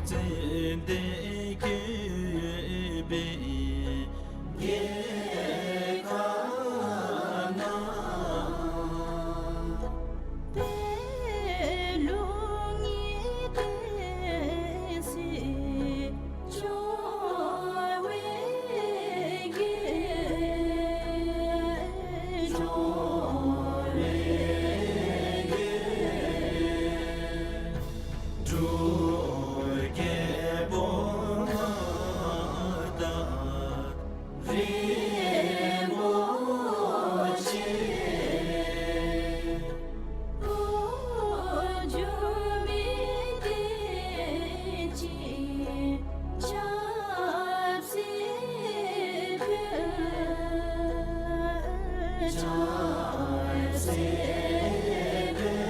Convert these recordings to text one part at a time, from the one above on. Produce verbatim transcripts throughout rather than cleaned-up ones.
ཙན་དན་བཀོད་པའི་རྒྱལ་ཁབ་ན། པད་ལུང་གི་བསྟན་སྲིད་འབྱུང་བའི་རྒྱལ། འབྱུང་བའི་རྒྱལ། འབྲུག་རྒྱལ་པོ་མངའ་བདག་རིན་པོ་ཆེ། འགྲོ་མིའི་བདེ་སྐྱིད་ཆབ་སྲིད་ཕུལ། ཆབ་སྲིད་ཕུལ།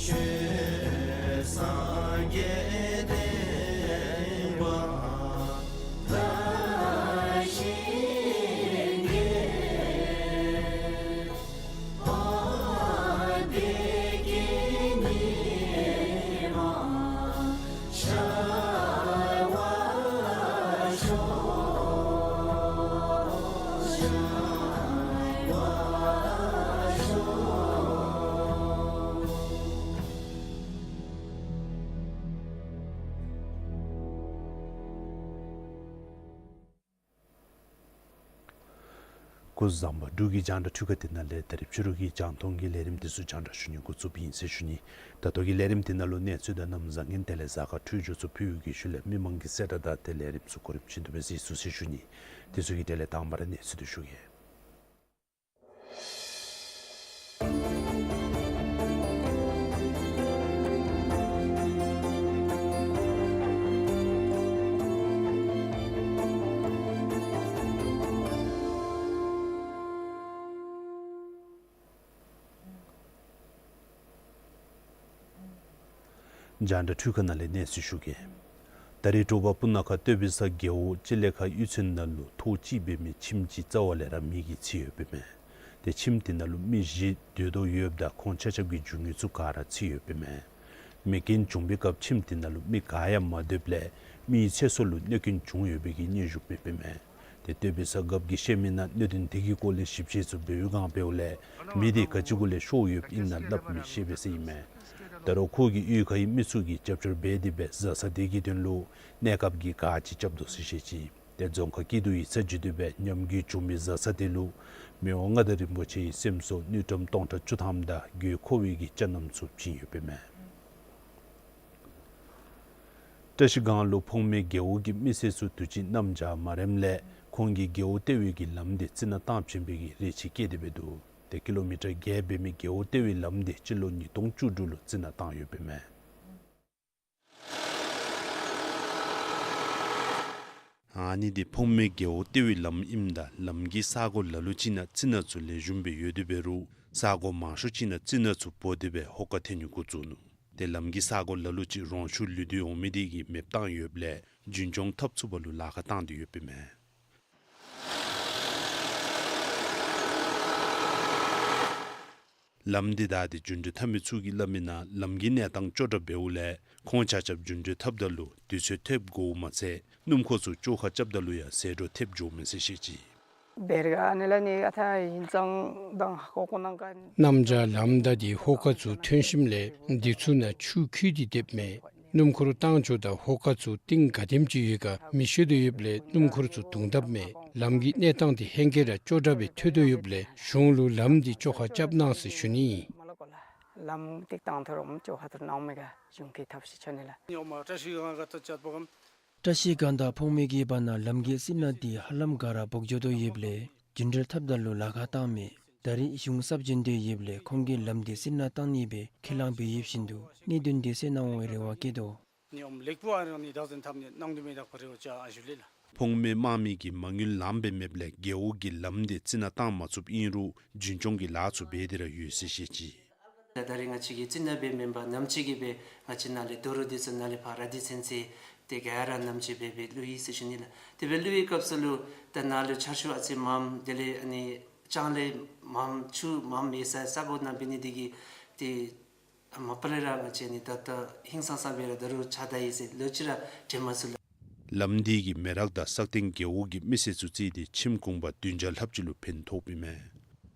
ཆོས་སངས་རྒྱས་བསྟན་པ་དར་ཞིང་རྒྱས། བདེ་སྐྱིད་ཉི་མ་ཤར་བར་ཤོག། ཤར་བར་ཤོག། སྐུ་གཟུགས་བཟང་པོ། འབྲུག་གི་རྒྱང་བསྒྲགས་འཕྲུལ་ཁང་འདི་ནང་ལས་ད་རིས་ཕྱི་རུ་གི་རྒྱང་མཐོང་གི་ལས་རིམ་འདི་ཚུ་རྒྱང་བསྒྲགས་ཞུ་ནི་འགོ་བཙུགསཔ་ཨིན་ཟེར་ཞུ་ནི། ད་ལྟོ་གི་ལས་རིམ་འདི་ནང་ལུ་གནས་ཚུལ་དང་གནམ་བཟང་ངན་དེ་ལས་གཟའ་སྐར་འཕྲོད་སྦྱོར་ཚུ་ཕུལ་བའི་ཤུལ་ལས་མི་མང་གི་གསལ་བསྒྲགས་དང་ཏེ་ལས་རིམ་ཚུ་གོ་རིམ་བཞིན་དུ་སྦེ་གཟིགས་ཚུགས་ཟེར་ཞུ་ནི། དེ་ཚུ་གི་གྲས་ལས་དང་པ་ར་གནས་ཚུལ་འདི་ཞུ་གེ། རྒྱང་བསྒྲགས་འཕྲུལ་ཁང་ནང་ལས་གནས་ཚུལ་ཞུ་གེ། ད་རིས་དྲོ་པ་སྤུ་ན་ཁ་སྟོད་པའི་ས་རྒེད་འོག་སྤྱི་ལེ་ཁ་གཡུས་ཚན་ནང་ལུ་ཐོག་གཅིག་འབད་མི་ཁྱིམ་གཅིག་རྩ་བ་ལས་ར་མེ་གིས་འཚིག་ཡོདཔ་ཨིན་མས། ཏེ་ཁྱིམ་དེ་ནང་ལུ་མི་བཞི་སྡོད་དོ་ཡོདཔ་ད་ཁོང་ཆ་ཁྱབ་ཀྱི་རྒྱུ་དངོས་ཚུ་ག་ར་འཚིག་ཡོདཔ་ཨིན་མས། མེ་རྐྱེན་བྱུང་པའི་སྐབས་ཁྱིམ་དེ་ནང་ལུ་མི་ག་ཡང་མ་སྡོདཔ་ལས་མིའི་ཚེ་སྲོག་ལུ་གནོད་རྐྱེན་བྱུང་ཡོད་པའི་གི་སྙན་ཞུ་མེདཔ་ཨིན་མས། ཏེ་སྟོད་པའི་ས་རྒཔོ་གིས་བཤད་མི་ནང་གནད་དོན་དེ་གི་སྐོར་ལས་ཞིབ་དཔྱད་ཚུ་འབད་བའི་སྒང་འབདཝ་ལས་མེ་དེ་ག་ཅི་གུ་ལས་ཤོར་ཡོདཔ་ཨིན་ན་སླབ་མི་ཤེས་པས་ཟེར་ཨིན་མས། ད་རུང་ཁོ་གིས་གཡུས་ཁའི་མི་ཚུ་གིས་རྒྱབ་སྐྱོར་འབད་དེ་སྦེ་བཟའ་ཚང་དེ་གི་དོན་ལུ་གནས་སྐབས་ཀྱི་གཱ་ཅིག་རྐྱབ་དོ་ཟེར་བཤད་ཅི། ཏེ་རྫོང་ཁག་སྐྱིད་སྡུག་ཡིག་ཚང་བརྒྱུད་དེ་སྦེ་ཉམས་རྒུད་བྱུང་མི་བཟའ་ཚང་དེ་ལུ་མི་དབང་མངའ་བདག་རིན་པོ་ཆེའི་སེམས་གསོ་དངུལ་ཀྲམ་སྟོང་ཕྲག་བཅུ་ཐམ་དང་དགོས་མཁོ་བའི་གི་ཅ་རྣམས་ཚུ་བྱིན་ཡོདཔ་ཨིན་མས། བཀྲ་ཤིས་སྒང་ལུ་ཕོངས་མེད་རྒེད་འོག་གི་མི་སེར་ཚུ་དུས་ཅི་གནམ་བྱཱར་མ་རནམ་ལས་ཁོང་གིས་རྒེད་འོག་ལྟེ་བའི་གི་ལམ་དེ་རྩི་ནག་བཏང་བྱིན་པའི་གི་རེ་ཆེ་བསྐྱེད་དེ་སྦེ་འདུག། ཏེ་ཀི་ལོ་མི་ཊར་བརྒྱད་འབད་མི་རྒེད་འོག་ལྟེ་བའི་ལམ་དེ་སྤྱི་ལོ་ཉིས་སྟོང་བཅུ་དྲུག་ལུ་རྩི་ནག་བཏང་ཡོདཔ་ཨིན་མས། ཨ་ནི་འདི་ཕོངས་མེད་རྒེད་འོག་ལྟེ་བའི་ལམ་ཨིནམ་ད་ལམ་གྱི་ས་གོ་ལ་ལུ་ཅིག་ནང་རྩི་ནག་ཚུ་ལེགས་ཤོམ་སྦེ་ཡོད་དེ་འབད་རུང་ས་གོ་མང་ཤོས་ཅིག་ནང་རྩི་ནག་ཚུ་བོ་སྟེ་སྦེ་ཧོ་ཀ་ཐོན་ནི་འགོ་བཙུགས་ནུག། ཏེ་ལམ་གྱི་ས་གོ་ལ་ལུ་ཅིག་རོང་ཆུ་ལུད་སྡོད་འོང་མི་དེ་གིས་མེདཔ་བཏང་ཡོདཔ་ལས་རྒྱུན་སྐྱོང་འཐབ་ཚུགས་པ་ལུ་ལཱ་ཁག་བཏང་སྟེ་ཡོདཔ་ཨིན་མས། ལམ་འདི་བདའ་སྟེ་རྒྱུན་འགྲུལ་འཐབ་མི་ཚུ་གིས་སླབ་མི་ནང་ལམ་གྱི་གནས་སྟངས་སྐྱོ་དྲགས་འབདཝ་ལས་ཁོང་ཆ་ཁྱབ་རྒྱུན་འགྲུལ་འཐབ་ད་ལུ་དུས་ཚོད་ཐེབས་དགོཔ་མ་ཚད་སྣུམ་འཁོར་ཚུ་བཅོ་ཁ་རྐྱབ་ད་ལུ་ཡང་ཟད་འགྲོ་ཐེབས་འགྱོཝ་མས་ཟེར་བཤད་ཅི། སྦེ་ར་ཨ་ནི་ལས་ནི་ཨ་ཐ་ཡིན་ཙང་དང་ཧོ་ཀ་ནང་ག་གནམ་བྱཱར་ལམ་བདའ་སྟེ་ཧོ་ཀ་ཚུ་ཐོན་ཞིནམ་ལས་དེ་ཚུ་ནང་ཆུ་འཁྱིལ་ཏེ་སྡོདཔ་མས། སྣུམ་འཁོར་བཏང་འགྱོཝ་ད་ཧོ་ཀ་ཚུ་གཏིང་ག་དེམ་ཅིག་ཡོད་ག་མི་ཤེས་དོ་ཡོདཔ་ལས་སྣུམ་འཁོར་ཚུ་དུང་བཏབ་མས། ལམ་གྱི་གནས་སྟངས་དེ་ཧེང་སྐལ་ར་སྐྱོ་དྲགས་སྦེ་ཐོན་དོ་ཡོདཔ་ལས་གཞུང་ལུ་ལམ་འདི་བཅོ་ཁ་རྐྱབ་གནང་ཟེར་ཞུ་ནི། ལམ་འདི་བཏང་ཐུབ་རུང་བཅོ་ཁ་ཐུབ་གནང་མི་ག་གཞུང་གི་ཐབས་ཤེས་ཆོ་ནི་ལགས། བཀྲ་ཤིས་སྒང་དང་ཕོངས་མེད་ཀྱི་བར་ན་ལམ་གྱི་རྩི་ནག་འདི་ཧ་ལམ་ག་ར་བོ་འགྱོ་དོ་ཡོདཔ་ལས་རྒྱུན་འགྲུལ་འཐབ་ད་ལུ་ལཱ་ཁག་བཏངམ་མས། ད་རིས་གཞུང་གསརཔ་བྱོན་དོ་ཡོདཔ་ལས་ཁོང་གིས་ལམ་འདི་རྩི་ནག་བཏང་ནི་སྦེ་ཁས་བླངས་འབད་ཡོདཔ་བཞིན་དུ་གནད་དོན་འདི་སེལ་གནང་བའི་རེ་བ་བསྐྱེད་དོ། ནི་ཨོམ་ལེགས་པོ་ཨ་རང་ནི་བདག་འཛིན་འཐབ་ནི་གནང་དོ་མེད་དག་པ་རེ་བ་ཅ་ཨ་ཞུ་ལེ་ལགས། ཕོངས་མེད་དམངས་མི་གིས་མ་དངུལ་ལངམ་སྦེ་མེདཔ་ལས་རྒེད་འོག་གི་ལམ་འདི་རྩི་ནག་བཏང་མ་ཚུགསཔ་ཨིན་རུང་རྒྱུན་སྐྱོང་གི་ལཱ་ཚུ་འབད་དེ་ར་ཡོད་ཟེར་བཤད་ཅི། ད་ད་རིས་ང་བཅས་ཀྱི་རྩི་ནག་སྦེ་མེན་པར་ནམ་ཅིག་གི་སྦེ་ང་བཅས་ནཱ་ལས་རྡོ་རུ་འདི་ཚུ་ནཱ་ལས་ཕར་ར་དྷི་ཚུན་ཚོད་དེ་ག་ར་ནམ་ཅིག་སྦེ་སྦེ་བླུག་ཡི་ཟེར་ཞུ་ནི་ལགས། དེ་སྦེ་བླུག་པའི་སྐབས་སུ་ལུ་ད་ནཱ་ལུ་ཆར་ཆུ་ཨ་ཙི་མངམ་དེ་ལས་ཨ་ནི་ལྕང་ལས་མངམ་ཆུ་མངམ་ཡོད་ས་ས་གོ་ནང་འབད་ནི་དེ་གིས་ཏེ་ མ་པ་ལས་ར་ང་བཅས་ནི་ད་ལྟོ་ཧིང་སངས་ས་སྦེ་ར་ད་རུང་ཆགས་ད་ཡི་ཟེར་ལོ་ཅིག་ར་དྲན་མ་ཚུགས་ལགས། ལམ་འདི་གིས་མེ་རག་དང་སག་སྟེང་རྒེད་འོག་གི་མི་སེར་ཚུ་རྩིས་ཏེ་ཁྱིམ་གུང་པ་བདུན་བརྒྱ་ལྷགཔ་ཅིག་ལུ་ཕན་ཐོགསཔ་ཨིན་མས།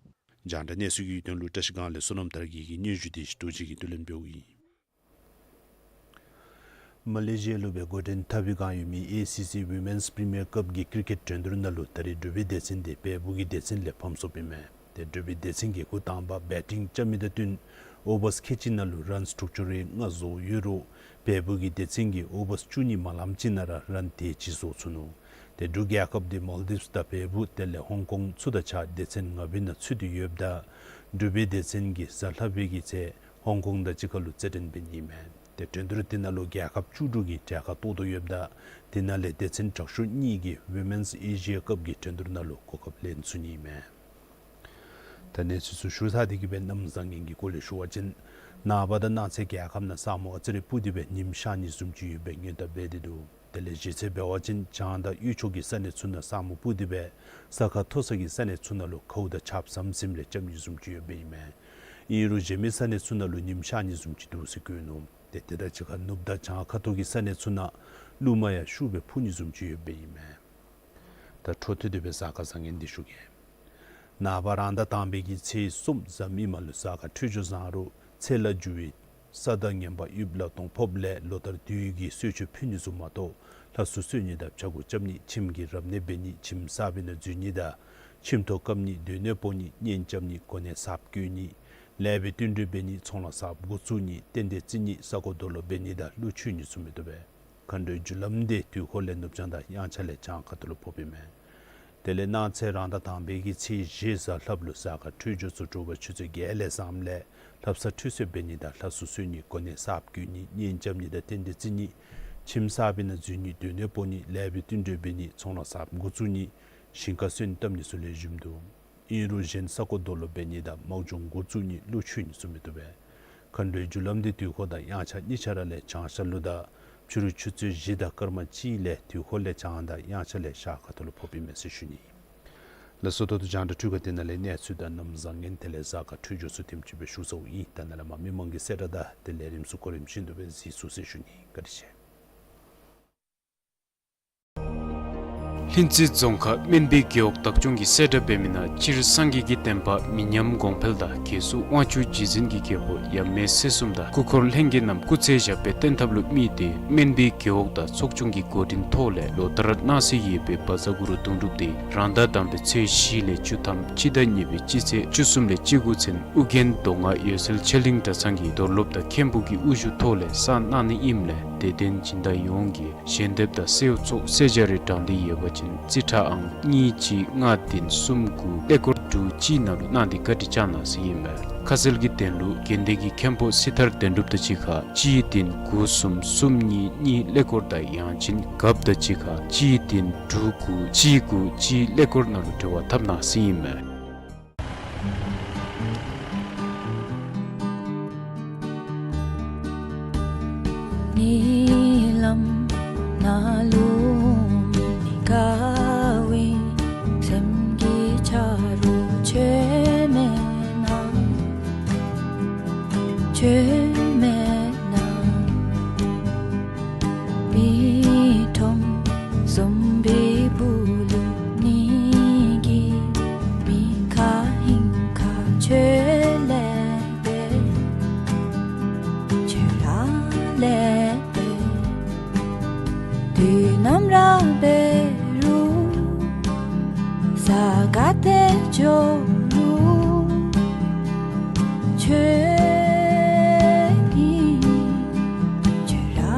རྒྱང་བསྒྲགས་གནས་ཚུལ་གྱི་དོན་ལུ་བཀྲ་ཤིས་སྒང་ལས་བསོད་ནམས་དར་རྒྱས་ཀྱི་སྙན་ཞུ་དེ་རྡོ་རྗེ་གིས་བསྡུ་ལེན་འབདཝ་ཨིན། མ་ལེ་ཤི་ཡ་ལུ་སྦེ་འགོ་འདྲེན་འཐབ་པའི་སྒང་ཡོད་མི་ཨེ་སི་སི་ཝི་མེནསི་པི་རི་མི་ཡར་ཀབ་ཀྱི་ཀིར་ཀེཊ་འགྲན་བསྡུར་ནང་ལུ་ད་རེས་འབྲུག་པའི་སྡེ་ཚན་དེ་བལ་པོ་གི་སྡེ་ཚན་ལས་ཕམ་སོཔ་ཨིན་མས། ཏེ་འབྲུག་པའི་སྡེ་ཚན་གྱིས་འགོ་དང་པ་བེ་ཊིང་རྐྱབ་མི་དང་བསྟུན་ཨོ་བརསི་ཁལ་གཅིག་ནང་ལུ་རཱནསི་དྲུག་ཅུ་རེ་ལྔ་བཟོ་ཡོད་རུང་བལ་པོ་གི་སྡེ་ཚན་གྱིས་ཨོ་བརསི་བཅུ་གཉིས་མ་ལངམ་ཅིག་ནང་ར་རཱན་དེ་ཅིག་བཟོ་ཚུགས་ནུག། ཏེ་འབྲུག་རྒྱལ་ཁབ་དེ་མཱལ་ཌིབསི་དང་བལ་པོ་དེ་ལས་ཧོང་ཀོང་ཚུ་དང་གཅིག་ཁར་སྡེ་ཚན་ལྔ་པའི་ནང་ཚུད་དེ་ཡོདཔ་ད་འབྲུག་པའི་སྡེ་ཚན་གྱིས་གཟའ་ལྷག་པའི་གི་ཚེ་ཧོང་ཀོང་དང་གཅིག་ཁར་ལུ་རྩེད་འགྲན་འབད་ནི་ཨིན་མས། ཏེ་འགྲན་བསྡུར་དེ་ནང་ལུ་རྒྱལ་ཁབ་བཅུ་དྲུག་གིས་གྲལ་ཁར་གཏོགས་དོ་ཡོདཔ་ད་དེ་ནང་ལས་སྡེ་ཚན་དྲག་ཤོས་གཉིས་ཀྱིས་ཝི་མེནསི་ཨེ་ཤི་ཡ་ཀབ་ཀྱི་འགྲན་བསྡུར་ནང་ལུ་གོ་སྐབས་ལེན་ཚུགས་ནི་ཨིན་མས། ད་གནས་ཚུལ་ཚུ་ཞུ་ཚར་ཏེ་གི་སྦེ་གནམ་བཟང་ངན་གྱི་སྐོར་ལས་ཞུ་བ་ཅིན་ནངས་པ་དང་གནངས་ཚེ་རྒྱལ་ཁབ་ནང་ས་སྨུག་ཨ་ཙི་རེ་སྤུབས་ཏེ་སྦེ་ཉིམ་ཤར་ནི་བཟུམ་ཅིག་ཡོད་པའི་སྔོན་བརྡ་འབད་དེ་འདུག། དེ་ལས་གཞེས་ཚེས་འབད་བ་ཅིན་བྱང་དང་དབུས་ཕྱོགས་ཀྱི་ས་གནས་ཚུ་ནང་ས་སྨུག་སྤུབས་ཏེ་སྦེ་ས་ཁ་མཐོ་ས་གི་ས་གནས་ཚུ་ནང་ལུ་ཁཝ་དང་ཆརཔ་ཟམ་ཟིམ་ལས་རྐྱབ་ནི་བཟུམ་ཅིག་ཡོད་པའི་ཨིན་མས། ཨིན་རུང་གཞན་མི་ས་གནས་ཚུ་ནང་ལུ་ཉིམ་ཤར་ནི་བཟུམ་ཅིག་འདུག་ཟེར་བཀོད་ནུག། ཏེ་དེ་དང་གཅིག་ཁར་ནུབ་དང་བྱང་ཁ་ཐུག་གི་ས་གནས་ཚུ་ནང་རླུང་མ་ཡང་ཤུགས་སྦེ་འཕུ་ནི་བཟུམ་ཅིག་ཡོད་པའི་ཨིན་མས། ད་འཕྲོ་མཐུད་དེ་སྦེ་གཟའ་སྐར་བཟང་ངན་འདི་ཞུ་གེ། ནངས་པ་རང་ཟླ་དང་པའི་གི་ཚེས་གསུམ་གཟའ་མིག་དམར་ལུ་གཟའ་སྐར་འཕྲོད་སྦྱོར་བཟང་རུང་ཚེས་ལ་རྒྱུ་བའི་ས་དང་ངན་པ་ཡུདཔ་ལ་གཏོང་ཕོགཔ་ལས་ལོ་ལྟར་དུས་ཀྱི་གསོལ་མཆོད་ཕུལ་ནི་ཚུ་མ་གཏོགས་ལྷ་སྲུ་གསོལ་ནི་དང་ཕྱྭ་འགུགས་རྐྱབ་ནི་ཁྱིམ་གྱི་རབ་གནས་འབད་ནི་ཁྱིམ་གསར་པའི་ནང་འཛུལ་ནི་དང་ཁྱིམ་ཐོག་བཀབ་ནི་སྡོད་གནས་སྤོ་ནི་གཉེན་རྐྱབ་ནི་གོ་གནས་གསརཔ་བསྐོ་ནི་ལེགས་པའི་བསྟུན་གྲོས་འབད་ནི་ཚོང་ལཱ་གསརཔ་འགོ་བཙུགས་ནི་རྟེན་འབྲེལ་བརྩི་ནི་ས་རྐོ་རྡོ་སློག་འབད་ནི་དང་ཀླུ་མཆོད་ནི་ཚུ་མི་བཏུབ་པས། མཁའ་འགྲོའི་རྒྱུ་ལམ་དེ་དུས་འཁོར་ལས་ནུབ་བྱང་དང་དབྱངས་འཆར་ལས་བྱང་ཁ་ཐུག་ལུ་ཕོགཔ་ཨིན་མས། དེ་ལས་གནངས་ཚེ་རང་ཟླ་དང་པའི་གི་ཚེས་བཞི་གཟའ་ལྷགཔ་ལུ་གཟའ་སྐར་འཕྲོད་སྦྱོར་ཚུ་དྲོ་པ་ཆུ་ཚོད་བརྒྱད་ལས་བཟངམ་ལས་ལྷ་བསངས་ཁྲུས་གསོལ་འབད་ནི་དང་ལྷ་སྲུ་གསོལ་ནི་གོ་གནས་གསརཔ་བསྐོ་ནི་གཉེན་རྐྱབ་ནི་དང་རྟེན་འབྲེལ་བརྩི་ནི་ཁྱིམ་གསར་པའི་ནང་འཛུལ་ནི་སྡོད་གནས་སྤོ་ནི་ལེགས་པའི་བསྟུན་གྲོས་འབད་ནི་ཚོང་ལཱ་གསརཔ་འགོ་བཙུགས་ནི་ཞིང་ཁར་སོན་བཏབ་ནི་ཚུ་ལེགས་ཤོམ་འདུག། ཨིན་རུང་གཞན་ས་རྐོ་རྡོ་སློག་འབད་ནི་དང་དམག་སྦྱོང་འགོ་བཙུགས་ནི་ཀླུ་མཆོད་ནི་ཚུ་མི་བཏུབ་པས། མཁའ་འགྲོའི་རྒྱུ་ལམ་དེ་དུས་འཁོར་དང་དབྱངས་འཆར་གཉིས་ཆ་ར་ལས་བྱང་ཤར་ལུ་དང་ཕྱི་རུ་ཆུ་ཚོད་བཞི་དང་སྐར་མ་གཅིག་ལས་དུས་འཁོར་ལས་བྱང་དང་དབྱངས་འཆར་ལས་ཤར་ཁ་ཐུག་ལུ་ཕོགཔ་ཨིན་མས་ཟེར་ཞུ་ནི། ལགས་སོ། ད་ལྟོ་རྒྱང་བསྒྲགས་འཕྲུལ་ཁང་འདི་ནང་ལས་གནས་ཚུལ་དང་གནམ་བཟང་ངན་དེ་ལས་གཟའ་སྐར་འཕྲོད་སྦྱོར་ཚུ་དེམ་ཅིག་སྦེ་ཞུ་ཚརཝ་ཨིན། ད་ནཱ་ལས་མར་མི་མང་གི་གསལ་བསྒྲགས་དང་དེ་ལས་རིམ་གསུམ་གོ་རིམ་བཞིན་དུ་སྦེ་གཟིགས་ཚུགས་ཟེར་ཞུ་ནི། བཀའ་དྲིན་ཆེ། ལྷུན་རྩེ་རྫོང་ཁག་སྨན་སྦིས་རྒེད་འོག་བདག་སྐྱོང་གིས་གསལ་བསྒྲགས་འབད་མི་ནང་སྤྱིར་སངས་རྒྱས་ཀྱི་བསྟན་པ་མི་ཉམས་གོང་འཕེལ་དང་རྒྱལ་སྲུང་དབང་ཕྱུག་རྗེ་བཙུན་གྱི་རྒྱལ་པོ་ཡབ་མེས་སྲས་གསུམ་དང་སྐུ་འཁོར་ལྷན་རྒྱས་རྣམས་སྐུ་ཚེ་ཞབས་པད་བརྟན་ཐབས་ལུ་དམིགས་ཏེ་སྨན་སྦིས་རྒེད་འོག་དང་ཚོགས་ཆུང་གི་འགོ་འདྲེན་ཐོག་ལས་ལོ་ལྟར་གནང་སྲོལ་ཡོད་པའི་བཛྲ་གུ་རུ་གདུང་སྒྲུབ་དེ་རང་ཟླ་དང་པའི་ཚེས་བཞི་ལས་བཅུ་ཐམ་སྤྱི་ཟླ་གཉིས་པའི་སྤྱི་ཚེས་བཅུ་གསུམ་ལས་བཅུ་དགུ་ཚུན་ཨོ་རྒྱན་མདོ་སྔགས་འོད་གསལ་ཆོས་གླིང་གྲྭ་ཚང་གི་རྡོར་སློབ་དང་མཁན་པོ་གི་དབུ་བཞུགས་ཐོག་ལས་གསན་གནང་ནི་ཨིནམ་ལས་དད་ལྡན་སྦྱིན་བདག་ཡོངས་ཀྱིས་ཞལ་འདེབས་དང་གསོལཝ་ཚོགས་གསོལ་ཇ་རེ་དྲང་འདོད་ཡོད་པ་ཅིན་རྩིས་ཁྲ་ཨང་གཉིས་གཅིག་ལྔ་བདུན་གསུམ་དགུ་ཀླད་ཀོར་དྲུག་གཅིག་ནང་ལུ་གནང་སྟེ་བཀའ་དྲིན་བསྐྱང་གནང་ཟེར་ཨིན་མས། ཁ་གསལ་གྱི་དོན་ལུ་དགེ་འདུན་གྱི་མཁན་པོ་སྲི་ཐར་དོན་གྲུབ་དང་གཅིག་ཁར་གཅིག་བདུན་དགུ་གསུམ་གསུམ་གཉིས་གཉིས་ཀླད་ཀོར་དང་ཡང་ཅིན་རྒཔོ་དང་གཅིག་ཁར་གཅིག་བདུན་དྲུག་དགུ་གཅིག་དགུ་གཅིག་ཀླད་ཀོར་ནང་ལུ་འབྲེལ་བ་འཐབ་གནང་ཟེར་ཨིན་མས། ཉིན་ལམ་ནང་ལུ་མི་དགའ་བའི་སེམས་ཀྱི་ཆ་རོགས་ཁྱོད་མེད་ན། ཁྱོད་མེད་ན། མི་ཁྲོམ་ཟོམ་པའི་སྦུག་ལུ་ནི་གི་མི་ཁ་ཧིང་ཁ་ཁྱོད་ལས་འབད། ཁྱོད་ར་ལས་འབད། དུས་ནམ་ར་འབད་རུང་ས་ག་ཏེ་འགྱོ་རུང་ཁྱོད་ཨིན། ཁྱོད་ར་ཨིན།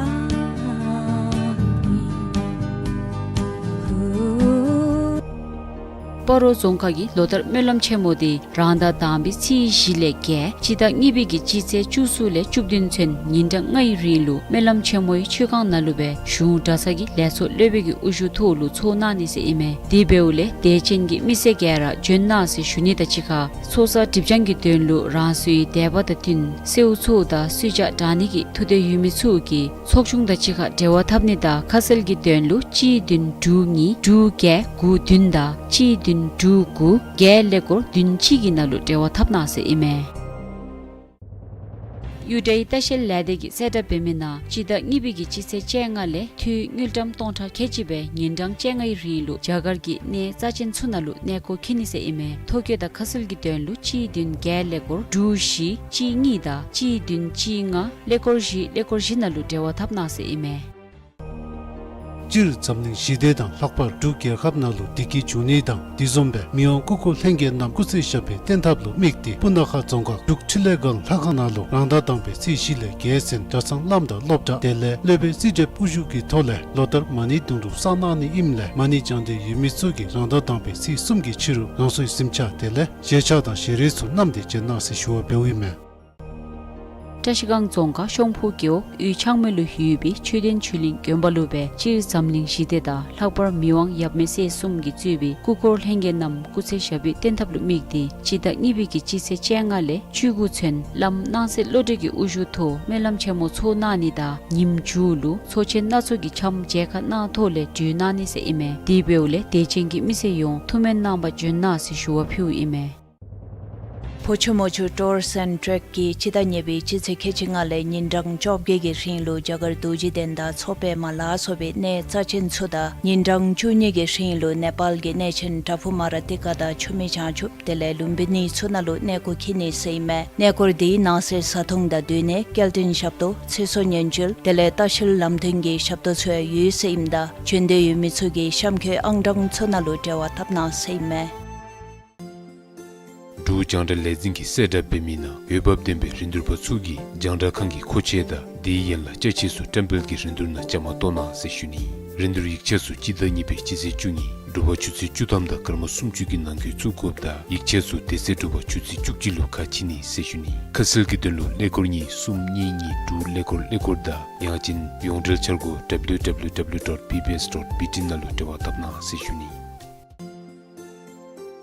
སྤ་རོ་རྫོང་ཁག་གི་ལོ་ལྟར་སྨོན་ལམ་ཆེན་མོ་དེ་རང་ཟླ་དང་པའི་ཚེས་བཞི་ལས་བརྒྱད་སྤྱི་ཟླ་གཉིས་པའི་གི་སྤྱི་ཚེས་བཅུ་གསུམ་ལས་བཅུ་བདུན་ཚུན་ཉིན་གྲངས་ལྔའི་རིང་ལུ་སྨོན་ལམ་ཆེན་མོའི་མཆོད་ཁང་ནང་ལུ་སྦེ་གཞུང་གྲྭ་ཚང་གི་ལས་ཚོགས་སློབ་དཔོན་གྱི་དབུ་བཞུགས་ཐོག་ལུ་ཚོགས་གནང་ནི་ཟེར་ཨིན་མས། དེ་འབདཝ་ལས་དད་ཅན་གྱི་མི་སེར་ག་ར་འབྱོན་གནང་ཟེར་ཞུ་ནི་དང་གཅིག་ཁར་ཚོགས་བསགས་སྒྲིབ་སྦྱང་གི་དོན་ལུ་རང་སོའི་དད་པ་དང་བསྟུན་གསོལཝ་ཚོགས་དང་གསོལ་ཇ་དྲང་ནི་གི་ཐུགས་འདོད་ཡོད་མི་ཚུ་གིས་ཚོགས་ཆུང་དང་གཅིག་ཁར་འབྲེལ་བ་འཐབ་ནི་དང་ཁ་གསལ་གྱི་དོན་ལུ་གཅིག་བདུན་དྲུག་གཉིས་དྲུག་བརྒྱད་དགུ་བདུན་དང་གཅིག་བདུན་དྲུག་དགུ་བརྒྱད་ཀླད་ཀོར་བདུན་གཅིག་གི་ནང་ལུ་འབྲེལ་བ་འཐབ་གནང་ཟེར་ཨིན་མས། གཡུ་སྒྲའི་ལྟ་བཤལ་ལས་སྡེ་གིས་གསལ་བསྒྲགས་འབད་མི་ནང་སྤྱི་ཟླ་གཉིས་པའི་གི་སྤྱི་ཚེས་བཅོ་ལྔ་ལས་འཐུས་དངུལ་ཀྲམ་སྟོང་ཕྲག་ཁལ་གཅིག་སྦེ་ཉིན་གྲངས་བཅོ་ལྔའི་རིང་ལུ་རྒྱ་གར་གྱི་གནས་རྩ་ཅན་ཚུ་ནང་ལུ་གནས་སྐོར་འཁྱིད་ནི་ཟེར་ཨིན་མས། ཐོ་བཀོད་དང་ཁ་གསལ་གྱི་དོན་ལུ་གཅིག་བདུན་བརྒྱད་ཀླད་ཀོར་དྲུག་བཞི་གཅིག་གཉིས་དང་གཅིག་བདུན་གཅིག་ལྔ་ཀླད་ཀོར་བཞི་ཀླད་ཀོར་བཞི་ནང་ལུ་འབྲེལ་བ་འཐབ་གནང་ཟེར་ཨིན་མས། སྤྱིར་འཛམ་གླིང་ཞི་བདེ་དང་ལྷག་པར་འབྲུག་རྒྱལ་ཁབ་ནང་ལུ་བདེ་སྐྱིད་འབྱུང་ནི་དང་དེ་བཟུམ་སྦེ་མི་དབང་སྐུ་འཁོར་ལྷན་རྒྱས་རྣམས་སྐུ་ཚེ་ཞབས་པད་བརྟན་ཐབས་ལུ་དམིགས་ཏེ་སྤུ་ན་ཁ་རྫོང་ཁག་འབྲུག་འཕྲིན་ལས་སྒང་ལྷ་ཁང་ནང་ལུ་རང་ཟླ་དང་པའི་ཚེས་བཞི་ལས་རྒྱལ་མཚན་གྲྭ་ཚང་བླམ་དང་སློབ་གྲྭ་དེ་ལས་སློབ་དཔོན་རྩིས་ཁྲིམས་དབུ་བཞུགས་ཀྱི་ཐོག་ལས་ལོ་ལྟར་མ་ཎི་དུང་སྒྲུབ་བསགས་གནང་ནི་ཨིནམ་ལས་མ་ཎི་བགྱང་འདོད་ཡོད་མི་ཚུ་གིས་རང་ཟླ་དང་པའི་ཚེས་གསུམ་གྱི་ཕྱི་རུ་རང་སོའི་གཟིམ་ཆས་དེ་ལས་ཞལ་ཆས་དང་ཞལ་རས་ཚུ་བསྣམས་ཏེ་བྱོན་གནང་ཟེར་ཞུ་བ་འབདཝ་ཨིན་མས། བཀྲ་ཤིས་སྒང་རྫོང་ཁག་ཤོང་ཕུ་རྒེད་འོག་གཡུས་ཆག་མེ་ལུ་ཡོད་པའི་ཆོས་ལྡན་ཆོས་གླིང་དགོན་པ་ལུ་སྦེ་སྤྱིར་འཛམ་གླིང་ཞི་བདེ་དང་ལྷག་པར་མི་དབང་ཡབ་མེས་སྲས་གསུམ་གྱིས་གཙོས་པའི་སྐུ་འཁོར་ལྷན་རྒྱས་རྣམས་སྐུ་ཚེ་ཞབས་པད་བརྟན་ཐབས་ལུ་དམིགས་ཏེ་སྤྱི་ཟླ་གཉིས་པའི་གི་སྤྱི་ཚེས་བཅོ་ལྔ་ལས་བཅུ་དགུ་ཚུན་བླམ་སྣང་གསལ་བློ་གྲོས་ཀྱི་དབུ་བཞུགས་ཐོག་སྨོན་ལམ་ཆེན་མོ་ཚོགས་གནང་ནི་དང་ཉིནམ་མཇུག་ལུ་ཚོགས་ཆེན་སྣ་ཚོགས་ཀྱི་འཆམ་མཇལ་ཁ་གནང་ཐོག་ལས་གྲོལ་གནང་ནི་ཟེར་ཨིན་མས། དེ་འབདཝ་ལས་དད་ཅན་གྱི་མི་སེར་ཡོངས་ཐུགས་སྨོན་གནང་བར་བྱོན་གནང་ཟེར་ཞུ་བ་ཕུལཝ་ཨིན་མས། ཕོ་ཆུ་མོ་ཆུ་ཊུརསི་ཨེནཌ་ཊུརསི་གིས་སྤྱི་ཟླ་གཉིས་པའི་སྤྱི་ཚེས་ཁལ་གཅིག་ལྔ་ལས་ཉིན་གྲངས་བཅོ་བརྒྱད་ཀྱི་རིང་ལུ་རྒྱ་གར་རྡོ་རྗེ་གདན་དང་མཚོ་པདྨ་ལ་སོགས་པའི་གནས་རྩ་ཅན་ཚུ་དང་ཉིན་གྲངས་བཅུ་གཉིས་ཀྱི་རིང་ལུ་ནེ་པཱལ་གྱི་གནས་ཆེན་བྲག་ཕུག་མ་ར་ཏི་ཀ་དང་ཆུ་སྨད་བྱང་ཆུབ་དེ་ལས་ལུམ་བི་ནི་ཚུ་ནང་ལུ་གནས་སྐོར་འཁྱིད་ནི་ཟེར་ཨིན་མས། གནས་སྐོར་དེའི་ནང་གསེས་བཟའ་འཐུང་དང་སྡོད་གནས་སྐྱེལ་འདྲེན་ཞབས་ཏོག་ཚེ་སྲོག་ཉེན་བཅོལ་དེ་ལས་ལྟ་བཤལ་ལམ་སྟོན་གྱི་ཞབས་ཏོག་ཚུ་ཡང་ཡོད་ཟེར་ཨིནམ་ད་བྱོན་འདོད་ཡོད་མི་ཚུ་གིས་གཤམ་འཁོད་ཨང་གྲངས་ཚུ་ནང་ལུ་འབྲེལ་བ་འཐབ་གནང་ཟེར་ཨིན་མས། འབྲུག་རྒྱང་བསྒྲགས་ལས་འཛིན་གྱིས་གསལ་བསྒྲགས་འབད་མི་ནང་འོས་འབབ་ལྡན་པའི་རིན་བསྡུར་པ་ཚུ་གིས་རྒྱང་བསྒྲགས་ཁང་གི་མཁོ་ཆས་དང་དེའི་ཡན་ལག་ཅ་ཆས་ཚུ་བཀྲམ་སྤེལ་གྱི་རིན་བསྡུར་ནང་བཅའ་མར་གཏོགས་གནང་ཟེར་ཞུ་ནི། རིན་བསྡུར་ཡིག་ཆ་ཚུ་སྤྱི་ཟླ་གཉིས་པའི་སྤྱི་ཚེས་བཅུ་གཉིས་དྲོ་པ་ཆུ་ཚོད་བཅུ་ཐམ་དང་སྐར་མ་སུམ་ཅུ་གི་ནང་འཁོད་བཙུགས་དགོཔ་དང་ཡིག་ཆ་ཚུ་དེ་ཚེ་དྲོ་པ་ཆུ་ཚོད་བཅུ་གཅིག་ལུ་ཁ་ཕྱེ་ནི་ཟེར་ཞུ་ནི། ཁ་གསལ་གྱི་དོན་ལུ་ཀླད་ཀོར་གཉིས་གསུམ་གཉིས་གཉིས་དྲུག་ཀླད་ཀོར་ཀླད་ཀོར་དང་ཡང་ཅིན་ཡོངས་འབྲེལ་འཆར་སྒོ་W W W dot B B S dot B T ནང་ལུ་འབྲེལ་བ་འཐབ་གནང་ཟེར་ཞུ་ནི།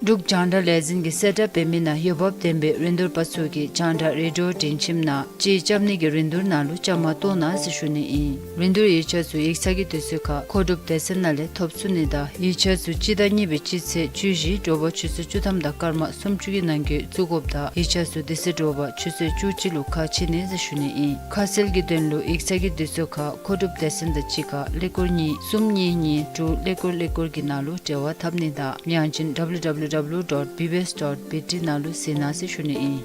འབྲུག་རྒྱང་བསྒྲགས་ལས་འཛིན་གྱིས་གསལ་བསྒྲགས་འབད་མི་ནང་འོས་འབབ་ལྡན་པའི་རིན་བསྡུར་པ་ཚུ་གིས་རྒྱང་བསྒྲགས་རེ་ཌི་ཡོ་སྒྲིང་ཁྱིམ་ནང་ཅིག་རྐྱབ་ནི་གི་རིན་བསྡུར་ནང་ལུ་བཅའ་མར་གཏོགས་གནང་ཟེར་ཞུ་ནི་ཨིན། རིན་བསྡུར་ཡིག་ཆ་ཚུ་ཡིག་ཚང་གི་དུས་ཚོད་ཁར་མཁོ་སྒྲུབ་སྡེ་ཚན་ནང་ལས་ཐོབ་ཚུགས་ནི་དང་ཡིག་ཆ་ཚུ་སྤྱི་ཟླ་གཉིས་པའི་སྤྱི་ཚེས་བཅུ་བཞི་དྲོ་པ་ཆུ་ཚོད་བཅུ་ཐམ་དང་སྐར་མ་སུམ་ཅུ་གི་ནང་འཁོད་བཙུགས་དགོཔ་དང་ཡིག་ཆ་ཚུ་དེ་ཚེ་དྲོ་པ་ཆུ་ཚོད་བཅུ་གཅིག་ལུ་ཁ་ཕྱེ་ནི་ཟེར་ཞུ་ནི་ཨིན། ཁ་གསལ་གྱི་དོན་ལུ་ཡིག་ཚང་གི་དུས་ཚོད་ཁར་མཁོ་སྒྲུབ་སྡེ་ཚན་དང་གཅིག་ཁར་ཀླད་ཀོར་གཉིས་གསུམ་གཉིས་གཉིས་དྲུག་ཀླད་ཀོར་ཀླད་ཀོར་གྱི་ནང་ལུ་འབྲེལ་བ་འཐབ་ནི་དང་ཡང་ཅིན W W W dot B B S dot B T ནང་ལུ་གཟིགས་གནང་ཟེར་ཞུ་ནི་ཨིན།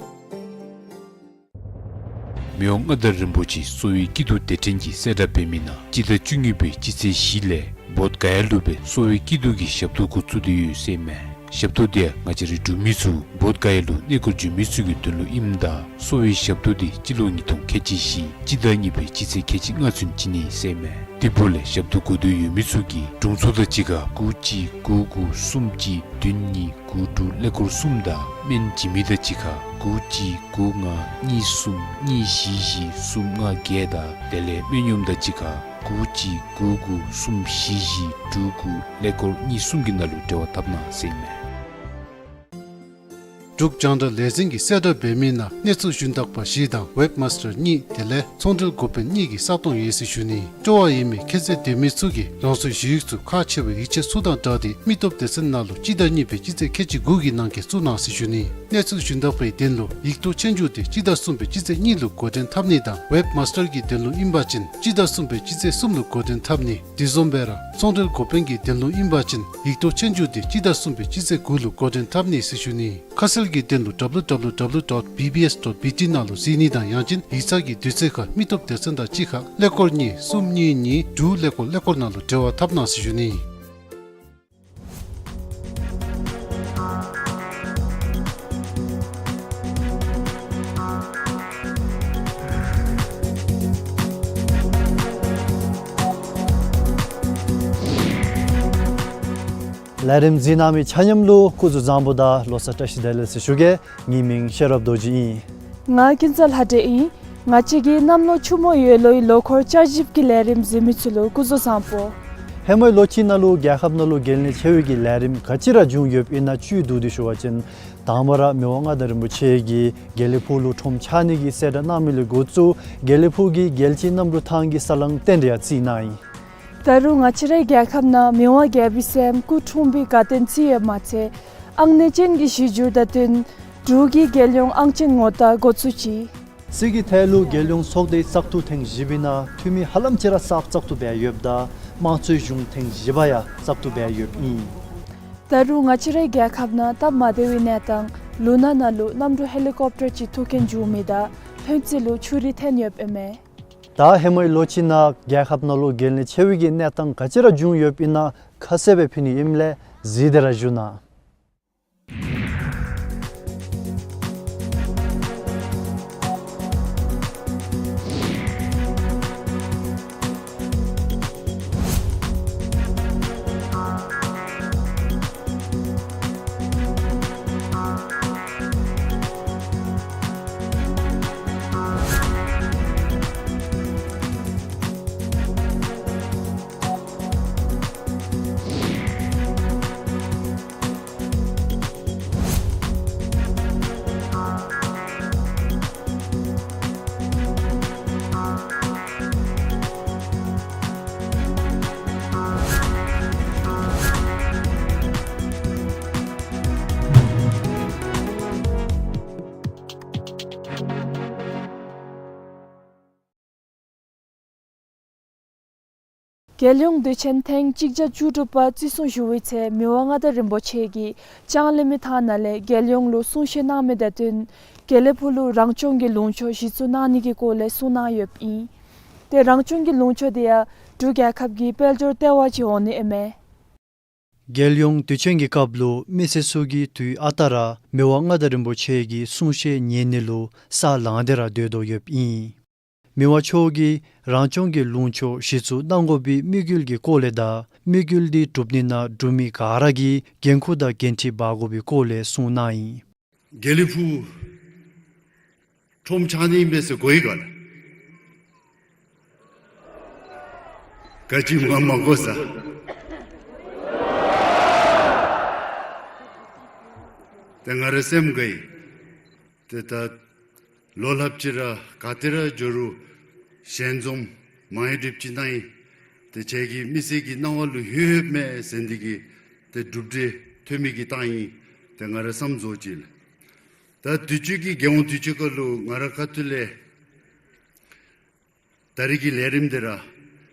མི་དབང་མངའ་བདག་རིན་པོ་ཆེ་གསོ་བའི་སྐྱིད་སྡུག་དེ་དྲན་གྱི་གསལ་བསྒྲགས་འབད་མི་ནང་སྤྱི་ཟླ་བཅུ་གཉིས་པའི་སྤྱི་ཚེས་བཞི་ལས་བོདྷ་ག་ཡ་ལུ་སྦེ་གསོ་བའི་སྐྱིད་སྡུག་གི་ཞབས་ཏོག་འགོ་བཙུགས་ཏེ་ཡོད་ཟེར་མས། ཞབས་ཏོག་དེ་ཡང་ང་བཅས་རའི་འབྲུག་མི་ཚུ་བོདྷ་ག་ཡ་ལུ་གནས་སྐོར་འབྱོན་མི་ཚུ་གི་དོན་ལུ་ཨིནམ་ད་གསོ་བའི་ཞབས་ཏོག་དེ་སྤྱི་ལོ་ཉིས་སྟོང་ཁལ་གཅིག་བཞི་སྤྱི་ཟླ་གཉིས་པའི་སྤྱི་ཚེས་ཁལ་གཅིག་ལྔ་ཚུན་བྱིན་ནི་ཟེར་མས། དེ་འབདཝ་ལས་ཞབས་ཏོག་དགོ་འདོད་ཡོད་མི་ཚུ་གིས་དྲུང་འཚོ་དང་གཅིག་ཁར་དགུ་གཅིག་དགུ་དགུ་གསུམ་གཅིག་བདུན་གཉིས་དགུ་དྲུག་ཀླད་ཀོར་གསུམ་དང་སྨན་བྱིན་མི་དང་གཅིག་ཁར་དགུ་གཅིག་དགུ་ལྔ་གཉིས་གསུམ་གཉིས་བཞི་བཞི་གསུམ་ལྔ་བརྒྱད་དང་དེ་ལས་སྨན་གཡོགམ་དང་གཅིག་ཁར་དགུ་གཅིག་དགུ་དགུ་གསུམ་བཞི་བཞི་དྲུག་དགུ་ཀླད་ཀོར་གཉིས་གསུམ་གྱི་ནང་ལུ་འབྲེལ་བ་འཐབ་གནང་ཟེར་མས། འབྲུག་རྒྱང་བསྒྲགས་ལས་འཛིན་གྱིས་གསལ་བསྒྲགས་འབད་མི་ནང་གནས་ཚུལ་ཞུན་དག་པ་བཞི་དང་ཝེབ་མཱས་ཊར་གཉིས་དེ་ལས་ཚོང་འབྲེལ་འགོ་དཔོན་གཉིས་ཀྱི་ས་སྟོང་ཡོད་ཟེར་ཞུ་ནི། སྤྲོ་བ་ཡོད་མི་ཁྱད་ཚད་ལྡན་མི་ཚུ་གིས་རང་སོའི་ཞུ་ཡིག་ཚུ་ཁག་ཆེ་བའི་ཡིག་ཆ་ཚུ་དང་སྦྲགས་ཏེ་མི་སྟོབས་སྡེ་ཚན་ནང་ལུ་སྤྱི་ཟླ་གཉིས་པའི་སྤྱི་ཚེས་ཁལ་གཅིག་དགུ་གི་ནང་འཁོད་བཙུགས་གནང་ཟེར་ཞུ་ནི། གནས་ཚུལ་ཞུན་དག་པའི་དོན་ལུ་ཡིག་ཐོག་ཆོས་རྒྱུགས་དེ་སྤྱི་ཟླ་གསུམ་པའི་སྤྱི་ཚེས་གཉིས་ལུ་འགོ་འདྲེན་འཐབ་ནི་དང་ཝེབ་མཱས་ཊར་གྱི་དོན་ལུ་ཨིན་པ་ཅིན་སྤྱི་ཟླ་གསུམ་པའི་སྤྱི་ཚེས་གསུམ་ལུ་འགོ་འདྲེན་འཐབ་ནི། དེ་བཟུམ་སྦེ་ར་ཚོང་འབྲེལ་འགོ་དཔོན་གྱི་དོན་ལུ་ཨིན་པ་ཅིན་ཡིག་ཐོག་ཆོས་རྒྱུགས་དེ་སྤྱི་ཟླ་གསུམ་པའི་སྤྱི་ཚེས་དགུ་ལུ་འགོ་འདྲེན་འཐབ་ནི་ཟེར་ཞུ་ནི། ཁ་གསལ་གྱི་དོན་ལུ་W W W dot B B S dot B T ནང་ལུ་གཟིགས་ནི་དང་ཡང་ཅིན་ཡིག་ཚང་གི་དུས་ཚོད་ཁར་མི་སྟོབས་སྡེ་ཚན་དང་གཅིག་ཁར་ཀླད་ཀོར་གཉིས་གསུམ་གཉིས་གཉིས་དྲུག་ཀླད་ཀོར་ཀླད་ཀོར་ནང་ལུ་འབྲེལ་བ་འཐབ་གནང་ཟེར་ཞུ་ནི། ལས་རིམ་གཟིགས་གནང་མི་ཆ་མཉམ་ལུ་སྐུ་གཟུགས་བཟང་པོ་དང་ལོ་གསར་བཀྲ་ཤིས་བདེ་ལེགས་ཟེར་ཞུ་གེ། ངེའི་མིང་ཤེས་རབ་རྡོ་རྗེ་ཨིན། ང་ཀུན་བཟང་ལྷ་སྒྲོན་ཨིན། ང་བཅས་ཀྱི་གནམ་ལོ་ཆུ་མོ་ཡོས་ལོའི་ལོ་འཁོར་བསྐྱར་ཞིབ་ཀྱི་ལས་རིམ་གཟིགས་མི་ཚུ་ལུ་སྐུ་གཟུགས་བཟང་པོ། ཧེ་མའི་ལོ་གཅིག་ནང་ལུ་རྒྱལ་ཁབ་ནང་ལུ་གལ་གནད་ཆེ་བའི་གི་ལས་རིམ་ག་ཅི་ར་བྱུང་ཡོདཔ་ཨིན་ན་བཅུད་བསྡུ་སྟེ་ཞུ་བ་ཅིན་དང་པ་ར་མི་དབང་མངའ་བདག་རིན་པོ་ཆེ་གིས་དགེ་ལེགས་ཕུག་ལུ་ཁྲོམ་ཆགས་ནི་གི་གསལ་བསྒྲགས་གནང་མི་ལས་འགོ་བཙུགས་དགེ་ལེགས་ཕུག་གི་རྒྱལ་གཅེས་གནམ་གྲུ་ཐང་གི་ས་བསླང་རྟེན་འབྲེལ་ཡང་བརྩིས་གནང་ཡི། ད་རུང་ང་བཅས་རའི་རྒྱལ་ཁབ་ནང་མི་དབང་རྒྱལ་པོའི་སྲསམོ་སྐུ་འཁྲུངས་པའི་དགའ་སྟོན་བརྩི་ཡོདཔ་མ་ཚད་ཨང་གནས་ཅན་གྱི་གཞི་འགྱུར་དང་བསྟུན་འབྲུག་གི་རྒྱལ་ཡོངས་ཨང་ཅན་ངོ་རྟགས་འགོ་བཙུགས་ཅི། ཚིག་གི་ཐད་ལུ་རྒྱལ་ཡོངས་ཚོགས་སྡེའི་བཙག་འཐུ་ཐེངས་བཞི་པའི་ནང་འཐུས་མི་ཧ་ལམ་ཅིག་ར་གསརཔ་བཙག་འཐུ་འབད་ཡོདཔ་ད་དམངས་གཙོའི་གཞུང་ཐེངས་བཞི་པ་ཡང་བཙག་འཐུ་འབད་ཡོདཔ་ཨིན། ད་རུང་ང་བཅས་རའི་རྒྱལ་ཁབ་ནང་སྟབས་མ་བདེ་བའི་གནས་སྟངས་ལུ་ནག་ནང་ལུ་གནམ་གྲུ་ཧེ་ལི་ཀོབ་ཊར་ཅིག་ཐུག་རྐྱེན་བྱུང་མི་དང་ལྷུན་རྩེ་ལུ་ཆུ་རུད་ཐོན་ཡོདཔ་ཨིན་མས། ད་ཧེ་མའི་ལོ་གཅིག་ནང་རྒྱལ་ཁབ་ནང་ལུ་གལ་གནད་ཆེ་བའི་གི་གནས་སྟངས་ག་ཅི་ར་བྱུང་ཡོདཔ་ཨིན་ན་ཁ་གསལ་སྦེ་ཕུལ་ནི་ཨིནམ་ལས་གཟིགས་ཏེ་ར་བཞུགས་གནང་། རྒྱལ་ཡོངས་དུས་ཆེན་ཐེངས་གཅིག་བརྒྱ་བཅུ་དྲུག་པ་བརྩི་སྲུང་ཞུ་བའི་ཚེ་མི་དབང་མངའ་བདག་རིན་པོ་ཆེ་གིས་ལྕང་གླིང་མི་ཐང་ནང་ལས་རྒྱལ་ཡོངས་ལུ་གསུང་བཤད་གནང་མི་དང་བསྟུན་དགེ་ལེགས་ཕུག་ལུ་རང་སྐྱོང་གི་ལུང་ཕྱོགས་གཞི་བཙུགས་གནང་ནི་གི་སྐོར་ལས་གསུངས་གནང་ཡོདཔ་ཨིན། ཏེ་རང་སྐྱོང་གི་ལུང་ཕྱོགས་དེ་ཡང་འབྲུག་རྒྱལ་ཁབ་ཀྱི་དཔལ་འབྱོར་ལྟེ་བ་ཅིག་འོང་ནི་ཨིན་མས། རྒྱལ་ཡོངས་དུས་ཆེན་གྱི་སྐབས་ལུ་མི་སེར་ཚུ་གིས་དུས་ཨ་རྟག་ར་མི་དབང་མངའ་བདག་རིན་པོ་ཆེ་གི་གསུང་བཤད་ཉན་ནི་ལུ་ས་ལངས་ཏེ་ར་སྡོད་དོ་ཡོདཔ་ཨིན། མི་དབང་མཆོག་གིས་རང་སྐྱོང་གི་ལུང་ཕྱོགས་གཞི་བཙུགས་གནང་དགོ་པའི་དམིགས་ཡུལ་གྱི་སྐོར་ལས་དང་དམིགས་ཡུལ་འདི་སྒྲུབ་ནི་ནང་འབྲུག་མི་ག་ར་གིས་འགན་ཁུར་དང་འགན་འཁྲི་འབག་དགོ་པའི་སྐོར་ལས་གསུངས་གནང་ཡི། དགེ་ལེགས་ཕུག་ཁྲོམ་ཆགས་ནི་ཨིན་པས་ཟེར་གོ་ཡི་ག་ལགས། ག་ཅི་མ་མ་གོ་ས། ཏེ་ང་རའི་སེམས་དགའ་ཡི། ཏེ་ད་ལོ་ལྷགཔ་ཅིག་ར་ག་ཏེ་ར་འགྱོ་རུང་ཞལ་འཛོམས་མང་ཡོད་སྒྲིགཔ་ཅིག་གནང་ཡི། ཏེ་ཁྱེད་ཀྱི་མི་སེར་གྱི་སྣང་བ་ལུ་ལྷོད་ཡོདཔ་མས་ཟེར་འདི་གིས་ཏེ་གྲུབ་འབྲས་ཐོན་མི་གི་རྟགས་ཨིན། ཏེ་ང་ར་བསམ་བཟོ་ཅིག་ལགས། ད་དུས་ཅི་གི་རྒྱལ་ཡོངས་དུས་ཆེན་ཁར་ལུ་ང་ར་ཁ་ཐུག་ལས་ད་རིས་ཀྱི་ལས་རིམ་འདི་ར་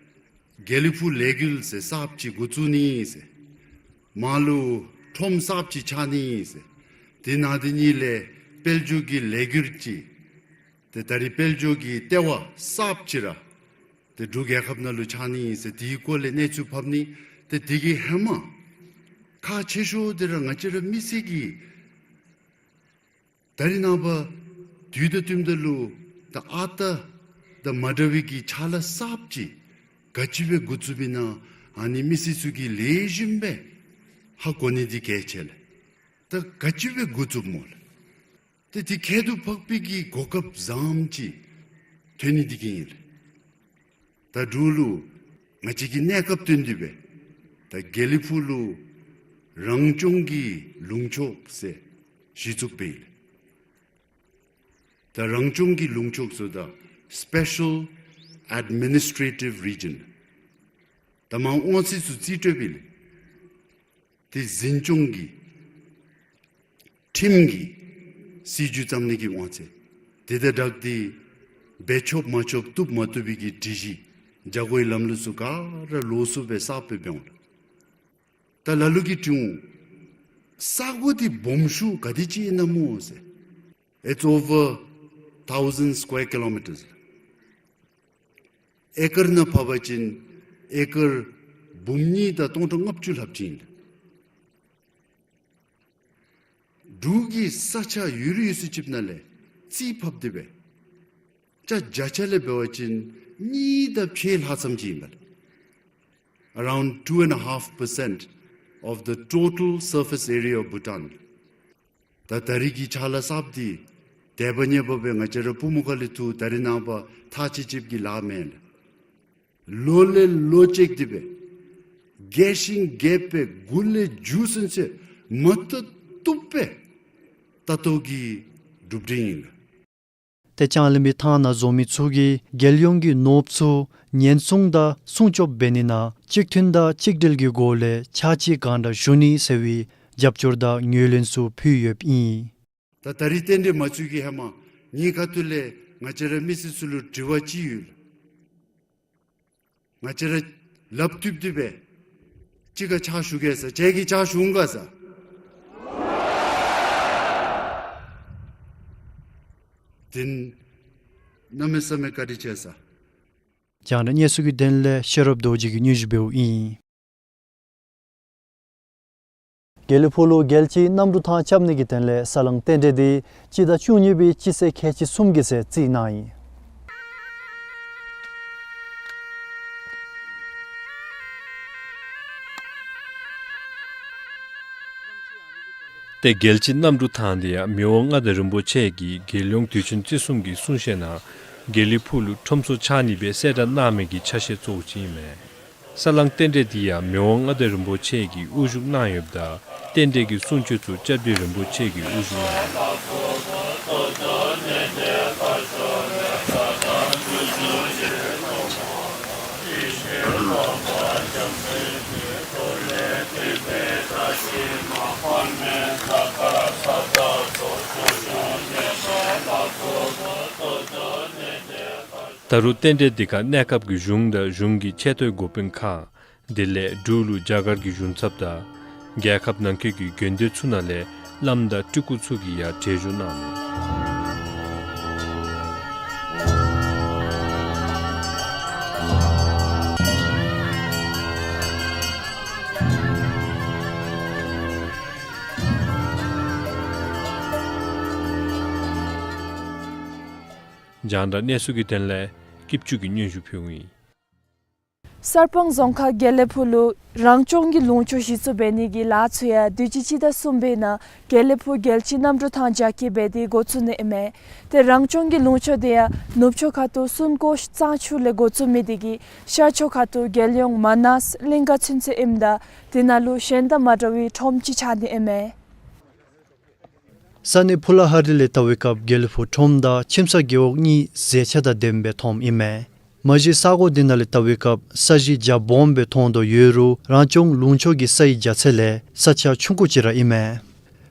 དགེ་ལེགས་ཕུག་ལས་འགུལ་ཟེར་གསརཔ་ཅིག་འགོ་བཙུགས་ནི་ཟེར། མར་ལུ་ཁྲོམ་གསརཔ་ཅིག་ཆགས་ནི་ཟེར། དེ་ནང་དེ་གཉིས་ལས་དཔལ་འབྱོར་གྱི་ལས་འགུལ་ཅིག། ཏེ་ད་རིས་དཔལ་འབྱོར་གྱི་ལྟེ་བ་གསརཔ་ཅིག་ར་ཏེ་འབྲུག་རྒྱལ་ཁབ་ནང་ལུ་ཆགས་ནི་ཟེར། དེའི་སྐོར་ལས་གནས་ཚུལ་ཕབ་ནི། ཏེ་དེ་གི་ཧེ་མ་ཁག་ཆེ་ཤོས་འདི་ར་ང་བཅས་ར་མི་སེར་གྱིས་ད་རིས་ནངས་པ་དུས་དང་བསྟུནམ་ད་ལུ་ད་ཨ་རྟག་དང་མ་འདྲ་བའི་གི་ཕྱག་ལཱ་གསརཔ་ཅིག་ག་ཅི་སྦེ་འགོ་བཙུགསཔ་ཨིན་ན་ཨ་ནི་མི་སེར་ཚུ་གིས་ལེགས་ཤོམ་སྦེ་ཧ་གོ་ནི་འདི་གལ་ཆེ་ལགས། ད་ག་ཅི་སྦེ་འགོ་བཙུགསཔ་སྨོ་ལགས། ཏེ་དེ་ཁྱད་དུ་འཕགས་པའི་གི་གོ་སྐབས་བཟངམ་ཅིག་ཐོན་ནི་འདི་གིས་ཨིན་ལགས། ད་འབྲུག་ལུ་ང་བཅས་ཀྱིས་གནས་སྐབས་བཏོན་ཏེ་སྦེ་ད་དགེ་ལེགས་ཕུག་ལུ་རང་སྐྱོང་གི་ལུང་ཕྱོགས་ཟེར་གཞི་བཙུགས་འབད་ཡི་ལགས། ད་རང་སྐྱོང་གི་ལུང་ཕྱོགས་ཟེརཝ་ད་Special Administrative Region། ད་མར་དབང་ཚད་ཚུ་རྩིས་སྤྲོད་འབད་ཡི་ལགས། ཏེ་འཛིན་སྐྱོང་གི་ཁྲིམས་ཀྱི་སྲིད་བྱུས་བརྩམ་ནི་གི་དབང་ཚད། དེ་དང་སྦྲགས་ཏེ་འབད་ཆོགཔ་མ་ཆོགཔ་བཏུབ་མ་བཏུབ་པའི་གི་སྒྲིག་གཞི་བྱ་སྒོའི་ལམ་ལུགས་ཚུ་ག་ར་ལོགས་སུ་སྦེ་གསརཔ་སྦེ་འབད་འོང་ལགས། ད་ལ་ལུ་གིས་དྲི་འོང་། ས་གོ་འདི་སྦོམ་ཤོས་ག་དེ་ཅིག་ཨིན་ན་སྨོ་ཟེར། It's over thousand square kilometers. ཨེ་ཀར་ནང་ཕབ་པ་ཅིན་ཨེ་ཀར་འབུམ་གཉིས་དང་སྟོང་ཕྲག་ལྔ་བཅུ་ལྷགཔ་ཅིག་ཨིན་ལགས། འབྲུག་གི་ས་ཆ་ཡོད་རིགས་ཡོད་ཚད་ཅིག་ནང་ལས་རྩིས་ཕབ་སྟེ་སྦེ་ཆ་བརྒྱ་ཆ་ལས་འབད་བ་ཅིན་གཉིས་དང་ཕྱེད་ལྷག་ཙམ་ཅིག་ཨིན་པས་ལགས། Around two and a half percent of the total surface area of Bhutan. ད་ད་རིས་ཀྱི་ཕྱག་ལཱ་གསརཔ་འདི་དད་པ་ཉེ་བ་སྦེ་ང་བཅས་ར་པུས་མོ་ཁ་ལས་འཐུ་ད་རིས་ནངས་པ་ཐག་ཆོད་ཆོདཔ་གི་ལཱ་མེན་ལགས། ལོ་ལས་ལོ་བཅད་དེ་སྦེ་རྒས་ཤིང་རྒས་པའི་མགུ་ལས་མཇུག་ཚུན་ཚོད་མ་བཏུབ་བཏུབ་སྦེ་བལྟ་བལྟ་བའི་གི་གྲུབ་འབྲས་ཨིན་ལགས། ཏེ་ལྕང་གླིང་མི་ཐང་ནང་འཛོམས་མི་ཚུ་གིས་རྒྱལ་ཡོངས་ཀྱི་ནོར་བུ་ཚུ་ཉེན་སྲུང་དང་སྲུང་སྐྱོབ་འབད་ནི་ནང་གཅིག་མཐུན་དང་གཅིག་སྒྲིལ་གྱི་སྒོ་ལས་ཕྱག་ཕྱིད་གང་དྲག་ཞུ་ནི་ཟེར་བའི་རྒྱབ་སྐྱོར་དང་ངོས་ལེན་ཚུ་ཕུལ་ཡོདཔ་ཨིན། ད་ད་རིས་རྟེན་འབྲེལ་མ་ཚུགས་ཀྱི་ཧེ་མ་ངེའི་ཁ་ཐུག་ལས་ ང་བཅས་ར་མི་སེར་ཚུ་ལུ་དྲི་བ་ཅིག་ཡོད། ང་བཅས་ར་ལགཔ་མཐུད་དེ་སྦེ་གཅིག་ཁར་ཕྱག་ཞུ་གེ་ཟེར། ཁྱེད་ཀྱིས་ཕྱག་ཞུ་འོང་ག་ཟེར། དེ་གནམ་མེད་ས་མེད་བཀའ་དྲིན་ཆེ་ཟེར། རྒྱང་བསྒྲགས་གནས་ཚུལ་གྱི་དོན་ལས་ཤེས་རབ་རྡོ་རྗེ་གིས་སྙན་ཞུ་འབདཝ་ཨིན། དགེ་ལེགས་ཕུག་ལུ་རྒྱལ་སྤྱིའི་གནམ་གྲུ་ཐང་རྐྱབ་ནི་གི་དོན་ལས་ས་བསླང་རྟེན་འབྲེལ་འདི་སྤྱི་ཟླ་བཅུ་གཉིས་པའི་སྤྱི་ཚེས་ཁལ་གཅིག་གསུམ་གྱི་ཚེ་བརྩིས་གནང་ཡི། ཏེ་རྒྱལ་སྤྱིའི་གནམ་གྲུ་ཐང་འདི་ཡང་མི་དབང་མངའ་བདག་རིན་པོ་ཆེ་གིས་རྒྱལ་ཡོངས་དུས་ཆེན་བརྩི་སྲུང་གི་གསུང་བཤད་ནང་དགེ་ལེགས་ཕུག་ལུ་ཁྲོམ་ཚོགས་འཆར་ནི་སྦེ་གསལ་བསྒྲགས་གནང་མི་གི་ཆ་ཤས་གཙོ་བོ་ཅིག་ཨིན་མས། ས་བསླང་རྟེན་འབྲེལ་འདི་ཡང་མི་དབང་མངའ་བདག་རིན་པོ་ཆེ་གིས་དབུ་བཞུགས་གནང་ཡོདཔ་ད་རྟེན་འབྲེལ་གྱི་གསུང་ཆོས་ཚུ་སྐྱབས་རྗེ་རིན་པོ་ཆེ་གིས་དབུ་བཞུགས་གནང་ཡོད། ད་རུང་རྟེན་འབྲེལ་འདི་ཁར་གནས་སྐབས་ཀྱི་གཞུང་དང་གཞུང་གི་ཆེ་མཐོའི་འགོ་དཔོན་ཁག་དེ་ལས་འབྲུག་ལུ་རྒྱ་གར་གྱི་གཞུང་ཚབ་དང་རྒྱལ་ཁབ་ནང་འཁོད་ཀྱི་དགོན་སྡེ་ཚུ་ནང་ལས་བླམ་དང་སྤྲུལ་སྐུ་ཚུ་གིས་ཡང་གྲལ་བཞུགས་གནང་ནུག། རྒྱང་བསྒྲགས་གནས་ཚུལ་གྱི་དོན་ལས་སྐྱིད་ཆུ་གིས་སྙན་ཞུ་ཕུལཝ་ཨིན། གསར་སྤང་རྫོང་ཁག་དགེ་ལེགས་ཕུག་ལུ་རང་སྐྱོང་གི་ལུང་ཕྱོགས་གཞི་བཙུགས་འབད་ནི་གི་ལཱ་ཚུ་ཡང་དུས་ཅི་སྤྱི་ཟླ་གསུམ་པའི་ནང་དགེ་ལེགས་ཕུག་རྒྱལ་སྤྱིའི་གནམ་གྲུ་ཐང་རྒྱ་བསྐྱེད་འབད་དེ་འགོ་བཙུགས་ནི་ཨིན་མས། ཏེ་རང་སྐྱོང་གི་ལུང་ཕྱོགས་དེ་ཡང་ནུབ་ཕྱོགས་ཁ་ཐུག་སུན་ཀོ་གཙང་ཆུ་ལས་འགོ་བཙུགས་མི་དེ་གིས་ཤར་ཕྱོགས་ཁ་ཐུག་རྒྱལ་ཡོངས་མ་ནཱས་གླིང་ག་ཚུན་ཚོད་ཨིནམ་ད་དེ་ནང་ལུ་གཞན་དང་མ་འདྲ་བའི་ཁྲོམ་ཅིག་ཆགས་ནི་ཨིན་མས། ས་གནས་ཕུ་ལ་ཧ་རི་ལས་བལྟ་བའི་སྐབས་དགེ་ལེགས་ཕུག་ཁྲོམ་དང་ཁྱིམ་ས་རྒེད་འོག་གཉིས་མཛེས་ཆ་དང་ལྡནམ་སྦེ་མཐོངམ་ཨིན་མས། མ་གཞི་ས་གོ་འདི་ནང་ལས་བལྟ་བའི་སྐབས་ས་གཞི་རྒྱ་སྦོམ་སྦེ་མཐོང་དོ་ཡོད་རུང་རང་སྐྱོང་ལུང་ཕྱོགས་ཀྱི་སའི་རྒྱ་ཚད་ལས་ས་ཆ་ཆུང་ཀུ་ཅིག་ར་ཨིན་མས།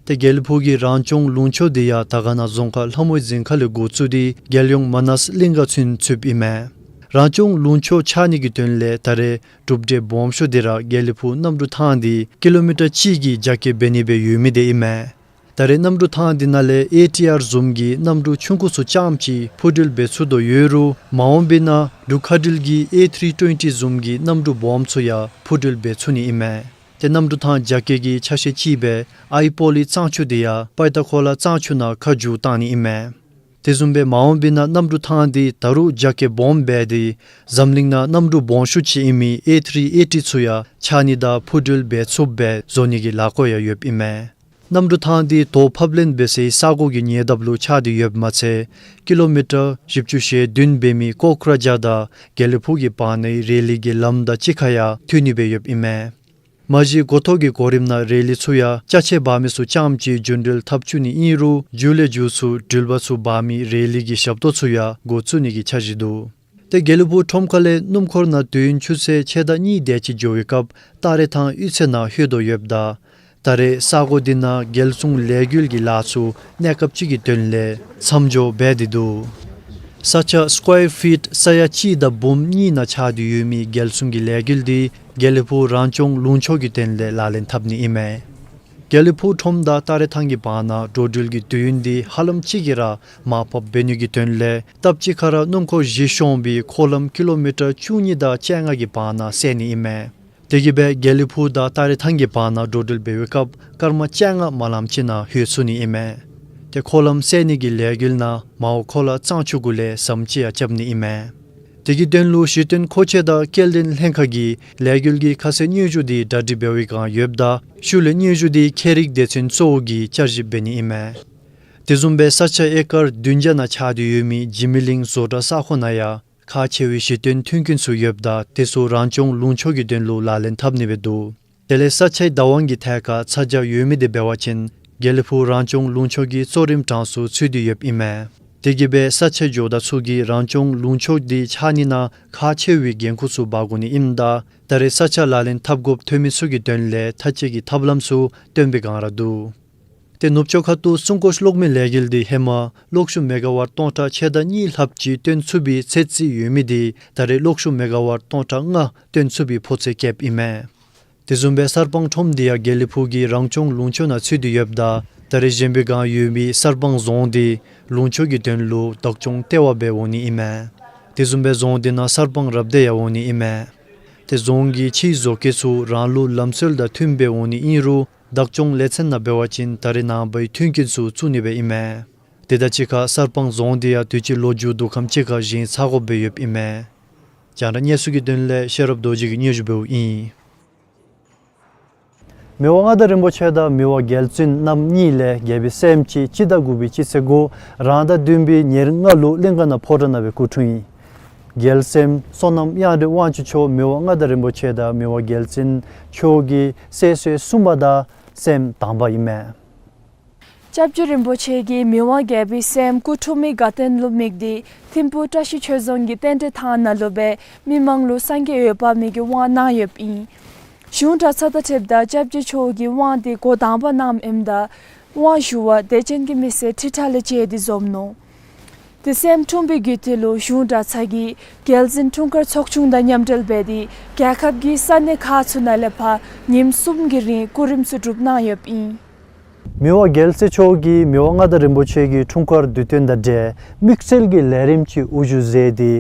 ཏེ་དགེ་ལེགས་ཕུག་གི་རང་སྐྱོང་ལུང་ཕྱོགས་འདི་ཡང་དར་དཀར་ན་རྫོང་ཁག་ལྷ་མོའི་རྫིང་ཁ་ལས་འགོ་བཙུགས་ཏེ་རྒྱལ་ཡོངས་མ་ནཱས་གླིང་ག་ཚུན་ཚོདཔ་ཨིན་མས། རང་སྐྱོང་ལུང་ཕྱོགས་ཆགས་ནི་གི་དོན་ལས་ད་རེས་གྲུབ་འབྲས་སྦོམ་ཤོས་འདི་ར་དགེ་ལེགས་ཕུག་གནམ་གྲུ་ཐང་འདི་ཀི་ལོ་མི་ཊར་གཅིག་གི་རྒྱ་བསྐྱེད་འབད་ནི་སྦེ་ཡོད་མི་དེ་ཨིན་མས། ད་རེས་གནམ་གྲུ་ཐང་འདི་ནང་ལས་ཨེ་ཊི་ཨར་བཟུམ་གྱི་གནམ་གྲུ་ཆུང་ཀུ་ཚུ་རྐྱངམ་ཅིག་འཕུར་འགྲུལ་འབད་ཚུགས་དོ་ཡོད་རུང་མ་འོངས་པའི་ནང་འབྲུག་མཁའ་འགྲུལ་གྱིས་ཨེ་ཐི་རི་ཊུ་ཝེན་ཊི་བཟུམ་གྱི་གནམ་གྲུ་སྦོམ་ཚུ་ཡང་འཕུར་འགྲུལ་འབད་ཚུགས་ནི་ཨིན་མས། ཏེ་གནམ་གྲུ་ཐང་རྒྱ་བསྐྱེད་ཀྱི་ཆ་ཤས་ཅིག་སྦེ་ཨའི་པོ་ལི་གཙང་ཆུ་འདི་ཡང་པའི་ཏ་ཁོ་ལ་གཙང་ཆུ་ནང་ཁ་བསྒྱུར་བཏང་ནི་ཨིན་མས། དེ་བཟུམ་སྦེ་མ་འོངས་པའི་ནང་གནམ་གྲུ་ཐང་འདི་ད་རུང་རྒྱ་བསྐྱེད་སྦོམ་འབད་དེ་འཛམ་གླིང་ནང་གནམ་གྲུ་སྦོམ་ཤོས་ཅིག་ཨིན་མི་ཨེ་ཐི་རི་ཨེ་ཊི་ཚུ་ཡང་ཆགས་ནི་དང་འཕུར་འགྲུལ་འབད་ཚུགསཔ་སྦེ་བཟོ་ནི་གི་ལཱ་བཀོད་ཡང་ཡོདཔ་ཨིན་མས། གནམ་གྲུ་ཐང་འདི་དོ་ཕབ་ལེན་འབད་སའི་ས་གོ་གི་ཉེ་འདབས་ལུ་ཆགས་ཏེ་ཡོདཔ་མ་ཚད་ཀི་ལོ་མི་ཊར་བཞི་བཅུ་ཞེ་བདུན་འབད་མི་ཀོ་ཀྲ་ཇཱར་དང་དགེ་ལེགས་ཕུག་གི་བར་ནའི་རེ་ལི་གི་ལམ་དང་གཅིག་ཁར་ཡང་མཐུད་ནི་སྦེ་ཡོདཔ་ཨིན་མས། མ་གཞི་འགོ་ཐོག་གི་གོ་རིམ་ནང་རེ་ལི་ཚུ་ཡང་ཅ་ཆས་འབག་མི་ཚུ་རྐྱངམ་ཅིག་རྒྱུན་འགྲུལ་འཐབ་བཅུག་ནི་ཨིན་རུང་མཇུག་ལས་མཇུག་ཚུ་འགྲུལ་པ་ཚུ་འབག་མི་རེ་ལི་གི་ཞབས་ཏོག་ཚུ་ཡང་འགོ་བཙུགས་ནི་གི་འཆར་གཞི་འདུག། ཏེ་དགེ་ལེགས་ཕུག་ཁྲོམ་ཁ་ལས་སྣུམ་འཁོར་ནང་དུས་ཡུན་ཆུ་ཚོད་ཕྱེད་དང་གཉིས་དེ་ཅིག་འགྱོ་བའི་སྐབས་སྟ་རེ་ཐང་གཡུས་ཚན་ནང་ལྷོད་དོ་ཡོདཔ་ད་ད་རེས་ས་གོ་འདི་ནང་རྒྱལ་སྲུང་ལས་འགུལ་གྱི་ལཱ་ཚུ་གནས་སྐབས་ཅིག་གི་དོན་ལས་མཚམས་འཇོག་འབད་དེ་འདུག། ས་ཆ་སི་ཀོར་ཕིཊ་ས་ཡ་གཅིག་དང་འབུམ་གཉིས་ནང་ཆགས་ཏེ་ཡོད་མི་རྒྱལ་སྲུང་གི་ལས་འགུལ་འདི་དགེ་ལེགས་ཕུག་རང་སྐྱོང་ལུང་ཕྱོགས་ཀྱི་དོན་ལས་ལག་ལེན་འཐབ་ནི་ཨིན་མས། དགེ་ལེགས་ཕུག་ཁྲོམ་དང་སྟ་རེ་ཐང་གི་བར་ན་འགྲོ་འགྲུལ་གྱི་དུས་ཡུན་འདི་ཧ་ལམ་ཅིག་གིས་ར་མར་ཕབ་འབད་ནི་གི་དོན་ལས་སྟབས་ཅིག་ཁར་ར་སྣུམ་འཁོར་བཞི་ཤོང་བའི་འཁོར་ལམ་ཀི་ལོ་མི་ཊར་བཅུ་གཉིས་དང་བཅོ་ལྔ་གི་བར་ན་བསལ་ནི་ཨིན་མས། དེ་གིས་སྦེ་དགེ་ལེགས་ཕུག་དང་སྟ་རེ་ཐང་གི་བར་ན་འགྲོ་འགྲུལ་འབད་བའི་སྐབས་སྐར་མ་བཅོ་ལྔ་མ་ལངམ་ཅིག་ནང་ལྷོད་ཚུགས་ནི་ཨིན་མས། ཏེ་འཁོར་ལམ་བསལ་ནི་གི་ལས་འགུལ་ནང་མའོ་ཁོ་ལ་གཙང་ཆུ་གུ་ལས་ཟམ་ཅིག་ཡང་རྐྱབ་ནི་ཨིན་མས། དེ་གི་དོན་ལུ་གཞི་རྟེན་མཁོ་ཆས་དང་སྐྱེལ་འདྲེན་ལྷན་ཁག་གིས་ལས་འགུལ་གྱི་ཁ་གསལ་སྙན་ཞུ་འདི་གྲ་སྒྲིག་འབད་བའི་བསྒང་ཡོདཔ་ད་ཤུལ་ལས་སྙན་ཞུ་འདི་ཁྱད་རིག་སྡེ་ཚན་གཙོ་བོ་གིས་བསྐྱར་ཞིབ་འབད་ནི་ཨིན་མས། དེ་བཟུམ་སྦེ་ས་ཆ་ཨེ་ཀར་བདུན་བརྒྱ་ནང་ཆགས་ཏེ་ཡོད་མི་འཇིགས་མེད་གླིང་བཟོ་གྲྭ་ས་ཁོངས་ནང་ཡང་ཁག་ཆེ་བའི་གཞི་རྟེན་མཐུན་རྐྱེན་ཚུ་ཡོདཔ་ད་དེ་ཚུ་རང་སྐྱོང་ལུང་ཕྱོགས་ཀྱི་དོན་ལུ་ལག་ལེན་འཐབ་ནི་སྦེ་འདུག། དེ་ལས་ས་ཆའི་བདག་དབང་གི་ཐད་ཁར་ཚ་གྱང་ཡོད་མི་དེ་འབད་བ་ཅིན་དགེ་ལེགས་ཕུག་རང་སྐྱོང་ལུང་ཕྱོགས་ཀྱི་གཙོ་རིམ་གྲངས་སུ་ཚུད་དེ་ཡོདཔ་ཨིན་མས། དེ་གིས་སྦེ་ས་ཆའི་ཇོ་བདག་ཚུ་གིས་རང་སྐྱོང་ལུང་ཕྱོགས་འདི་ཆགས་ནི་ནང་ཁག་ཆེ་བའི་འགན་ཁུར་ཚུ་འབག་དགོ་ནི་ཨིནམ་ད་ད་རེས་ས་ཆ་ལག་ལེན་འཐབ་དགོཔ་ཐོན་མི་ཚུ་གི་དོན་ལས་ཐག་གཅད་ཀྱི་ཐབས་ལམ་ཚུ་སྟོན་པའི་བསྒང་ར་འདུག། ཏེ་ནུབ་ཕྱོགས་ཁ་ཐུག་སྲུང་སྐྱོབ་གློག་མེ་ལས་འགུལ་འདི་ཧེ་མ་གློག་ཤུགས་མེ་ག་ཝཊ་སྟོང་ཕྲག་ཕྱེད་དང་གཉིས་ལྷགཔ་ཅིག་བཏོན་ཚུགས་པའི་ཚད་རྩིས་ཡོད་མི་འདི་ད་རེས་གློག་ཤུགས་མེ་ག་ཝཊ་སྟོང་ཕྲག་ལྔ་བཏོན་ཚུགས་པའི་ཕོ་ཚོད་བསྐྱེདཔ་ཨིན་མས། དེ་བཟུམ་སྦེ་གསར་སྤང་ཁྲོམ་འདི་ཡང་དགེ་ལེགས་ཕུག་གི་རང་སྐྱོང་ལུང་ཕྱོགས་ནང་ཚུད་དེ་ཡོདཔ་ད་ད་རེས་གཞན་པའི་སྒང་ཡོད་མི་གསར་སྤང་རྫོང་འདི་ལུང་ཕྱོགས་ཀྱི་དོན་ལུ་བདག་སྐྱོང་ལྟེ་བ་སྦེ་འོང་ནི་ཨིན་མས། དེ་བཟུམ་སྦེ་རྫོང་འདི་ནང་གསར་སྤང་རབ་སྡེ་ཡང་འོང་ནི་ཨིན་མས། ཏེ་རྫོང་གི་ཕྱིའི་བཟོ་བཀོད་ཚུ་རང་ལུགས་ལམ་སྲོལ་དང་མཐུནམ་སྦེ་འོང་ནི་ཨིན་རུང་བདག་སྐྱོང་ལས་ཚན་ནང་འབད་བ་ཅིན་ད་རེས་ནངས་པའི་མཐུན་རྐྱེན་ཚུ་བཙུགས་ནི་སྦེ་ཨིན་མས། དེ་དང་གཅིག་ཁར་གསར་སྤང་རྫོང་འདི་ཡང་དུས་ཅི་ལོ་མཇུག་བསྡུ་ཁམས་ཅིག་ཁར་བཞེངས་ཚར་དགོཔ་སྦེ་ཡོདཔ་ཨིན་མས། རྒྱང་བསྒྲགས་གནས་ཚུལ་གྱི་དོན་ལས་ཤེས་རབ་རྡོ་རྗེ་གིས་སྙན་ཞུ་འབདཝ་ཨིན། མི་དབང་མངའ་བདག་རིན་པོ་ཆེ་དང་མི་དབང་རྒྱལ་བཙུན་རྣམ་གཉིས་ལས་རྒྱལ་པོའི་སྲསམོ་ཅིག་སྤྱི་ཟླ་དགུ་པའི་སྤྱི་ཚེས་དགུ་རང་ཟླ་བདུན་པའི་ཉེར་ལྔ་ལུ་གླིང་ག་ན་ཕོ་བྲང་ནང་སྦེ་སྐུ་འཁྲུངས་ཡི། རྒྱལ་སྲསམོ་བསོད་ནམས་དབྱངས་སྒྲོན་དབང་ཕྱུག་མཆོག་མི་དབང་མངའ་བདག་རིན་པོ་ཆེ་དང་མི་དབང་རྒྱལ་བཙུན་མཆོག་གི་སྲས་སུ་གསུམ་པ་དང་སྲསམོ་དང་པ་ཨིན་མས། སྐྱབས་རྗེ་རིན་པོ་ཆེ་གིས་མི་དབང་རྒྱལ་པོའི་སྲསམོ་སྐུ་འཁྲུངས་མི་དགའ་སྟོན་ལུ་དམིགས་ཏེ་ཐིམ་ཕུག་བཀྲ་ཤིས་ཆོས་རྫོང་གི་རྟེན་འབྲེལ་ཐང་ནང་ལུ་སྦེ་མི་མང་ལུ་སངས་རྒྱས་འོད་དཔག་མེད་ཀྱི་དབང་གནང་ཡོདཔ་ཨིན། གཞུང་གྲྭ་ཚང་དང་འཁྲིལཝ་ད་སྐྱབས་རྗེ་མཆོག་གིས་དབང་འདི་འགོ་དང་པ་གནངམ་ཨིནམ་ད་དབང་ཞུ་བར་དད་ཅན་གྱི་མི་སེར་ཁྲི་ཕྲག་ལས་བཅད་དེ་འཛོམས་ནུག། ཏེ་སྲསམོ་འཁྲུངས་པའི་རྒྱུད་དེ་ལུ་གཞུང་གྲྭ་ཚང་གིས་རྒྱལ་འཛིན་འཁྲུངས་སྐར་ཚོགས་ཆུང་དང་མཉམ་འབྲེལ་འབད་དེ་རྒྱལ་ཁབ་ཀྱི་ས་གནས་ཁག་ཚུ་ནང་ལས་ཕར་ཉིནམ་གསུམ་གྱི་རིང་སྐུ་རིམ་ཚུ་སྒྲུབ་གནང་ཡོདཔ་ཨིན། མི་དབང་རྒྱལ་སྲས་མཆོག་གིས་མི་དབང་མངའ་བདག་རིན་པོ་ཆེ་གི་འཁྲུངས་སྐར་དུས་སྟོན་དང་འབྲེལ་དམིགས་བསལ་གྱི་ལས་རིམ་ཅིག་དབུ་བཞུགས་མཛད་དེ་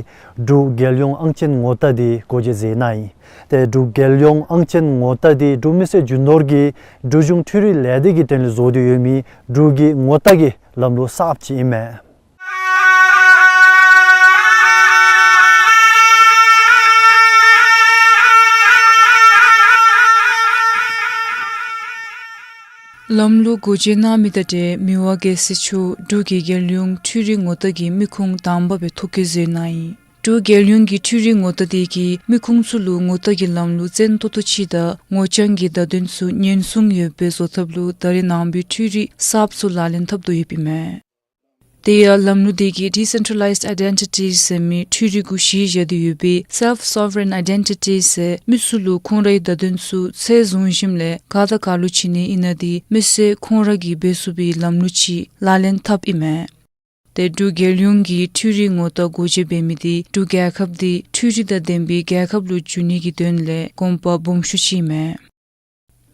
འབྲུག་རྒྱལ་ཡོངས་ཨང་ཅན་ངོ་རྟགས་འདི་སྒོ་འབྱེད་མཛད་གནང་ཡི། ཏེ་འབྲུག་རྒྱལ་ཡོངས་ཨང་ཅན་ངོ་རྟགས་འདི་འབྲུག་མི་སེར་རྒྱུ་ནོར་གྱིས་འབྲུག་གཞུང་འཕྲུལ་རིག་ལས་སྡེ་གི་དོན་ལས་བཟོ་སྟེ་ཡོད་མི་འབྲུག་གི་ངོ་རྟགས་ཀྱི་ལམ་ལུགས་གསརཔ་ཅིག་ཨིན་མས། ལམ་ལུགས་སྒོ་འབྱེད་གནང་མི་དང་འབྲེལ་མི་དབང་རྒྱལ་སྲས་མཆོག་འབྲུག་གི་རྒྱལ་ཡོངས་འཕྲུལ་རིག་ངོ་རྟགས་ཀྱི་མི་ཁུངས་དང་པ་སྦེ་ཐོ་བཀོད་མཛད་གནང་ཡི། འབྲུག་རྒྱལ་ཡོངས་ཀྱི་འཕྲུལ་རིག་ངོ་རྟགས་འདི་གིས་མི་ཁུངས་ཚུ་ལུ་ངོ་རྟགས་ཀྱི་ལམ་ལུགས་བཙན་ཏོག་ཏོ་ཅིག་དང་ངོ་རྐྱང་གི་བརྡ་དོན་ཚུ་ཉེན་སྲུང་ཡོདཔ་སྦེ་བཟོ་ཐབས་ལུ་ད་རེས་ནངས་པའི་འཕྲུལ་རིག་གསརཔ་ཚུ་ལག་ལེན་འཐབ་དོ་ཡོདཔ་ཨིན་མས། དེ་ཡང་ལམ་ལུགས་འདི་གིས་Decentralized Identities ཟེར་མི་འཕྲུལ་རིག་གུ་གཞི་བཞག་སྟེ་ཡོད་པའི་Self-Sovereign Identities ཟེར་མི་ཚུ་ལུ་ཁོང་རའི་བརྡ་དོན་ཚུ་ཚད་བཟུང་ཞིནམ་ལས་ག་དང་ག་ལུ་བྱིན་ནི་ཨིན་ན་འདི་མི་སེར་ཁོང་ར་གིས་འབད་ཚུགས་པའི་ལམ་ལུགས་ཅིག་ལག་ལེན་འཐབ་ཨིན་མས། ཏེ་འབྲུག་རྒྱལ་ཡོངས་ཀྱི་འཕྲུལ་རིག་ངོ་རྟགས་སྒོ་འབྱེད་འབད་མི་འདི་འབྲུག་རྒྱལ་ཁབ་འདི་འཕྲུལ་རིག་དང་ལྡན་པའི་རྒྱལ་ཁབ་ལུ་འགྱུར་ནི་གི་དོན་ལས་གོམ་པ་སྦོམ་ཤོས་ཅིག་ཨིན་མས།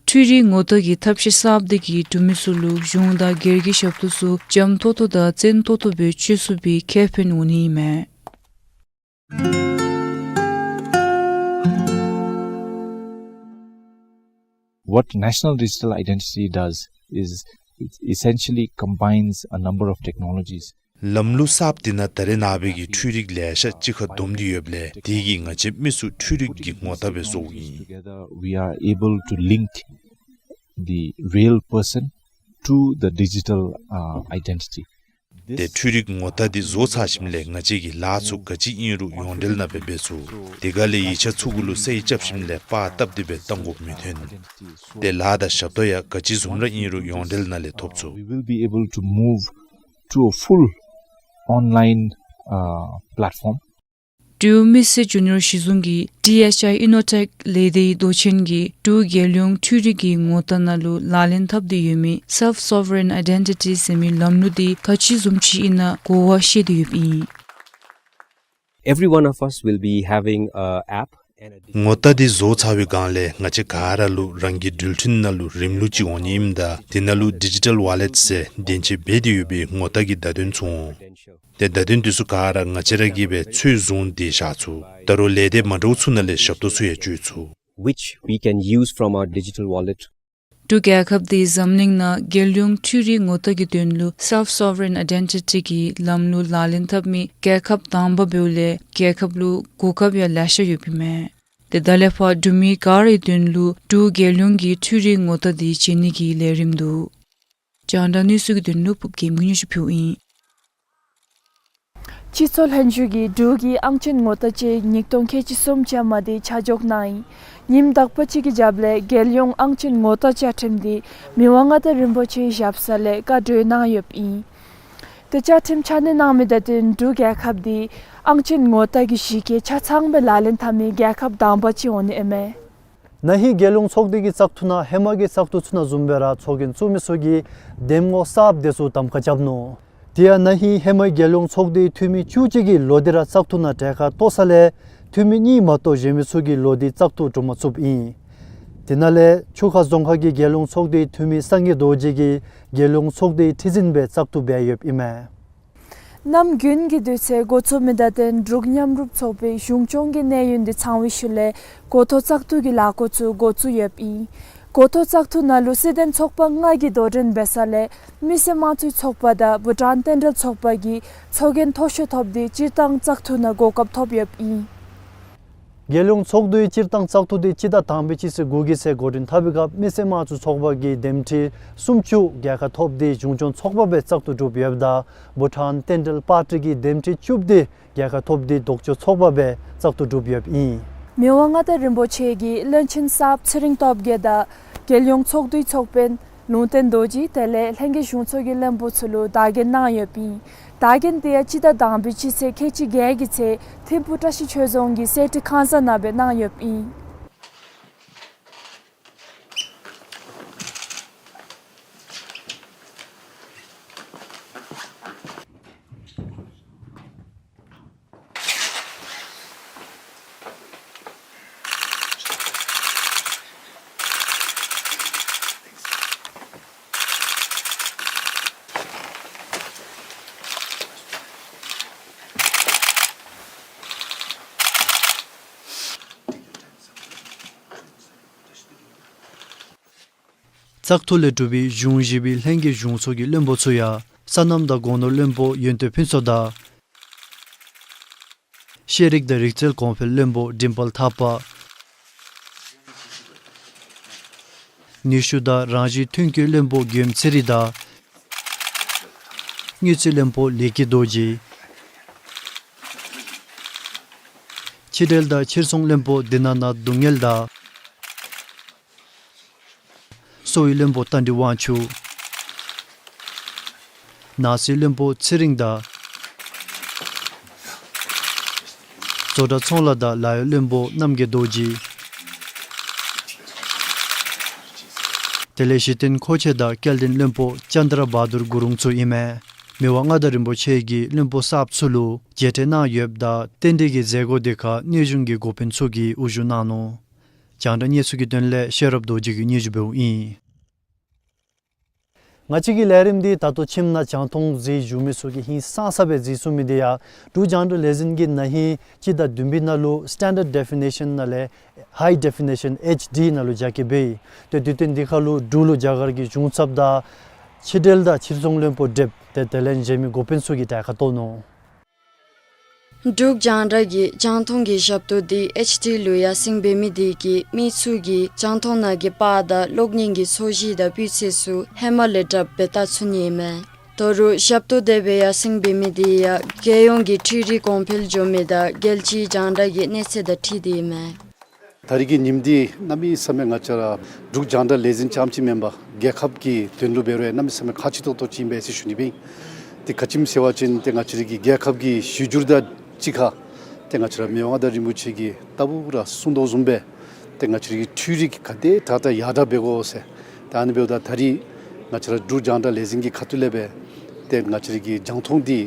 འཕྲུལ་རིག་ངོ་རྟགས་ཀྱི་ཐབས་ཤེས་གསརཔ་འདི་གིས་འབྲུག་མི་ཚུ་ལུ་གཞུང་དང་སྒེར་གྱི་ཞབས་ཏོག་ཚུ་འཇམ་ཏོང་ཏོ་དང་བཙན་ཏོང་ཏོ་སྦེ་སྤྱོད་ཚུགས་པའི་ཁེ་ཕན་འོང་ནི་ཨིན་མས། What National Digital Identity does is it essentially combines a number of technologies. ལམ་ལུགས་གསརཔ་འདི་ནང་ད་རེས་ནངས་པའི་གི་འཕྲུལ་རིག་ལེ་ཤ་གཅིག་ཁར་བསྡོམས་ཏེ་ཡོདཔ་ལས་དེ་གིས་ང་བཅས་མི་ཚུ་འཕྲུལ་རིག་གི་ངོ་རྟགས་སྦེ་བཟོཝ་ཨིན། Together we are able to link the real person to the digital, uh, identity. ཏེ་འཕྲུལ་རིག་ངོ་རྟགས་འདི་བཟོ་ཚར་ཞིནམ་ལས་ང་བཅས་ཀྱིས་ལཱ་ཚུ་ག་ཅི་ཨིན་རུང་ཡོངས་འབྲེལ་ནང་སྦེ་འབད་ཚུགས། དེ་ག་ལས་ཡིག་ཆ་ཚུ་གུ་ལུ་གསལ་རྐྱབ་ཞིནམ་ལས་པར་བཏབ་སྟེ་སྦེ་བཏང་དགོཔ་མི་ཐོན། ཏེ་ལཱ་དང་ཞབས་ཏོག་ཡང་ག་ཅི་བཟུམ་ར་ཨིན་རུང་ཡོངས་འབྲེལ་ནང་ལས་ཐོབ་ཚུགས། We will be able to move to a full online, uh, platform. འབྲུག་མི་སེར་རྒྱུ་ནོར་གཞི་བཟུང་གི་ཌི་ཨེཆ་ཨའི་ཨི་ནོ་ཊེཀ་ལས་སྡེའི་མདོ་ཆེན་གྱིས་འབྲུག་རྒྱལ་ཡོངས་འཕྲུལ་རིག་གི་ངོ་རྟགས་ནང་ལུ་ལག་ལེན་འཐབ་སྟེ་ཡོད་མི་Self-Sovereign Identity ཟེར་མི་ལམ་ལུགས་འདི་ག་ཅི་བཟུམ་ཅིག་ཨིན་ན་གོ་བ་བཤད་དེ་ཡོདཔ་ཨིན། Every one of us will be having a app and a digital ངོ་རྟགས་འདི་བཟོ་ཚར་བའི་སྒང་ལས་ང་བཅས་ག་ར་ལུ་རང་གི་འགྲུལ་འཕྲིན་ནང་ལུ་རིམ་ལུགས་ཅིག་འོང་ནི་ཨིནམ་ད་དེ་ནང་ལུ་ཌི་ཇི་ཊལ་ཝ་ལེཊ་ཟེར་བདེན་དཔྱད་འབད་དེ་ཡོད་པའི་ངོ་རྟགས་ཀྱི་བརྡ་དོན་ཚུ་འོང་། ཏེ་བརྡ་དོན་འདི་ཚུ་ག་ར་ང་བཅས་ར་གིས་སྦེ་ཚོད་བཟུང་སྟེ་བཞག་ཚུགས། ད་རུང་ལས་སྡེ་མ་འདྲཝ་ཚུ་ནང་ལས་ཞབས་ཏོག་ཚུ་ཡང་སྤྱོད་ཚུགས། Which we can use from our digital wallet. འབྲུག་རྒྱལ་ཁབ་འདི་འཛམ་གླིང་ནང་རྒྱལ་ཡོངས་འཕྲུལ་རིག་ངོ་རྟགས་ཀྱི་དོན་ལུ་Self-Sovereign Identity གི་ལམ་ལུགས་ལག་ལེན་འཐབ་མི་རྒྱལ་ཁབ་དང་པ་འབདཝ་ལས་རྒྱལ་ཁབ་ལུ་གོ་སྐབས་ཡང་ལེ་ཤ་ཡོདཔ་ཨིན་མས། ཏེ་ད་ལས་ཕར་འབྲུག་མི་ག་རའི་དོན་ལུ་འབྲུག་རྒྱལ་ཡོངས་ཀྱི་འཕྲུལ་རིག་ངོ་རྟགས་འདི་བྱིན་ནི་གི་ལས་རིམ་འདུག། རྒྱང་བསྒྲགས་གནས་ཚུལ་གྱི་དོན་ལུ་ཕུབ་རྒྱལམོ་གིས་སྙན་ཞུ་ཕུལཝ་ཨིན། སྤྱི་ཚོགས་ལྷན་བཞུགས་ཀྱིས་འབྲུག་གི་ཨང་ཅན་ངོ་རྟགས་ཅན་ཉིས་སྟོང་ཁལ་གཅིག་སུམ་ཅུ་མ་དེ་ཆ་འཇོག་གནང་ཡི། ཉིནམ་དག་པ་ཅིག་གི་རྒྱབ་ལས་རྒྱལ་ཡོངས་ཨང་ཅན་ངོ་རྟགས་བཅའ་ཁྲིམས་འདི་མི་དབང་མངའ་བདག་རིན་པོ་ཆེའི་ཞབས་ས་ལས་བཀའ་གྲོས་གནང་ཡོདཔ་ཨིན། ཏེ་བཅའ་ཁྲིམས་ཆ་གནས་གནང་མི་དང་བསྟུན་འབྲུག་རྒྱལ་ཁབ་འདི་ཨང་ཅན་ངོ་རྟགས་ཀྱི་གཞི་བཀོད་ཆ་ཚང་སྦེ་ལག་ལེན་འཐབ་མི་རྒྱལ་ཁབ་དང་པ་ཅིག་འོང་ནི་ཨིན་མས། ན་ཧིང་རྒྱལ་ཡོངས་ཚོགས་སྡེ་གི་བཙག་འཐུ་ནང་ཧེ་མ་གི་བཙག་འཐུ་ཚུ་ནང་བཟུམ་སྦེ་ར་ཚོགས་རྒྱན་བཙུགས་མི་ཚུ་གིས་འདེམས་ངོ་གསརཔ་དེ་ཚུ་གདམ་ཁ་རྐྱབ་ནུག། དེ་ཡང་ན་ཧིང་ཧེ་མའི་རྒྱལ་ཡོངས་ཚོགས་སྡེའི་འཐུས་མི་བཅུ་གཅིག་གི་ལོ་དེ་ར་བཙག་འཐུ་ནང་གྲལ་ཁར་གཏོགས་ས་ལས་འཐུས་མི་གཉིས་མ་གཏོགས་གཞན་མི་ཚུ་གིས་ལོ་དེ་བཙག་འཐུ་གྲུབ་མ་ཚུགསཔ་ཨིན། དེ་ནང་ལས་ཆུ་ཁ་རྫོང་ཁག་གི་རྒྱལ་ཡོངས་ཚོགས་སྡེའི་འཐུས་མི་སངས་རྒྱས་རྡོ་རྗེ་གིས་རྒྱལ་ཡོངས་ཚོགས་སྡེའི་ཁྲི་འཛིན་སྦེ་བཙག་འཐུ་འབད་ཡོདཔ་ཨིན་མས། གནམ་དགུན་གྱི་དུས་ཚོད་འགོ་བཙུགས་མི་དང་བསྟུན་འབྲུག་མཉམ་རུབ་ཚོགས་པའི་གཞུང་སྐྱོང་གི་གནས་ཡུན་དེ་ཚང་བའི་ཤུལ་ལས་འགོ་ཐོག་བཙག་འཐུ་གི་ལས་འགུལ་ཚུ་འགོ་བཙུགས་ཡོདཔ་ཨིན། འགོ་ཐོག་བཙག་འཐུ་ནང་ལུ་སྲིད་དོན་ཚོགས་པ་ལྔ་གིས་དོ་འགྲན་འབད་ས་ལས་མི་སེར་དམངས་གཙོའི་ཚོགས་པ་དང་བྷུ་ཊཱན་རྟེན་འབྲེལ་ཚོགས་པ་གིས་ཚོགས་རྒྱན་མཐོ་ཤོས་ཐོབ་སྟེ་སྤྱིར་བཏང་བཙག་འཐུ་ནང་གོ་སྐབས་ཐོབ་ཡོདཔ་ཨིན། རྒྱལ་ཡོངས་ཚོགས་འདུའི་སྤྱིར་བཏང་བཙག་འཐུ་དེ་སྤྱི་ཟླ་དང་པའི་སྤྱི་ཚེས་དགུ་གི་ཚེ་འགོ་འདྲེན་འཐབ་པའི་སྐབས་མི་སེར་དམངས་གཙོའི་ཚོགས་པ་གིས་འདེམས་ཁྲི་སུམ་ཅུ་རྒྱལ་ཁ་ཐོབ་སྟེ་གཞུང་སྐྱོང་ཚོགས་པ་སྦེ་བཙག་འཐུ་གྲུབ་ཡོདཔ་ད་བྷུ་ཊཱན་རྟེན་འབྲེལ་པར་ཊི་གིས་འདེམས་ཁྲི་བཅུ་སྟེ་རྒྱལ་ཁ་ཐོབ་སྟེ་ལྡོག་ཕྱོགས་ཚོགས་པ་སྦེ་བཙག་འཐུ་གྲུབ་ཡོདཔ་ཨིན། མི་དབང་མངའ་བདག་རིན་པོ་ཆེ་གིས་བློན་ཆེན་གསརཔ་ཚེ་རིང་སྟོབས་རྒྱས་དང་རྒྱལ་ཡོངས་ཚོགས་འདུའི་ཚོགས་དཔོན་ལུང་བསྟན་རྡོ་རྗེ་དེ་ལས་ལྷན་རྒྱས་གཞུང་ཚོགས་ཀྱི་བློན་པོ་ཚུ་ལུ་དར་རྒྱན་གནང་ཡོདཔ་ཨིན། དར་རྒྱན་དེ་ཡང་སྤྱི་ཟླ་དང་པའི་སྤྱི་ཚེས་ཁལ་གཅིག་བརྒྱད་ཀྱི་ཚེ་ཐིམ་ཕུ་བཀྲ་ཤིས་ཆོས་རྫོང་གི་གསེར་ཁྲི་ཁང་གསར་ནང་སྦེ་གནང་ཡོདཔ་ཨིན། བཙག་འཐུ་ལས་གྲུབ་པའི་གཞུང་བཞི་པའི་ལྷན་རྒྱས་གཞུང་ཚོགས་ཀྱི་བློན་པོ་ཚུ་ཡང་སོ་ནམ་དང་སྒོ་ནོར་བློན་པོ་ཡོན་ཏན་ཕུན་ཚོགས་དང་། ཤེས་རིག་དང་རིག་རྩལ་གོང་འཕེལ་བློན་པོ་འབྲིང་དཔལ་ཐར་པ། ནུས་ཤུགས་དང་རང་བཞིན་ཐོན་སྐྱེད་བློན་པོ་རྒྱལམ་ཚེ་རིང་དང་། དངུལ་རྩིས་བློན་པོ་ལེགས་སྐྱིད་རྡོ་རྗེ། ཕྱི་འབྲེལ་དང་ཕྱིར་ཚོང་བློན་པོ་བདེ་ན་ན་སྡུག་བསྔལ་དང་། གསོ་བའི་བློན་པོ་རྟ་མགྲིན་དབང་ཕྱུག། ནང་སྲིད་བློན་པོ་ཚེ་རིང་དང་། བཟོ་གྲྭ་ཚོང་ལཱ་དང་ལཱ་གཡོག་བློན་པོ་རྣམ་རྒྱལ་རྡོ་རྗེ། དེ་ལས་གཞི་རྟེན་མཁོ་ཆས་དང་སྐྱེལ་འདྲེན་བློན་པོ་ཅན་དྲ་བྷ་དུར་གུ་རུང་ཚུ་ཨིན་མས། མི་དབང་མངའ་བདག་རིན་པོ་ཆེ་གིས་བློན་པོ་གསརཔ་ཚུ་ལུ་མཇལ་འཕྲད་གནང་ཡོདཔ་ད་རྟེན་འབྲེལ་གྱི་མཛད་སྒོ་དེ་ཁར་སྣེ་གཞུང་གི་འགོ་དཔོན་ཚུ་གིས་དབུ་བཞུགས་གནང་ནུག། རྒྱང་བསྒྲགས་གནས་ཚུལ་གྱི་དོན་ལས་ཤེས་རབ་རྡོ་རྗེ་གིས་སྙན་ཞུ་འབདཝ་ཨིན། ང་བཅས་ཀྱི་ལས་རིམ་འདི་ད་ལྟོ་ཁྱིམ་ནང་རྒྱང་མཐོང་གཟིགས་བཞུགས་མི་ཚུ་གིས་ཧིང་སངས་ས་སྦེ་གཟིགས་ཚུགས་མི་འདི་ཡང་འབྲུག་རྒྱང་བསྒྲགས་ལས་འཛིན་གྱིས་ན་ཧིང་སྤྱི་ཟླ་བདུན་པའི་ནང་ལུ་Standard Definition ནང་ལས་High Definition H D ནང་ལུ་རྒྱ་སྐྱེད་འབད་ཡི། ཏེ་དུས་སྟོན་འདི་ཁར་ལུ་འབྲུག་ལུ་རྒྱ་གར་གྱི་གཞུང་ཚབ་དང་ཕྱི་འབྲེལ་དང་ཕྱིར་ཚོང་བློན་པོ་ཌེབ་ཏེ་དེ་ལས་གཞན་མི་འགོ་དཔོན་ཚུ་གིས་གྲལ་ཁར་གཏོགས་ནུག། འབྲུག་རྒྱང་བསྒྲགས་ཀྱི་རྒྱང་མཐོང་གི་ཞབས་ཏོག་འདི་H D ལུ་ཡར་སེང་འབད་མི་དེ་གིས་མི་ཚུ་གིས་རྒྱང་མཐོང་ནང་གི་པར་དང་གློག་བརྙན་གྱི་ཚོས་གཞི་དང་སྤུས་ཚད་ཚུ་ཧེ་མ་ལས་དྲགཔ་སྦེ་བལྟ་ཚུགས་ནི་ཨིན་མས། ད་རུང་ཞབས་ཏོག་དེ་སྦེ་ཡར་སེང་འབད་མི་དེ་ཡང་རྒྱལ་ཡོངས་ཀྱི་འཕྲུལ་རིག་གོང་འཕེལ་འགྱོ་མི་དང་རྒྱལ་སྤྱིའི་རྒྱང་བསྒྲགས་ཀྱི་གནས་ཚད་དང་འཁྲིལ་ཏེ་ཨིན་མས། ད་རིས་ཀྱི་ཉིནམ་འདི་གནམ་མེད་ས་མེད་ང་བཅས་ར་འབྲུག་རྒྱང་བསྒྲགས་ལས་འཛིན་རྐྱངམ་ཅིག་མེན་པར་རྒྱལ་ཁབ་ཀྱི་དོན་ལུ་འབད་རུང་གནམ་མེད་ས་མེད་ཁག་ཆེ་ཏོག་ཏོ་ཅིག་ཨིན་པས་ཟེར་ཞུ་ནི་སྦེ་ཨིན། ཏེ་ག་ཅི་སྨོ་ཟེར་བ་ཅིན་ཏེ་ང་བཅས་ར་གི་རྒྱལ་ཁབ་ཀྱི་གཞི་འགྱུར་དང་གཅིག་ཁར་ཏེ་ང་བཅས་ར་མི་དབང་མངའ་བདག་རིན་པོ་ཆེ་གིས་ལྟ་བུ་ར་གསུང་དོ་བཟུམ་སྦེ་ཏེ་ང་བཅས་ར་གི་འཕྲུལ་རིག་ག་དེ་དྲག་དྲག་ཡར་དྲག་འབད་དགོ་ཟེར། ཏེ་ཨ་ནི་འབདཝ་ད་ད་རིས་ང་བཅས་ར་འབྲུག་རྒྱང་བསྒྲགས་ལས་འཛིན་གྱི་ཁ་ཐུག་ལས་སྦེ་ཏེ་ང་བཅས་ར་གི་རྒྱང་མཐོང་འདི་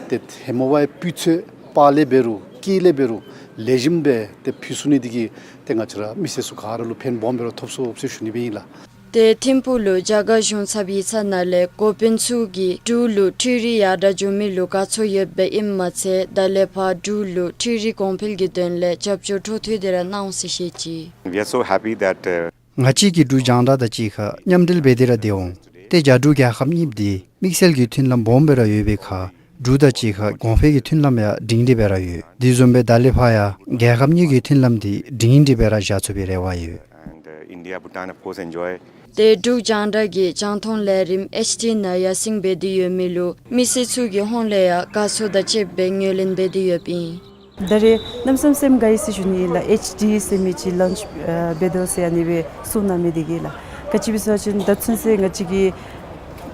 ཏེ་ཧེ་མ་བའི་སྤུས་ཚད་པར་ལས་འབད་རུང་སྐད་ལས་འབད་རུང་ལེགས་ཤོམ་སྦེ་ཏེ་ཕུལ་ཚུགས་ནི་དེ་གིས་ཏེ་ང་བཅས་ར་མི་སེར་ཚུ་ག་ར་ལུ་ཕན་སྦོམ་སྦེ་ར་ཐོབ་ཚུགས་ཟེར་ཞུ་ནི་སྦེ་ཨིན་ལགས། ཏེ་ཐིམ་ཕུག་ལུ་རྒྱ་གར་གཞུང་ཚབ་ཡིག་ཚང་ནང་ལས་འགོ་དཔོན་ཚུ་གིས་འབྲུག་ལུ་འཕྲུལ་རིག་ཡར་དྲག་འགྱོ་མི་ལུ་དགའ་ཚོར་ཡོདཔ་ཨིནམ་མ་ཚད་ད་ལས་ཕར་འབྲུག་ལུ་འཕྲུལ་རིག་གོང་འཕེལ་གྱི་དོན་ལས་རྒྱབ་སྐྱོར་འཕྲོ་མཐུད་དེ་ར་གནང་འོང་ཟེར་བཤད་ཅི། We are so happy that, uh, ང་བཅས་ཀྱིས་འབྲུག་རྒྱང་བསྒྲགས་དང་གཅིག་ཁར་མཉམ་འབྲེལ་འབད་དེ་ར་སྡོད་འོང་། ཏེ་རྒྱ་འབྲུག་རྒྱལ་ཁབ་གཉིས་འདི་དམིགས་བསལ་གྱི་མཐུན་ལམ་སྦོམ་སྦེ་ར་ཡོད་པའི་ཁར་འབྲུག་དང་གཅིག་ཁར་གོང་འཕེལ་གྱི་མཐུན་ལམ་ཡང་སྒྲིང་སྒྲི་སྦེ་ར་ཡོད། དེ་བཟུམ་སྦེ་ད་ལས་ཕར་ཡང་རྒྱལ་ཁབ་གཉིས་ཀྱི་མཐུན་ལམ་འདི་སྒྲིང་སྒྲི་སྦེ་ར་བཞག་ཚུགས་པའི་རེ་བ་ཡོད། And, uh, India, Bhutan, of course, enjoy. ཏེ་འབྲུག་རྒྱང་བསྒྲགས་ཀྱི་རྒྱང་མཐོང་ལས་རིམ་H D ནང་ཡར་སེང་འབད་དེ་ཡོད་མི་ལུ་མི་སེར་ཚུ་གི་ཧོངས་ལས་ཡང་དགའ་ཚོར་དང་བཅསཔ་སྦེ་ངོས་ལེན་འབད་དེ་ཡོདཔ་ཨིན། ད་རེས་གནམ་མེད་ས་མེད་སེམས་དགའ་ཡི་ཟེར་ཞུ་ནི་ལགས། H D ཟེར་མི་ཅིག་ལོན་ཅི་ཨ་འབད་དོ་ཟེར་ཨ་ནི་སྦེ་གསུང་གནང་མི་དེ་གིས་ལགས། ག་ཅི་སྦེ་ཟེར་བ་ཅིན་ད་ཚུན་ཚོད་ང་བཅས་ཀྱིས་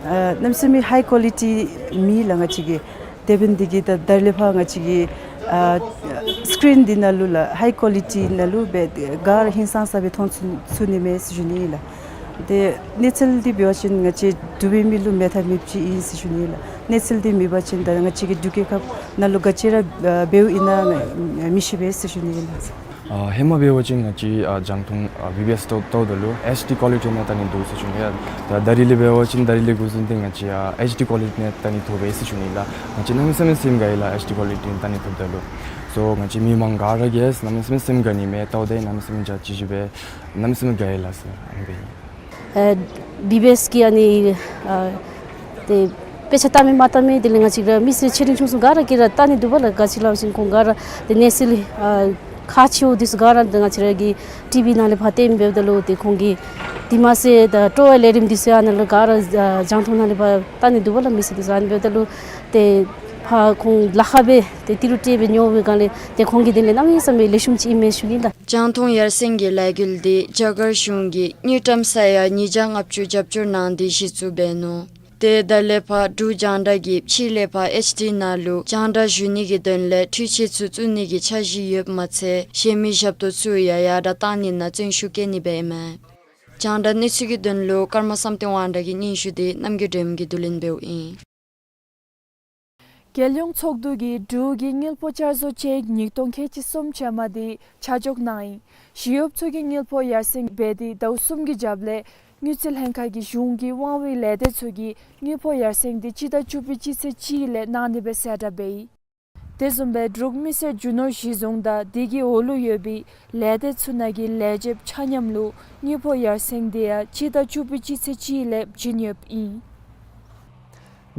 ཨ་གནམ་མེད་ས་མེད་ཧའི་ཀོ་ལི་ཊི་མེད་ལགས། ང་བཅས་ཀྱིས་དེ་འབདཝ་ལས་བརྟེན་ད་ད་ལས་ཕར་ང་བཅས་ཀྱིས་ ཨ་སི་ཀྲིན་འདི་ནང་ལུ་ལགས་ཧའི་ཀོ་ལི་ཊི་ནང་ལུ་སྦེ་ག་ར་ཧིང་སངས་ས་སྦེ་མཐོང་ཚུགས་ཚུགས་ནི་མས་ཟེར་ཞུ་ནི་ལགས། ཏེ་གནས་ཚུལ་འདི་འབད་བ་ཅིན་ང་བཅས་འབྲུག་པའི་མི་ལུ་མེད་ཐབས་མེདཔ་ཅིག་ཨིན་ཟེར་ཞུ་ནི་ལགས། གནས་ཚུལ་འདི་མེད་པ་ཅིན་ད་ང་བཅས་ཀྱི་འབྲུག་རྒྱལ་ཁབ་ནང་ལུ་ག་ཅི་ར་འབདཝ་ཨིན་ན་མི་ཤེས་པས་ཟེར་ཞུ་ནི་ལགས། ཨ་ཧེ་མ་འབད་བ་ཅིན་ང་བཅས་ཨ་རྒྱང་མཐོང་ཨ་བི་བི་ཨེསི་ལྟཝ་ད་ལུ་ཨེཆ་ཌི་ཀོ་ལི་ཊི་ནང་བལྟ་ནི་འདུག་ཟེར་ཞུ་ནི་ལགས། ད་ད་རིས་ལས་འབད་བ་ཅིན་ད་རིས་ལས་འགོ་བཟུང་སྟེ་ང་བཅས་ཨ་ཨེཆ་ཌི་ཀོ་ལི་ཊི་ནང་བལྟ་ནི་ཐོབ་པས་ཟེར་ཞུ་ནི་ལགས། ང་བཅས་གནམ་མེད་ས་མེད་སེམས་དགའ་ཡི་ལགས། ཨེཆ་ཌི་ཀོ་ལི་ཊི་ནང་བལྟ་ནི་ཐོབ་ད་ལུ། སོ་ང་བཅས་མི་མང་ག་ར་གིས་གནམ་མེད་ས་མེད་སེམས་དགའ་ནི་མས། ལྟཝ་ད་གནམ་མེད་ས་མེད་འཇའ་ཆི་ཆི་སྦེ་གནམ་མེད་ས་མེད་དགའ་ཡི་ལགས་ཟེར་ཨ་ནི་སྦེ་ཨིན། ཨ་བི་བི་ཨེསི་གི་ཨ་ནི་ཨ་ཏེ་དཔེ་ཆ་བལྟ་མི་མ་བལྟ་མི་དེ་ལས་ང་བཅས་ར་མི་སེར་ཆེ་འབྲིང་ཆུང་གསུམ་ག་ར་གིས་ར་བལྟ་ནི་འདུག་པ་ལགས། ག་ཅི་སླབ་ཞིན་ཁོང་ག་ར་ཏེ་གནས་ཚུལ་ཨ་ཁག་ཆེཝ་འདི་ཚུ་ག་ར་ཏེ་ང་བཅས་ར་གི་ཊི་བི་ནང་ལས་ཕར་སྟོནམ་འབདཝ་ད་ལུ་ཏེ་ཁོང་གིས་དེ་མ་ཚད་ད་སྤྲོ་བའི་ལས་རིམ་འདི་ཚུ་ཡང་ནཱ་ལུ་ག་ར་ཨ་རྒྱང་མཐོང་ནང་ལས་ཕར་བལྟ་ནི་འདུག་པ་ལགས། མི་སེར་འདི་ཚུ་ཨ་ནི་འབདཝ་ད་ལུ་ཏེ་ཕར་ཁོང་ལཱ་ཁག་སྦེ་ཏེ་ཏི་རུ་ཏི་སྦེ་ཉོ་བའི་སྒང་ལས་ཏེ་ཁོང་གིས་དེ་ལས་གནམ་མེད་ས་མེད་ལེགས་ཤོམ་ཅིག་ཨིན་མས་ཞུ་ནི་ལགས། རྒྱང་མཐོང་ཡར་སེང་གི་ལས་འགུལ་འདི་རྒྱ་གར་གཞུང་གིས་དངུལ་ཀྲམ་ས་ཡ་ཉིས་བརྒྱ་ལྔ་བཅུ་རྒྱབ་སྐྱོར་གནང་སྟེ་གཞི་བཙུགས་འབད་ནུག། ཏེ་ད་ལས་ཕར་འབྲུག་རྒྱང་བསྒྲགས་ཀྱིས་ཕྱི་ལས་ཕར་ཨེཆ་ཌི་ནང་ལུ་རྒྱང་བསྒྲགས་ཞུ་ནི་གི་དོན་ལས་འཕྲུལ་ཆས་ཚུ་བཙུགས་ནི་གི་འཆར་གཞི་ཡོདཔ་མ་ཚད་གཞན་མི་ཞབས་ཏོག་ཚུ་ཡང་ཡར་དྲག་གཏང་ནི་ནང་བརྩོན་ཤུགས་བསྐྱེད་ནི་སྦེ་ཨིན་མས། རྒྱང་བསྒྲགས་གནས་ཚུལ་གྱི་དོན་ལུ་ཀརྨ་བསམ་གཏན་དབང་གྲགས་ཀྱི་སྙན་ཞུ་འདི་རྣམ་རྒྱལ་སྒྲོལ་མ་གིས་བསྡུ་ལེན་འབདཝ་ཨིན། རྒྱལ་ཡོངས་ཚོགས་འདུ་གིས་འབྲུག་གི་དངུལ་ཕོགས་བསྐྱར་བཟོ་ཅེག་ཉིས་སྟོང་ཁལ་གཅིག་གསུམ་ཅན་མ་འདི་ཆ་འཇོག་གནང་ཡི། ཞི་གཡོགཔ་ཚུ་གིས་དངུལ་ཕོགས་ཡར་སེང་འབད་དེ་ཟླཝ་གསུམ་གྱི་རྒྱབ་ལས་དངུལ་རྩིས་ལྷན་ཁག་གིས་གཞུང་གིས་དབང་བའི་ལས་སྡེ་ཚུ་གིས་དངུལ་ཕོགས་ཡར་སེང་འདི་སྤྱི་ཟླ་བཅུ་པའི་སྤྱི་ཚེས་གཅིག་ལས་གནང་ནི་སྦེ་གསལ་བསྒྲགས་འབད་ཡི། དེ་བཟུམ་སྦེ་འབྲུག་མི་སེར་རྒྱུ་ནོར་གཞི་བཟུང་དང་དེ་གི་འོག་ལུ་ཡོད་པའི་ལས་སྡེ་ཚུ་ནང་གི་ལས་བྱེདཔ་ཆ་མཉམ་ལུ་དངུལ་ཕོགས་ཡར་སེང་འདི་ཡང་སྤྱི་ཟླ་བཅུ་པའི་སྤྱི་ཚེས་གཅིག་ལས་བྱིན་ཡོདཔ་ཨིན།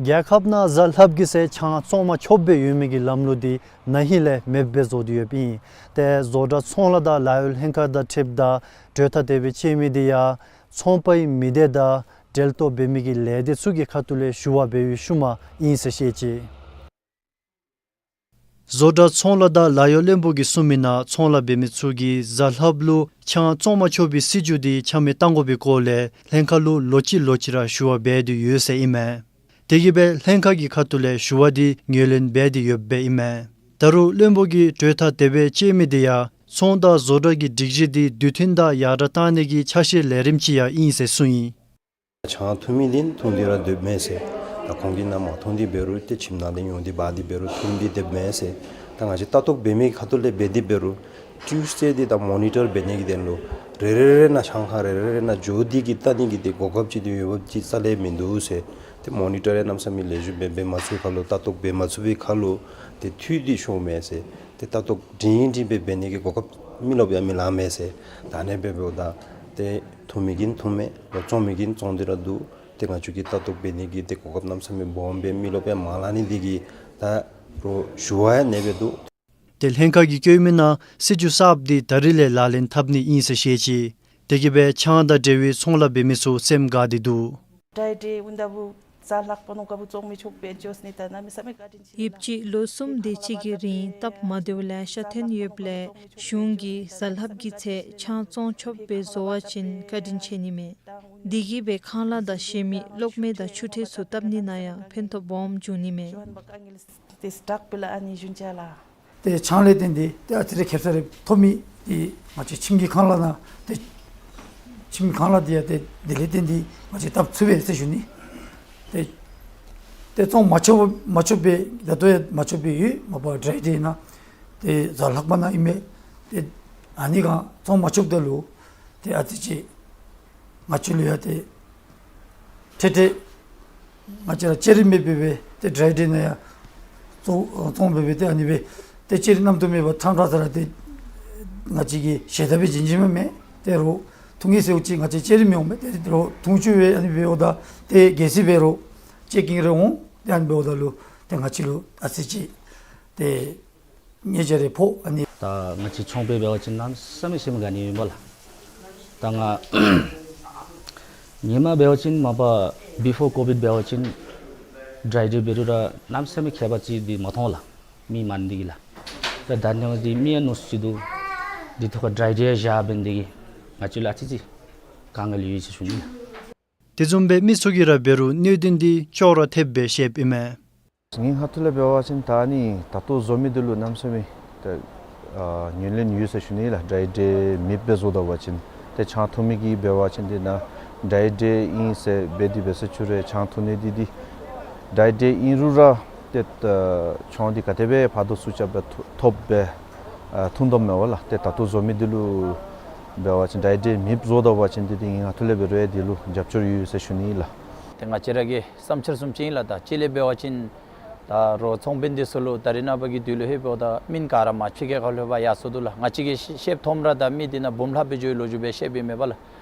རྒྱལ་ཁབ་ནང་གཟའ་ལྷགཔ་གི་ཚེ་ཆང་བཙོང་མ་ཆོགཔ་སྦེ་ཡོད་མི་གི་ལམ་ལུགས་འདི་ན་ཧིང་ལས་མེདཔ་སྦེ་བཟོ་སྟེ་ཡོདཔ་ཨིན། ཏེ་བཟོ་གྲྭ་ཚོང་ལཱ་དང་ལཱ་གཡོག་ལྷན་ཁག་དང་འཁྲིལཝ་ད་གྲོས་ཐག་དེ་སྦེ་བཅད་མི་འདི་ཡང་ཚོང་པའི་མི་སྡེ་དང་འབྲེལ་གཏོགས་འབད་མི་གི་ལས་སྡེ་ཚུ་གི་ཁ་ཐུག་ལས་ཞུ་བ་འབད་བའི་ཤུལ་མ་ཨིན་ཟེར་བཤད་ཅི། བཟོ་གྲྭ་ཚོང་ལཱ་དང་ལཱ་གཡོག་བློན་པོ་གིས་གསུངས་མི་ནང་ཚོང་ལཱ་འབད་མི་ཚུ་གིས་གཟའ་ལྷགཔ་ལུ་ཆང་བཙོང་མ་ཆོག་པའི་སྲིད་བྱུས་འདི་ཆ་མེད་གཏང་དགོ་པའི་སྐོར་ལས་ལྷན་ཁག་ལུ་ལོ་གཅིག་ལོ་གཅིག་ར་ཞུ་བ་འབད་དེ་ཡོད་ཟེར་ཨིན་མས། དེ་གིས་སྦེ་ལྷན་ཁག་གི་ཁ་ཐུག་ལས་ཞུ་བ་འདི་ངོས་ལེན་འབད་དེ་ཡོདཔ་སྦེ་ཨིན་མས། ད་རུང་བློན་པོ་གིས་གྲོས་ཐག་དེ་སྦེ་བཅད་མི་འདི་ཡང་ཚོང་དང་བཟོ་གྲྭ་གི་སྒྲིག་གཞི་འདི་དུས་མཐུན་དང་ཡར་དྲག་གཏང་ནི་གི་ཆ་ཤས་ལས་རིམ་ཅིག་ཡང་ཨིན་ཟེར་གསུངས་ཡི། ཆང་འཐུང་མི་འདི་འཐུང་སྟེ་ར་སྡོདཔ་མས་ཟེར། ད་ཁོང་གིས་ནཱ་མ་འཐུང་སྟེ་འབད་རུང་ཏེ་ཁྱིམ་ནང་ལས་ཡོང་སྟེ་འབག་སྟེ་འབད་རུང་འཐུང་སྟེ་སྡོདཔ་མས་ཟེར། ད་ང་བཅས་ལྟ་རྟོག་འབད་མི་ཁ་ཐུག་ལས་འབད་དེ་འབད་རུང་ཊིའུསི་ཌེ་འདི་ད་མོ་ནི་ཊར་འབད་ནི་གི་དོན་ལུ་རེ་རེ་རེ་ནང་ཆང་ཁང་རེ་རེ་རེ་ནང་འགྱོ་སྟེ་གིས་བལྟ་ནི་གི་ཏེ་གོ་སྐབས་ཅིག་འདི་འོས་འབབ་ཅིག་རྩ་ལས་མིན་འདུག་ཟེར། ཏེ་མོ་ནི་ཊར་ཡང་གནམ་མེད་ས་མེད་ལེགས་ཤོམ་སྦེ་འབད་མ་ཚུགས་པའི་ཁར་ལུ་ཏེ་ལྟ་རྟོག་འབད་མ་ཚུགས་པའི་ཁར་ལུ་ཏེ་འཐུས་འདི་ཤོརཝ་མས་ཟེར། ཏེ་ལྟ་རྟོག་སྒྲིང་སྒྲིང་སྦེ་འབད་ནི་གི་གོ་སྐབས་མི་རློབས་ཡང་མི་ལང་མས་ཟེར། ད་ཨ་ནི་སྦེ་འབདཝ་ད་ཏེ་འཐུང་མི་གིས་འཐུང་མས། ལོག་བཙོང་མི་གིས་བཙོང་སྟེ་ར་འདུག། ཏེ་ང་བཅས་ཀྱིས་ལྟ་རྟོག་འབད་ནི་གི་ཏེ་གོ་སྐབས་གནམ་མེད་ས་མེད་སྦོམ་སྦེ་མི་རློབས་ཡང་མ་ལང་ནི་འདི་གིས་ད་རུང་ཞུ་བ་ཡང་ཨ་ནི་སྦེ་འདུག། ཏེ་ལྷན་ཁག་གིས་བཀོད་མི་ནང་སྲིད་བྱུས་གསརཔ་འདི་ད་རིས་ལས་ལག་ལེན་འཐབ་ནི་ཨིན་ཟེར་བཤད་ཅི། དེ་གིས་སྦེ་ཆང་དང་འབྲེལ་བའི་ཚོང་ལཱ་འབད་མི་ཚུ་སེམས་དགའ་སྟེ་འདུག། ཌྲའི་ཌེ་འོངམ་ད་བུ་གཟའ་ལྷགཔ་ནང་འགོ་བཙོང་མི་ཆོགཔ་སྦེ་འགྱོ་ནི་ད་གནམ་མེད་ས་མེད་བཀའ་དྲིན་ཆེ། ཡོདཔ་ཅིག་ལོ་གསུམ་དེ་ཅིག་གི་རིང་སྟབས་མ་བདེཝ་ལེ་ཤ་ཐོན་ཡོདཔ་ལས་གཞུང་གིས་གཟའ་ལྷགཔ་གི་ཚེ་ཆང་བཙོང་ཆོགཔ་སྦེ་བཟོ་བ་ཅིན་བཀའ་དྲིན་ཆེ་ནི་མས། དེ་གིས་སྦེ་ཁང་གླ་དང་གཞན་མི་གློག་མེ་དང་ཆུ་ཐལ་ཚུ་བཏབ་ནི་ནང་ཡང་ཕན་ཐོགས་སྦོམ་འབྱུང་ནི་མས། ཏེ་ཆང་ལས་བརྟེན་ཏེ་ཏེ་ཨ་ཙི་རེ་ཁེབ་ས་རེ་ཐོབ་མི་འདི་ང་བཅས་ཁྱིམ་གྱི་ཁང་གླ་ནང་ཏེ་ཁྱིམ་གྱི་ཁང་གླ་འདི་ཡང་ཏེ་དེ་ལས་བརྟེན་ཏེ་ང་བཅས་བཏབ་ཚུགས་པས་ཟེར་ཞུ་ནི། ཏེ་ཏེ་བཙོང་མ་ཆོག་མ་ཆོགཔ་སྦེ་ད་ལྟོ་ཡང་མ་ཆོགཔ་སྦེ་ཡོད། མ་པ་ཌྲའི་ཌེ་ནང་ཏེ་གཟའ་ལྷག་པ་ནང་ཨིན་མས། ཏེ་ཨ་ནི་གང་བཙོང་མ་ཆོགཔ་ད་ལུ་ཏེ་ཨ་ཙི་ཅིག་ང་བཅས་ལུ་ཡང་ཏེ་ཏེ་ཏེ་ང་བཅས་ར་ཅེ་རི་མེ་འབད་སྦེ་ཏེ་ཌྲའི་ཌེ་ནང་ཡང་བཙོང་བཙོང་འབད་སྦེ་ཏེ་ཨ་ནི་སྦེ་ཏེ་ཅེ་རི་རྣམ་རྟོག་མེད་པར་ཐང་ཀ་ས་ར་ཏེ་ང་བཅས་ཀྱིས་ཞལ་ཏ་སྦེ་བྱིན་བྱིནམ་མས། ཏེ་རོགས་འཐུང་གེ་ཟེརཝ་ཅིག་ང་བཅས་ཅེ་རི་མི་འོང་མས། ཏེ་རོགས་འཐུང་བཅུག་སྦེ་ཨ་ནི་འབདཝ་ད་ཏེ་གལ་སྲིད་འབད་རུང་ཅེ་ཀིང་རེ་འོང་ཏེ་ཨ་ནི་འབདཝ་ད་ལུ་ཏེ་ང་བཅས་ལུ་ཨ་ཙི་ཅིག་ཏེ་ཉེས་ཆད་རེ་ཕོག། ཨ་ནི་ད་ང་བཅས་ཚོང་པ་འབད་བ་ཅིན་གནམ་མེད་ས་མེད་སེམས་དགའ་ནི་ཨིན་པས་ལགས། ད་ང་སྔོན་མ་འབད་བ་ཅིན་མ་པ་བི་ཕོར་ཀོ་བིཌ་འབད་བ་ཅིན་ཌྲའི་ཌེ་འབད་རུང་ར་གནམ་མེད་ས་མེད་ཁྱད་པར་ཅིག་འདི་མ་མཐོང་ལགས། མི་མང་ནི་འདི་གིས་ལགས། ད་ད་ནི་འདི་མི་ཡང་ནུས་ཅིག་འདུག། འདི་ཐོག་ཁར་ཌྲའི་ཌེ་ཡང་བཞག་འབད་ནི་འདི་གིས་ང་བཅས་ལུ་ཨ་ཙི་ཅིག་དཀའ་ངལ་ཡོད་ཟེར་ཞུ་ནི་ལགས། དེ་བཟུམ་སྦེ་མི་ཚུ་གིས་ར་འབད་རུང་གནད་དོན་འདི་ཅོག་ར་འཐདཔ་སྦེ་བཤདཔ་ཨིན་མས། ངེའི་ཁ་ཐུག་ལས་འབད་བ་ཅིན་ད་ནི་ད་ལྟོ་བཟོ་མི་འདི་ལུ་གནམ་མེད་ས་མེད་ཏེ་ཨ་ངོས་ལེན་ཡོད་ཟེར་ཞུ་ནི་ལགས། ཌའི་ཌེ་མེདཔ་སྦེ་བཟོ་ད་པ་ཅིན་ཏེ་ཆང་འཐུང་མི་གིས་འབད་བ་ཅིན་འདི་ནང་ཌའི་ཌེ་ཨིན་ཟེར་འབད་དེ་འབད་ས་ཅིག་རུང་ཆང་འཐུང་ནི་འདི་འདི་ཌའི་ཌེ་ཨིན་རུང་ར་ཏེ་ཨ་ཆང་འདི་ག་དེ་སྦེ་ཕར་ལྡོག་ཚུ་རྐྱབ་སྦེ་ཐོབ་སྦེ་ཨ་འཐུང་དོ་མས་པ་ལགས། ཏེ་ད་ལྟོ་བཟོ་མི་འདི་ལུ་འབད་བ་ཅིན་ཌའི་ཌེ་མེདཔ་བཟོ་ད་པ་ཅིན་འདི་འདི་ངེའི་ཁ་ཐུག་ལས་འབད་རུང་འདི་ལུ་རྒྱབ་སྐྱོར་ཡོད་ཟེར་ཞུ་ནི་ལགས། ཏེ་ང་བཅས་ར་གི་བསམ་འཆར་བཟུམ་ཅིག་ཨིན་ལགས། ད་གཅིག་ལས་འབད་བ་ཅིན་ད་རོགས་ཚོང་དཔོན་འདི་ཚུ་ལུ་ད་རེས་ནངས་པ་གི་དུས་ལུ་ཧེ་འབདཝ་ད་མི་ག་ར་མ་ཕྱི་རྒྱལ་ཁ་ལུ་ཕར་ཡར་སོང་དོ་ལགས། ང་བཅས་ཀྱིས་ཤེསཔ་མཐོངམ་ར་ད་མི་འདི་ནང་འབུམ་ལྷགཔ་སྦེ་འགྱོ་བའི་ལོ་རྒྱུས་སྦེ་ཤེསཔ་ཨིན་མས་པ་ལགས།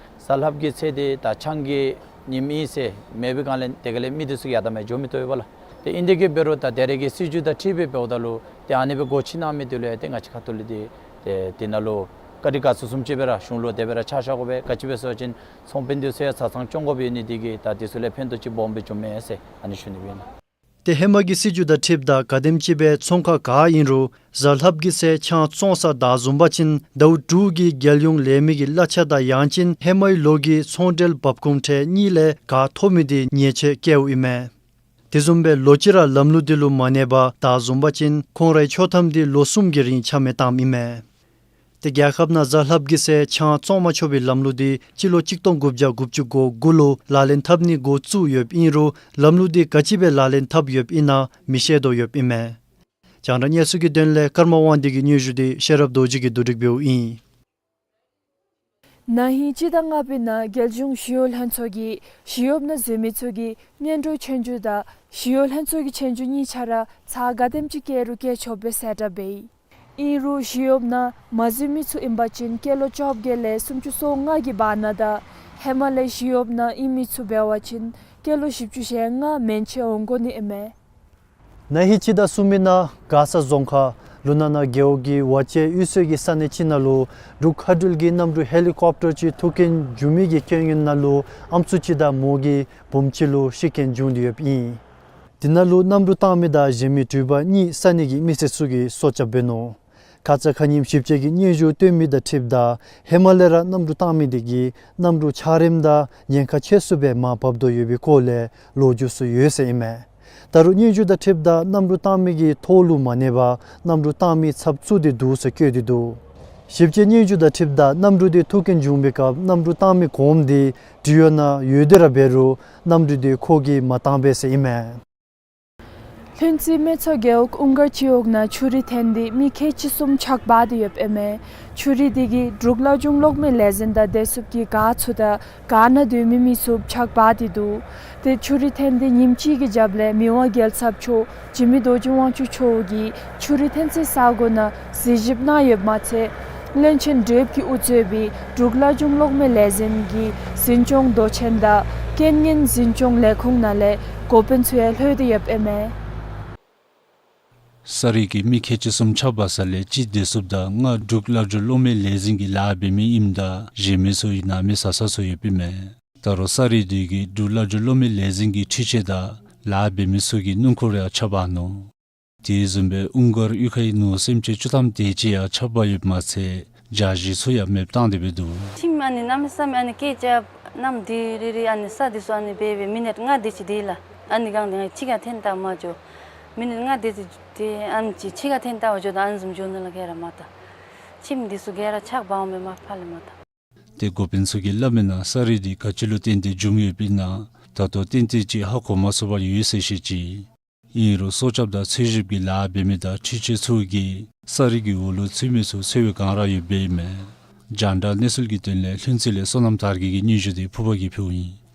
གཟའ་ལྷགཔ་གི་ཚེ་འདི་ད་ཆང་གི་ཉིནམ་ཨིན་ཟེར་མེད་པའི་སྒང་ལས་དེ་ག་ལས་མི་འདི་ཚུ་ཡར་དང་མར་འགྱོ་མི་བཏུབ་པས་པ་ལགས། ཏེ་ཨིན་དེ་གིས་འབད་རུང་ད་དེ་རེ་གི་སྲིད་བྱུས་དང་འཁྲིལ་སྦེ་འབདཝ་ད་ལུ་ཏེ་ཨ་ནི་སྦེ་སྒོ་ཕྱེ་གནང་མི་འདི་ལུ་ཡང་ཏེ་ང་བཅས་ཁ་ཐུག་ལས་འདི་ཏེ་འདི་ནང་ལུ་བཀའ་དྲིན་དགའ་ཚོར་བཟུམ་ཅིག་སྦེ་ར་གཞུང་ལུ་དེ་སྦེ་ར་ཕྱག་ཞུ་དགོ་པས། ག་ཅི་སྦེ་ཟེར་བ་ཅིན་ཚོང་དཔོན་འདི་ཚུ་ཡང་བཟའ་ཚང་སྐྱོང་དགོཔ་ཡོད་ནི་འདི་གིས་ད་འདི་ཚུ་ལས་ཕན་ཐོགས་ཅིག་སྦོམ་སྦེ་འབྱུངམ་མས་ཟེར་ཨ་ནི་ཞུ་ནི་སྦེ་ཨིན་ལགས། ཏེ་ཧེ་མ་གི་སྲིད་བྱུས་དང་འཁྲིལཝ་ད་ག་དེམ་ཅིག་སྦེ་ཚོང་ཁང་ག་ཨིན་རུང་གཟའ་ལྷགཔ་གི་ཚེ་ཆང་བཙོང་ས་བདའ་བཟུང་པ་ཅིན་ཟླཝ་དྲུག་གི་རྒྱལ་ཡོངས་ལས་མི་གི་གླ་ཆ་དང་ཡང་ཅིན་ཧེ་མའི་ལོ་གི་ཚོང་འབྲེལ་འབབ་ཁུངས་ཁྲལ་གཉིས་ལས་ག་ཐོབ་མི་འདི་ཉེས་ཆད་བཀལཝ་ཨིན་མས། དེ་བཟུམ་སྦེ་ལོག་ཅི་ར་ལམ་ལུགས་འདི་ལུ་མ་གནས་པར་བདའ་བཟུང་པ་ཅིན་ཁོང་རའི་ཆོག་ཐམ་འདི་ལོ་གསུམ་གྱི་རིང་ཆ་མེད་བཏངམ་ཨིན་མས། ཏེ་རྒྱལ་ཁབ་ནང་གཟའ་ལྷགཔ་གི་ཚེ་ཆང་བཙོང་མ་ཆོག་པའི་ལམ་ལུགས་འདི་སྤྱི་ལོ་གཅིག་སྟོང་དགུ་བརྒྱ་དགུ་བཅུ་གོ་དགུ་ལུ་ལག་ལེན་འཐབ་ནི་འགོ་བཙུགས་ཡོདཔ་ཨིན་རུང་ལམ་ལུགས་འདི་ག་ཅི་སྦེ་ལག་ལེན་འཐབ་ཡོདཔ་ཨིན་ན་མི་ཤེས་དོ་ཡོདཔ་ཨིན་མས། རྒྱང་བསྒྲགས་གནས་ཚུལ་གྱི་དོན་ལས་ཀརྨ་དབང་འདུས་ཀྱི་སྙན་ཞུ་འདི་ཤེས་རབ་རྡོ་རྗེ་གིས་བསྡུ་སྒྲིག་འབདཝ་ཨིན། ན་ཧིང་སྤྱི་ཟླ་ལྔ་པའི་ནང་རྒྱལ་གཞུང་ཞི་གཡོག་ལྷན་ཚོགས་ཀྱིས་ཞི་གཡོགཔ་ནང་འཛུལ་མི་ཚུ་གི་གཉེན་གྲོགས་ཆོས་རྒྱུགས་དང་ཞི་གཡོག་ལྷན་ཚོགས་ཀྱི་ཆོས་རྒྱུགས་གཉིས་ཆ་ར་ཚར་ག་དེམ་ཅིག་བཀལ་རུང་བཀལ་ཆོགཔ་སྦེ་གསལ་བསྒྲགས་འབད་ཡི། ཨིན་རུང་ཞི་གཡོགཔ་ནང་མ་འཛུལ་མི་ཚུ་ཨིན་པ་ཅིན་སྐྱེས་ལོ་བཅོ་བརྒྱད་ལས་སུམ་ཅུ་སོ་ལྔ་གི་བར་ན་དང་ཧེ་མ་ལས་ཞི་གཡོགཔ་ནང་ཨིན་མི་ཚུ་འབད་བ་ཅིན་སྐྱེས་ལོ་བཞི་བཅུ་ཞེ་ལྔ་མན་ཆད་འོང་དགོ་ནི་ཨིན་མས། ན་ཧིང་སྤྱི་ཟླ་གསུམ་པའི་ནང་མགར་ས་རྫོང་ཁག་ལུ་ན་ན་རྒེད་འོག་གི་ཝ་ཅན་གཡུས་ཚན་གྱི་ས་གནས་ཅིག་ནང་ལུ་འབྲུག་མཁའ་འགྲུལ་གྱི་གནམ་གྲུ་ཧེ་ལི་ཀོབ་ཊར་ཅིག་ཐུག་རྐྱེན་བྱུང་མི་གི་རྐྱེན་ངན་ནང་ལུ་ཨམ་སྲུ་ཅིག་དང་མོ་གི་བུམོ་ཅིག་ལུ་ཤི་རྐྱེན་བྱུང་སྟེ་ཡོདཔ་ཨིན། དེ་ནང་ལུ་གནམ་གྲུ་བཏང་མི་དང་གཞན་མི་འགྲུལ་པ་གཉིས་ས་གནས་ཀྱི་མི་སེར་ཚུ་གིས་སྲོག་སྐྱབས་འབད་ནུག། ཁ་ཙ་ཁ་ཉིནམ་ཞིབ་དཔྱད་ཀྱི་སྙན་ཞུ་བཏོན་མི་དང་འཁྲིལཝ་ད་ཧེ་མ་ལས་ར་གནམ་གྲུ་བཏང་མི་དེ་གིས་གནམ་གྲུ་འཕྱག་རིམ་དང་ཉེན་ཁ་ཆེ་སུ་སྦེ་མར་བབས་དོ་ཡོད་པའི་སྐོར་ལས་ལོ་རྒྱུས་ཚུ་ཡོད་ཟེར་ཨིན་མས། ད་རུང་སྙན་ཞུ་དང་འཁྲིལཝ་ད་གནམ་གྲུ་བཏང་མི་གི་ཐོག་ལུ་མ་གནས་པར་གནམ་གྲུ་བཏང་མི་ཚབ་བཙུགས་ཏེ་འདུག་ཟེར་བཀོད་དེ་འདུག། ཞིབ་དཔྱད་སྙན་ཞུ་དང་འཁྲིལཝ་ད་གནམ་གྲུ་དེ་ཐུག་རྐྱེན་བྱུང་བའི་སྐབས་གནམ་གྲུ་བཏང་མི་གོངམ་དེ་འགྲུལ་ཡོད་ན་ཡོད་དེ་ར་འབད་རུང་གནམ་གྲུ་དེ་ཁོ་གིས་མ་བཏང་པས་ཟེར་ཨིན་མས། ལྷུན་རྩེ་སྨད་མཚོ་རྒེད་འོག་ཨུང་དཀར་སྤྱི་འོག་ནང་ཆུ་རུད་འཐེན་ཏེ་མི་ཁལ་གཅིག་གསུམ་ཆག་འབག་སྟེ་ཡོདཔ་ཨིན་མས། ཆུ་རུད་དེ་གིས་འབྲུག་སླར་འབྱུང་གློག་མེ་ལས་འཛིན་དང་བདེ་སྲུངཔ་གི་གཱ་ཚུ་དང་གཱ་ནང་སྡོད་མི་མི་ཚུ་ཆག་འབག་སྟེ་འདུག། ཏེ་ཆུ་རུད་འཐེན་ཏེ་ཉིནམ་གཅིག་གི་རྒྱབ་ལས་མི་དབང་རྒྱལ་ཚབ་མཆོག་འཇིགས་མེད་རྡོ་རྗེ་དབང་ཕྱུག་མཆོག་གིས་ཆུ་རུད་འཐེན་སའི་ས་གོ་ནང་གཟིགས་ཞིབ་གནང་ཡོདཔ་མ་ཚད་བློན་ཆེན་བགྲེསཔ་གིས་དབུ་གཙོས་པའི་འབྲུག་སླར་འབྱུང་གློག་མེ་ལས་འཛིན་གྱི་འཛིན་སྐྱོང་མདོ་ཆེན་དང་རྐྱེན་ངན་འཛིན་སྐྱོང་ལས་ཁུངས་ནང་ལས་འགོ་དཔོན་ཚུ་ཡང་ལྷོད་དེ་ཡོདཔ་ཨིན་མས། ས་རུད་ཀྱིས་མི་ཁལ་གཅིག་གསུམ་ཆག་འབག་ས་ལས་གཅིག་བདེ་སྲུངཔ་དང་ལྔ་འབྲུག་སླར་འབྱུང་གློག་མེ་ལས་འཛིན་གྱི་ལཱ་འབད་མི་ཨིནམ་ད་གཞན་མི་ཚུ་ཡང་ནང་མི་བཟའ་ཚང་ཚུ་ཡོདཔ་ཨིན་མས། ད་རུང་ས་རུད་དེ་གིས་འབྲུག་སླར་འབྱུང་གློག་མེ་ལས་འཛིན་གྱི་འཕྲུལ་ཆས་དང་ལཱ་འབད་མི་ཚུ་གི་སྣུམ་འཁོར་ཡང་ཆག་འབག་ནུག། དེ་བཟུམ་སྦེ་ཨུང་དཀར་གཡུས་ཁའི་ནོར་སེམས་ཅན་བཅུ་ཐམ་དེ་ཅིག་ཡང་ཆག་འབག་ཡོདཔ་མ་ཚད་རྒྱ་གཞིས་ཚུ་ཡང་མེདཔ་བཏང་སྟེ་འབད་འདུག། ཁྱིམ་ཨ་ནི་གནམ་མེད་ས་མེད་ཨ་ནི་སྐད་རྐྱབ་གནམ་དེ་རི་རི་ཨ་ནི་ས་དེ་ཚུ་ཨ་ནི་འབད་སྦེ་མི་ནཊ་ལྔ་དེ་ཅིག་དེ་ལགས། ཨ་ནི་སྒང་དེ་ང་ཕྱི་ཁར་འཐོན་བལྟ་མ་འགྱོ། མི་ནཊ་ལྔ་དེ་ཅིག་དེ་ཨ་ནི་ཅིག་ཕྱི་ཁར་འཐོན་བལྟ་བར་འགྱོཝ་ད་ཨ་ནི་བཟུམ་འགྱོ་ནི་ལགས། ག་ར་མ་ད་ཁྱིམ་དེ་ཚུ་ག་ར་ཆག་འབག་འོང་མས་མ་ཕར་ལས་མ་ད། ཏེ་འགོ་དཔོན་ཚུ་གིས་སླབ་མིའི་ནང་ས་རུད་དེ་ག་ཅི་ལུ་བརྟེན་ཏེ་བྱུང་ཡོདཔ་ཨིན་ན་ད་ལྟོ་ཏན་ཏན་ཅིག་ཧ་གོ་མ་ཚུགས་པར་ཡོད་ཟེར་བཤད་ཅི། ཨིན་རུང་སྲོག་སྐྱབས་དང་འཚོལ་ཞིབ་ཀྱི་ལཱ་འབད་མི་དང་འཕྲུལ་ཆས་ཚུ་གིས་ས་རུད་ཀྱི་འོག་ལུ་ཚུད་མི་ཚུ་འཚོལ་བའི་བསྒང་ར་ཡོདཔ་ཨིན་མས། རྒྱང་བསྒྲགས་གནས་ཚུལ་གྱི་དོན་ལས་ལྷུན་རྩེ་ལས་བསོད་ནམས་དར་རྒྱས་ཀྱི་སྙན་ཞུ་དེ་ཕུར་པ་གིས་ཕུལཝ་ཨིན།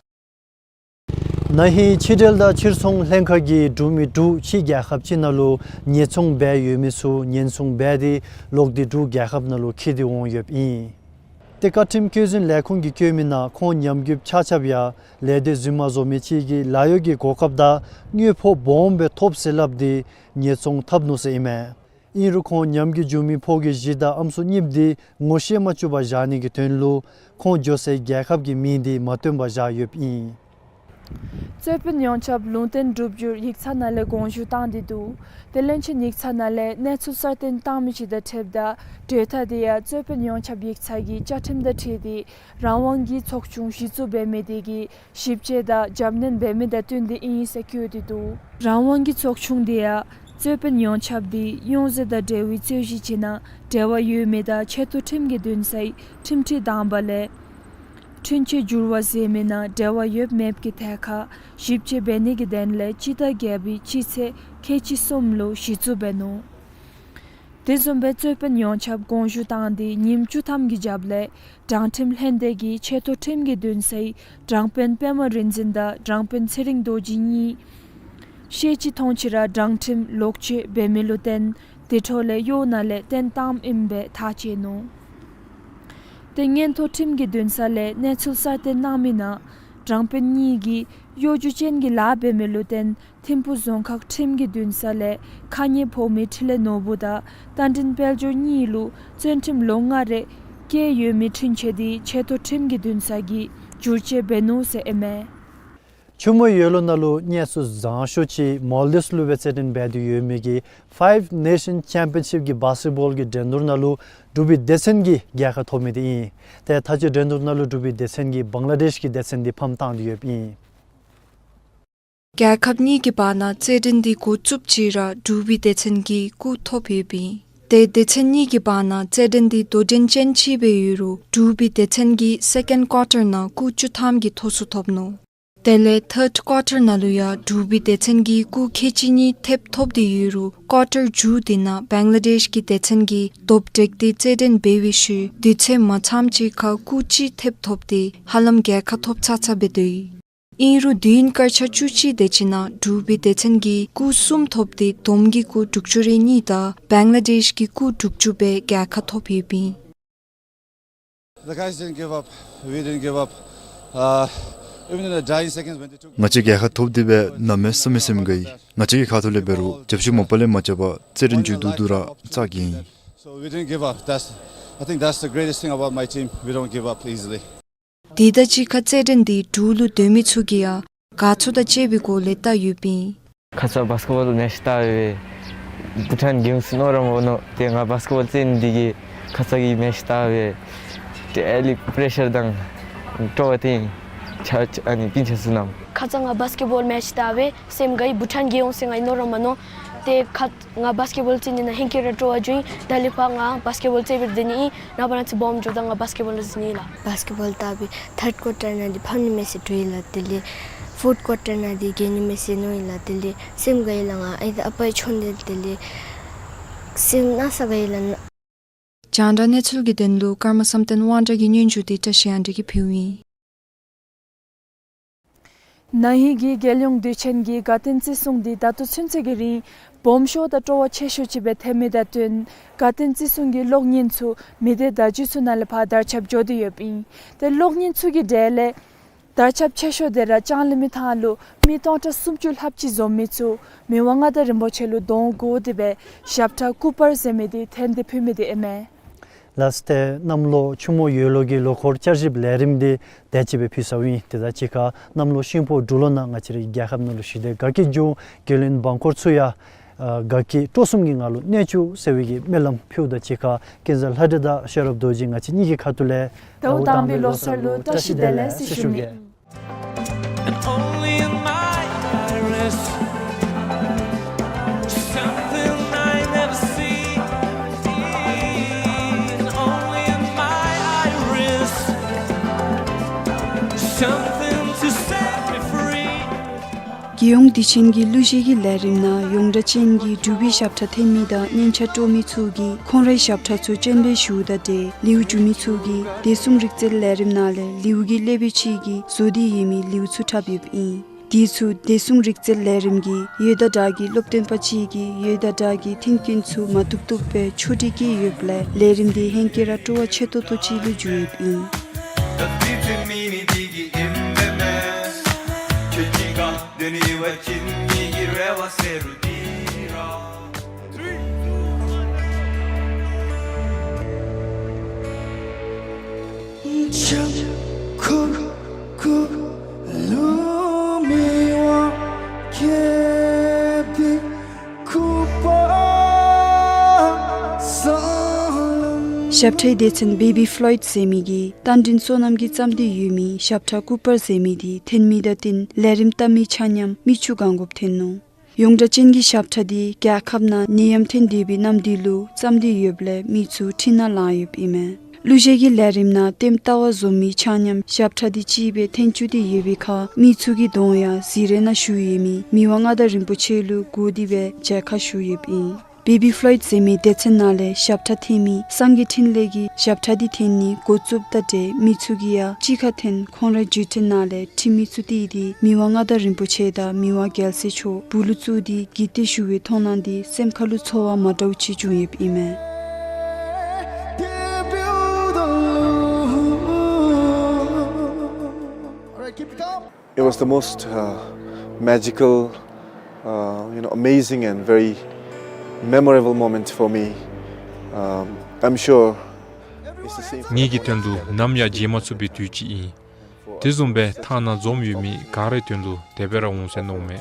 ན་ཧིང་ཕྱི་འབྲེལ་དང་ཕྱིར་ཚོང་ལྷན་ཁག་གིས་འབྲུག་མི་དྲུག་ཕྱི་རྒྱལ་ཁབ་ཅིག་ནང་ལུ་ཉེན་སྲུང་འབད་ཡོད་མི་ཚུ་ཉེན་སྲུང་འབད་དེ་ལོག་སྟེ་འབྲུག་རྒྱལ་ཁབ་ནང་ལུ་འཁྱིད་དེ་འོང་ཡོདཔ་ཨིན། ཏེ་བཀའ་ཁྲིམས་བཀོད་འཛིན་ལས་ཁུངས་ཀྱིས་བཀོད་མིའི་ནང་ཁོང་ཉམས་རྒུདཔ་ཆ་ཁྱབ་ཡང་ལས་སྡེ་རྫུན་མ་བཟོ་མི་ཅིག་གིས་ལཱ་གཡོག་གི་གོ་སྐབས་དང་དངུལ་ཕོགས་སྦོམ་སྦེ་ཐོབ་ཟེར་སླབ་སྟེ་ཉེན་སྲུང་འཐབ་ནུག་ཟེར་ཨིན་མས། ཨིན་རུང་ཁོང་ཉམས་རྒུད་བྱུང་མི་ཕོ་རྒྱས་བཞི་དང་ཨམ་སྲུ་གཉིསཔོ་དེ་ངོ་ཤེས་མ་བཅུག་པར་བཞག་ནི་གི་དོན་ལུ་ཁོང་འགྱོ་སའི་རྒྱལ་ཁབ་ཀྱི་མིང་དེ་མ་སྟོན་པར་བཞག་ཡོདཔ་ཨིན། རྩོད་དཔོན་ཡོངས་ཁྱབ་ལུང་བསྟན་སྒྲུབ་རྒྱུར་ཡིག་ཚང་ནང་ལས་དགོངས་ཞུ་བཏང་སྟེ་འདུག། དེ་བློན་ཆེན་ཡིག་ཚང་ནང་ལས་གནས་ཚུལ་གསར་བཏོན་བཏང་མི་ཅིག་དང་འཁྲིལཝ་ད་གྲོས་ཐག་དེ་ཡང་རྩོད་དཔོན་ཡོངས་ཁྱབ་ཡིག་ཚང་གི་བཅའ་ཁྲིམས་དང་འཁྲིལ་ཏེ་རང་དབང་གི་ཚོགས་ཆུང་གཞི་བཙུགས་འབད་མི་དེ་གིས་ཞིབ་དཔྱད་དང་རྒྱབ་སྣོན་འབད་མི་དང་བསྟུན་ཏེ་ཨིན་ཟེར་བཀོད་དེ་འདུག། རང་དབང་གི་ཚོགས་ཆུང་དེ་ཡང་རྩོད་དཔོན་ཡོངས་ཁྱབ་དེ་ཡོངས་འཛིན་དང་འབྲེལ་བའི་རྩོད་གཞི་ཅིག་ནང་འབྲེལ་བ་ཡོད་མི་དང་ཆེ་མཐོ་ཁྲིམས་ཀྱི་འདུན་སའི་ཁྲིམས་ཁྲི་དང་པ་ལས་འཁྲུན་ཆོད་འགྱུར་བ་བཟོ་མི་ནང་འབྲེལ་བ་ཡོད་མེད་ཀྱི་ཐད་ཁར་ཞིབ་དཔྱད་འབད་ནི་གི་དོན་ལས་སྤྱི་ཟླ་བརྒྱད་པའི་སྤྱི་ཚེས་ཁལ་གཅིག་གསུམ་ལུ་གཞི་བཙུགས་འབད་ནུག། དེ་བཟུམ་སྦེ་རྩོད་དཔོན་ཡོངས་ཁྱབ་དགོངས་ཞུ་བཏང་སྟེ་ཉིནམ་བཅུ་ཐམ་གྱི་རྒྱབ་ལས་དྲང་ཁྲིམས་ལྷན་སྡེ་གིས་ཆེ་མཐོ་ཁྲིམས་ཀྱི་འདུན་སའི་དྲང་དཔོན་པདྨ་རིག་འཛིན་དང་དྲང་དཔོན་ཚེ་རིང་རྡོ་རྗེ་གཉིས་ཤེས་ཅིག་མཐོང་ཅིག་ར་དྲང་ཁྲིམས་ལོག་སྤྱོད་འབད་མི་ལུ་བརྟེན་དེ་འཕྲོ་ལས་གཡོག་ནང་ལས་བཏོན་བཏངམ་ཨིན་པའི་ཐག་བཅད་ནུག། ཏེ་མངོན་མཐོ་ཁྲིམས་ཀྱི་འདུན་ས་ལས་གནས་ཚུལ་གསར་བཏོན་གནང་མི་ནང་དྲང་དཔོན་གཉིས་ཀྱིས་གཡོ་སྒྱུ་ཅན་གྱི་ལཱ་འབད་མི་ལུ་བརྟེན་ཐིམ་ཕུག་རྫོང་ཁག་ཁྲིམས་ཀྱི་འདུན་ས་ལས་ཁ་ཉེས་ཕོག་མི་འཕྲིན་ལས་ནོར་བུ་དང་རྟ་མགྲིན་དཔལ་འབྱོར་གཉིས་ལུ་བཙོན་ཁྲིམས་ལོ་ལྔ་རེ་བཀལ་ཡོད་མི་འཁྲུན་ཆོད་དེ་ཆེ་མཐོ་ཁྲིམས་ཀྱི་འདུན་ས་གིས་བསྒྱུར་བཅོས་འབད་ནུག་ཟེར་ཨིན་མས། ཆུ་མོ་ཡོས་ལོ་ནང་ལུ་གནས་ཚུལ་བཟང་ཤོས་ཅིག་མོལ་ཌིབས་ལུ་སྦེ་རྩེད་འགྲན་འབད་དེ་ཡོད་མི་གི་ཕའིབ་ནེ་ཤཱན་ཅེམ་པི་ཡོན་ཤིབ་ཀྱི་བཱསི་ཀེཊ་བཱོལ་གྱི་འགྲན་བསྡུར་ནང་ལུ་འབྲུག་པའི་སྡེ་ཚན་གྱིས་རྒྱལ་ཁ་ཐོབ་མི་དེ་ཨིན། ཏེ་ད་ཅི་འགྲན་བསྡུར་ནང་ལུ་འབྲུག་པའི་སྡེ་ཚན་གྱིས་བང་ལ་དེཤ་གི་སྡེ་ཚན་དེ་ཕམ་བཏང་སྟེ་ཡོདཔ་ཨིན། རྒྱལ་ཁབ་གཉིས་ཀྱི་བར་ན་རྩེད་འགྲན་དེ་འགོ་བཙུགསཔ་ཅིག་ར་འབྲུག་པའི་སྡེ་ཚན་གྱིས་སྐུགས་ཐོབ་ཡོདཔ་ཨིན། ཏེ་སྡེ་ཚན་གཉིས་ཀྱི་བར་ན་རྩེད་འགྲན་དེ་དོ་འགྲན་ཅན་ཅིག་སྦེ་ཡོད་རུང་འབྲུག་པའི་སྡེ་ཚན་གྱིས་སེ་ཀེནཌ་ཀོར་ཊར་ནང་སྐུགས་བཅུ་ཐམ་གྱི་ཐོབ་ཚུགས་ཐོབ་ནུག། དེ་ལས་ཐཱརཌ་ཀོར་ཊར་ནང་ལུ་ཡང་འབྲུག་པའི་སྡེ་ཚན་གྱིས་སྐུགས་ཁལ་གཅིག་གཉིས་ཐེབས་ཐོབ་སྟེ་ཡོད་རུང་ཀོར་ཊར་མཇུག་དེ་ནང་བང་ལ་དེཤ་གི་སྡེ་ཚན་གྱིས་རྡོབ་བྲེགས་ཏེ་རྩེད་འགྲན་འབད་བའི་ཤུལ་དུས་ཚོད་མ་ཚངམ་ཅིག་ཁར་སྐུགས་གཅིག་ཐེབས་ཐོབ་སྟེ་ཧ་ལམ་རྒྱལ་ཁ་ཐོབ་ཚར་ཚརཝ་སྦེ་འདུག། ཨིན་རུང་དུས་ཡུན་སྐར་ཆ་བཅུ་གཅིག་དེ་ཅིག་ནང་འབྲུག་པའི་སྡེ་ཚན་གྱིས་སྐུགས་གསུམ་ཐོབ་སྟེ་བསྡོམས་ཀྱིས་སྐུགས་དྲུག་ཅུ་རེ་གཉིས་དང་བང་ལ་དེཤ་གིས་སྐུགས་དྲུག་ཅུ་སྦེ་རྒྱལ་ཁ་ཐོབ་ཡོདཔ་ཨིན། The guys didn't give up. We didn't give up. Uh, even in the dying seconds when they took ང་བཅས་རྒྱལ་ཁ་ཐོབ་སྟེ་སྦེ་གནམ་མེད་ས་མེད་སེམས་དགའ་ཡི། ང་བཅས་ཀྱི་ཁ་ཐུག་ལས་འབད་རུང་རྒྱབ་བཤུད་མ་པ་ལས་མ་རྐྱབ་པར་རྩེད་འགྲན་མཇུག་བསྡུ་བསྡུ་ར་རྩ་འགེངས་ཡི། So we didn't give up. That's, I think that's the greatest thing about my team. We don't give up easily. དེ་དང་གཅིག་ཁར་རྩེད་འགྲན་དེ་འབྲུག་ལུ་སྡོད་མི་ཚུ་གིས་ཡང་དགའ་ཚོར་དང་བཅས་པའི་སྒོ་ལས་བལྟ་ཡོདཔ་ཨིན། ཁ་ཙ་བཱསི་ཀེཊ་བཱོལ་མེཆ་བལྟ་སྦེ་བྷུ་ཊཱན་རྒྱལ་ཡོངས་ཚུ་མནོ་ར་མ་མནོ། ཏེ་ང་བཱསི་ཀེཊ་བཱོལ་རྩེད་ནི་འདི་གིས་ཁ་ཙ་གི་མེཆ་བལྟ་སྦེ་ཏེ་ཨ་ལི་པེ་རེ་ཤར་དང་སྤྲོ་བ་ཐོན་ཡི། ཆ་ཆ་ཨ་ནི་སྤུན་ཆ་ཚུ་ནང་། ཁ་ཙ་ང་བཱསི་ཀེཊ་བཱོལ་མེཆ་བལྟ་སྦེ་སེམས་དགའ་ཡི། བྷུ་ཊཱན་རྒྱལ་ཡོངས་ཟེར་ང་གིས་མནོ་ར་མ་མནོ། ཏེ་ཁ་ང་བཱསི་ཀེཊ་བཱོལ་རྩེད་ནི་ནང་ཧེང་སྐལ་ར་སྤྲོ་བ་བྱུང་ཡི། ད་ལས་ཕར་ང་བཱསི་ཀེཊ་བཱོལ་རྩེད་པར་སྡོད་ནི་ཨིན། ནངས་པ་གནངས་ཚེ་སྦོམ་འགྱོཝ་ད་ང་བཱསི་ཀེཊ་བཱོལ་ར་རྩེད་ནི་ཨིན་ལགས། བཱསི་ཀེཊ་བཱོལ་བལྟ་སྦེ་ཐཱརཌ་ཀོར་ཊར་ནང་འདི་ཕམ་ནི་མས་ཟེར་འདྲོག་ཡི་ལགས། དེ་ལས་ཕོརཐ་ཀོར་ཊར་ནང་འདི་རྒྱལ་ནི་མས་ཟེར་མནོ་ཡི་ལགས། དེ་ལས་སེམས་དགའ་ཡི་ལགས། ང་ཨའི་དང་ཨ་པའི་མཆོད་རྟེན་དེ་ལས་སེམས་གནམ་ས་དགའ་ཡི་ལགས། རྒྱང་བསྒྲགས་གནས་ཚུལ་གྱི་དོན་ལུ་ཀརྨ་བསམ་གཏན་དབང་གྲགས་ཀྱི་སྙན་ཞུ་དེ་བཀྲ་ཤིས་དབང་འདུས་ཀྱིས་ཕུལཝ་ཨིན། ན་ཧིང་གི་རྒྱལ་ཡོངས་དུས་ཆེན་གྱི་དགའ་སྟོན་བརྩི་སྲུང་འདི་ད་ལྟོ་ཚུན་ཚོད་ཀྱི་རིང་སྦོམ་ཤོས་དང་སྤྲོ་བ་ཆེ་ཤོས་ཅིག་སྦེ་ཐོན་མི་དང་བསྟུན་དགའ་སྟོན་བརྩི་སྲུང་གི་གློག་བརྙན་ཚུ་མི་སྡེ་བརྡ་བརྒྱུད་ཚུ་ནང་ལས་ཕར་དར་ཁྱབ་འགྱོ་སྟེ་ཡོདཔ་ཨིན། ཏེ་གློག་བརྙན་ཚུ་གི་གྲས་ལས་དར་ཁྱབ་ཆེ་ཤོས་དེ་ར་ལྕང་གླིང་མི་ཐང་ལུ་མི་སྟོང་ཕྲག་སུམ་ཅུ་ལྷགཔ་ཅིག་འཛོམས་མི་ཚུ་མི་དབང་མངའ་བདག་རིན་པོ་ཆེ་ལུ་གདོང་བསྒུར་ཏེ་སྦེ་ཞབས་ཁྲ་སྐུ་པར་ཟེར་མི་འདི་འཐེན་ཏེ་ཕུལ་མི་འདི་ཨིན་མས། ལགས་ཏེ་གནམ་ལོ་ཆུ་མོ་ཡོས་ལོ་གི་ལོ་འཁོར་བསྐྱར་ཞིབ་ལས་རིམ་འདི་དེ་ཅིག་སྦེ་ཕུལ་ཚརཝ་ཨིན། དེ་དང་གཅིག་ཁར་གནམ་ལོ་ཤིང་ཕོ་འབྲུག་ལོ་ནང་ང་བཅས་རའི་རྒྱལ་ཁབ་ནང་ལུ་ཞི་བདེ་དགའ་སྐྱིད་འབྱུང་། རྒྱུས་ལོན་འབངས་འཁོར་ཚུ་ཡང་ཨ་དགའ་སྐྱིད་སྤྲོ་གསུམ་གྱི་ངང་ལུ་གནས་བཅུག་ཟེར་བའི་གི་སྨོན་ལམ་ཕུལཝ་དང་གཅིག་ཁར་ཀུན་བཟང་ལྷ་སྒྲོན་དང་ཤེས་རབ་རྡོ་རྗེ་ང་བཅས་གཉིས་ཀྱི་ཁ་ཐུག་ལས་ཟླཝ་དང་པའི་ལོ་གསར་ལུ་བཀྲ་ཤིས་བདེ་ལེགས་ཟེར་ཞུ་ནི། And only in my iris, something I never see. And only in my iris, something to set me free. རྒྱལ་ཡོངས་དུས་ཆེན་གྱི་གླུ་གཞས་ཀྱི་ལས་རིམ་ནང་ཡོངས་གྲགས་ཅན་གྱི་འབྲུག་པའི་ཞབས་ཁྲ་འཐེན་མི་དང་སྙན་ཆ་དཀྲོལ་མི་ཚུ་གིས་ཁོང་རའི་ཞབས་ཁྲ་ཚུ་སྤྱན་འབུལ་ཞུཝ་དང་འབྲེལ་ལེའུ་བསྒྱུར་མི་ཚུ་གིས་བདེ་སྲུང་རིག་རྩལ་ལས་རིམ་ནང་ལས་ལེའུ་གི་ཀླད་པའི་ཕྱི་གི་བཟོ་སྟེ་ཡོད་མི་ལེའུ་ཚུ་འཁྲབ་ཡོདཔ་ཨིན། དེ་ཚུ་བདེ་སྲུང་རིག་རྩལ་ལས་རིམ་གྱི་ཡོད་དང་གྲགས་ཀྱི་སློབ་སྟོན་པ་ཅིག་གིས་ཡོད་དང་གྲགས་ཀྱི་མཐུན་རྐྱེན་ཚུ་མ་ཐུབ་ཐུབ་སྦེ་ཆོག་སྒྲིག་བཀོད་ཡོདཔ་ལས་ལས་རིམ་འདི་ཧེང་སྐལ་ར་སྤྲོ་བ་ཆེ་ཏོག་ཏོ་ཅིག་ལུ་འགྱུར་ཡོདཔ་ཨིན། ཞབས་ཁྲའི་སྡེ་ཚན་བེ་བི་ཕློའིཌ་ཟེར་མི་གིས་རྟ་མགྲིན་སོ་ནམ་གྱིས་བརྩམས་ཏེ་ཡོད་མི་ཞབས་ཁྲ་ཀུ་པར་ཟེར་མི་འདི་འཐོན་མི་དང་བསྟུན་ལས་རིམ་བལྟ་མི་ཆ་མཉམ་མིག་ཆུ་གང་དགོཔ་འཐོན་ནུག། ཡོངས་གྲགས་ཅན་གྱི་ཞབས་ཁྲ་འདི་རྒྱལ་ཁབ་ནང་ནད་ཡམས་ཐོན་བསྡད་པའི་གནམ་དུས་ལུ་བརྩམས་ཏེ་ཡོདཔ་ལས་མི་ཚུ་འཕྲིན་ནང་ལངས་ཡོདཔ་ཨིན་མས། གླུ་གཞས་ཀྱི་ལས་རིམ་ནང་ལྟདམོ་ལྟ་བར་འཛོམས་མི་ཆ་མཉམ་ཞབས་ཁྲ་འདི་གཅིག་སྦེ་འཐོན་བཅུག་སྟེ་ཡོད་པའི་ཁར་མི་ཚུ་གི་གདོང་ཡང་གཟིགས་རལ་ནང་བཞུགས་ཡོད་མི་མི་དབང་མངའ་བདག་རིན་པོ་ཆེ་ལུ་བཀུར་ཏེ་སྦེ་མཇལ་ཁ་ཞུ་ཡོདཔ་ཨིན། བེ་བི་ཕློའིཌ་ཟེར་མི་སྡེ་ཚན་ནང་ལས་ཞབས་ཁྲ་འཐེན་མི་སངས་རྒྱས་འཕྲིན་ལས་ཀྱིས་ཞབས་ཁྲ་འདི་འཐེན་ནི་འགོ་བཙུགསཔ་དང་འབྲེལ་མི་ཚུ་གིས་ཡང་གཅིག་ཁར་འཐེན་ཁོང་རའི་བརྒྱུད་འཕྲིན་ནང་ལས་འཕྲིན་མི་ཚུ་བཏེག་སྟེ་མི་དབང་མངའ་བདག་རིན་པོ་ཆེ་དང་མི་དབང་རྒྱལ་སྲས་མཆོག་སྦུག་ལུ་བཙུགས་ཏེ་གུས་བཏུད་ཞུ་བའི་མཐོང་སྣང་འདི་སེམས་ཁ་ལུ་ཚོར་བ་མ་འདྲཝ་ཅིག་བྱུང་ཡོདཔ་ཨིན་མས། All right, keep it up. It was the most, uh, magical, uh, you know, amazing and very memorable moment for me. Um, I'm sure it's the same for everyone. ངེ་གི་དོན་ལུ་ནམ་ཡང་བརྗེད་མ་ཚུགས་པའི་དུས་ཅིག་ཨིན། དེ་བཟུམ་སྦེ་མཐའ་ན་འཛོམས་ཡོད་མི་ག་རའི་དོན་ལུ་དེ་སྦེ་ར་འོང་ཟེར་མནོཝ་མས།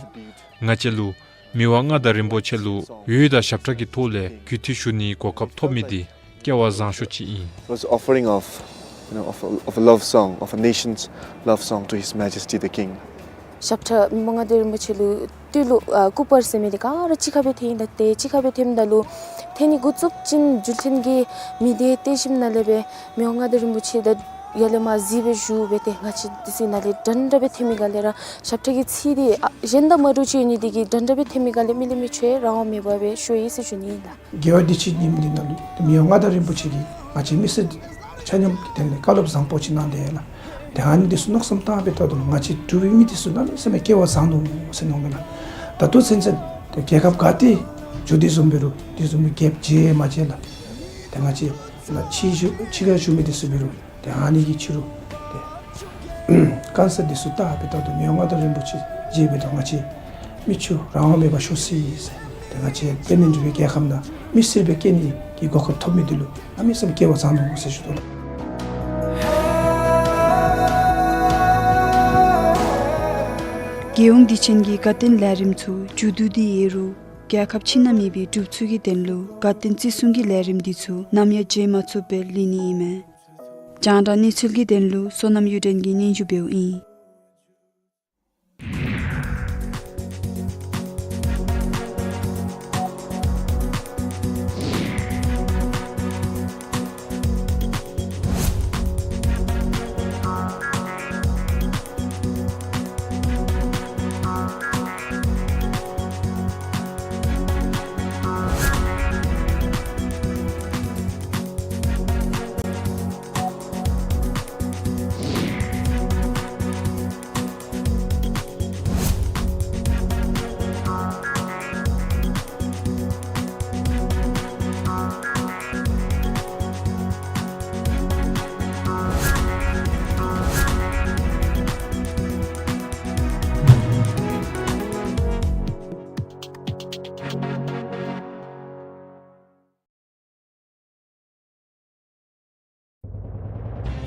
ང་བཅས་ལུ་མི་དབང་མངའ་བདག་རིན་པོ་ཆེ་ལུ་འོད་དང་ཞབས་ཁྲ་གི་ཐོག་ལས་གུས་བཏུད་ཞུ་ནིའི་གོ་སྐབས་ཐོབ་མི་འདི་སྐལ་བ་བཟང་ཤོས་ཅིག་ཨིན། It was offering of, you know, of a, of a love song, of a nation's love song to His Majesty the King. ཞབས་ཁྲ་མི་དབང་མངའ་བདག་རིན་པོ་ཆེ་ལུ་བཏུད་ལུ་ཨ་ཀུ་པར་ཟེར་མི་འདི་ག་ར་གཅིག་ཁར་སྦེ་འཐེན་ད་ཏེ་གཅིག་ཁར་སྦེ་འཐེནམ་ད་ལུ་འཐེན་ནི་འགོ་བཙུགས་ཅིན་བརྒྱུད་འཕྲིན་གྱི་མི་སྡེ་ལྟེ་ཞིབ་ནང་ལས་སྦེ་མི་དབང་མངའ་བདག་རིན་པོ་ཆེ་དང་ཡར་ལས་མར་གཟིགས་སྦེ་བཞུགས་སྦེ་ཏེ་ང་བཅས་འདི་ཚུ་ནང་ལས་འདྲན་འདྲ་སྦེ་འཐེན་མི་ག་ལས་ར་ཞབས་ཁྲ་གི་ཚིག་འདི་ཨ་གཞན་དང་མ་འདྲཝ་ཅིག་ཡོད་ནི་འདི་གིས་འདྲན་འདྲ་སྦེ་འཐེན་མི་ག་ལས་མི་ལས་མི་ཆོས་རང་དབང་མེད་པར་སྦེ་ཤོར་ཡི་ཟེར་ཞུ་ནི་ཨིན་ལགས། དགེ་བ་འདི་ཕྱི་ཉིནམ་འདི་ནང་ལུ་མི་དབང་མངའ་བདག་རིན་པོ་ཆེ་གིས་ང་བཅས་མི་སེར་ཆ་མཉམ་གྱི་དོན་ལས་བཀའ་སློབ་བཟང་པོ་ཅིག་གནང་དེས་ལགས། ཏེ་ཨ་ནི་འདི་ཚུ་མནོ་བསམ་བཏང་བའི་ཐོག་ཏུ་ང་བཅས་འབྲུག་པའི་མི་འདི་ཚུ་གནམ་མེད་ས་མེད་སྐལ་བ་བཟང་ནུག་ཟེར་མནོཝ་མས་ལགས། ད་ལྟོ་ཚུན་ཚོད་ཏེ་རྒྱལ་ཁབ་ག་ཏེ་འགྱོ་དེ་བཟུམ་འབད་རུང་དེ་བཟུམ་རྒྱལཔོ་མཇལ་མ་མཇལ་ལགས། ཏེ་ང་བཅས་ལགས་ཕྱི་ཕྱི་ཁར་བཞུགས་མི་འདི་ཚུ་འབད་རུང་ཏེ་ཨ་ནི་གི་ཕྱི་རུ་ཏེ་བཀའ་སློབ་འདི་ཚུ་བཏང་བའི་ཐོག་ཏུ་མི་དབང་མངའ་བདག་རིན་པོ་ཆེ་མཇལ་བའི་ཐོག་ང་བཅས་མི་ཆོས་རང་དབང་མེད་པར་ཤོར་སོ་ཡི་ཟེར། ཏེ་ང་བཅས་དཔལ་ལྡན་འབྲུག་པའི་རྒྱལ་ཁབ་ནང་མི་སེར་སྦེ་སྐྱེ་ནི་གི་གོ་སྐབས་ཐོབ་མི་འདི་ལུ་གནམ་མེད་ས་མེད་སྐལ་བ་བཟང་ནུག་ཟེར་ཞུ་དོ་ལགས། རྒྱལ་ཡོངས་དུས་ཆེན་གྱི་དགའ་སྟོན་ལས་རིམ་ཚུ་མཇུག་བསྡུ་སྟེ་ཡོད་རུང་རྒྱལ་ཁབ་ཕྱི་ནང་མེད་པའི་འབྲུགཔ་ཚུ་གི་དོན་ལུ་དགའ་སྟོན་བརྩི་སྲུང་གི་ལས་རིམ་འདི་ཚུ་ནམ་ཡང་བརྗེད་མ་ཚུགསཔ་སྦེ་ལུས་ནི་ཨིན་མས། རྒྱང་བསྒྲགས་གནས་ཚུལ་གྱི་དོན་ལུ་བསོད་ནམས་གཡུ་སྒྲོན་གྱིས་སྙན་ཞུ་འབདཝ་ཨིན།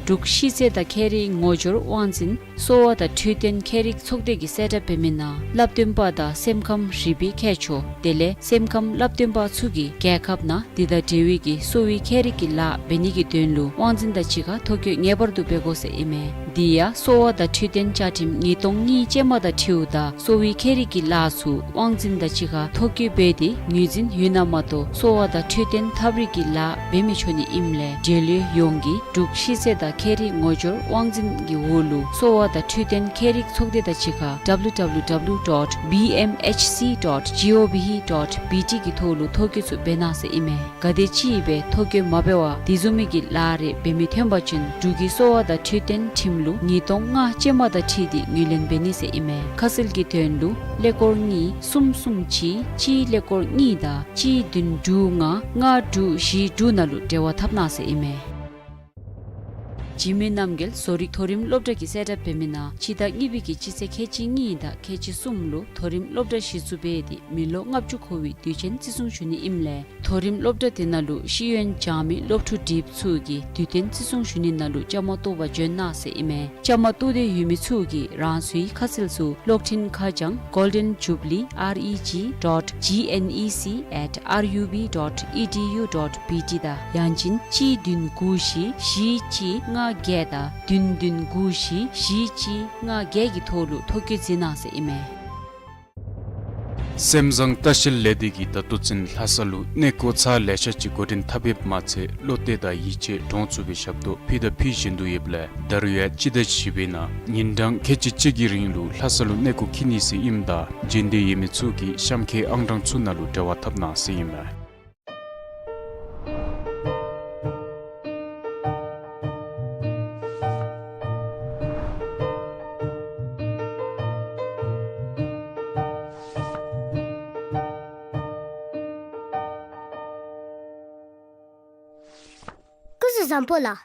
འབྲུག་ཤེས་ཚད་དང་ཁྱད་རིག་ངོ་སྦྱོར་དབང་འཛིན་གསོ་བ་དང་འཕྲོད་བསྟེན་མཁས་རིག་ཚོགས་སྡེ་གིས་གསལ་བསྒྲགས་འབད་མི་ནང་བསླབ་སྟོན་པ་དང་སེམས་ཁམས་རིག་པའི་མཁས་མཆོག་དེ་ལས་སེམས་ཁམས་བསླབ་སྟོན་པ་ཚུ་གིས་རྒྱལ་ཁབ་ནང་འདི་དང་འབྲེལ་བའི་གི་གསོ་བའི་མཁས་རིག་གི་ལཱ་འབད་ནི་གི་དོན་ལུ་དབང་འཛིན་དང་གཅིག་ཁར་ཐོ་བཀོད་ངེས་པར་དུ་འབད་དགོ་ཟེར་ཨིན་མས། དེ་ཡང་གསོ་བ་དང་འཕྲོད་བསྟེན་བཅའ་ཁྲིམས་ཉིས་སྟོང་གཉིས་ཅན་མ་དང་འཁྲིལཝ་ད་གསོ་བའི་མཁས་རིག་གི་ལཱ་ཚུ་དབང་འཛིན་དང་གཅིག་ཁར་ཐོ་བཀོད་འབད་དེ་ངོས་འཛིན་ཡོད་ན་མ་གཏོགས་གསོ་བ་དང་འཕྲོད་བསྟེན་ཐབས་རིག་གི་ལཱ་འབད་མི་ཆོག་ནི་ཨིནམ་ལས་འབྲེལ་ཡོད་ཡོངས་ཀྱིས་འབྲུག་ཤེས་ཚད་དང་ཁྱད་རིག་ངོ་སྦྱོར་དབང་འཛིན་གྱི་འོག་ལུ་གསོ་བ་དང་འཕྲོད་བསྟེན་མཁས་རིག་ཚོགས་སྡེ་དང་གཅིག་ཁར་W W W dot B M H C dot G O V dot B T གི་ཐོག་ལུ་ཐོ་བཀོད་ཚུ་འབད་གནང་ཟེར་ཨིན་མས། ག་དེ་ཅིག་སྦེ་ཐོ་བཀོད་མ་འབད་བར་དེ་བཟུམ་མའི་གི་ལཱ་རེ་འབད་མི་ཐོན་པ་ཅིན་འབྲུག་གི་གསོ་བ་དང་འཕྲོད་བསྟེན་ཁྲིམས་ལུགས་ཉིས་སྟོང་ལྔ་ཅན་མ་དང་འཁྲིལ་ཏེ་ངོས་ལེན་འབད་ནི་ཟེར་ཨིན་མས། ཁ་གསལ་གྱི་དོན་ལུ་ཀླད་ཀོར་གཉིས་གསུམ་གསུམ་གཅིག་གཅིག་ཀླད་ཀོར་གཉིས་དང་གཅིག་བདུན་དྲུག་ལྔ་ལྔ་དྲུག་བཞི་དྲུག་ནང་ལུ་འབྲེལ་བ་འཐབ་གནང་ཟེར་ཨིན་མས། འཇིགས་མེད་རྣམ་རྒྱལ་བཟོ་རིག་མཐོ་རིམ་སློབ་གྲྭ་གིས་གསལ་བསྒྲགས་འབད་མི་ནང་སྤྱི་ཟླ་གཉིས་པའི་གི་སྤྱི་ཚེས་ཁལ་གཅིག་གཉིས་དང་ཁལ་གཅིག་གསུམ་ལུ་མཐོ་རིམ་སློབ་གྲྭ་གཞི་བཙུགས་འབད་དེ་མི་ལོ་ལྔ་བཅུ་འཁོར་བའི་དུས་ཆེན་བརྩི་སྲུང་ཞུ་ནི་ཨིནམ་ལས། མཐོ་རིམ་སློབ་གྲྭ་དེ་ནང་ལུ་ཤེས་ཡོན་སྦྱང་མི་སློབ་ཕྲུག་འདི་ཚུ་གིས་དུས་སྟོན་བརྩི་སྲུང་ཞུ་ནི་ནང་ལུ་བཅའ་མར་གཏོགས་པར་འབྱོན་གནང་ཟེར་ཨིན་མས། བཅའ་མར་གཏོགས་འདོད་ཡོད་མི་ཚུ་གིས་རང་སོའི་ཁ་གསལ་ཚུ་གློག་འཕྲིན་ཁ་བྱང་Golden Jubilee R E G dot G N E C at R U B dot E D U dot B T དང་ཡང་ཅིན་གཅིག་བདུན་དགུ་བཞི་བཞི་གཅིག་ལྔ་བརྒྱད་དང་བདུན་བདུན་དགུ་བཞི་བཞི་གཅིག་ལྔ་བརྒྱད་ཀྱི་ཐོག་ལུ་ཐོ་བཀོད་མཛད་གནང་ཟེར་ཨིན་མས། སེམས་བཟང་ལྟ་བཤལ་ལས་སྡེ་གིས་ད་ལྟོ་ཚུན་ལྷ་ས་ལུ་གནས་སྐོར་ཚར་ལེ་ཤ་ཅིག་འགོ་འདྲེན་འཐབ་ཡོདཔ་མ་ཚད་བློ་གཏད་དང་ཡིད་ཆེས་གྲོང་ཚོ་བའི་ཞབས་ཏོག་ཕུལ་དང་ཕུལ་བཞིན་དུ་ཡོདཔ་ལས་ད་རུང་ཡང་སྤྱི་ཟླ་བཞི་པའི་ནང་ཉིན་གྲངས་ཁལ་གཅིག་གཅིག་གི་རིང་ལུ་ལྷ་ས་ལུ་གནས་སྐོར་འཁྱིད་ནི་ཟེར་ཨིནམ་ད་འབྱོན་འདོད་ཡོད་མི་ཚུ་གིས་གཤམ་འཁོད་ཨང་གྲངས་ཚུ་ནང་ལུ་འབྲེལ་བ་འཐབ་གནང་ཟེར་ཨིན་མས། སྐུ་གཟུགས་བཟང་པོ་ལགས།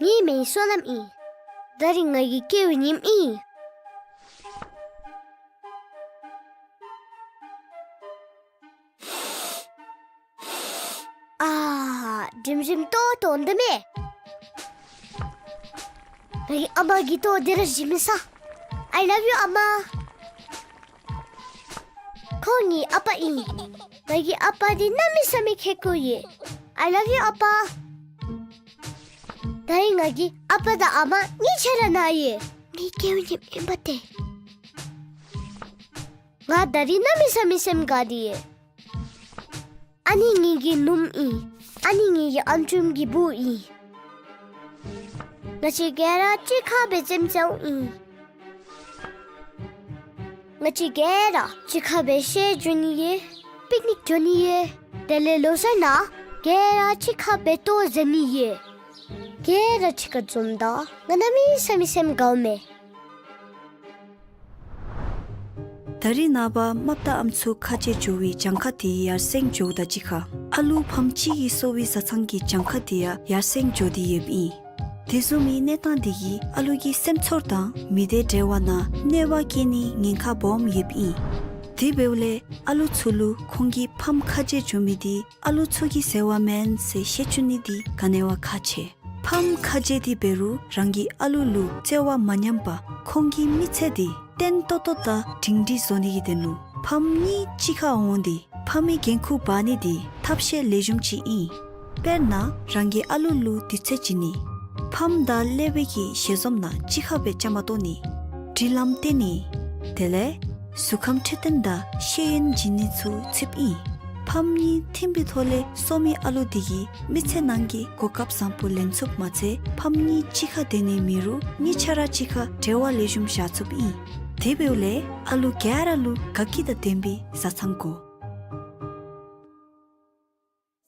ངེའི་མིང་བསོད་ནམས་ཨིན། ད་རིས་ང་གི་སྐྱེ་བའི་ཉིནམ་ཨིན། ཨ་ཧ། དྲིམ་དྲིམ་ཏོག་ཏོ་འདི་མས། ངེའི་ཨ་མ་གིས་ཏོག་འདི་ར་བཞེས་མི་ས། I love you ཨ་མ། ཁོང་ངེའི་ཨ་པ་ཨིན། ངེའི་ཨ་པ་འདི་གནམ་མེད་ས་མེད་ཁེ་ཀོ་ཡོད། I love you ཨ་པ། ད་རིས་ངེའི་ཨ་པ་དང་ཨ་མ་གཉིས་ཆ་ར་ན་ཡོད། ངེའི་སྐྱེ་བའི་ཉིནམ་ཨིན་པ་ཏེ། ང་ད་རིས་གནམ་མེད་ས་མེད་སེམས་དགའ་སྟེ་ཡོད། ཨ་ནི་ངེའི་ནུམོ་ཨིན། ཨ་ནི་ངེའི་ཨམ་ཅུང་གི་བུ་ཨིན། ང་བཅས་ག་ར་གཅིག་ཁར་སྦེ་རྩེདམོ་རྩེཝ་ཨིན། ང་བཅས་ག་ར་གཅིག་ཁར་སྦེ་ཤར་འགྱོ་ནི་ཡོད། པིཀ་ནིཀ་འགྱོ་ནི་ཡོད། དེ་ལས་ལོ་གསར་ནང་ག་ར་གཅིག་ཁར་སྦེ་ལྟོ་བཟའ་ནི་ཡོད། ག་ར་གཅིག་ཁར་འཛོམས་ད་ང་གནམ་མེད་ས་མེད་སེམས་དགའཝ་མས། ད་རིས་ནངས་པ་རྨགཔ་དང་ཨམ་སྲུ་ཁ་རྗེ་འགྱོ་བའི་གྱངས་ཁ་དེ་ཡར་སེང་འགྱོཝ་དང་གཅིག་ཁར་ཨ་ལུ་ཕམ་གཅིག་གིས་གསོ་བའི་བཟའ་ཚང་གི་གྱངས་ཁ་དེ་ཡང་ཡར་སེང་འགྱོ་སྟེ་ཡོདཔ་ཨིན། དེ་བཟུམ་མའི་གནས་སྟངས་དེ་གིས་ཨ་ལུ་གི་སེམས་ཚོར་དང་མི་སྡེ་འབྲེལ་བ་ནང་གནོད་པ་བཀལ་ནིའི་ཉེན་ཁ་སྦོམ་ཡོདཔ་ཨིན། དེ་འབདཝ་ལས་ཨ་ལུ་ཚུ་ལུ་ཁོང་གི་ཕམ་ཁ་རྗེ་འགྱོ་མི་དེ་ཨ་ལུ་ཚུ་གི་ཟེར་བ་མེན་ཟེར་ཤེས་བཅུག་ནི་དེ་ག་ནི་བ་ཁག་ཆེ། ཕམ་ཁ་རྗེ་དེ་འབད་རུང་རང་གི་ཨ་ལུ་ལུ་བརྩེ་བ་མ་ཉམས་པར་ཁོང་གི་མི་ཚེ་དེ་བརྟན་ཏོག་ཏོ་དང་སྒྲིང་སྒྲིང་བཟོ་ནི་གི་དོན་ལུ་ཕམ་གཉིས་གཅིག་ཁར་འོང་སྟེ་ཕམ་གྱི་འགན་ཁུར་འབག་ནི་དེ་ཐབས་ཤེས་ལེགས་ཤོམ་ཅིག་ཨིན། དཔེར་ན་རང་གི་ཨ་ལུ་ལུ་དུས་ཚོད་བྱིན་ནི། ཕམ་དང་ཀླད་པའི་གི་ཞལ་འཛོམས་ནང་གཅིག་ཁར་སྦེ་བཅའ་མར་གཏོགས་ནི། སྒྲིག་ལམ་བསྟན་ནི། དེ་ལས་གཟུགས་ཁམས་འཕྲོད་བསྟེན་དང་ཤེས་ཡོན་བྱིན་ནི་ཚུ་ཚུདཔ་ཨིན། ཕམ་གཉིས་མཐུན་པའི་ཐོག་ལས་གསོ་མི་ཨ་ལུ་དེ་གིས་མི་ཚེ་ནང་གི་གོ་སྐབས་བཟང་པོ་ལེན་ཚུགསཔ་མ་ཚད་ཕམ་གཉིས་གཅིག་ཁར་སྡོད་ནི་མེད་རུང་གཉིས་ཆ་ར་གཅིག་ཁར་འབྲེལ་བ་ལེགས་ཤོམ་བཞག་ཚུགསཔ་ཨིན། དེ་འབདཝ་ལས་ཨ་ལུ་ག་ར་ལུ་དགའ་སྐྱིད་དང་ལྡན་པའི་བཟའ་ཚང་དགོ།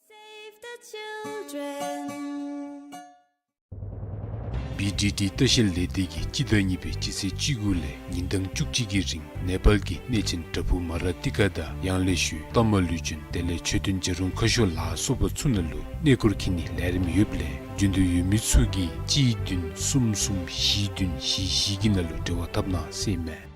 Save the children. བི་ཌི་ཌི་ལྟ་བཤལ་ལས་སྡེ་གིས་སྤྱི་ཟླ་གཉིས་པའི་སྤྱི་ཚེས་བཅུ་དགུ་ལས་ཉིན་གྲངས་བཅུ་གཅིག་གི་རིང་ནེ་པཱལ་གྱི་གནས་ཆེན་བྲག་ཕུག་མ་ར་ཏི་ཀ་དང་ཡང་ལེ་ཤོད་ཏ་མ་ལུ་ཅུན་དེ་ལས་མཆོད་རྟེན་བྱ་རུང་ཁ་ཤོར་ལ་སོགས་པ་ཚུ་ནང་ལུ་གནས་སྐོར་འཁྱིད་ནིའི་ལས་རིམ་ཡོདཔ་ལས་འབྱོན་འདོད་ཡོད་མི་ཚུ་གིས་གཅིག་བདུན་གསུམ་གསུམ་བཞི་བདུན་བཞི་བཞི་གི་ནང་ལུ་འབྲེལ་བ་འཐབ་གནང་ཟེར་ཨིན་མས།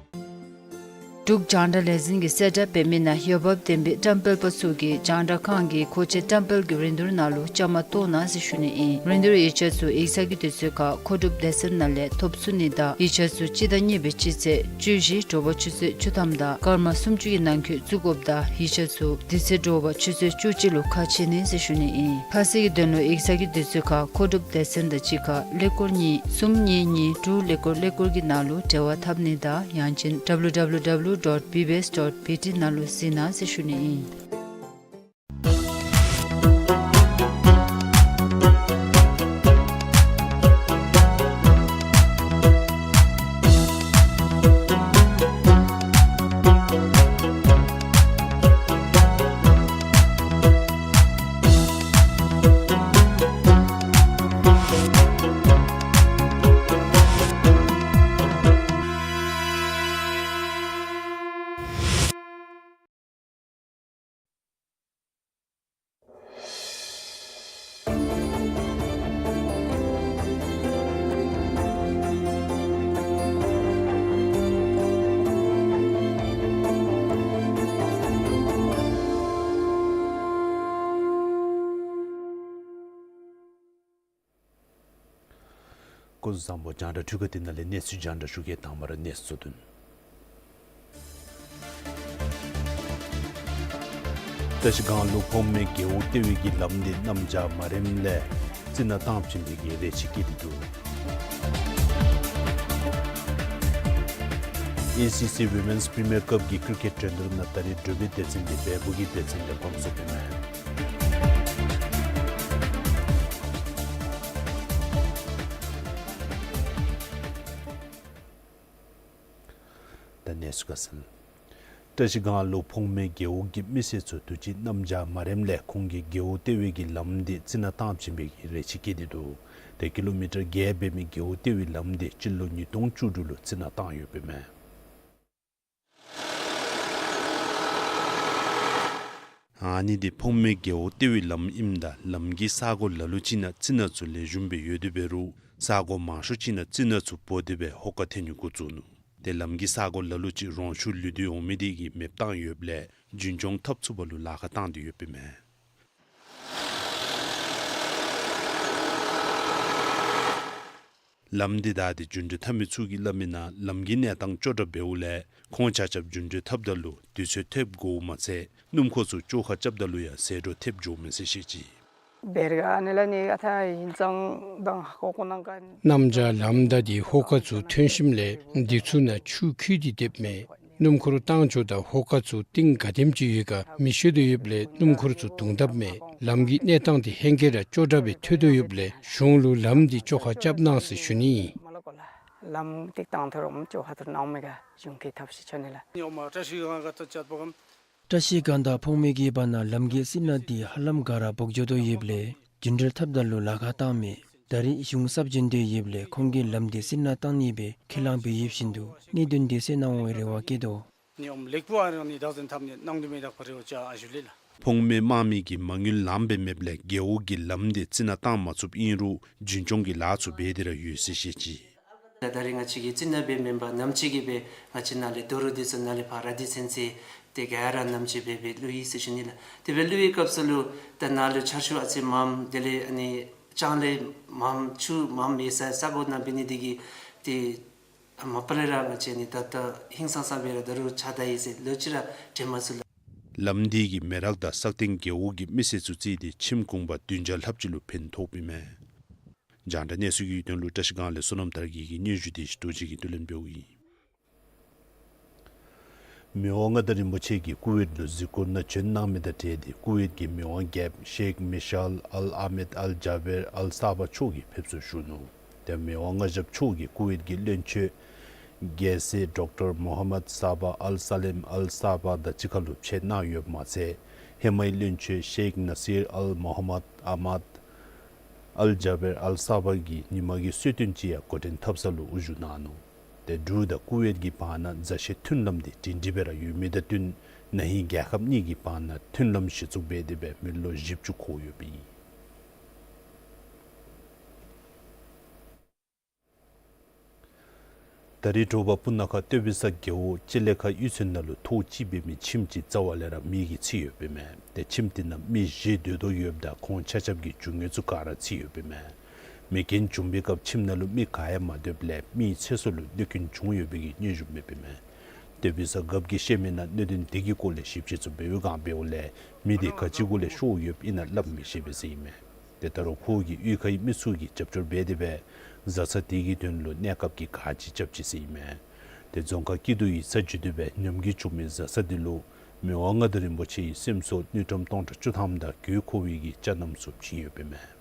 འབྲུག་རྒྱང་བསྒྲགས་ལས་འཛིན་གྱིས་གསལ་བསྒྲགས་འབད་མི་ནང་འོས་འབབ་ལྡན་པའི་བཀྲམ་སྤེལ་པ་ཚུ་གིས་རྒྱང་བསྒྲགས་ཁང་གི་མཁོ་ཆས་བཀྲམ་སྤེལ་གྱི་རིན་བསྡུར་ནང་ལུ་བཅའ་མར་གཏོགས་གནང་ཟེར་ཞུ་ནི་ཨིན། རིན་བསྡུར་ཡིག་ཆ་ཚུ་ཡིག་ཚང་གི་དུས་ཚོད་ཁར་མཁོ་སྒྲུབ་སྡེ་ཚན་ནང་ལས་ཐོབ་ཚུགས་ནི་དང་ཡིག་ཆ་ཚུ་སྤྱི་ཟླ་གཉིས་པའི་སྤྱི་ཚེས་བཅུ་བཞི་དྲོ་པ་ཆུ་ཚོད་བཅུ་ཐམ་དང་སྐར་མ་སུམ་ཅུ་གི་ནང་འཁོད་བཙུགས་དགོཔ་དང་ཡིག་ཆ་ཚུ་དེ་ཚེ་དྲོ་པ་ཆུ་ཚོད་བཅུ་གཅིག་ལུ་ཁ་ཕྱེ་ནི་ཟེར་ཞུ་ནི་ཨིན། ཁ་གསལ་གྱི་དོན་ལུ་ཡིག་ཚང་གི་དུས་ཚོད་ཁར་མཁོ་སྒྲུབ་སྡེ་ཚན་དང་གཅིག་ཁར་ཀླད་ཀོར་གཉིས་གསུམ་གཉིས་གཉིས་དྲུག་ཀླད་ཀོར་ཀླད་ཀོར་གྱི་ནང་ལུ་འབྲེལ་བ་འཐབ་ནི་དང་ཡང་ཅིན་W W W dot B B S dot B T ནང་ལུ་གཟིགས་གནང་ཟེར་ཞུ་ནི་ཨིན། སྐུ་གཟུགས་བཟང་པོ། རྒྱང་བསྒྲགས་འཕྲུལ་ཁང་འདི་ནང་ལས་གནས་ཚུལ་རྒྱང་བསྒྲགས་ཞུ་གེ། དང་པ་ར་གནས་ཚུལ་དོན། བཀྲ་ཤིས་སྒང་ལུ་ཕོངས་མེད་རྒེད་འོག་ལྟེ་བའི་གི་ལམ་འདི་གནམ་བྱཱར་མ་རནམ་ལས་རྩི་ནག་བཏང་བྱིན་པའི་གི་རེ་ཆེ་བསྐྱེད་དེ་འདུག། ཨེ་སི་སི་Women's Premier Cup གི་ཀིར་ཀེཊ་འགྲན་བསྡུར་ནང་ད་རིས་དྲོ་པའི་སྡེ་ཚན་འདི་བལ་པོ་གི་སྡེ་ཚན་ལས་ཕམ་སོང་ཡོདཔ་མས། ད་གནས་ཚུལ་ཁ་གསལ། བཀྲ་ཤིས་སྒང་ལུ་ཕོངས་མེད་རྒེད་འོག་གི་མི་སེར་ཚུ་དུས་ཅི་གནམ་བྱཱར་མ་རནམ་ལས་ཁོང་གིས་རྒེད་འོག་ལྟེ་བའི་གི་ལམ་འདི་རྩི་ནག་བཏང་བྱིན་པའི་གི་རེ་ཆེ་བསྐྱེད་དེ་འདུག། ཏེ་ཀི་ལོ་མི་ཊར་བརྒྱད་འབད་མི་རྒེད་འོག་ལྟེ་བའི་ལམ་འདི་སྤྱི་ལོ་ཉིས་སྟོང་བཅུ་དྲུག་ལུ་རྩི་ནག་བཏང་ཡོདཔ་མས། ཨ་ནི་འདི་ཕོངས་མེད་རྒེད་འོག་ལྟེ་བའི་ལམ་ཨིནམ་ད་ལམ་གྱི་ས་གོ་ལ་ལུ་ཅིག་ནང་རྩི་ནག་ཚུ་ལེགས་ཤོམ་སྦེ་ཡོད་དེ་འབད་རུང་ས་གོ་མང་ཤོས་ཅིག་ནང་རྩི་ནག་ཚུ་བོ་སྟེ་སྦེ་ཧོ་ཀ་ཐོན་ནི་འགོ་བཙུགས་ནུག། ཏེ་ལམ་གྱི་ས་གོ་ལ་ལུ་ཅིག་རོང་ཆུ་ལུད་དེ་འོང་མི་དེ་གིས་མེདཔ་བཏང་ཡོདཔ་ལས་རྒྱུན་སྐྱོང་འཐབ་ཚུགས་པ་ལུ་ལཱ་ཁག་བཏང་སྟེ་ཡོདཔ་མས། ལམ་འདི་བདའ་སྟེ་རྒྱུན་འགྲུལ་འཐབ་མི་ཚུ་གིས་སླབ་མི་ནང་ལམ་གྱི་གནས་སྟངས་སྐྱོ་དྲགས་འབདཝ་ལས་ཁོང་ཆ་ཁྱབ་རྒྱུན་འགྲུལ་འཐབ་ད་ལུ་དུས་ཚོད་ཐེབས་དགོཔ་མ་ཚད་སྣུམ་འཁོར་ཚུ་བཅོ་ཁ་རྐྱབ་ད་ལུ་ཡང་ཟད་འགྲོ་ཐེབས་འགྱོཝ་མས་ཟེར་བཤད་ཅི། བེར་ག་ཨ་ནི་ལས་ནི་ཨ་ཐ་ཡིན་ཙང་དང་ཧ་གོ་གོ་ནང་ག་གནམ་བྱཱར་ལམ་བདའ་སྟེ་ཧོ་ཀ་ཚུ་ཐོན་ཞིནམ་ལས་འདི་ཚུ་ནང་ཆུ་འཁྱིལ་ཏེ་སྡོདཔ་མས། སྣུམ་འཁོར་བཏང་འགྱོཝ་ད་ཧོ་ཀ་ཚུ་གཏིང་ག་དེམ་ཅིག་ཡོད་ག་མི་ཤེས་དོ་ཡོདཔ་ལས་སྣུམ་འཁོར་ཚུ་དུང་དཔ་མས། ལམ་གྱི་གནས་སྟངས་འདི་ཧེང་སྐལ་ར་སྐྱོ་དྲགས་སྦེ་ཐོན་དོ་ཡོདཔ་ལས་གཞུང་ལུ་ལམ་འདི་བཅོ་ཁ་རྐྱབ་གནང་ཟེར་ཞུ་ནི་ཨིན། ལམ་འདི་བཏང་ཐུབ་རུང་བཅོ་ཁ་ཐུབ་གནང་མི་ག་གཞུང་གི་ཐབས་ཤེས་ཆོ་ནི་ལགས། བཀྲ་ཤིས་སྒང་དང་ཕོངས་མེད་གི་བར་ན་ལམ་གྱི་རྩི་ནག་འདི་ཧ་ལམ་ག་ར་བོ་འགྱོ་དོ་ཡོདཔ་ལས་རྒྱུན་འགྲུལ་འཐབ་ད་ལུ་ལཱ་ཁག་བཏངམ་མས། ད་རིས་གཞུང་གསརཔ་བྱོན་དོ་ཡོདཔ་ལས་ཁོང་གིས་ལམ་འདི་རྩི་ནག་བཏང་ནི་སྦེ་ཁས་ལེན་འབད་ཡོདཔ་བཞིན་དུ་གནད་དོན་འདི་སེལ་གནང་བའི་རེ་བ་བསྐྱེད་དོ། ནི་ཨོམ་ལེགས་པོ་ཨ་རང་ནི་བདག་འཛིན་འཐབ་ནི་གནང་དོ་མེད་དག་པ་རེ་བ་ཅ་ཨ་ཞུ་ལེ་ལགས། ཕོངས་མེད་དམངས་མི་གིས་མ་དངུལ་ལངམ་སྦེ་མེདཔ་ལས་རྒེད་འོག་གི་ལམ་འདི་རྩི་ནག་བཏང་མ་ཚུགསཔ་ཨིན་རུང་རྒྱུན་སྐྱོང་གི་ལཱ་ཚུ་འབད་དེ་ར་ཡོད་ཟེར་བཤད་ཅི། ད་རིས་ང་བཅས་ཀྱི་རྩི་ནག་འབད་མེན་པར་ནམ་ཅིག་གི་སྦེ་ང་བཅས་ནཱ་ལས་དོ་རུང་འདི་ཚུ་ནཱ་ལས་ཕར་ར་དི་ཚན་ཚེ་ཏེ་ག་ར་ནམ་ཅིག་སྦེ་སྦེ་ལུ་ཡི་ཟེར་ཞུ་ནི་ལགས། དེ་སྦེ་ལུ་ཡི་སྐབས་སུ་ལུ་ད་ནཱ་ལུ་ཆར་ཆུ་ཨ་ཙི་མངམ་དེ་ལས་ཨ་ནི་ལྕང་ལས་མངམ་ཆུ་མངམ་ཡོད་ས་ས་གོ་ནང་འབད་ནི་དེ་གིས་ཏེ་མ་པ་ལས་ར་ང་བཅས་ནི་ད་ལྟོ་ཧིང་སངས་ས་སྦེ་ར་ད་རུང་ཆགས་ད་ཡི་ཟེར་ལོ་ཅིག་ར་དྲན་མ་ཚུགས་ལགས། ལམ་འདི་གིས་མེ་རག་དང་སག་སྟེང་རྒེད་འོག་གི་མི་སེར་ཚུ་རྩིས་ཏེ་ཁྱིམ་གུང་པ་བདུན་བརྒྱ་ལྷགཔ་ཅིག་ལུ་ཕན་ཐོགསཔ་ཨིན་མས། རྒྱང་བསྒྲགས་གནས་ཚུལ་གྱི་དོན་ལུ་བཀྲ་ཤིས་སྒང་ལས་བསོད་ནམས་དར་རྒྱས་ཀྱི་སྙན་ཞུ་དེ་རྡོ་རྗེ་གིས་བསྡུ་ལེན་འབདཝ་ཨིན། མི་དབང་མངའ་བདག་རིན་པོ་ཆེ་གིས་ཀུ་ཝེཊ་ལུ་གཟིགས་སྐོར་ནང་བྱོན་གནང་མི་དང་འབྲེལ་ཏེ་ཀུ་ཝེཊ་ཀྱི་མི་དབང་རྒྱལཔོ་ཤེག་མི་ཤཱལ་ཨལ་ཨ་མེད་ཨལ་ཇཱ་བེར་ཨལ་ས་བ་མཆོག་གིས་ཕེབས་བསུ་ཞུ་ནུག། ཏེ་མི་དབང་མངའ་ཞབས་མཆོག་གིས་ཀུ་ཝེཊ་ཀྱི་བློན་ཆེན་རྒྱལ་སྲས་ཌོག་ཊར་མོ་ཧམ་མད་ས་བ་ཨལ་ས་ལེམ་ཨལ་ས་བ་དང་གཅིག་ཁར་ལུ་ཕྱད་གནང་ཡོདཔ་མ་ཚད་ཧེ་མའི་བློན་ཆེན་ཤེག་ན་སིར་ཨལ་མོ་ཧམ་མད་ཨ་མད་ཨལ་ཇཱ་བེར་ཨལ་ས་བ་གིས་ཉིན་མ་གི་གསོལ་སྟོན་ཅིག་ཡང་འགོ་འདྲེན་འཐབ་ས་ལུ་དབུ་བཞུགས་གནང་ནུག། ཏེ་འབྲུག་དང་ཀུ་ཝེཊ་ཀྱི་བར་ན་མཛའ་བཤེས་མཐུན་ལམ་འདི་སྒྲིང་སྒྲི་སྦེ་ར་ཡོད་མི་དང་བསྟུན་ན་ཧིང་རྒྱལ་ཁབ་གཉིས་ཀྱི་བར་ན་མཐུན་ལམ་གཞི་བཙུགས་འབད་དེ་སྦེ་མི་ལོ་བཞི་བཅུ་འཁོར་ཡོདཔ་ཨིན། ད་རིས་དྲོ་པ་སྤུ་ན་ཁ་སྟོད་བི་ས་རྒེད་འོག་སྤྱི་ལེ་ཁ་གཡུས་ཚན་ནང་ལུ་ཐོག་གཅིག་འབད་མི་ཁྱིམ་ཅིག་རྩ་བ་ལས་ར་མེ་གིས་འཚིག་ཡོདཔ་ཨིན་མས། ཏེ་ཁྱིམ་དེ་ནང་མི་བཞི་སྡོད་དོ་ཡོདཔ་ད་ཁོང་ཆ་ཁྱབ་ཀྱི་རྒྱུ་དངོས་ཚུ་ག་ར་འཚིག་ཡོདཔ་ཨིན་མས། མེ་རྐྱེན་བྱུང་པའི་སྐབས་ཁྱིམ་ནང་ལུ་མི་ག་ཡང་མ་སྡོདཔ་ལས་མིའི་ཚེ་སྲོག་ལུ་གནོད་སྐྱོན་བྱུང་ཡོད་པའི་གི་སྙན་ཞུ་མེདཔ་ཨིན་མས། སྟོད་བི་ས་རྒཔོ་གིས་བཤད་མི་ནང་གནད་དོན་དེ་གི་སྐོར་ལས་ཞིབ་དཔྱད་ཚུ་འབད་བའི་སྒང་འབདཝ་ལས་མི་དེ་ག་ཅི་གུ་ལས་ཤོར་ཡོདཔ་ཨིན་ན་སླབ་མི་ཤེས་པས་ཟེར་ཨིན་མས། ཏེ་ད་རུང་ཁོ་གིས་གཡུས་ཁའི་མི་ཚུ་གིས་རྒྱབ་སྐྱོར་འབད་དེ་སྦེ་བཟའ་ཚང་དེ་གི་དོན་ལུ་གནས་སྐབས་ཀྱི་གཱ་ཅིག་རྐྱབ་ཅི་ཟེར་ཨིན་མས། ཏེ་རྫོང་ཁག་སྐྱིད་སྡུག་ཡིག་ཚང་བརྒྱུད་དེ་སྦེ་ཉམས་རྒུད་བྱུང་མི་བཟའ་ཚང་དེ་ལུ་མི་དབང་མངའ་བདག་རིན་པོ་ཆེ་ཡི་སེམས་གསོ་དངུལ་ཀྲམ་སྟོང་ཕྲག་བཅུ་ཐམ་དང་གོས་མཁོ་བའི་གི་ཅ་རྣམས་ཚུ་བྱིན་ཡོདཔ་ཨིན་མས།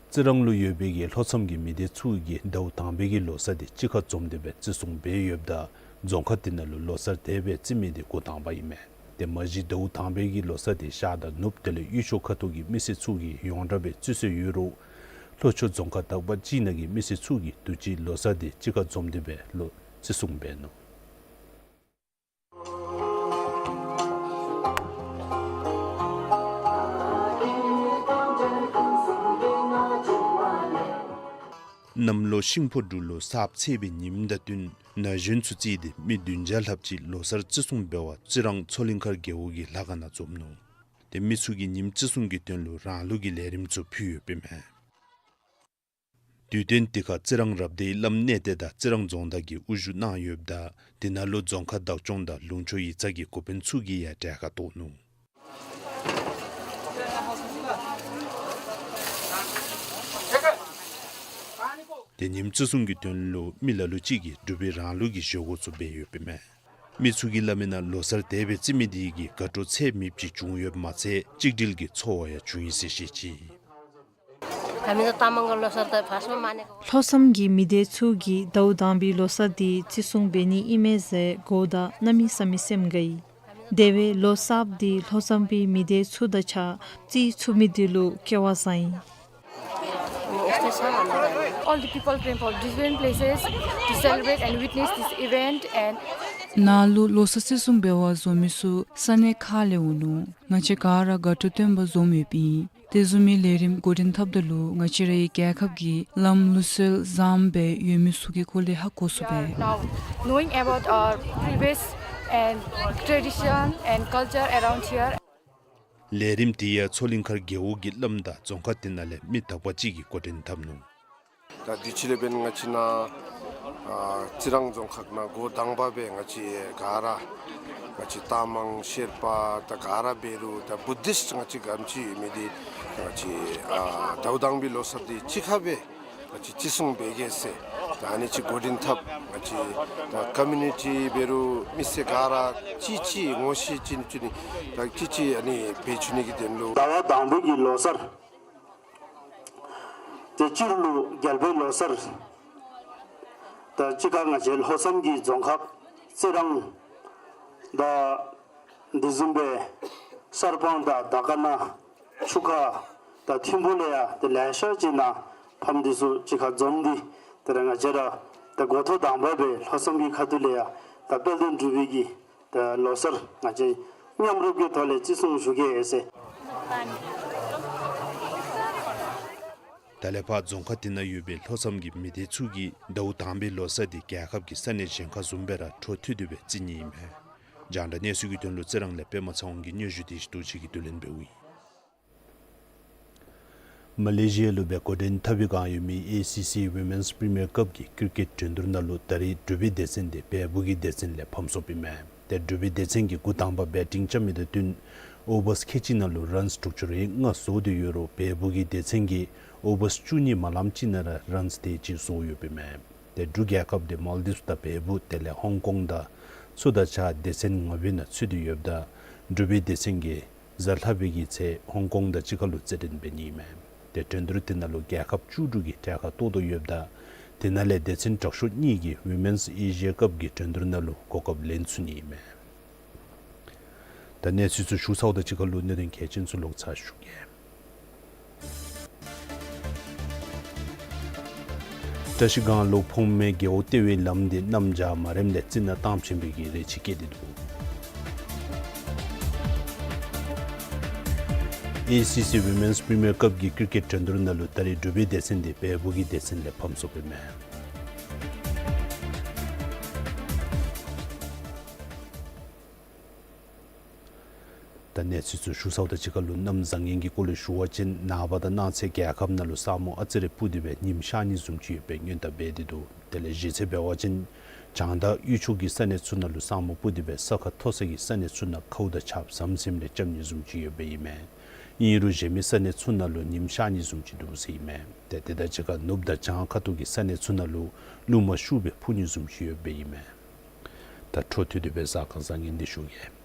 རྩི་རང་ལུ་ཡོད་པའི་གི་ལྷོ་མཚམས་ཀྱི་མི་སྡེ་ཚུ་གིས་ཟླཝ་དང་པའི་གི་ལོ་གསར་དེ་གཅིག་ཁར་འཛོམས་ཏེ་སྦེ་བརྩི་སྲུང་འབད་ཡོདཔ་ད་རྫོང་ཁག་དེ་ནང་ལུ་ལོ་གསར་དེ་སྦེ་བརྩི་མི་དེ་འགོ་དང་པ་ཨིན་མས། ཏེ་མ་གཞི་ཟླཝ་དང་པའི་གི་ལོ་གསར་དེ་ཤར་དང་ནུབ་དེ་ལས་དབུས་ཕྱོགས་ཁ་ཐུག་གི་མི་སེར་ཚུ་གིས་ཡོངས་གྲགས་སྦེ་བརྩི་སྲོལ་ཡོད་རུང་ལྷོ་ཕྱོགས་རྫོང་ཁག་དག་པ་ཅིག་ནང་གི་མི་སེར་ཚུ་གིས་དུས་ཅི་ལོ་གསར་དེ་གཅིག་ཁར་འཛོམས་ཏེ་སྦེ་ལོ་བརྩི་སྲུང་འབད་ནུག། གནམ་ལོ་ཤིང་ཕོ་འབྲུག་ལོ་གསརཔ་ཚེས་པའི་ཉིནམ་དང་བསྟུན་ན་གཞོན་ཚུ་རྩིས་ཏེ་མི་བདུན་བརྒྱ་ལྷགཔ་ཅིག་ལོ་གསར་བརྩི་སྲུང་འབད་བར་རྩི་རང་མཚོ་གླིང་མཁར་རྒེད་འོག་གི་ལྷ་ཁང་ནང་འཛོམས་ནུག། ཏེ་མི་ཚུ་གིས་ཉིནམ་བརྩི་སྲུང་གི་དོན་ལུ་རང་ལུགས་ཀྱི་ལས་རིམ་ཚུ་ཕུལ་ཡོདཔ་ཨིན་མས། དུས་སྟོན་དེ་ཁར་རྩི་རང་རབ་སྡེའི་བླམ་གནས་བརྟན་དང་རྩི་རང་རྫོང་བདག་གིས་དབུ་བཞུགས་གནང་ཡོདཔ་ད་དེ་ནང་ལུ་རྫོང་ཁག་བདག་སྐྱོང་དང་ལུང་ཕྱོགས་ཡིག་ཚང་གི་འགོ་དཔོན་ཚུ་གིས་ཡང་གྲལ་ཁར་གཏོགས་ནུག། དེ་ཉིནམ་བརྩི་སྲུང་གི་དོན་ལུ་མི་ལ་ལུ་ཅིག་གིས་འབྲུག་པའི་རང་ལུགས་ཀྱི་བཞེས་སྒོ་ཚུ་འབད་ཡོདཔ་ཨིན་མས། མི་ཚུ་གིས་སླབ་མིའི་ནང་ལོ་གསར་དེ་སྦེ་བརྩི་མི་དེ་གིས་དགའ་སྤྲོ་ཚད་མེདཔ་ཅིག་བྱུང་ཡོདཔ་མ་ཚད་གཅིག་སྒྲིལ་གྱི་ཚོར་བ་ཡང་བྱུང་ཡི་ཟེར་བཤད་ཅི། ད་མི་ཚུ་ཏ་མང་གི་ལོ་གསར་དེ་ཕར་སོང་མ་ནི་གོ། ལྷོ་མཚམས་ཀྱི་མི་སྡེ་ཚུ་གིས་ཟླཝ་དང་པའི་ལོ་གསར་དེ་བརྩི་སྲུང་འབད་ནི་ཨིན་མས་ཟེར་གོཝ་ད་གནམ་མེད་ས་མེད་སེམས་དགའ་ཡི། དེ་བས་ལོ་གསརཔ་དེ་ལྷོ་མཚམས་པའི་མི་སྡེ་ཚུ་དང་གཅིག་ཁར་བརྩི་ཚུགས་མི་དེ་ལུ་སྐལ་བ་བཟང་ཡི། All the people came from different places to celebrate and witness this event and ནཱ་ལུ་ལོ་གསར་བརྩི་སྲུང་འབད་བར་འཛོམས་མི་ཚུ་ས་གནས་ཁག་ལས་འོང་ནུག། ང་བཅས་ག་ར་དགའ་སྤྲོ་སྟོན་པར་འཛོམས་ཡོདཔ་ཨིན། དེ་བཟུམ་མའི་ལས་རིམ་འགོ་འདྲེན་འཐབ་ད་ལུ་ང་བཅས་རའི་རྒྱལ་ཁབ་ཀྱི་ལམ་ལུགས་སྲོལ་བཟངམ་སྦེ་ཡོད་མི་ཚུ་གི་སྐོར་ལས་ཧ་གོ་ཚུགས་པས། Now knowing about our previous and tradition and culture around here. ལས་རིམ་དེ་ཡང་མཚོ་གླིང་མཁར་རྒེད་འོག་གི་བླམ་དང་རྫོང་ཁག་དེ་ནང་ལས་མི་དག་པ་ཅིག་གིས་འགོ་འདྲེན་འཐབ་ནུག། ད་དུས་ཅི་ལས་འབདན་ང་བཅས་ནཱ་ཨ་རྩི་རང་རྫོང་ཁག་ནང་འགོ་དང་པ་སྦེ་ང་བཅས་ག་ར་ང་བཅས་ཏ་མང་ཤེར་པ་ད་ག་ར་འབད་རུང་ད་བུ་དིསཊ་ང་བཅས་ག་དེམ་ཅིག་ཡོད་མི་དེ་ང་བཅས་ཨ་ཟླཝ་དང་པའི་ལོ་གསར་དེ་གཅིག་ཁར་སྦེ་ང་བཅས་བརྩི་སྲུང་འབད་གེ་ཟེར་ད་ཨ་ནི་ཅིག་འགོ་འདྲེན་འཐབ། ང་བཅས་ད་ཀོ་མིའུ་ནི་ཊི་འབད་རུང་མི་སེར་ག་ར་གཅིག་གཅིག་ངོ་ཤེས་བྱིན་བྱིན་ནི་ད་གཅིག་གཅིག་ཨ་ནི་འབད་བྱིན་ནི་གི་དོན་ལུ། ཟླཝ་དང་པའི་གི་ལོ་གསར། དེ་སྤྱིར་ལུ་རྒྱལ་པོའི་ལོ་གསར། ད་གཅིག་ཁར་ང་བཅས་ལྷོ་མཚམས་ཀྱི་རྫོང་ཁག་རྩི་རང་དང་དེ་བཟུམ་སྦེ་གསར་སྤང་དང་དར་དཀར་ན་ཆུ་ཁ་དང་ཐིམ་ཕུག་ལས་ཡང་དེ་ལེ་ཤ་ཅིག་ནཱ་ཕམ་དེ་ཚུ་གཅིག་ཁར་འཛོམས་ཏེ་དེ་ར་ང་བཅས་ར་དེ་འགོ་ཐོག་དང་པ་སྦེ་ལྷོ་མཚམས་ཀྱི་ཁ་ཐུག་ལས་ཡང་ད་དཔལ་ལྡན་འབྲུག་པའི་གི་ད་ལོ་གསར་ང་བཅས་མཉམ་རུབ་ཀྱི་ཐོག་ལས་བརྩི་སྲུང་ཞུ་གེ་ཟེར། ད་ལས་ཕར་རྫོང་ཁག་དེ་ནང་ཡོད་པའི་ལྷོ་མཚམས་ཀྱི་མི་སྡེ་ཚུ་གིས་ཟླཝ་དང་པའི་ལོ་གསར་དེ་རྒྱལ་ཁབ་ཀྱི་ས་གནས་གཞན་ཁར་བཟུམ་སྦེ་ར་འཕྲོ་མཐུད་དེ་སྦེ་བརྩི་ནི་ཨིན་མས། རྒྱང་བསྒྲགས་གནས་ཚུལ་གྱི་དོན་ལུ་རྩི་རང་ལས་པདྨ་ཚེ་དབང་གི་སྙན་ཞུ་དེ་ཞུ་དོ་ཅིག་གིས་བསྡུ་ལེན་འབདཝ་ཨིན། མ་ལེ་ཤི་ཡ་ལུ་སྦེ་འགོ་འདྲེན་འཐབ་པའི་བསྒང་ཡོད་མི་ཨེ་སི་སི་Women's Premier Cup གི་ཀིར་ཀེཊ་འགྲན་བསྡུར་ནང་ལུ་ད་རེས་འབྲུག་པའི་སྡེ་ཚན་དེ་བལ་པོ་གི་སྡེ་ཚན་ལས་ཕམ་སོཔ་ཨིན་མས། ཏེ་འབྲུག་པའི་སྡེ་ཚན་གྱིས་འགོ་དང་པ་བེ་ཊིང་རྐྱབ་མི་དང་བསྟུན་ཨོ་བར་ཁལ་གཅིག་ནང་ལུ་རཱནསི་དྲུག་ཅུ་རེ་ལྔ་བཟོ་སྟེ་ཡོད་རུང་བལ་པོ་གི་སྡེ་ཚན་གྱིས་ཨོ་བར་བཅུ་གཉིས་མ་ལངམ་ཅིག་ནང་ར་རཱནསི་དེ་ཅིག་བཟོ་ཡོདཔ་ཨིན་མས། ཏེ་འབྲུག་རྒྱལ་ཁབ་དེ་མཱལ་ཌིབས་དང་བལ་པོ་དེ་ལས་ཧོང་ཀོང་དང་ཚུ་དང་གཅིག་ཁར་སྡེ་ཚན་ལྔ་པའི་ནང་ཚུད་དེ་ཡོདཔ་ད་འབྲུག་པའི་སྡེ་ཚན་གྱིས་གཟའ་ལྷག་པའི་གི་ཚེ་ཧོང་ཀོང་དང་གཅིག་ཁར་ལུ་རྩེད་འགྲན་འབད་ནི་ཨིན་མས། ཏེ་འགྲན་བསྡུར་དེ་ནང་ལུ་རྒྱལ་ཁབ་བཅུ་དྲུག་གིས་གྲལ་ཁར་གཏོགས་དོ་ཡོདཔ་ད་དེ་ནང་ལས་སྡེ་ཚན་དྲག་ཤོས་གཉིས་ཀྱིས་Women's Asia Cup གི་འགྲན་བསྡུར་ནང་ལུ་གོ་སྐབས་ལེན་ཚུགས་ནི་ཨིན་མས། ད་གནས་ཚུལ་ཚུ་ཞུ་ཚརཝ་དང་གཅིག་ཁར་ལུ་གནད་དོན་གལ་ཆེན་ཚུ་ལོག་ཚར་ཞུ་གེ། བཀྲ་ཤིས་སྒང་ལུ་ཕོངས་མེད་རྒེད་འོག་ལྟེ་བའི་ལམ་དེ་གནམ་བྱཱར་མ་རནམ་ལས་རྩི་ནག་བཏང་བྱིན་པའི་གི་རེ་ཆེ་བསྐྱེད་དེ་འདུག། ཨེ་སི་སི་Women's Premier Cup གི་ཀིར་ཀེཊ་འགྲན་བསྡུར་ནང་ལུ་ད་རེས་འབྲུག་པའི་སྡེ་ཚན་དེ་བལ་པོ་གི་སྡེ་ཚན་ལས་ཕམ་སོཔ་ཨིན་མས། ད་གནས་ཚུལ་ཚུ་ཞུ་ཚརཝ་དང་གཅིག་ཁར་ལུ་གནམ་བཟང་ངན་གྱི་སྐོར་ལས་ཞུ་བ་ཅིན་ནངས་པ་དང་གནངས་ཚེ་རྒྱལ་ཁབ་ནང་ལུ་ས་སྨུག་ཨ་ཙི་རེ་སྤུབས་ཏེ་སྦེ་ཉིམ་ཤར་ནི་བཟུམ་ཅིག་ཡོད་པའི་སྔོན་བརྡ་འབད་དེ་འདུག། དེ་ལས་གཞི་རྩ་འབད་བ་ཅིན་བྱང་མཐའ་དབུས་ཕྱོགས་ཀྱི་ས་གནས་ཚུ་ནང་ལུ་ས་སྨུག་སྤུབས་ཏེ་སྦེ་ས་ཁ་མཐོ་ས་གི་ས་གནས་ཚུ་ནང་ཁཝ་དང་ཆརཔ་ཟམ་ཟིམ་ལས་རྐྱབ་ནི་བཟུམ་ཅིག་ཡོདཔ་ཨིན་མས། ཨིན་རུང་གཞན་མི་ས་གནས་ཚུ་ནང་ལུ་ཉིམ་ཤར་ནི་བཟུམ་ཅིག་འདུག་ཟེར་ཨིན་མས། ཏེ་དེ་དང་གཅིག་ཁར་ནུབ་དང་བྱང་ཁ་ཐུག་གི་ས་གནས་ཚུ་ནང་ལུ་རླུང་མ་ཤུགས་སྦེ་འཕུ་ནི་བཟུམ་ཅིག་ཡོདཔ་ཨིན་མས། ད་འཕྲོ་མཐུད་དེ་སྦེ་གཟའ་སྐར་བཟང་ངན་འདི་ཞུ་གེ།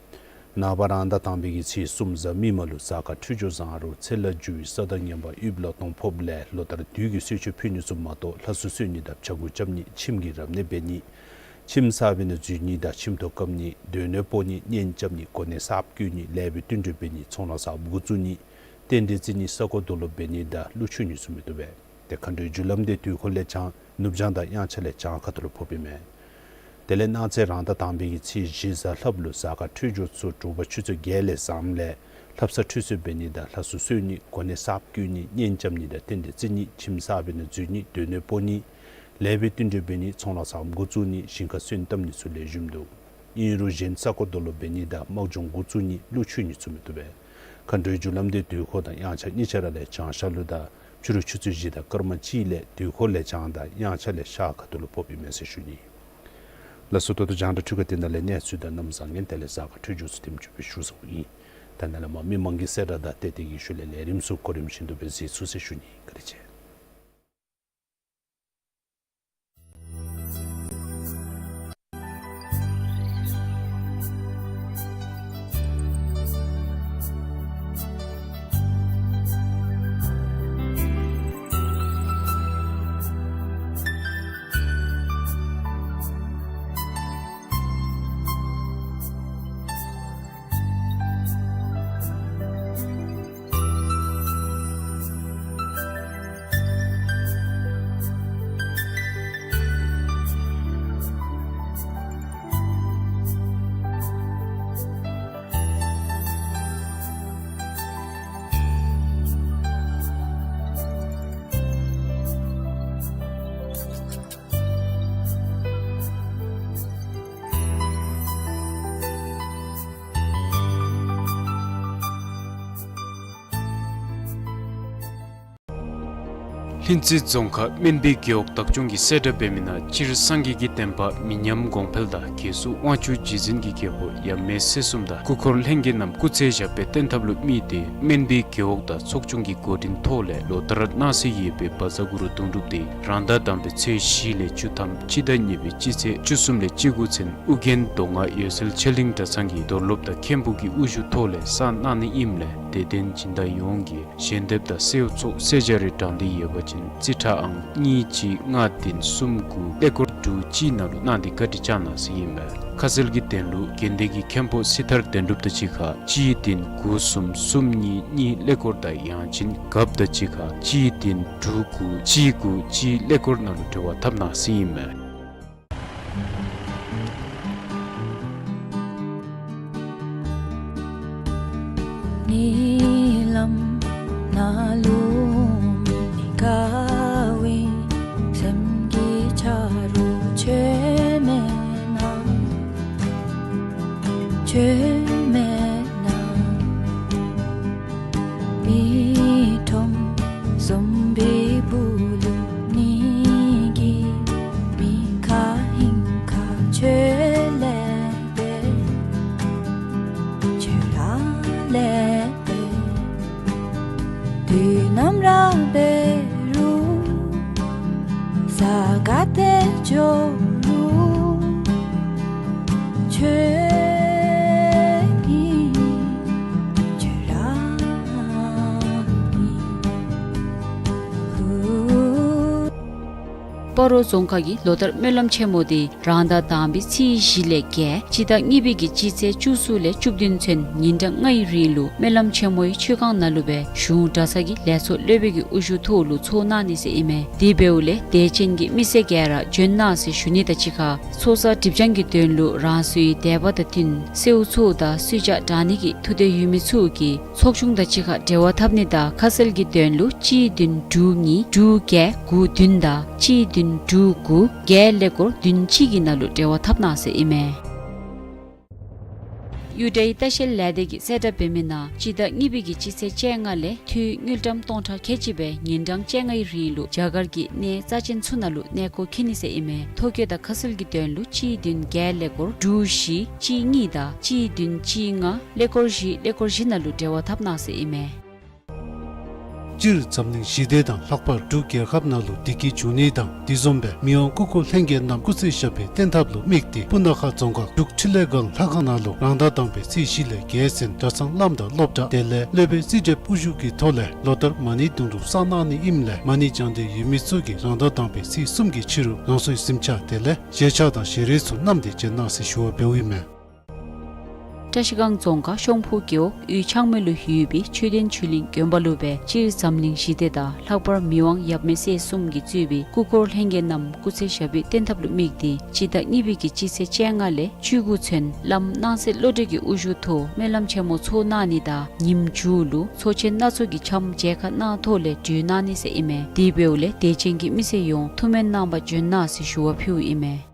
ནངས་པ་རང་ཟླ་དང་པའི་གི་ཚེས་གསུམ་གཟའ་མིག་དམར་ལུ་གཟའ་སྐར་འཕྲོད་སྦྱོར་བཟང་རུང་ཚེ་ལ་འཇུ་བའི་ས་དང་ངན་པ་ཡུདཔ་ལ་སྟོངམ་ཕོགཔ་ལས་ལོ་ལྟར་དུས་ཀྱི་གསོལ་མཆོད་ཕུལ་ནི་ཚུ་མ་གཏོགས་ལྷ་གསོལ་གསོལ་ནི་དང་ཕྱྭ་འགུགས་རྐྱབ་ནི་ཁྱིམ་གྱི་རབ་གནས་འབད་ནི་ཁྱིམ་གསརཔ་ནང་འཛུལ་ནི་དང་ཁྱིམ་ཐོག་བཀབ་ནི་སྡོད་གནས་སྤོ་ནི་གཉེན་རྐྱབ་ནི་གོ་གནས་གསརཔ་བསྐོ་ནི་ལེགས་པའི་བསྟུན་གྲོས་འབད་ནི་ཚོང་ལཱ་གསརཔ་འགོ་བཙུགས་ནི་རྟེན་འབྲེལ་བརྩི་ནི་ས་རྐོ་རྡོ་སློག་འབད་ནི་དང་གླུ་མཆོད་ནི་ཚུ་མི་བཏུབ་པས། ཏེ་མཁའ་འགྲོའི་རྒྱུ་ལམ་དེ་དུས་འཁོར་ལས་བྱང་ནུབ་བྱང་དང་དབྱངས་འཆར་ལས་བྱང་ཁ་ཐུག་ལུ་ཕོགཔ་ཨིན་མས། དེ་ལས་གནངས་ཚེ་རང་ཟླ་དང་པའི་གི་ཚེས་བཞི་གཟའ་ལྷགཔ་ལུ་གཟའ་སྐར་འཕྲོད་སྦྱོར་ཚུ་དྲོ་པ་ཆུ་ཚོད་བརྒྱད་ལས་བཟངམ་ལས་ལྷ་བསངས་ཁྲུས་གསོལ་འབད་ནི་དང་ལྷ་གསོལ་གསོལ་ནི་གོ་གནས་གསརཔ་བསྐོ་ནི་གཉེན་རྐྱབ་ནི་དང་རྟེན་འབྲེལ་བརྩི་ནི་ཁྱིམ་གསརཔ་ནང་འཛུལ་ནི་སྡོད་གནས་སྤོ་ནི་ལེགས་པའི་བསྟུན་གྲོས་འབད་ནི་ཚོང་ལཱ་གསརཔ་འགོ་བཙུགས་ནི་ཞིང་ཁར་སོན་བཏབ་ནི་ཚུ་ལེགས་ཤོམ་འདུག། ཨིན་རུང་གཞན་ས་རྐོ་རྡོ་སློག་འབད་ནི་དང་དམག་སྦྱོང་འགོ་བཙུགས་ནི་གླུ་མཆོད་ནི་ཚུ་མི་བཏུབ་པས། མཁའ་འགྲོའི་རྒྱུ་ལམ་དེ་དུས་འཁོར་དང་དབྱངས་འཆར་གཉིས་ཆ་ར་ལས་བྱང་ཤར་ལུ་དང་ ཕྱི་རུ་ཆུ་ཚོད་བཞི་དང་སྐར་མ་གཅིག་ལས་དུས་འཁོར་ལས་བྱང་དང་དབྱངས་འཆར་ལས་ཤར་ཁ་ཐུག་ལུ་ཕོགཔ་ཨིན་མས་ཟེར་ཞུ་ནི། ལགས་སོ། ད་ལྟོ་རྒྱང་བསྒྲགས་འཕྲུལ་ཁང་འདི་ནང་ལས་གནས་ཚུལ་དང་གནམ་བཟང་ངན་དེ་ལས་གཟའ་སྐར་འཕྲོད་སྦྱོར་ཚུ་དེམ་ཅིག་སྦེ་ཞུ་ཚརཝ་ཨིན། ད་ནཱ་ལས་མར་མི་མང་གི་གསལ་བསྒྲགས་དང་ཏེ་དེ་གི་ཤུལ་ལས་ལས་རིམ་ཚུ་གོ་རིམ་བཞིན་དུ་སྦེ་གཟིགས་ཚུགས་ཟེར་ཞུ་ནི། བཀའ་དྲིན་ཆེ། ལྷུན་རྩེ་རྫོང་ཁག་སྨན་སྦིས་རྒེད་འོག་བདག་སྐྱོང་གི་གསལ་བསྒྲགས་འབད་མི་ནང་སྤྱིར་སངས་རྒྱས་ཀྱི་བསྟན་པ་མི་ཉམས་གོང་འཕེལ་དང་རྒྱལ་སྲུང་དབང་ཕྱུག་རྗེ་བཙུན་གྱི་རྒྱལ་པོ་ཡབ་མེས་སྲས་གསུམ་དང་སྐུ་འཁོར་ལྷན་རྒྱས་རྣམས་སྐུ་ཚེ་ཞབས་པད་བརྟན་ཐབས་ལུ་དམིགས་ཏེ་སྨན་སྦིས་རྒེད་འོག་དང་ཚོགས་ཆུང་གི་འགོ་འདྲེན་ཐོག་ལས་ལོ་ལྟར་གནང་སྲོལ་ཡོད་པའི་བཛྲ་གུ་རུ་གདུང་སྒྲུབ་འདི་རང་ཟླ་དང་པའི་ཚེས་བཞི་ལས་བཅུ་ཐམ་སྤྱི་ཟླ་གཉིས་པའི་སྤྱི་ཚེས་བཅུ་གསུམ་ལས་བཅུ་དགུ་ཚུན་ཨོ་རྒྱན་མདོ་སྔགས་འོད་གསལ་ཆོས་གླིང་གྲྭ་ཚང་གི་རྡོར་སློབ་དང་མཁན་པོ་གི་དབུ་བཞུགས་ཐོག་ལས་གསར་གནང་ནི་ཨིནམ་ལས་དད་ལྡན་སྦྱིན་བདག་ཡོངས་ཀྱིས་ཞལ་འདེབས་དང་གསོལཝ་ཚོགས་གསོལ་ཇ་རིགས་དྲང་སྟེ་ཡོད་པ་ཅིན་རྩིས་ཁྲ་ཨང་གཉིས་གཅིག་ལྔ་བདུན་གསུམ་དགུ་ཀླད་ཀོར་དྲུག་གཅིག་ནང་ལུ་གནང་སྟེ་བཀའ་དྲིན་བསྐྱང་གནང་ཟེར་ཨིན་མས། ཁ་གསལ་གྱི་དོན་ལུ་དགོན་སྡེ་གི་མཁན་པོ་སྲི་ཐར་དོན་གྲུབ་དང་གཅིག་ཁར་གཅིག་བདུན་དགུ་གསུམ་གསུམ་གཉིས་གཉིས་ཀླད་ཀོར་དང་ཡང་ཅིན་རྒཔོ་དང་གཅིག་ཁར་གཅིག་བདུན་དྲུག་དགུ་གཅིག་དགུ་གཅིག་ཀླད་ཀོར་ནང་ལུ་འབྲེལ་བ་འཐབ་གནང་ཟེར་ཨིན་མས། ཉིནམ་ནང་ལུ་མི་དགའ་བའི་སེམས་ཀྱི་ཆ་རོགས་ཁྱོད་མེད་ན། ཁྱོད་མེད་ན། མི་ཁྲོམ་བཟུམ་སྦེ་སྦུག་ལུ་ནི་གི་མི་ཁ་ཧིང་ཁ་ཁྱོད་ལས་འབད། ཁྱོད་ར་ལས་འབད། དུས་ནམ་ར་འབད་རུང་ས་ག་ཏེ་འགྱོ་རུང་ཁྱོད་ཨིན། ཁྱོད་ར་ཨིན། སྤ་རོ་རྫོང་ཁག་གི་ལོ་ལྟར་སྨོན་ལམ་ཆེན་མོ་འདི་རང་ཟླ་དང་པའི་ཚེས་བཞི་ལས་བརྒྱད་སྤྱི་ཟླ་གཉིས་པའི་གི་སྤྱི་ཚེས་བཅུ་གསུམ་ལས་བཅུ་བདུན་ཚུན་ཉིན་གྲངས་ལྔའི་རིང་ལུ་སྨོན་ལམ་ཆེན་མོའི་མཆོད་ཁང་ནང་ལུ་སྦེ་གཞུང་གྲྭ་ཚང་གི་ལས་ཚོགས་སློབ་དཔོན་གྱི་དབུ་བཞུགས་ཐོག་ལུ་ཚོགས་གནང་ནི་ཟེར་ཨིན་མས། དེ་འབདཝ་ལས་དད་ཅན་གྱི་མི་སེར་ག་ར་འབྱོན་གནང་ཟེར་ཞུ་ནི་དང་གཅིག་ཁར་ཚོགས་བསགས་སྒྲིབ་སྦྱང་གི་དོན་ལུ་རང་སོའི་དད་པ་དང་བསྟུན་གསོལཝ་ཚོགས་དང་གསོལ་ཇ་དྲང་ནི་གི་ཐུགས་འདོད་ཡོད་མི་ཚུ་གིས་ཚོགས་ཆུང་དང་གཅིག་ཁར་འབྲེལ་བ་འཐབ་ནི་དང་ཁ་གསལ་གྱི་དོན་ལུ་གཅིག་བདུན་དྲུག་གཉིས་དྲུག་བརྒྱད་དགུ་བདུན་དང་གཅིག་བདུན་དྲུག་དགུ་བརྒྱད་ཀླད་ཀོར་བདུན་གཅིག་གི་ནང་ལུ་འབྲེལ་བ་འཐབ་གནང་ཟེར་ཨིན་མས། གཡུ་སྒྲའི་ལྟ་བཤལ་ལས་སྡེ་གིས་གསལ་བསྒྲགས་འབད་མི་ནང་སྤྱི་ཟླ་གཉིས་པའི་གི་སྤྱི་ཚེས་བཅོ་ལྔ་ལས་འཐུས་དངུལ་ཀྲམ་སྟོང་ཕྲག་ཁལ་གཅིག་སྦེ་ཉིན་གྲངས་བཅོ་ལྔའི་རིང་ལུ་རྒྱ་གར་གྱི་གནས་རྩ་ཅན་ཚུ་ནང་ལུ་གནས་སྐོར་འཁྱིད་ནི་ཟེར་ཨིན་མས། ཐོ་བཀོད་དང་ཁ་གསལ་གྱི་དོན་ལུ་གཅིག་བདུན་བརྒྱད་ཀླད་ཀོར་དྲུག་བཞི་གཅིག་གཉིས་དང་གཅིག་བདུན་གཅིག་ལྔ་ཀླད་ཀོར་བཞི་ཀླད་ཀོར་བཞི་ནང་ལུ་འབྲེལ་བ་འཐབ་གནང་ཟེར་ཨིན་མས། སྤྱིར་འཛམ་གླིང་ཞི་བདེ་དང་ལྷག་པར་འབྲུག་རྒྱལ་ཁབ་ནང་ལུ་བདེ་སྐྱིད་འབྱུང་ནི་དང་དེ་བཟུམ་སྦེ་མི་དབང་སྐུ་འཁོར་ལྷན་རྒྱས་རྣམས་སྐུ་ཚེ་ཞབས་པད་བརྟན་ཐབས་ལུ་དམིགས་ཏེ་སྤུ་ན་ཁ་རྫོང་ཁག་འབྲུག་འཕྲིན་ལས་སྒང་ལྷ་ཁང་ནང་ལུ་རང་ཟླ་དང་པའི་ཚེས་བཞི་ལས་བརྒྱད་ཚུན་གྲྭ་ཚང་བླམ་དང་སློབ་གྲྭ་དེ་ལས་སློབ་དཔོན་རྩིས་ཁྲ་དབུ་བཞུགས་ཀྱི་ཐོག་ལས་ལོ་ལྟར་མ་ཎི་གདུང་སྒྲུབ་གསར་གནང་ནི་ཨིནམ་ལས་མ་ཎི་བགྱང་འདོད་ཡོད་མི་ཚུ་གིས་རང་ཟླ་དང་པའི་ཚེས་གསུམ་གྱི་ཕྱི་རུ་རང་སོའི་གཟིམ་ཆ་དེ་ལས་ཞལ་ཆས་དང་ཞལ་རས་ཚུ་བསྣམས་ཏེ་བྱོན་གནང་ཟེར་ཞུ་བ་འབདཝ་ཨིན་མས། བཀྲ་ཤིས་སྒང་རྫོང་ཁག་ཤོང་ཕུ་རྒེད་འོག་གཡུས་ཆག་མེ་ལུ་ཡོད་པའི་ཆོས་ལྡན་ཆོས་གླིང་དགོན་པ་ལུ་སྦེ་སྤྱིར་འཛམ་གླིང་ཞི་བདེ་དང་ལྷག་པར་མི་དབང་ཡབ་མེས་སྲས་གསུམ་གྱིས་གཙོས་པའི་སྐུ་འཁོར་ལྷན་རྒྱས་རྣམས་སྐུ་ཚེ་ཞབས་པད་བརྟན་ཐབས་ལུ་དམིགས་ཏེ་སྤྱི་ཟླ་གཉིས་པའི་གི་སྤྱི་ཚེས་བཅོ་ལྔ་ལས་བཅུ་དགུ་ཚུན་བླམ་སྣང་གསལ་བློ་གྲོས་ཀྱི་དབུ་བཞུགས་ཐོག་སྨོན་ལམ་ཆེན་མོ་ཚོགས་གནང་ནི་དང་ཉིནམ་མཇུག་ལུ་ཚོགས་ཆེན་སྣ་ཚོགས་ཀྱི་འཆམ་མཇལ་ཁ་གནང་ཐོག་ལས་གྲོལ་གནང་ནི་ཟེར་ཨིན་མས། དེ་འབདཝ་ལས་དད་ཅན་གྱི་མི་སེར་ཡོངས་ཐུགས་སྨོན་གནང་པར་འབྱོན་གནང་ཟེར་ཞུ་བ་ཕུལཝ་ཨིན་མས།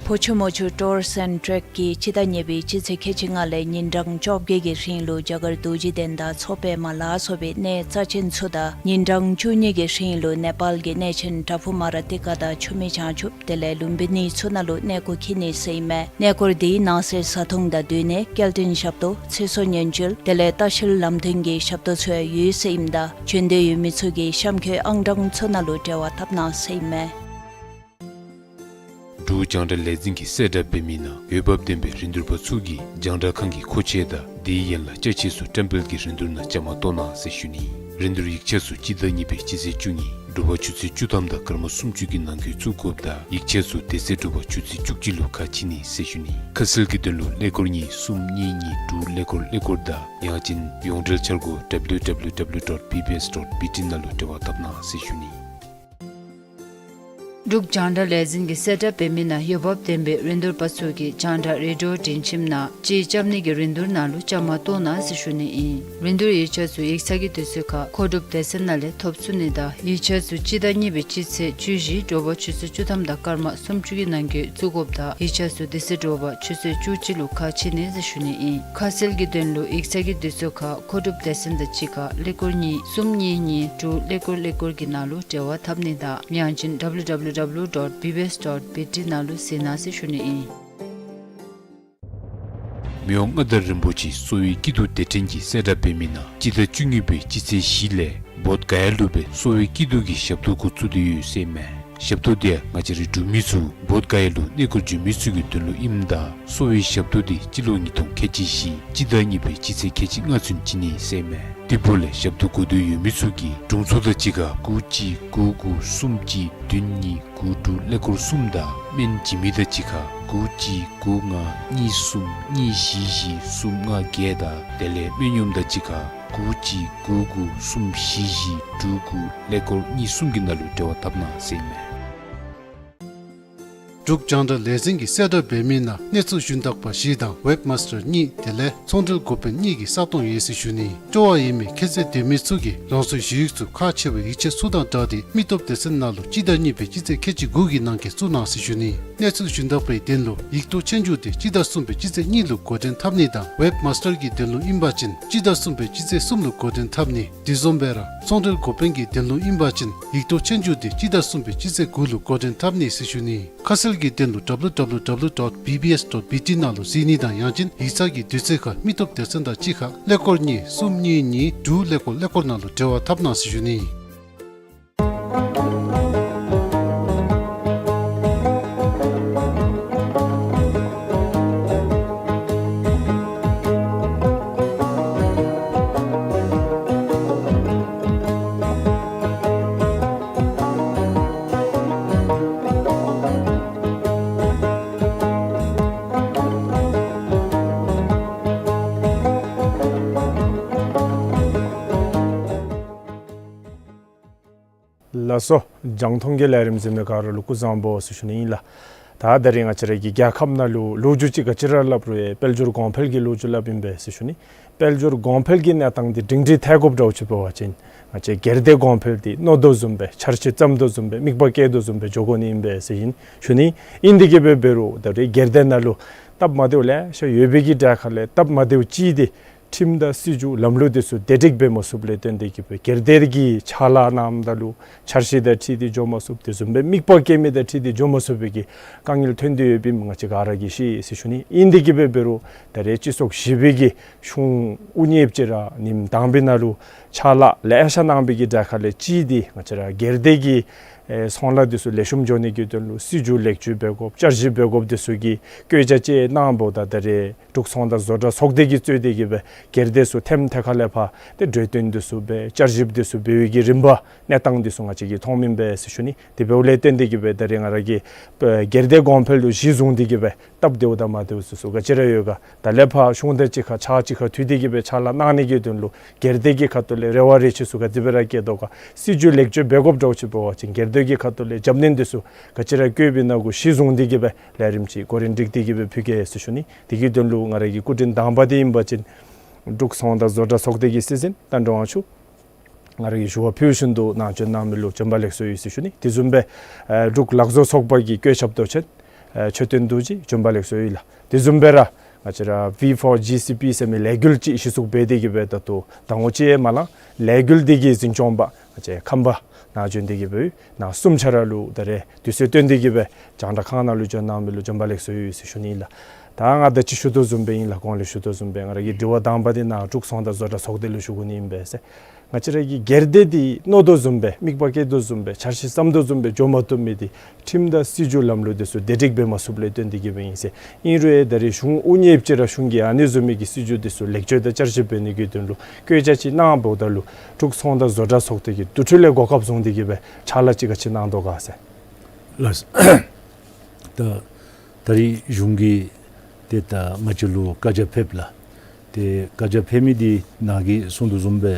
ཕོ་ཆུ་མོ་ཆུ་ཊུརསི་ཨེནཌ་ཊེཀ་གིས་སྤྱི་ཟླ་གཉིས་པའི་སྤྱི་ཚེས་ཁལ་གཅིག་ལྔ་ལས་ཉིན་གྲངས་བཅོ་བརྒྱད་ཀྱི་རིང་ལུ་རྒྱ་གར་རྡོ་རྗེ་གདན་དང་མཚོ་པདྨ་ལ་སོགས་པའི་གནས་རྩ་ཆེན་ཚུ་དང་ཉིན་གྲངས་བཅུ་གཉིས་ཀྱི་རིང་ལུ་ནེ་པཱལ་གྱི་གནས་ཆེན་པྲ་ཕུ་མ་ར་ཏི་ཀ་དང་ཆུ་སྨད་བྱང་ཆུབ་དེ་ལས་ལུམ་བི་ནི་ཚུ་ནང་ལུ་གནས་སྐོར་འཁྱིད་ནི་ཟེར་ཨིན་མས། གནས་སྐོར་འདི་ནང་གསེས་བཟའ་འཐུང་དང་སྡོད་གནས་སྐྱེལ་འདྲེན་ཞབས་ཏོག་ཚེ་སྲོག་ཉེན་བཅོལ་དེ་ལས་ལྟ་བཤལ་ལམ་སྟོན་གྱི་ཞབས་ཏོག་ཚུ་ཡང་ཡོད་ཟེར་ཨིནམ་ད་བྱོན་འདོད་ཡོད་མི་ཚུ་གིས་གཤམ་འཁོད་ཨང་གྲངས་ཚུ་ནང་ལུ་འབྲེལ་བ་འཐབ་གནང་ཟེར་ཨིན་མས། འབྲུག་རྒྱང་བསྒྲགས་ལས་འཛིན་གྱིས་གསལ་བསྒྲགས་འབད་མི་ནང་འོས་འབབ་ལྡན་པའི་རིན་བསྡུར་པ་ཚུ་གིས་རྒྱང་བསྒྲགས་ཁང་གི་མཁོ་ཆས་དང་དེའི་ཡན་ལག་ཅ་ཆས་ཚུ་བཀྲམ་སྤེལ་གྱི་རིན་བསྡུར་ནང་བཅའ་མར་གཏོགས་གནང་ཟེར་ཞུ་ནི། རིན་བསྡུར་ཡིག་ཆ་ཚུ་སྤྱི་ཟླ་གཉིས་པའི་སྤྱི་ཚེས་བཅུ་གཉིས་དྲོ་པ་ཆུ་ཚོད་བཅུ་ཐམ་དང་སྐར་མ་སུམ་ཅུ་གི་ནང་འཁོད་བཙུགས་དགོཔ་དང་ཡིག་ཆ་ཚུ་དེ་ཚེ་དྲོ་པ་ཆུ་ཚོད་བཅུ་གཅིག་ལུ་ཁ་ཕྱེ་ནི་ཟེར་ཞུ་ནི། ཁ་གསལ་གྱི་དོན་ལུ་ཀླད་ཀོར་གཉིས་གསུམ་གཉིས་གཉིས་དྲུག་ཀླད་ཀོར་ཀླད་ཀོར་དང་ཡང་ཅིན་ཡོངས་འབྲེལ་འཆར་སྒོ་W W W dot B B S dot B T ནང་ལུ་འབྲེལ་བ་འཐབ་གནང་ཟེར་ཞུ་ནི། འབྲུག་རྒྱང་བསྒྲགས་ལས་འཛིན་གྱིས་གསལ་བསྒྲགས་འབད་མི་ནང་འོས་འབབ་ལྡན་པའི་རིན་བསྡུར་པ་ཚུ་གིས་རྒྱང་བསྒྲགས་རེ་ཌི་ཡོ་དྲན་ཁྱིམ་ནང་ཅིག་རྐྱབ་ནི་གི་རིན་བསྡུར་ནང་ལུ་བཅའ་མར་གཏོགས་གནང་ཟེར་ཞུ་ནི་ཨིན། རིན་བསྡུར་ཡིག་ཆ་ཚུ་ཡིག་ཚང་གི་དུས་ཚོད་ཁར་མཁོ་སྒྲུབ་སྡེ་ཚན་ནང་ལས་ཐོབ་ཚུགས་ནི་དང་ཡིག་ཆ་ཚུ་སྤྱི་ཟླ་གཉིས་པའི་སྤྱི་ཚེས་བཅུ་བཞི་དྲོ་པ་ཆུ་ཚོད་བཅུ་ཐམ་དང་སྐར་མ་སུམ་ཅུ་གི་ནང་འཁོད་བཙུགས་དགོཔ་དང་ཡིག་ཆ་ཚུ་དེ་ཚེ་དྲོ་པ་ཆུ་ཚོད་བཅུ་གཅིག་ལུ་ཁ་ཕྱེ་ནི་ཟེར་ཞུ་ནི་ཨིན། ཁ་གསལ་གྱི་དོན་ལུ་ཡིག་ཚང་གི་དུས་ཚོད་ཁར་མཁོ་སྒྲུབ་སྡེ་ཚན་དང་གཅིག་ཁར་ཀླད་ཀོར་གཉིས་གསུམ་གཉིས་གཉིས་དྲུག་ཀླད་ཀོར་ཀླད་ཀོར་གྱི་ནང་ལུ་འབྲེལ་བ་འཐབ་ནི་དང་ཡང་ཅིན་W W W dot B B S dot B T ནང་ལུ་གཟིགས་གནང་ཟེར་ཞུ་ནི་ཨིན། མི་དབང་མངའ་བདག་རིན་པོ་ཆེ་གསོ་བའི་སྐྱིད་སྡུག་སྡེ་ཕྲན་གྱིས་གསལ་བསྒྲགས་འབད་མི་ནང་སྤྱི་ཟླ་བཅུ་གཉིས་པའི་སྤྱི་ཚེས་བཞི་ལས་བོདྷ་ག་ཡ་ལུ་སྦེ་གསོ་བའི་སྐྱིད་སྡུག་གི་ཞབས་ཏོག་འགོ་བཙུགས་ཏེ་ཡོད་ཟེར་ཨིན་མས། ཞབས་ཏོག་འདི་ཡང་ང་བཅས་རའི་འབྲུག་མི་ཚུ་བོདྷ་ག་ཡ་ལུ་གནས་སྐོར་འབྱོན་མི་ཚུ་གི་དོན་ལུ་ཨིནམ་ད་གསོ་བའི་ཞབས་ཏོག་འདི་སྤྱི་ལོ་ཉིས་སྟོང་ཁལ་གཅིག་བཞི་སྤྱི་ཟླ་གཉིས་པའི་སྤྱི་ཚེས་ཁལ་གཅིག་ལྔ་ཚུན་བྱིན་ནི་ཟེར་ཨིན་མས། དེ་འབདཝ་ལས་ཞབས་ཏོག་དགོ་འདོད་ཡོད་མི་ཚུ་གིས་དྲུང་འཚོ་དང་གཅིག་ཁར་དགུ་གཅིག་དགུ་དགུ་གསུམ་གཅིག་བདུན་གཉིས་དགུ་དྲུག་ཀླད་ཀོར་གསུམ་དང་སྨན་བྱིན་མི་དང་གཅིག་ཁར་དགུ་གཅིག་དགུ་ལྔ་གཉིས་གསུམ་གཉིས་བཞི་བཞི་གསུམ་ལྔ་བརྒྱད་དང་དེ་ལས་སྨན་གཡོགམ་དང་གཅིག་ཁར་དགུ་གཅིག་དགུ་དགུ་གསུམ་བཞི་བཞི་དྲུག་དགུ་ཀླད་ཀོར་གཉིས་གསུམ་གྱི་ནང་ལུ་འབྲེལ་བ་འཐབ་གནང་ཟེར་ཨིན་མས། འབྲུག་རྒྱང་བསྒྲགས་ལས་འཛིན་གྱིས་གསལ་བསྒྲགས་འབད་མི་ནང་གནས་ཚུལ་ཞུན་དག་པ་བཞི་དང་ཝེབ་མཱས་ཊར་གཉིས་དེ་ལས་ཚོང་འབྲེལ་འགོ་དཔོན་གཉིས་ཀྱི་ས་སྟོང་ཡོད་ཟེར་ཞུ་ནི། སྤྲོ་བ་ཡོད་མི་ཁྱད་ཚད་ལྡན་མི་ཚུ་གིས་རང་སོའི་ཞུ་ཡིག་ཚུ་ཁག་ཆེ་བའི་ཡིག་ཆ་ཚུ་དང་སྦྲགས་ཏེ་མི་སྟོབས་སྡེ་ཚན་ནང་ལུ་སྤྱི་ཟླ་གཉིས་པའི་སྤྱི་ཚེས་ཁལ་གཅིག་དགུ་གི་ནང་འཁོད་བཙུགས་གནང་ཟེར་ཞུ་ནི། གནས་ཚུལ་ཞུན་དག་པའི་དོན་ལུ་ཡིག་ཐོག་ཆོས་རྒྱུགས་དེ་སྤྱི་ཟླ་གསུམ་པའི་སྤྱི་ཚེས་གཉིས་ལུ་འགོ་འདྲེན་འཐབ་ནི་དང་ཝེབ་མཱས་ཊར་གྱི་དོན་ལུ་ཨིན་པ་ཅིན་སྤྱི་ཟླ་གསུམ་པའི་སྤྱི་ཚེས་གསུམ་ལུ་འགོ་འདྲེན་འཐབ་ནི། དེ་བཟུམ་སྦེ་ར་ཚོང་འབྲེལ་འགོ་དཔོན་གྱི་དོན་ལུ་ཨིན་པ་ཅིན་ཡིག་ཐོག་ཆོས་རྒྱུགས་དེ་སྤྱི་ཟླ་གསུམ་པའི་སྤྱི་ཚེས་དགུ་ལུ་འགོ་འདྲེན་འཐབ་ནི་ཟེར་ཞུ་ནི། ཁ་གསལ་གྱི་དོན་ལུ་W W W dot B B S dot B T ནང་ལུ་གཟིགས་ནི་དང་ཡང་ཅིན་ཡིག་ཚང་གི་དུས་ཚོད་ཁར་མི་སྟོབས་སྡེ་ཚན་དང་གཅིག་ཁར་ཀླད་ཀོར་གཉིས་གསུམ་གཉིས་གཉིས་དྲུག་ཀླད་ཀོར་ཀླད་ཀོར་ནང་ལུ་འབྲེལ་བ་འཐབ་གནང་ཟེར་ཞུ་ནི། ལགས་སོ། རྒྱང་མཐོང་གི་ལས་རིམ་གཟིགས་མི་ག་ར་ལུ་སྐུ་གཟུགས་བཟང་པོ་ཟེར་ཞུ་ནི་ཨིན་ལགས། ད་ད་རེས་ང་བཅས་ར་གི་རྒྱལ་ཁབ་ནང་ལུ་ལོ་རྒྱུས་ཅིག་ག་ཅི་ར་སླབ་རུང་ཡང་དཔལ་འབྱོར་གོང་འཕེལ་གྱི་ལོ་རྒྱུས་སླབ་ཨིན་པས་ཟེར་ཞུ་ནི། དཔལ་འབྱོར་གོང་འཕེལ་གྱི་གནས་སྟངས་འདི་སྒྲིང་སྒྲི་ཐལ་དགོཔ་འདྲཝ་ཅིག་འབད་བ་ཅིན་ང་བཅས་སྒེར་སྡེ་གོང་འཕེལ་འདི་མནོ་དོ་བཟུམ་སྦེ་འཆར་གཞི་བརྩམ་དོ་བཟུམ་སྦེ་དམིགས་པ་བསྐྱེད་དོ་བཟུམ་སྦེ་འགྱོ་དགོ་ནི་ཨིན་པས་ཟེར་ཨིན་ཞུ་ནི། ཨིན་དེ་གིས་འབད་འབད་རུང་ད་རེས་སྒེར་སྡེ་ནང་ལུ་སྟབས་མ་བདེཝ་ལེ་ཤ་ཡོད་པའི་གི་གྲས་ཁར་ལས་སྟབས་མ་བདེཝ་ཅིག་འདི་ཁྲིམས་དང་སྲིད་བྱུས་ལམ་ལུགས་འདི་ཚུ་བདེ་སྒྲིག་འབད་མ་ཚུགསཔ་ལས་བརྟེན་ཏེ་གིས་སྦེ་སྒེར་སྡེ་གི་ཕྱག་ལཱ་གནངམ་ད་ལུ་འཆར་གཞི་དང་འཁྲིལ་ཏེ་འགྱོ་མ་ཚུགསཔ་དེ་བཟུམ་སྦེ་དམིགས་པ་བསྐྱེད་མི་དང་འཁྲིལ་ཏེ་འགྱོ་མ་ཚུགས་པའི་གི་དཀའ་ངལ་ཐོན་ཏེ་ཡོདཔ་ཨིནམ་ང་བཅས་ག་ར་གིས་ཤེས་ཟེར་ཞུ་ནི། ཨིན་དེ་གིས་འབད་འབད་རུང་ད་རེས་སྤྱི་ཚོགས་བཞི་པའི་གི་གཞུང་དབུ་བརྙེས་ཅིག་ར་ཉིནམ་དང་པའི་ནང་ལུ་ཕྱག་ལཱ་ལེ་ཤ་གནང་བའི་གི་གྲས་ཁར་ལས་ཅིག་འདི་ང་བཅས་ར་སྒེར་སྡེ་གི་ཨེ་ཚོང་ལཱ་འདི་ཚུ་ལེགས་ཤོམ་འགྱོ་ནི་གི་དོན་ལུ་སྲིད་བྱུས་ལེགས་བཅོས་འབད་དགོཔ་བསྐྱར་ཞིབ་འབད་དགོཔ་འདི་ཚུ་གི་བཀོད་རྒྱ་ཅིག་གནངམ་ད་ད་རེས་འབྲུག་ཚོང་དང་བཟོ་གྲྭ་ཚོགས་སྡེ་གིས་གཙོས་ཏེ་གིས་སྦེ་སྒེར་སྡེ་ཚུ་ཐེམ་ཐེ་ཁ་ལས་ཕར་ཏེ་གྲོས་བསྟུན་འདི་ཚུ་འབད་བསྐྱར་ཞིབ་འདི་ཚུ་འབད་བའི་གི་རིམ་པ་གནས་སྟངས་འདི་ཚུ་ང་བཅས་ཀྱིས་མཐོངམ་ཨིན་པས་ཟེར་ཞུ་ནི། དེ་འབདཝ་ལས་བརྟེན་ཏེ་གིས་སྦེ་ད་རེས་ང་ར་གིས་ཨེ་སྒེར་སྡེ་གོང་འཕེལ་ལུ་གཞི་བཟུང་སྟེ་གིས་སྦེ་སྟབས་བདེཝ་དང་མ་བདེཝ་ཚུ་ཚུ་ག་ཅི་ར་ཡོད་ག། ད་ལས་ཕར་གཞུང་དང་གཅིག་ཁར་ཕྱག་གཅིག་ཁར་མཐུད་དེ་གིས་སྦེ་ཕྱག་ལཱ་གནང་ནི་གི་དོན་ལུ་སྒེར་སྡེ་གི་ཁ་ཐུག་ལས་རེ་བ་རེ་ཆེ་ཚུ་ག་དེ་སྦེ་ར་བསྐྱེད་དོ་ག། སྲིད་བྱུས་ལེགས་བཅོས་འབད་དགོཔ་འདྲཝ་ཅིག་འབད་བ་ཅིན་སྒེར་སྡེ་གི་ཁ་ཐུག་ལས་རྒྱབ་སྣོན་འདི་ཚུ་ག་ཅི་ར་བཀོདཔ་ཨིན་ན་གུ་གཞི་བཟུང་སྟེ་གིས་སྦེ་ལས་རིམ་ཅིག་འགོ་འདྲེན་སྒྲིག་སྟེ་གིས་སྦེ་ཕུལ་གེ་ཟེར་ཞུ་ནི། དེ་གི་དོན་ལུ་ང་ར་གི་སྐུ་མགྲོན་དང་པ་འདི་ཨིན་པ་ཅིན་འབྲུག་ཚོང་དང་བཟོ་གྲྭ་ཚོགས་སྡེ་གི་སྲིད་འཛིན་རྟ་མགྲིན་དབང་ཕྱུག། ང་ར་གིས་ཞུ་བ་ཕུལ་བཞིན་དུ་ནང་བྱོན་གནང་མི་ལུ་བྱོན་པ་ལེགས་སོ་ཡོད་ཟེར་ཞུ་ནི། དེ་བཟུམ་སྦེ་ཨེ་འབྲུག་ལག་བཟོ་ཚོགས་པ་གི་བཀོད་ཁྱབ་མདོ་ཆེན་ ཨ་མཆོད་རྟེན་རྡོ་རྗེ་བྱོན་པ་ལེགས་སོ་ཡོད་ལགས། དེ་བཟུམ་སྦེ་ར་ང་བཅས་ར་ཝི་ཕོར་ཇི་སི་པི་ཟེར་མི་ལས་འགུལ་ཅིག་གཞི་བཙུགས་འབད་དེ་གི་སྦེ་ད་ལྟོ་ཟླ་ངོ་གཅིག་ཡང་མ་ལང་། ལས་འགུལ་འདི་གི་འཛིན་སྐྱོང་པ་ང་བཅས་ཁམས་པ་ནང་བྱོན་ཏེ་གི་སྦེ་ནང་གསུམ་ཆ་ར་ལུ་ད་རེས་དུས་ཚོད་བཏོན་ཏེ་གི་སྦེ་རྒྱང་བསྒྲགས་ཁང་ནང་ལུ་བྱོན་གནང་མི་ལུ་བྱོན་པ་ལེགས་སོ་ཡོད་ཟེར་ཞུ་ནི་ཨིན་ལགས། ད་ང་ད་ཅི་ཞུ་དོ་བཟུམ་སྦེ་ཨིན་ལགས། གོང་ལས་ཞུ་དོ་བཟུམ་སྦེ་ང་ར་གི་དྲི་བ་དང་པ་འདི་ནཱ་འབྲུག་ཚོང་དང་བཟོ་གྲྭ་ཚོགས་སྡེ་ལུ་ཞུ་དགོ་ནི་ཨིན་པས་ཟེར། ང་བཅས་ར་གི་སྒེར་སྡེ་འདི་མནོ་དོ་བཟུམ་སྦེ་དམིགས་པ་བསྐྱེད་དོ་བཟུམ་སྦེ་འཆར་གཞི་བརྩམ་དོ་བཟུམ་སྦེ་འགྱོ་མ་བཏུབ་མི་འདི་ཁྲིམས་དང་སྲིད་བྱུས་ལམ་ལུགས་འདི་ཚུ་བདེ་སྒྲིག་འབད་མ་ཚུགསཔ་ལས་བརྟེན་ཏེ་གི་སྦེ་ཨིན་ཟེར། ཨིན་རུང་ཡང་ད་རེས་གཞུང་དབུ་བརྙེས་ཅིག་ར་གཞུང་གིས་ཨ་ནི་བཟུམ་མའི་གི་སྲིད་བྱུས་འདི་ཚུ་ལེགས་བཅོས་དང་བསྐྱར་ཞིབ་འབད་ནི་གི་དོན་ལུ་བཀོད་རྒྱ་ཅིག་གནང་འབདཝ་ད་ལུ་འབྲུག་ཚོང་དང་བཟོ་གྲྭ་ཚོགས་སྡེ་གི་དུས་ཚོད་ལས་གོ་སྐབས་བཟུང་སྟེ་གི་སྦེ་ཕྱག་ལཱ་ཅིག་ག་ཅི་གནང་དོ་ག་ཟེར། ལགས། ད་ད་རེས་གཞུང་གིས་ཏེ་ད་ང་བཅས་ལུ་བཀའ་རྒྱ་ཕེབས་ལགས། ཏེ་བཀའ་རྒྱ་ཕེབས་མི་འདི་ནཱ་གིས་གསུང་དོ་བཟུམ་སྦེ་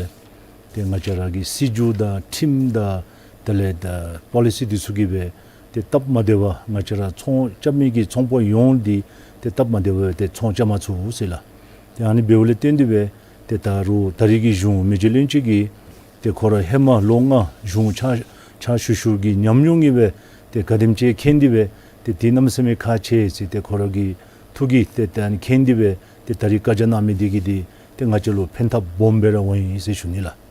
ཏེ་ང་བཅས་ར་གི་སྲིད་བྱུས་དང་ཁྲིམས་དང་དེ་ལས་ད་པོ་ལི་སི་འདི་ཚུ་གིས་སྦེ་ཏེ་སྟབས་མ་བདེ་བར་ང་བཅས་ར་ཚོང་རྐྱབ་མི་གི་ཚོང་པ་ཡོངས་འདི་ཏེ་སྟབས་མ་བདེ་བར་ཏེ་ཚོང་རྐྱབ་མ་ཚུགས་ཟེར་ལགས། ཏེ་ཨ་ནི་འབདཝ་ལས་བརྟེན་ཏེ་སྦེ་ཏེ་ད་རུང་ད་རེས་ཀྱི་གཞུང་མི་རྗེ་བློན་ཆེན་གྱིས་ཏེ་ཁོ་ར་ཧེ་མ་ལོ་ལྔ་གཞུང་ཕྱག་ཕྱག་ཞུ་ཞུ་གི་ཉམས་མྱོང་གིས་སྦེ་ཏེ་ག་དེམ་ཅིག་མཁྱེན་ཏེ་སྦེ་ཏེ་དེ་གནམ་མེད་ས་མེད་ཁག་ཆེ་ཟེར་ཏེ་ཁོ་ར་གི་ཐུགས་ཀྱིས་ཏེ་ད་ཨ་ནི་མཁྱེན་ཏེ་སྦེ་ཏེ་ད་རེས་བཀའ་རྒྱ་གནང་མི་འདི་གིས་འདི་ཏེ་ང་བཅས་ལུ་ཕན་ཐབས་སྦོམ་སྦེ་ར་འོང་ཡི་ཟེར་ཞུ་ནི་ལགས།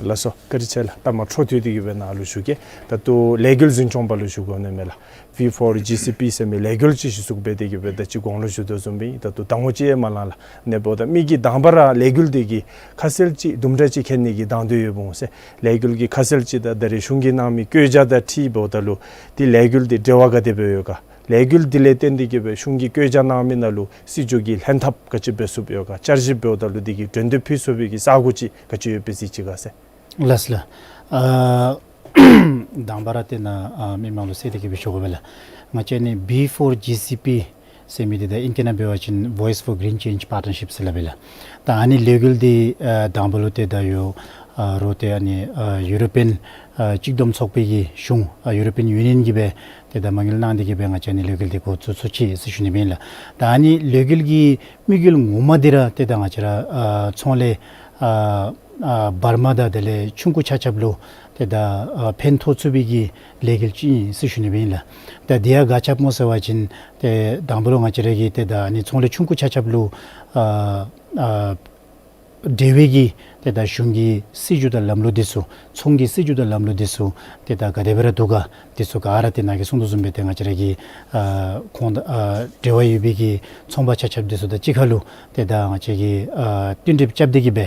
ལགས་སོ། བཀའ་དྲིན་ཆེ་ལགས། ད་མ་འཕྲོ་མཐུད་དེ་གི་སྦེ་ནཱ་ལུ་ཞུ་གེ། ད་ལྟོ་ལས་འགུལ་འཛིན་སྐྱོང་པ་ལུ་ཞུ་དགོ་ནི་མས་ལགས། ཝི་ཕོར་ཇི་སི་པི་ཟེར་མི་ལས་འགུལ་ཅིག་གཞི་བཙུགས་འབད་དེ་གི་སྦེ་ད་ཅི་གོང་ལུ་ཞུ་དོ་བཟུམ་སྦེ་ད་ལྟོ་ཟླ་ངོ་གཅིག་ཡང་མ་ལང་ལགས། ཨ་ནི་འབདཝ་ད་མི་གིས་དང་པ་ར་ལས་འགུལ་འདི་གི་ཁ་གསལ་ཅིག་དུམ་གྲ་ཅིག་མཁྱེན་ནི་གི་དང་འདོད་ཡོདཔ་འོང་ཟེར། ལས་འགུལ་གྱི་ཁ་གསལ་ཅིག་དང་ད་རེས་གཞུང་གིས་གནང་མི་བཀོད་རྒྱ་དང་འཁྲིལ་འབདཝ་ད་ལུ་ཏེ་ལས་འགུལ་འདི་འབྲེལ་བ་ག་དེ་སྦེ་ཡོད་ག། ལས་འགུལ་འདི་ལས་བརྟེན་ཏེ་གི་སྦེ་གཞུང་གིས་བཀོད་རྒྱ་གནང་མི་ནང་ལུ་སྲིད་བྱུས་ཀྱི་ལྷན་ཐབས་ག་ཅི་འབད་ཚུགསཔ་ཡོད་ག། བསྐྱར་ཞིབ་འབདཝ་ད་ལུ་འདི་གི་གྲོས་འདེབས་ཕུལ་ཚུགས་པའི་གི་ས་གོ་ཅིག་ག་ཅི་ཡོདཔ་སྦེ་གཟིགས་ཅི་ག་ཟེར། ལགས་ལགས། ཨ་དང་པ་ར་ཏེ་ནཱ་ཨ་མི་མང་ལུ་གསལ་ཏེ་གི་སྦེ་ཞུ་དགོ་པས་ལགས། ང་བཅས་ཨ་ནི་ཝི་ཕོར་ཇི་སི་པི་ཟེར་མི་འདི་ད་ཨིང་སྐད་ནང་འབད་བ་ཅིན་Voice for Green Change Partnership ཟེར་སླབ་ཨིན་ལགས། ད་ཨ་ནི་ལས་འགུལ་འདི་ཨ་དང་པ་ལུ་ཏེ་ད་ཡོད་ཨ་རུང་ཏེ་ཨ་ནི་ཨ་ཡུ་རོ་པི་ཡན་ཨ་གཅིག་བསྡོམས་ཚོགས་པའི་གི་གཞུང་ཨ་ཡུ་རོ་པི་ཡན་ཡུ་ནི་ཡན་གྱིས་སྦེ་ཏེ་ད་མ་དངུལ་གནང་སྟེ་གི་སྦེ་ང་བཅས་ཨ་ནི་ལས་འགུལ་འདི་འགོ་བཙུགས་བཙུགས་ཅི་ཟེར་ཞུ་ནི་སྦེ་ཨིན་ལགས། ད་ཨ་ནི་ལས་འགུལ་གྱི་དམིགས་ཡུལ་ངོ་མ་འདི་ར་ཏེ་ད་ང་བཅས་ར་ཨ་ཚོང་ལས་ཨ་ཨ་བར་མ་དང་དེ་ལས་ཆུང་ཀུ་ཆ་ཁྱབ་ལུ་ཏེ་ད་ཨ་ཕན་ཐོགས་ཚུགས་པའི་གི་ལས་འགུལ་ཅིག་ཨིན་ཟེར་ཞུ་ནི་སྦེ་ཨིན་ལགས། ད་འདི་ཡང་ག་ཅི་སྨོ་ཟེར་བ་ཅིན་ཏེ་དང་པ་ལུ་ང་བཅས་ར་གི་ཏེ་ད་ཨ་ནི་ཚོང་ལས་ཆུང་ཀུ་ཆ་ཁྱབ་ལུ་ཨ་ཨ་འབྲེལ་བའི་གི་ཏེ་ད་གཞུང་གི་སྲིད་བྱུས་དང་ལམ་ལུགས་འདི་ཚུ་ཚོང་གི་སྲིད་བྱུས་དང་ལམ་ལུགས་འདི་ཚུ་ཏེ་ད་ག་དེ་སྦེ་ར་འདུག་ག། འདི་ཚུ་ག་ར་ཏེ་ནཱ་གིས་གསུང་དོ་བཟུམ་སྦེ་ཏེ་ང་བཅས་ར་གི་ཨ་ཁོང་དང་ཨ་འབྲེལ་བ་ཡོད་པའི་གི་ཚོང་པ་ཆ་ཁྱབ་འདི་ཚུ་དང་གཅིག་ཁར་ལུ་ཏེ་ད་ང་བཅས་ཀྱིས་ཨ་བསྟུན་གྲོས་རྐྱབ་སྟེ་གི་སྦེ་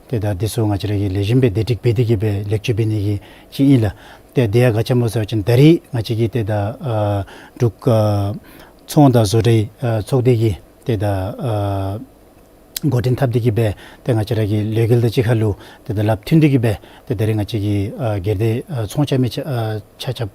ཏེ་ད་འདི་ཚུ་ང་བཅས་ར་གིས་ལེགས་ཤོམ་སྦེ་བདེ་སྒྲིག་འབད་དེ་གི་སྦེ་ལེགས་བཅོས་འབད་ནི་གི་ཅིག་ཨིན་ལགས། ཏེ་འདི་ཡང་ག་ཅི་སྨོ་ཟེར་བ་ཅིན་ད་རེས་ང་བཅས་ཀྱི་ཏེ་ད་ཨ་འབྲུག་ཨ་ཚོང་དང་བཟོ་གྲྭའི་ཨ་ཚོགས་སྡེ་གིས་ཏེ་ད་ཨ་འགོ་འདྲེན་འཐབ་སྟེ་གི་སྦེ་ཏེ་ང་བཅས་ར་གི་ལས་འགུལ་དང་གཅིག་ཁར་ལུ་ཏེ་ད་ལགཔ་མཐུན་ཏེ་གི་སྦེ་ཏེ་ད་རེས་ང་བཅས་ཀྱི་ཨ་སྒེར་སྡེ་ཨ་ཚོང་རྐྱབ་མི་ཆ་ཨ་ཆ་ཁྱབ་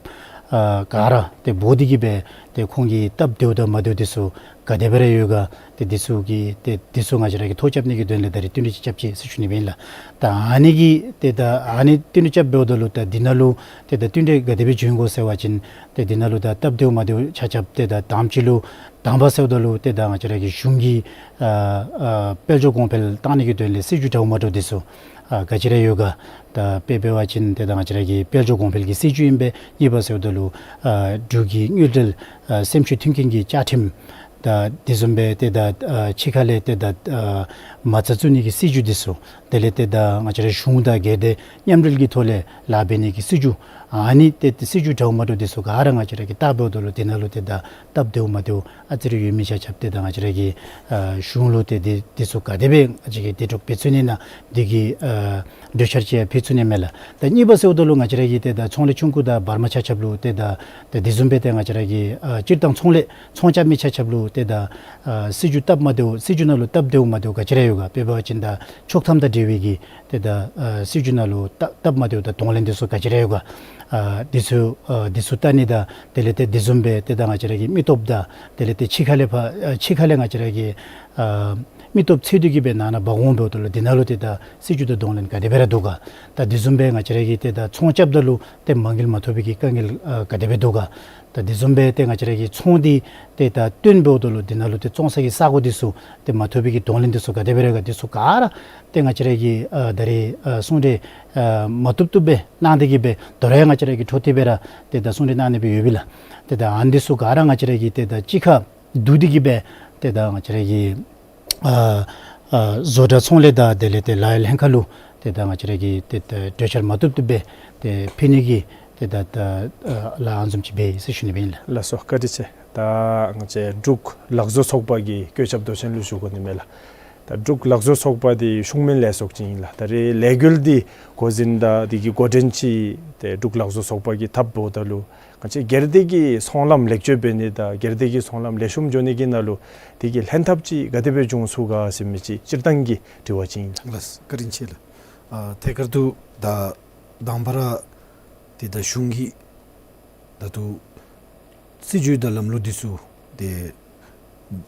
ཨ་ག་ར་ཏེ་འབོ་སྟེ་གི་སྦེ་ཏེ་ཁོང་གི་སྟབས་བདེཝ་དང་མ་བདེཝ་འདི་ཚུ་ག་དེ་སྦེ་ར་ཡོད་ག། ཏེ་འདི་ཚུ་གི་ཏེ་འདི་ཚུ་ང་བཅས་ར་གིས་ཐོ་རྐྱབ་ནི་གི་དོན་ལས་ད་རེས་བསྟུན་གྲོས་ཅིག་རྐྱབ་ཅི་ཟེར་ཞུ་ནི་སྦེ་ཨིན་ལགས། ད་ཨ་ནི་གི་ཏེ་ད་ཨ་ནི་བསྟུན་གྲོས་རྐྱབ་འབདཝ་ད་ལུ་ད་འདི་ནང་ལུ་ཏེ་ད་བསྟུན་གྲོས་ག་དེ་སྦེ་བྱུང་དགོ་ཟེར་བ་ཅིན་ཏེ་འདི་ནང་ལུ་ད་སྟབས་བདེཝ་མ་བདེཝ་ཆ་ཁྱབ་ཏེ་ད་དང་པ་ཅིག་ལུ་དང་པ་ཟེརཝ་ད་ལུ་ཏེ་ད་ང་བཅས་ར་གི་གཞུང་གི་ཨ་ཨ་དཔལ་འབྱོར་གོང་འཕེལ་བཏང་ནི་གི་དོན་ལས་སྲིད་བྱུས་འདྲཝ་མ་འདྲཝ་འདི་ཚུ་ཨ་ག་ཅི་ར་ཡོད་ག། ད་དཔེ་འབད་བ་ཅིན་ཏེ་ད་ང་བཅས་ར་གི་དཔལ་འབྱོར་གོང་འཕེལ་གྱི་སྲིད་བྱུས་ཨིན་པས། གཉིས་པ་ཟེརཝ་ད་ལུ་ཨ་འབྲུག་གི་དངུལ་འབྲེལ་ཨ་སེམས་ཤུགས་མཐུན་རྐྱེན་གྱི་བཅའ་ཁྲིམས་དང་དེ་བཟུམ་སྦེ་ཏེ་ད་ཨ་ཕྱི་ཁ་ལས་ཏེ་ད་ཨ་མ་རྩ་བཙུགས་ནི་གི་སྲིད་བྱུས་འདི་ཚུ། དེ་ལས་ཏེ་ད་ང་བཅས་ར་གཞུང་དང་སྒེར་སྡེ་མཉམ་འབྲེལ་གྱི་ཐོག་ལས་ལཱ་འབད་ནི་གི་སྲིད་བྱུས། ཨ་ནི་ཏེ་ཏེ་སྲིད་བྱུས་འདྲཝ་མ་འདྲཝ་འདི་ཚུ་ག་ར་ང་བཅས་ར་གིས་བལྟ་འབདཝ་ད་ལུ་དེ་ནང་ལུ་ཏེ་ད་སྟབས་བདེཝ་མ་བདེཝ་ཨ་ཙི་རེ་ཡོད་མི་ཆ་ཁྱབ་ཏེ་ད་ང་བཅས་ར་གིས་ཨ་གཞུང་ལུ་ཏེ་འདི་འདི་ཚུ་ག་དེ་སྦེ་ང་བཅས་ཀྱིས་ཏེ་འགྲོ་འབད་ཚུགས་ནི་ན་འདི་གི་ཨ་གྲོས་འཆར་ཅིག་ཡང་ཕུལ་ཚུགས་ནི་མས་ལགས། ད་གཉིས་པ་ཟེརཝ་ད་ལུ་ང་བཅས་ར་གི་ཏེ་ད་ཚོང་ལས་ཆུང་ཀུ་དང་བར་མ་ཆ་ཁྱབ་ལུ་ཏེ་ད་ཏེ་དེ་བཟུམ་སྦེ་ཏེ་ང་བཅས་ར་གི་ཨ་སྤྱིར་བཏང་ཚོང་ལས་ཚོང་རྐྱབ་མི་ཆ་ཁྱབ་ལུ་ཏེ་ད་ཨ་སྲིད་བྱུས་སྟབས་མ་བདེཝ་སྲིད་བྱུས་ནང་ལུ་སྟབས་བདེཝ་མ་བདེཝ་ག་ཅི་ར་ཡོད་ག། དཔེ་འབད་བ་ཅིན་ད་ཆོག་ཐམ་དང་འབྲེལ་བའི་གི་ཏེ་ད་ཨ་སྲིད་བྱུས་ནང་ལུ་སྟབས་སྟབས་མ་བདེཝ་དང་གདོང་ལེན་འདི་ཚུ་ག་ཅི་ར་ཡོད་ག། ཨ་འདི་ཚུ་ཨ་འདི་ཚུ་བལྟ་ནི་དང་དེ་ལས་ཏེ་དེ་བཟུམ་སྦེ་ཏེ་ད་ང་བཅས་ར་གི་མི་སྟོབས་དང་དེ་ལས་ཏེ་ཕྱི་ཁ་ལས་ཕར་ཨ་ཕྱི་ཁ་ལས་ང་བཅས་ར་གི་ཨ་ མི་སྟོབས་ཚུད་དེ་གི་སྦེ་ནང་ན་འབག་འོང་འབདཝ་ད་ལུ་འདི་ནང་ལུ་ཏེ་ད་སྲིད་བྱུས་དང་གདོང་ལེན་ག་དེ་སྦེ་ར་འདུག་ག། ད་འདི་བཟུམ་སྦེ་ང་བཅས་ར་གིས་ཏེ་ད་ཚོང་རྐྱབ་ད་ལུ་ཏེ་མ་དངུལ་མ་ཐོབ་པའི་གི་དཀའ་ངལ་ཨ་ག་དེ་སྦེ་འདུག་ག། ད་འདི་བཟུམ་སྦེ་ཏེ་ང་བཅས་ར་གིས་ཚོང་འདི་ཏེ་ད་བཏོན་འབདཝ་ད་ལུ་འདི་ནང་ལུ་ཏེ་བཙོང་ས་གི་ས་གོ་འདི་ཚུ་ཏེ་མ་ཐོབ་པའི་གི་གདོང་ལེན་འདི་ཚུ་ག་དེ་སྦེ་ར་ག། འདི་ཚུ་ག་ར་ཏེ་ང་བཅས་ར་གིས་ཨ་ད་རེས་ཨ་གསུང་གྲོས་ཨ་མ་བཏུབ་བཏུབ་སྦེ་གནང་སྟེ་གི་སྦེ་དོ་རུང་ཡང་ང་བཅས་ར་གིས་འཕྲོ་མཐུད་སྦེ་ར་ཏེ་ད་གསུང་གྲོས་གནང་ནི་སྦེ་ཡོད་པས་ལགས། ཏེ་ད་ཨ་ནི་འདི་ཚུ་ག་ར་ང་བཅས་ར་གིས་ཏེ་ད་གཅིག་ཁར་བསྡུ་སྟེ་གི་སྦེ་ཏེ་ད་ང་བཅས་ར་གི་ཨ་ཨ་བཟོ་གྲྭ་ཚོང་ལས་དང་དེ་ལས་ཏེ་ལཱ་གཡོག་ལྷན་ཁག་ལུ་ཏེ་ད་ང་བཅས་ར་གིས་ཏེ་ད་གྲོས་འཆར་མ་བཏུབ་བཏུབ་སྦེ་ཏེ་ཕུལ་ནི་གི་ཏེ་ད་ད་ཨ་ལཱ་ཨ་ནི་བཟུམ་ཅིག་འབད་ཡི་ཟེར་ཞུ་ནི་སྦེ་ཨིན་ལགས། ལགས་སོ། བཀའ་དྲིན་ཆེ། ད་ང་བཅས་འབྲུག་ལག་བཟོ་ཚོགས་པ་གི་བཀོད་ཁྱབ་མདོ་ཆེན་ལུ་ཞུ་དགོ་ནི་མས་ལགས། ད་འབྲུག་ལག་བཟོ་ཚོགས་པ་འདི་ཤུགས་སྨོན་ལས་ཚོགས་ཅིག་ཨིན་ལགས། ད་རེས་ལས་འགུལ་འདི་འགོ་འཛིན་དང་འདི་གི་འགོ་འདྲེན་ཅིག་ཏེ་འབྲུག་ལག་བཟོ་ཚོགས་པ་གིས་འཐབ་འབདཝ་ད་ལུ་ང་བཅས་སྒེར་སྡེ་གི་ཚོང་ལམ་ལེགས་བཅོས་འབད་ནི་དང་སྒེར་སྡེ་གི་ཚོང་ལམ་ལེགས་ཤོམ་འགྱོ་ནི་གི་ནང་ལུ་འདི་གི་ལྷན་ཐབས་ཅིག་ག་དེ་སྦེ་འབྱུང་ཚུགས་ག་ཟེར་མི་ཅིག་སྤྱིར་བཏང་གི་དྲི་བ་ཅིག་ཨིན་ལགས། ལགས་བཀའ་དྲིན་ཆེ་ལགས། ཨ་ཐད་ཀར་དུ་ད་དང་པ་ར་ཏེ་ད་གཞུང་གིས་ད་ལྟོ་སྲིད་བྱུས་དང་ལམ་ལུགས་འདི་ཚུ་ཏེ་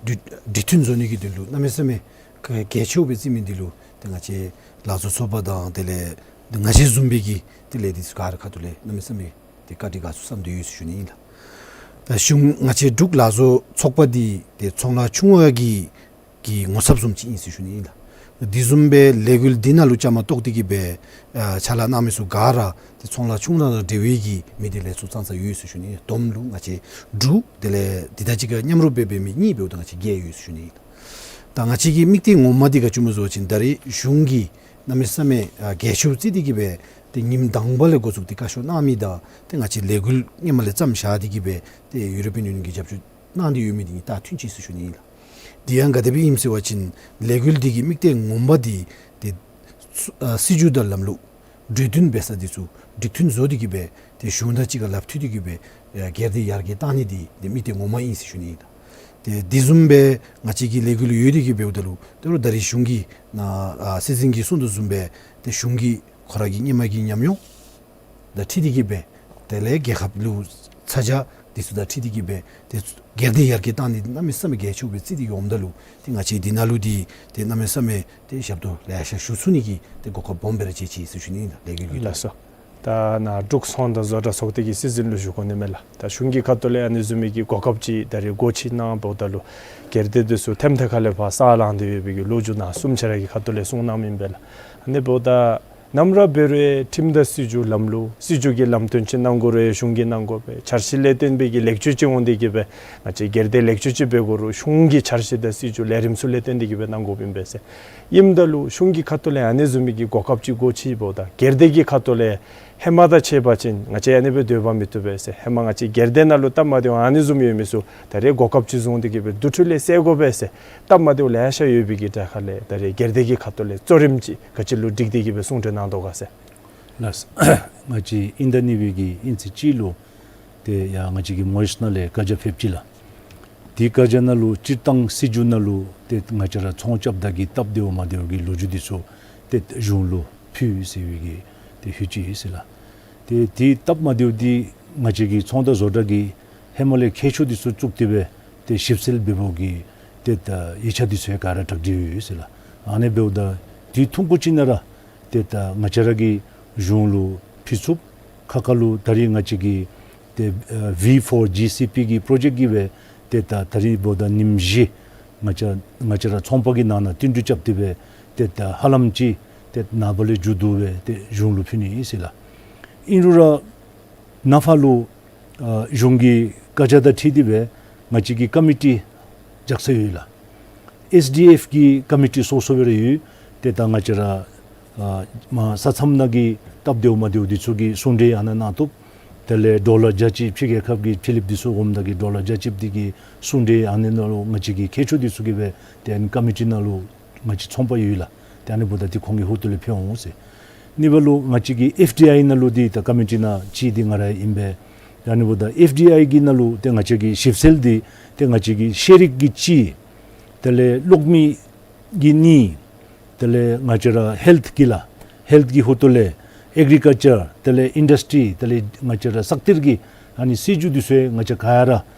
འགྲིག་འགྲིག་མཐུན་བཟོ་ནི་གི་དོན་ལུ་གནམ་མེད་ས་མེད་གལ་ཆེཝ་སྦེ་བརྩི་མི་འདི་ལུ་ཏེ་ང་བཅས་ལག་བཟོ་ཚོགས་པ་དང་དེ་ལས་ང་བཅས་བཟུམ་སྦེ་གི་ཏེ་ལས་སྡེ་ཚུ་ག་ར་ཁ་ཐུག་ལས་གནམ་མེད་ས་མེད་ཏེ་བཀའ་དྲིན་དགའ་ཚོར་བསམ་སྟེ་ཡོད་ཟེར་ཞུ་ནི་ཨིན་ལགས། ད་གཞུང་ང་བཅས་འབྲུག་ལག་བཟོ་ཚོགས་པ་འདི་ཏེ་ཚོང་ལཱ་ཆུང་བ་གི་གི་ངོ་ཚབ་བཟུམ་ཅིག་ཨིན་ཟེར་ཞུ་ནི་ཨིན་ལགས། འདི་བཟུམ་སྦེ་ལས་འགུལ་འདི་ནང་ལུ་བཅའ་མར་གཏོགས་ཏེ་གི་སྦེ་ཨ་ཕྱག་ལཱ་གནང་མི་ཚུ་ག་ར་ཏེ་ཚོང་ལཱ་ཆུང་ར་དང་འབྲེལ་བའི་གི་མི་སྡེ་ལས་ཚོགས་ཙང་ཙང་ཡོད་ཟེར་ཞུ་ནི་ཨིན། བསྡོམས་ལུ་ང་བཅས་དྲུག་དེ་ལས་འདི་དང་གཅིག་ཁར་མཉམ་རུབ་འབད་འབད་མི་གཉིས་འབདཝ་ད་ང་བཅས་བརྒྱད་ཡོད་ཟེར་ཞུ་ནི་ཨིན། ད་ང་བཅས་ཀྱི་དམིགས་གཏད་ངོ་མ་འདི་ག་ཅི་སྨོ་ཟེར་བ་ཅིན་ད་རེས་གཞུང་གིས་གནམ་མེད་ས་མེད་ཨ་གལ་ཆེཝ་བརྩི་སྟེ་གི་སྦེ་ཏེ་ཉིནམ་དང་པ་ལས་འགོ་བཙུགས་ཏེ་བཀའ་ཤོག་གནང་མི་དང་ཏེ་ང་བཅས་ལས་འགུལ་སྔོན་མ་ལས་བརྩམས་བཞག་སྟེ་གི་སྦེ་ཏེ་ཡུ་རོ་པིའན་ཡུ་ནི་ཡོན་གྱིས་རྒྱབ་སྐྱོར་གནང་སྟེ་ཡོད་མི་འདི་གཉིས་ད་མཐུན་ཅིག་ཟེར་ཞུ་ནི་ཨིན་ལགས། འདི་ཡང་ག་དེ་སྦེ་ཨིནམ་ཟེར་བ་ཅིན་ལས་འགུལ་འདི་གི་དམིགས་གཏད་ངོ་མ་འདི་ཏེ་ཨ་སྲིད་བྱུས་དང་ལམ་ལུགས་གྲོས་བསྟུན་འབད་ས་འདི་ཚུ་གྲོས་བསྟུན་བཟོ་སྟེ་གི་སྦེ་ཏེ་གཞུང་དང་གཅིག་ཁར་ལགཔ་མཐུད་དེ་གི་སྦེ་ཨ་སྒེར་སྡེ་ཡར་རྒྱས་བཏང་ནི་འདི་ཏེ་དམིགས་གཏད་ངོ་མ་ཨིན་ཟེར་ཞུ་ནི་ཨིན་ལགས། ཏེ་འདི་བཟུམ་སྦེ་ང་བཅས་ཀྱི་ལས་འགུལ་ཡོད་དེ་གི་འབདཝ་ད་ལུ་ད་རུང་ད་རེས་གཞུང་གིས་ནཱ་ཨ་སྲིད་འཛིན་གྱིས་གསུངས་དོ་བཟུམ་སྦེ་ཏེ་གཞུང་གིས་ཁོ་ར་གི་སྔོན་མ་གི་ཉམས་མྱོང་དང་འཁྲིལ་ཏེ་གི་སྦེ་དེ་ལས་རྒྱལ་ཁབ་ལུ་ཚ་གྱང་འདི་ཚུ་དང་འཁྲིལ་ཏེ་གི་སྦེ་ཏེ་སྒེར་སྡེ་ཡར་རྒྱས་བཏང་ནི་འདི་གནམ་མེད་ས་མེད་གལ་ཆེཝ་སྦེ་བརྩི་སྟེ་གི་འོངམ་ད་ལུ་ཏེ་ང་བཅས་འདི་ནང་ལུ་འདི་ཏེ་གནམ་མེད་ས་མེད་ཏེ་ཞབས་ཏོག་ལེ་ཤ་ཞུ་ཚུགས་ནི་གི་ཏེ་གོ་སྐབས་སྦོམ་སྦེ་ར་ཅིག་ཅིག་ཟེར་ཞུ་ནི་ཨིན་ལགས། ལས་འགུལ་གྱི་ལགས་སོ། ད་ནཱ་འབྲུག་ཚོང་དང་བཟོ་གྲྭ་ཚོགས་སྡེ་གི་སྲིད་འཛིན་ལུ་ཞུ་དགོ་ནི་མས་ལགས། ད་གཞུང་གི་ཁ་ཐུག་ལས་ཨ་ནི་བཟུམ་མའི་གི་གོ་སྐབས་ཅིག་ད་རེས་སྒོ་ཕྱེ་གནང་འབདཝ་ད་ལུ་སྒེར་སྡེ་འདི་ཚུ་ཐེམ་ཐེ་ཁ་ལས་ཕར་ས་ལངས་ཏེ་ཡོད་པའི་གི་ལོ་རྒྱུས་ནཱ་གསུམ་ཆ་ར་གི་ཁ་ཐུག་ལས་གསུངས་གནངམ་ཨིན་པས་ལགས། ཨ་ནི་འབདཝ་ད་ནམ་ར་འབད་རུང་ཁྲིམས་དང་སྲིད་བྱུས་ལམ་ལུགས་སྲིད་བྱུས་ཀྱི་ལམ་སྟོན་ཅིག་གནང་དགོ་རུང་གཞུང་གིས་གནང་དགོ་པས། འཆར་གཞི་ལས་བརྟེན་པའི་གི་ལེགས་བཅོས་ཅིག་འོང་སྟེ་གི་སྦེ་ང་བཅས་སྒེར་སྡེ་ལེགས་བཅོས་ཅིག་འབད་དགོ་རུང་གཞུང་གི་འཆར་གཞི་དང་སྲིད་བྱུས་ལས་རིམ་ཚུ་ལས་བརྟེན་ཏེ་གི་སྦེ་གནང་དགོཔ་ཨིན་པས་ཟེར། ཨིནམ་ད་ལུ་གཞུང་གི་ཁ་ཐུག་ལས་ཨ་ནི་བཟུམ་མའི་གི་གོ་སྐབས་ཅིག་སྒོ་ཕྱེ་འབདཝ་ད་སྒེར་སྡེ་གི་ཁ་ཐུག་ལས་ཧེ་མ་དང་ཕྱད་པ་ཅིན་ང་བཅས་ཨ་ནི་སྦེ་སྡོད་པ་མི་བཏུབ་པས་ཟེར། ཧེ་མ་ང་བཅས་སྒེར་སྡེ་ནང་ལུ་སྟབས་མ་བདེཝ་ཨ་ནི་བཟུམ་ཡོད་མི་ཚུ་ད་རེས་གོ་སྐབས་ཅིག་བཟུང་སྟེ་གི་སྦེ་དེ་འཕྲོ་ལས་སེལ་དགོ་པས་ཟེར། སྟབས་མ་བདེཝ་ལེ་ཤ་ཡོད་པའི་གི་གྲས་ཁ་ལས་ད་རེས་སྒེར་སྡེ་གི་ཁ་ཐུག་ལས་གཙོ་རིམ་ཅིག་ག་ཅི་ལུ་བསྒྲིགས་ཏེ་གི་སྦེ་གསུང་གྲོས་གནང་དོ་ག་ཟེར། ལགས། ང་བཅས་ཨིན་ད་ནི་བའི་གི་ཨིན་ཚེས་གཅིག་ལུ་ཏེ་ཡར་ང་བཅས་ཀྱི་མོ་རི་ཤས་ནང་ལས་བཀའ་རྒྱ་ཕེབས་ཅི་ལགས། དེ་བཀའ་རྒྱ་ནང་ལུ་སྤྱིར་བཏང་སྲིད་བྱུས་ནང་ལུ་ཏེ་ང་བཅས་ར་ཚོང་རྐྱབ་ད་གི་སྟབས་བདེཝ་མ་བདེཝ་གི་ལོ་རྒྱུས་འདི་ཚུ་ཏེ་གཞུང་ལུ་ཕུལ་ཟེར་བའི་གི་ཏེ་ཧུད་ཅིག་ཡོད་ཟེར་ལགས། ཏེ་དེ་སྟབས་མ་བདེཝ་འདི་ང་བཅས་ཀྱི་ཚོང་དང་བཟོ་གྲྭ་གི་ཧེ་མ་ལས་མཁས་མཆོག་འདི་ཚུ་བཙུགས་ཏེ་སྦེ་ཏེ་ཞིབ་འཚོལ་འབད་འབདཝ་གི་ཏེ་ད་ཡིག་ཆ་འདི་ཚུ་ཡང་ག་ར་གྲ་སྒྲིག་ཡོད་ཟེར་ལགས། ཨ་ནི་འབདཝ་ད་དེ་ཐུང་ཀུ་ཅིག་ནང་ར་ཏེ་ད་ང་བཅས་ར་གིས་གཞུང་ལུ་ཕུལ་ཚུགས། ཁ་ཁ་ལུ་ད་རེས་ང་བཅས་ཀྱི་ཏེ་ཨ་ཝི་ཕོར་ཇི་སི་པི་གི་པྲོ་ཇེཀཊ་ཀྱིས་སྦེ་ཏེ་ད་ད་རེས་འབདཝ་ད་ཉིནམ་བཞི་ང་བཅས་ང་བཅས་ར་ཚོང་པ་གི་ནང་ན་བསྟུན་གྲོས་རྐྱབ་སྟེ་སྦེ་ཏེ་ད་ཧ་ལམ་ཅིག་ཏེ་ནངས་པ་ལས་མཇུག་བསྡུ་སྦེ་ཏེ་གཞུང་ལུ་ཕུལ་ནི་ཨིན་ཟེར་ལགས། ཨིན་རུང་ར་ནངས་པ་ལུ་ཨ་གཞུང་གི་བཀའ་རྒྱ་དང་འཁྲིལ་ཏེ་སྦེ་ང་བཅས་ཀྱི་ཀོ་མི་ཊི་བཞག་ས་ཡོད་ལགས། ཨེསི་ཌི་ཨེཕ་གི་ཀོ་མི་ཊི་སོ་སོ་སྦེ་ར་ཡོད། ཏེ་ད་ང་བཅས་ར་ཨ་མར་ས་མཚམས་ནང་གི་སྟབས་བདེཝ་མ་བདེཝ་འདི་ཚུ་གི་གསུང་གྲོས་ཨ་ནཱ་གནང་བཏུབ། དེ་ལས་ཌོ་ལར་བརྒྱ་ཅིག་ཕྱི་རྒྱལ་ཁབ་ཀྱི་ཕྱི་གླིངཔ་འདི་ཚུ་འོངམ་ད་གི་ཌོ་ལར་བརྒྱ་ཅིག་འདི་གི་གསུང་གྲོས་ཨ་ནི་ནང་ལུ་ང་བཅས་ཀྱི་མཁས་མཆོག་འདི་ཚུ་གིས་སྦེ་ཏེ་ཨ་ནི་ཀོ་མི་ཊི་ནང་ལུ་ང་བཅས་ཚོང་པ་ཡོད་ལགས། ཏེ་ཨ་ནི་འབདཝ་ད་འདི་ཁོང་གི་ཧོངས་ལས་ཕུལ་འོང་ཟེར། གཉིས་པ་ལུ་ང་བཅས་ཀྱི་ཨེཕ་ཌི་ཨའི་ནང་ལུ་འདི་ད་ཀོ་མི་ཊི་ནང་གཅིག་འདི་ང་ར་ཨིན་པས། ཏེ་ཨ་ནི་འབདཝ་ད་ཨེཕ་ཌི་ཨའི་གི་ནང་ལུ་ཏེ་ང་བཅས་ཀྱི་ཞིབ་འཚོལ་འདི་ཏེ་ང་བཅས་ཀྱི་ཤེས་རིག་གི་གཅིག། དེ་ལས་གློག་མེ་གི་གཉིས། དེ་ལས་ང་བཅས་ར་ཧེལཐ་གི་ལགས། ཧེལཐ་གི་ཧོངས་ལས་ཨེག་རི་ཀལ་ཅར། དེ་ལས་ཨིན་ཌསི་ཊི། དེ་ལས་ང་བཅས་ར་ས་གཏེར་གྱི་ཨ་ནི་སྲིད་བྱུས་འདི་ཚུ་ཡང་ང་བཅས་ག་ར་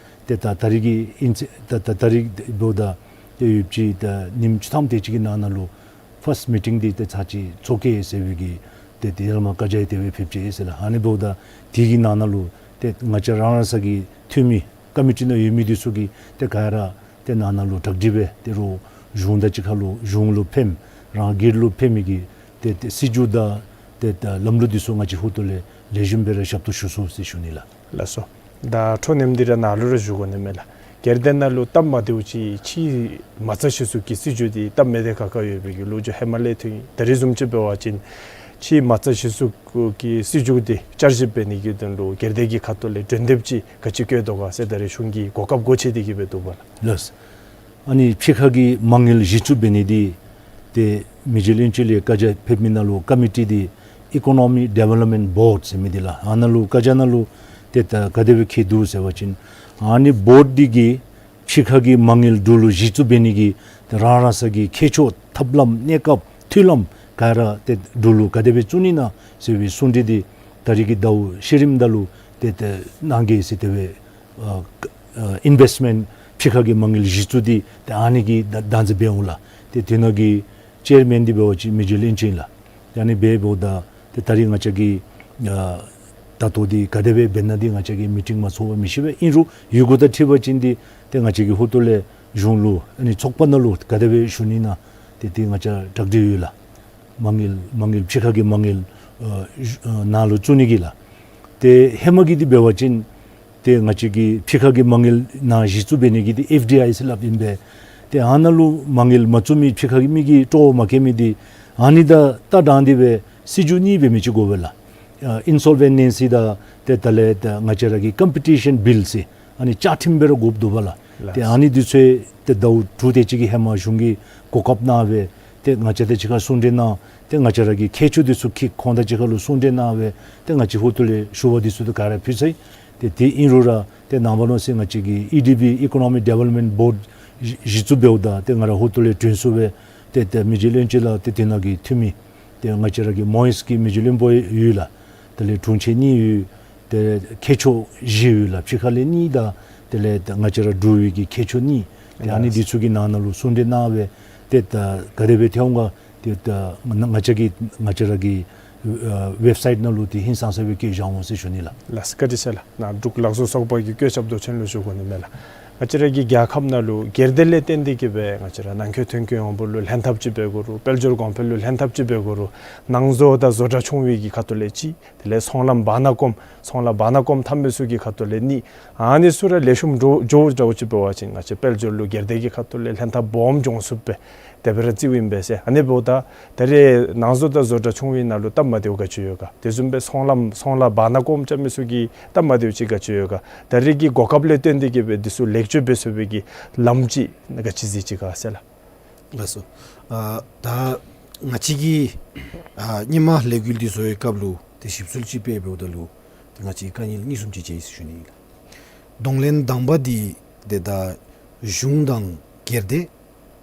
ཏེ་ད་ད་རིས་ཀྱི་ཨིན་ཚེས་ད་ད་ད་རིས་འབདཝ་ད་ ཏེ་ཡོདཔ་ཅིག་ད་ཉིནམ་བཅུ་ཐམ་དེ་ཅིག་གི་ནང་ན་ལུ་ཕརསཊ་མི་ཊིང་འདི་ཏེ་ཚར་གཅིག་ཚོགས་གེ་ཟེར་བའི་གི་ཏེ་དེ་ལས་མར་བཀའ་རྒྱ་ཡང་དེ་སྦེ་ཕེབས་ཅི་ཟེར་ལགས། ཨ་ནི་འབདཝ་ད་དེ་གི་ནང་ན་ལུ་ཏེ་ང་བཅས་རང་རང་སོའི་གི་འཐུས་མི་ཀོ་མི་ཊི་ནང་ཡོད་མི་འདི་ཚུ་གིས་ཏེ་ག་ར་ཏེ་ནང་ན་ལུ་གྲ་སྒྲིག་འབད་དེ་རུང་གཞུང་དང་གཅིག་ཁར་ལུ་གཞུང་ལུ་ཕནམ་རང་སྒེར་ལུ་ཕན་མི་གི་ཏེ་ཏེ་སྲིད་བྱུས་དང་ཏེ་ཏེ་ལམ་ལུགས་འདི་ཚུ་ང་བཅས་ཧོར་ཐོག་ལས་ལེགས་ཤོམ་སྦེ་ར་ཞབས་ཏོག་ཞུ་ཚུགས་ཟེར་ཞུ་ནི་ལགས། ལགས་སོ། ད་འཕྲོ་མཉམ་འདི་ར་ནཱ་ལུ་ར་ཞུ་དགོ་ནི་མས་ལགས། སྒེར་སྡེ་ནང་ལུ་སྟབས་མ་བདེཝ་ཅིག་ཕྱིའི་མ་རྩ་གཞི་བཙུགས་ཀྱི་སྲིད་བྱུས་འདི་སྟབས་མི་བདེ་ཁག་ཁ་ཡོད་པའི་གི་ལོ་རྒྱུས་ཧེ་མ་ལས་ཐོན་ཡི། ད་རེས་བཟུམ་ཅིག་འབད་བ་ཅིན་ཕྱིའི་མ་རྩ་གཞི་བཙུགས་ཀྱི་སྲིད་བྱུས་འདི་བསྐྱར་ཞིབ་འབད་ནི་གི་དོན་ལུ་སྒེར་སྡེ་གི་ཁ་ཐུག་ལས་འགྲན་བསྡུར་ཅིག་ག་ཅི་བཀོད་དོ་ག་ཟེར་ད་རེས་གཞུང་གིས་གོ་སྐབས་སྒོ་ཕྱེ་སྟེ་གི་འབད་དོ་བ་ལགས། ལགས། ཨ་ནི་ཕྱི་ཁ་གི་མ་དངུལ་གཞི་བཙུགས་འབད་ནི་འདི་ཏེ་མི་རྗེ་བློན་ཆེན་ལས་བཀའ་རྒྱ་ཕེབས་མི་ནང་ལུ་ཀོ་མི་ཊི་འདི་ཨི་ཀོ་ནོ་མི་ཌི་ཝེ་ལོབ་མེནཊ་བོརཌ་ཟེར་མི་འདི་ལགས། ཨ་ནཱ་ལུ་བཀའ་རྒྱ་ནང་ལུ་ཏེ་ད་ག་དེ་སྦེ་བཀོད་འདུག་ཟེར་བ་ཅིན་ཨ་ནི་བོརཌ་འདི་གིས་ཕྱི་ཁ་གི་མ་དངུལ་འབྲུག་ལུ་གཞི་བཙུགས་འབད་ནི་གི་ཏེ་རང་རང་སོའི་གི་ཁྱད་ཆོས་ཐབས་ལམ་གནས་སྐབས་མཐུན་ལམ་ག་ར་ཏེ་འབྲུག་ལུ་ག་དེ་སྦེ་བཙུགས་ནི་ན་ཟེར་བའི་གསུང་གྲོས་འདི་ད་རེས་ཀྱི་ཟླཝ་ཤེས་རིམ་ནང་ལུ་ཏེ་ཏེ་གནང་གེ་ཟེར་དེ་སྦེ་ཨ་ཨ་ཨིན་ཝེསཊ་མེནཊ་ཕྱི་ཁ་གི་མ་དངུལ་གཞི་བཙུགས་འདི་ཏེ་ཨ་ནི་གི་བདག་བདག་འཛིན་འབད་འོང་ལགས། ཏེ་དེ་ནང་གི་ཅེར་མེན་འདི་འབད་བ་ཅིན་མི་རྗེ་བློན་ཆེན་ལགས། ཏེ་ཨ་ནི་འབདཝ་ད་ཏེ་ད་རེས་ང་བཅས་ཀྱིས་ཨ་ད་ལྟོ་འདི་ག་དེ་སྦེ་འབད་ན་འདི་ང་བཅས་ཀྱིས་མི་ཊིང་མ་ཚོགས་པར་མི་ཤེས་པས། ཨིན་རུང་ཡོད་དགུ་དང་འཁྲིལ་བ་ཅིན་འདི་ཏེ་ང་བཅས་ཀྱིས་ཧོར་ཐོག་ལས་གཞུང་ལུ་ཨ་ནི་ཚོགས་པ་ནང་ལུ་ག་དེ་སྦེ་ཞུ་ནི་ན་ཏེ་ཏེ་ང་བཅས་གྲ་སྒྲིག་ཡོད་ལགས། མ་དངུལ་མ་དངུལ་ཕྱི་ཁ་གི་མ་དངུལ་ཨ་ཨ་ནང་ལུ་བཙུགས་ནི་གི་ལགས། ཏེ་ཧེ་མ་གི་འདི་འབད་བ་ཅིན་ཏེ་ང་བཅས་ཀྱི་ཕྱི་ཁ་གི་མ་དངུལ་ནང་གཞི་བཙུགས་འབད་ནི་གི་འདི་ཨེཕ་ཌི་ཨའི་ཟེར་སླབ་ཨིན་པས། ཏེ་ཨ་ནཱ་ལུ་མ་དངུལ་མ་བཙུགས་མི་ཕྱི་ཁ་གི་མི་གིས་སྤྲོ་བ་མ་བསྐྱེད་མི་འདི་ཨ་ནི་དང་ལྟ་སྟངས་འདི་སྦེ་སྲིད་བྱུས་གཉིས་འབད་མི་ཅིག་དགོ་པས་ལགས། ཨ་ཨིན་སོལ་ཝེན་སི་དང་ཏེ་ད་ལས་ད་ང་བཅས་ར་གི་ཀམ་པི་ཊི་ཤཱན་བིལ་ཟེར་ཨ་ནི་བཅའ་ཁྲིམས་སྦེ་ར་དགོཔ་འདུག་པ་ལགས། ལགས། ཏེ་ཨ་ནི་འདི་ཚུ་ཏེ་ཟླཝ་དྲུག་དེ་ཅིག་གི་ཧེ་མ་གཞུང་གིས་གོ་སྐབས་གནང་སྦེ་ཏེ་ང་བཅས་དང་གཅིག་ཁར་གསུང་གྲོས་གནང་ཏེ་ང་བཅས་ར་གི་ཁྱད་ཆོས་འདི་ཚུ་ཁྱེད་ཁོང་དང་གཅིག་ཁར་ལུ་གསུང་གྲོས་གནང་སྦེ་ཏེ་ང་བཅས་ཧོར་ཐོག་ལས་ཞུ་བ་འདི་ཚུ་ཏེ་ག་ར་ཕུལ་ཚར་ཡི། ཏེ་དེ་ཨིན་རུང་ར་ཏེ་ནངས་པ་གནངས་ཚེ་ང་བཅས་ཀྱི་ཨི་ཌི་པི་ཨི་ཀོ་ནོ་མི་ཌི་ཝེ་ལོབ་མེནཊ་བོརཌ་གཞི་གཞི་བཙུགས་འབདཝ་ད་ཏེ་ང་ར་ཧོར་ཐོག་ལས་དྲན་གསོ་སྦེ་ཏེ་ཏེ་མི་རྗེ་བློན་ཆེན་ལགས་ཏེ་དེ་ནང་གི་འཐུས་མི་ཏེ་ང་བཅས་ར་གི་མོ་ཡེས་ཀྱི་མི་རྗེ་བློན་པོ་ཡོད་ལགས། དེ་ལས་དྲུང་ཆེན་གཉིས་ཡོད། ཏེ་ཁྱད་ཆོས་བཞི་ཡོད་ལགས། ཕྱི་ཁ་ལས་གཉིས་དང་དེ་ལས་ང་བཅས་ར་འབྲུག་པའི་གི་ཁྱད་ཆོས་གཉིས། ཏེ་ཨ་ནི་འདི་ཚུ་གི་ནང་ན་ལུ་གསུང་གྲོས་གནང་སྦེ་ཏེ་ད་ག་དེ་སྦེ་ཐོན་འོང་ག་ཏེ་ད་ང་ང་བཅས་ཀྱི་ང་བཅས་ར་གི་ཨ་ཝེབ་སའིཊ་ནང་ལུ་ཏེ་ཧིང་སངས་ས་སྦེ་བཀོད་བཞག་འོང་ཟེར་ཞུ་ནི་ལགས། ལགས་སོ། བཀའ་དྲིན་ཆེ་ལགས། ནཱ་འབྲུག་ལག་བཟོ་ཚོགས་པ་གི་བཀོད་ཁྱབ་མདོ་ཆེན་ལུ་ཞུ་དགོ་ནི་མས་ལགས། ང་བཅས་ར་གི་རྒྱལ་ཁབ་ནང་ལུ་སྒེར་སྡེ་ལས་བརྟེན་ཏེ་གི་སྦེ་ང་བཅས་ར་ནང་འཁོད་ཐོན་སྐྱེད་ཡོངས་འབོར་ལུ་ལྷན་ཐབས་ཅིག་འབད་དགོ་རུང་དཔལ་འབྱོར་གོང་འཕེལ་ལུ་ལྷན་ཐབས་ཅིག་འབད་དགོ་རུང་ནང་བཟོ་དང་བཟོ་གྲྭ་ཆུང་བའི་གི་ཁ་ཐུག་ལས་གཅིག། དེ་ལས་ཚོང་ལམ་བར་ན་སྐོརམ་ཚོང་ལམ་བར་ན་སྐོརམ་འཐབ་མི་ཚུ་གི་ཁ་ཐུག་ལས་གཉིས། ཨ་ནི་ཚུ་ར་ལེགས་ཤོམ་འགྱོ་འགྱོ་འགྱོཝ་ཅིག་འབད་བ་ཅིན་ང་བཅས་དཔལ་འབྱོར་ལུ་སྒེར་སྡེ་གི་ཁ་ཐུག་ལས་ལྷན་ཐབས་སྦོམ་འབྱུང་ཚུགས་པས། དེ་སྦེ་ར་བརྩིཝ་ཨིན་པས་ཟེར། ཨ་ནི་འབདཝ་ད་ད་རེས་ནང་བཟོ་དང་བཟོ་གྲྭ་ཆུང་བའི་ནང་ལུ་སྟབས་མ་བདེཝ་ག་ཅི་ཡོད་ག། དེ་བཟུམ་སྦེ་ཚོང་ལམ་ཚོང་ལམ་བར་ན་སྐོརམ་རྐྱབ་མི་ཚུ་གི་སྟབས་མ་བདེཝ་ཅིག་ག་ཅི་ཡོད་ག། ད་རེས་ཀྱི་གོ་སྐབས་ལས་བརྟེན་ཏེ་གི་སྦེ་འདི་ཚུ་ལེགས་བཅོས་འབད་ཚུགས་པའི་གི་ལམ་ཅིག་ག་ཅི་གཟིགས་ཅི་ག་ཟེར་ལགས། ལགས་སོ། ཨ་ད་ང་བཅས་ཀྱིས་ཨ་སྔོན་མ་ལས་འགུལ་འདི་བཟོ་བའི་སྐབས་ལུ་ཏེ་ཞིབ་འཚོལ་ཅིག་འབད་འབདཝ་ད་ལུ་ཏེ་ང་བཅས་དཀའ་ངལ་གཉིས་གསུམ་ཅིག་མཇལ་ཡི་ཟེར་ཞུ་ནི་ཨིན་ལགས། གདོང་ལེན་དང་པ་འདི་ཏེ་ད་གཞུང་དང་སྒེར་སྡེ་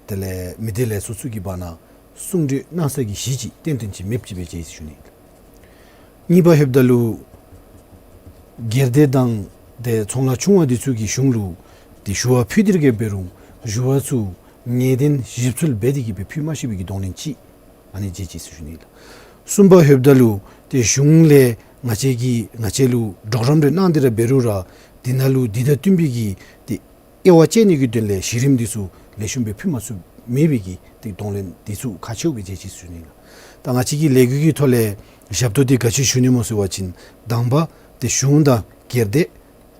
དེ་ལས་མི་སྡེ་ལས་ཚོགས་ཚུ་གི་བར་ན་གསུང་གྲོས་གནང་ས་གི་གཞི་ཅིག་ཏན་ཏན་ཅིག་མེདཔ་ཅིག་སྦེ་མཇལ་ཡི་ཟེར་ཞུ་ནི་ཨིན་ལགས། གཉིས་པ་ལྷོདཔ་ད་ལུ་སྒེར་སྡེ་དང་ཏེ་ཚོང་ལཱ་ཆུང་བ་འདི་ཚུ་གིས་གཞུང་ལུ་ཏེ་ཞུ་བ་ཕུལ་ཏེ་ར་གི་འབད་རུང་ཞུ་བ་ཚུ་ངེས་གཏན་ཞིབ་འཚོལ་འབད་དེ་གི་སྦེ་ཕུལ་མ་ཤེས་པའི་གི་གདོང་ལེན་ཅིག་ཨ་ནི་མཇལ་ཅི་ཟེར་ཞུ་ནི་ཨིན་ལགས། གསུམ་པ་ལྷོདཔ་ད་ལུ་ཏེ་གཞུང་ལས་ང་བཅས་ཀྱི་ང་བཅས་ལུ་གྲོགས་རམ་རེ་གནང་སྟེ་ར་འབད་རུང་ར་འདི་ནང་ལུ་འདི་དང་བསྟུན་པའི་གི་ཏེ་དབྱེ་བ་དཔྱད་ནི་གི་དོན་ལས་གཞི་རིམ་འདི་ཚུ་ལེགས་ཤོམ་སྦེ་ཕུལ་མ་ཚུགས་མེད་པའི་གི་ཏེ་གདོང་ལེན་འདི་ཚུ་ཁག་ཆེཝ་སྦེ་མཇལ་ཅི་ཟེར་ཞུ་ནི་ཨིན་ལགས། ད་ང་བཅས་ཀྱི་ལས་འགུལ་གྱི་ཐོག་ལས་ཞབས་ཏོག་འདི་ག་ཅི་ཞུ་ནི་སྨོ་ཟེར་བ་ཅིན་དང་པ་ཏེ་གཞུང་དང་སྒེར་སྡེ་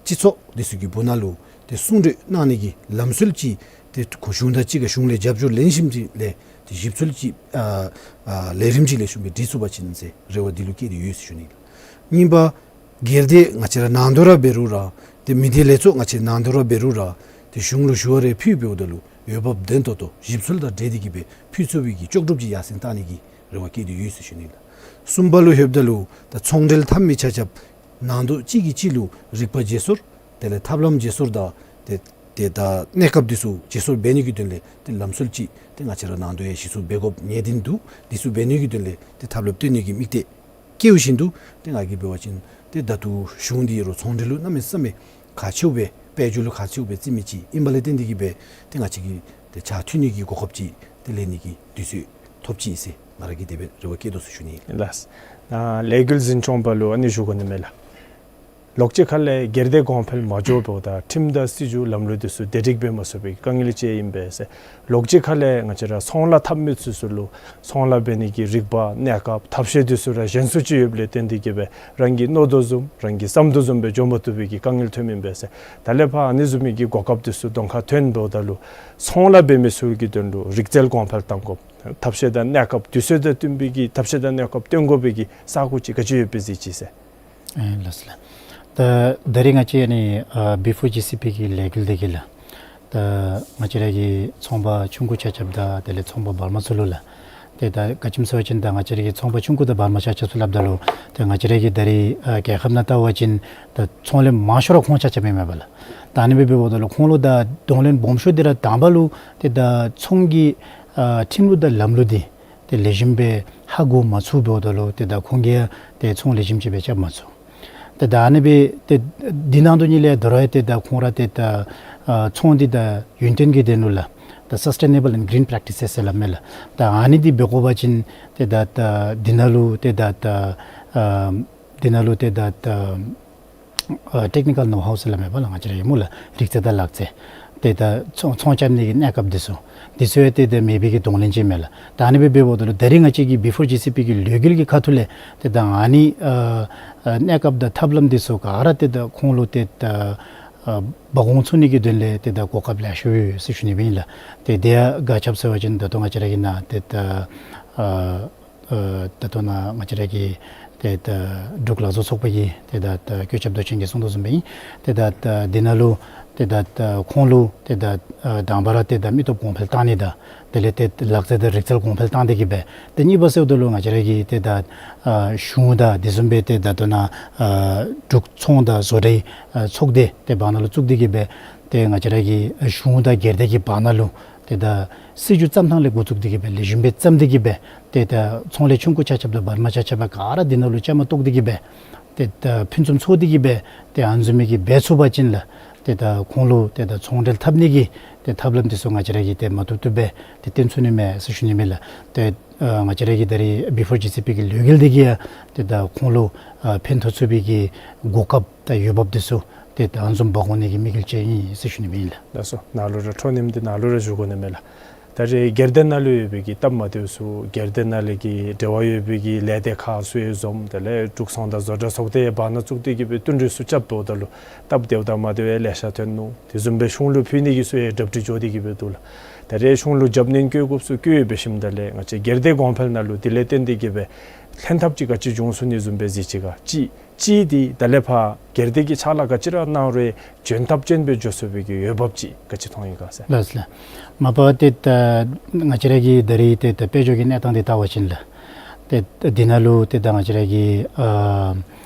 སྤྱི་ཚོགས་འདི་ཚུ་གི་སྦུག་ན་ལུ་ཏེ་གསུང་གྲོས་གནང་ནི་གི་ལམ་སྲོལ་ཅིག་ཏེ་གཞུང་དང་གཅིག་ཁར་གཞུང་ལས་རྒྱབ་སྐྱོར་ལེན་ཞིནམ་ཅིག་ལས་ཏེ་ཞིབ་འཚོལ་ཅིག་ཨ་ཨ་ལས་རིམ་ཅིག་ལེགས་ཤོམ་སྦེ་སྒྲིག་ཚུགས་པ་ཅིན་ཟེར་རེ་བ་འདི་ལུ་བསྐྱེད་དེ་ཡོད་ཟེར་ཞུ་ནི་ཨིན་ལགས། གཉིས་པ་སྒེར་སྡེ་ང་བཅས་ར་ནང་དོག་ར་འབད་རུང་ར་ཏེ་མི་སྡེ་ལས་ཚོགས་ང་བཅས་ནང་དོག་ར་འབད་རུང་ར་ཏེ་གཞུང་ལུ་ཞུ་བ་རེ་ཕུལ་འབདཝ་ད་ལུ་འོས་འབབ་ལྡན་ཏོག་ཏོ་ཞིབ་འཚོལ་དང་འབྲེལ་ཏེ་གི་སྦེ་ཕུལ་ཚུགས་པའི་གི་ལྕོགས་གྲུབ་ཅིག་ཡར་སེང་བཏང་ནི་གི་རེ་བ་བསྐྱེད་དེ་ཡོད་ཟེར་ཞུ་ནི་ཨིན་ལགས། གསུམ་པ་ལུ་ལྷོདཔ་ད་ལུ་ད་ཚོང་འབྲེལ་འཐབ་མི་ཆ་ཁྱབ་ནང་དོག་གཅིག་གིས་གཅིག་ལུ་རིག་པ་བརྗེ་སོར་དེ་ལས་ཐབས་ལམ་བརྗེ་སོར་དང་ཏེ་ཏེ་ད་གནས་སྐབས་འདི་ཚུ་བརྗེ་སོར་འབད་ནི་གི་དོན་ལས་ཏེ་ལམ་སྲོལ་ཅིག་ཏེ་ང་བཅས་ར་ནང་དོག་ཡང་གཞི་བཙུགས་འབད་དགོཔ་ངེས་གཏན་འདུག། འདི་ཚུ་འབད་ནི་གི་དོན་ལས་ཏེ་ཐབས་ལམ་སྟོན་ནི་གི་དམིགས་གཏད་བསྐྱེད་བཞིན་དུ་ཏེ་ང་གིས་འབད་བ་ཅིན་ཏེ་ད་ལྟོ་གཞུང་འདི་རུང་ཚོང་འབྲེལ་ལུ་གནམ་མེད་ས་མེད་ཁག་ཆེཝ་སྦེ་དཔལ་འབྱོར་ལུ་ཁག་ཆེཝ་སྦེ་བརྩི་མི་ཅིག་ཨིན་པ་ལས་བརྟེན་ཏེ་གི་སྦེ་ཏེ་ང་བཅས་ཀྱིས་ ཏེ་ཕྱག་མཐུད་ནི་གི་གོ་སྐབས་ཅིག་ཏེ་ལེན་ནི་གི་དུས་ཚོད་ཐོབ་ཅི་ཟེར་ང་ར་གིས་དེ་སྦེ་རེ་བ་བསྐྱེད་དོ་ཟེར་ཞུ་ནི་ཨིན། ལགས། ཨ་ལས་འགུལ་འཛིན་སྐྱོང་པ་ལུ་ཨ་ནི་ཞུ་དགོ་ནི་མས་ལགས། ལོགས་ཅིག་ཁ་ལས་སྒེར་སྡེ་གོང་འཕེལ་མ་འགྱོཝ་ད་ཁྲིམས་དང་སྲིད་བྱུས་ལམ་ལུགས་འདི་ཚུ་བདེ་སྒྲིག་འབད་མ་ཚུགས་པའི་དཀའ་ངལ་ཅིག་ཨིན་པས་ཟེར། ལོགས་ཅིག་ཁ་ལས་ང་བཅས་ར་ཚོང་ལཱ་འཐབ་མི་ཚུ་ཚུ་ལུ་ཚོང་ལཱ་འབད་ནི་གི་རིག་པ་གནས་སྐབས་ཐབས་ཤེས་འདི་ཚུ་ར་གཞན་སུ་ཅིག་ཡོདཔ་ལས་བརྟེན་ཏེ་གིས་སྦེ་རང་གིས་མནོ་དོ་བཟུམ་རང་གིས་བསམ་དོ་བཟུམ་སྦེ་འགྱོ་མ་བཏུབ་པའི་གི་དཀའ་ངལ་ཐོནམ་ཨིན་པས་ཟེར། ད་ལས་ཕར་ཨ་ནི་བཟུམ་མའི་གི་གོ་སྐབས་འདི་ཚུ་གདོང་ཁར་ཐོན་འབདཝ་ད་ལུ་ཚོང་ལཱ་འབད་མི་ཚུ་གི་དོན་ལུ་རིག་རྩལ་གོང་འཕེལ་གཏང་དགོཔ་ཐབས་ཤེས་དང་གནས་སྐབས་དུས་ཚོད་དང་བསྟུན་པའི་གི་ཐབས་ཤེས་དང་གནས་སྐབས་སྟོན་དགོ་པའི་གི་ས་གོ་ཅིག་ག་ཅི་ཡོདཔ་སྦེ་གཟིགས་ཅི་ཟེར། ཨེ་ལགས་སོ་ལགས། ད་ད་རིས་ང་བཅས་ཨ་ནི་ཨ་བི་ཕོར་ཇི་སི་པི་གི་ལས་འགུལ་འདི་གིས་ལགས། ད་ང་བཅས་ར་གི་ཚོང་པ་ཆུང་ཀུ་ཆ་ཁྱབ་དང་དེ་ལས་ཚོང་པ་བར་མ་ཚུ་ལུ་ལགས། ཏེ་ད་ག་ཅི་སྨོ་ཟེར་བ་ཅིན་ད་ང་བཅས་ར་གི་ཚོང་པ་ཆུང་ཀུ་དང་བར་མ་ཆ་ཁྱབ་ཚུ་སླབ་ད་ལུ་ཏེ་ང་བཅས་ར་གི་ད་རིས་ཨ་རྒྱལ་ཁབ་ནང་བལྟ་བ་ཅིན་ད་ཚོང་ལས་མང་ཤོས་ར་ཁོང་ཆ་ཁྱབ་ཨིན་མས་པ་ལགས། ད་ཨ་ནི་སྦེ་འབདཝ་ད་ལུ་ཁོང་ལུ་ད་གདོང་ལེན་སྦོམ་ཤོས་འདི་ར་དང་པ་ལུ་ཏེ་ད་ཚོང་གི་ཨ་ཁྲིམས་ལུགས་དང་ལམ་ལུགས་འདི་ཏེ་ལེགས་ཤོམ་སྦེ་ཧ་གོ་མ་ཚུགས་འབདཝ་ད་ལུ་ཏེ་ད་ཁོང་གིས་ཡང་ཏེ་ཚོང་ལེགས་ཤོམ་ཅིག་སྦེ་རྐྱབ་མ་ཚུགས། ཏེ་ད་ཨ་ནི་སྦེ་ཏེ་འདི་ནང་དོན་ཉིད་ལས་ད་རུང་ཡང་ཏེ་ད་ཁོང་ར་ཏེ་ད་ཨ་ཚོང་འདི་ད་ཡུན་བརྟན་གྱི་དོན་ལུ་ལགས། ད་སཱསི་ཊེ་ནེ་བཱལ་ཨེནཌ་གིརིན་པེརེག་ཊི་སེས་ཟེར་སླབ་མས་ལགས། ད་ཨ་ནི་འདི་འབད་དགོ་པ་ཅིན་ཏེ་ད་ད་འདི་ནང་ལུ་ཏེ་ད་ད་ཨ་འདི་ནང་ལུ་ཏེ་ད་ད་ཨ་ཊེག་ནི་ཀཱལ་ནོ་ཧའུ་ཟེར་སླབ་མས་པ་ལགས། ང་བཅས་ར་གི་སྨོ་ལགས། རིག་རྩལ་དང་ལག་རྩལ། ཏེ་ད་ཚོང་ཚོང་རྐྱབ་ནི་གི་གནས་སྐབས་འདི་ཚུ་འདི་ཚུ་ཡང་ཏེ་ད་མེད་པའི་གི་གདོང་ལེན་ཅིག་མས་ལགས། ད་ཨ་ནི་སྦེ་འབདཝ་ད་ལུ་ད་རིས་ང་བཅས་ཀྱི་བི་ཕོར་ཇི་སི་པི་གི་ལས་འགུལ་གྱི་ཁ་ཐུག་ལས་ཏེ་ད་ཨ་ནི་ཨ་ཨ་གནས་སྐབས་དང་ཐབས་ལམ་འདི་ཚུ་ག་ར་ཏེ་ད་ཁོང་ལུ་ཏེ་ད་ཨ་འབག་འོང་ཚུགས་ནི་གི་དོན་ལས་ཏེ་ད་གོ་སྐབས་ལེགས་ཤོམ་ཡོད་ཟེར་ཞུ་ནི་སྦེ་ཨིན་ལགས། ཏེ་དེ་ཡང་ག་ཅི་སྨོ་ཟེར་བ་ཅིན་ད་ལྟོ་ང་བཅས་ར་གི་ནཱ་ཏེ་ད་ཨ་ཨ་ད་ལྟོ་ནཱ་ང་བཅས་ར་གི་ཏེ་ད་འབྲུག་ལག་བཟོ་ཚོགས་པ་གི་ཏེ་ད་ད་བཀོད་ཁྱབ་མདོ་ཆེན་གྱིས་གསུང་དོ་བཟུམ་སྦེ་ཨིན། ཏེ་ད་ད་འདི་ནང་ལུ་ཏེ་ད་ད་ཁོང་ལུ་ཏེ་ད་ཨ་དང་པ་ར་ཏེ་ད་མི་སྟོབས་གོང་འཕེལ་གཏང་ནི་དང་དེ་ལས་ཏེ་ལག་རྩལ་དང་རིག་རྩལ་གོང་འཕེལ་གཏང་སྟེ་གིས་སྦེ་ཏེ་གཉིས་པ་ཟེརཝ་ད་ལུ་ང་བཅས་ར་གི་ཏེ་ད་ཨ་གཞུང་དང་དེ་བཟུམ་སྦེ་ཏེ་ད་ལྟོ་ནཱ་ཨ་འབྲུག་ཚོང་དང་བཟོ་གྲྭའི་ཨ་ཚོགས་སྡེ་ཏེ་བར་ན་ལུ་བཙུགས་ཏེ་གིས་སྦེ་ཏེ་ང་བཅས་ར་གི་ཨ་གཞུང་དང་སྒེར་སྡེ་གི་བར་ན་ལུ་ཏེ་ད་སྲིད་བྱུས་བརྩམ་ཐངས་ལས་འགོ་བཙུགས་ཏེ་གིས་སྦེ་ལེགས་ཤོམ་སྦེ་བརྩམས་ཏེ་གིས་སྦེ་ཏེ་ད་ཚོང་ལས་ཆུང་ཀུ་ཆ་ཁྱབ་དང་བར་མ་ཆ་ཁྱབ་ག་ར་འདི་ནང་ལུ་བཅའ་མར་གཏོགས་ཏེ་གིས་སྦེ་ཏེ་ད་ཕུན་སུམ་ཚོགས་ཏེ་གིས་སྦེ་ཏེ་ཨ་ནི་བཟུམ་མའི་གི་འབད་ཚུགས་པ་ཅིན་ལགས། ཏེ་ད་ཁོང་ལུ་ཏེ་ད་ཚོང་འབྲེལ་འཐབ་ནི་གི་ཏེ་ཐབས་ལམ་འདི་ཚུ་ང་བཅས་ར་གིས་ཏེ་མ་བཏུབ་བཏུབ་སྦེ་ཏེ་སྟོན་ཚུགས་ནི་མས་ཟེར་ཞུ་ནི་མས་ལགས། ཏེ་ཨ་ང་བཅས་ར་གི་ད་རིས་བི་ཕོར་ཇི་སི་པི་གི་ལས་འགུལ་འདི་གིས་ཡང་ཏེ་ད་ཁོང་ལུ་ཨ་ཕན་ཐོགས་ཚུགས་པའི་གི་གོ་སྐབས་དང་འོས་འབབ་འདི་ཚུ་ཏེ་ད་ཨ་ནི་བཟུམ་འབག་འོང་ནི་གི་དམིགས་ཡུལ་ཅིག་ཨིན་ཟེར་ཞུ་ནི་མས་ལགས། ལགས་སོ། ནཱ་ལུ་ར་འཕྲོ་མཐུད་དེ་ནཱ་ལུ་ར་ཞུ་དགོ་ནི་མས་ལགས། ད་རེས་སྒེར་སྡེ་ནང་ལུ་ཡོད་པའི་གི་སྟབས་མ་བདེཝ་ཚུ་སྒེར་སྡེ་ནང་ལས་ཀྱི་འབྲེལ་བ་ཡོད་པའི་གི་ལས་སྡེ་ཁག་ཚུ་ཡང་འཛོམས། དེ་ལས་འབྲུག་ཚོང་དང་བཟོ་གྲྭ་ཚོགས་སྡེ་བར་ན་བཙུགས་ཏེ་གིས་སྦེ་བསྟུན་གྲོས་ཚུ་རྐྱབ་འབདཝ་ད་ལུ་སྟབས་བདེཝ་དང་མ་བདེཝ་ཡང་ལེ་ཤ་ཐོན་ནུག། དེ་བཟུམ་སྦེ་གཞུང་ལུ་ཕུལ་ནི་གི་ཚུ་ཡང་གྲ་སྒྲིག་འགྱོ་སྟེ་གིས་སྦེ་འདུག་ལགས། ད་རེས་གཞུང་ལུ་རྒྱབ་སྣོན་བཀོད་དགོཔ་ཚུ་བཀོད་འབད་ཞིནམ་ད་ལས་ང་བཅས་སྒེར་སྡེ་གོང་འཕེལ་ནང་ལུ་དེ་ལས་བརྟེན་ཏེ་གིས་སྦེ་ལྷན་ཐབས་ཅིག་ག་ཅི་འབྱུང་ཚུགས་ནི་བཟུམ་སྦེ་གཟིགས་ཅི་ག། གཅིག་གཅིག་འདི་ད་ལས་ཕར་སྒེར་སྡེ་གི་ཕྱག་ལཱ་ག་ཅི་ར་གནང་རུང་འཇོན་ཐབས་ཅན་སྦེ་འགྱོ་ཚུགས་པའི་གི་འོས་འབབ་ཅིག་ག་ཅི་མཐོང་ཡི་ག་ཟེར། ལགས་ལགས། མ་པ་ཏེ་ད་ང་བཅས་ར་གི་ད་རིས་ཏེ་ད་དཔལ་འབྱོར་གྱི་གནས་སྟངས་འདི་བལྟ་བ་ཅིན་ལགས། ཏེ་འདི་ནང་ལུ་ཏེ་ད་ང་བཅས་ར་གི་ཨ་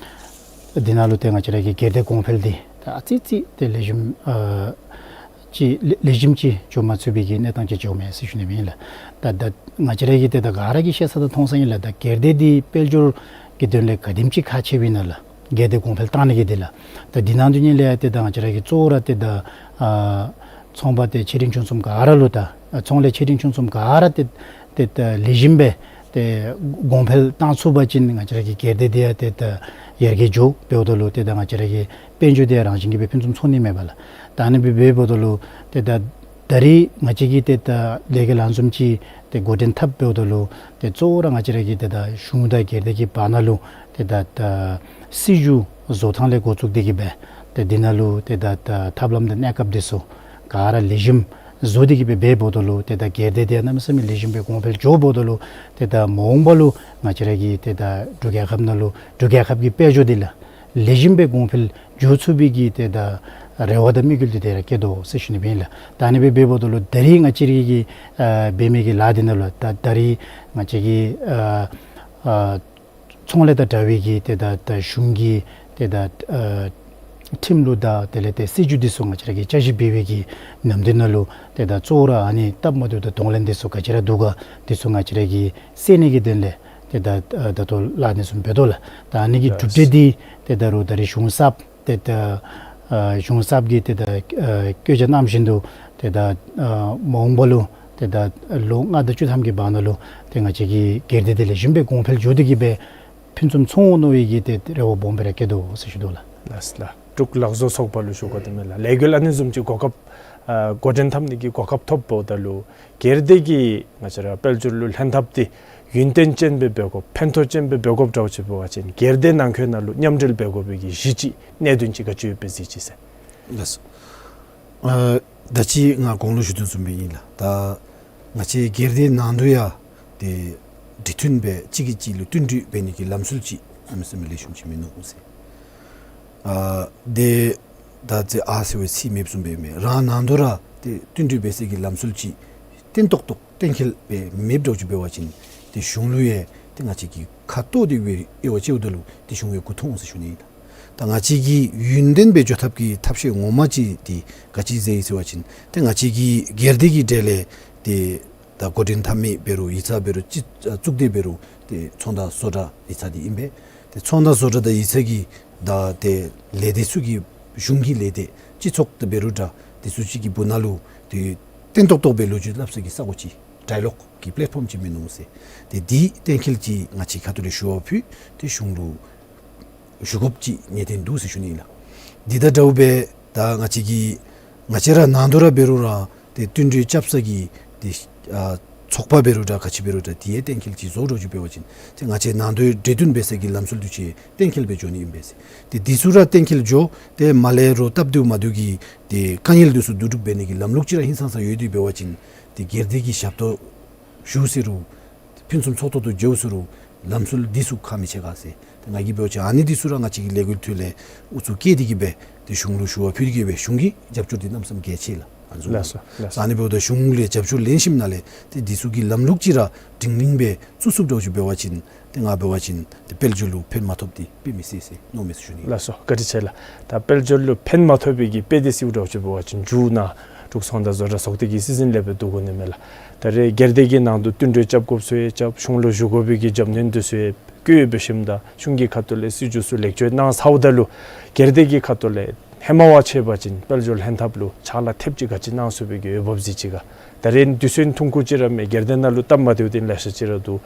འདི་ནང་ལུ་ཏེ་ང་བཅས་ར་གི་སྒེར་སྡེ་གོང་འཕེལ་འདི་ད་ཨ་ཙི་ཙི་ཏེ་ལེགས་ཤོམ་ཨ་ཅིག་ལེགས་ལེགས་ཤོམ་ཅིག་འགྱོ་མ་ཚུགས་པའི་གི་གནས་སྟངས་ཅིག་འགྱོཝ་མས་ཟེར་ཞུ་ནི་ཨིན་ལགས། ད་ད་ང་བཅས་ར་གིས་ཏེ་ད་ག་ར་གིས་ཤེས་ས་དང་མཐོང་ས་ཨིན་ལགས། ད་སྒེར་སྡེ་འདི་དཔལ་འབྱོར་གྱི་དོན་ལས་ག་དེམ་ཅིག་ཁག་ཆེཝ་ཨིན་ན་ལགས། སྒེར་སྡེ་གོང་འཕེལ་གཏང་ནི་གི་འདི་ལགས། ད་འདི་ནང་དོན་ཉིད་ལས་ཏེ་ད་ང་བཅས་ར་གིས་གཙོ་བོ་ར་ཏེ་ད་ཨ་ཚོང་པ་ཏེ་ཆེ་འབྲིང་ཆུང་གསུམ་ག་ར་ལུ་ད་ཨ་ཚོང་ལས་ཆེ་འབྲིང་ཆུང་གསུམ་ག་ར་ཏེ་ཏེ་ད་ལེགས་ཤོམ་སྦེ་ཏེ་གོང་འཕེལ་གཏང་ཚུགས་པ་ཅིན་ང་བཅས་ར་གི་སྒེར་སྡེ་འདི་ཡང་ཏེ་ད་ཡར་རྒྱས་འགྱོ་འབདཝ་ད་ལུ་ཏེ་ད་ང་བཅས་ར་གི་དཔལ་འབྱོར་འདི་ཡང་རང་བཞིན་གྱིས་སྦེ་ཕུན་སུམ་ཚོགས་ནི་མས་པ་ལགས། ད་ཨ་ནི་སྦེ་འབདཝ་ད་ལུ་ཏེ་ད་ད་རིས་ང་བཅས་ཀྱིས་ཏེ་ད་ལས་འགུལ་ཨ་ནི་བཟུམ་ཅིག་ཏེ་འགོ་འདྲེན་འཐབ་འབདཝ་ད་ལུ་ཏེ་གཙོ་བོ་ར་ང་བཅས་ར་གི་ཏེ་ད་གཞུང་དང་སྒེར་སྡེ་གི་བར་ན་ལུ་ཏེ་ད་ད་སྲིད་བྱུས་བཟོ་ཐངས་ལས་འགོ་བཙུགས་ཏེ་གིས་སྦེ་ཏེ་འདི་ནང་ལུ་ཏེ་ད་ད་ཐབས་ལམ་དང་གནས་སྐབས་འདི་ཚུ་ག་ར་ལེགས་ཤོམ་བཟོ་སྟེ་གིས་སྦེ་འབད་འབདཝ་ད་ལུ་ཏེ་ད་སྒེར་སྡེ་འདི་ཡང་གནམ་མེད་ས་མེད་ལེགས་ཤོམ་སྦེ་གོང་འཕེལ་འགྱོ་འབདཝ་ད་ལུ་ཏེ་ད་མ་འོངས་པ་ལུ་ང་བཅས་ར་གི་ཏེ་ད་འབྲུག་རྒྱལ་ཁབ་ནང་ལུ་འབྲུག་རྒྱལ་ཁབ་ཀྱི་དཔལ་འབྱོར་འདི་ལགས་ལེགས་ཤོམ་སྦེ་གོང་འཕེལ་འགྱོ་ཚུགས་པའི་གི་ཏེ་ད་རེ་བ་དང་དམིགས་ཡུལ་འདི་དེ་ར་བསྐྱེད་དོ་ཟེར་ཞུ་ནི་ཨིན་ལགས། ད་ཨ་ནི་སྦེ་འབདཝ་ད་ལུ་ད་རིས་ང་བཅས་ར་གི་ཨ་འབད་མི་གི་ལཱ་འདི་ནང་ལུ་ད་ད་རིས་ང་བཅས་ཀྱི་ཨ་ཨ་ཚོང་ལས་དང་འདྲ་བའི་གི་ཏེ་ད་ད་གཞུང་གི་ཏེ་ད་ཨ་ཁྲིམས་ལུགས་དང་དེ་ལས་ཏེ་སྲིད་བྱུས་འདི་ཚུ་ང་བཅས་ར་གིས་བསྐྱར་ཞིབ་འབད་བའི་གི་ནམ་དུས་ནང་ལུ་ཏེ་ད་གཙོ་བོ་ར་ཨ་ནི་སྟབས་མ་བདེཝ་དང་གདོང་ལེན་འདི་ཚུ་ག་ཅི་ར་འདུག་ག་འདི་ཚུ་ང་བཅས་ར་གིས་སེལ་ནི་གི་དོན་ལས་ཏེ་ད་ཨ་ད་ལྟོ་ལཱ་འདི་ཚུ་འབད་དོ་ལགས། ད་ཨ་ནི་གི་གྲུབ་འབྲས་འདི་ཏེ་ད་རུང་ད་རིས་གཞུང་གསརཔ་ཏེ་ད་ ཨ་གཞུང་གསརཔ་གིས་ཏེ་ད་ཨ་བཀོད་རྒྱ་གནང་བཞིན་དུ་ཏེ་ད་ཨ་མ་འོངས་པ་ལུ་ཏེ་ད་ལོ་ལྔ་དང་བཅུ་ཐམ་གྱི་བར་ན་ལུ་ཏེ་ང་བཅས་ཀྱི་སྒེར་སྡེ་འདི་ལེགས་ཤོམ་སྦེ་གོང་འཕེལ་འགྱོ་སྟེ་གི་སྦེ་ཕུན་སུམ་ཚོགས་འོང་མནོ་བའི་གི་ཏེ་རེ་བ་སྦོམ་སྦེ་ར་བསྐྱེད་དོ་ཟེར་ཞུ་དོ་ལགས། ལགས་ལགས། འབྲུག་ལག་བཟོ་ཚོགས་པ་ལུ་ཞུ་དགོ་དེ་མས་ལགས། ལས་འགུལ་ཨ་ནི་བཟུམ་ཅིག་གོ་སྐབས་ཨ་འགོ་འདྲེན་འཐབ་ནི་གི་གོ་སྐབས་ཐོབ་འབདཝ་ད་ལུ་སྒེར་སྡེ་གིས་ང་བཅས་ར་དཔལ་འབྱོར་ལུ་ལྷན་ཐབས་འདི་ཡུན་བརྟན་ཅན་སྦེ་འབད་དགོཔ་ཕན་ཐོགས་ཅན་སྦེ་འབད་དགོཔ་འདྲཝ་ཅིག་འབད་བ་ཅིན་སྒེར་སྡེ་ནང་འཁོད་ནང་ལུ་མཉམ་འབྲེལ་འབད་དགོ་པའི་གི་གཞི་ཅིག་གནད་དོན་ཅིག་ག་ཅི་ཡོདཔ་སྦེ་གཟིགས་ཅི་ཟེར། ལགས་སོ། ཨ་ད་ཅི་ང་གོང་ལུ་ཞུ་དོ་བཟུམ་སྦེ་ཨིན་ལགས། ད་ང་བཅས་སྒེར་སྡེ་ནང་དུ་ཡང་ཏེ་འབྲེལ་མཐུན་སྦེ་གཅིག་གིས་གཅིག་ལུ་བསྟུན་གྲོས་འབད་ནི་གི་ལམ་སྲོལ་ཅིག་གནམ་མེད་ས་མེད་ལེགས་ཤོམ་ཅིག་མིན་ནུག་ཟེར། ཨ་ཏེ་ད་ཅི་ཨ་ཟེར་བའི་ཚིག་མེདཔ་བཟུམ་སྦེ་མེན། རང་ནང་དུ་ར་ཏེ་བསྟུན་གྲོས་འབད་སའི་གི་ལམ་སྲོལ་ཅིག་བརྟན་ཏོག་ཏོ་གཏན་འཁེལ་སྦེ་མེདཔ་འདྲཝ་ཅིག་འབད་བ་ཅིན་ཏེ་གཞུང་ལུ་ཡང་ཏེ་ང་བཅས་ཀྱིས་ཁ་ཐོག་སྟེ་སྦེ་དབྱེ་བ་དཔྱདཔ་ད་ལུ་ཏེ་གཞུང་ཡང་མགུ་འཐོམ་འོང་ཟེར་ཞུ་ནི་ཨིན། ད་ང་བཅས་ཀྱིས་ཡུན་བརྟན་སྦེ་འགྱོ་ཐབས་ཀྱི་ཐབས་ཤེས་ངོ་མ་ཅིག་འདི་ག་ཅི་ཟེར་ཡི་ཟེར་བ་ཅིན་ཏེ་ང་བཅས་ཀྱི་སྒེར་སྡེ་གི་གྲས་ལས་ཏེ་ད་འགོ་འདྲེན་འཐབ་མི་འབད་རུང་ཡིག་ཚང་འབད་རུང་སྤྱི་ཨ་གཙུག་སྡེ་འབད་རུང་ཏེ་ཚོང་དང་བཟོ་གྲྭ་ཡིག་ཚང་འདི་ཨིན་པས། ཏེ་ཚོང་དང་བཟོ་གྲྭ་དང་ཡིག་ཚང་གི་ད་ཏེ་ལས་སྡེ་ཚུ་གི་གཞུང་གི་ལས་སྡེ་སྤྱི་ཚོགས་འདི་འབད་རུང་འདྲ་དེ་ཚུ་ཅིག་གི་སྦུག་ན་ལུ་ཏེ་བརྟན་ཏོག་ཏོ་སྦེ་ལོ་རྒྱུས་སླབ་ས་གི་ས་གོ་ཅིག་ཌའི་ལོག་གི་པེ་ལེཊ་ཕོམ་ཅིག་མིན་ནུག་ཟེར། ཏེ་འདི་གཏན་འཁེལ་ཅིག་ང་བཅས་ཁ་ཐུག་ལས་ཞུ་བ་ཕུལ་ཏེ་གཞུང་ལུ་ཞུ་དགོཔ་ཅིག་ངེས་བརྟན་འདུག་ཟེར་ཞུ་ནི་ཨིན་ལགས། འདི་དང་འདྲཝ་སྦེ་ད་ང་བཅས་ཀྱི་ང་བཅས་ར་ནང་དུ་ར་འབད་རུང་ར་ཏེ་བསྟུན་གྲོས་རྐྱབ་ས་གི་ཏེ་ཨ་ཚོགས་པ་འབད་རུང་འདྲ་ག་ཅི་འབད་རུང་འདྲ་དེ་ཡང་གཏན་འཁེལ་ཅིག་བཟོ་འདྲཝ་ཅིག་འབད་བ་ཅིན་ཏེ་ང་བཅས་ནང་དུ་འབྲེལ་མཐུན་འབད་ས་གི་ལམ་སྲོལ་འདི་ཚུ་གཏན་འཁེལ་སྦེ་འགྱོ་ནི་ཨིན་པས་ཟེར། ཏེ་འདི་ཚུ་ར་གཏན་འཁེལ་འགྱོ་ཏེ་མ་ལས་རོགས་སྟབས་བདེཝ་མ་བདེཝ་གི་ཏེ་དཀའ་ངལ་འདི་ཚུ་བསྡུ་སྒྲུབ་འབད་ནི་གི་ལམ་ལུགས་ཅིག་ར་ཧིང་སངས་ས་ཡོད་དེ་འབད་བ་ཅིན་ཏེ་སྒེར་སྡེ་གི་ཞབས་ཏོག་ཞུ་ཟེར་རུང་ཕུན་སུམ་ཚོགས་ཏོག་ཏོ་འགྱོ་ཟེར་རུང་ལམ་སྲོལ་འདི་ཚུ་ཁག་མི་ཆེ་ག་ཟེར། ཏེ་ང་གིས་འབད་བ་ཅིན་ཨ་ནི་འདི་ཚུ་ར་ང་བཅས་ཀྱི་ལས་འགུལ་ཐོག་ལས་ཨུ་ཚུགས་བསྐྱེད་དེ་གི་སྦེ་ཏེ་གཞུང་ལུ་ཞུ་བ་ཕུལ་དེ་གི་སྦེ་གཞུང་གི་རྒྱབ་སྐྱོར་འདི་གནམ་མེད་ས་མེད་གལ་ཆེ་ལགས། ཨ་ནི་ཚུ་ལགས་སོ་ལགས་སོ། ཨ་ནི་འབདཝ་ད་གཞུང་ལས་རྒྱབ་སྐྱོར་ལེན་ཞིནམ་ལས་ཏེ་འདི་ཚུ་གི་ལམ་ལུགས་ཅིག་ར་སྒྲིང་སྒྲིང་སྦེ་བཙུགས་ཚུགསཔ་འདྲཝ་ཅིག་འབད་བ་ཅིན་ཏེ་ང་འབད་བ་ཅིན་ཏེ་དཔལ་འབྱོར་ལུ་ཕན་མ་ཐོགསཔ་འདི་དཔེ་མི་སྲིད་ཟེར་མནོཝ་མས་ཟེར་ཞུ་ནི། ལགས་སོ། བཀའ་དྲིན་ཆེ་ལགས། ད་དཔལ་འབྱོར་ལུ་ཕན་མ་ཐོགས་པའི་གི་དཔེ་འདི་སྲིད་འདྲཝ་ཅིག་འབད་བ་ཅིན་མཇུག་ནང་འབྲུག་ཚོང་དང་བཟོ་གྲྭ་ཚོགས་སྡེ་གི་སྲིད་འཛིན་ལས་སྦེ་བསྡུ་དགོ་ནི་མས་ལགས། ད་རེས་སྒེར་སྡེ་གི་ནང་དུ་བསྟུན་གྲོས་རྐྱབ་དགོཔ་ཚུ་ཡང་རྐྱབ་གཞུང་ལུ་ཞུ་དགོ་པའི་གི་རྒྱབ་སྣོན་འདི་ཚུ་ཡང་བཀོད་འབད་ཞིནམ་ད་གཞུང་གི་ཁ་ཐུག་ལས་སྲིད་བྱུས་ཚུ་ལེགས་བཅོས་གནང་ཚརཝ་ད་ལུ་སྒེར་སྡེ་གི་ཁ་ཐུག་ལས་ཧེ་མ་བ་ཅིན་འབད་བ་ཅིན་དཔལ་འབྱོར་ལྷན་ཐབས་ལུ་ཕྱག་ལཱ་ཐེབས་ཅིག་ག་ཅི་གནང་ཚུགས་པའི་གི་འོས་འབབ་གཟིགས་ཅི་ག། ད་རེས་དུས་ཚོད་ཐུང་ཀུ་ཅིག་ར་མས། སྒེར་སྡེ་ནང་ལུ་སྟབས་མ་བདེཝ་འདི་ལེ་ཤ་ཅིག་ར་འདུག།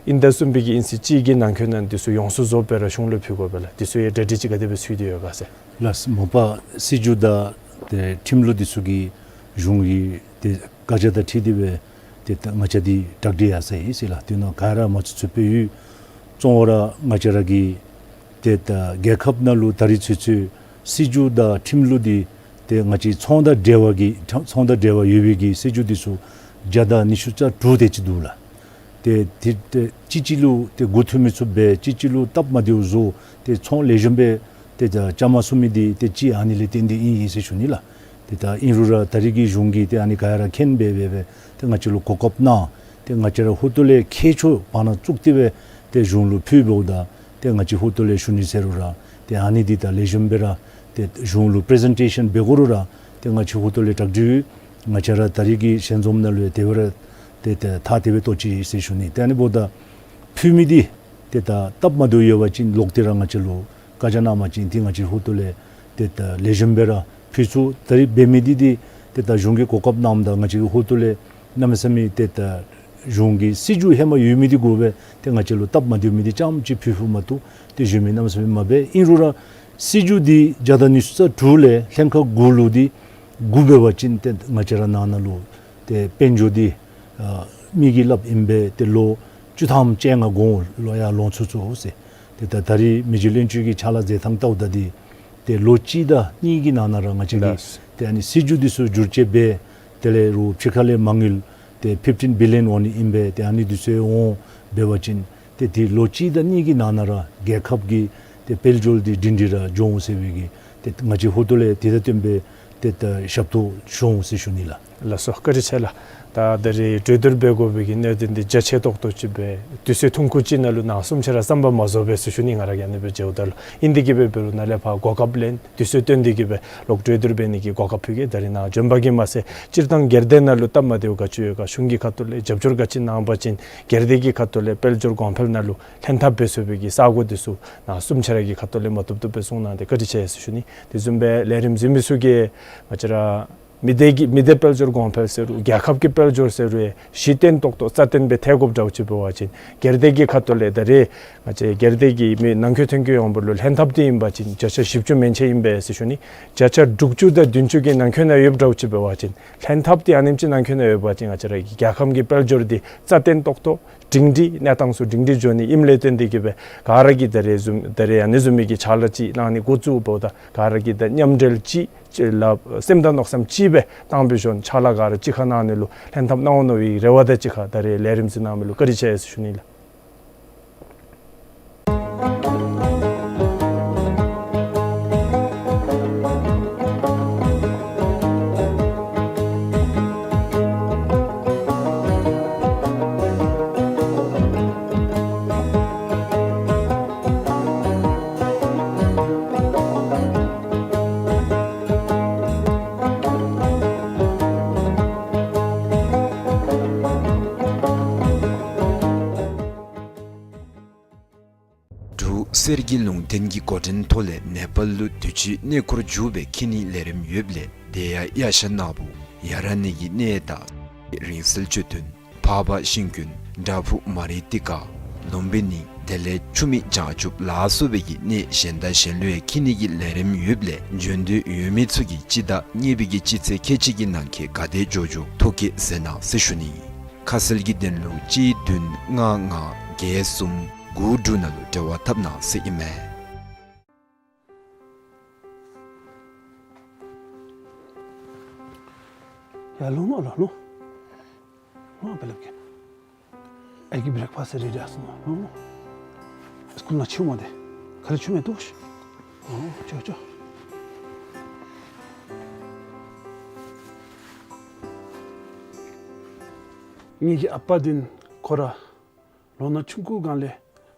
ཨིན་ད་བཟུམ་སྦེ་གི་ཨིན་ཚེ་གཅིག་གི་ནང་འཁོད་ནང་འདི་ཚུ་ཡོངས་སུ་རྫོགསཔ་སྦེ་ར་གཞུང་ལུ་ཕུལ་དགོ་པས་ལགས། འདི་ཚུ་ཡང་གྲ་སྒྲིག་ཅིག་ག་དེ་སྦེ་ཚུད་དེ་ཡོད་ག་ཟེར། ལགས་སོ། མ་པ་སྲིད་བྱུས་དང་ཏེ་ཁྲིམས་ལུགས་འདི་ཚུ་གི་གཞུང་གི་ཏེ་བཀའ་རྒྱ་དང་འཁྲིལ་ཏེ་སྦེ་ཏེ་ད་ང་བཅས་འདི་གྲ་སྒྲིག་ཡར་སོང་ཡི་ཟེར་ལགས། དེ་ནང་ག་ར་མ་ཚུད་ཚུདཔ་སྦེ་ཡོད། གཙོ་བོ་ར་ང་བཅས་ར་གི་ཏེ་ད་རྒྱལ་ཁབ་ནང་ལུ་ད་རིས་ཚུན་ཚོད་སྲིད་བྱུས་དང་ཁྲིམས་ལུགས་འདི་ཏེ་ང་བཅས་ཚོང་དང་འབྲེལ་བ་གི་ཚོང་དང་འབྲེལ་བ་ཡོད་པའི་གི་སྲིད་བྱུས་འདི་ཚུ་བརྒྱ་དང་ཉི་ཤུ་རྩ་དྲུག་དེ་ཅིག་འདུག་ལགས། ཏེ་དེ་ཏེ་གཅིག་གཅིག་ལུ་ཏེ་མགུ་འཐོམ་མི་ཚུགས་པས། གཅིག་གཅིག་ལུ་སྟབས་མ་བདེཝ་བཟོ་སྟེ་ཚོང་ལེགས་ཤོམ་སྦེ་ཏེ་ད་རྐྱབ་མ་ཚུགས་མི་འདི་ཏེ་གཅིག་ཨ་ནི་ལས་བརྟེན་ཏེ་ཨིན་ཨིན་ཟེར་ཞུ་ནི་ལགས། ཏེ་ད་ཨིན་རུང་ར་ད་རིས་ཀྱི་གཞུང་གིས་ཏེ་ཨ་ནི་ག་ར་མཁྱེན་སྦེ་སྦེ་སྦེ་ཏེ་ང་བཅས་ལུ་གོ་སྐབས་གནང་། ཏེ་ང་བཅས་ར་ཧོར་ཐོག་ལས་མཁས་མཆོག་བར་ན་བཙུགས་ཏེ་སྦེ་ཏེ་གཞུང་ལུ་ཕུལ་འབདཝ་ད་ཏེ་ང་བཅས་ཧོར་ཐོག་ལས་ཞུ་ནི་ཟེར་རུང་ར་ཏེ་ཨ་ནི་འདི་ད་ལེགས་ཤོམ་སྦེ་ར་ཏེ་གཞུང་ལུ་པི་རི་ཟེན་ཊེ་ཤཱན་འབད་དགོ་རུང་ར་ཏེ་ང་བཅས་ཧོར་ཐོག་ལས་གྲ་སྒྲིག་ཡོད། ང་བཅས་ར་ད་རིས་ཀྱི་ཞལ་འཛོམས་ནང་ལུ་ཡང་དེ་སྦེ་ར་ཏེ་ད་ཐག་དེ་སྦེ་བཏོག་ཅི་ཟེར་ཞུ་ནི། ཏེ་ཨ་ནི་འབདཝ་ད་ཕུལ་མི་འདི་ཏེ་ད་སྟབས་མ་བདེཝ་ཡོད་པ་ཅིན་ལོག་སྟེ་ར་ང་བཅས་ལུ་བཀའ་རྒྱ་གནང་པ་ཅིན་ཏེ་ང་བཅས་ཧོར་ཐོག་ལས་ཏེ་ད་ལེགས་ཤོམ་སྦེ་ར་ཕུལ་ཚུགས། ད་རིས་འབད་མི་འདི་འདི་ཏེ་ད་གཞུང་གིས་གོ་སྐབས་གནངམ་ད་ང་བཅས་ཀྱི་ཧོར་ཐོག་ལས་གནམ་མེད་ས་མེད་ཏེ་ད་གཞུང་གི་སྲིད་བྱུས་ཧེ་མ་ཡོད་མི་འདི་དགོ་པས། ཏེ་ང་བཅས་ལུ་སྟབས་མ་བདེ་མི་འདི་རྐྱངམ་ཅིག་ཕུལ་ཕུལཝ་མ་གཏོགས་ཏེ་གཞན་མི་གནམ་མེད་ས་མེད་མ་འབད། ཨིན་རུང་ར་སྲིད་བྱུས་འདི་བརྒྱ་དང་ཉི་ཤུ་རྩ་དྲུག་ལས་ལྷན་ཁག་དགུ་ལུ་འདི་དགུ་འབད་བ་ཅིན་ཏེ་ང་བཅས་ར་ནང་ན་ལུ་ཏེ་དཔལ་འབྱོར་འདི་ཨ་མི་གིས་སླབ་ཨིན་པས། ཏེ་ལོ་བཅུ་ཐམ་བཅོ་ལྔ་གོང་ལུ་ཡར་ལོང་ཚུགས་ཚུགས་ཟེར། ཏེ་ད་ད་རིས་མི་རྗེ་བློན་ཆེན་གྱིས་ཕྱག་ལཱ་མཛད་ཐངས་བལྟཝ་ད་འདི་ཏེ་ལོ་གཅིག་དང་གཉིས་ཀྱི་ནང་ན་ར་ང་བཅས་ཀྱིས་ལགས། ཏེ་ཨ་ནི་སྲིད་བྱུས་འདི་ཚུ་བསྒྱུར་བཅོས་འབད། དེ་ལས་རུང་ཕྱི་ཁ་ལས་མ་དངུལ་ཏེ་ཕིཕ་ཊིན་བི་ལི་ཡཱན་འོང་ནི་ཨིན་པས། ཏེ་ཨ་ནི་འདི་ཚུ་འོང་འབད་བ་ཅིན་ཏེ་ཏེ་ལོ་གཅིག་དང་གཉིས་ཀྱི་ནང་ན་ར་རྒྱལ་ཁབ་ཀྱི་ཏེ་དཔལ་འབྱོར་འདི་སྒྲིང་སྒྲིང་ར་འགྱོ་འོང་ཟེར་བའི་གི་ཏེ་ང་བཅས་ཧོར་ཐོག་ལས་དེ་དང་བསྟུན་པའི་ཏེ་ད་ཞབས་ཏོག་ཞུ་འོང་ཟེར་ཞུ་ནི་ལགས། ལགས་སོ། བཀའ་དྲིན་ཆེ་ལགས། ད་ད་རེས་གྲོས་བསྡུར་འབད་དགོ་པའི་གི་གནད་དོན་འདི་རྒྱ་ཆེ་ཏོག་ཏོ་ཅིག་སྦེ་དུས་ཚོད་ཐུང་ཀུ་ཅིག་ནང་ལུ་ནཱ་གསུམ་ཆ་ར་བསམ་པ་མ་རྫོགས་པས་ཟེར་ཞུ་ནི། ང་ར་གིས་ཨ་ནི་སྦེ་མཇལཝ་ད་ལུ། ཨིན་དེ་གིས་འབད་འབད་རུང་ནཱ་ལས་ཕར་གོ་སྐབས་ལེན་དུས་ཚོད་བཏོན་ཏེ་གིས་སྦེ་ལོག་གྲོས་བསྡུར་འབད་ནི་གི་གོ་སྐབས་ཕུལ་གེ། ད་རེས་ནཱ་བྱོན་པ་གིས་མ་ཚད་སྤྱིར་བཏང་སྒེར་སྡེ་ནང་ལུ་སྟབས་མ་བདེཝ་ག་ཅི་ཡོད་ག་གཞུང་གི་ཁ་ཐུག་ལས་རྒྱབ་སྐྱོར་ག་ཅི་གནང་པ་ཅིན་སྒེར་སྡེ་གི་ཁ་ཐུག་ལས་དཔལ་འབྱོར་གོང་འཕེལ་ནང་ལུ་ལྷན་ཐབས་འབད་ཚུགས་པའི་གི་ས་གོ་འདི་ཚུ་ནཱ་གསུམ་ཆ་ར་གི་ཁ་ཐུག་ལས་མ་བཏུབ་བཏུབ་སྦེ་གསུངས་གནང་སྟེ་བཀའ་དྲིན་ཆེ་ཟེར་ཞུ་ནི། དེ་བཟུམ་སྦེ་ལས་རིམ་གཟིགས་མི་ཚུ་གིས་ང་བཅས་ར་མི་སྡེ་གི་མི་སྡེ་དཔལ་འབྱོར་གོང་འཕེལ་ཟེར་རུང་རྒྱལ་ཁབ་ཀྱི་དཔལ་འབྱོར་ཟེར་རུང་གཞི་རྟེན་ཏོག་ཏོ་རྩ་བརྟན་སྦེ་ཐལ་དགོཔ་འདྲཝ་ཅིག་འབད་བ་ཅིན་སྒེར་སྡེ་གི་ཁ་ཐུག་ལས་ད་རེས་ང་བཅས་སྒེར་སྡེ་གི་མི་ནང་འཁོད་ཐོན་སྐྱེད་ཡོངས་འབོར་ལུ་ལྷན་ཐབས་འདི་ཨིན་པ་ཅིན་བརྒྱ་ཆ་བཞི་བཅུ་མན་ཆད་ཨིན་པས་ཟེར་ཞུ་ནི། བརྒྱ་ཆ་དྲུག་ཅུ་དང་བདུན་ཅུ་གི་ནང་འཁོད་ནང་ཡོདཔ་འདྲཝ་ཅིག་འབད་བ་ཅིན་ལྷན་ཐབས་འདི་ཨ་ནེམ་ཅིག་ནང་འཁོད་ནང་ཡོད་པ་ཅིན་ང་བཅས་ར་གི་རྒྱལ་ཁམས་ཀྱི་དཔལ་འབྱོར་འདི་རྩ་བརྟན་ཏོག་ཏོ་སྒྲིང་སྒྲིང་གནས་སྟངས་ཚུ་སྒྲིང་སྒྲིང་འགྱོ་ནི་ཨིནམ་ལས་བརྟེན་ཏེ་གིས་སྦེ་ག་ར་གིས་ད་རེས་བཟུམ་ད་རེས་ཨ་ནི་བཟུམ་མའི་གི་ཕྱག་ལཱ་ཅིག་གནང་ནི་འགོ་བཙུགས་འབདཝ་ད་ག་ར་གིས་ད་མཉམ་འབྲེལ་ཅིག་ཅིག་ལགས་སེམས་དང་མནོ་བསམ་གཅིག་སྦེ་བཏང་སྦེ་བྱོན་ཕྱག་ལཱ་ག་ར་གཅིག་ཁར་གནང་ནི་ལུ་ལྷན་ཐབས་གནང་འོང་མནོ་བའི་རེ་བ་དང་གཅིག་ཁར་ད་རེས་ལས་རིམ་གཟིགས་གནང་མི་ལུ་བཀའ་དྲིན་ཆེ་ཟེར་ཞུ་ནི་ལགས། འབྲུག་གསེར་གྱི་ལུང་བསྟན་གྱི་འགོ་འདྲེན་ཐོག་ལས་ནེ་པཱལ་ལུ་དུས་ཅི་གནས་སྐོར་མཇུག་སྦེ་འཁྱིད་ནིའི་ལས་རིམ་ཡོདཔ་ལས་དེ་ཡང་ཡ་ཤ་ནག་པོ་ཡ་ར་ནི་གི་གནས་དང་རིང་བསྲེལ་ཅོད་ཐུན་འཕགས་པ་ཤིང་ཀུན་བྲག་ཕུག་མ་རི་ཏི་ཀ་ལུམ་བི་ནི་དེ་ལས་ཆུ་མིག་བྱང་ཆུབ་ལ་སོགས་པའི་གི་གནས་གཞན་དང་གཞན་ལུ་ཡང་འཁྱིད་ནི་གི་ལས་རིམ་ཡོདཔ་ལས་འབྱོན་འདོད་ཡོད་མི་ཚུ་གིས་སྤྱི་ཟླ་གཉིས་པའི་གི་སྤྱི་ཚེས་ཁལ་གཅིག་གི་ནང་འཁོད་ག་དེ་འགྱོ་འགྱོ་ཐོ་བཀོད་མཛད་གནང་ཟེར་ཞུ་ནི། ཁ་གསལ་གྱི་དོན་ལུ་གཅིག་བདུན་ལྔ་ལྔ་བརྒྱད་གསུམ་དགུ་དྲུག་ནང་ལུ་འབྲེལ་བ་འཐབ་གནང་ཟེར་ཨིན་མས། ཡ་ལོ་ངོ་ལོ་ལོ། ལོ་ཨ་པ་ལབ་ཀྱི། ཨའི་གི་བི་རེག་ཕཱསི་ཊི་རེ་ཌི་ཨ་སོང་ནུག། ལོ་ངོ་སི་ཀུལ་ནང་ཕྱི་མ་དེ་ཁ་ལས་ཕྱི་མ་འདུག་ཤིག། ཨོ་ཅོ་ཅོ། ངེ་གི་ཨ་པ་འདི་ཁོ་ར་ལོ་ན་ཆུང་ཀུའི་སྒང་ལས་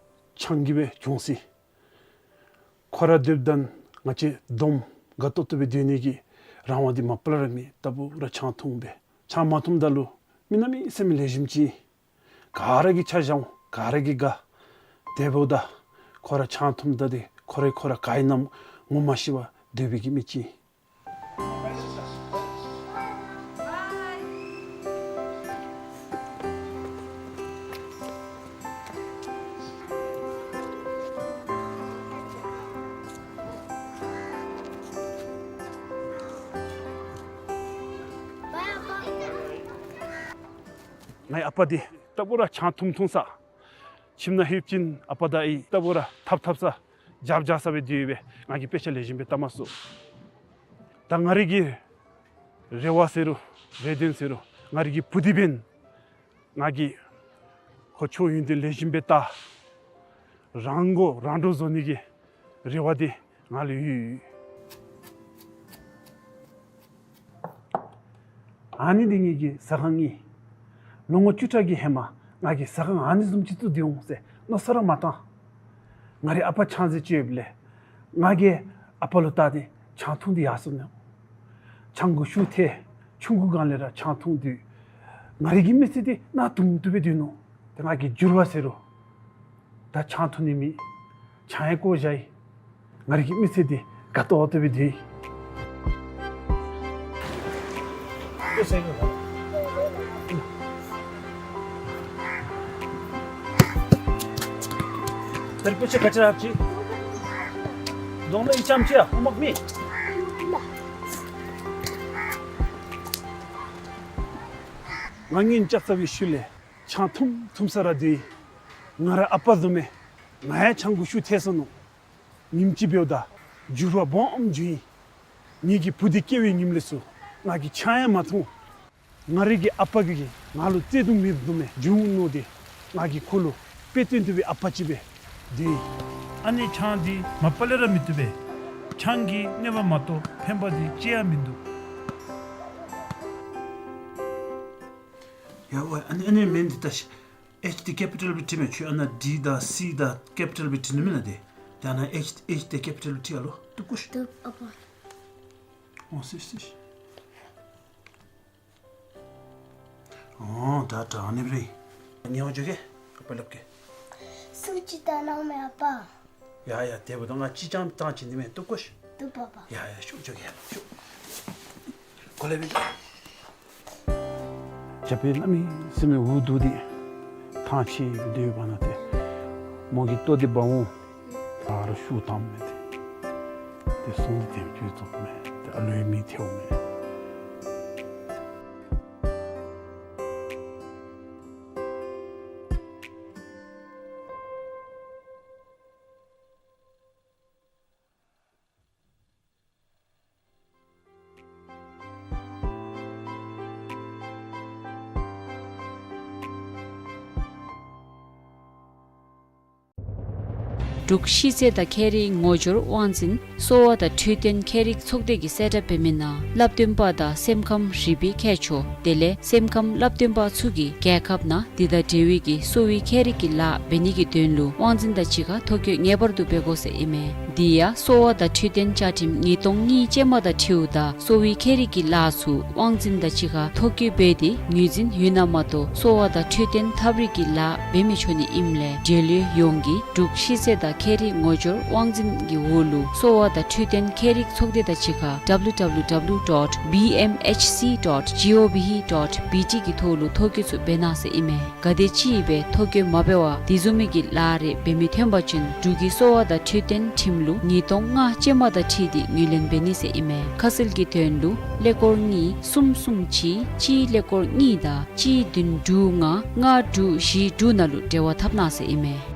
ཆང་གིས་སྦེ་གྱོངས་ཅི། ཁོ་ར་སྡོདཔ་ད་ང་བཅས་སྡོམ་དགའ་ཏོག་ཏོ་སྦེ་སྡོད་ནི་གི་རང་དབང་འདི་མ་པ་ལས་ར་མེད། ལྟ་བུ་ར་ཆང་འཐུང་སྦེ་ཆང་མ་འཐུངམ་ད་ལུ་མི་གནམ་མེད་ས་མེད་ལེགས་ཤོམ་ཅིག། ག་ར་གིས་ཆ་བཞག་འོང་། ག་ར་གིས་དགའ། དེ་འབདཝ་ད་ཁོ་ར་ཆང་འཐུངམ་ད་འདི་ཁོ་ར་ཁོ་ར་ག་ཨིན་ན་ངོ་མ་ཤེས་པར་སྡོད་པའི་གི་མི་ཅིག། ངེའི་ཨ་པ་འདི་ལྟ་བུ་ར་ཆང་འཐུང་འཐུང་ས། ཁྱིམ་ནང་ལྷོདཔ་ཅིན་ཨ་པ་དང་ཨའི་ལྟ་བུ་ར་འཐབ་འཐབ་ས་རྒྱབ་རྒྱབ་ས་སྦེ་སྡོད་པས། ང་གིས་དཔེ་ཆ་ལེགས་ཤོམ་སྦེ་བལྟ་མ་ཚུགས། ད་ང་རའི་གི་རེ་བ་ཟེར་རུང་རེ་འདུན་ཟེར་རུང་ང་རའི་གི་བུ་འདི་འབདན་ང་གིས་ཁོ་ཆོས་ཡོན་ཏན་ལེགས་ཤོམ་སྦེ་ད་རང་མགོ་རང་འདྲོངས་བཟོ་ནི་གི་རེ་བ་འདི་ང་ལུ་ཡོད། ཨ་ནི་འདི་ངེ་གི་ཟ་ཁང་ཨིན། ལོ་ངོ་བཅུ་ཕྲག་གི་ཧེ་མ་ང་གིས་ཟ་ཁང་ཨ་ནི་བཟུམ་ཅིག་བཙུགས་ཏེ་འོང་ཟེར་མནོ་བསམ་ར་མ་བཏང་། ང་རའི་ཨ་པ་ཆང་རྩི་སྤྱོད་ཡོདཔ་ལས་ང་གིས་ཨ་པ་ལུ་བལྟ་སྟེ་ཆང་འཐུང་སྟེ་ཡར་སོ་ནུག། ཆང་གོང་ཤུགས་ཐལ། ཆུང་ཀུའི་སྒང་ལས་ར་ཆང་འཐུང་སྟེ་ང་རའི་གི་མི་ཚེ་འདི་གནག་དུང་དུ་སྦེ་སྡོད་ནུག། ཏེ་ང་གིས་འགྱུར་བ་ཟེར་རུང་ད་ཆང་འཐུང་ནི་མེད། ཆང་ཡང་བཀོ་བཞག་ཡི། ང་རའི་གི་མི་ཚེ་འདི་དགའ་ཏོག་ཏོ་སྦེ་སྡོད་ཡི། ང་ཉིནམ་ལྕགས་རྩ་བའི་ཤུལ་ལས་ཆང་འཐུང་འཐུང་ས་ར་སྡོད་ཡི། ང་ར་ཨ་པ་བཟུམ་སྦེ་ང་ཡང་ཆང་གོང་ཤུགས་ཐལ་སོ་ནུག། ཉིནམ་ཅིག་འབདཝ་ད་འགྱུར་བ་སྦོམ་བྱུང་ཡི། ངེ་གི་བུ་འདི་སྐྱེ་བའི་ཉིནམ་ལས་ཚུར་ང་གིས་ཆང་ཡང་མ་འཐུང་། ང་རའི་གི་ཨ་པ་གིས་ང་ལུ་བརྩེ་གདུང་མེདཔ་བཟུམ་སྦེ་བྱུང་ནུག་ཏེ་ང་གིས་ཁོ་ལུ་དཔེ་སྟོན་བཏུབ་པའི་ཨ་པ་ཅིག་སྦེ་སྡོད་ཡི། ཨ་ནི་ཆང་འདི་མ་པ་ལས་ར་མི་བཏུབ་པས། ཆང་གིས་གནོད་པ་མ་གཏོགས་ཕན་པ་འདི་ཅི་ཡང་མིན་འདུག། ཡ་ཝེ། ཨ་ནི་ཨ་ནི་མེན་འདི་ད་ཤ་ཨེཆ་འདི་ཀེ་པི་ཊལ་སྦེ་བྲིས་མས། ཁྱོད་ཨ་ནཱ་ཌི་དང་སི་དང་ཀེ་པི་ཊལ་སྦེ་བྲིས་ནི་མེན་ན་དེ། དེ་ཨ་ནཱ་ཨེཆ་ཨེཆ་འདི་ཀེ་པི་ཊལ་སྦེ་བྲིས་ཨ་ལོ། བཏུབ་གོ་ཤ། བཏུབ་ཨ་པ། འོང་སི་སི་ཤ། འོང་ད་ད་ཨ་ནི་སྦེ་རེད། ཉེ་བར་འགྱོ་གེ། ཨ་པ་སླབ་གེ། སུ་ཅིག་ད་ནང་མེད་ཨ་པ། ཡ་ཡ། དེ་འབདཝ་ད་ང་ཅི་ཅང་བཏང་ཅི་ནི་མེད། བཏུབ་གོ་ཤ། བཏུབ་པ་པ། ཡ་ཡ། ཤུགས་རྒྱག་གེ་ཤུགས། གོ་ལེ་བི་ལ། རྒྱ་བལ་གནམ་མེད་ས་མེད་འུ་སྡུག་སྟེ་ཐང་ཆད་སྡོད་པ་ན་ཏེ་མོ་གིས་ལྟོ་འདི་འབག་འོང་། ད་རུང་ཤུགས་བཏངམ་མས་ཏེ། ཏེ་ཟུང་འདི་དེམ་ཅིག་བཙུགསཔ་མས། ཏེ་ཨ་ལུའི་མིག་ཐེབས་འོང་མས། འབྲུག་ཤེས་ཚད་དང་ཁྱད་རིག་ངོ་སྦྱོར་དབང་འཛིན་གསོ་བ་དང་འཕྲོད་བསྟེན་ཁྱད་རིག་ཚོགས་སྡེ་གིས་གསལ་བསྒྲགས་འབད་མི་ནང་བསླབ་སྟོན་པ་དང་སེམས་ཁམས་རིག་པའི་མཁས་མཆོག་དེ་ལས་སེམས་ཁམས་བསླབ་སྟོན་པ་ཚུ་གིས་རྒྱལ་ཁབ་ནང་འདི་དང་འབྲེལ་བའི་གི་གསོ་བའི་ཁྱད་རིག་གི་ལཱ་འབད་ནི་གི་དོན་ལུ་དབང་འཛིན་དང་གཅིག་ཁར་ཐོ་བཀོད་ངེས་པར་དུ་འབད་དགོ་ཟེར་ཨིན་མས། དེ་ཡང་གསོ་བ་དང་འཕྲོད་བསྟེན་བཅའ་ཁྲིམས་ཉིས་སྟོང་གཉིས་ཅན་མ་དང་འཁྲིལཝ་ད་གསོ་བའི་ཁྱད་རིག་གི་ལཱ་ཚུ་དབང་འཛིན་དང་གཅིག་ཁར་ཐོ་བཀོད་འབད་དེ་ངོས་འཛིན་ཡོད་ན་མ་གཏོགས་གསོ་བ་དང་འཕྲོད་བསྟེན་ཐབས་རིག་གི་ལཱ་འབད་མི་ཆོག་ནི་ཨིནམ་ལས་འབྲེལ་ཡོད་ཡོངས་ཀྱིས་འབྲུག་ཤེས་ཚད་དང་ཁྱད་རིག་ངོ་སྦྱོར་དབང་འཛིན་གྱི་འོག་ལུ་གསོ་བ་དང་འཕྲོད་བསྟེན་ཁྱད་རིག་ཚོགས་སྡེ་དང་གཅིག་ཁར་W W W dot B M H C dot G O V dot B T གི་ཐོག་ལུ་ཐོ་བཀོད་ཚུ་འབད་གནང་ཟེར་ཨིན་མས། ག་དེ་ཅིག་སྦེ་ཐོ་བཀོད་མ་འབད་བར་དེ་བཟུམ་མའི་གི་ལཱ་རེ་འབད་མི་ཐོན་པ་ཅིན་འབྲུག་གི་གསོ་བ་དང་འཕྲོད་བསྟེན་ཁྲིམས་ལུགས་ཉིས་སྟོང་ལྔ་ཅན་མ་དང་འཁྲིལ་ཏེ་ངོས་ལེན་འབད་ནི་ཟེར་ཨིན་མས། ཁ་གསལ་གྱི་དོན་ལུ་ཀླད་ཀོར་གཉིས་གསུམ་གསུམ་གཅིག་གཅིག་ཀླད་ཀོར་གཉིས་དང་གཅིག་བདུན་དྲུག་ལྔ་ལྔ་དྲུག་བཞི་དྲུག་ནང་ལུ་འབྲེལ་བ་འཐབ་གནང་ཟེར་ཨིན་མས།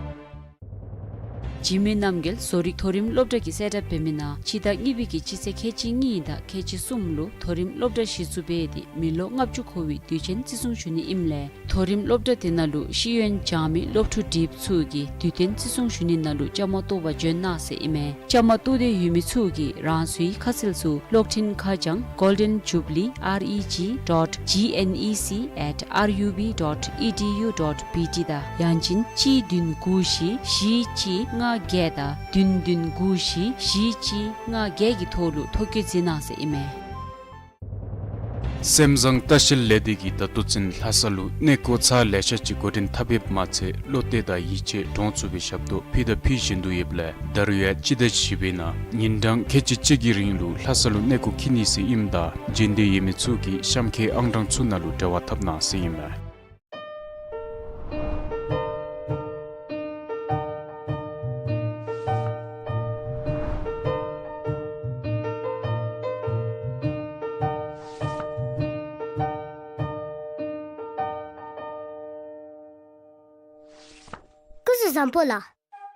འཇིགས་མེད་རྣམ་རྒྱལ་བཟོ་རིག་མཐོ་རིམ་སློབ་གྲྭ་གིས་གསལ་བསྒྲགས་འབད་མི་ནང་སྤྱི་ཟླ་གཉིས་པའི་གི་སྤྱི་ཚེས་ཁལ་གཅིག་གཉིས་དང་ཁལ་གཅིག་གསུམ་ལུ་མཐོ་རིམ་སློབ་གྲྭ་གཞི་བཙུགས་འབད་དེ་མི་ལོ་ལྔ་བཅུ་འཁོར་བའི་དུས་ཆེན་བརྩི་སྲུང་ཞུ་ནི་ཨིནམ་ལས་མཐོ་རིམ་སློབ་གྲྭ་དེ་ནང་ལུ་ཤེས་ཡོན་སྦྱང་མི་སློབ་ཕྲུག་འདི་ཚུ་གིས་དུས་སྟོན་བརྩི་སྲུང་ཞུ་ནི་ནང་ལུ་བཅའ་མར་གཏོགས་པར་འབྱོན་གནང་ཟེར་ཨིན་མས། བཅའ་མར་གཏོགས་འདོད་ཡོད་མི་ཚུ་གིས་རང་སོའི་ཁ་གསལ་ཚུ་གློག་འཕྲིན་ཁ་བྱང་Golden Jubilee R E G dot G N E C at R U B dot E D U dot B T དང་ཡང་ཅིན་གཅིག་བདུན་དགུ་བཞི་བཞི་གཅིག་ལྔ་བརྒྱད་དང་བདུན་བདུན་དགུ་བཞི་བཞི་གཅིག་ལྔ་བརྒྱད་ཀྱི་ཐོག་ལུ་ཐོ་བཀོད་མཛད་གནང་ཟེར་ཨིན་མས། སེམས་བཟང་ལྟ་བཤལ་ལས་སྡེ་གིས་ད་ལྟོ་ཚུན་ལྷ་ས་ལུ་གནས་སྐོར་ཚར་ལེ་ཤ་ཅིག་འགོ་འདྲེན་འཐབ་ཡོདཔ་མ་ཚད་བློ་གཏད་དང་ཡིད་ཆེས་འདྲོངས་ཚུགས་པའི་ཞབས་ཏོག་ཕུལ་དང་ཕུལ་བཞིན་དུ་ཡོདཔ་ལས་ད་རུང་ཡང་སྤྱི་ཟླ་བཞི་པའི་ནང་ཉིན་གྲངས་ཁལ་གཅིག་གཅིག་གི་རིང་ལུ་ལྷ་ས་ལུ་གནས་སྐོར་འཁྱིད་ནི་ཟེར་ཨིནམ་ད་འབྱོན་འདོད་ཡོད་མི་ཚུ་གིས་གཤམ་འཁོད་ཨང་གྲངས་ཚུ་ནང་ལུ་འབྲེལ་བ་འཐབ་གནང་ཟེར་ཨིན་མས། སྐུ་གཟུགས་བཟང་པོ་ལགས།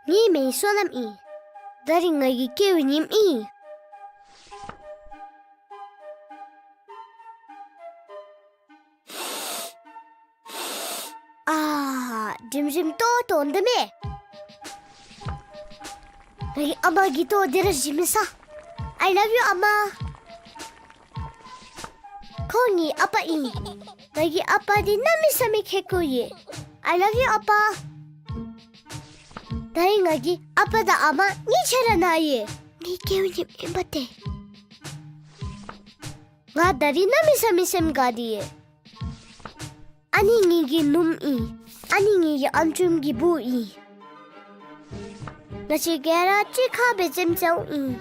ངེའི་མིང་བསོད་ནམས་ཨིན། ད་རིས་ང་གི་སྐྱེ་བའི་ཉིནམ་ཨིན། ཨ་རིམ་རིམ་ལྟོ་འཐུང་དོ་མས། ངེའི་ཨ་མ་གིས་ལྟོ་འདི་ར་བཞེས་མི་ས། I love you ཨ་མ། ཁོང་ངེའི་ཨ་པ་ཨིན། ངེའི་ཨ་པ་འདི་གནམ་མེད་ས་མེད་ཁེ་ཀོ་ཡོད། I love you ཨ་པ། ད་རིས་ངེའི་ཨ་པ་དང་ཨ་མ་གཉིས་ཆ་ར་ན་ཡོད། ངེའི་སྐྱེ་བའི་ཉིནམ་ཨིན་པ་ཏེ། ང་ད་རིས་གནམ་མེད་ས་མེད་སེམས་དགའ་སྟེ་ཡོད། ཨ་ནི་ངེའི་གི་ནུམོ་ཨིན། ཨ་ནི་ངེའི་གི་ཨམ་ཅུམ་གི་བུ་ཨིན། ང་བཅས་ག་ར་གཅིག་ཁར་སྦེ་རྩེདམོ་རྩེཝ་ཨིན།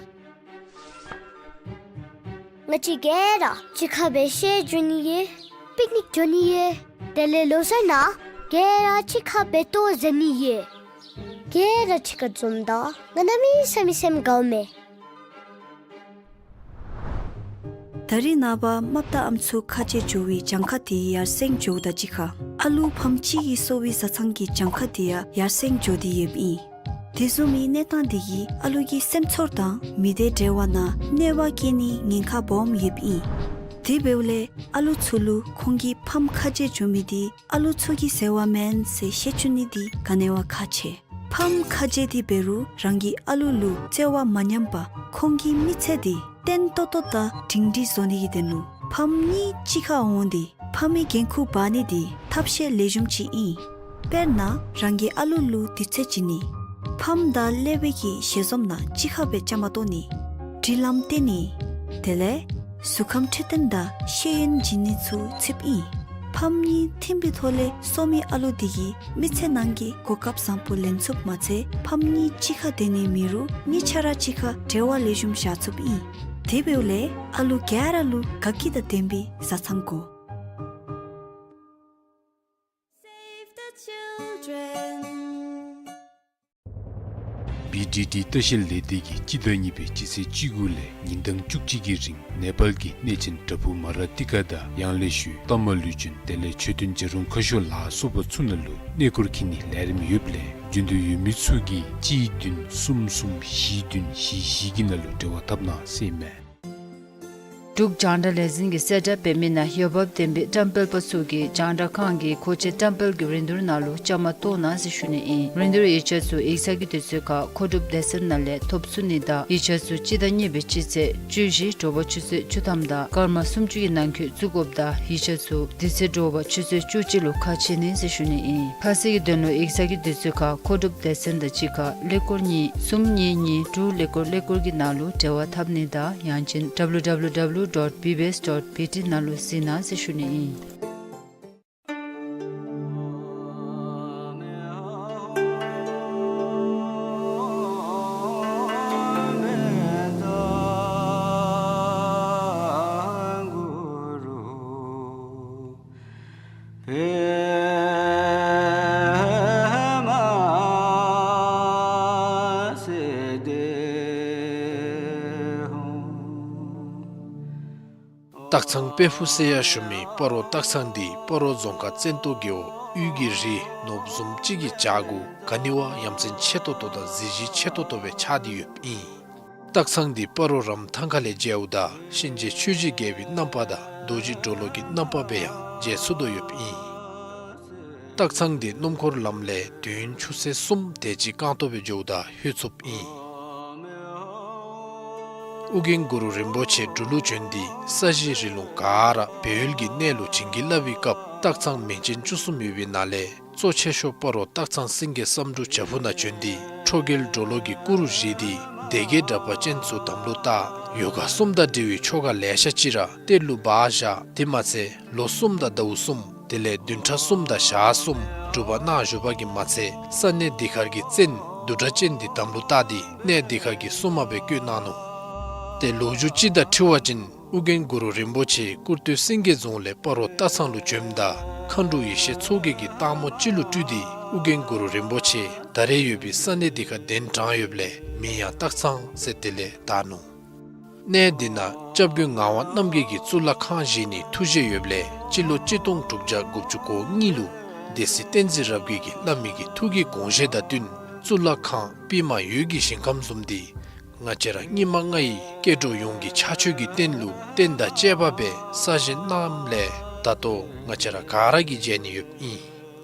ང་བཅས་ག་ར་གཅིག་ཁར་སྦེ་ཤར་འགྱོ་ནི་ཡོད། པིཀ་ནིཀ་འགྱོ་ནི་ཡོད། དེ་ལས་ལོ་གསར་ནང་ག་ར་གཅིག་ཁར་སྦེ་ལྟོ་བཟའ་ནི་ཡོད། ག་ར་གཅིག་ཁར་འཛོམས་ད་ང་གནམ་མེད་ས་མེད་སེམས་དགའཝ་མས། ད་རིས་ནངས་པ་རྨགཔ་དང་ཨམ་སྲུ་ཁ་རྗེ་འགྱོ་བའི་གྱངས་ཁ་དེ་ཡར་སེང་འགྱོཝ་དང་གཅིག་ཁར་ཨ་ལུ་ཕམ་གཅིག་གི་གསོ་བའི་བཟའ་ཚང་གི་གྱངས་ཁ་དེ་ཡང་ཡར་སེང་འགྱོ་སྟེ་ཡོདཔ་ཨིན། དེ་བཟུམ་མའི་གནས་སྟངས་དེ་གིས་ཨ་ལུ་གི་སེམས་ཚོར་དང་མི་སྡེ་འབྲེལ་བ་ནང་གནོད་པ་བསྐྱལ་ནིའི་ཉེན་ཁ་སྦོམ་ཡོདཔ་ཨིན། དེ་འབདཝ་ལས་ཨ་ལུ་ཚུ་ལུ་ཁོང་གི་ཕམ་ཁ་རྗེ་འགྱོ་མི་དེ་ཨ་ལུ་ཚུ་གི་ཟེར་བ་མེན་ཟེར་ཤེས་བཅུག་ནི་དེ་ག་ནི་བ་ཁག་ཆེ། ཕམ་ཁ་རྗེ་དེ་འབད་རུང་རང་གི་ཨ་ལུ་ལུ་བརྩེ་བ་མ་ཉམས་པར་ཁོང་གི་མི་ཚེ་དེ་བརྟན་ཏོག་ཏོ་དང་སྒྲིང་སྒྲིང་བཟོ་ནི་གི་དོན་ལུ་ཕམ་གཉིས་གཅིག་ཁར་འོང་སྟེ་ ཕམ་གྱི་འགན་ཁུར་འབག་ནི་འདི་ཐབས་ཤེས་ལེགས་ཤོམ་ཅིག་ཨིན། དཔེར་ན་རང་གི་ཨ་ལུ་ལུ་དུས་ཚོད་བྱིན་ནི། ཕམ་དང་ཀླད་པའི་གི་ཞལ་འཛོམས་ནང་གཅིག་ཁར་སྦེ་བཅའ་མར་གཏོགས་ནི། སྒྲིག་ལམ་བསྟེན་ནི། དེ་ལས་གཟུགས་ཁམས་འཕྲོད་བསྟེན་དང་ཤེས་ཡོན་བྱིན་ནི་ཚུ་ཚུདཔ་ཨིན། ཕམ་གཉིས་མཐུན་པའི་ཐོག་ལས་གསོ་མི་ཨ་ལུ་འདི་གིས་མི་ཚེ་ནང་གི་གོ་སྐབས་བཟང་པོ་ལེན་ཚུགསཔ་མ་ཚད་ཕམ་གཉིས་གཅིག་ཁར་སྡོད་ནི་མེད་རུང་གཉིས་ཆ་ར་གཅིག་ཁར་འབྲེལ་བ་ལེགས་ཤོམ་བཞག་ཚུགསཔ་ཨིན། དེ་འབདཝ་ལས་ཨ་ལུ་ག་ར་ལུ་དགའ་སྐྱིད་དང་ལྡན་པའི་བཟའ་ཚང་དགོ། Save the children. བི་ཌི་ཌི་ལྟ་བཤལ་ལས་སྡེ་གིས་སྤྱི་ཟླ་གཉིས་པའི་སྤྱི་ཚེས་བཅུ་དགུ་ལས་ཉིན་གྲངས་བཅུ་གཅིག་གི་རིང་ནེ་པཱལ་གྱི་གནས་ཆེན་བྲག་ཕུག་མ་ར་ཏི་ཀ་དང་ཡང་ལེ་ཤོད་སྟག་མ་ལུས་སྦྱིན་དེ་ལས་མཆོད་རྟེན་བྱ་རུང་ཁ་ཤོར་ལ་སོགས་པ་ཚུ་ནང་ལུ་གནས་སྐོར་འཁྱིད་ནིའི་ལས་རིམ་ཡོདཔ་ལས་འབྱོན་འདོད་ཡོད་མི་ཚུ་གིས་གཅིག་བདུན་གསུམ་གསུམ་བཞི་བདུན་བཞི་བཞི་གི་ནང་ལུ་འབྲེལ་བ་འཐབ་གནང་ཟེར་ཨིན་མས། འབྲུག་རྒྱང་བསྒྲགས་ལས་འཛིན་གྱིས་གསལ་བསྒྲགས་འབད་མི་ནང་འོས་འབབ་ལྡན་པའི་བཀྲམ་སྤེལ་པ་ཚུ་གིས་རྒྱང་བསྒྲགས་ཁང་གི་མཁོ་ཆས་བཀྲམ་སྤེལ་གྱི་རིན་བསྡུར་ནང་ལུ་བཅའ་མར་གཏོགས་གནང་ཟེར་ཞུ་ནི་ཨིན། རིན་བསྡུར་ཡིག་ཆ་ཚུ་ཡིག་ཚང་གི་དུས་ཚོད་ཁར་མཁོ་སྒྲུབ་སྡེ་ཚན་ནང་ལས་ཐོབ་ཚུགས་ནི་དང་ཡིག་ཆ་ཚུ་སྤྱི་ཟླ་གཉིས་པའི་སྤྱི་ཚེས་བཅུ་བཞི་དྲོ་པ་ཆུ་ཚོད་བཅུ་ཐམ་དང་སྐར་མ་སུམ་ཅུ་གི་ནང་འཁོད་བཙུགས་དགོཔ་དང་ཡིག་ཆ་ཚུ་དེ་ཚེ་དྲོ་པ་ཆུ་ཚོད་བཅུ་གཅིག་ལུ་ཁ་ཕྱེ་ནི་ཟེར་ཞུ་ནི་ཨིན། ཁ་གསལ་གྱི་དོན་ལུ་ཡིག་ཚང་གི་དུས་ཚོད་ཁར་མཁོ་སྒྲུབ་སྡེ་ཚན་དང་གཅིག་ཁར་ཀླད་ཀོར་གཉིས་གསུམ་གཉིས་གཉིས་དྲུག་ཀླད་ཀོར་ཀླད་ཀོར་གྱི་ནང་ལུ་འབྲེལ་བ་འཐབ་ནི་དང་ཡང་ཅིན་W W W dot B B S dot B T ནང་ལུ་གཟིགས་གནང་ཟེར་ཞུ་ནི་ཨིན། སྟག་ཚང་དཔལ་ཕུག་ཟེར་ཡང་ཞུ་མི་སྤ་རོ་སྟག་ཚང་འདི་སྤ་རོ་རྫོང་ཁག་བཙན་ཏོ་རྒེད་འོག་དབུས་ཀྱི་རི་ནོར་བུ་བཟུམ་ཅིག་གི་བྱག་གུ་ག་ནི་བ་ཡ་མཚན་ཆེ་ཏོག་ཏོ་དང་གཟི་བརྗིད་ཆེ་ཏོག་ཏོ་སྦེ་ཆགས་ཏེ་ཡོདཔ་ཨིན། སྟག་ཚང་འདི་སྤ་རོ་རམ་ཐང་ཁ་ལས་མཇལཝ་ད་གཤིན་རྗེ་ཆོས་ཀྱི་རྒྱལ་པོའི་རྣམ་པ་དང་རྡོ་རྗེ་གྲོ་ལོད་ཀྱི་རྣམ་པ་སྦེ་ཡང་མཇལ་ཚུགས་དོ་ཡོདཔ་ཨིན། སྟག་ཚང་འདི་སྣུམ་འཁོར་ལམ་ལས་དུས་ཡུན་ཆུ་ཚོད་གསུམ་དེ་ཅིག་རྐང་སྟོང་སྦེ་འགྱོཝ་ད་ལྷོད་ཚུགསཔ་ཨིན། ཨོ་རྒྱན་གུ་རུ་རིན་པོ་ཆེ་འབྲུག་ལུ་བྱོན་ཏེ་ས་གཞི་རི་ལུང་ག་ར་སྦས་ཡུལ་གྱི་གནས་ལུ་བྱིན་གྱིས་བརླབས་པའི་སྐབས་སྟག་ཚང་མིང་ཅན་བཅུ་གསུམ་ཡོད་པའི་ནང་ལས་གཙོ་ཆེ་ཤོས་སྤ་རོ་སྟག་ཚང་སེང་གེ་བསམ་འགྲུབ་བྱག་ཕུག་ནང་བྱོན་ཏེ་ཁྲོ་རྒྱལ་གྲོ་ལོད་ཀྱི་སྐུ་རུ་བཞེངས་ཏེ་སྡེ་བརྒྱད་དྲེགས་པ་ཅན་ཚུ་དམ་ལུ་བཏགས། ཡོ་ག་གསུམ་དང་འབྲེལ་བའི་ཆོ་ག་ལེ་ཤ་ཅིག་ར་གཏེར་ལུ་སྦ་བཞག། དེ་མ་ཚད་ལོ་གསུམ་དང་ཟླཝ་གསུམ་དེ་ལས་བདུན་ཕྲག་གསུམ་དང་ཞག་གསུམ་སྒྲུབ་པ་གནང་བཞུགས་པ་གིས་མ་ཚད་ས་གནས་འདི་ཁར་གྱི་བཙན་བདུད་དྲེགས་ཅན་འདི་དམ་ལུ་བཏགས་ཏེ་གནས་འདི་ཁར་གྱི་སྲུང་མ་སྦེ་བསྐོས་གནང་ནུག། ཏེ་ལོ་རྒྱུས་ཅིག་དང་འཁྲིལ་བ་ཅིན་ཨོ་རྒྱན་གུ་རུ་རིན་པོ་ཆེ་སྐུར་སྟོད་སེང་གེ་རྫོང་ལས་སྤ་རོ་སྟག་ཚང་ལུ་བྱོནམ་ད་མཁའ་འགྲོ་ཡེ་ཤེས་མཚོ་རྒྱལ་གྱིས་སྟག་མོ་ཅིག་ལུ་སྤྲུལ་ཏེ་ཨོ་རྒྱན་གུ་རུ་རིན་པོ་ཆེ་ད་རེས་ཡོད་པའི་ས་གནས་འདི་ཁར་གདན་དྲངས་ཡོདཔ་ལས་མིང་ཡང་སྟག་ཚང་ཟེར་དེ་ལས་བཏགས་ནུག། གནས་འདི་ནང་སྐྱབས་མགོན་ངག་དབང་རྣམ་རྒྱལ་གྱིས་གཙུག་ལག་ཁང་བཞེངས་ནིའི་ཐུགས་བཞེད་ཡོདཔ་ལས་སྤྱི་ལོ་གཅིག་སྟོང་དྲུག་བརྒྱ་དགུ་བཅུ་གོ་གཉིས་ལུ་སྡེ་སྲིད་བསྟན་འཛིན་རབ་རྒྱས་ཀྱིས་བླ་མའི་གི་ཐུགས་ཀྱི་དགོངས་བཞེད་དང་བསྟུན་གཙུག་ལག་ཁང་པདྨ་འོད་ཀྱི་ཞིང་ཁམས་བཟུམ་འདི་ང་བཅས་ར་སྙིགས་མ་ལྔ་ཡི་སྐྱེ་འགྲོ་ཡོངས་ཀྱི་ཕྱག་མཆོད་ཀྱི་རྟེན་ལུ་རྟེན་དང་བཅས་པ་སྦེ་གསར་བཞེངས་གནངམ་ལས་ད་ལྟོ་ང་བཅས་ར་ག་ར་གིས་མཇལ་ནི་ཡོདཔ་ཨིན།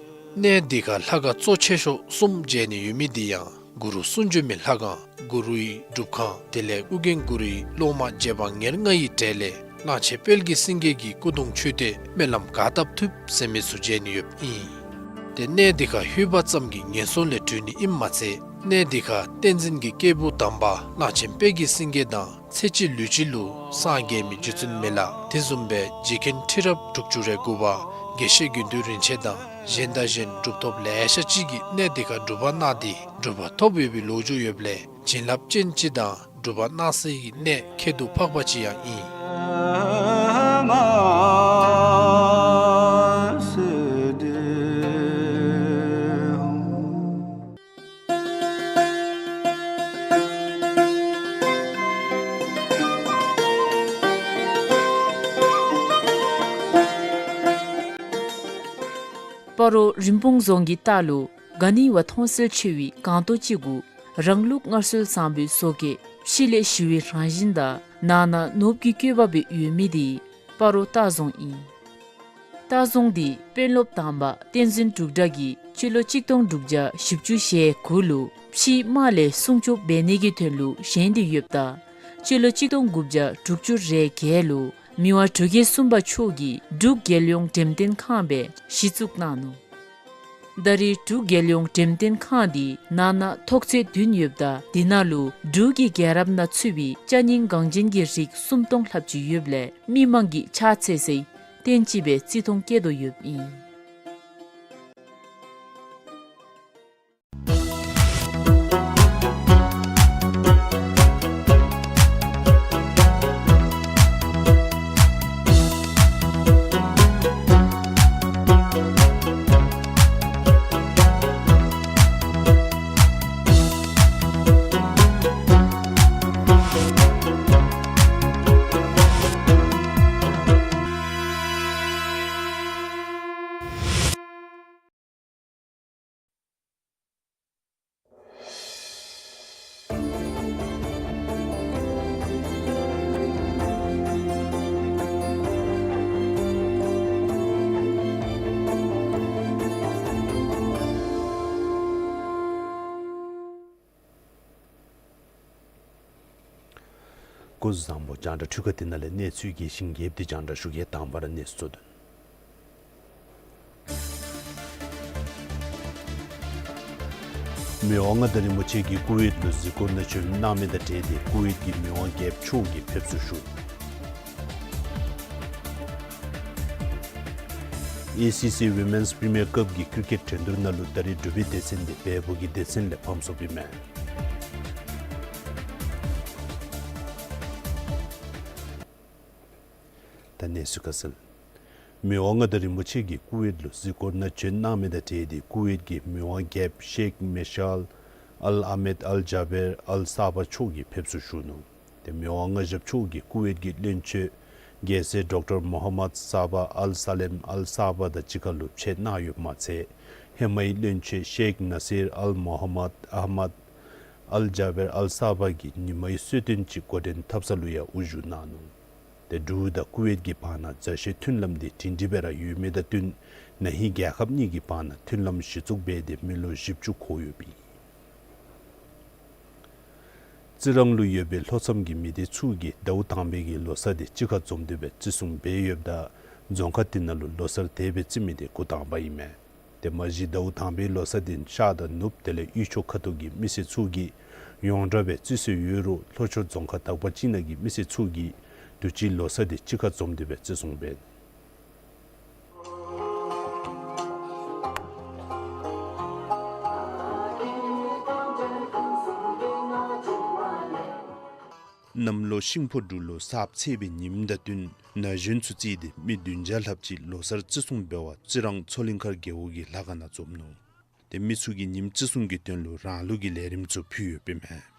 གནས་འདི་ཁར་ལྷ་ཁང་གཙོ་ཆེ་ཤོས་གསུམ་མཇལ་ནི་ཡོད་མི་འདི་ཡང་གུ་རུ་གསུང་བྱོན་མའི་ལྷ་ཁང་གུ་རུའི་སྒྲུབ་ཁང་དེ་ལས་ཨོ་རྒྱན་གུ་རུའི་སློབ་མ་རྗེ་འབངས་ཉེར་ལྔ་ཡི་གྲས་ལས་གླང་ཆེན་དཔལ་གྱི་སེང་གེ་གི་སྐུ་གདུང་མཆོད་རྟེན་སྨོན་ལམ་ག་བཏབ་ཐུབ་ཟེར་མི་ཚུ་མཇལ་ནི་ཡོདཔ་ཨིན། ཏེ་གནས་འདི་ཁར་ལྷོད་པ་ཙམ་གྱིས་ངན་སོང་ལས་གྲོལ་ནི་ཨིནམ་མ་ཚད་གནས་འདི་ཁར་བསྟན་འཛིན་གྱི་སྐྱེས་བུ་དམ་པ་གླང་ཆེན་དཔལ་གྱི་སེང་གེ་དང་ཚེ་གཅིག་ལུས་གཅིག་ལུ་སངས་རྒྱས་མི་རྗེ་བཙུན་མི་ལ་དེ་བཟུམ་སྦེ་རྗེ་མཁན་ཁྲི་རབས་དྲུག་ཅུ་རེ་དགུ་པ་དགེ་བཤེས་དགེ་འདུན་རིན་ཆེན་དང་གཞན་དང་གཞན་གྲུབ་ཐོབ་ལེ་ཤ་ཅིག་གིས་གནས་འདི་ཁར་སྒྲུབ་པ་གནང་སྟེ་གྲུབ་པ་ཐོབ་ཡོད་པའི་ལོ་རྒྱུས་ཡོདཔ་ལས་བྱིན་རླབས་ཅན་ཅིག་དང་སྒྲུབ་པ་གནང་སའི་གནས་ཁྱད་དུ་འཕགས་པ་ཅིག་ཡང་ཨིན། སྤ་རོ་རིན་སྤུངས་རྫོང་གི་ལྟག་ལུ་ག་ནི་བ་མཐོང་གསལ་ཆེ་བའི་སྒང་ཏོག་ཅིག་གུ་རང་ལུགས་སྔར་སྲོལ་བཟང་པོའི་བཟོ་བཀོད་ཕྱི་ལས་ཞི་བའི་རང་བཞིན་དང་ནང་ན་ནོར་བུ་གི་བཀོད་པ་སྦེ་ཡོད་མི་འདི་སྤ་རོ་སྟག་རྫོང་ཨིན། སྟག་རྫོང་འདི་དཔོན་སློབ་དམ་པ་བསྟན་འཛིན་འབྲུག་གྲགས་ཀྱིས་སྤྱི་ལོ་གཅིག་སྟོང་དྲུག་བརྒྱ་བཞི་བཅུ་ཞེ་དགུ་ལུ་ཕྱིའི་དམག་ལས་སྲུང་སྐྱོབ་འབད་ནི་གི་དོན་ལུ་བཞེངས་ཏེ་ཡོདཔ་ད་སྤྱི་ལོ་གཅིག་སྟོང་དགུ་བརྒྱ་དྲུག་ཅུ་རེ་བརྒྱད་ལུ་ མི་དབང་འབྲུག་རྒྱལ་གསུམ་པ་མཆོག་གིས་འབྲུག་རྒྱལ་ཡོངས་འགྲེམས་སྟོན་ཁང་སྦེ་གཞི་བཙུགས་གནང་ནུག། ད་རེས་འབྲུག་རྒྱལ་ཡོངས་འགྲེམས་སྟོན་ཁང་འདི་ནང་ན་ཐོག་ཚད་བདུན་ཡོདཔ་ད་དེ་ནང་ལུ་འབྲུག་གི་རྒྱལ་རབས་ནང་ཚུད་པའི་ཅ་རྙིང་འགངས་ཅན་གྱི་རིགས་སུམ་སྟོང་ལྷགཔ་ཅིག་ཡོདཔ་ལས་མི་མང་གིས་ཕྱག་འཚལ་སའི་རྟེན་ཅིག་སྦེ་བརྩི་མཐོང་བསྐྱེད་དོ་ཡོདཔ་ཨིན། སྐུ་གཟུགས་བཟང་པོ། རྒྱང་བསྒྲགས་འཕྲུལ་ཁང་འདི་ནང་ལས་གནས་ཚུལ་རྒྱས་ཤིང་རྒྱསཔ་འདི་རྒྱང་བསྒྲགས་ཞུ་གེ། དང་པ་ར་གནས་ཚུལ་གཙོ་དོན། མི་དབང་མངའ་བདག་རིན་པོ་ཆེ་གིས་ཀུ་ཝེཊ་ལུ་གཟིགས་སྐོར་ནང་བྱོན་གནང་མི་དང་འབྲེལ་ཏེ་ཀུ་ཝེཊ་ཀྱི་མི་དབང་རྒྱལཔོ་མཆོག་གིས་ཕེབས་བསུ་ཞུ། ཨེ་སི་སི་ཝི་མེནསི་པི་རི་མི་ཡར་ཀབ་ཀྱི་ཀིར་ཀེཊ་འགྲན་བསྡུར་ནང་ལུ་ད་རེས་འབྲུག་པའི་སྡེ་ཚན་འདི་བལ་པོ་གི་སྡེ་ཚན་ལས་ཕམ་སོཔ་ཨིན་མས། ད་གནས་ཚུལ་ཁ་གསལ། མི་དབང་མངའ་བདག་རིན་པོ་ཆེ་གིས་ཀུ་ཝེཊ་ལུ་གཟིགས་སྐོར་ནང་བྱོན་གནང་མི་དང་འབྲེལ་ཏེ་ཀུ་ཝེཊ་ཀྱི་མི་དབང་རྒྱལཔོ་ཤེག་མེ་ཤཱལ་ཨལ་ཨ་མེད་ཨལ་ཇཱ་བེར་ཨལ་ས་བ་མཆོག་གིས་ཕེབས་བསུ་ཞུ་ནུག། ཏེ་མི་དབང་མངའ་ཞབས་མཆོག་གིས་ཀུ་ཝེཊ་ཀྱི་བློན་ཆེན་རྒྱལ་སྲས་ཌོག་ཊར་མོ་ཧམ་མད་ས་བ་ཨལ་ས་ལེམ་ཨལ་ས་བ་དང་གཅིག་ཁར་ལུ་ཕྱད་གནང་ཡོདཔ་མ་ཚད་ཧེ་མའི་བློན་ཆེན་ཤེག་ནཱ་སིར་ཨལ་མོ་ཧམ་མད་ཨ་ཧ་མད་ཨལ་ཇཱ་བེར་ཨལ་ས་བ་གིས་ཉིན་མའི་གསོལ་སྟོན་ཅིག་འགོ་འདྲེན་འཐབ་ས་ལུ་ཡང་དབུ་བཞུགས་གནང་ནུག། ཏེ་འབྲུག་དང་ཀུ་ཝེཊ་ཀྱི་བར་ན་མཛའ་བཤེས་མཐུན་ལམ་འདི་སྒྲིང་སྒྲི་སྦེ་ར་ཡོད་མི་དང་བསྟུན་ན་ཧིང་རྒྱལ་ཁབ་གཉིས་ཀྱི་བར་ན་མཐུན་ལམ་གཞི་བཙུགས་འབད་དེ་མི་ལོ་བཞི་བཅུ་འཁོར་ཡོདཔ་ཨིན། རྩི་རང་ལུ་ཡོད་པའི་ལྷོ་མཚམས་ཀྱི་མི་སྡེ་ཚུ་གིས་ཟླཝ་དང་པའི་གི་ལོ་གསར་འདི་གཅིག་ཁར་འཛོམས་ཏེ་སྦེ་བརྩི་སྲུང་འབད་ཡོདཔ་ད་རྫོང་ཁག་འདི་ནང་ལུ་ལོ་གསར་དེ་སྦེ་བརྩི་མི་འདི་འགོ་དང་པ་ཨིན་མས། ཏེ་མ་གཞི་ཟླཝ་དང་པའི་ལོ་གསར་འདི་ཤར་དང་ནུབ་དེ་ལས་དབུས་ཕྱོགས་ཁ་ཐུག་གི་མི་སེར་ཚུ་གིས་ཡོངས་གྲགས་སྦེ་བརྩི་སྲོལ་ཡོད་རུང་ལྷོ་ཕྱོགས་རྫོང་ཁག་དག་པ་ཅིག་ནང་གི་མི་སེར་ཚུ་གིས་དུས་ཅི་ལོ་གསར་འདི་གཅིག་ཁར་འཛོམས་ཏེ་སྦེ་བརྩི་སྲུང་འབད། གནམ་ལོ་ཤིང་ཕོ་འབྲུག་ལོ་གསརཔ་ཚེས་པའི་ཉིནམ་དང་བསྟུན་ན་གཞོན་ཚུ་བརྩིས་ཏེ་མི་བདུན་བརྒྱ་ལྷགཔ་ཅིག་ལོ་གསར་བརྩི་སྲུང་འབད་བར་རྩི་རང་མཚོ་གླིང་མཁར་རྒེད་འོག་གི་ལྷ་ཁང་ནང་འཛོམས་ནུག། ཏེ་མི་ཚུ་གིས་ཉིནམ་བརྩི་སྲུང་གི་དོན་ལུ་རང་ལུགས་ཀྱི་ལས་རིམ་ཚུ་ཕུལ་ཡོདཔ་ཨིན་མས།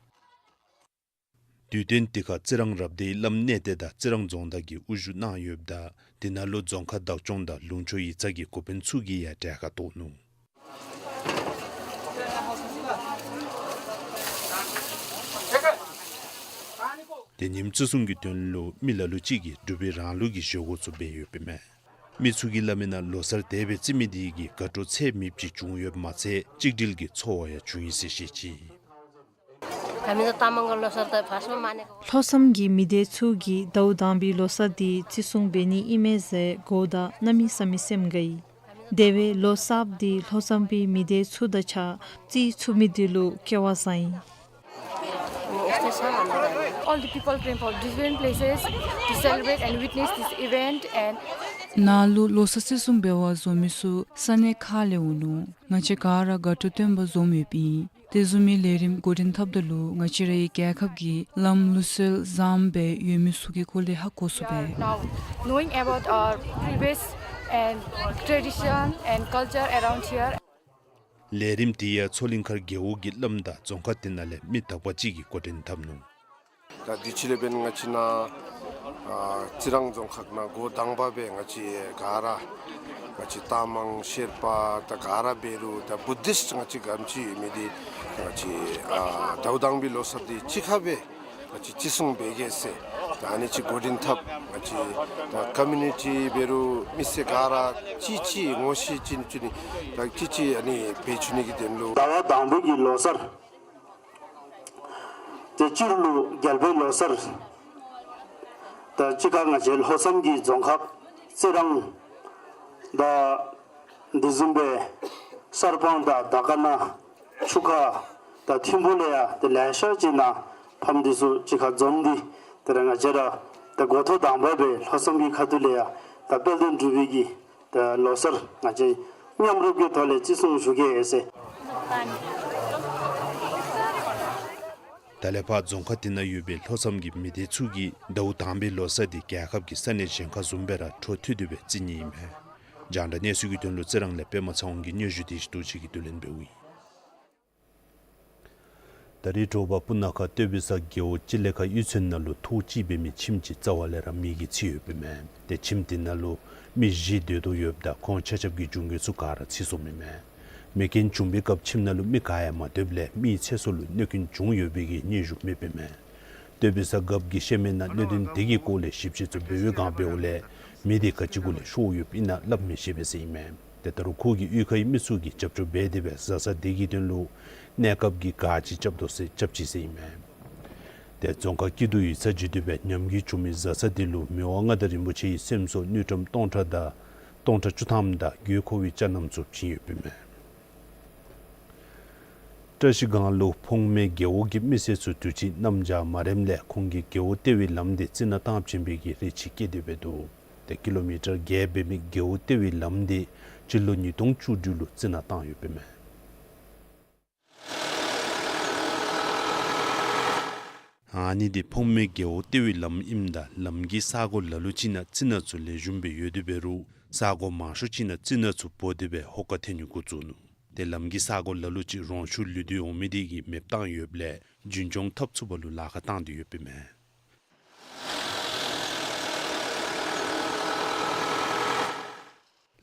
དུས་སྟོན་འདི་ཁར་རྩི་རང་རབ་སྡེའི་བླམ་གནས་བརྟན་དང་རྩི་རང་རྫོང་བདག་གིས་དབུ་བཞུགས་གནང་ཡོདཔ་ད་དེ་ནང་ལུ་རྫོང་ཁག་བདག་སྐྱོང་དང་ལུང་ཕྱོགས་ཡིག་ཚང་གི་འགོ་དཔོན་ཚུ་གིས་ཡང་གྲལ་ཁར་གཏོགས་ནུག། ཏེ་ཉིནམ་བརྩི་སྲུང་གི་དོན་ལུ་མི་ལ་ལུ་ཅིག་གིས་འབྲུག་པའི་རང་ལུགས་ཀྱི་བཞེས་སྒོ་ཚུ་འབད་ཡོདཔ་ཨིན་མས། མི་ཚུ་གིས་སླབ་མིའི་ནང་ལོ་གསར་དེ་སྦེ་བརྩི་མི་འདི་གིས་དགའ་སྤྲོ་ཚད་མེདཔ་ཅིག་བྱུང་ཡོདཔ་མ་ཚད་གཅིག་སྒྲིལ་གྱི་ཚོར་བ་ཡང་བྱུང་ཡི་ཟེར་བཤད་ཅི། ལྷོ་མཚམས་ཀྱི་མི་སྡེ་ཚུ་གིས་ཟླཝ་དང་པའི་ལོ་གསར་འདི་བརྩི་སྲུང་འབད་ནི་ཨིན་མས་ཟེར་གོཝ་ད་གནམ་མེད་ས་མེད་སེམས་དགའ་ཡི། དེ་བས་ལོ་གསརཔ་འདི་ལྷོ་མཚམས་པའི་མི་སྡེ་ཚུ་དང་གཅིག་ཁར་བརྩི་ཚུགས་མི་འདི་ལུ་སྐལ་བ་བཟང་ཡི། All the people came from different places to celebrate and witness this event and ནཱ་ལུ་ལོ་གསར་བརྩི་སྲུང་འབད་བར་འཛོམས་མི་ཚུ་ས་གནས་ཁག་ལས་འོང་ནུག། ང་བཅས་ག་ར་དགའ་སྤྲོ་སྟོན་པར་འཛོམས་ཡོདཔ་ཨིན། དེ་བཟུམ་མའི་ལས་རིམ་འགོ་འདྲེན་འཐབ་ད་ལུ་ང་བཅས་རའི་རྒྱལ་ཁབ་ཀྱི་ལམ་ལུགས་སྲོལ་བཟངམ་སྦེ་ཡོད་མི་ཚུ་གི་སྐོར་ལས་ཧ་གོ་ཚུགས་པས། Now, knowing about our previous and tradition and culture around here. ལས་རིམ་འདི་ཡང་མཚོ་གླིང་མཁར་རྒེད་འོག་གི་བླམ་དང་རྫོང་ཁག་འདི་ནང་ལས་མི་དག་པ་ཅིག་གིས་འགོ་འདྲེན་འཐབ་ནུག། ད་དུས་ཅི་ལས་འབདན་ང་བཅས་ནཱ་ཨ་རྩི་རང་རྫོང་ཁག་ནང་འགོ་དང་པ་སྦེ་ང་བཅས་ག་ར་ང་བཅས་རྟ་མང་ཤེར་པ་ད་ག་ར་འབད་རུང་ད་བུ་དིསཊ་ང་བཅས་ག་དེམ་ཅིག་ཡོད་མི་འདི་ང་བཅས་ཨ་ཟླཝ་དང་པའི་ལོ་གསར་འདི་གཅིག་ཁར་སྦེ་ང་བཅས་བརྩི་སྲུང་འབད་གེ་ཟེར་ད་ཨ་ནི་ཅིག་འགོ་འདྲེན་འཐབ། ང་བཅས་ད་ཀོ་མིའུ་ནི་ཊི་འབད་རུང་མི་སེར་ག་ར་གཅིག་གཅིག་ངོ་ཤེས་ཅིག་ཅིག་ནི་ད་གཅིག་གཅིག་ཨ་ནི་འབད་བཅུག་ནི་གི་དོན་ལུ། ཟླཝ་དང་པའི་གི་ལོ་གསར། དེ་ཕྱི་རུ་ལུ་རྒྱལ་པོའི་ལོ་གསར། ད་ ད་གཅིག་ཁར་ང་བཅས་ལྷོ་མཚམས་ཀྱི་རྫོང་ཁག་རྩི་རང་དང་དེ་བཟུམ་སྦེ་གསར་སྤང་དང་དར་དཀར་ན་ཆུ་ཁ་དང་ཐིམ་ཕུ་ལས་ཡང་ཏེ་ལེ་ཤ་ཅིག་ནཱ་ཕམ་འདི་ཚུ་གཅིག་ཁར་འཛོམས་ཏེ་དེ་ར་ང་བཅས་ར་ད་འགོ་ཐོག་དང་པ་སྦེ་ལྷོ་མཚམས་ཀྱི་ཁ་ཐུག་ལས་ཡང་ད་དཔལ་ལྡན་འབྲུག་པའི་གི་ད་ལོ་གསར་ང་བཅས་མཉམ་རུབ་ཀྱི་ཐོག་ལས་བརྩི་སྲུང་ཞུ་གེ་ཟེར། ད་ལས་ཕར་རྫོང་ཁག་དེ་ནང་ཡོད་པའི་ལྷོ་མཚམས་ཀྱི་མི་སྡེ་ཚུ་གིས་ཟླཝ་དང་པའི་ལོ་གསར་འདི་རྒྱལ་ཁབ་ཀྱི་ས་གནས་གཞན་ཁར་བཟུམ་སྦེ་ར་འཕྲོ་མཐུད་དེ་སྦེ་བརྩི་ནི་ཨིན་མས། རྒྱང་བསྒྲགས་གནས་ཚུལ་གྱི་དོན་ལུ་རྩི་རང་ལས་པདྨ་ཚེ་དབང་གིས་སྙན་ཞུ་དེ་ཅིག་བསྡུ་ཅིག་གི་བསྡུ་ལེན་འབདཝ་ཨིན། ད་རེས་དྲོ་པ་སྤུ་ན་ཁ་སྟོད་པ་ས་རྒེད་འོག་སྤྱི་ལེ་ཁག་གཡུས་ཚན་ནང་ལུ་ཐོག་གཅིག་འབད་མི་ཁྱིམ་ཅིག་རྩ་བ་ལས་ར་མེ་གིས་འཚིག་ཡོདཔ་ཨིན་མས། ཏེ་ཁྱིམ་དེ་ནང་ལུ་མི་བཞི་སྡོད་དོ་ཡོདཔ་ད་ཁོང་ཆ་ཁྱབ་ཀྱི་འབྱུང་རྐྱེན་ཚུ་ག་ར་འཚིག་སོངམ་ཨིན་མས། མེ་རྐྱེན་བྱུང་པའི་སྐབས་ཁྱིམ་ནང་ལུ་མི་ག་ཡང་མ་སྡོདཔ་ལས་མིའི་ཚེ་སྲོག་ལུ་གནོད་སྐྱོན་བྱུང་ཡོད་པའི་གི་སྙན་ཞུ་མེདཔ་ཨིན་མས། སྟོད་པ་ས་རྒཔོ་གིས་བཤད་མི་ནང་གནད་དོན་དེ་གི་སྐོར་ལས་ཞིབ་དཔྱད་ཚུ་འབད་བའི་སྒང་འབདཝ་ལས་མེ་དེ་ག་ཅི་གུ་ལས་ཤོར་ཡོདཔ་ཨིན་ན་སླབ་མི་ཤེས་པས་ཟེར་ཨིན་མས། ཏེ་ད་རུང་ཁོ་གིས་གཡུས་ཁའི་མི་ཚུ་གིས་རྒྱབ་སྐྱོར་འབད་དེ་སྦེ་བཟའ་ཚང་དེ་གི་དོན་ལུ་གནས་སྐབས་ཀྱི་གཱ་ཅིག་རྐྱབ་དོ་ཟེར་རྐྱབ་ཅི་ཟེར་ཨིན་མས། ཏེ་རྫོང་ཁག་སྐྱིད་སྡུག་ཡིག་ཚང་བརྒྱུད་དེ་སྦེ་ཉམས་རྒུད་བྱུང་མི་བཟའ་ཚང་དེ་ལུ་མི་དབང་མངའ་བདག་རིན་པོ་ཆེའི་སེམས་གསོ་དངུལ་ཀྲམ་སྟོང་ཕྲག་དང་སྟོང་ཕྲག་བཅུ་ཐམ་དང་དགོས་མཁོ་བའི་ཅ་ལྔ་ཚུ་བྱིན་ཡོདཔ་ཨིན་མས། བཀྲ་ཤིས་སྒང་ལུ་འཕོངམའི་རྒེད་འོག་གི་མི་སེར་ཚུ་དུས་ཅི་གནམ་བྱཱར་མ་རནམ་ལས་ཁོང་གིས་རྒེད་འོག་ལྟེ་བའི་ལམ་དེ་རྩི་ནག་བཏང་བྱིན་པའི་གི་རེ་ཆེ་བསྐྱེད་དེ་སྦེ་འདུག། ཏེ་ཀི་ལོ་མི་ཊར་བརྒྱད་འབད་མི་རྒེད་འོག་ལྟེ་བའི་ལམ་དེ་སྤྱི་ལོ་ཉིས་སྟོང་བཅུ་དྲུག་ལུ་རྩི་ནག་བཏང་ཡོདཔ་ཨིན་མས། ཨ་ནི་འདི་འཕོངམའི་རྒེད་འོག་ལྟེ་བའི་ལམ་ཨིནམ་ད་ལམ་གྱི་ས་གོ་ལ་ལུ་ཅིག་ནང་རྩི་ནག་ཚུ་ལེགས་ཤོམ་སྦེ་ཡོད་དེ་འབད་རུང་ས་གོ་མང་ཤོས་ཅིག་ནང་རྩི་ནག་ཚུ་བོ་སྟེ་སྦེ་ཧོ་ཀ་ཐོན་ནི་འགོ་བཙུགས་ནུག། ཏེ་ལམ་གྱི་ས་གོ་ལ་ལུ་ཅིག་རོང་ཆུ་ལུད་དུས་འོང་མི་དེ་གིས་མེདཔ་བཏང་ཡོདཔ་ལས་རྒྱུན་སྐྱོང་འཐབ་ཚུགས་པ་ལུ་ལཱ་ཁག་བཏང་སྟེ་ཡོདཔ་ཨིན་མས།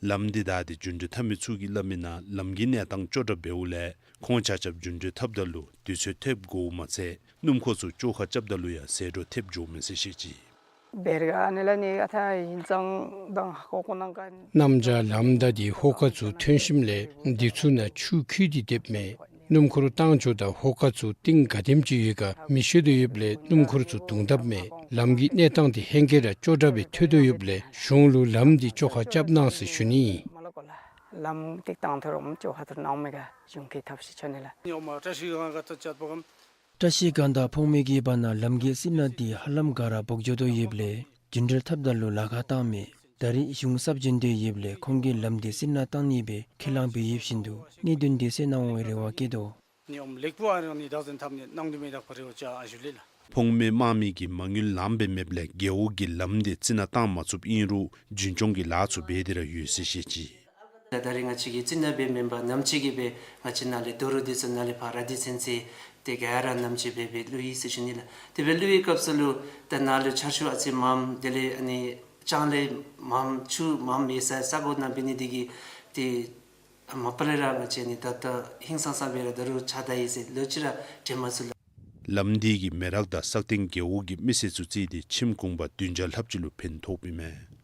ལམ་འདི་བདའ་སྟེ་རྒྱུན་འགྲུལ་འཐབ་མི་ཚུ་གིས་སླབ་མི་ནང་ལམ་གྱི་གནས་སྟངས་སྐྱོ་དྲགས་འབདཝ་ལས་ཁོང་ཆ་ཁྱབ་རྒྱུན་འགྲུལ་འཐབ་ད་ལུ་དུས་ཚོད་ཐེབས་དགོཔ་མ་ཚད་སྣུམ་འཁོར་ཚུ་བཅོ་ཁ་རྐྱབ་ད་ལུ་ཡང་ཟད་འགྲོ་ཐེབས་འགྱོཝ་མས་ཟེར་བཤད་ཅི། སྦེ་ར་ཨ་ནི་ལས་ནི་ཨ་ཐ་ཧིང་ཙང་དང་ཧོ་ཀོ་ནང་ག་གནམ་བྱཱར་ལམ་བདའ་སྟེ་ཧོ་ཀ་ཚུ་ཐོན་ཞིནམ་ལས་འདི་ཚུ་ནང་ཆུ་འཁྱིལ་ཏེ་སྡོདཔ་མས། སྣུམ་འཁོར་བཏང་འགྱོཝ་ད་ཧོ་ཀ་ཚུ་གཏིང་ག་དེམ་ཅིག་ཡོད་ག་མི་ཤེས་དོ་ཡོདཔ་ལས་སྣུམ་འཁོར་ཚུ་དུང་དཔ་མས། ལམ་གྱི་གནས་སྟངས་འདི་ཧེང་སྐལ་ར་སྐྱོ་དྲགས་སྦེ་ཐོན་དོ་ཡོདཔ་ལས་གཞུང་ལུ་ལམ་འདི་བཅོ་ཁ་རྐྱབ་གནང་ཟེར་ཞུ་ནི་ཨིན། ལམ་འདི་བཏང་ཐོག་ར་བཅོ་ཁ་ཐུར་གནང་མི་ག་གཞུང་གིས་ཐབས་ཤེས་ཆོ་ནི་ལགས། བཀྲ་ཤིས་སྒང་དང་འཕོངམའི་གི་བར་ན་ལམ་གྱི་རྩི་ནག་འདི་ཧ་ལམ་ག་ར་འབོག་འགྱོ་དོ་ཡོདཔ་ལས་རྒྱུན་འགྲུལ་འཐབ་ད་ལུ་ལཱ་ཁག་བཏངམ་མས། ད་རེས་གཞུང་གསརཔ་བྱོན་དོ་ཡོདཔ་ལས་ཁོང་གིས་ལམ་འདི་རྩི་ནག་བཏང་ནི་སྦེ་ཁས་བླངས་འབད་ཡོདཔ་བཞིན་དུ་གནད་དོན་འདི་སེལ་གནང་བའི་རེ་བ་བསྐྱེད་དོ། ནི་ཨོམ་ལེགས་པོ་ཨ་རང་ནི་བདག་འཛིན་འཐབ་ནི་གནང་དོ་མེད་དག་པ་རེ་བ་ཅ་ཨ་ཞུ་ལེ་ལགས། འཕོངམའི་དམག་མི་གིས་མ་དངུལ་ལངམ་སྦེ་མེདཔ་ལས་རྒེད་འོག་གི་ལམ་འདི་རྩི་ནག་བཏང་མ་ཚུགསཔ་ཨིན་རུང་རྒྱུན་སྐྱོང་གི་ལཱ་ཚུ་འབད་དེ་ར་ཡོད་ཟེར་བཤད་ཅི། ད་ད་རེས་ང་བཅས་ཀྱིས་རྩི་ནག་འབད་མེན་པར་ནམ་ཅིག་གི་སྦེ་ང་བཅས་ནཱ་ལས་རྡོ་རུག་འདི་ཚུ་ནཱ་ལས་ཕར་ར་དི་ཚན་ཚེ་དེ་ག་ར་ནམ་ཅིག་སྦེ་སྦེ་བླུག་ཡི་ཟེར་ཞུ་ནི་ལགས། དེ་སྦེ་བླུག་པའི་སྐབས་སུ་ལུ་ད་ནཱ་ལུ་ཆར་ཆུ་ཨ་ཙི་མངམ་དེ་ལས་ཨ་ནི་ལྕང་ལས་མངམ་ཆུ་མངམ་ཡོད་ས་ས་གོ་ནང་འབད་ནི་དེ་གིས་ཏེ་མ་པ་ལས་ར་ང་བཅས་ནི་ད་ལྟོ་ཧིང་སང་ས་སྦེ་ར་རྡོ་རུག་ཆགས་ད་ཡི་ཟེར་ལོ་ཅིག་ར་དྲན་མ་ཚུགས་ལགས། ལམ་འདི་གིས་མེ་རག་དང་སག་སྟེང་རྒེད་འོག་གི་མི་སེར་ཚུ་རྩིས་ཏེ་ཁྱིམ་གུང་པ་བདུན་བརྒྱ་ལྷགཔ་ཅིག་ལུ་ཕན་ཐོགསཔ་ཨིན་མས།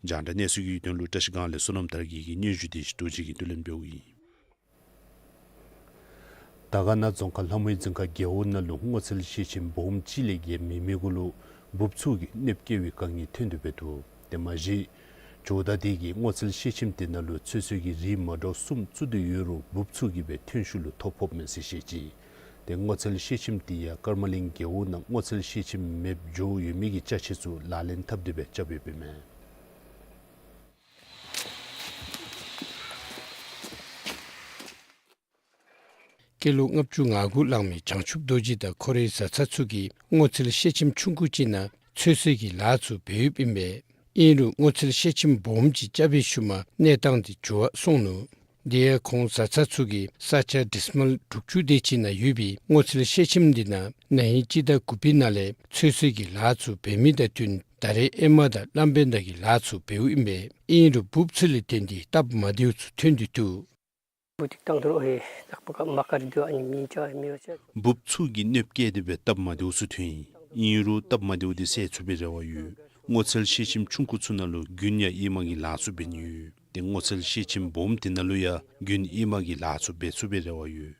རྒྱང་བསྒྲགས་གནས་ཚུལ་གྱི་དོན་ལུ་བཀྲ་ཤིས་སྒང་ལས་བསོད་ནམས་དར་རྒྱས་ཀྱི་སྙན་ཞུ་དེ་ཞུ་དོ་ཅིག་གི་བསྡུ་ལེན་འབདཝ་ཨིན། དར་དཀར་ན་རྫོང་ཁག་ལྷ་མོའི་རྫིང་ཁ་རྒེད་འོག་ནང་ལུ་སྔོ་ཚལ་ཤེལ་ཁྱིམ་སྦོམ་གཅིག་ལས་བརྒལ་མེད་མི་གུ་ལུ་འབུབ་ཚུ་གིས་གནོདཔ་བཀལ་བའི་དཀའ་ངལ་ཐོན་དོ་འབད་འདུག། དེ་མ་གཞི་ཇོ་བདག་དེ་གིས་སྔོ་ཚལ་ཤེལ་ཁྱིམ་དེ་ནང་ལུ་ཚོད་བསྲེ་གི་རིགས་མ་འདྲཝ་གསུམ་བཙུགས་ཏེ་ཡོད་རུང་འབུབ་ཚུ་གིས་སྦེ་ཐོན་ཤུགས་ལུ་ཐོ་ཕོགཔ་མས་ཟེར་བཤད་ཅི། ཏེ་སྔོ་ཚལ་ཤེལ་ཁྱིམ་དེ་ཡང་ཀརྨ་གླིང་རྒེད་འོག་ནང་སྔོ་ཚལ་ཤེལ་ཁྱིམ་མེདཔ་འགྱོ་ཡོད་མི་གི་ཅ་ཆས་ཚུ་ལག་ལེན་འཐབ་སྟེ་སྦེ་རྐྱབ་ཡོདཔ་ཨིན་མས། སྐྱེས་ལོ་ལྔ་བཅུ་ང་དགུ་ལང་མི་བྱང་ཆུབ་རྡོ་རྗེ་དང་ཁོ་རའི་བཟའ་ཚང་ཚུ་གིས་སྔོ་ཚལ་ཤེལ་ཁྱིམ་ཆུང་ཀུ་ཅིག་ནང་ཚོད་བསྲེ་གི་ལཱ་ཚུ་འབད་ཡོདཔ་ཨིན་པས། ཨིན་རུང་སྔོ་ཚལ་ཤེལ་ཁྱིམ་སྦོམ་ཅིག་རྐྱབ་པའི་ཤུལ་མ་གནས་སྟངས་འདི་འགྱུར་བ་སོང་ནུག། དེ་ཡང་ཁོང་བཟའ་ཚང་ཚུ་གིས་ས་ཆ་ཌི་སི་མལ་དྲུག་ཅུ་དེ་ཅིག་ནང་ཡོད་པའི་སྔོ་ཚལ་ཤེལ་ཁྱིམ་འདི་ནང་ན་ཧིང་སྤྱི་ཟླ་དགུ་པའི་ནང་ལས་ཚོད་བསྲེ་གི་ལཱ་ཚུ་འབད་མི་དང་བསྟུན་ད་རེས་ཨེ་མ་དང་གླང་བན་དང་གི་ལཱ་ཚུ་འབདཝ་ཨིན་པས། ཨིན་རུང་འབུབ་ཚུ་ལས་བརྟེན་ཏེ་སྟབས་མ་བདེཝ་ཚུ་ཐོན་ཏེ་འདུག། འབུབ་ཏིག་བཏང་དོ་ཨེ་དག་པ་ཀ་མ་ཀ་རི་དུ་ཨ་ནི་མི་ཅ་མི་རོ་ཅ། འབུབ་ཚུ་གིས་གནོདཔ་བཀལ་ཏེ་སྦེ་སྟབས་མ་བདེཝ་ཚུ་ཐོན་ཡི། ཨིན་རུང་སྟབས་མ་བདེཝ་དེ་སེལ་ཚུགས་པའི་རེ་བ་ཡོད། སྔོ་ཚལ་ཤེལ་ཁྱིམ་ཆུང་ཀུ་ཚུ་ནང་ལུ་རྒྱུན་ཡང་ཨེ་མ་གི་ལཱ་ཚུ་འབད་ནི་ཡོད། ཏེ་སྔོ་ཚལ་ཤེལ་ཁྱིམ་སྦོམ་དེ་ནང་ལུ་ཡང་རྒྱུན་ཨེ་མ་གི་ལཱ་ཚུ་འབད་ཚུགས་པའི་རེ་བ་ཡོད།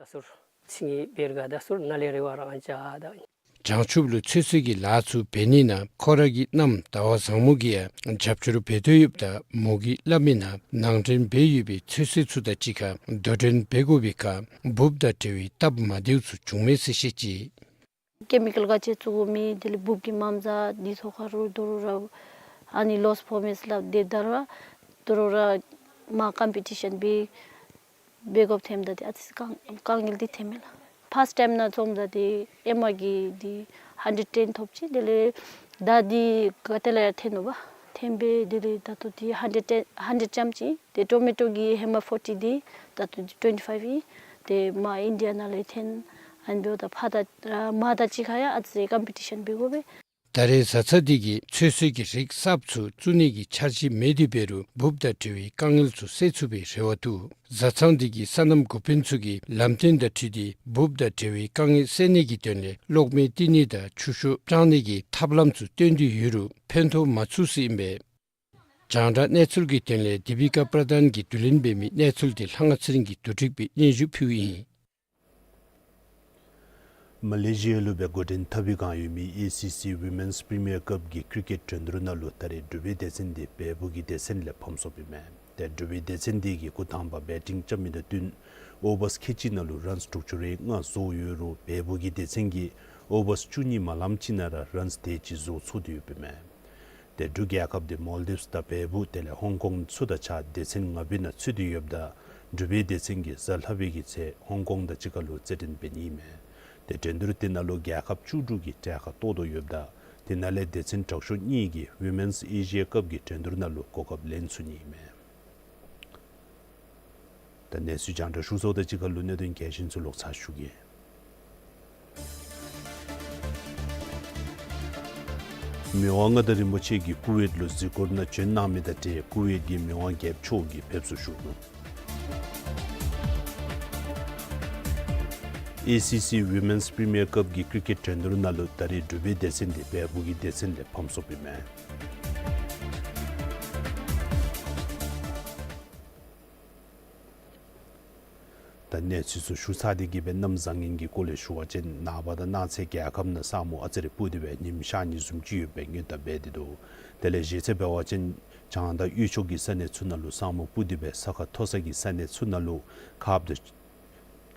ད་ཟུར་ཚིང་ངེ་བེར་ག་ད་ཟུར་ནཱ་ལས་རེ་བ་རང་ཅ་ད། བྱང་ཆུབ་ལུ་ཚོད་བསྲེ་གི་ལཱ་ཚུ་འབད་ནི་ནང་ཁོ་ར་གི་མནའམ་ཟླ་བ་བཟང་མོ་གིས་ཡང་རྒྱབ་སྐྱོར་འབད་དོ་ཡོདཔ་ད་མོ་གིས་སླབ་མི་ནང་ནང་འདྲེན་འབད་ཡོད་པའི་ཚོད་བསྲེ་ཚུ་དང་གཅིག་ཁར་དོ་འགྲན་འབད་དགོ་པའི་ཁར་འབུབ་དང་འབྲེལ་བའི་སྟབས་མ་བདེཝ་ཚུ་བྱུང་མས་ཟེར་བཤད་ཅི། ཀེ་མི་ཀཱལ་ག་ཅི་བཙུགས་དགོ་མི་དེ་ལས་འབུབ་ཀྱི་མ་རྩ་འདི་ཚུ་ཁར་རུ་དོ་རུང་ར་ཨ་ནི་ལོསི་ཕོར་མེསི་སླབ་སྟེ་ད་རུང་ར་དོ་རུང་ར་མར་ཀམ་པི་ཊི་ཤཱན་འབད་འབད་དགོཔ་ཐོནམ་ད་དེ་ཨ་ཙི་དཀའ་དཀའ་ངལ་འདི་ཐོནམ་མས་ལགས། ཕརསཊ་ཊའིམ་ནང་བཙུགསཔ་ད་དེ་ཨེ་མ་གིས་དེ་ཧན་ཌེཌ་ཊེན་ཐོབ་ཅི། དེ་ལས་ད་དེ་ག་ཏེ་ལས་ཡང་ཐོན་ནུག་པ། ཐོན་སྦེ་དེ་ལས་ད་ལྟོ་དེ་ཧན་ཌེཌ་ཊེན་ཧན་ཌེཌ་ཙམ་ཅིག། དེ་ཊོ་མེ་ཊོ་གི་ཧེ་མ་ཕོར་ཊི་དེ་ད་ལྟོ་ཊུ་ཝེན་ཊི་ཕའིབ་ཨིན། དེ་མར་ཨིན་ཌི་ཡ་ནང་ལས་ཐོན། ཨ་ནི་འབདཝ་ད་ཕར་དང་མར་དང་གཅིག་ཁར་ཡང་ཨ་ཙི་ཀམ་པི་ཊི་ཤཱན་འབད་དགོ་པས། ད་རེས་བཟའ་ཚང་འདི་གིས་ཚོད་བསྲེ་གི་རིགས་གསརཔ་ཚུ་བཙུགས་ནི་གི་འཆར་གཞི་མེད་དེ་འབད་རུང་འབུབ་དང་འབྲེལ་བའི་དཀའ་ངལ་ཚུ་སེལ་ཚུགས་པའི་རེ་བ་འདུག། བཟའ་ཚང་འདི་གི་སོ་ནམ་འགོ་དཔོན་ཚུ་གིས་ལམ་སྟོན་དང་འཁྲིལ་ཏེ་འབུབ་དང་འབྲེལ་བའི་དཀའ་ངལ་སེལ་ནི་གི་དོན་ལས་གློག་མེ་བཏེག་ནི་དང་ཆུ་ཤོག་སྤྱང་ནི་གི་ཐབས་ལམ་ཚུ་སྟོན་ཏེ་ཡོད་རུང་ཕན་ཐོགས་མ་ཚུགས་ཟེར་ཨིན་པས། རྒྱང་བསྒྲགས་གནས་ཚུལ་གྱི་དོན་ལས་དི་པི་ཀ་པྲ་དཱན་གྱིས་བསྡུ་ལེན་འབད་མི་གནས་ཚུལ་འདི་ལྷ་དབང་ཚེ་རིང་གིས་བསྡུ་སྒྲིག་འབད་སྙན་ཞུ་ཕུལཝ་ཨིན། མ་ལེ་ཤི་ཡ་ལུ་སྦེ་འགོ་འདྲེན་འཐབ་པའི་བསྒང་ཡོད་མི་ཨེ་སི་སི་ཝི་མེནསི་པི་རི་མི་ཡར་ཀབ་ཀྱི་ཀྲི་ཀེཊ་འགྲན་བསྡུར་ནང་ལུ་ད་རེས་འབྲུག་པའི་སྡེ་ཚན་འདི་བལ་པོ་གི་སྡེ་ཚན་ལས་ཕམ་སོཔ་ཨིན་མས། ཏེ་འབྲུག་པའི་སྡེ་ཚན་འདི་གིས་འགོ་དང་པ་བེ་ཊིང་རྐྱབ་མི་དང་བསྟུན་ཨོ་བརསི་ཁལ་གཅིག་ནང་ལུ་རཱནསི་དྲུག་ཅུ་རེ་ལྔ་བཟོ་ཡོད་རུང་བལ་པོ་གི་སྡེ་ཚན་གྱིས་ཨོ་བརསི་བཅུ་གཉིས་མ་ལངམ་ཅིག་ནང་ར་རཱནསི་དེ་ཅིག་བཟོ་ཚུགས་ཏེ་ཡོདཔ་ཨིན་མས། ཏེ་འབྲུག་རྒྱལ་ཁབ་འདི་མོལ་ཌིབསི་དང་བལ་པོ་དེ་ལས་ཧོང་ཀོང་ཚུ་དང་གཅིག་ཁར་སྡེ་ཚན་ལྔ་པའི་ནང་ཚུད་དེ་ཡོདཔ་ད་འབྲུག་པའི་སྡེ་ཚན་གྱིས་གཟའ་ལྷག་པའི་གི་ཚེ་ཧོང་ཀོང་དང་གཅིག་ཁར་ལུ་རྩེད་འགྲན་འབད་ནི་ཨིན་མས། ཏེ་འགྲན་བསྡུར་དེ་ནང་ལུ་རྒྱལ་ཁབ་བཅུ་དྲུག་གི་གྲལ་ཁར་གཏོགས་དོ་ཡོདཔ་ད་དེ་ནང་ལས་སྡེ་ཚན་དྲག་ཤོས་གཉིས་ཀྱིས་ཝི་མེནསི་ཨེ་ཤི་ཡ་ཀབ་ཀྱི་འགྲན་བསྡུར་ནང་ལུ་གོ་སྐབས་ལེན་ཚུགས་ནི་ཨིན་མས། ད་གནས་ཚུལ་རྒྱང་བསྒྲགས་ཞུ་ཚརཝ་དང་གཅིག་ཁར་ལུ་གནད་དོན་གལ་ཆེན་ཚུ་ལོག་ཚར་ཞུ་གེ། མི་དབང་མངའ་བདག་རིན་པོ་ཆེ་གིས་ཀུ་ཝེཊ་ལུ་གཟིགས་སྐོར་ནང་བྱོན་གནང་མི་དང་འབྲེལ་ཀུ་ཝེཊ་ཀྱི་མི་དབང་རྒྱལཔོ་མཆོག་གིས་ཕེབས་བསུ་ཞུ་ནུག། ཨེ་སི་སི་ཝི་མེནསི་པི་རི་མི་ཡར་ཀབ་ཀྱི་ཀྲི་ཀེཊ་འགྲན་བསྡུར་ནང་ལུ་ད་རེས་འབྲུག་པའི་སྡེ་ཚན་འདི་བལ་པོ་གི་སྡེ་ཚན་ལས་ཕམ་སོཔ་ཨིན་མས། ད་གནས་ཚུལ་ཚུ་ཞུ་ཚར་ཏེ་གི་སྦེ་གནམ་བཟང་ངན་གྱི་སྐོར་ལས་ཞུ་བ་ཅིན་ནངས་པ་དང་གནངས་ཚེ་རྒྱལ་ཁབ་ནང་ས་སྨུག་ཨ་ཙི་རེ་སྤུབས་ཏེ་སྦེ་ཉིམ་ཤར་ནི་བཟུམ་ཅིག་ཡོད་པའི་སྔོན་བརྡ་འབད་དེ་འདུག། དེ་ལས་གཞེས་ཚེ་འབད་བ་ཅིན་བྱང་དང་དབུས་ཕྱོགས་ཀྱི་ས་གནས་ཚུ་ནང་ལུ་ས་སྨུག་སྤུབས་ཏེ་སྦེ་ས་ཁ་མཐོ་ས་གི་ས་གནས་ཚུ་ནང་ལུ་ཁབ་དང་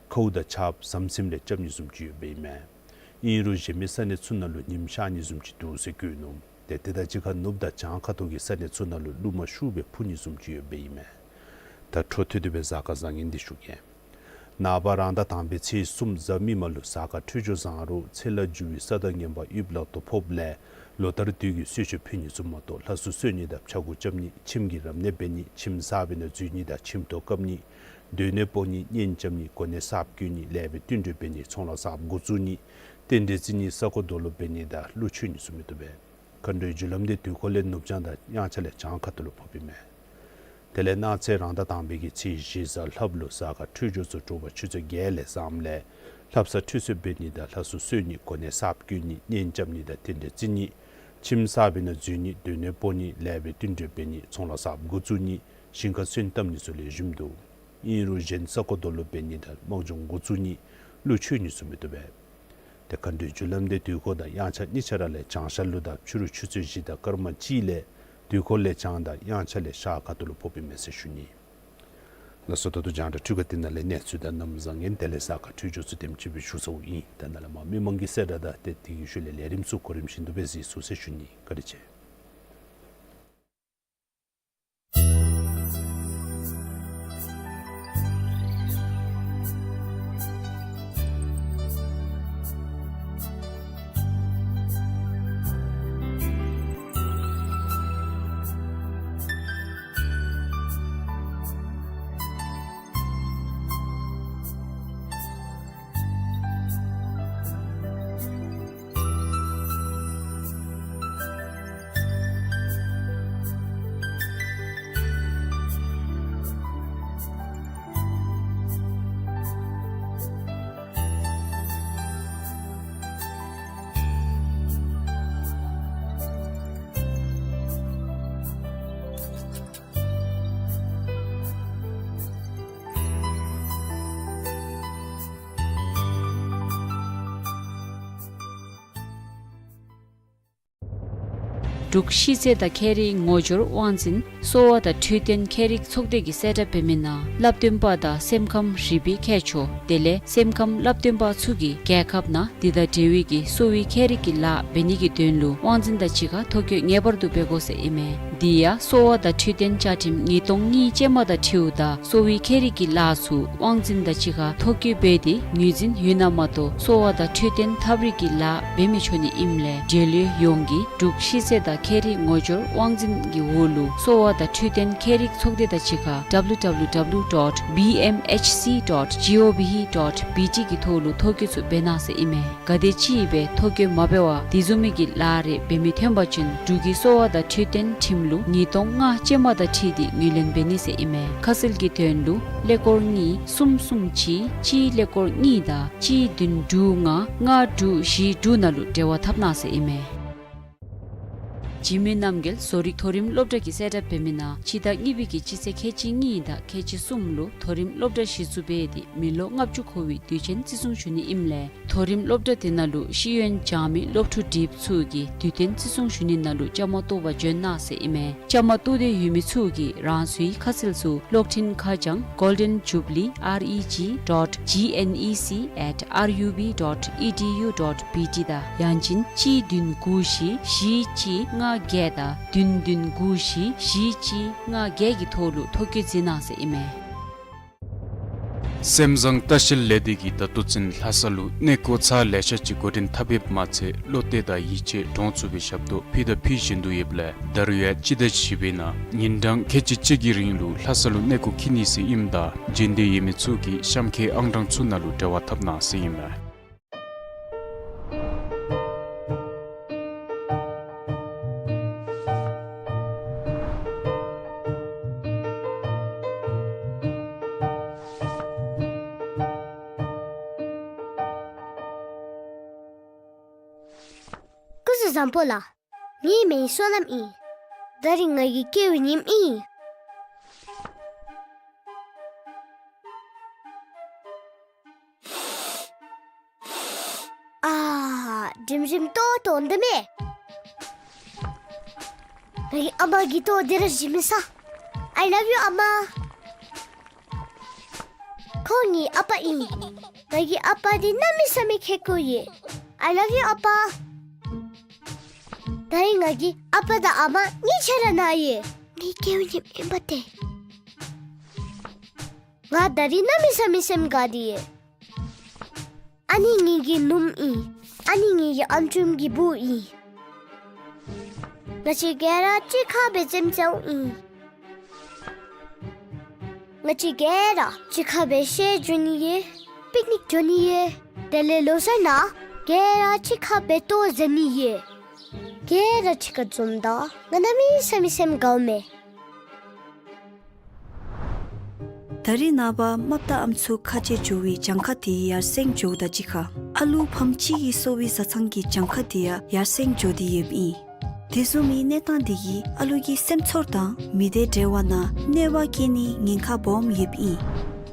ཁཝ་དང་ཆརཔ་ཟམ་ཟིམ་ལས་རྐྱབ་ནི་བཟུམ་ཅིག་ཡོདཔ་ཨིན་མས། ཨིན་རུང་གཞན་མི་ས་གནས་ཚུ་ནང་ལུ་ཉིམ་ཤར་ནི་བཟུམ་ཅིག་འདུག་ཟེར་བཀོད་ནུག། ཏེ་དེ་དང་གཅིག་ཁར་ནུབ་དང་བྱང་ཁ་ཐུག་གི་ས་གནས་ཚུ་ནང་ལུ་རླུང་མ་ཤུགས་སྦེ་འཕུ་ནི་བཟུམ་ཅིག་ཡོདཔ་ཨིན་མས། ད་འཕྲོ་མཐུད་དེ་སྦེ་གཟའ་སྐར་བཟང་ངན་འདི་ཞུ་གེ། ནངས་པ་རང་ཟླ་དང་པའི་ཚེས་གསུམ་གཟའ་མིག་དམར་ལུ་གཟའ་སྐར་འཕྲོད་སྦྱོར་བཟང་རུང་ཚེ་ལྷ་རྒྱུ་བའི་ས་དང་ངན་པ་ཡུལ་ལ་དོ་ཕོགཔ་ལས་ལོ་ལྟར་དུས་ཀྱི་གསོལ་མཆོད་ཕུལ་ནི་བཟུམ་མ་གཏོགས་ལྷ་སྲུང་གསོལ་ནི་དང་ཕྱྭ་འགུགས་རྐྱབ་ནི་ཁྱིམ་གྱི་རབ་གནས་འབད་ནི་ཁྱིམ་གསར་པའི་ནང་འཛུལ་ནི་དང་ཁྱིམ་ཐོག་བཀབ་ནི་སྡོད་གནས་སྤོ་ནི་གཉེན་རྐྱབ་ནི་གོ་གནས་གསརཔ་བསྐོ་ནི་ལེགས་པའི་བསྟུན་གྲོས་འབད་ནི་ཚོང་ལཱ་གསརཔ་འགོ་བཙུགས་ནི་རྟེན་འབྲེལ་བརྩི་ནི་ས་རྐོ་རྡོ་སློག་འབད་ནི་དང་གླུ་མཆོད་ནི་ཚུ་མི་བཏུབ་པས། མཁའ་འགྲོའི་རྒྱུ་ལམ་འདི་དུས་འཁོར་ལས་ནུབ་བྱང་དང་དབྱངས་འཆར་ལས་བྱང་ཁ་ཐུག་ལུ་ཕོགཔ་ཨིན་མས། དེ་ལས་གནངས་ཚེ་རང་ཟླ་དང་པའི་གི་ཚེས་བཞི་གཟའ་ལྷགཔ་ལུ་གཟའ་སྐར་འཕྲོད་སྦྱོར་ཚུ་དྲོ་པ་ཆུ་ཚོད་བརྒྱད་ལས་བཟངམ་ལས་ལྷ་བསངས་ཁྲུས་གསོལ་འབད་ནི་དང་ལྷ་སྲུང་གསོལ་ནི་གོ་གནས་གསརཔ་བསྐོ་ནི་གཉེན་རྐྱབ་ནི་དང་རྟེན་འབྲེལ་བརྩི་ནི་ཁྱིམ་གསར་པའི་ནང་འཛུལ་ནི་སྡོད་གནས་སྤོ་ནི་ལེགས་པའི་བསྟུན་གྲོས་འབད་ནི་ཚོང་ལཱ་གསརཔ་འགོ་བཙུགས་ནི་ཞིང་ཁ་སོན་བཏབ་ནི་ཚུ་ལེགས་ཤོམ་འདུག། ཨིན་རུང་གཞན་ས་རྐོ་རྡོ་སློག་འབད་ནི་དང་དམག་སྦྱོང་འགོ་བཙུགས་ནི་གླུ་མཆོད་ནི་ཚུ་མི་བཏུབ་པས། ཏེ་མཁའ་འགྲོའི་རྒྱུ་ལམ་འདི་དུས་འཁོར་དང་དབྱངས་འཆར་གཉིས་ཆ་ར་ལས་བྱང་ཤར་ལུ་དང་ཕྱི་རུ་ཆུ་ཚོད་བཞི་དང་སྐར་མ་གཅིག་ལས་དུས་འཁོར་ལས་བྱང་དང་དབྱངས་འཆར་ལས་ཤར་ཁ་ཐུག་ལུ་ཕོགཔ་ཨིན་མས་ཟེར་ཞུ་ནི། ལགས་སོ། ད་ལྟོ་རྒྱང་བསྒྲགས་འཕྲུལ་ཁང་འདི་ནང་ལས་གནས་ཚུལ་དང་གནམ་བཟང་ངན་དེ་ལས་གཟའ་སྐར་འཕྲོད་སྦྱོར་ཚུ་དེམ་ཅིག་སྦེ་ཞུ་ཚརཝ་ཨིན། ད་ནཱ་ལས་མར་མི་མང་གི་གསལ་བསྒྲགས་དང་ཏེ་དེ་གི་ཤུལ་ལས་ལས་རིམ་ཚུ་གོ་རིམ་བཞིན་དུ་སྦེ་གཟིགས་ཚུགས་ཟེར་ཞུ་ནི། བཀའ་དྲིན་ཆེ། འབྲུག་ཤི་ཚད་དང་ཁྱད་རིག་ངོ་སྦྱོར་དབང་འཛིན་གསོ་བ་དང་འཕྲོད་བསྟེན་ཁྱད་རིག་ཚོགས་སྡེ་གིས་གསལ་བསྒྲགས་འབད་མི་ནང་བསླབ་སྟོན་པ་དང་སེམས་ཁམས་རིག་པའི་མཁས་མཆོག་དེ་ལས་སེམས་ཁམས་བསླབ་སྟོན་པ་ཚུ་གིས་རྒྱལ་ཁབ་ནང་འདི་དང་འབྲེལ་བའི་གི་གསོ་བའི་ཁྱད་རིག་གི་ལཱ་འབད་ནི་གི་དོན་ལུ་དབང་འཛིན་དང་གཅིག་ཁར་ཐོ་བཀོད་ངེས་པར་དུ་འབད་དགོ་ཟེར་ཨིན་མས། དེ་ཡང་གསོ་བ་དང་འཕྲོད་བསྟེན་བཅའ་ཁྲིམས་ཉིས་སྟོང་གཉིས་ཅན་མ་དང་འཁྲིལཝ་ད་གསོ་བའི་ཁྱད་རིག་གི་ལཱ་ཚུ་དབང་འཛིན་དང་གཅིག་ཁར་ཐོ་བཀོད་འབད་དེ་ངོས་འཛིན་ཡོད་ན་མ་གཏོགས་གསོ་བ་དང་འཕྲོད་བསྟེན་ཐབས་རིག་གི་ལཱ་འབད་མི་ཆོག་ནི་ཨིནམ་ལས་འབྲེལ་ཡོད་ཡོངས་ཀྱིས་འབྲུག་ཤི་ཚད་དང་ཁྱད་རིག་ངོ་སྦྱོར་དབང་འཛིན་གྱི་འོག་ལུ་གསོ་བ་དང་འཕྲོད་བསྟེན་ཁྱད་རིག་ཚོགས་སྡེ་དང་གཅིག་ཁར་W W W dot B M H C dot gov dot B T གི་ཐོག་ལུ་ཐོ་བཀོད་ཚུ་འབད་གནང་ཟེར་ཨིན་མས། ག་དེམ་ཅིག་སྦེ་ཐོ་བཀོད་མ་འབད་བར་དེ་བཟུམ་མའི་གི་ལཱ་རེ་འབད་མི་ཐོན་པ་ཅིན་འབྲུག་གི་གསོ་བ་དང་འཕྲོད་བསྟེན་ཁྲིམས་ལུགས་ཉིས་སྟོང་ལྔ་ཅན་མ་དང་འཁྲིལ་ཏེ་ངོས་ལེན་འབད་ནི་ཟེར་ཨིན་མས། ཁ་གསལ་གྱི་དོན་ལུ་ཀླད་ཀོར་གཉིས་གསུམ་གསུམ་གཅིག་གཅིག་ཀླད་ཀོར་གཉིས་དང་གཅིག་བདུན་དྲུག་ལྔ་ལྔ་དྲུག་བཞི་དྲུག་ནང་ལུ་འབྲེལ་བ་འཐབ་གནང་ཟེར་ཨིན་མས། འཇིགས་མེད་རྣམ་རྒྱལ་བཟོ་རིག་མཐོ་རིམ་སློབ་གྲྭ་གིས་གསལ་བསྒྲགས་འབད་མི་ནང་སྤྱི་ཟླ་གཉིས་པའི་གི་སྤྱི་ཚེས་ཁལ་གཅིག་གཉིས་དང་ཁལ་གཅིག་གསུམ་ལུ་མཐོ་རིམ་སློབ་གྲྭ་གཞི་བཙུགས་འབད་དེ་མི་ལོ་ལྔ་བཅུ་འཁོར་བའི་དུས་ཆེན་བརྩི་སྲུང་ཞུ་ནི་ཨིནམ་ལས་མཐོ་རིམ་སློབ་གྲྭ་དེ་ནང་ལུ་ཤེས་ཡོན་སྦྱང་མི་སློབ་ཕྲུག་འདི་ཚུ་གིས་དུས་སྟོན་བརྩི་སྲུང་ཞུ་ནི་ནང་ལུ་བཅའ་མར་གཏོགས་པར་འབྱོན་གནང་ཟེར་ཨིན་མས། བཅའ་མར་གཏོགས་འདོད་ཡོད་མི་ཚུ་གིས་རང་སོའི་ཁ་གསལ་ཚུ་གློག་འཕྲིན་ཁ་བྱང་Golden Jubilee R E G dot G N E C at R U B dot E D U dot B T དང་ཡང་ཅིན་གཅིག་བདུན་དགུ་བཞི་བཞི་གཅིག་ལྔ་བརྒྱད་དང་བདུན་བདུན་དགུ་བཞི་བཞི་གཅིག་ལྔ་བརྒྱད་ཀྱི་ཐོག་ལུ་ཐོ་བཀོད་མཛད་གནང་ཟེར་ཨིན་མས། སེམས་བཟང་ལྟ་བཤལ་ལས་སྡེ་གིས་ད་ལྟོ་ཚུན་ལྷ་ས་ལུ་གནས་སྐོར་ཚར་ལེ་ཤ་ཅིག་འགོ་འདྲེན་འཐབ་ཡོདཔ་མ་ཚད་བློ་གཏད་དང་ཡིད་ཆེས་གྲོང་ཚོ་སྦེ་ཞབས་ཏོག་ཕུལ་དང་ཕུལ་བཞིན་དུ་ཡོདཔ་ལས་ད་རུང་ཡང་སྤྱི་ཟླ་བཞི་པའི་ནང་ཉིན་གྲངས་ཁལ་གཅིག་གཅིག་གི་རིང་ལུ་ལྷ་ས་ལུ་གནས་སྐོར་འཁྱིད་ནི་ཟེར་ཨིནམ་ད་འབྱོན་འདོད་ཡོད་མི་ཚུ་གིས་གཤམ་འཁོད་ཨང་གྲངས་ཚུ་ནང་ལུ་འབྲེལ་བ་འཐབ་གནང་ཟེར་ཨིན་མས། སྐུ་གཟུགས་བཟང་པོ་ལགས། ངེའི་མིང་བསོད་ནམས་ཨིན། ད་རིས་ང་གི་སྐྱེ་བའི་ཉིནམ་ཨིན། ཨ་རིམ་རིམ་ཏོག་ཏོ་འདི་མས། ང་གི་ཨ་མ་གིས་ཏོག་འདི་ར་བཞེས་མི་ས། I love you ཨ་མ། ཁོང་ངེའི་ཨ་པ་ཨིན། ང་གི་ཨ་པ་འདི་གནམ་མེད་ས་མེད་ཁེ་ཀོ་ཡོད། I love you ཨ་པ། ད་རིས་ང་གི་ཨ་པ་དང་ཨ་མ་གཉིས་ཆ་ར་ན་ཡི། ངེའི་སྐྱེ་བའི་ཉིནམ་ཨིན་པ་ཏེ། ང་ད་རིས་གནམ་མེད་ས་མེད་སེམས་དགའ་སྟེ་ཡོད། ཨ་ནི་ངེ་གི་ནུམོ་ཨིན། ཨ་ནི་ངེ་གི་ཨམ་ཅུམ་གྱི་བུ་ཨིན། ང་བཅས་ག་ར་གཅིག་ཁར་སྦེ་རྩེདམོ་རྩེཝ་ཨིན། ང་བཅས་ག་ར་གཅིག་ཁར་སྦེ་བཤལ་འགྱོ་ནི་ཡོད། པིག་ནིག་འགྱོ་ནི་ཡོད། དེ་ལས་ལོ་གསར་ནང་ག་ར་གཅིག་ཁར་སྦེ་ལྟོ་བཟའ་ནི་ཡོད། ག་ར་གཅིག་ཁར་འཛོམས་ད་ང་གནམ་མེད་ས་མེད་སེམས་དགའཝ་མས། ད་རིས་ནངས་པ་རྨགཔ་དང་ཨམ་སྲུ་ཁ་རྗེ་འགྱོ་བའི་གྱངས་ཁ་དེ་ཡར་སེང་འགྱོཝ་དང་གཅིག་ཁར་ཨ་ལུ་ཕམ་གཅིག་གི་གསོ་བའི་བཟའ་ཚང་གི་གྱངས་ཁ་དེ་ཡང་ཡར་སེང་འགྱོ་སྟེ་ཡོདཔ་ཨིན། དེ་བཟུམ་མའི་གནས་སྟངས་དེ་གིས་ཨ་ལུ་གི་སེམས་ཚོར་དང་མི་སྡེ་འབྲེལ་བ་ནང་གནོད་པ་བསྐྱལ་ནིའི་ཉེན་ཁ་སྦོམ་ཡོདཔ་ཨིན།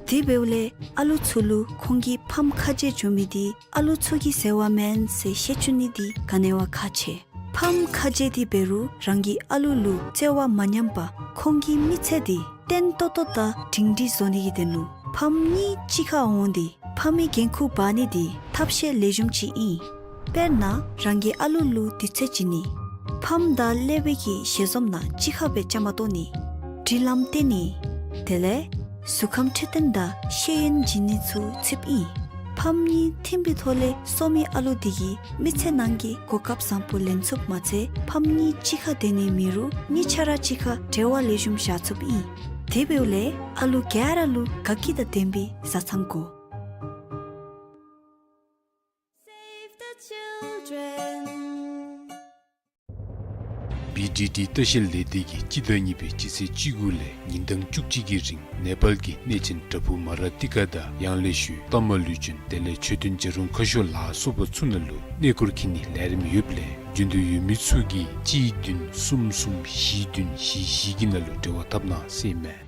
དེ་འབདཝ་ལས་ཨ་ལུ་ཚུ་ལུ་ཁོང་གི་ཕམ་ཁ་རྗེ་འགྱོ་མི་དེ་ཨ་ལུ་ཚུ་གི་ཟེར་བ་མེན་ཟེར་ཤེས་བཅུག་ནི་དེ་ག་ནི་བ་ཁག་ཆེ། ཕམ་ཁ་རྗེ་དེ་འབད་རུང་རང་གི་ཨ་ལུ་ལུ་བརྩེ་བ་མ་ཉམས་པར་ཁོང་གི་མི་ཚེ་དེ་བརྟན་ཏོག་ཏོ་དང་སྒྲིང་སྒྲིང་བཟོ་ནི་གི་དོན་ལུ་ཕམ་གཉིས་གཅིག་ཁར་འོང་སྟེ་ཕམ་གྱི་འགན་ཁུར་འབག་ནི་དེ་ཐབས་ཤེས་ལེགས་ཤོམ་ཅིག་ཨིན། དཔེར་ན་རང་གི་ཨ་ལུ་ལུ་དུས་ཚོད་བྱིན་ནི། ཕམ་དང་ཀླད་པའི་གི་ཞལ་འཛོམས་ནང་གཅིག་ཁར་སྦེ་བཅའ་མར་གཏོགས་ནི། སྒྲིག་ལམ་བསྟན་ནི། དེ་ལས་གཟུགས་ཁམས་འཕྲོད་བསྟེན་དང་ཤེས་ཡོན་བྱིན་ནི་ཚུ་ཚུདཔ་ཨིན། ཕམ་གཉིས་མཐུན་པའི་ཐོག་ལས་གསོ་མི་ཨ་ལུ་དེ་གིས་མི་ཚེ་ནང་གི་གོ་སྐབས་བཟང་པོ་ལེན་ཚུགསཔ་མ་ཚད་ཕམ་གཉིས་གཅིག་ཁར་སྡོད་ནི་མེད་རུང་གཉིས་ཆ་ར་གཅིག་ཁར་འབྲེལ་བ་ལེགས་ཤོམ་བཞག་ཚུགསཔ་ཨིན། དེ་འབདཝ་ལས་ཨ་ལུ་ག་ར་ལུ་དགའ་སྐྱིད་དང་ལྡན་པའི་བཟའ་ཚང་དགོ། Save the children. བི་ཌི་ཌི་ལྟ་བཤལ་ལས་སྡེ་གིས་སྤྱི་ཟླ་གཉིས་པའི་སྤྱི་ཚེས་བཅུ་དགུ་ལས་ཉིན་གྲངས་བཅུ་གཅིག་གི་རིང་ནེ་པཱལ་གྱི་གནས་ཆེན་བྲག་ཕུག་མ་ར་ཏི་ཀ་དང་ཡང་ལེ་ཤོད་ཏ་མ་ལུ་ཅུན་དེ་ལས་མཆོད་རྟེན་བྱ་རུང་ཁ་ཤོར་ལ་སོགས་པ་ཚུ་ནང་ལུ་གནས་སྐོར་འཁྱིད་ནིའི་ལས་རིམ་ཡོདཔ་ལས་འབྱོན་འདོད་ཡོད་མི་ཚུ་གིས་གཅིག་བདུན་གསུམ་གསུམ་བཞི་བདུན་བཞི་བཞི་གི་ནང་ལུ་འབྲེལ་བ་འཐབ་གནང་ཟེར་ཨིན་མས།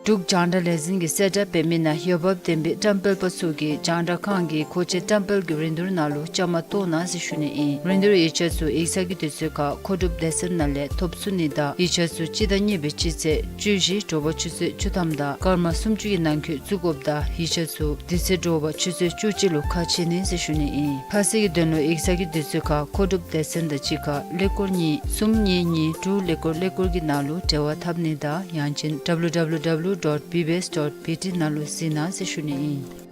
འབྲུག་རྒྱང་བསྒྲགས་ལས་འཛིན་གྱིས་གསལ་བསྒྲགས་འབད་མི་ནང་འོས་འབབ་ལྡན་པའི་བཀྲམ་སྤེལ་པ་ཚུ་གིས་རྒྱང་བསྒྲགས་ཁང་གི་མཁོ་ཆས་བཀྲམ་སྤེལ་གྱི་རིན་བསྡུར་ནང་ལུ་བཅའ་མར་གཏོགས་གནང་ཟེར་ཞུ་ནི་ཨིན། རིན་བསྡུར་ཡིག་ཆ་ཚུ་ཡིག་ཚང་གི་དུས་ཚོད་ཁར་མཁོ་སྒྲུབ་སྡེ་ཚན་ནང་ལས་ཐོབ་ཚུགས་ནི་དང་ཡིག་ཆ་ཚུ་སྤྱི་ཟླ་གཉིས་པའི་སྤྱི་ཚེས་བཅུ་བཞི་དྲོ་པ་ཆུ་ཚོད་བཅུ་ཐམ་དང་སྐར་མ་སུམ་ཅུ་གི་ནང་འཁོད་བཙུགས་དགོཔ་དང་ཡིག་ཆ་ཚུ་དེ་ཚེ་དྲོ་པ་ཆུ་ཚོད་བཅུ་གཅིག་ལུ་ཁ་ཕྱེ་ནི་ཟེར་ཞུ་ནི་ཨིན། ཁ་གསལ་གྱི་དོན་ལུ་ཡིག་ཚང་གི་དུས་ཚོད་ཁར་མཁོ་སྒྲུབ་སྡེ་ཚན་དང་གཅིག་ཁར་ཀླད་ཀོར་གཉིས་གསུམ་གཉིས་གཉིས་དྲུག་ཀླད་ཀོར་ཀླད་ཀོར་གྱི་ནང་ལུ་འབྲེལ་བ་འཐབ་ནི་དང་ཡང་ཅིན་www dot bbs dot bt ནང་ལུ་གཟིགས་གནང་ཟེར་ཞུ་ནི་ཨིན།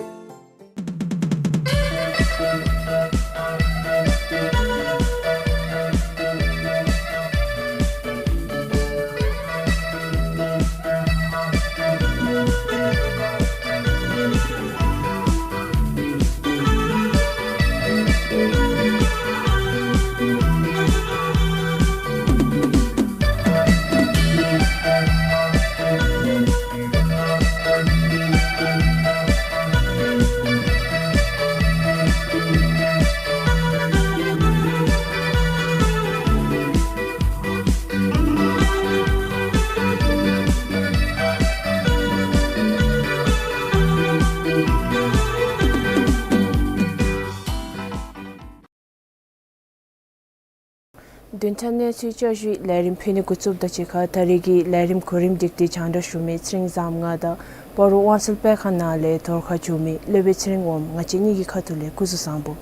བདུན་ཕྲག་གནས་ཚུལ་བསྐྱར་ཞུའི་ལས་རིམ་ཕུལ་ནི་འགོ་བཙུགསཔ་དང་གཅིག་ཁར་ད་རེས་ཀྱི་ལས་རིམ་གོ་རིམ་སྒྲིག་སྟེ་རྒྱང་བསྒྲགས་ཞུ་མི་ཚེ་རིང་བཟངམོ་ང་དང་སྤ་རོ་དབང་གསལ་དཔེ་ཁང་ནང་ལས་ཐོར་ཁ་བྱོན་མི་སློབ་དཔོན་ཚེ་རིང་དབངམོ་ང་བཅས་གཉིས་ཀྱི་ཁ་ཐུག་ལས་སྐུ་གཟུགས་བཟང་པོ།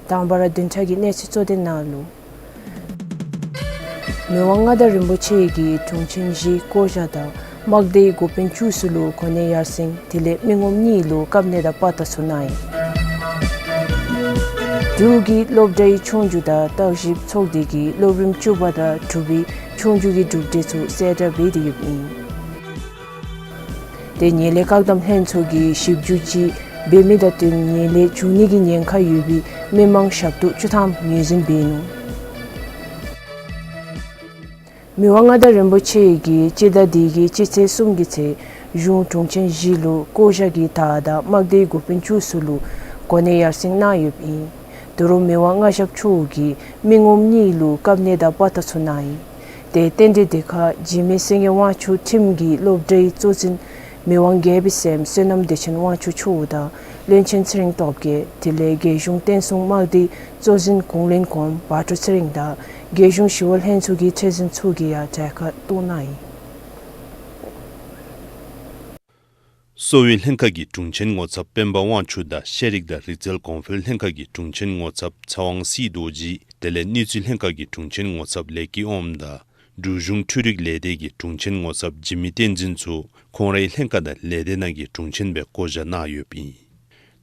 དང་པ་ར་བདུན་ཕྲག་གི་གནས་ཚུལ་གཙོ་དོན་ནང་ལུ། མི་དབང་མངའ་བདག་རིན་པོ་ཆེ་གིས་དྲུང་ཆེན་བཞི་བསྐོ་བཞག་དང་དམག་སྡེའི་འགོ་དཔོན་བཅུ་གསུམ་ལུ་གོ་གནས་ཡར་སེང་དེ་ལས་མི་ངོམ་གཉིས་ལུ་བཀའ་གནས་དང་པ་ཏ་ཚུ་གནང་ཡི། འབྲུག་གི་སློབ་གྲྭའི་ཆོས་རྒྱུགས་དང་བརྟག་ཞིབ་ཚོགས་སྡེ་གི་སློབ་རིམ་བཅུ་པ་དང་དྲུག་པའི་ཆོས་རྒྱུགས་ཀྱི་གྲུབ་འབྲས་ཚུ་གསལ་བསྒྲགས་འབད་དེ་ཡོདཔ་ཨིན། ཏེ་ངན་ལྷད་བཀག་སྡོམ་ལྷན་ཚོགས་ཀྱིས་ཞིབ་འཇུག་ཅིག་འབད་མི་དང་བསྟུན་ངན་ལྷད་འབྱུང་ནི་གི་ཉེན་ཁ་ཡོད་པའི་མི་མང་ཞག་དུམ་བཅུ་ཐམ་ངོས་འཛིན་འབད་ནུག། མི་དབང་མངའ་བདག་རིན་པོ་ཆེ་གིས་སྤྱི་ཟླ་འདི་གི་སྤྱི་ཚེས་གསུམ་གྱི་ཚེ་གཞུང་དྲུང་ཆེན་བཞི་ལུ་བསྐོ་བཞག་གི་དར་དང་དམག་སྡེའི་འགོ་དཔོན་བཅུ་གསུམ་ལུ་གོ་གནས་ཡར་སེང་གནང་ཡོདཔ་ཨིན། ད་རུང་མི་དབང་མངའ་ཞབས་མཆོག་གིས་མི་ངོམ་གཉིས་ལུ་བཀའ་གནས་དང་པ་ཏ་ཚུ་གནང་ཡི། ཏེ་རྟེན་འབྲེལ་དེ་ཁར་འཇིགས་མེད་སེང་གེ་དབང་ཕྱུག་ཁྲིམས་ཀྱི་སློབ་གྲྭའི་གཙོ་འཛིན་མི་དབང་རྒྱལ་པོའི་སྲསམོ་བསོད་ནམས་བདེ་ཆེན་དབང་ཕྱུག་མཆོག་དང་བློན་ཆེན་ཚེ་རིང་སྟོབས་རྒྱས་དེ་ལས་རྒྱལ་གཞུང་བསྟན་སྲུང་དམག་སྡེའི་གཙོ་འཛིན་གུང་བློན་གོངམ་བ་ཊོ་ཚེ་རིང་དང་རྒྱལ་གཞུང་ཞི་གཡོག་ལྷན་ཚོགས་ཀྱི་ཁྲི་འཛིན་ཚུ་གིས་ཡང་གྲལ་ཁར་གཏོགས་གནང་ཡི། གསོ་བའི་ལྷན་ཁག་གི་དྲུང་ཆེན་ངོ་ཚབ་སྤེན་པ་དབང་ཕྱུག་དང་ཤེས་རིག་དང་རིག་རྩལ་གོང་འཕེལ་ལྷན་ཁག་གི་དྲུང་ཆེན་ངོ་ཚབ་ཚེ་དབང་སྲིད་རྡོ་རྗེ་དེ་ལས་གནས་ཚུལ་ལྷན་ཁག་གི་དྲུང་ཆེན་ངོ་ཚབ་ལེགས་སྐྱིད་དབངམོ་དང་འབྲུག་གཞུང་འཕྲུལ་རིག་ལས་སྡེ་གི་དྲུང་ཆེན་ངོ་ཚབ་འཇིགས་མེད་བསྟན་འཛིན་ཚུ་ཁོང་རའི་ལྷན་ཁག་དང་ལས་སྡེ་ནང་གི་དྲུང་ཆེན་སྦེ་བསྐོ་བཞག་གནང་ཡོདཔ་ཨིན།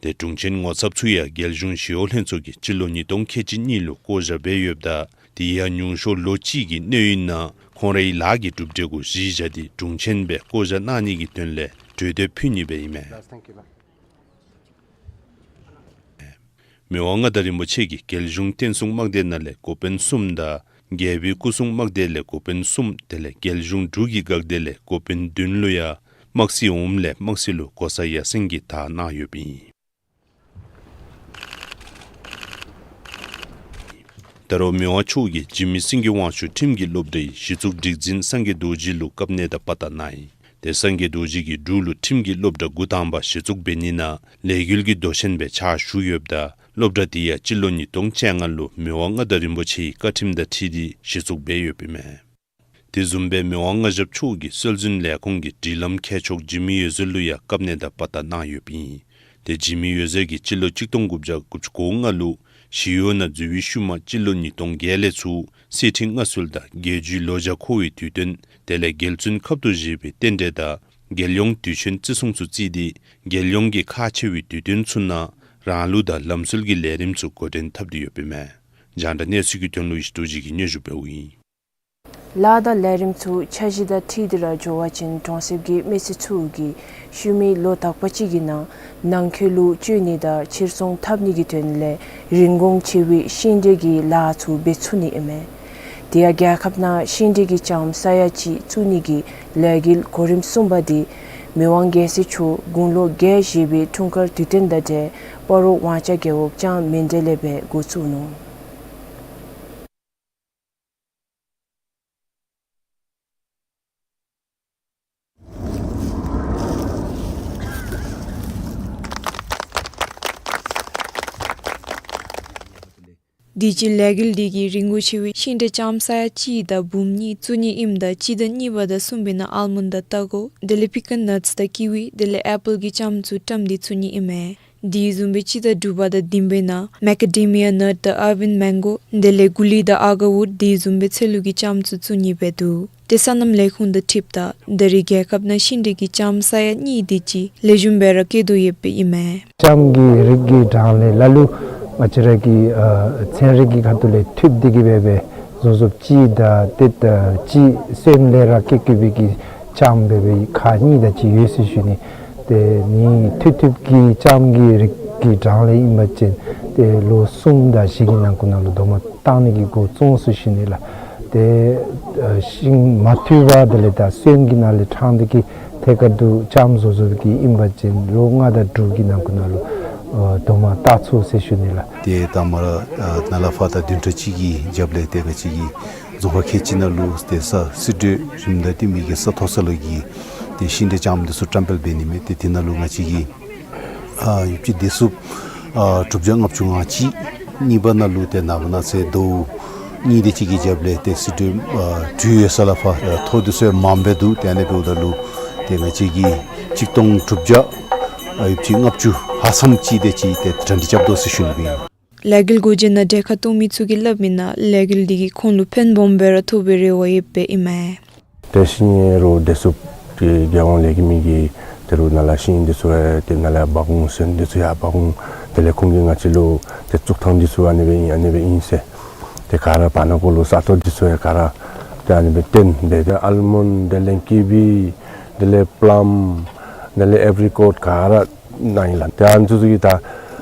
ཏེ་དྲུང་ཆེན་ངོ་ཚབ་ཚུ་ཡང་རྒྱལ་གཞུང་ཞི་གཡོག་ལྷན་ཚོགས་ཀྱིས་སྤྱི་ལོ་ཉིས་སྟོང་ཁལ་གཅིག་གཉིས་ལུ་བསྐོ་བཞག་འབད་ཡོདཔ་ད་དེ་ཡང་ཉུང་ཤོས་ལོ་གཅིག་གི་གནས་ཡུན་ནང་ཁོང་རའི་ལཱ་གི་གྲུབ་འབྲས་གུ་གཞི་བཞག་སྟེ་དྲུང་ཆེན་སྦེ་བསྐོ་བཞག་གནང་ནི་གི་དོན་ལས་གྲོས་འདེབས་ཕུལ་ནི་སྦེ་ཨིན་མས། མི་དབང་མངའ་བདག་རིན་པོ་ཆེ་གིས་རྒྱལ་གཞུང་བསྟན་སྲུང་དམག་སྡེ་ནང་ལས་འགོ་དཔོན་གསུམ་དང་རྒྱལ་པོའི་སྐུ་སྲུང་དམག་སྡེ་ལས་འགོ་དཔོན་གསུམ་དེ་ལས་རྒྱལ་གཞུང་འབྲུག་གི་འགག་སྡེ་ལས་འགོ་དཔོན་བདུན་ལུ་ཡང་དམག་སྲིད་འོགམ་ལས་དམག་སྲིད་ལུ་གོ་ས་ཡར་སེང་གི་དར་གནང་ཡོདཔ་ཨིན། ད་རུང་མི་དབང་མཆོག་གིས་འཇིགས་མེད་སེང་གེ་དབང་ཕྱུག་ཁྲིམས་ཀྱི་སློབ་གྲྭའི་གཞི་བཙུགས་སྒྲིག་འཛིན་སངས་རྒྱས་རྡོ་རྗེ་ལུ་བཀའ་གནས་དང་པ་ཏ་གནང་ཡི། ཏེ་སངས་རྒྱས་རྡོ་རྗེ་གིས་འབྲུག་ལུ་ཁྲིམས་ཀྱི་སློབ་གྲྭ་འགོ་དང་པ་གཞི་བཙུགས་འབད་ནི་ནང་ལས་འགུལ་གྱི་མདོ་ཆེན་སྦེ་ཕྱག་ཞུ་ཡོདཔ་ད་སློབ་གྲྭ་དེ་ཡང་སྤྱི་ལོ་ཉིས་སྟོང་བཅོ་ལྔ་ལུ་མི་དབང་མངའ་བདག་རིན་པོ་ཆེའི་བཀའ་ཁྲིམས་དང་འཁྲིལ་ཏེ་གཞི་བཙུགས་འབད་ཡོདཔ་ཨིན་མས། དེ་བཟུམ་སྦེ་མི་དབང་མངའ་ཞབས་མཆོག་གིས་སྲོལ་འཛིན་ལས་ཁུངས་ཀྱི་སྒྲིག་ལམ་མཁས་མཆོག་འཇིགས་མེད་འོད་ཟེར་ལུ་ཡང་བཀའ་གནས་དང་པ་ཏ་གནང་ཡོདཔ་ཨིན། ཏེ་འཇིགས་མེད་འོད་ཟེར་གྱིས་སྤྱི་ལོ་གཅིག་སྟོང་དགུ་བརྒྱ་དགུ་བཅུ་གོ་ལྔ་ལུ་ཞི་གཡོག་ནང་འཛུལ་བའི་ཤུལ་མ་སྤྱི་ལོ་ཉིས་སྟོང་བརྒྱད་ལས་ཚུར་གསེར་ཁྲི་མངའ་གསོལ་དང་རྒྱལ་བརྒྱུད་ལོ་བརྒྱ་འཁོར་བའི་དུས་སྟོན་དེ་ལས་རྒྱལ་བཙུན་ཁབ་ཏུ་བཞེས་པའི་རྟེན་འབྲེལ་དང་རྒྱལ་ཡོངས་དུས་ཆེན་བརྩི་སྲུང་ཚུ་བརྩིས་ཏེ་རྒྱལ་ཡོངས་ཀྱི་ཁག་ཆེ་བའི་དུས་སྟོན་ཚུ་ནང་རང་ལུགས་དང་ལམ་སྲོལ་གྱི་ལས་རིམ་ཚུ་འགོ་འདྲེན་འཐབ་སྟེ་ཡོདཔ་ཨིན་མས། རྒྱང་བསྒྲགས་གནས་ཚུལ་གྱི་དོན་ལུ་ཡེ་ཤེས་རྡོ་རྗེ་གིས་སྙན་ཞུ་འབདཝ་ཨིན། ལཱ་དང་ལས་རིམ་ཚུ་འཆར་གཞི་དང་འཁྲིལ་ཏེ་ར་འགྱོ་བ་ཅིན་གྲོང་གསེབ་ཀྱི་མི་སེར་ཚུ་གིས་ཤུལ་མའི་ལོ་དག་པ་ཅིག་གི་ནང་ནང་འཁོད་ལུ་སྤྱོད་ནི་དང་ཕྱིར་ཚོང་འཐབ་ནི་གི་དོན་ལས་རིན་གོང་ཆེ་བའི་ཤིང་འབྲས་ཀྱི་ལཱ་ཚུ་འབད་ཚུགས་ནི་ཨིན་མས། དེ་ཡང་རྒྱལ་ཁབ་ནང་ཤིང་འབྲས་ཀྱི་ལྕངམ་ས་ཡ་གཅིག་བཙུགས་ནི་གི་ལས་འགུལ་གོ་རིམ་གསུམ་པ་དེ་མི་དབང་རྒྱལ་སྲས་མཆོག་དགུང་ལོ་བརྒྱད་བཞེས་པའི་འཁྲུངས་སྐར་དུས་སྟོན་དང་འབྲེལ་སྤ་རོ་དབང་ཆ་རྒེད་འོག་ལྕང་མཎྜལ་ལས་སྦེ་འགོ་བཙུགས་ནུག། དུས་ཅི་ལས་འགུལ་འདི་གིས་རིན་གོང་ཆེ་བའི་ཤིང་འབྲས་ལྕངམ་ས་ཡ་གཅིག་དང་འབུམ་གཉིས་བཙུགས་ནི་ཨིནམ་ད་གཅིག་དང་གཉིས་པ་དང་གསུམ་པའི་ནང་ཨལ་མོན་དང་སྟག་གོ་དེ་ལས་པི་ཀཱན་ནཊསི་དང་ཀི་ཝི་དེ་ལས་ཨེ་པཱལ་གྱི་ལྕངམ་ཚུ་བཀྲམ་སྟེ་བཙུགས་ནི་ཨིན་མས། དེ་བཟུམ་སྦེ་སྤྱི་ཟླ་དྲུག་པ་དང་བདུན་པའི་ནང་མེ་ཀ་ཌེ་མི་ཡ་ནཊསི་དང་ཨལ་མོན་མེང་གོ་དེ་ལས་གུ་ལི་དང་ཨ་ག་ཝུཌ་དེ་བཟུམ་སྦེ་ཚལ་ལུ་གི་ལྕངམ་ཚུ་བཙུགས་ནི་སྦེ་འདུག། ཏེ་སོ་ནམ་ལས་ཁུངས་དང་འཁྲིལཝ་ད་ད་རེས་རྒྱལ་ཁབ་ནང་ཤིང་འབྲས་ཀྱི་ལྕངམ་ས་ཡ་གཉིས་དེ་ཅིག་ལེགས་ཤོམ་སྦེ་ར་སྐྱེ་དོ་ཡོདཔ་ཨིན་མས། ལྕངམ་གྱི་རིགས་ཀྱི་གྲངས་ལས་ལ་ལུ་ང་བཅས་ར་གི་ཨ་ཚན་རིག་གི་ཁ་ཐུག་ལས་འཐདཔ་འདི་གིས་འབད་བཟོ་བཟོཝ་ཅིག་དང་ཏེ་ད་ཅིག་སོནམ་ལས་ར་སྐྱེ་བའི་གི་ལྕངམ་འབད་བའི་ཁག་གཉིས་དེ་ཅིག་ཡོད་ཟེར་ཞུ་ནི། ཏེ་ནི་འཐད་འཐདཔ་གི་ལྕངམ་གྱི་རིགས་ཀྱི་གྲངས་ལས་ཨིན་པ་ཅིན་ཏེ་ལོ་གསུམ་དང་བཞི་གི་ནང་འཁོད་ནང་ལུ་རྡོག་མ་བཏང་ནི་གི་འགོ་བཙུགས་ཟེར་ཞུ་ནི་ལགས། ཏེ་ཨ་ཤིང་མ་འཐུ་བར་དེ་ལས་ད་སོནམ་གྱི་ནང་ལས་ཕྲང་སྟེ་གི་ཐད་ཀར་དུ་ལྕངམ་བཟོ་བཟོཝ་གི་ཨིན་པ་ཅིན་ལོ་ལྔ་དང་དྲུག་གི་ནང་འཁོད་ནང་ལུ་ཨ་རྡོག་མ་བཏགས་ཚུགས་ཟེར་ཞུ་ནི་ལགས། ཏེ་ད་མ་ར་ཨ་ནཱ་ལས་ཕར་ད་བདུན་ཕྲག་གཅིག་གི་རྒྱབ་ལས་ཏེ་ང་བཅས་ཀྱི་རྫོང་ཁག་ཁལ་གཅིག་ནང་ལུ་ཏེ་ས་སིལ་སྒྲོམ་རིམ་དང་བསྟུན་མི་གི་ས་མཐོ་ས་ལུ་གི་ཏེ་ཤིང་འབྲས་ལྕངམ་འདི་ཚུ་བཀྲམ་སྤེལ་འབད་ནི་མས། ཏེ་དེ་ནང་ལུ་ང་བཅས་ཀྱིས་ཨ་ཡོདཔ་ཅིག་བདེ་སྲུངཔ་ཨ་དྲུག་བརྒྱ་ལྔ་བཅུ་ང་གཅིག་གཉིས་པ་ནང་ལུ་ཏེ་ནངས་པ་གནངས་ཚེ་ཟླཝ་གཉིས་དེ་ཅིག་གི་རྒྱབ་ལས་ཏེ་སིལ་སྒྲོམ་ཨ་དྲུད་ཡོད་ས་ལས་ཕར་ཨ་མཐོ་འདི་ཚུ་ཡང་མངམ་སྦེ་འདུག། ཏེ་ཨ་ནི་འབདཝ་ད་ལུ་ཏེ་ང་བཅས་ཀྱིས་གཅིག་སྟོང་དྲུག་བརྒྱ་ཨ་ཡོདཔ་ཅིག་ལྔ་བཅུ་ཧ་སམ་ཅིག་དེ་ཅིག་ཏེ་གྲ་སྒྲིག་རྐྱབ་དོ་ཟེར་ཞུ་ནི་ཨིན། ལས་འགུལ་འགོ་འདྲེན་ནང་གྲལ་ཁར་གཏོགས་མི་ཚུ་གིས་སླབ་མིའི་ནང་ལས་འགུལ་འདི་གིས་ཁོང་ལུ་ཕན་སྦོམ་སྦེ་ར་ཐོགས་པའི་རེ་བ་ཡོདཔ་ཨིན་མས། ཏེ་ཤིང་ཨེ་རོགས་བདེ་སྲུངཔ་ཀྱི་རྒྱལ་ཡོངས་ལས་འགུལ་མི་གིས་ཏེ་རོགས་ནཱ་ལས་ཤིང་འདི་ཚུ་ཡང་ཏེ་ནཱ་ལས་འབག་འོང་ཟེར་འདི་ཚུ་ཡང་འབག་འོང་། དེ་ལས་ཁོང་གིས་ང་བཅས་ལུ་ཏེ་བཙུགས་ཐངས་འདི་ཚུ་ཨ་ནི་སྦེ་ཨིན་ཨ་ནི་སྦེ་ཨིན་ཟེར། ཏེ་ག་ར་བར་ན་གོ་ལུ་ས་སྟོང་འདི་ཚུ་ཡང་ག་ར་ཏེ་ཨ་ནི་སྦེ་བཏོན་སྦེ་ཏེ་ཨལ་མོན་དེ་ལས་ཀི་ཝི་དེ་ལས་པ་ལམ་དེ་ལས་ཨེ་པི་རི་ཀོཊ་ག་ར་ནཱ་ཨིན་ལགས། ཏེ་ཨ་ནི་ཚུ་གི་ད་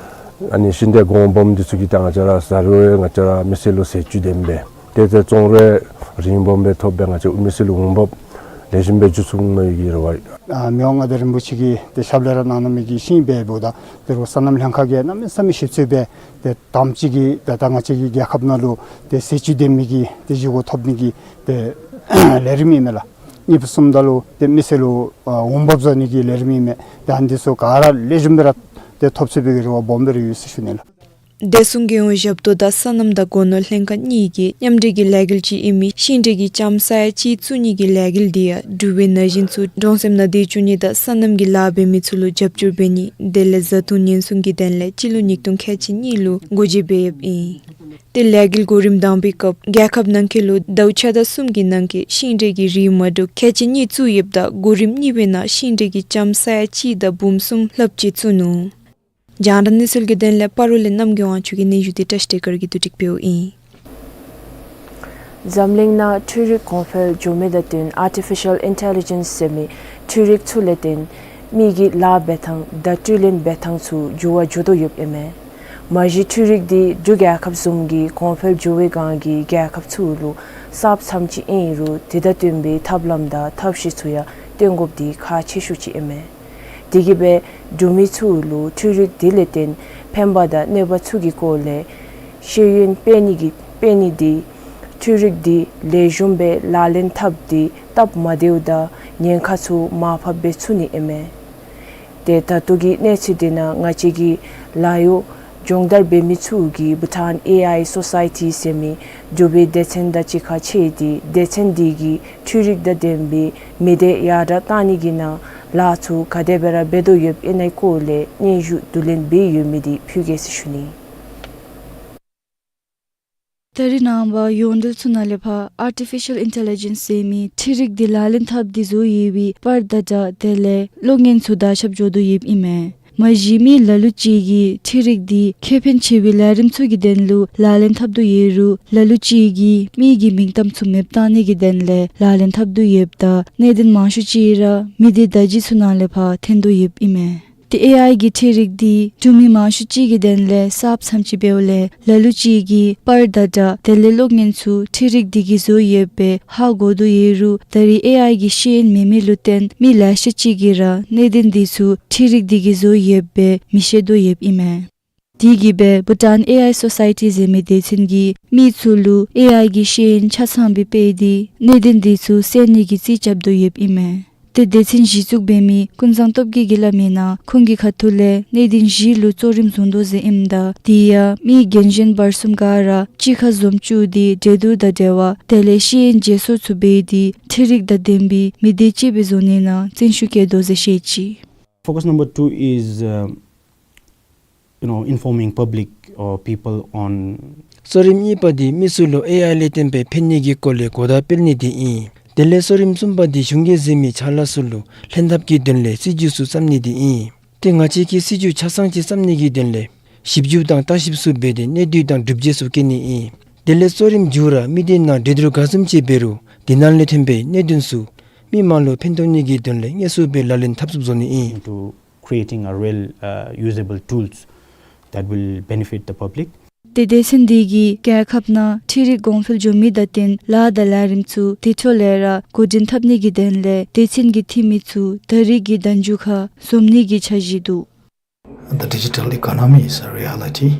ཨ་ནི་ཤིང་འབྲས་གོང་སྦོམ་འདི་ཚུ་གི་ད་ང་བཅས་ར་ས་རོགས་ང་བཅས་ར་མི་སེར་ལུ་ཟས་བཅུད་ལྡན་སྦེ་ཏེ་ཏེ་བཙོང་རུང་རིན་སྦོམ་སྦེ་ཐོབ་སྦེ་ང་བཅས་མི་སེར་ལུ་འོང་འབབ་ལེགས་ཤོམ་སྦེ་འགྱོ་ཚུགས་ནི་གི་རེ་བ། ཨ་མི་དབང་མངའ་བདག་རིན་པོ་ཆེ་གིས་ཏེ་ཞབས་ལས་ར་གནང་གནང་མི་གི་ཤིང་འབདཝ་ད་ཏེ་རོགས་སོ་ནམ་ལྷན་ཁག་གིས་གནམ་མེད་ས་མེད་ཞིབ་འཚོལ་འབད་ཏེ་དམ་ཅིག་གི་ད་ད་ང་བཅས་ཀྱི་རྒྱལ་ཁབ་ནང་ལུ་ཏེ་ཟས་བཅུད་ལྡན་མི་གི་ཏེ་བཞེས་སྒོ་ཐོབ་ནི་གི་ཏེ་ལས་རིམ་ཨིན་མས་ལགས། གཉིས་པ་གསུམ་ད་ལུ་ཏེ་མི་སེར་ལུ་ཨ་འོང་འབབ་བཟོ་ནི་གི་ལས་རིམ་ཨིན་མས། ཏེ་ཨ་ནི་འདི་ཚུ་ག་ར་ལེགས་ཤོམ་སྦེ་ར་ཏེ་ཐོབ་ཚུགས་པའི་གི་རེ་བ་སྦོམ་སྦེ་ར་ཡོད་ཟེར་ཞུ་ནི་ལགས། བདེ་སྲུང་རྒྱལ་ཡོངས་ཞབས་ཏོག་དང་སོ་ནམ་དང་སྒོ་ནོར་ལྷན་ཁག་གཉིས་ཀྱི་མཉམ་འབྲེལ་གྱི་ལས་འགུལ་ཅིག་ཨིན་མི་ཤིང་འབྲས་ཀྱི་ལྕངམ་ས་ཡ་གཅིག་བཙུགས་ནི་གི་ལས་འགུལ་འདི་ཡང་འབྲུག་པའི་ན་གཞོན་ཚུ་གྲོང་གསེབ་ནང་སྡོད་བཅུག་ནི་དང་སོ་ནམ་གྱི་ལཱ་འབད་མི་ཚུ་ལུ་རྒྱབ་སྐྱོར་འབད་ནི་དེ་ལས་བཟའ་འཐུང་ཉེན་སྲུང་གི་དོན་ལས་སྤྱི་ལོ་ཉིས་སྟོང་ཁལ་གཅིག་གཉིས་ལུ་འགོ་འབྱེད་འབད་ཡོདཔ་ཨིན། ཏེ་ལས་འགུལ་འགོ་རིམ་དང་པའི་སྐབས་རྒྱལ་ཁབ་ནང་འཁོད་ལུ་ཟླཝ་ཆ་དང་གསུམ་གྱི་ནང་འཁོད་ཤིང་འབྲས་ཀྱི་རིགས་མ་འདྲཝ་ཁལ་གཅིག་གཉིས་བཙུགས་ཡོདཔ་ད་འགོ་རིམ་གཉིས་པའི་ནང་ཤིང་འབྲས་ཀྱི་ལྕངམ་ས་ཡ་གཅིག་དང་འབུམ་གསུམ་ལྷགཔ་ཅིག་བཙུགས་ནུག། རྒྱང་བསྒྲགས་གནས་ཚུལ་གྱི་དོན་ལས་སྤ་རོ་ལས་རྣམ་རྒྱལ་དབང་ཕྱུག་གི་སྙན་ཞུ་འདི་བཀྲ་ཤིས་བདེ་དཀར་གྱིས་བསྡུ་སྒྲིག་འབདཝ་ཨིན། འཛམ་གླིང་ནང་འཕྲུལ་རིག་གོང་འཕེལ་འགྱོ་མི་དང་བསྟུན་ཨར་ཊི་ཕི་ཤལ་ཨིན་ཊེ་ལི་ཇེནསི་ཟེར་མི་འཕྲུལ་རིག་ཚུ་ལས་བརྟེན་མི་གི་ལཱ་འབད་ཐངས་དང་སྤྲོད་ལེན་འབད་ཐངས་ཚུ་འགྱུར་བ་འགྱོ་དོ་ཡོདཔ་ཨིན་མས། མ་གཞི་འཕྲུལ་རིག་འདི་འབྲུག་རྒྱལ་ཁབ་བཟུམ་གྱི་གོང་འཕེལ་འགྱོ་བའི་སྒང་གི་རྒྱལ་ཁབ་ཚུ་ལུ་གསརཔ་ཙམ་ཅིག་ཨིན་རུང་དེ་དང་བསྟུན་པའི་ཐབས་ལམ་དང་ཐབས་ཤེས་ཚུ་ཡང་བཏོན་དགོཔ་འདི་ཁག་ཆེ་ཤོས་ཅིག་ཨིན་མས། དེ་གིས་འབད་འབྲུག་མི་ཚུ་ལུ་འཕྲུལ་རིག་འདི་ལས་བརྟེན་ཕན་པ་དང་གནོད་པ་ཚུ་གི་སྐོར་ལས་ཤེས་ཡོན་སྤེལ་ནི་གི་སྤེལ་ནི་འདི་འཕྲུལ་རིག་འདི་ལེགས་ཤོམ་སྦེ་ལག་ལེན་འཐབ་སྟེ་སྟབས་མ་བདེཝ་དང་ཉེན་ཁ་ཚུ་མར་ཕབ་འབད་ཚུགས་ནི་ཨིན་མས། ཏེ་ད་ལྟོ་གི་གནས་ཚུལ་འདི་ནང་ང་བཅས་ཀྱི་ལཱ་གཡོག་སྦྱོང་བརྡར་འབད་མི་ཚུ་གིས་བྷུ་ཊཱན་ཨེ་ཨའི་སོ་སའི་ཊི་ཟེར་མི་འབྲུག་པའི་སྡེ་ཚན་དང་གཅིག་ཁར་ཕྱད་དེ་སྡེ་ཚན་འདི་གིས་འཕྲུལ་རིག་དང་ལྡན་པའི་མི་སྡེ་ཡར་དྲག་གཏང་ནི་གི་ནང་ལཱ་ཚུ་ག་དེ་སྦེ་ར་འབད་དོ་ཡོདཔ་ཨིན་ནའི་སྐོར་ལས་སྙན་ཞུ་བསྡུ་ལེན་འབད་ཡོད་མི་འདི་ཕུལ་གེ་ཟེར་ཞུ་ནི། ད་རེས་ནངས་པ་ཡོངས་འབྲེལ་ཚུ་ནང་ལས་ཕར་ཨར་ཊི་ཕི་ཤལ་ཨིན་ཊེ་ལི་ཇེནསི་ཟེར་མི་འཕྲུལ་རིག་འདི་ལག་ལེན་འཐབ་སྟེ་བཟོ་ཡོད་པའི་པར་དང་སྒྲ་དེ་ལས་གློག་བརྙན་ཚུ་དར་ཁྱབ་འགྱོ་དོ་ཡོདཔ་ཨིན་མས། མ་གཞི་མི་ལ་ལུ་ཅིག་གིས་འཕྲུལ་རིག་འདི་ཁེ་ཕན་ཆེ་བའི་ལས་རིམ་ཚུ་གི་དོན་ལུ་ལག་ལེན་འཐབ་དོ་ཡོད་རུང་ལ་ལུ་ཅིག་གིས་མི་གི་མིང་གཏམ་ཚུ་མེདཔ་བཏང་ནི་གི་དོན་ལས་ལག་ལེན་འཐབ་དོ་ཡོདཔ་ད་གནད་དོན་མང་ཤོས་ཅིག་ར་མི་སྡེ་བརྡ་བརྒྱུད་ཚུ་ནང་ལས་ཕར་ཐོན་དོ་ཡོདཔ་ཨིན་མས། ཏེ་ཨེ་ཨའི་གི་འཕྲུལ་རིག་འདི་འབྲུག་མི་མང་ཤོས་ཅིག་གི་དོན་ལས་གསརཔ་ཙམ་ཅིག་འབདཝ་ལས་ལ་ལུ་ཅིག་གིས་པར་དང་སྒྲ་དེ་ལས་གློག་བརྙན་ཚུ་འཕྲུལ་རིག་འདི་གིས་བཟོ་ཡོདཔ་སྦེ་ཧ་གོ་དོ་ཡོད་རུང་ད་རེས་ཨེ་ཨའི་གི་ཤེས་ཡོན་མེད་མི་ལུ་བརྟེན་མི་ལེ་ཤ་ཅིག་གིས་ར་གནད་དོན་འདི་ཚུ་འཕྲུལ་རིག་འདི་གིས་བཟོ་ཡོདཔ་སྦེ་མི་ཤེས་དོ་ཡོདཔ་ཨིན་མས། དེ་གིས་འབད་བྷུ་ཊཱན་ཨེ་ཨའི་སོ་སའི་ཊི་ཟེར་མི་སྡེ་ཚན་གྱིས་མི་ཚུ་ལུ་ཨེ་ཨའི་གི་ཤེས་ཡོན་ཆ་ཚང་སྦེ་སྤེལ་ཏེ་གནད་དོན་འདི་ཚུ་སེལ་ནི་གི་རྩིས་རྐྱབ་དོ་ཡོདཔ་ཨིན་མས། ཏེ་སྡེ་ཚན་གཞི་བཙུགས་འབད་མི་ཀུན་བཟང་སྟོབས་རྒྱས་ཀྱིས་སླབ་མིའི་ནང་ཁོང་གི་ཁ་ཐུག་ལས་གནད་དོན་བཞི་ལུ་གཙོ་རིམ་བཟུང་དོ་ཟེར་ཨིནམ་ད་དེ་ཡང་མི་རྒན་གཞོན་བར་གསུམ་ག་ར་གཅིག་ཁར་འཛོམས་བཅུག་སྟེ་འགྲན་བསྡུར་དང་འབྲེལ་བ་དེ་ལས་ཤེས་ཡོན་བརྗེ་སོར་ཚུ་འབད་དེ་འཕྲུལ་རིག་དང་ལྡན་པའི་མི་སྡེ་གཅིག་སྦེ་བཟོ་ནིའི་ནང་བརྩོན་ཤུགས་བསྐྱེད་དོ་ཟེར་བཤད་ཅི། Focus number two is, uh, you know, informing public or people on གཙོ་རིམ་གཉིས་པ་འདི་མི་ཚུ་ལུ་ཨེ་ཨའི་ལས་བརྟེན་པའི་ཕན་ནུས་ཀྱི་སྐོར་ལས་གོ་བརྡ་སྤེལ་ནི་འདི་ཨིན། དེ་ལས་གཙོ་རིམ་གསུམ་པ་འདི་གཞུང་གིས་མཛད་མི་ཕྱག་ལཱ་ཚུ་ལུ་ལྷན་ཐབས་ཀྱི་དོན་ལས་སྲིད་བྱུས་ཚུ་བརྩམ་ནི་འདི་ཨིན། ཏེ་ང་བཅས་ཀྱིས་སྲིད་བྱུས་ཆ་ཚང་ཅིག་བརྩམ་ནི་གི་དོན་ལས་ཞིབ་འཇུག་དང་བརྟག་ཞིབ་ཚུ་འབད་དེ་གནད་བསྡུས་དང་སྒྲུབ་བྱེད་ཚུ་བཀོད་ནི་ཨིན། དེ་ལས་གཙོ་རིམ་མཇུག་ར་མི་སྡེ་ནང་འགྲན་བསྡུར་ག་བཟུམ་ཅིག་འབད་རུང་དེ་ནང་ལས་ཐོན་པའི་གནད་དོན་ཚུ་མི་མང་ལུ་ཕན་ཐོགས་ནི་གི་དོན་ལས་དངོས་སུ་སྦེ་ལག་ལེན་འཐབ་ཚུགསཔ་བཟོ་ནི་ཨིན། Into creating a real, uh, usable tools that will benefit the public. ཏེ་སྡེ་ཚན་འདི་གིས་རྒྱལ་ཁབ་ནང་འཕྲུལ་རིག་གོང་འཕེལ་འགྱོ་མི་དང་བསྟུན་ལཱ་དང་ལས་རིམ་ཚུ་དེ་འཕྲོ་ལས་ར་འགོ་འདྲེན་འཐབ་ནི་གི་དོན་ལས་སྡེ་ཚན་གྱི་འཐུས་མི་ཚུ་ད་རེས་ཀྱི་ཟླ་མཇུག་ཁར་འཛོམས་ནི་གི་འཆར་གཞི་འདུག། The digital economy is a reality.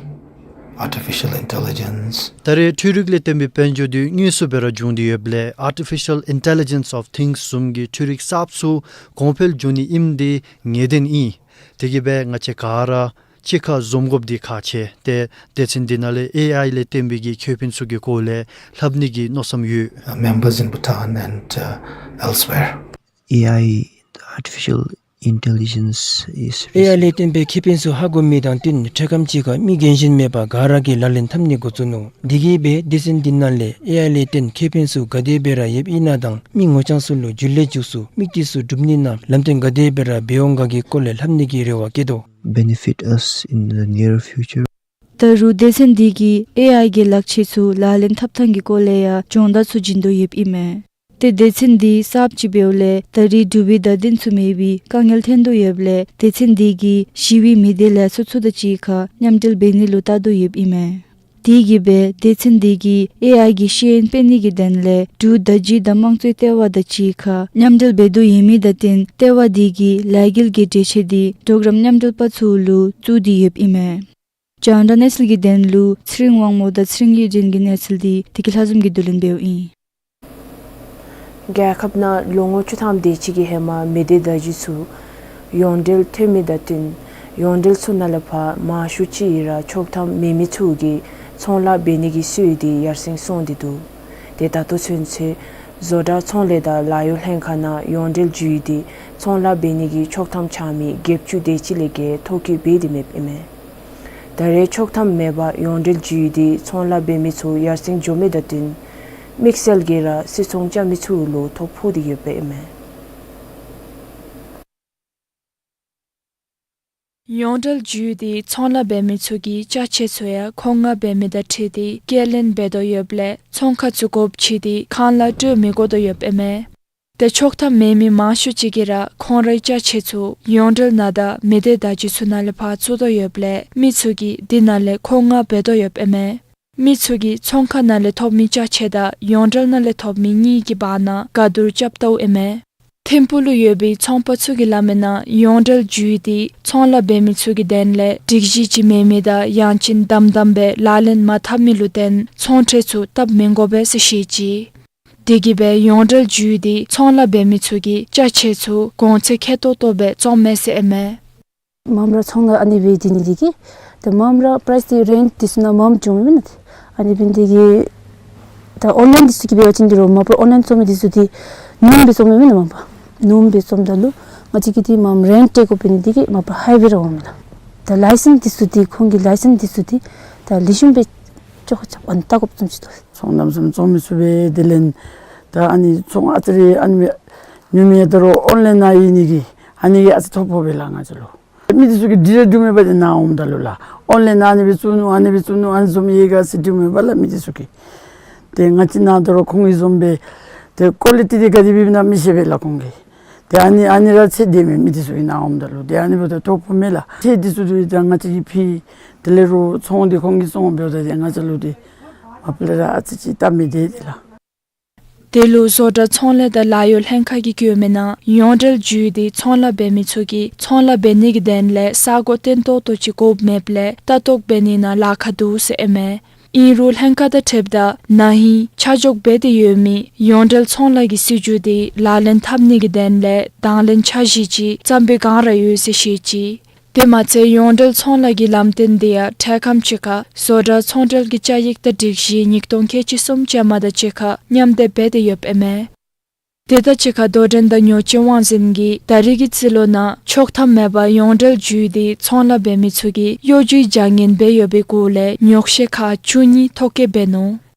Artificial intelligence. ད་རེས་འཕྲུལ་རིག་ལས་བརྟེན་པའི་དཔལ་འབྱོར་འདི་དངོས་སུ་སྦེ་ར་འབྱུང་སྟེ་ཡོདཔ་ལས་Artificial Intelligence of Things བཟུམ་གྱི་འཕྲུལ་རིག་གསརཔ་ཚུ་གོང་འཕེལ་འགྱོ་ནི་ཨིནམ་འདི་ངེས་བདེན་ཨིན། དེ་གིས་སྦེ་ང་བཅས་ག་ར་གཅིག་ཁར་འཛོམས་དགོཔ་འདི་ཁག་ཆེ། ཏེ་སྡེ་ཚན་འདི་ནང་ལས་ཨེ་ཨའི་ལས་བརྟེན་པའི་གི་ཁེ་ཕན་ཚུ་གི་སྐོར་ལས་ལྷབ་ནི་གི་མནོ་བསམ་ཡོད། Uh, members in Bhutan and, uh, elsewhere. ཨེ་ཨའི, artificial intelligence is ཨེ་ཨའི་ལས་བརྟེན་པའི་ཁེ་ཕན་ཚུ་ཧ་གོ་མི་དང་བསྟུན་འཕྲལ་ཁམས་ཅིག་ཁར་མི་རྒན་གཞོན་མེད་པར་ག་ར་གིས་ལག་ལེན་འཐབ་ནི་འགོ་བཙུགས་ནུག། དེ་གིས་སྦེ་སྡེ་ཚན་འདི་ནང་ལས་ཨེ་ཨའི་ལས་བརྟེན་ཁེ་ཕན་ཚུ་ག་དེ་སྦེ་ར་ཡོདཔ་ཨིན་ན་དང་མི་ངོ་རྐྱང་ཚུ་ལུ་འགྱུར་ལས་འཇུག་ཚུགས་དམིགས་གཏད་ཚུ་འགྲུབ་ནི་ནང་ལམ་སྟོན་ག་དེ་སྦེ་ར་འབད་འོང་ག་གི་སྐོར་ལས་ལྷབ་ནི་གི་རེ་བ་བསྐྱེད་དོ། Benefit us in the near future. ད་རུང་སྡེ་ཚན་འདི་གིས་ཨེ་ཨའི་གི་ལག་ཆས་ཚུ་ལག་ལེན་འཐབ་ཐངས་ཀྱི་སྐོར་ལས་ཡང་སྦྱོང་བརྡར་ཚུ་བྱིན་དོ་ཡོདཔ་ཨིན་མས། ཏེ་སྡེ་ཚན་འདི་གསརཔ་ཅིག་འབདཝ་ལས་ད་རེས་འབྲུག་པའི་བརྡ་དོན་ཚུ་མེད་པའི་དཀའ་ངལ་ཐོན་དོ་ཡོདཔ་ལས་སྡེ་ཚན་འདི་གིས་ཞི་བའི་མི་སྡེ་ལས་ཚོགས་ཚུ་དང་གཅིག་ཁར་མཉམ་འབྲེལ་འབད་ནི་ལུ་བལྟ་དོ་ཡོདཔ་ཨིན་མས། དེ་གིས་སྦེ་སྡེ་ཚན་འདི་གིས་ཨེ་ཨའི་གི་ཤེས་ཡོན་སྤེལ་ནི་གི་དོན་ལས་འབྲུག་བརྡ་བརྒྱུད་དང་དམངས་གཙོའི་ལྟེ་བ་དང་གཅིག་ཁར་མཉམ་འབྲེལ་འབད་དོ་ཡོད་མི་དང་བསྟུན་ལྟེ་བ་འདི་གིས་ལས་འགུལ་གྱི་འགྲེལ་བཤད་འདི་གྲོགས་རམ་མཉམ་འབྲེལ་པ་ཚུ་ལུ་བཙུགས་ཏེ་ཡོདཔ་ཨིན་མས། རྒྱང་བསྒྲགས་གནས་ཚུལ་གྱི་དོན་ལུ་ཚེ་རིང་དབང་མོ་དང་ཚེ་རིང་གཡུ་སྒྲོན་གྱི་གནས་ཚུལ་འདི་བདེ་སྐྱིད་ལྷ་འཛོམས་ཀྱིས་བསྡུ་ལེན་འབདཝ་ཨིན། རྒྱལ་ཁབ་ནང་ལོ་ངོ་བཅུ་ཐམ་དེ་ཅིག་གི་ཧེ་མ་མི་སྡེ་བརྡ་བརྒྱུད་ཚུ་ཡོངས་འབྲེལ་ཐོན་མི་དང་བསྟུན་ཡོངས་འབྲེལ་ཚུ་ནང་ལས་ཕར་མང་ཤོས་ཅིག་ར་ཆོག་ཐམ་མེད་མི་ཚུ་གིས་ཚོང་ལཱ་འབད་ནི་གི་སྲོལ་འདི་ཡར་སེང་སོང་སྟེ་འདུག། ཏེ་ད་ལྟོ་ཚུན་ཚོད་བཟོ་གྲྭ་ཚོང་ལས་དང་ལཱ་གཡོག་ལྷན་ཁག་ནང་ཡོངས་འབྲེལ་བརྒྱུད་དེ་ཚོང་ལཱ་འབད་ནི་གི་ཆོག་ཐམ་འཆང་མི་བརྒྱད་ཅུ་དེ་ཅིག་ལས་བརྒལ་ཐོ་བཀོད་འབད་དེ་མེདཔ་ཨིན་མས། ད་རེས་ཆོག་ཐམ་མེད་པར་ཡོངས་འབྲེལ་བརྒྱུད་དེ་ཚོང་ལཱ་འབད་མི་ཚུ་ཡར་སེང་འགྱོ་མི་དང་བསྟུན་དམིགས་བསལ་གྱིས་ར་སིལ་ཚོང་རྐྱབ་མི་ཚུ་ལུ་ཐོ་ཕོག་སྟེ་ཡོདཔ་ཨིན་མས། ཡོངས་འབྲེལ་བརྒྱུད་དེ་ཚོང་ལཱ་འབད་མི་ཚུ་གིས་ཅ་ཆས་ཚུ་ཡང་མཁོ་མངགས་འབད་མི་དང་འཁྲིལ་ཏེ་སྐྱེལ་ལེན་འབད་དོ་ཡོདཔ་ལས་ཚོང་ཁང་ཚུ་དགོཔ་ཆེ་སྟེ་ཁང་གླ་སྤྲོད་མི་དགོ་དོ་ཡོདཔ་ཨིན་མས། ཏེ་ཆོག་ཐམ་མེད་མི་མང་ཤོས་ཅིག་གིས་ར་ཁོང་རའི་ཅ་ཆས་ཚུ་ཡོངས་འབྲེལ་ནང་དང་མི་སྡེ་བརྡ་བརྒྱུད་ཚུ་ནང་ལས་ཕར་བཙུགས་དོ་ཡོདཔ་ལས་མི་ཚུ་གིས་འདི་ནང་ལས་མཁོ་མངགས་འབད་དོ་ཡོདཔ་ཨིན་མས། མི་ཚུ་གིས་ཚོང་ཁང་ནང་ལས་ཐོབ་མི་ཅ་ཆས་དང་ཡོངས་འབྲེལ་ནང་ལས་ཐོབ་མི་གཉིས་ཀྱི་བར་ན་དགའ་བསྡུར་རྐྱབ་བལྟཝ་ཨིན་མས། ཐིམ་ཕུག་ལུ་ཡོད་པའི་ཚོང་པ་ཚུ་གིས་སླབ་མིའི་ནང་ཡོངས་འབྲེལ་བརྒྱུད་དེ་ཚོང་ལཱ་འབད་མི་ཚུ་གི་དོན་ལས་སྒྲིག་གཞི་ཅིག་མེད་མི་དང་ཡང་ཅིན་དམ་དམ་སྦེ་ལག་ལེན་མ་འཐབ་མི་ལུ་བརྟེན་ཚོང་ཁྲལ་ཚུ་བཏབ་མི་དགོ་པས་ཟེར་བཤད་ཅི། དེ་གིས་སྦེ་ཡོངས་འབྲེལ་བརྒྱུད་དེ་ཚོང་ལཱ་འབད་མི་ཚུ་གིས་ཅ་ཆས་ཚུ་གོང་ཚད་ཁེ་ཏོག་ཏོ་སྦེ་བཙོང་མས་ཟེར་ཨིན་མས། མངམ་ར་ཚོང་ལཱ་ཨ་ནི་སྦེ་འདི་ནི་འདི་གིས་ད་མངམ་ར་པ་རའིསི་འདི་རེནཊ་འདི་ཚུ་ནང་མངམ་བྱུང་མེན་ན། ཨ་ནི་འབད་ནི་འདི་གིས་ད་ཨོན་ལའིན་འདི་ཚུ་གིས་འབད་བ་ཅིན་འདི་རུང་མ་པ་ཨོན་ལའིན་བཙོང་མི་འདི་ཚུ་འདི་ཉུངམ་སྦེ་བཙོང་མི་མེན་ན་མ་པ། ཉུངམ་སྦེ་བཙོངམ་ད་ལུ་ང་བཅས་ཀྱིས་འདི་མངམ་རེནཊ་སྤྲོད་དགོ་པའི་ནི་འདི་གིས་མ་པ་ཧའི་ཝེ་ར་འོང་མེན་ན། ད་ལའི་སེནསི་འདི་ཚུ་འདི་ཁོང་གི་ལའི་སེནསི་འདི་ཚུ་འདི་ད་ལེགས་ཤོམ་སྦེ་ཅོག་ཅོག་ཨ་ནི་བལྟ་དགོཔ་བཟུམ་ཅིག་འདུག། ཚོང་ནམ་སེམས་བཙོང་མི་ཚུགས་པས། དེ་ལས་ད་ཨ་ནི་ཚོང་ཨ་ཙི་རེ་ཨ་ནི་ཉུང་མི་ད་རུང་ཨོན་ལའིན་ནང་ཡོད་ནི་གིས་ཨ་ནི་གིས་ཨ་ཙི་ཐོ་ཕོག་པས་ལགས་ང་བཅས་ལུ། མི་འདི་ཚུ་གིས་འདི་ར་སྒྲུབ་མེད་པ་འདི་ནཱ་འོངམ་ད་ལུ་ལགས་ཨོན་ལའིན་ནང་ཨ་ནི་སྦེ་བཙུགས་ནུག་ཨ་ནི་སྦེ་བཙུགས་ནུག་ཨ་ནི་བཟུམ་ཡོད་ག་ཟེར་སྒྲུབ་མེད་པ་ལགས་མི་འདི་ཚུ་གིས། ཏེ་ང་བཅས་ནཱ་ད་རུང་ཁོང་གིས་བཟུམ་སྦེ་ཏེ་ཀོ་ལི་ཊི་འདི་ག་དེ་སྦེ་ཨིན་ན་མི་ཤེས་པས་ལགས་ཁོང་གིས། ཏེ་ཨ་ནི་ཨ་ནི་ར་ཚད་དེ་མས། མི་འདི་ཚུ་གིས་ནཱ་འོངམ་ད་ལུ་ཏེ་ཨ་ནི་འབདཝ་ད་ཐོ་ཕོག་མས་ལགས། ཚད་འདི་ཚུ་འདི་ད་ང་བཅས་ཀྱིས་ཕུལ། དེ་ལས་རུང་ཚོང་འདི་ཁོང་གིས་བཙོང་འབདཝ་ད་ཏེ་ང་བཅས་ལུ་འདི་མ་པ་ལས་ར་ཨ་ཙི་ཅིག་སྟབས་མི་བདེ་ཏེ་ལགས། དེ་ལུ་བཟོ་གྲྭ་ཚོང་ལས་དང་ལཱ་གཡོག་ལྷན་ཁག་གིས་བཀོད་མིའི་ནང་ཡོངས་འབྲེལ་བརྒྱུད་དེ་ཚོང་ལཱ་འབད་མི་ཚུ་གིས་ཚོང་ལཱ་འབད་ནི་གི་དོན་ལས་ས་སྒོ་བརྟན་ཏོག་ཏོ་ཅིག་དགོཔ་མེདཔ་ལས་ལྟ་རྟོག་འབད་ནི་ནང་ལཱ་ཁག་འདུག་ཟེར་ཨིན་མས། ཨིན་རུང་ལྷན་ཁག་དང་འཁྲིལཝ་ད་ན་ཧིང་ཆ་འཇོག་འབད་དེ་ཡོད་མི་ཡོངས་འབྲེལ་ཚོང་ལཱ་གི་སྲིད་བྱུས་དེ་ལག་ལེན་འཐབ་ནི་གི་དོན་ལས་དང་ལེན་འཆར་གཞི་ཅིག་བརྩམ་པའི་བསྒང་ར་ཡོད་ཟེར་བཤད་ཅི། དེ་མ་ཚད་ཡོངས་འབྲེལ་ཚོང་ལཱ་གི་ལམ་སྟོན་དེ་ཡང་འཕྲལ་ཁམས་ཅིག་ཁར་བཟོ་གྲྭ་ཚོང་འབྲེལ་གྱི་བཅའ་ཡིག་དང་སྒྲིག་གཞི་ཉིས་སྟོང་ཁལ་གཅིག་གསུམ་ཅན་མ་དང་གཅིག་ཁར་མཉམ་འདེགས་འབད་དེ་ཡོདཔ་ཨིན་མས། དེ་དང་གཅིག་ཁར་དོ་འགྲན་དང་ཉོ་སྤྱོད་དབང་འཛིན་གྱིས་ད་རེས་ཀྱི་རྩིས་ལོ་ནང་ཆོག་ཐམ་མེད་པར་ཡོངས་འབྲེལ་བརྒྱུད་དེ་ཚོང་ལཱ་འབད་མི་ཚུ་གིས་གཡོ་སྒྱུའི་བྱ་ངན་འབད་ཡོད་པའི་སྐོར་ལས་ཉོགས་བཤད་ཁག་བཅུ་གཉིས་ཐོ་བཀོད་འབད་ནུག།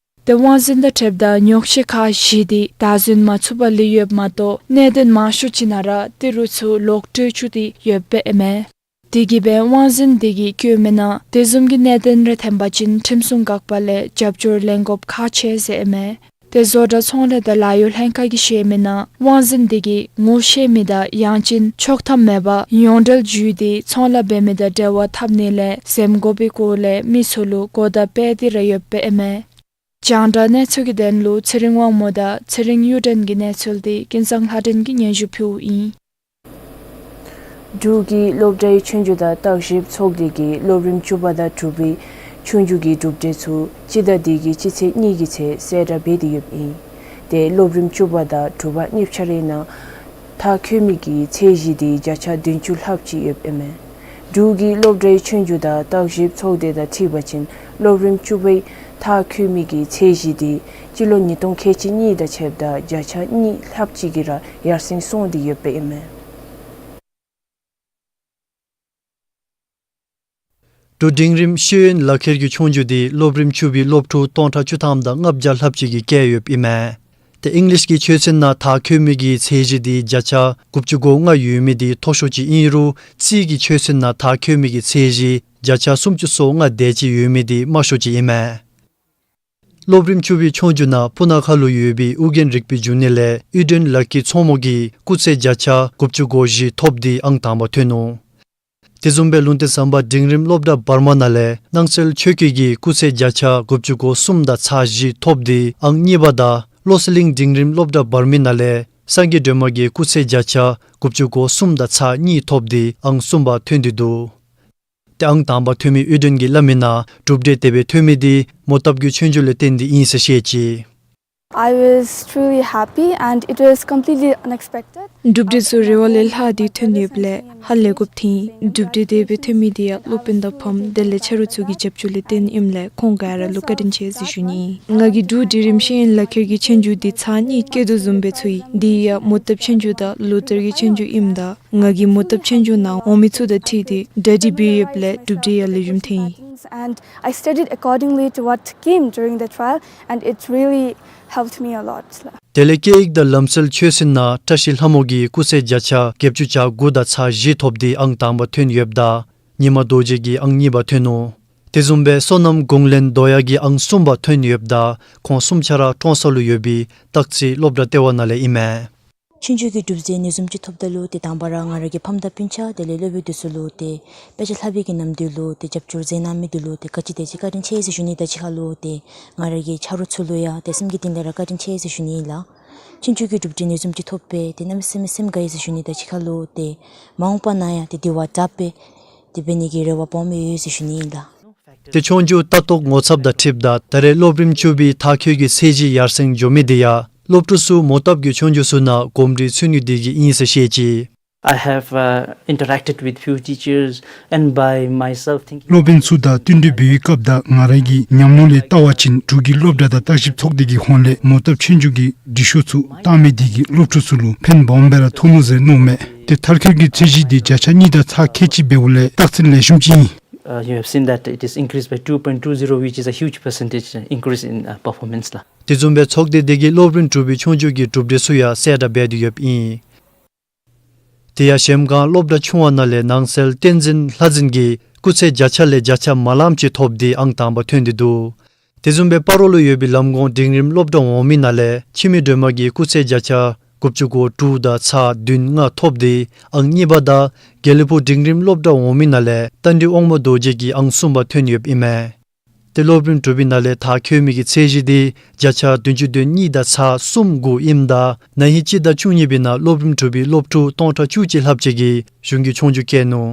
དེ་དབང་འཛིན་དང་འཁྲིལཝ་ད་ཉོགས་བཤད་ཁག་བཞི་དེ་བདའ་ཟུན་མ་ཚུགས་པར་ལུས་ཡོདཔ་མ་གཏོགས་གནད་དོན་མང་ཤོས་ཅིག་ནང་ར་ཏི་རུ་ཚུ་ལོག་སྤྲོད་བཅུག་སྟེ་ཡོདཔ་ཨིན་མས། དེ་གིས་འབད་དབང་འཛིན་དེ་གིས་བཀོད་མི་ནང་དེ་བཟུམ་གྱི་གནད་དོན་རེ་ཐོན་པ་ཅིན་ཁྲིམས་སྲུང་འགག་པ་ལས་རྒྱབ་སྐྱོར་ལེན་དགོཔ་ཁག་ཆེ་ཟེར་ཨིན་མས། དེ་བཟོ་གྲྭ་ཚོང་ལས་དང་ལཱ་གཡོག་ལྷན་ཁག་གིས་བཤད་མི་ནང་དབང་འཛིན་དེ་གིས་ངོ་ཤེས་མི་དང་ཡང་ཅིན་ཆོག་ཐམ་མེད་པར་ཡོངས་འབྲེལ་བརྒྱུད་དེ་ཚོང་ལཱ་འབད་མི་དང་འབྲེལ་བ་འཐབ་ནི་ལས་འཛེམ་དགོ་པའི་སྐོར་ལས་མི་ཚུ་ལུ་གོ་བརྡ་སྤེལ་ཏེ་ར་ཡོདཔ་ཨིན་མས། རྒྱང་བསྒྲགས་གནས་ཚུལ་གྱི་དོན་ལུ་ཚེ་རིང་དབང་མོ་དང་ཚེ་རིང་གཡུ་སྒྲོན་གྱི་གནས་ཚུལ་དེ་ཀུན་བཟང་ལྷ་སྒྲོན་གྱིས་སྙན་ཞུ་ཕུལཝ་ཨིན། འབྲུག་གི་སློབ་གྲྭའི་ཆོས་རྒྱུགས་དང་བརྟག་ཞིབ་ཚོགས་སྡེ་གིས་སློབ་རིམ་བཅུ་པ་དང་དྲུག་པའི་ཆོས་རྒྱུགས་ཀྱི་གྲུབ་འབྲས་ཚུ་སྤྱི་ཟླ་འདི་གི་སྤྱི་ཚེས་གཉིས་ཀྱི་ཚེ་གསལ་བསྒྲགས་འབད་དེ་ཡོདཔ་ཨིན། དེ་སློབ་རིམ་བཅུ་པ་དང་དྲུག་པ་གཉིས་ཆ་རའི་ནང་མཐར་འཁྱོལ་མི་གི་ཚད་གཞི་དེ་བརྒྱ་ཆ་བདུན་ཅུ་ལྷགཔ་ཅིག་ཡོདཔ་ཨིན་མས། འབྲུག་གི་སློབ་གྲྭའི་ཆོས་རྒྱུགས་དང་བརྟག་ཞིབ་ཚོགས་སྡེ་དང་འཁྲིལ་བ་ཅིན་སློབ་རིམ་བཅུ་པའི་མཐར་འཁྱོལ་མི་གི་ཚད་གཞི་དེ་སྤྱི་ལོ་ཉིས་སྟོང་ཁལ་གཅིག་གཉིས་དང་ཕྱདཔ་ད་བརྒྱ་ཆ་གཉིས་ལྷགཔ་ཅིག་གིས་ར་ཡར་སེང་སོང་སྟེ་ཡོདཔ་ཨིན་མས། འབྲུག་འབྲིང་རིམ་ཤེས་ཡོན་ལག་ཁྱེར་གྱི་ཆོས་རྒྱུགས་དེ་སློབ་རིམ་བཅུ་པའི་སློབ་ཕྲུག་སྟོང་ཕྲག་བཅུ་ཐམ་དང་ལྔ་བརྒྱ་ལྷགཔ་ཅིག་གིས་བཀལ་ཡོདཔ་ཨིན་མས། དེ་ཨིང་ལིཤ་གི་ཆོས་ཚན་ནང་མཐར་འཁྱོལ་མི་གི་ཚད་གཞི་དེ་བརྒྱ་ཆ་དགུ་བཅུ་གོ་ལྔ་ཡོད་མི་དེ་མཐོ་ཤོས་ཅིག་ཨིན་རུང་རྩིས་ཀྱི་ཆོས་ཚན་ནང་མཐར་འཁྱོལ་མི་གི་ཚད་གཞི་བརྒྱ་ཆ་སུམ་ཅུ་སོ་ལྔ་དེ་ཅིག་ཡོད་མི་དེ་དམའ་ཤོས་ཅིག་ཨིན་མས། སློབ་རིམ་བཅུ་པའི་ཆོས་རྒྱུགས་ནང་སྤུ་ན་ཁ་ལུ་ཡོད་པའི་ཨོ་རྒྱན་རིག་པའི་འབྱུང་གནས་ལས་གཡུ་སྒྲོན་ལགས་ཀྱི་མཚོ་མོ་གིས་སྐུགས་ཚད་བརྒྱ་ཆ་དགུ་བཅུ་གོ་བཞི་ཐོབ་སྟེ་ཨང་དང་པ་ཐོན་ནུག། དེ་བཟུམ་སྦེ་ལུང་བསྟན་ཟམ་པ་འབྲིང་རིམ་སློབ་གྲྭ་བར་མ་ནང་ལས་སྣང་གསལ་ཆོས་སྐྱིད་ཀྱིས་སྐུགས་ཚད་བརྒྱ་ཆ་དགུ་བཅུ་གོ་གསུམ་དང་ཚག་བཞི་ཐོབ་སྟེ་ཨང་གཉིས་པ་དང་བློ་གསལ་གླིང་འབྲིང་རིམ་སློབ་གྲྭ་བར་མའི་ནང་ལས་སངས་རྒྱས་སྒྲོལ་མ་གིས་སྐུགས་ཚད་བརྒྱ་ཆ་དགུ་བཅུ་གོ་གསུམ་དང་ཚག་གཉིས་ཐོབ་སྟེ་ཨང་གསུམ་པ་ཐོན་ཏེ་འདུག། དེ་ཨང་དང་པ་ཐོན་མི་གཡུ་སྒྲོན་གྱིས་སླབ་མི་ནང་གྲུབ་འབྲས་དེ་སྦེ་ཐོན་མི་དེ་མོ་བཏབ་ཀྱི་ཆོས་རྒྱུགས་ལས་བརྟེན་ཏེ་ཨིན་ཟེར་བཤད་ཅི། I was truly happy and it was completely unexpected. གྲུབ་འབྲས་ཚུ་རེ་བ་ལས་ལྷག་སྟེ་ཐོན་ཡོདཔ་ལས་ཧ་ལས་དགོཔ་ཐོན་ཡི། གྲུབ་འབྲས་དེ་སྦེ་ཐོན་མི་དེ་ཡང་སློབ་དཔོན་དང་ཕམ་དེ་ལས་ཆ་རོགས་ཚུ་གི་རྒྱབ་སྐྱོར་ལས་བརྟེན་ཨིནམ་ལས་ཁོང་ག་ར་ལུ་བཀའ་དྲིན་ཆེ་ཟེར་ཞུ་ནི། ང་གིས་འབྲུག་འབྲིང་རིམ་ཤེས་ཡོན་ལག་ཁྱེར་གྱི་ཆོས་རྒྱུགས་དེ་ཚར་གཉིས་བཀལ་དོ་བཟུམ་སྦེ་ཚོར་ཡི། དེ་ཡང་མོ་བཏབ་ཆོས་རྒྱུགས་དང་ལོ་བསྟར་གྱི་ཆོས་རྒྱུགས་ཨིནམ་ད་ང་གིས་མོ་བཏབ་ཆོས་རྒྱུགས་ནང་འོང་མི་ཚུ་དང་འཁྲིལ་ཏེ་གྲ་སྒྲིག་འབད་ཡོདཔ་ལས་གྲུབ་འབྲས་ཡང་ལེགས་ཤོམ་ཐོན་ཡི། And I studied accordingly to what came during the trial, and it really helped me a lot. དེ་ལས་སྐད་ཡིག་དང་ལམ་སྲོལ་ཆོས་ཚན་ནང་བཀྲ་ཤིས་ལྷ་མོ་གིས་སྐུགས་ཚད་བརྒྱ་ཆ་བརྒྱད་ཅུ་གྱ་དགུ་དང་ཚག་བཞི་ཐོབ་སྟེ་ཨང་དང་པ་ཐོན་ཡོདཔ་ད་ཉི་མ་རྡོ་རྗེ་གིས་ཨང་གཉིས་པ་ཐོན་ནུག། དེ་བཟུམ་སྦེ་བསོད་ནམས་དགུང་ལེན་རྡོ་ཡ་གིས་ཨང་གསུམ་པ་ཐོན་ཡོདཔ་ད་ཁོང་གསུམ་ཆ་ར་ཀྲོང་གསར་ལུ་ཡོད་པའི་སྟག་རྩེ་སློབ་གྲྭ་ལྟེ་བ་ནང་ལས་ཨིན་མས། ཆོས་རྒྱུགས་ཀྱི་གྲུབ་འབྲས་ཨ་ནི་བཟུམ་ཅིག་ཐོབ་ད་ལུ་ཏེ་དང་པ་ར་ང་ར་གི་ཕམ་དང་སྤུན་ཆ་དེ་ལས་སློབ་དཔོན་འདི་ཚུ་ལུ་ཏེ་དཔེ་ཆ་ལྷབ་པའི་གི་ནམ་དུས་ལུ་ཏེ་རྒྱབ་སྐྱོར་མཛད་གནང་མི་འདི་ལུ་ཏེ་ག་ཅི་དེ་ཅིག་བཀའ་དྲིན་ཆེ་ཟེར་ཞུ་ནི། ད་གཅིག་ཁར་ལུ་ཏེ་ང་ར་གི་ཆ་རོགས་ཚུ་ལུ་ཡང་ཏེ་སེམས་ཀྱི་གཏིང་ལས་ར་བཀའ་དྲིན་ཆེ་ཟེར་ཞུ་ནི་ཨིན་ལགས། ཆོས་རྒྱུགས་ཀྱི་གྲུབ་འབྲས་ཨ་ནི་བཟུམ་ཅིག་ཐོབ་སྦེ་ཏེ་གནམ་མེད་ས་མེད་སེམས་དགའ་ཡི་ཟེར་ཞུ་ནི། ད་གཅིག་ཁར་ལུ་ཏེ་མ་འོངས་པ་ནང་ཡང་ཏེ་དེ་བ་དྲག་སྦེ་ཏེ་འབད་ནི་གི་རེ་བ་སྦོམ་ཡོད་ཟེར་ཞུ་ནི་ཨིན་ལགས། ཏེ་ཆོས་རྒྱུགས་ལྟ་རྟོག་ངོ་ཚབ་དང་འཁྲིལཝ་ད་ད་རེས་སློབ་རིམ་བཅུ་པའི་མཐར་འཁྱོལ་གྱི་ཚད་གཞི་ཡར་སེང་འགྱོ་མི་དེ་ཡང་སློབ་ཕྲུག་ཚུ་མོ་བཏབ་ཀྱི་ཆོས་རྒྱུགས་ཚུ་ནང་གོམས་འདྲིས་ཚུད་ནི་དེ་གིས་ཨིན་ཟེར་བཤད་ཅི། I have, uh, interacted with few teachers and by myself thinking. སློབ་དཔོན་ཚུ་དང་བསྟུན་གྲོས་འབད་བའི་སྐབས་དང་ང་ར་གི་ཉམས་མྱོང་ལས་བལྟ་བ་ཅིན་འབྲུག་གི་སློབ་གྲྭ་དང་བརྟག་ཞིབ་ཚོགས་སྡེ་གི་ཧོངས་ལས་མོ་བཏབ་ཆོས་རྒྱུགས་ཀྱི་སྒྲིག་ཤོག་ཚུ་བཏང་མི་དེ་གིས་སློབ་ཕྲུག་ཚུ་ལུ་ཕན་སྦོམ་སྦེ་ར་ཐོགས་ནུག་ཟེར་མནོཝ་མས། ཏེ་མཐར་འཁྱོལ་གྱི་ཚད་གཞི་དེ་བརྒྱ་ཆ་གཉིས་དང་ཚག་ཁལ་གཅིག་འབདཝ་ལས་རྟགས་མཚན་ལེགས་ཤོམ་ཅིག་ཨིན། Uh, you have seen that it is increased by two point two zero, which is a huge percentage, uh, increase in, uh, performance ལགས། དེ་བཟུམ་སྦེ་ཚོགས་སྡེ་དེ་གིས་སློབ་རིམ་དྲུག་པའི་ཆོས་རྒྱུགས་ཀྱི་གྲུབ་འབྲས་ཚུ་ཡང་གསལ་བསྒྲགས་འབད་དེ་ཡོདཔ་ཨིན། དེ་ཡང་གཞལམ་སྒང་སློབ་གྲྭ་ཆུང་བ་ནང་ལས་ནང་གསལ་བསྟན་འཛིན་ལྷ་འཛིན་གྱིས་སྐུགས་ཚད་བརྒྱ་ཆ་ལས་བརྒྱ་ཆ་མ་ལངམ་ཅིག་ཐོབ་སྟེ་ཨང་དང་པ་ཐོན་ཏེ་འདུག། དེ་བཟུམ་སྦེ་སྤ་རོ་ལུ་ཡོད་པའི་ལམ་གོང་འབྲིང་རིམ་སློབ་གྲྭ་འོག་མའི་ནང་ལས་འཆི་མེད་སྒྲོལ་མ་གིས་སྐུགས་ཚད་བརྒྱ་ཆ་དགུ་བཅུ་གོ་དྲུག་དང་ཚག་བདུན་ལྔ་ཐོབ་སྟེ་ཨང་གཉིས་པ་དང་དགེ་ལེགས་ཕུག་འབྲིང་རིམ་སློབ་གྲྭ་འོག་མའི་ནང་ལས་རྟ་མགྲིན་དབང་མོ་རྡོ་རྗེ་གིས་ཨང་གསུམ་པ་ཐོན་ཡོདཔ་ཨིན་མས། ཏེ་སློབ་རིམ་དྲུག་པའི་ནང་ལས་མཐར་འཁྱོལ་མི་གི་ཚད་གཞི་དེ་བརྒྱ་ཆ་བདུན་ཅུ་དོན་གཉིས་དང་ཚག་གསུམ་དགུ་ཨིནམ་ད་ན་ཧིང་སྤྱི་ཟླ་བཅུ་གཉིས་པའི་ནང་སློབ་རིམ་དྲུག་པའི་སློབ་ཕྲུག་སྟོང་ཕྲག་བཅུ་གཅིག་ལྷགཔ་ཅིག་གིས་གཞུང་གི་ཆོས་རྒྱུགས་བཀལ་ནུག།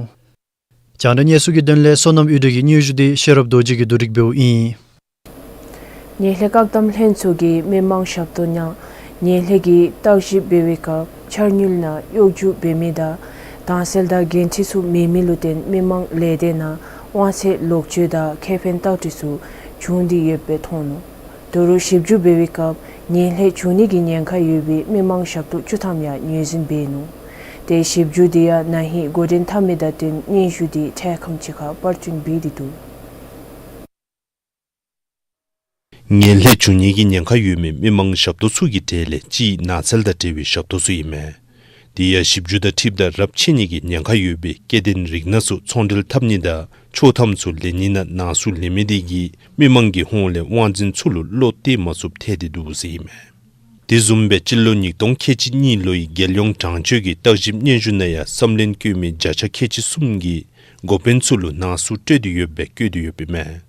རྒྱང་བསྒྲགས་གནས་ཚུལ་གྱི་དོན་ལས་བསོད་ནམས་གཡུ་སྒྲོན་གྱི་སྙན་ཞུ་དེ་ཤེས་རབ་རྡོ་རྗེ་གིས་བསྡུ་སྒྲིག་འབདཝ་ཨིན། ངན་ལྷད་བཀག་སྡོམ་ལྷན་ཚོགས་ཀྱིས་མི་མང་ཞབས་ཏོག་ནང་ངན་ལྷད་ཀྱི་བརྟག་ཞིབ་འབད་བའི་སྐབས་འཆར་དངུལ་ནང་གཡོ་སྒྱུ་འབད་མི་དང་དྭངས་གསལ་དང་འགན་འཁྲི་ཚུ་མེད་མི་ལུ་བརྟེན་མི་མང་ལས་སྡེ་ནང་དབང་ཚད་ལོག་སྤྱོད་དང་ཁེ་ཕན་བཏགས་སྤྲོད་ཚུ་བྱུང་སྟེ་ཡོདཔ་སྦེ་མཐོང་ནུག། དོ་རུང་ཞིབ་འཇུག་འབད་བའི་སྐབས་ངན་ལྷད་བྱུང་ནི་གི་ཉེན་ཁ་ཡོད་པའི་མི་མང་ཞབས་ཏོག་བཅུ་ཐམ་ཡང་ངོས་འཛིན་འབད་ནུག། ཏེ་ཞིབ་འཇུག་དེ་ཡང་ན་ཧིང་འགོ་འདྲེན་འཐབ་མི་དང་བསྟུན་སྙན་ཞུ་དེ་འཕྲལ་ཁམས་ཅིག་ཁར་པར་སྐྲུན་འབད་དེ་འདུག། ངན་ལྷད་བྱུང་ནི་གི་ཉེན་ཁ་ཡོད་མི་མི་མང་ཞབས་ཏོག་ཚུ་གི་གྲས་ལས་གཅིག་ནགས་ཚལ་དང་འབྲེལ་བའི་ཞབས་ཏོག་ཚུ་ཨིན་མས། དེ་ཡང་ཞིབ་འཇུག་དང་འཁྲིལཝ་ད་རབས་ཆད་ནི་གི་ཉེན་ཁ་ཡོད་པའི་སྐྱེ་ལྡན་རིགས་སྣ་ཚུ་ཚོང་འབྲེལ་འཐབ་ནི་དང་ཆོག་ཐམ་ཚུ་ལེན་ནི་ནང་ནང་གསུག་ལེན་མི་དེ་གིས་མི་མང་གི་ཧོངས་ལས་དབང་འཛིན་ཚུ་ལུ་བློ་གཏད་མ་ཚུགསཔ་ཐལ་ཏེ་འདུག་ཟེར་ཨིན་མས། དེ་བཟུམ་སྦེ་སྤྱི་ལོ་ཉིས་སྟོང་ཁལ་གཅིག་གཉིས་ལོའི་རྒྱལ་ཡོངས་དྲང་སྤྱོད་ཀྱི་བརྟག་ཞིབ་སྙན་ཞུ་ནང་ཡང་བསམ་ལན་བཀོད་མི་བརྒྱ་ཆ་ཁལ་གཅིག་གསུམ་གྱིས་འགོ་དཔོན་ཚུ་ལུ་ནང་གསུག་སྤྲོད་དེ་ཡོདཔ་སྦེ་བཀོད་དེ་ཡོདཔ་ཨིན་མས།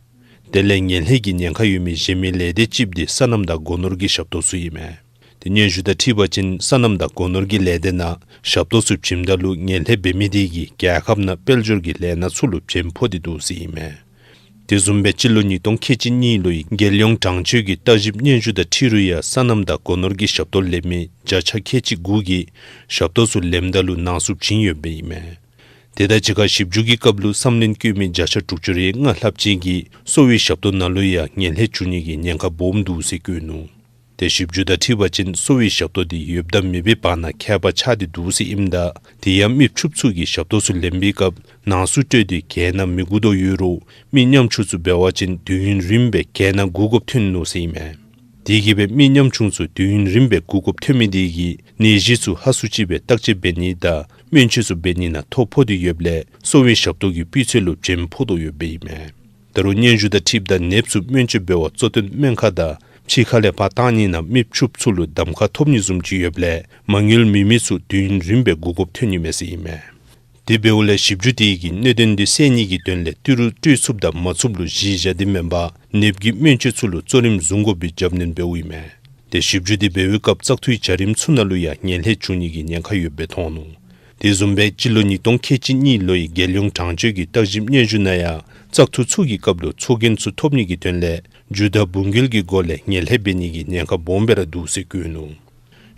དེ་ལས་ངན་ལྷད་ཀྱི་ཉེན་ཁ་ཡོད་མི་གཞན་མི་ལས་སྡེ་གཅིགཔོ་དེ་སོ་ནམ་དང་སྒོ་ནོར་གྱི་ཞབས་ཏོག་ཚུ་ཨིན་མས། དེ་སྙན་ཞུ་དང་འཁྲིལ་བ་ཅིན་སོ་ནམ་དང་སྒོ་ནོར་གྱི་ལས་སྡེ་ནང་ཞབས་ཏོག་ཚུ་བྱིནམ་ད་ལུ་ངན་ལྷད་འབད་མི་དེ་གིས་རྒྱལ་ཁབ་ནང་དཔལ་འབྱོར་གྱི་ལས་སྣ་ཚུ་ལུ་བྱེམ་ཕོག་སྟེ་འདུག་ཟེར་ཨིན་མས། དེ་བཟུམ་སྦེ་སྤྱི་ལོ་ཉིས་སྟོང་ཁལ་གཅིག་གཉིས་ལོའི་རྒྱལ་ཡོངས་དྲང་སྤྱོད་ཀྱི་བརྟག་ཞིབ་སྙན་ཞུ་དང་འཁྲིལ་རུང་ཡང་སོ་ནམ་དང་སྒོ་ནོར་གྱི་ཞབས་ཏོག་ལེན་མི་བརྒྱ་ཆ་ཁལ་གཅིག་དགུ་གིས་ཞབས་ཏོག་ཚུ་ལེནམ་ད་ལུ་ནང་གསུག་བྱིན་ཡོདཔ་ཨིན་མས། དེ་དང་གཅིག་ཁར་ཞིབ་འཇུག་གི་སྐབས་ལུ་བསམ་ལན་བཀོད་མི་བརྒྱ་ཆ་དྲུག་ཅུ་རེ་ལྔ་ལྷགཔ་ཅིག་གིས་གསོ་བའི་ཞབས་ཏོག་ནང་ལུ་ཡང་ངན་ལྷད་བྱུང་ནི་གི་ཉེན་ཁ་སྦོམ་འདུག་ཟེར་བཀོད་ནུག། ཏེ་ཞིབ་འཇུག་དང་འཁྲིལ་བ་ཅིན་གསོ་བའི་ཞབས་ཏོག་དེ་ཡོདཔ་དང་མེདཔ་བར་ན་ཁྱད་པར་ཆགས་ཏེ་འདུག་ཟེར་ཨིནམ་ད་དེ་ཡང་མི་ཕྱུགཔོ་ཚུ་གིས་ཞབས་ཏོག་ཚུ་ལེན་པའི་སྐབས་ནང་གསུག་སྤྲོད་དེ་གྱལ་ནང་མི་བསྒུག་དོ་ཡོད་རུང་མི་ཉམ་ཆུང་ཚུ་འབད་བ་ཅིན་དུས་ཡུན་རིངམོ་སྦེ་གྱལ་ནང་བསྒུག་དགོཔ་ཐོན་ནུག་ཟེར་ཨིན་མས། དེ་གིས་སྦེ་མི་ཉམ་ཆུང་ཚུ་དུས་ཡུན་རིངམོ་སྦེ་བསྒུག་དགོཔ་ཐོན་མི་དེ་གིས་ནད་གཞི་ཚུ་ཧ་སུ་ཅིག་སྦེ་བརྟག་དཔྱད་འབད་ནི་དང་སྨན་བཅོས་ཚུ་འབད་ནི་ནང་ཐོ་ཕོག་སྟེ་ཡོདཔ་ལས་གསོ་བའི་ཞབས་ཏོག་གི་སྤུས་ཚད་ལུ་བྱེམ་ཕོག་དོ་ཡོདཔ་ཨིན་མས། ད་རུང་སྙན་ཞུ་དང་འཁྲིལཝ་ད་ནདཔ་ཚུ་སྨན་བཅོས་འབད་བར་གཙོ་བསྟེན་སྨན་ཁང་དང་ཕྱི་ཁ་ལས་ཕར་བཏང་ནི་ནང་མི་ཕྱུགཔོ་ཚུ་ལུ་གདམ་ཁ་ཐོབ་ནི་བཟུམ་ཅིག་ཡོདཔ་ལས་མ་དངུལ་མེད་མི་ཚུ་དུས་ཡུན་རིངམོ་སྦེ་བསྒུག་དགོཔ་ཐོན་ནི་མས་ཟེར་ཨིན་མས། དེ་འབདཝ་ལས་ཞིབ་འཇུག་དེ་གིས་གནད་དོན་དེ་སེལ་ནི་གི་དོན་ལས་ཏི་རུ་སྤྲོད་ཚུགསཔ་དང་མ་ཚུགསཔ་ལུ་གཞི་བཞག་སྟེ་མེན་པར་ནདཔ་གི་སྨན་བཅོས་ཚུ་ལུ་གཙོ་རིམ་བཟུང་དགོ་པའི་རྒྱབ་སྣོན་འབདཝ་ཨིན་མས། ཏེ་ཞིབ་འཇུག་དེ་འབད་བའི་སྐབས་བཙག་འཐུའི་བྱ་རིམ་ཚུ་ནང་ལུ་ཡང་ངན་ལྷད་བྱུང་ནི་གི་ཉེན་ཁ་ཡོདཔ་སྦེ་མཐོང་ནུག། དེ་བཟུམ་སྦེ་སྤྱི་ལོ་ཉིས་སྟོང་ཁལ་གཅིག་གཉིས་ལོའི་རྒྱལ་ཡོངས་དྲང་སྤྱོད་ཀྱི་བརྟག་ཞིབ་སྙན་ཞུ་ནང་ཡང་བཙག་འཐུ་ཚུ་གི་སྐབས་ལུ་ཚོགས་རྒྱན་ཚུ་ཐོབ་ནི་གི་དོན་ལས་རྒྱུ་དང་བུང་འགལ་གྱི་སྒོ་ལས་ངན་ལྷད་འབད་ནི་གི་ཉེན་ཁ་སྦོམ་སྦེ་ར་འདུག་ཟེར་བཀོད་ནུག།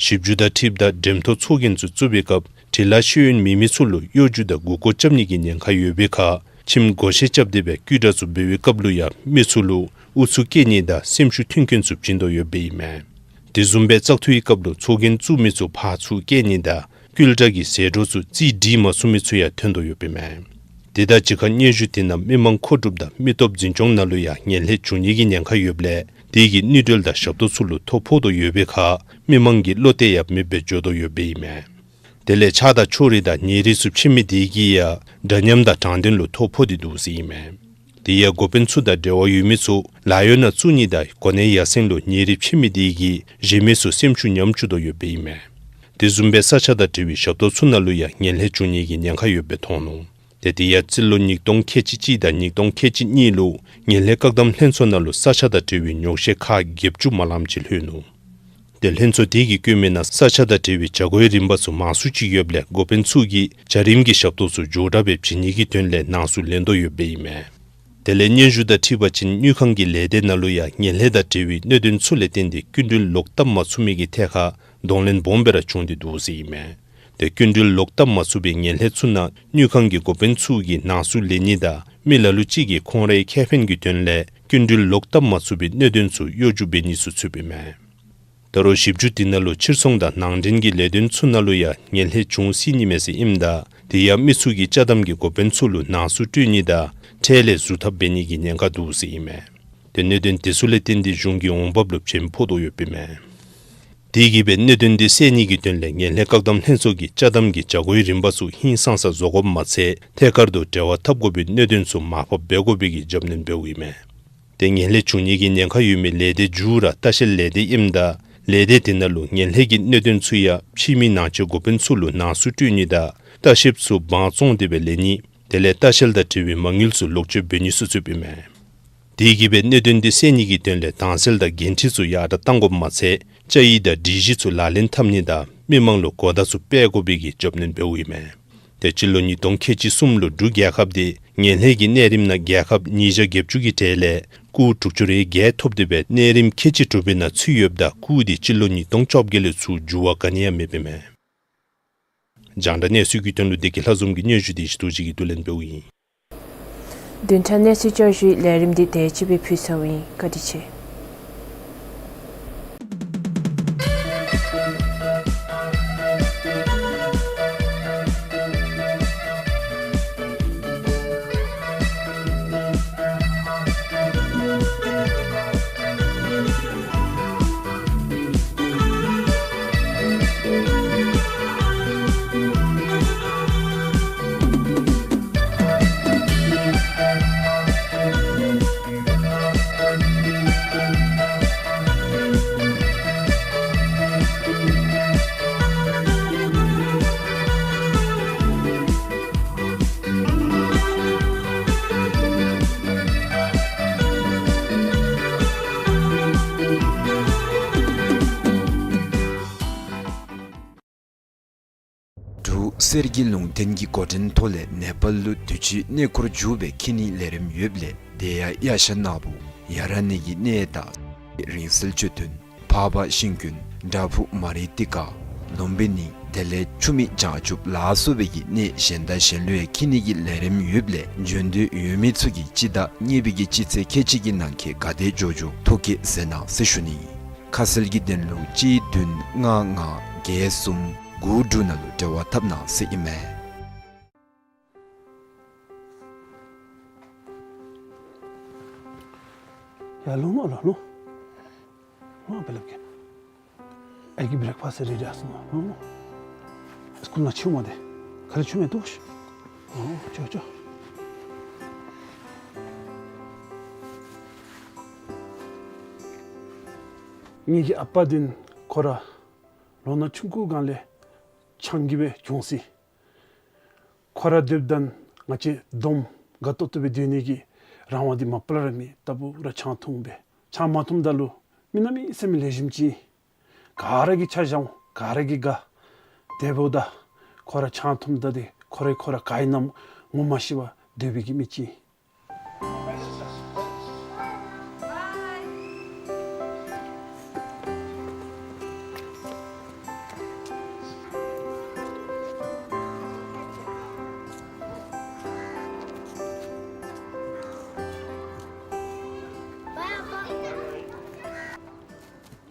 ཞིབ་འཇུག་དང་འཁྲིལཝ་ད་འགྲེམས་ཐོག་ཚོགས་རྒྱན་ཚུ་བཙུགས་པའི་སྐབས་འབྲི་ལྷག་ཤེས་ཡོན་མེད་མི་ཚུ་ལུ་གཡོ་སྒྱུ་དང་མགུ་སྐོར་རྐྱབ་ནི་གི་ཉེན་ཁ་ཡོད་པའི་ཁར་ཁྱིམ་སྒོ་ཕྱེ་རྐྱབ་སྟེ་སྦེ་སྐུལ་དྲག་ཚུ་འབད་བའི་སྐབས་ལུ་ཡང་མི་ཚུ་ལུ་ཨུ་ཚུགས་བསྐྱེད་ནི་དང་སེམས་ཤུགས་ཐོན་སྐྱེད་ཚུ་བྱིན་དོ་ཡོདཔ་ཨིན་མས། དེ་བཟུམ་སྦེ་བཙག་འཐུའི་སྐབས་ལུ་ཚོགས་རྒྱན་བཙུགས་མི་ཚུ་ཕར་ཚུར་བསྐྱལ་ནི་དང་སྐུལ་དྲག་གི་ཟད་འགྲོ་ཚུ་རྩིས་སྒྲིག་མ་ཚུགས་མི་ཚུ་ཡང་ཐོན་དོ་ཡོདཔ་ཨིན་མས། དེ་དང་གཅིག་ཁར་སྙན་ཞུ་དེ་ནང་མི་མང་མཁོ་སྒྲུབ་དང་མི་སྟོབས་འཛིན་སྐྱོང་ནང་ལུ་ཡང་ངན་ལྷད་བྱུང་ནི་གི་ཉེན་ཁ་ཡོདཔ་ལས་དེ་གིས་ནུས་སྒྲོལ་དང་ཞབས་ཏོག་ཚུ་ལུ་ཐོ་ཕོག་དོ་ཡོད་པའི་ཁར་མི་མང་གི་བློ་གཏད་ཡང་མེདཔ་སྦེ་འགྱོ་དོ་ཡོདཔ་ཨིན་མས། དེ་ལས་ཕྱགས་དང་ཕྱོགས་རིས་དང་ཉེ་རིས་ཚུ་ཕྱེ་མི་དེ་གིས་ཡང་འདྲ་མཉམ་དང་དྲང་དོན་ལུ་ཐོ་ཕོག་སྟེ་འདུག་ཟེར་ཨིན་མས། དེ་ཡང་འགོ་དཔོན་ཚུ་དང་འབྲེལ་བ་ཡོད་མི་ཚུ་ལཱ་གཡོག་ནང་བཙུགས་ནི་དང་གོ་གནས་ཡར་སེང་ལུ་ཉེ་རིས་ཕྱེ་མི་དེ་གིས་གཞན་མི་ཚུ་སེམས་ཤུགས་ཉམས་བཅུག་དོ་ཡོདཔ་ཨིན་མས། དེ་བཟུམ་སྦེ་ས་ཆ་དང་འབྲེལ་བའི་ཞབས་ཏོག་ཚུ་ནང་ལུ་ཡང་ངན་ལྷད་བྱུང་ནི་གི་ཉེན་ཁ་ཡོདཔ་སྦེ་མཐོང་ནུག། ཏེ་དེ་ཡང་རྩིས་ལོ་ཉིས་སྟོང་ཁལ་གཅིག་གཅིག་དང་ཉིས་སྟོང་ཁལ་གཅིག་གཉིས་ལུ་ངན་ལྷད་བཀག་སྡོམ་ལྷན་ཚོགས་ནང་ལུ་ས་ཆ་དང་འབྲེལ་བའི་ཉོགས་བཤད་ཁག་བརྒྱད་ཅུ་མ་ལངམ་ཅིག་ལྷོད་ནུག། ཏེ་ལྷན་ཚོགས་དེ་གིས་བཀོད་མི་ནང་ས་ཆ་དང་འབྲེལ་བའི་བྱ་སྒོའི་རིམ་པ་ཚུ་མང་སུ་ཅིག་ཡོདཔ་ལས་འགོ་དཔོན་ཚུ་གིས་བྱ་རིམ་གྱི་ཞབས་ཏོག་ཚུ་མགྱོགས་དྲགས་སྦེ་བྱིན་ནི་གི་དོན་ལས་ནང་གསུག་ལེན་དོ་ཡོདཔ་ཨིན་མས། དེ་ལས་སྙན་ཞུ་དང་འཁྲིལ་བ་ཅིན་དངུལ་ཁང་གི་ལས་སྡེ་ནང་ལུ་ཡང་ངན་ལྷད་དང་འབྲེལ་བའི་གནད་དོན་ཚུ་ལས་བརྟེན་ཏེ་སྐྱིན་འགྲུལ་ལོག་བཏབ་མ་ཚུགས་མི་གི་ཐད་ཁར་གདོང་ལེན་སྦོམ་སྦེ་ར་བྱུང་སྟེ་འདུག་ཟེར་ཨིན་མས། ཏེ་སྐྱིན་འགྲུལ་ལོག་བཏབ་མ་ཚུགས་པའི་ངན་ལྷད་ཚུ་ནང་དངུལ་ཁང་གི་འགོ་དཔོན་ཚུ་གིས་ནང་གསུག་ལེན་ནི་དང་མི་ལ་ལུ་ཅིག་གིས་ཁོང་རའི་ཁེ་ཕན་གྱི་དོན་ལས་སྐྱིན་འགྲུལ་ལོག་བཏབ་མ་ཚུགས་པའི་གནད་དོན་ཚུ་གཡོ་སྒྱུ་འབད་ནི་ཚུ་ཚུདཔ་ཨིན་མས། ད་རུང་ཞིབ་འཇུག་དེ་ནང་ལུ་ཕྱིར་ཚོང་དང་ནང་འདྲེན་གྱི་ལས་དོན་ཚུ་ནང་ལུ་ཡང་ངན་ལྷད་བྱུང་སྲིད་ནི་མས་ཟེར་ཨིནམ་ད་དེ་ཡང་མི་ཚུ་གིས་ཅ་དམ་གྱི་འགོ་དཔོན་ཚུ་ལུ་ནང་གསུག་སྤྲོད་ནི་དང་ཁྲལ་ལས་ཟུར་ཐབས་འབད་ནི་གི་ཉེན་ཁ་འདུག་ཟེར་ཨིན་མས། ཏེ་གནད་དོན་དེ་ཚུ་ལས་བརྟེན་ཏེ་གཞུང་གི་འོང་འབབ་ལུ་བྱེམ་ཕོག་དོ་ཡོདཔ་ཨིན་མས། དེ་གིས་སྦེ་གནད་དོན་དེ་སེལ་ནི་གི་དོན་ལས་ངན་ལྷད་བཀག་སྡོམ་ལྷན་ཚོགས་ཀྱིས་ཅ་དམ་གྱི་བྱ་སྒོའི་རིམ་པ་ཚུ་ཧིང་སངས་ས་བཟོ་དགོཔ་མ་ཚད་ཐད་ཀར་དུ་འབྲེལ་བ་འཐབ་དགོ་པའི་གནད་དོན་ཚུ་མར་ཕབ་འབད་དགོ་པའི་གི་རྒྱབ་སྣོན་འབདཝ་ཨིན་མས། ཏེ་ངན་ལྷད་བྱུང་ནི་གི་ཉེན་ཁ་ཡོད་མི་ལས་སྡེ་མཇུག་ར་ལྟ་བཤལ་ལས་སྡེ་ཨིནམ་ད་ལས་སྡེ་དེ་ནང་ལུ་ངན་ལྷད་ཀྱི་གནད་དོན་ཚུ་ཡང་ཕྱི་མི་ནང་ཆས་འགོ་དཔོན་ཚུ་ལུ་ནང་གསུག་སྤྲོད་ནི་དང་ལྟ་བཤལཔ་ཚུ་དབང་བཙོང་སྟེ་སྦེ་ལེན་ནི་དེ་ལས་ལྟ་བཤལ་དང་འབྲེལ་བའི་མ་དངུལ་ཚུ་ལོག་སྤྱོད་འབད་ནི་ཚུ་ཚུདཔ་ཨིན་མས། དེ་གིས་སྦེ་གནད་དོན་དེ་སེལ་ནི་གི་དོན་ལས་དྭངས་གསལ་དང་འགན་འཁྲི་ཚུ་ཡར་དྲགས་གཏང་དགོཔ་མ་ཚད་བཅའ་ཡིག་དང་སྒྲིག་གཞི་ཚུ་ལག་ལེན་འཐབ་ནི་དང་མི་མང་ལུ་གོ་བརྡ་ཚུ་སྤེལ་དགོ་པའི་གི་རྒྱབ་སྣོན་འབདཝ་ཨིན་མས། ཏེ་སྤྱི་ལོ་ཉིས་སྟོང་ཁལ་གཅིག་གསུམ་ལུ་འབྲུག་རྒྱལ་ཁབ་དེ་ངན་ལྷད་ཀྱི་གནས་རིམ་ནང་རྒྱལ་ཁབ་ཉིས་བརྒྱ་བརྒྱད་ཅུ་གི་གྲས་ལས་ སྐུགས་དྲུག་ཅུ་རེ་བརྒྱད་ཐོབ་སྟེ་སྦེ་གནས་རིམ་ཁལ་གཅིག་གྲུབ་པའི་ནང་ཚུད་ཡོདཔ་ད་སྐུགས་འདི་སྤྱི་ལོ་ཉིས་སྟོང་བཅོ་བརྒྱད་ལས་ཚུར་འགྱུར་བ་ག་ནི་ཡང་མེདཔ་ཨིན་མས། རྒྱང་བསྒྲགས་གནས་ཚུལ་གྱི་དོན་ལུ་བདེ་སྐྱིད་ལྷ་འཛོམས་ཀྱིས་སྙན་ཞུ་འདི་ཞུ་དོ་ཅིག་གིས་བསྡུ་ལེན་འབདཝ་ཨིན། བདུན་ཕྲག་གནས་ཚུལ་བསྐྱར་ཞུའི་ལས་རིམ་འདི་དེ་ཅིག་སྦེ་ཕུལ་ཚརཝ་ཨིན། བཀའ་དྲིན་ཆེ། འབྲུག་གསེར་གྱི་ལུང་བསྟན་གྱི་འགོ་འདྲེན་ཐོག་ལས་ནེ་པཱལ་ལུ་དུས་ཅི་གནས་སྐོར་འགྱོ་བའི་ཁྱིམ་ནི་ལས་རིམ་ཡོདཔ་ལས་དེ་ཡང་ཡ་ཤ་ནག་པོ་ཡ་ར་ནི་གི་གནས་དང་རིང་བསྲེལ་ཅོད་ཐུན་འཕགས་པ་ཤིང་ཀུན་བྲག་ཕུག་མ་རི་ཏི་ཀ་ལུམ་བི་ནི་དེ་ལས་ཆུ་མིག་བྱང་ཆུབ་ལ་སོགས་པའི་གི་གནས་གཞན་དང་གཞན་ལུ་ཡང་ཁྱིམ་ནི་གི་ལས་རིམ་ཡོདཔ་ལས་འབྱོན་འདོད་ཡོད་མི་ཚུ་གིས་སྤྱི་ཟླ་གཉིས་པའི་གི་སྤྱི་ཚེས་ཁལ་གཅིག་གི་ནང་འཁོད་ག་ཏེ་འགྱོ་འགྱོ་ཐུགས་བསྐྱེད་མཛད་གནང་ཟེར་ཞུ་ནི། ཁ་གསལ་གྱི་དོན་ལུ་གཅིག་བདུན་ལྔ་ལྔ་བརྒྱད་གསུམ་དགུ་དྲུག་ནང་ལུ་འབྲེལ་བ་འཐབ་གནང་ཟེར་ཨིན་མས། ཡར་ལོང་ལོང་ལོང་ལོང་། ལོང་ཨ་པ་སླབ་གེ། ཨའི་གི་བྲེག་ཕཱསཊ་རེ་ཌི་ཨིན་ལོང་ལོང་ལོང་། སི་ཀུལ་ནང་ཕྱེཝ་མས་ཏེ། ག་ལས་ཕྱེཝ་མས་ལྟོས། ཨོ་ཅོག་ཅོག། ངེ་གི་ཨ་པ་འདི་ཁོ་ར་ལོ་ན་ཆུང་ཀུ་སྒང་ལས་ཆང་གིས་སྦེ་གྱོངས་ཅི། ཁོ་ར་སྡོདཔ་ད་ང་བཅས་སྡོམ་དགའ་ཏོག་ཏོ་སྦེ་སྡོད་ནི་གི་རང་དབང་འདི་མ་པ་ལས་ར་མེད། ལྟ་བུ་ར་ཆང་འཐུང་སྦེ། ཆང་མ་འཐུངམ་ད་ལུ་མི་གནམ་མེད་ས་མེད་ལེགས་ཤོམ་ཅིག་ཨིན། ག་ར་གིས་ཆ་བཞག་འོང་། ག་ར་གིས་དགའ། དེ་འབདཝ་ད་ཁོ་ར་ཆང་འཐུངམ་ད་འདི་ཁོ་ར་ཁོ་ར་ག་ཨིན་ན་ངོ་མ་ཤེས་པར་སྡོད་པའི་གི་མི་ཅིག་ཨིན།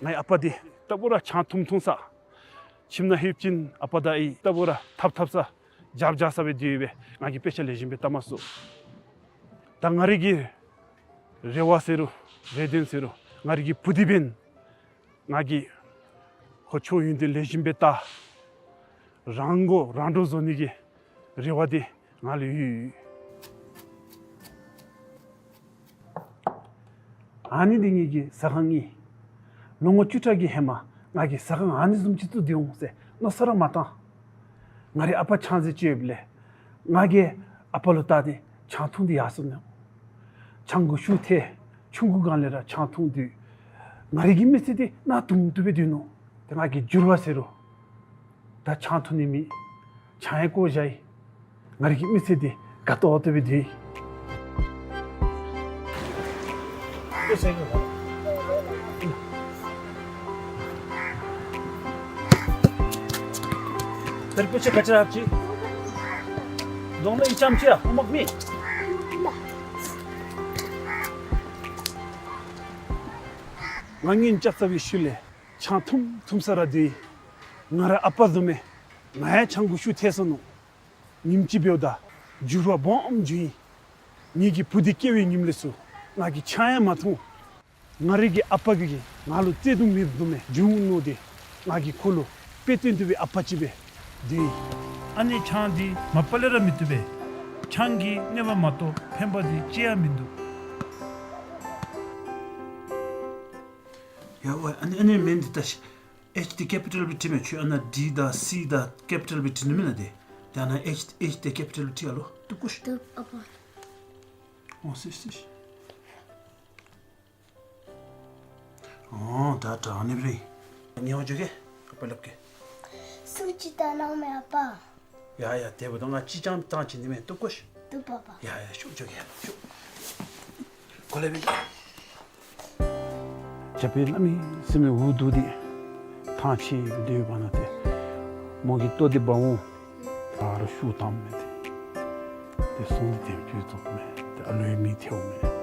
ངེའི་ཨ་པ་འདི་ལྟ་བུ་ར་ཆང་འཐུང་འཐུང་ས། ཁྱིམ་ནང་ལྷོདཔ་ཅིག་ཨ་པ་དང་ཨའི་ལྟ་བུ་ར་འཐབ་འཐབ་ས་རྒྱབ་རྒྱབ་ས་སྦེ་སྡོད་སྦེ་ང་གིས་དཔེ་ཆ་ལེགས་ཤོམ་སྦེ་བལྟ་མ་ཚུགས། ད་ང་རའི་གི་རེ་བ་ཟེར་རུང་རེ་འདུན་ཟེར་རུང་ང་རའི་གི་བུ་འདི་འབདན་ང་གིས་ཁོ་ཆོས་ཡོན་ཏན་ལེགས་ཤོམ་སྦེ་བལྟ། རང་མགོ་རང་འདྲོངས་བཟོ་ནི་གི་རེ་བ་འདི་ང་ལུ་ཡོད། ཨ་ནི་འདི་ངེ་གི་ཟ་ཁང་ཨིན། ལོ་ངོ་བཅུ་ཕྲག་གི་ཧེ་མ་ང་གིས་ཟ་ཁང་ཨ་ནི་བཟུམ་ཅིག་བཙུགས་ཏེ་འོང་ཟེར་མནོ་བསམ་ར་མ་བཏང་། ང་རའི་ཨ་པ་ཆང་རྩི་བཅད་ཡོདཔ་ལས་ང་གིས་ཨ་པ་ལུ་བལྟ་སྟེ་ཆང་འཐུང་སྟེ་ཡར་སོ་ནུག། ཆང་གུ་ཤུགས་ཐལ། ཆུང་ཀུ་སྒང་ལས་ར་ཆང་འཐུང་སྟེ་ང་རའི་གི་མི་ཚེ་འདི་གནག་དུང་དུ་སྦེ་སྡོད་ནུག། ཏེ་ང་གིས་འགྱུར་བ་ཟེར་རུང་ད་ཆང་འཐུང་ནི་མེད། ཆང་ཡང་བཀོ་བཞག་ཡི། ང་རའི་གི་མི་ཚེ་འདི་དགའ་ཏོག་ཏོ་སྦེ་སྡོད་ཡི། དེར་པོ་ཆེ་ག་ཅི་ར་ཅི། གདོང་ལ་ཨི་ཙམ་ཅིག་ཡང་ཨོ་མག་མེད། ང་གཉེན་རྐྱབ་ཚར་བའི་ཤུལ་ལས་ཆང་འཐུང་འཐུང་ས་ར་སྡོད་ཡི། ང་ར་ཨ་པ་བཟུམ་སྦེ་ང་ཡང་ཆང་གུ་ཤུགས་ཐལ་སོ་ནུག། ཉིནམ་ཅིག་འབདཝ་ད་འགྱུར་བ་སྦོམ་བྱུང་ཡི། ངེ་གི་བུ་འདི་སྐྱེ་བའི་ཉིནམ་ལས་ཚུར་ང་གིས་ཆང་ཡང་མ་འཐུང་། ང་རའི་གི་ཨ་པ་གིས་ང་ལུ་བརྩེ་གདུང་མེདཔ་བཟུམ་སྦེ་བྱུང་མནོ་སྟེ་ང་གིས་ཁོ་ལུ་དཔེ་སྟོན་ཏེ་སྦེ་ཨ་པ་ཅིག་སྦེ་སྡོད་ཡི། ཨ་ནི་ཆང་འདི་མ་པ་ལས་ར་མི་བཏུབ་པས། ཆང་གིས་གནོད་པ་མ་གཏོགས་ཕན་པ་འདི་ཅི་ཡང་མིན་འདུག། ཡ་ཝའི་ཨ་ནི་ཨ་ནི་མིང་འདི་ད་ཤི། ཨེཆ་འདི་ཀེ་པི་ཊལ་སྦེ་བྲིས་མས། ཁྱོད་ཨ་ནཱ་ཌི་དང་སི་དང་ཀེ་པི་ཊལ་སྦེ་བྲིས་ནུག་མེན་ན་དེ། དེ་ཨ་ནཱ་ཨེཆ་ཨེཆ་འདི་ཀེ་པི་ཊལ་སྦེ་བྲིས་ཨ་ལོ། བཏུབ་གོ་ཤིག། བཏུབ་ཨ་པ། ཨོ་སི་སི། ཨོ་ད་ད་ཨ་ནི་སྦེ་ར་ཨིན། ངལ་བ་འཇུ་གེ། ཨ་པ་སླབ་གེ། སུ་ཅིག་བལྟ་གནང་མས་ཨ་པ། ཡ་ཡ་དེ་འབདཝ་ད་ང་ཅི་ཅང་བཏང་ཅི་ནི་མེད། བཏུབ་གོ་ཤིག། བཏུབ་ཨ་པ། ཡ་ཡ་ཤོག་འཇུ་གེ་ཡ་ཤོག། གོ་ལེ་སྦེ། ཞབས་པད་གནམ་མེད་ས་མེད་འུ་སྡུག་སྟེ་ཐང་ཆད་སྡོད་པ་ན་ཏེ་མོ་གིས་ལྟོ་འདི་འབག་འོང་། ད་རུང་ཤུགས་བཏངམ་མས་ཏེ། ཏེ་སོང་སྟེ་དེ་བྱོན་སོངམ་མས། ཏེ་ཨ་ལོའི་མིང་ཐལཝ་མས།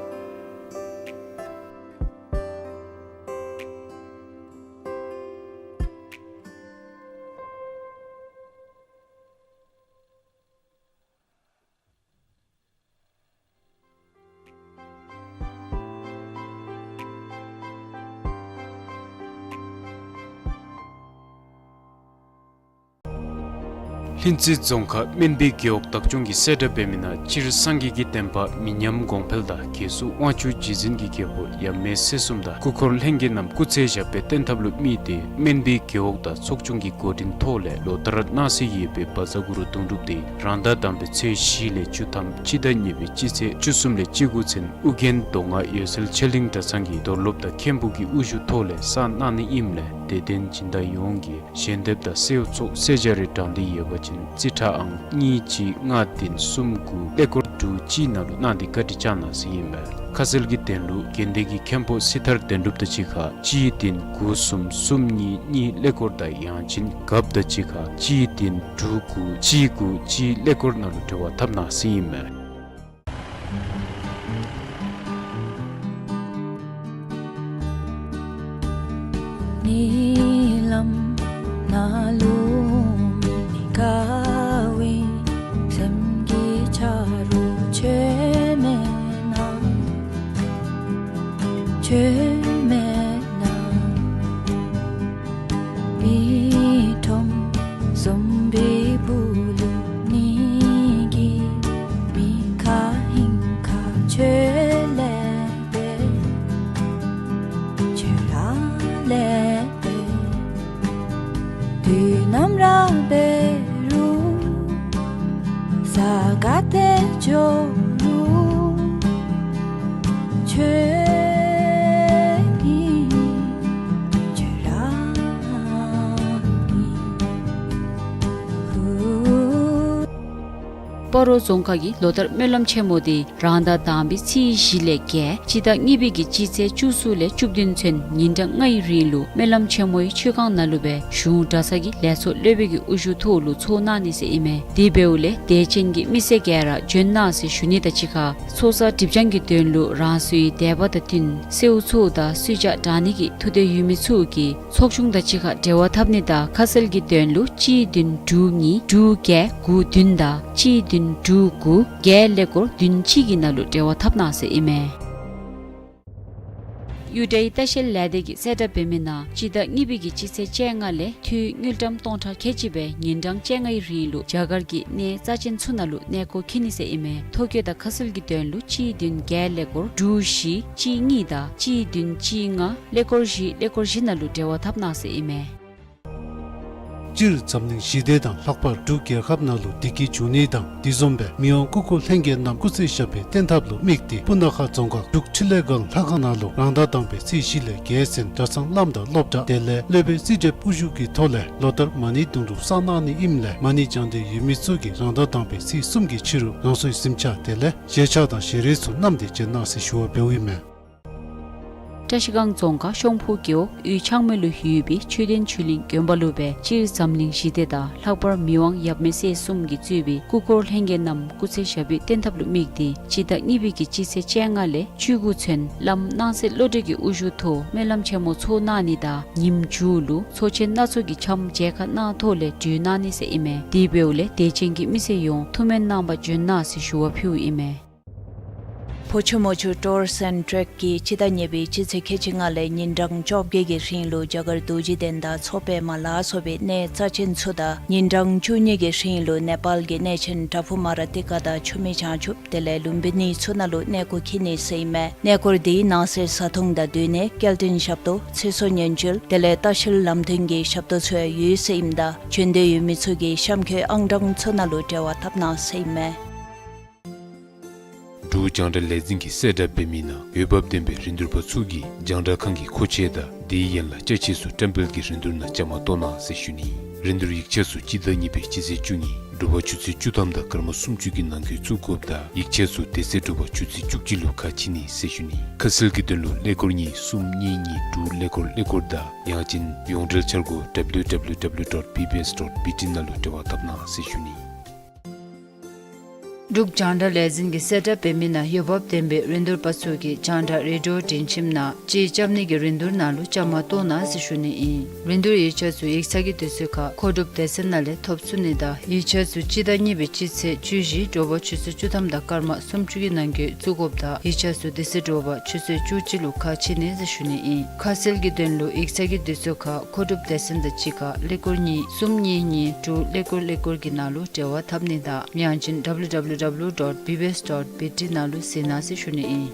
ལྷུན་རྩེ་རྫོང་ཁག་སྨན་སྦིས་རྒེད་འོག་བདག་སྐྱོང་གིས་གསལ་བསྒྲགས་འབད་མི་ནང་སྤྱིར་སངས་རྒྱས་ཀྱི་བསྟན་པ་མི་ཉམས་གོང་འཕེལ་དང་རྒྱལ་སྲུང་དབང་ཕྱུག་རྗེ་བཙུན་གྱི་རྒྱལ་པོ་ཡབ་མེས་སྲས་གསུམ་དང་སྐུ་འཁོར་ལྷན་རྒྱས་རྣམས་སྐུ་ཚེ་ཞབས་པད་བརྟན་ཐབས་ལུ་དམིགས་ཏེ་སྨན་སྦིས་རྒེད་འོག་དང་ཚོགས་ཆུང་གི་འགོ་འདྲེན་ཐོག་ལས་ལོ་ལྟར་གནང་སྲོལ་ཡོད་པའི་བཛྲ་གུ་རུ་དུང་སྒྲུབ་འདི་རང་ཟླ་དང་པའི་ཚེས་བཞི་ལས་བཅུ་ཐམ་སྤྱི་ཟླ་གཉིས་པའི་སྤྱི་ཚེས་བཅུ་གསུམ་ལས་བཅུ་དགུ་ཚུན་ཨོ་རྒྱན་མདོ་སྔགས་འོད་གསལ་ཆོས་གླིང་གྲྭ་ཚང་གི་རྡོར་སློབ་དང་མཁན་པོ་གི་དབུ་བཞུགས་ཐོག་ལས་གསར་གནང་ནི་ཨིནམ་ལས་དད་ལྡན་སྦྱིན་བདག་ཡོངས་ཀྱིས་ཞལ་འདེབས་དང་གསོལཝ་ཚོགས་གསོལ་ཇ་རེ་དྲང་འདོད་ཡོད་པ་ཅིན་རྩིས་ཁྲ་ཨང་གཉིས་གཅིག་ལྔ་བདུན་གསུམ་དགུ་ཀླད་ཀོར་དྲུག་གཅིག་ནང་ལུ་གནང་སྟེ་བཀའ་འདྲི་བསྐྱང་གནང་ཟེར་ཨིན་པས། ཁ་གསལ་གྱི་དོན་ལུ་དགོན་སྡེ་གི་མཁན་པོ་སྲི་ཐར་དོན་གྲུབ་དང་གཅིག་ཁར་གཅིག་བདུན་དགུ་གསུམ་གསུམ་གཉིས་གཉིས་ཀླད་ཀོར་དང་ཡང་ཅིན་རྒཔོ་དང་གཅིག་ཁར་གཅིག་བདུན་དྲུག་དགུ་གཅིག་དགུ་གཅིག་ཀླད་ཀོར་ནང་ལུ་འབྲེལ་བ་འཐབ་གནང་ཟེར་ཨིན་མས། ཉིནམ་ནང་ལུ་མི་དགའ་བའི་སེམས་ཀྱི་ཆ་རོགས་ཁྱོད་མེད་ན། ཁྱོད་མེད་ན། མི་ཁྲོམ་ཟོམ་པའི་སྦུག་ལུ་ཉིད་ཀྱི་མི་ཁ་ཧིང་ཁ་ཁྱོད་ལས་འདས། ཁྱོད་ར་ལས་འདས། དུས་ནམ་ར་འབད་རུང་ས་ག་ཏེ་འགྱོ་རུང་ཁྱོད་ཨིན། ཁྱོད་ར་ཨིན། སྤ་རོ་རྫོང་ཁག་གི་ལོ་ལྟར་སྨོན་ལམ་ཆེན་མོ་འདི་རང་ཟླ་དང་པའི་ཚེས་བཞི་ལས་བརྒྱད་སྤྱི་ཟླ་གཉིས་པའི་གི་སྤྱི་ཚེས་བཅུ་གསུམ་ལས་བཅུ་བདུན་ཚུན་ཉིན་གྲངས་ལྔའི་རིང་ལུ་སྨོན་ལམ་ཆེན་མོའི་མཆོད་ཁང་ནང་ལུ་སྦེ་གཞུང་གྲྭ་ཚང་གི་ལས་ཚོགས་སློབ་དཔོན་གྱི་དབུ་བཞུགས་ཐོག་ལུ་ཚོགས་གནང་ནི་ཟེར་ཨིན་མས། དེ་འབདཝ་ལས་དད་ཅན་གྱི་མི་སེར་ག་ར་བྱོན་གནང་ཟེར་ཞུ་ནི་དང་གཅིག་ཁར་ཚོགས་བསགས་སྒྲིབ་སྦྱང་གི་དོན་ལུ་རང་སོའི་དད་པ་དང་བསྟུན་གསོལཝ་ཚོགས་དང་གསོལ་ཇ་དྲང་ནི་གི་ཐུགས་འདོད་ཡོད་མི་ཚུ་གིས་ཚོགས་ཆུང་དང་གཅིག་ཁར་འབྲེལ་བ་འཐབ་ནི་དང་ཁ་གསལ་གྱི་དོན་ལུ་གཅིག་བདུན་དྲུག་གཉིས་དྲུག་བརྒྱད་དགུ་བདུན་དང་གཅིག་བདུན་དྲུག་དགུ་བརྒྱད་ཀླད་ཀོར་བདུན་གཅིག་གི་ནང་ལུ་འབྲེལ་བ་འཐབ་གནང་ཟེར་ཨིན་མས། གཡུ་སྒྲའི་ལྟ་བཤལ་ལས་སྡེ་གིས་གསལ་བསྒྲགས་འབད་མི་ནང་སྤྱི་ཟླ་གཉིས་པའི་གི་སྤྱི་ཚེས་བཅོ་ལྔ་ལས་འཐུས་དངུལ་ཀྲམ་སྟོང་ཕྲག་ཁལ་གཅིག་སྦེ་ཉིན་གྲངས་བཅོ་ལྔའི་རིང་ལུ་རྒྱ་གར་གྱི་གནས་རྩ་ཅན་ཚུ་ནང་ལུ་གནས་སྐོར་འཁྱིད་ནི་ཟེར་ཨིན་མས། ཐོ་བཀོད་དང་ཁ་གསལ་གྱི་དོན་ལུ་གཅིག་བདུན་བརྒྱད་ཀླད་ཀོར་དྲུག་བཞི་གཅིག་གཉིས་དང་གཅིག་བདུན་གཅིག་ལྔ་ཀླད་ཀོར་བཞི་ཀླད་ཀོར་བཞི་ནང་ལུ་འབྲེལ་བ་འཐབ་གནང་ཟེར་ཨིན་མས། སྤྱིར་འཛམ་གླིང་ཞི་བདེ་དང་ལྷག་པར་འབྲུག་རྒྱལ་ཁབ་ནང་ལུ་བདེ་སྐྱིད་འབྱུང་ནི་དང་དེ་བཟུམ་སྦེ་མི་དབང་སྐུ་འཁོར་ལྷན་རྒྱས་རྣམས་སྐུ་ཚེ་ཞབས་པད་བརྟན་ཐབས་ལུ་དམིགས་ཏེ་སྤུ་ན་ཁ་རྫོང་ཁག་འབྲུག་འཕྲིན་ལས་སྒང་ལྷ་ཁང་ནང་ལུ་རང་ཟླ་དང་པའི་ཚེས་བཞི་ལས་བརྒྱད་ཚུན་གྲྭ་ཚང་བླམ་དང་སློབ་གྲྭ་དེ་ལས་སློབ་དཔོན་རྩིས་ཁྲིམས་དབུ་བཞུགས་ཀྱི་ཐོག་ལས་ལོ་ལྟར་མ་ཎི་དུང་སྒྲུབ་བསགས་གནང་ནི་ཨིནམ་ལས་མ་ཎི་བགྱང་འདོད་ཡོད་མི་ཚུ་གིས་རང་ཟླ་དང་པའི་ཚེས་གསུམ་གྱི་ཕྱི་རུ་རང་སོའི་གཟིམ་ཆ་དེ་ལས་ཞལ་ཆས་དང་ཞལ་རས་ཚུ་བསྣམས་ཏེ་བྱོན་གནང་ཟེར་ཞུ་བ་འབདཝ་ཨིན་མས། བཀྲ་ཤིས་སྒང་རྫོང་ཁག་ཤོང་ཕུ་རྒེད་འོག་ཡུལ་ཆག་མེ་ལུ་ཡོད་པའི་ཆོས་ལྡན་ཆོས་གླིང་དགོན་པ་ལུ་སྦེ་སྤྱིར་འཛམ་གླིང་ཞི་བདེ་དང་ལྷག་པར་མི་དབང་ཡབ་མེས་སྲས་གསུམ་གྱིས་གཙོས་པའི་སྐུ་འཁོར་ལྷན་རྒྱས་རྣམས་སྐུ་ཚེ་ཞབས་པད་བརྟན་ཐབས་ལུ་དམིགས་ཏེ་སྤྱི་ཟླ་གཉིས་པའི་གི་སྤྱི་ཚེས་བཅོ་ལྔ་ལས་བཅུ་དགུ་ཚུན་བླམ་སྣང་གསལ་བློ་གྲོས་ཀྱི་དབུ་བཞུགས་ཐོག་སྨོན་ལམ་ཆེན་མོ་ཚོགས་གནང་ནི་དང་ཉིནམ་མཇུག་ལུ་ཚོགས་ཆེན་སྣ་ཚོགས་ཀྱི་འཆམ་མཇལ་ཁ་གནང་ཐོག་ལས་གྲོལ་གནང་ནི་ཟེར་ཨིན་མས། དེ་འབདཝ་ལས་དད་ཅན་གྱི་མི་སེར་ཡོངས་ཐུགས་སྨོན་གནང་པར་བྱོན་གནང་ཟེར་ཞུ་བ་ཕུལཝ་ཨིན་མས། ཕོ་ཆུ་མོ་ཆུ་ཊུར་སེནཊ་ཊེཀ་གིས་སྤྱི་ཟླ་གཉིས་པའི་སྤྱི་ཚེས་ཁལ་གཅིག་ལྔ་ལས་ཉིན་གྲངས་བཅོ་བརྒྱད་ཀྱི་རིང་ལུ་རྒྱ་གར་རྡོ་རྗེ་གདན་དང་མཚོ་པདྨ་ལ་སོགས་པའི་གནས་རྩ་ཅན་ཚུ་དང་ཉིན་གྲངས་བཅུ་གཉིས་ཀྱི་རིང་ལུ་ནེ་པཱལ་གྱི་གནས་ཆེན་པྲ་ཕུ་མ་ར་ཏི་ཀ་དང་ཆུ་མིག་བྱང་ཆུབ་དེ་ལས་ལུམ་བི་ནི་ཚུ་ནང་ལུ་གནས་སྐོར་འཁྱིད་ནི་ཟེར་ཨིན་མས། གནས་སྐོར་འདི་ནང་གསེས་བཟའ་འཐུང་དང་སྡོད་གནས་སྐྱེལ་འདྲེན་ཞབས་ཏོག་ཚེ་སྲོག་ཉེན་བཅོལ་དེ་ལས་ལྟ་བཤལ་ལམ་སྟོན་གྱི་ཞབས་ཏོག་ཚུ་ཡང་ཡོད་ཟེར་ཨིནམ་ད་བྱོན་འདོད་ཡོད་མི་ཚུ་གིས་གཤམ་འཁོད་ཨང་གྲངས་ཚུ་ནང་ལུ་འབྲེལ་བ་འཐབ་གནང་ཟེར་ཨིན་མས། འབྲུག་རྒྱང་བསྒྲགས་ལས་འཛིན་གྱིས་གསལ་བསྒྲགས་འབད་མི་ནང་འོས་འབབ་ལྡན་པའི་རིན་བསྡུར་པ་ཚུ་གིས་རྒྱང་བསྒྲགས་ཁང་གི་མཁོ་ཆས་དང་དེའི་ཡན་ལག་ཅ་ཆས་ཚུ་བཀྲམ་སྤེལ་གྱི་རིན་བསྡུར་ནང་བཅའ་མར་གཏོགས་གནང་ཟེར་ཞུ་ནི། རིན་བསྡུར་ཡིག་ཆ་ཚུ་སྤྱི་ཟླ་གཉིས་པའི་སྤྱི་ཚེས་བཅུ་གཉིས་དྲོ་པ་ཆུ་ཚོད་བཅུ་ཐམ་དང་སྐར་མ་སུམ་ཅུ་གི་ནང་འཁོད་བཙུགས་དགོཔ་དང་ཡིག་ཆ་ཚུ་དེ་ཚེ་དྲོ་པ་ཆུ་ཚོད་བཅུ་གཅིག་ལུ་ཁ་ཕྱེ་ནི་ཟེར་ཞུ་ནི། ཁ་གསལ་གྱི་དོན་ལུ་ཀླད་ཀོར་གཉིས་གསུམ་གཉིས་གཉིས་དྲུག་ཀླད་ཀོར་ཀླད་ཀོར་དང་ཡང་ཅིན་ཡོངས་འབྲེལ་འཆར་སྒོ་W W W dot B B S dot B T ནང་ལུ་འབྲེལ་བ་འཐབ་གནང་ཟེར་ཞུ་ནི། འབྲུག་རྒྱང་བསྒྲགས་ལས་འཛིན་གྱིས་གསལ་བསྒྲགས་འབད་མི་ནང་འོས་འབབ་ལྡན་པའི་རིན་བསྡུར་པ་ཚུ་གིས་རྒྱང་བསྒྲགས་རེ་ཌི་ཡོ་སྒྲིང་ཁྱིམ་ནང་ཅིག་རྐྱབ་ནི་གི་རིན་བསྡུར་ནང་ལུ་བཅའ་མར་གཏོགས་གནང་ཟེར་ཞུ་ནི་ཨིན། རིན་བསྡུར་ཡིག་ཆ་ཚུ་ཡིག་ཚང་གི་དུས་ཚོད་ཁར་མཁོ་སྒྲུབ་སྡེ་ཚན་ནང་ལས་ཐོབ་ཚུགས་ནི་དང་ཡིག་ཆ་ཚུ་སྤྱི་ཟླ་གཉིས་པའི་སྤྱི་ཚེས་བཅུ་བཞི་དྲོ་པ་ཆུ་ཚོད་བཅུ་ཐམ་དང་སྐར་མ་སུམ་ཅུ་གི་ནང་འཁོད་བཙུགས་དགོཔ་དང་ཡིག་ཆ་ཚུ་དེ་ཚེ་དྲོ་པ་ཆུ་ཚོད་བཅུ་གཅིག་ལུ་ཁ་ཕྱེ་ནི་ཟེར་ཞུ་ནི་ཨིན། ཁ་གསལ་གྱི་དོན་ལུ་ཡིག་ཚང་གི་དུས་ཚོད་ཁར་མཁོ་སྒྲུབ་སྡེ་ཚན་དང་གཅིག་ཁར་ཀླད་ཀོར་གཉིས་གསུམ་གཉིས་གཉིས་དྲུག་ཀླད་ཀོར་ཀླད་ཀོར་གྱི་ནང་ལུ་འབྲེལ་བ་འཐབ་ནི་དང་ཡང་ཅིན W W W dot B B S dot B T ནང་ལུ་གཟིགས་གནང་ཟེར་ཞུ་ནི་ཨིན།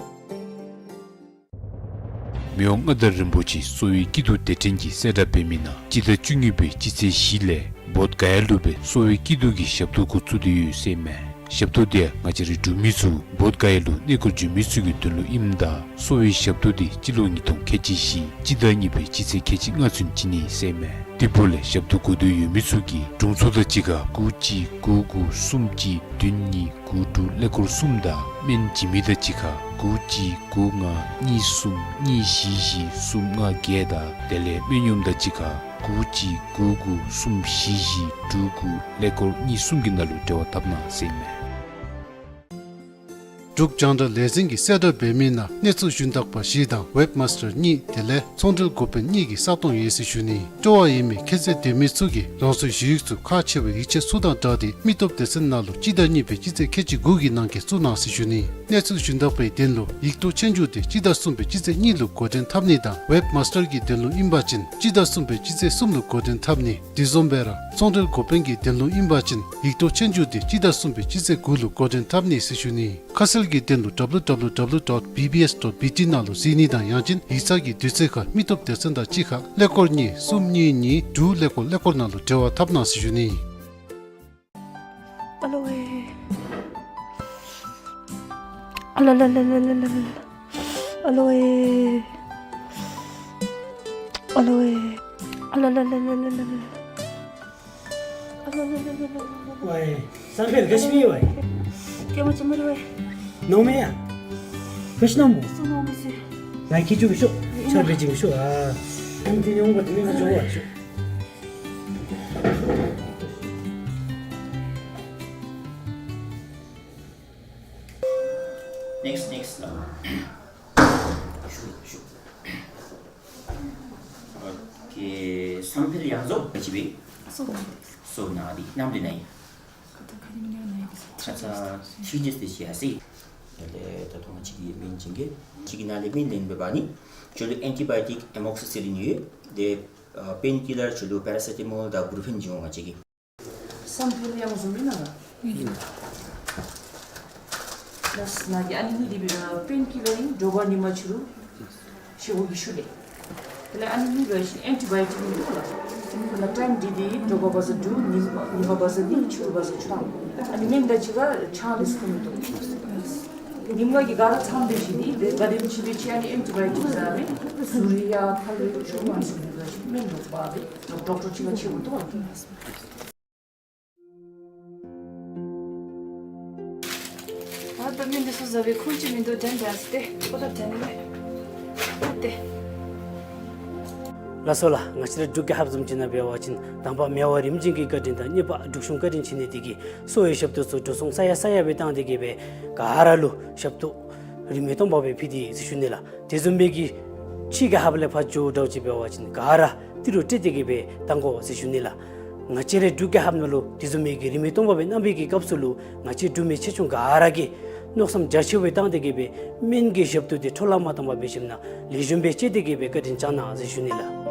མི་དབང་མངའ་བདག་རིན་པོ་ཆེ་གསོ་བའི་སྐྱིད་སྡུག་སྡེ་ཕྲན་གྱིས་གསལ་བསྒྲགས་འབད་མི་ནང་སྤྱི་ཟླ་བཅུ་གཉིས་པའི་སྤྱི་ཚེས་བཞི་ལས་བོདྷ་ག་ཡ་ལུ་སྦེ་གསོ་བའི་སྐྱིད་སྡུག་གི་ཞབས་ཏོག་འགོ་བཙུགས་ཏེ་ཡོད་ཟེར་མས། ཞབས་ཏོག་དེ་ཡང་ང་བཅས་རའི་འབྲུག་མི་ཚུ་བོདྷ་ག་ཡ་ལུ་གནས་སྐོར་འབྱོན་མི་ཚུ་གི་དོན་ལུ་ཨིནམ་ད་གསོ་བའི་ཞབས་ཏོག་དེ་སྤྱི་ལོ་ཉིས་སྟོང་ཁལ་གཅིག་བཞི་སྤྱི་ཟླ་གཉིས་པའི་སྤྱི་ཚེས་ཁལ་གཅིག་ལྔ་ཚུན་བྱིན་ནི་ཟེར་མས། དེ་འབདཝ་ལས་ཞབས་ཏོག་དགོ་འདོད་ཡོད་མི་ཚུ་གིས་དྲུང་འཚོ་དང་གཅིག་ཁར་དགུ་གཅིག་དགུ་དགུ་གསུམ་གཅིག་བདུན་གཉིས་དགུ་དྲུག་ཀླད་ཀོར་གསུམ་དང་སྨན་བྱིན་མི་དང་གཅིག་ཁར་དགུ་གཅིག་དགུ་ལྔ་གཉིས་གསུམ་གཉིས་བཞི་བཞི་གསུམ་ལྔ་བརྒྱད་དང་དེ་ལས་སྨན་གཡོགམ་དང་གཅིག་ཁར་དགུ་གཅིག་དགུ་དགུ་གསུམ་བཞི་བཞི་དྲུག་དགུ་ཀླད་ཀོར་གཉིས་གསུམ་གྱི་ནང་ལུ་འབྲེལ་བ་འཐབ་གནང་ཟེར་མས། འབྲུག་རྒྱང་བསྒྲགས་ལས་འཛིན་གྱིས་གསལ་བསྒྲགས་འབད་མི་ནང་གནས་ཚུལ་ཞུན་དག་པ་བཞི་དང་ཝེབ་མཱས་ཊར་གཉིས་དེ་ལས་ཚོང་འབྲེལ་འགོ་དཔོན་གཉིས་ཀྱི་ས་སྟོང་ཡོད་ཟེར་ཞུ་ནི། སྤྲོ་བ་ཡོད་མི་ཁྱད་ཚད་ལྡན་མི་ཚུ་གིས་རང་སོའི་ཞུ་ཡིག་ཚུ་ཁག་ཆེ་བའི་ཡིག་ཆ་ཚུ་དང་སྦྲགས་ཏེ་མི་སྟོབས་སྡེ་ཚན་ནང་ལུ་སྤྱི་ཟླ་གཉིས་པའི་སྤྱི་ཚེས་ཁལ་གཅིག་དགུ་གི་ནང་འཁོད་བཙུགས་གནང་ཟེར་ཞུ་ནི། གནས་ཚུལ་ཞུན་དག་པའི་དོན་ལུ་ཡིག་ཐོག་ཆོས་རྒྱུགས་དེ་སྤྱི་ཟླ་གསུམ་པའི་སྤྱི་ཚེས་གཉིས་ལུ་འགོ་འདྲེན་འཐབ་ནི་དང་ཝེབ་མཱས་ཊར་གྱི་དོན་ལུ་ཨིན་པ་ཅིན་སྤྱི་ཟླ་གསུམ་པའི་སྤྱི་ཚེས་གསུམ་ལུ་འགོ་འདྲེན་འཐབ་ནི། དེ་བཟུམ་སྦེ་ར་ཚོང་འབྲེལ་འགོ་དཔོན་གྱི་དོན་ལུ་ཨིན་པ་ཅིན་ཡིག་ཐོག་ཆོས་རྒྱུགས་དེ་སྤྱི་ཟླ་གསུམ་པའི་སྤྱི་ཚེས་དགུ་ལུ་འགོ་འདྲེན་འཐབ་ནི་ཟེར་ཞུ་ནི། ཁ་གསལ་གྱི་དོན་ལུ་W W W dot B B S dot B T ནང་ལུ་གཟིགས་ནི་དང་ཡང་ཅིན་ཡིག་ཚང་གི་དུས་ཚོད་ཁར་མི་སྟོབས་སྡེ་ཚན་དང་གཅིག་ཁར་ཀླད་ཀོར་གཉིས་གསུམ་གཉིས་གཉིས་དྲུག་ཀླད་ཀོར་ཀླད་ཀོར་ནང་ལུ་འབྲེལ་བ་འཐབ་གནང་ཟེར་ཞུ་ནི། ཨ་ལོ་ཝེ། ཨ་ལ་ལ་ལ། ཨ་ལོ་ཝེ། ཨ་ལོ་ཝེ། ཨ་ལ་ལ་ལ། ཝའེ། སང་ཕེལ་ག་ཅི་མེད་ཝའེ། ཀེ་མ་ཅི་མ་རེད་ཝའེ། ནོ་མེ་ཡ། ག་ཅི་ནོ་མོ། སུ་ནོ་མེ་སི། ང་ཁྱེད་ཅུ་གི་ཤོག་ཆར་པའི་ཅིག་གི་ཤོག་ཨ། ཨིན་དེ་ཉོང་པ་དེ་མེད་ང་ཅོ་བ་ཤོག Next, next. ཨོ་ཁེ། སང་ཕེལ་ཡང་རྫོགས་པ་ཅི་བས། སོ་ན་སོ་ན་འདི་ནམ་དུས་ན་ཡིན། ཁ་ཚ་ཁ་ཉིན་ཉལ་ན་ཡིན། ཁ་ཚ་ཐི་རི་ཌེས་དེ་ཤི་ཡ་སི། ད་ད་ཐོག་མ་གཅིག་གི་སྨན་བྱིན་གེ། གཅིག་གི་ནང་ལས་སྨན་ལེན་འབད་བ་ནི་ཁྱོད་ལུ་ཨེན་ཊི་བའི་ཊིག་ཨེ་མོག་སི་སི་ལིན་ཡོད། དེ་པེན་ཀི་ལར་ཁྱོད་ལུ་པེ་ར་སེ་ཊ་མོལ་དང་བྷུ་རུ་ཕེན་བྱིན་འོང་ང་གཅིག་གི། སང་ཕེལ་ཡང་བཟོ་མི་ན་ལ། ལགས་ན་གི་ཨ་ནི་གཉིས་འདི་པེན་ཀི་ལར་ཨིན། དྲོ་པ་ཉིན་མ་ཕྱི་རུ་ཞེ་པོ་གི་ཤུལ་ལས། དེ་ལས་ཨ་ནི་གཉིས་པ་ཨེན་ཊི་བའི་ཊིག་ཨིན་འདུག་ལགས། ཁོ་ལ་ཊའིམ་འདི་འདི་དྲོ་པ་བ་ཟ་དྲུག་ཉིན་ཉིན་མ་བ་ཟ་གཉིས་ཕྱི་རུ་བ་ཟ་བཅུ། ཨ་ནི་སྨན་དང་གཅིག་ཁར་ཆང་ལེ་ཤ་འཐུང་མི་འདུག། ཉིན་མ་གི་ག་ར་ཚང་སྟེ་ཞིནམ་ལས་ག་དེམ་ཅིག་སྦེ་ཅིག་ཨ་ནི་ཨེན་ཊི་བའི་ཊིག་ཟ་མི་ཟུར་ཡ་ཁ་ལས་ཆུང་མ་ཟུར་ཡ་ཤིག་སྨན་འདུག་པ་སྦེ་ཌོག་ཊར་ཅིག་ལ་ཆེ་བོ་འདུག་ལགས། ཨ་ད་མི་འདི་ཚུ་ཟ་བའི་ཁུངས་ཅིག་མིན་འདུག། དྲན་དྲན་སྟེ་ཁོ་ད་དྲན་མེད། ཨ་ཏེ། ལགས་སོ་ལགས། ང་བཅས་ར་འབྲུག་རྒྱལ་ཁབ་བཟུམ་ཅིག་ནང་འབད་བ་ཅིན་དང་པ་མི་དབང་རིམ་བྱོན་གྱི་བཀའ་དྲིན་དང་གཉིས་པ་འབྲུག་གཞུང་བཀའ་དྲིན་བྱིན་ནི་འདི་གིས་གསོ་བའི་ཞབས་ཏོག་ཚུ་འགྲོ་སོང་ས་ཡ་ས་ཡ་སྦེ་བཏང་སྟེ་གི་སྦེ་ག་ར་ལུ་ཞབས་ཏོག་རིན་མེད་སྟོང་པ་སྦེ་ཕུལ་ཏེ་ཡོད་ཟེར་ཞུ་ནི་ལགས། དེ་བཟུམ་སྦེ་གི་ཕྱི་རྒྱལ་ཁབ་ལས་ཕར་འགྱོ་འདྲཝ་ཅིག་འབད་བ་ཅིན་ག་ར་ཏི་རུ་སྤྲོད་དེ་གི་སྦེ་གཏང་དགོ་ཟེར་ཞུ་ནི་ལགས། ང་བཅས་རའི་འབྲུག་རྒྱལ་ཁབ་ནང་ལུ་དེ་བཟུམ་མའི་གི་རིན་མེད་སྟོང་པ་སྦེ་གནང་བའི་གི་སྐབས་སུ་ལུ་ང་བཅས་འབྲུག་མི་ཆེ་ཆུང་ག་ར་གིས་མནོ་བསམ་རྒྱ་ཆེ་བའི་བཏང་སྟེ་གི་སྦེ་སྨན་གྱི་ཞབས་ཏོག་དེ་འཕྲོ་བརླག་མ་བཏང་པར་འབད་ཞིནམ་ལས་ལེགས་ཤོམ་སྦེ་སྤྱོད་དེ་གི་སྦེ་བཀའ་དྲིན་བསྐྱང་གནང་ཟེར་ཞུ་ནི་ལགས།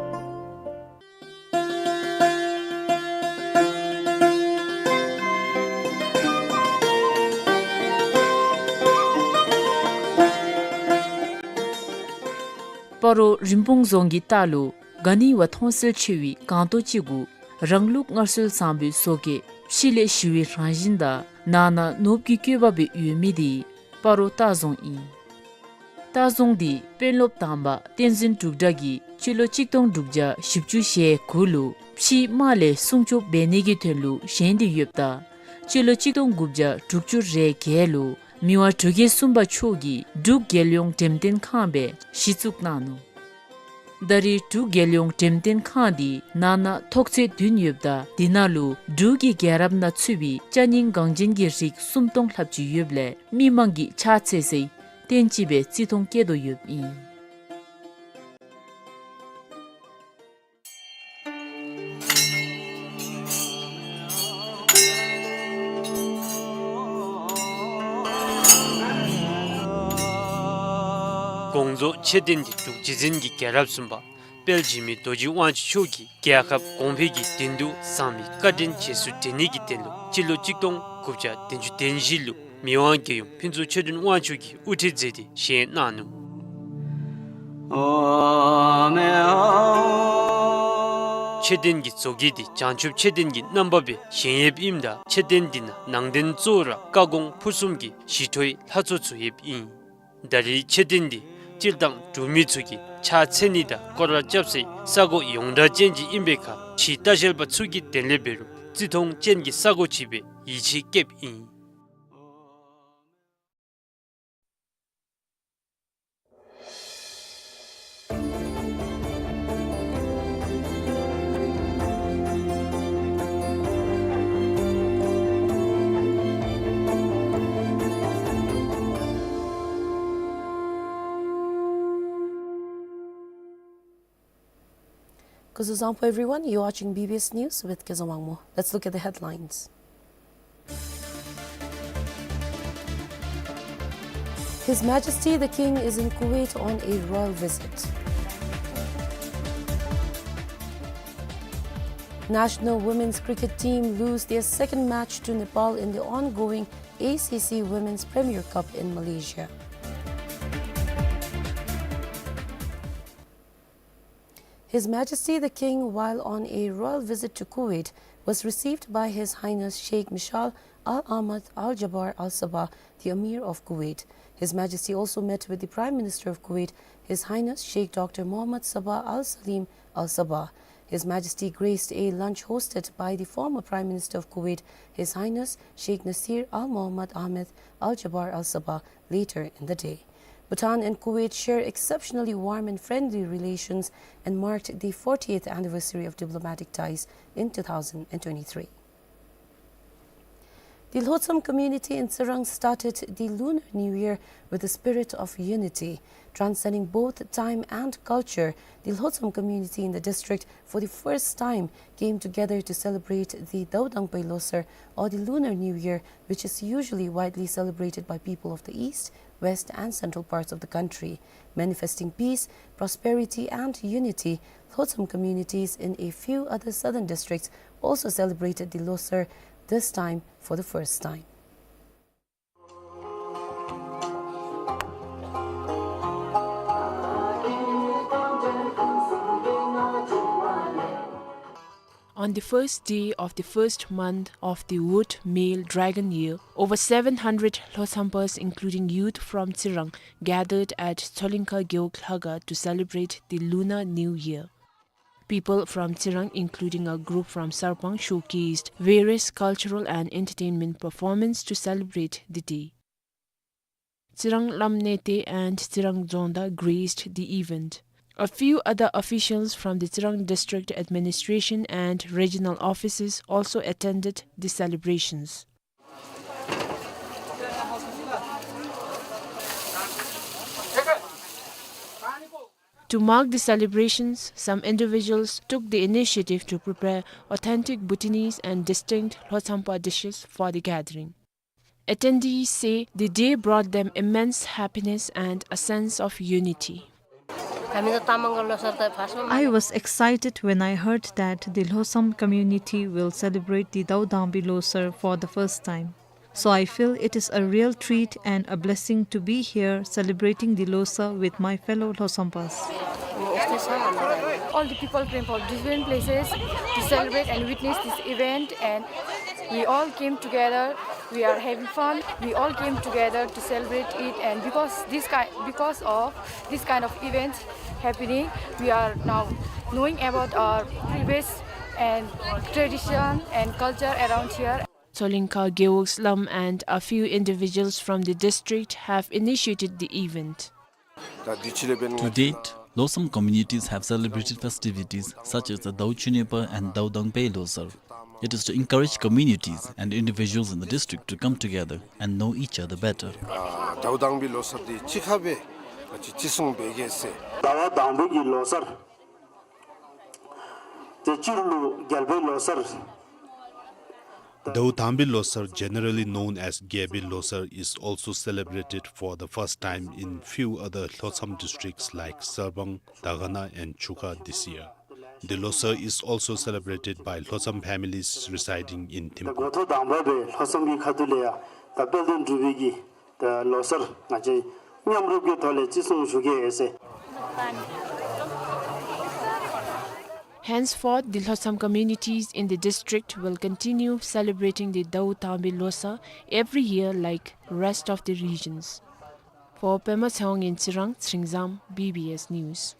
སྤ་རོ་རིན་སྤུངས་རྫོང་གི་ལྟག་ལུ་ག་ནི་བ་མཐོང་གསལ་ཆེ་བའི་སྒང་ཏོག་ཅིག་གུ་རང་ལུགས་སྔར་སྲོལ་བཟང་པོའི་བཟོ་བཀོད་ཕྱི་ལས་ཞི་བའི་རང་བཞིན་དང་ནང་ན་ནོར་བུ་གི་བཀོད་པ་སྦེ་ཡོད་མི་དེ་སྤ་རོ་ལྟ་རྫོང་ཨིན། ལྟ་བཟུང་འདི་དཔོན་སློབ་དང་པ་བསྟན་འཛིན་འབྲུག་གྲགས་ཀྱིས་སྤྱི་ལོ་གཅིག་སྟོང་དྲུག་བརྒྱ་བཞི་བཅུ་ཞེ་དགུ་ལུ་ཕྱིའི་དམག་ལས་སྲུང་སྐྱོབ་འབད་ནི་གི་དོན་ལུ་བཞེངས་ཏེ་ཡོདཔ་ད་སྤྱི་ལོ་གཅིག་སྟོང་དགུ་བརྒྱ་དྲུག་ཅུ་རེ་བརྒྱད་ལུ་མི་དབང་འབྲུག་རྒྱལ་གསུམ་པ་མཆོག་གིས་འབྲུག་རྒྱལ་ཡོངས་འགྲེམས་སྟོན་ཁང་སྦེ་གཞི་བཙུགས་གནང་ནུག། ད་རེས་འབྲུག་རྒྱལ་ཡོངས་འགྲེམས་སྟོན་ཁང་འདི་ནང་ན་ཐོག་ཚད་བདུན་ཡོདཔ་ད་འདི་ནང་ལུ་འབྲུག་གི་རྒྱལ་རབས་ནང་ཚུད་པའི་ཅ་རྙིང་འགངས་ཅན་གྱི་རིགས་སུམ་སྟོང་ལྷགཔ་ཅིག་ཡོདཔ་ལས་མི་མང་གིས་ཕྱག་འཚལ་སའི་རྟེན་ཅིག་སྦེ་བརྩི་མཐོང་བསྐྱེད་དོ་ཡོདཔ་ཨིན། དགོངས་རྫོགས་མཆོད་རྟེན་འདི་འབྲུག་རྗེ་བཙུན་གྱི་རྒྱལ་རབས་གསུམ་པ་དཔལ་འཇིགས་མེད་རྡོ་རྗེ་དབང་ཕྱུག་མཆོག་གིས་རྒྱལ་ཁབ་གོང་འཕེལ་གྱི་དོན་དུ་བཟང་མི་བཀའ་དྲིན་རྗེས་སུ་དྲན་ནི་གི་དོན་ལུ་སྤྱི་ལོ་གཅིག་སྟོང་དགུ་བརྒྱ་བདུན་ཅུ་དོན་བཞི་ལུ་མི་དབང་རྒྱལ་ཡུམ་ཕུན་ཚོགས་ཆོས་སྒྲོན་དབང་ཕྱུག་གིས་དབུ་ཁྲིད་མཛད་དེ་བཞེངས་གནང་ནུག། མཆོད་རྟེན་གྱི་མཛོད་དཀྱིལ་འདི་བྱང་ཆུབ་མཆོད་རྟེན་གྱི་རྣམ་པ་སྦེ་བཞེངས་ཡོདཔ་ཨིནམ་ད་མཆོད་རྟེན་འདི་ནང་ནང་རྟེན་གཙོ་བོ་ར་བཀའ་དགོངས་ཕུར་གསུམ་གྱི་ཞི་ཁྲོའི་ལྷ་ཚོགས་ཚུ་ཡོདཔ་ཨིན། ད་རེས་མཆོད་རྟེན་འདི་སྤྱིར་བཏང་འབྲུག་མི་ཚུ་གིས་ཕྱག་འཚལ་ནི་དང་སྐོར་ར་རྐྱབ་སའི་ས་གོ་ཡོངས་གྲགས་ཅན་ཅིག་ཨིན་པའི་ཁར་ཕྱིའི་ལྟ་བཤལ་པ་ཚུ་གིས་དེ་ལས་འབད་རུང་བརྩི་མཐོང་ཅན་གྱི་ས་གོ་ཅིག་སྦེ་ཡིད་ཆེས་བསྐྱེདཔ་ཨིན། Kuzuzangpo everyone, you're watching B B S News with Kezang Wangmo. Let's look at the headlines. His Majesty the King is in Kuwait on a royal visit. National women's cricket team lose their second match to Nepal in the ongoing A C C Women's Premier Cup in Malaysia. His Majesty the King, while on a royal visit to Kuwait, was received by His Highness Sheikh Mishal Al Ahmad Al Jabar Al Sabah, the Emir of Kuwait. His Majesty also met with the Prime Minister of Kuwait, His Highness Sheikh Doctor Mohammad Sabah Al Salim Al Sabah. His Majesty graced a lunch hosted by the former Prime Minister of Kuwait, His Highness Sheikh Nasir Al Mohammad Ahmed Al Jabar Al Sabah, later in the day. Bhutan and Kuwait share exceptionally warm and friendly relations and marked the fortieth anniversary of diplomatic ties in two thousand twenty-three. The Lhotsam community in Tsirang started the Lunar New Year with a spirit of unity. Transcending both time and culture, the Lhotsam community in the district for the first time came together to celebrate the Daudangpei Losar, or the Lunar New Year, which is usually widely celebrated by people of the east, west and central parts of the country. Manifesting peace, prosperity and unity, Lhotsam communities in a few other southern districts also celebrated the Losar, this time for the first time. On the first day of the first month of the Wood Male Dragon Year, over seven hundred Lhotsampas, including youth from Tsirang, gathered at Tsolingka Gewog Lhaga to celebrate the Lunar New Year. People from Tsirang, including a group from Sarpang, showcased various cultural and entertainment performance to celebrate the day. Tsirang Lamnete and Tsirang Dzongda graced the event. A few other officials from the Tsirang District Administration and regional offices also attended the celebrations. To mark the celebrations, some individuals took the initiative to prepare authentic Bhutanese and distinct Lhotsampa dishes for the gathering. Attendees say the day brought them immense happiness and a sense of unity. I was excited when I heard that the Lhotsam community will celebrate the Daudangpei Losar for the first time. So I feel it is a real treat and a blessing to be here celebrating the Losar with my fellow Lhotsampas. All the people came from different places to celebrate and witness this event, and we all came together We are having fun. We all came together to celebrate it, and because this kind, because of this kind of events happening, we are now knowing about our previous and tradition and culture around here. Solinka Gewog Slum and a few individuals from the district have initiated the event. To date, Losam communities have celebrated festivities such as the Dao Chunepa and Dao Dangpe Losar. It is to encourage communities and individuals in the district to come together and know each other better. ཨ་ཟླཝ་དང་པའི་ལོ་གསར་འདི་གཅིག་ཁར་སྦེ་ང་བཅས་ཅི་སོང་འབད་གེ་ཟེར། ཟླཝ་དང་པའི་གི་ལོ་གསར། ཏེ་སྤྱིར་ལུ་རྒྱལ་པོའི་ལོ་གསར། ཟླཝ་དང་པའི་ལོ་གསར, generally known as རྒྱལ་པོའི་ལོ་གསར, is also celebrated for the first time in few other Lhotsam districts like Sarpang, Dagana and Chukha this year. The Losar is also celebrated by Lhotsam families residing in ད་Thimphu. འགོ་ཐོག་དང་པ་སྦེ་ལྷོ་མཚམས་ཀྱི་ཁ་ཐུག་ལས་ཡང་ད་དཔལ་ལྡན་འབྲུག་པའི་གི་ད་ལོ་གསར་ང་བཅས་མཉམ་རུབ་ཀྱི་ཐོག་ལས་ཅི་སོང་ཞུ་གེ་ཟེར། Henceforth, the Lhotsam communities in the district will continue celebrating the Dao Tangbi Losar every year like rest of the regions. For Pema Tshewang in Chirang, Tsringzam, B B S News.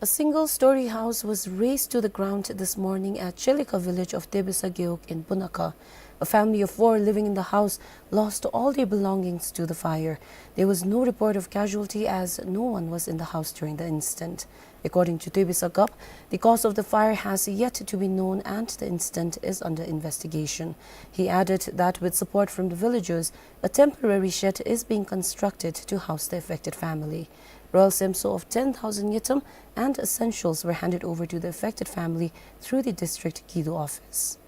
A single-story house was razed to the ground this morning at Chelika village of Tebisa Gewog in Punakha. A family of four living in the house lost all their belongings to the fire. There was no report of casualty as no one was in the house during the incident. According to Tebisa Gap, the cause of the fire has yet to be known and the incident is under investigation. He added that with support from the villagers, a temporary shed is being constructed to house the affected family. Royal Semso of ten thousand ngultrum and essentials were handed over to the affected family through the district Kido office.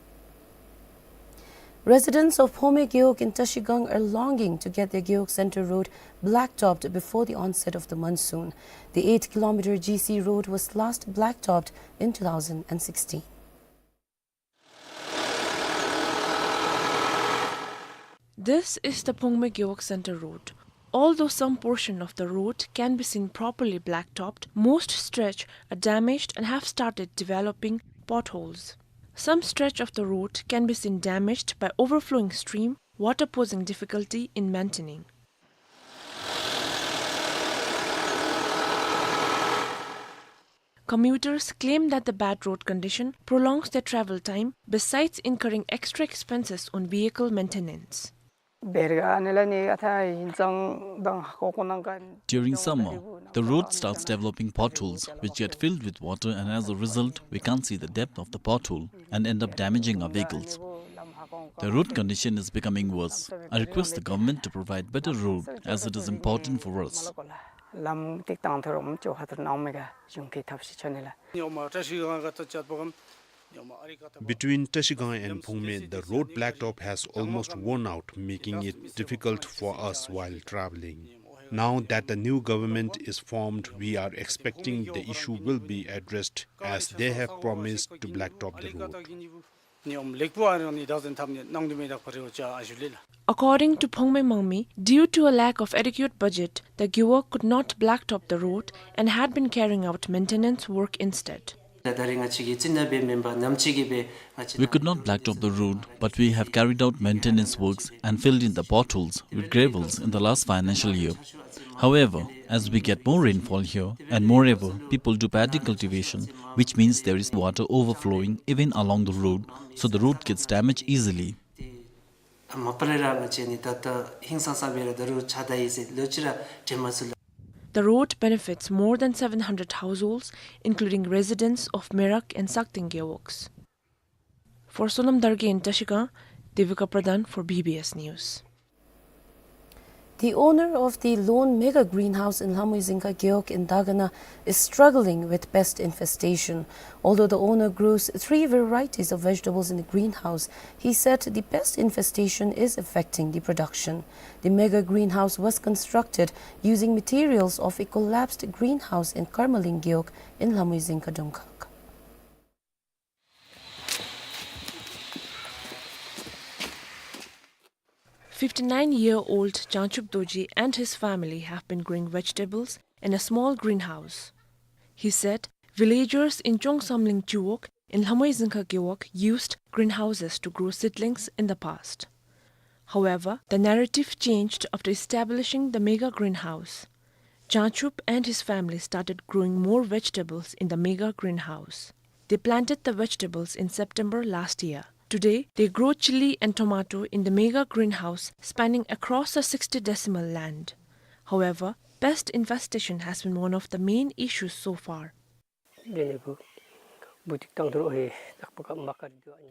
Residents of Phongme Gewog in Trashigang are longing to get their Gewog Centre road blacktopped before the onset of the monsoon. The eight kilometer G C road was last blacktopped in two thousand and sixteen. This is the Phongme Gewog Centre road. Although some portion of the road can be seen properly blacktopped, most stretch are damaged and have started developing potholes. Some stretch of the road can be seen damaged by overflowing stream, water posing difficulty in maintaining. Commuters claim that the bad road condition prolongs their travel time, besides incurring extra expenses on vehicle maintenance. During summer, the road starts developing potholes which get filled with water, and as a result, we can't see the depth of the pothole and end up damaging our vehicles. The road condition is becoming worse. I request the government to provide better road as it is important for us. ལམ་ཏིག་ཏང་ཐོ་རོམ་ཅོ་ཁ་ཐུར་ནང་མེ་ག་ཞུང་ཁི་ཐབས་ཤིག་ཆོ་ནི་ལ། ཉོ་མ་བཀྲ་ཤིས་སྒང་ག་ཏོ་ཅད་པོ་གམ། ཉོ་མ་ཨ་རི་ཀ་ཐབས། Between Trashigang and Phongme, the road blacktop has almost worn out, making it difficult for us while traveling. Now that the new government is formed, we are expecting the issue will be addressed as they have promised to blacktop the road. ཉོམ་ལེགས་པོ་ཨ་རང་ནི་བདག་འཛིན་འཐབ་ནི་གནང་དུ་མི་དག་པ་རེ་བ་ཅ་ཨ་ཞུ་ལེ་ལ། According to Phongme Mangmi, due to a lack of adequate budget, the Gewog could not blacktop the road and had been carrying out maintenance work instead. ད་རེས་ང་བཅས་ཀྱི་རྩིས་ནང་སྦེ་མེན་པར་ནམ་ཅིག་གི་སྦེ་ང་བཅས། We could not blacktop the road, but we have carried out maintenance works and filled in the potholes with gravels in the last financial year. However, as we get more rainfall here, and moreover, people do paddy cultivation, which means there is water overflowing even along the road, so the road gets damaged easily. ཨ་མ་པ་ལས་ར་ང་བཅས་ནི་ད་ལྟ་ཧིང་སང་ས་སྦེ་ར་ད་རུང་ཆ་ད་ཡི་ཟེར་ལོ་ཅི་ར་དྲན་མ་ཚུགས་ལ། The road benefits more than seven hundred households, including residents of Merak and Sakdeng Gewogs. For Sonam Dargay in Trashigang, Devika Pradhan for B B S News. The owner of the lone mega greenhouse in Lhamui Zingka Gewog in Dagana is struggling with pest infestation. Although the owner grows three varieties of vegetables in the greenhouse, he said the pest infestation is affecting the production. The mega greenhouse was constructed using materials of a collapsed greenhouse in Karmaling Gewog in Lhamui Zingka Dongkhag. Fifty-nine-year-old Jangchup Dorji and his family have been growing vegetables in a small greenhouse. He said villagers in Chongsamling Chiwog in Lhamoei Zingkha Gewog used greenhouses to grow seedlings in the past. However, the narrative changed after establishing the mega greenhouse. Changchup and his family started growing more vegetables in the mega greenhouse. They planted the vegetables in September last year. Today, they grow chili and tomato in the mega greenhouse spanning across a sixty decimal land. However, pest infestation has been one of the main issues so far.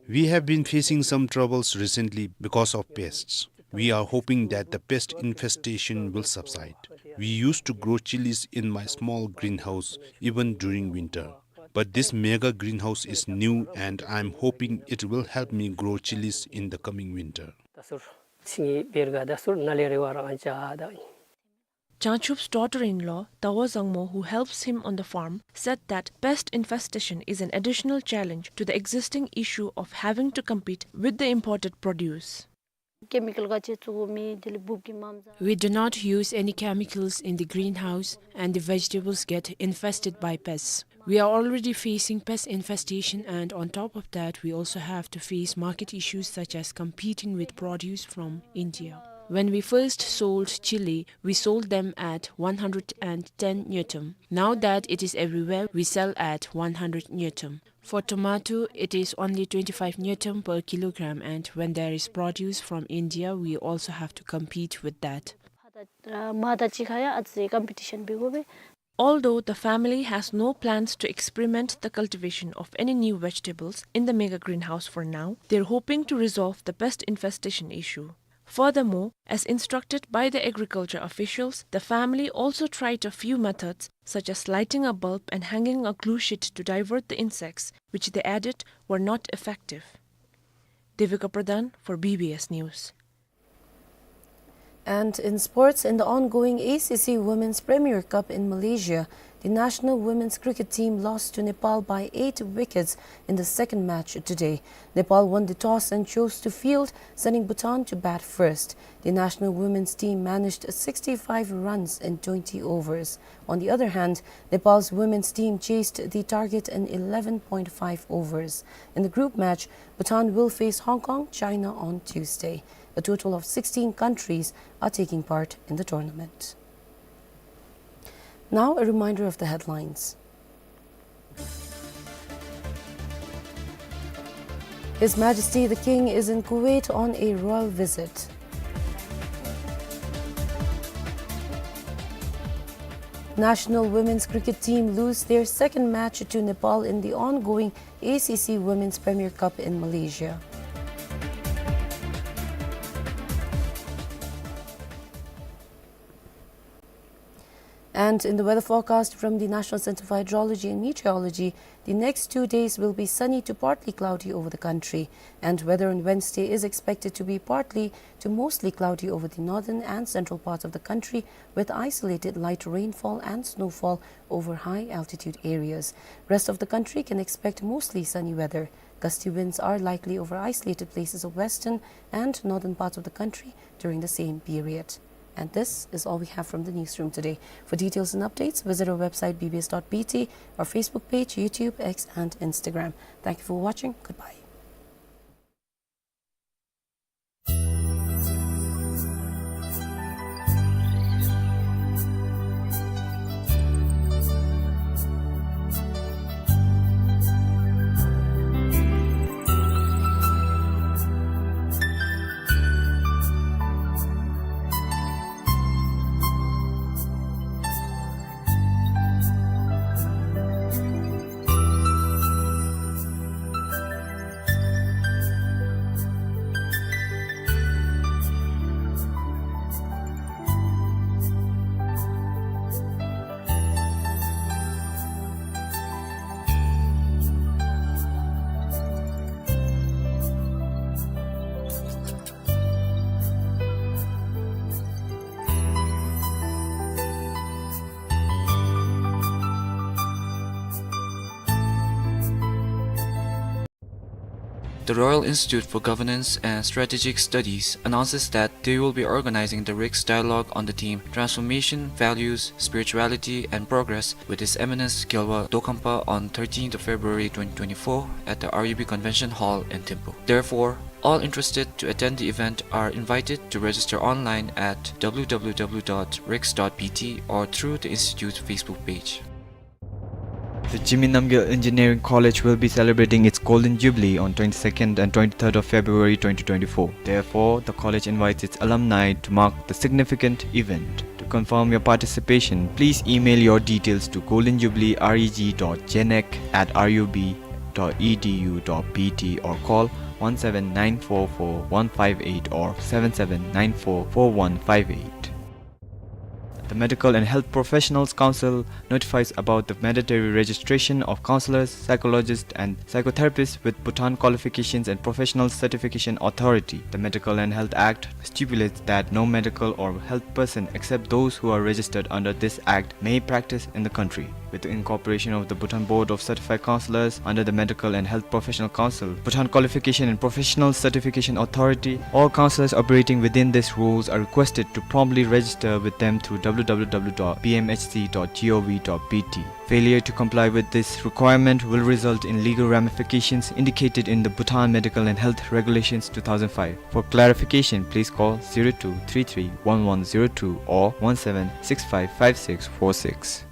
We have been facing some troubles recently because of pests. We are hoping that the pest infestation will subside. We used to grow chilies in my small greenhouse even during winter. But this mega greenhouse is new and I'm hoping it will help me grow chilies in the coming winter. Changchup's daughter-in-law, Tawa Zangmo, who helps him on the farm, said that pest infestation is an additional challenge to the existing issue of having to compete with the imported produce. Chemical ka che tsugu mi dili bup ki mamza. We do not use any chemicals in the greenhouse and the vegetables get infested by pests. We are already facing pest infestation, and on top of that, we also have to face market issues such as competing with produce from India. When we first sold chili, we sold them at one hundred and ten ngultrum. Now that it is everywhere, we sell at one hundred ngultrum. For tomato, it is only twenty-five ngultrum per kilogram, and when there is produce from India, we also have to compete with that. Mada chi khaya atse competition bi go be. Although the family has no plans to experiment the cultivation of any new vegetables in the mega greenhouse for now, they're hoping to resolve the pest infestation issue. Furthermore, as instructed by the agriculture officials, the family also tried a few methods, such as lighting a bulb and hanging a glue sheet to divert the insects, which they added were not effective. Devika Pradhan for B B S News. And in sports, in the ongoing A C C Women's Premier Cup in Malaysia, the national women's cricket team lost to Nepal by eight wickets in the second match today. Nepal won the toss and chose to field, sending Bhutan to bat first. The national women's team managed sixty-five runs in twenty overs. On the other hand, Nepal's women's team chased the target in eleven point five overs. In the group match, Bhutan will face Hong Kong, China on Tuesday. A total of sixteen countries are taking part in the tournament. Now, a reminder of the headlines. His Majesty the King is in Kuwait on a royal visit. National women's cricket team lose their second match to Nepal in the ongoing A C C Women's Premier Cup in Malaysia. And in the weather forecast from the National Centre for Hydrology and Meteorology, the next two days will be sunny to partly cloudy over the country, and weather on Wednesday is expected to be partly to mostly cloudy over the northern and central parts of the country, with isolated light rainfall and snowfall over high altitude areas. Rest of the country can expect mostly sunny weather. Gusty winds are likely over isolated places of western and northern parts of the country during the same period. And this is all we have from the newsroom today. For details and updates, visit our website B B S dot B T, our Facebook page, YouTube, X, and Instagram. Thank you for watching. Goodbye. The Royal Institute for Governance and Strategic Studies announces that they will be organizing the RICS Dialogue on the theme Transformation, Values, Spirituality, and Progress with His Eminence Gyalwa Dokangpa on thirteenth of February twenty twenty-four at the R U B Convention Hall in Thimphu. Therefore, all interested to attend the event are invited to register online at w w w dot rics dot b t or through the Institute's Facebook page. The Jigme Namgyel Engineering College will be celebrating its Golden Jubilee on twenty-second and twenty-third of February twenty twenty-four. Therefore, the college invites its alumni to mark the significant event. To confirm your participation, please email your details to golden jubilee reg dot genec at r u b dot e d u dot b t or call one seven nine four four one five eight or seven seven nine four four one five eight. The Medical and Health Professionals Council notifies about the mandatory registration of counselors, psychologists, and psychotherapists with Bhutan Qualifications and Professional Certification Authority. The Medical and Health Act stipulates that no medical or health person except those who are registered under this act may practice in the country. With the incorporation of the Bhutan Board of Certified Counselors under the Medical and Health Professional Council, Bhutan Qualification and Professional Certification Authority, all counselors operating within these rules are requested to promptly register with them through w w w dot b m h c dot g o v dot b t. Failure to comply with this requirement will result in legal ramifications indicated in the Bhutan Medical and Health Regulations two thousand five. For clarification, please call zero two three three one one zero two or one seven six five five six four six.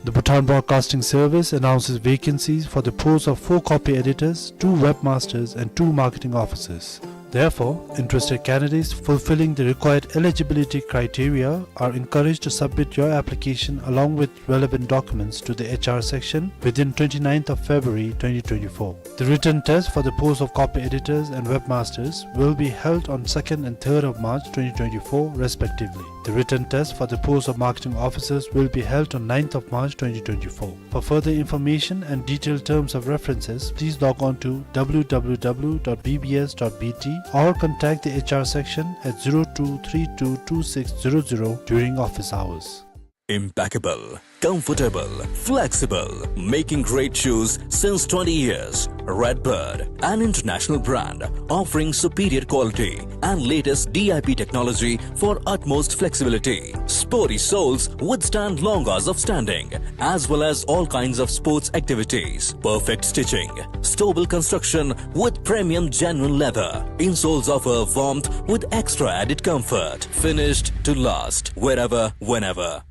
The Bhutan Broadcasting Service announces vacancies for the post of four copy editors, two webmasters, and two marketing officers. Therefore, interested candidates fulfilling the required eligibility criteria are encouraged to submit your application along with relevant documents to the H R section within twenty-ninth of February twenty twenty-four. The written test for the post of copy editors and webmasters will be held on second and third of March twenty twenty-four respectively. The written test for the post of marketing officers will be held on ninth of March twenty twenty-four. For further information and detailed terms of references, please log on to w w w dot b b s dot b t or contact the H R section at zero two three two two six zero zero during office hours. Impeccable, comfortable, flexible, making great shoes since twenty years. Redbird, an international brand offering superior quality and latest D I P technology for utmost flexibility. Sporty soles withstand long hours of standing, as well as all kinds of sports activities. Perfect stitching, stable construction with premium genuine leather. Insoles offer warmth with extra added comfort. Finished to last, wherever, whenever.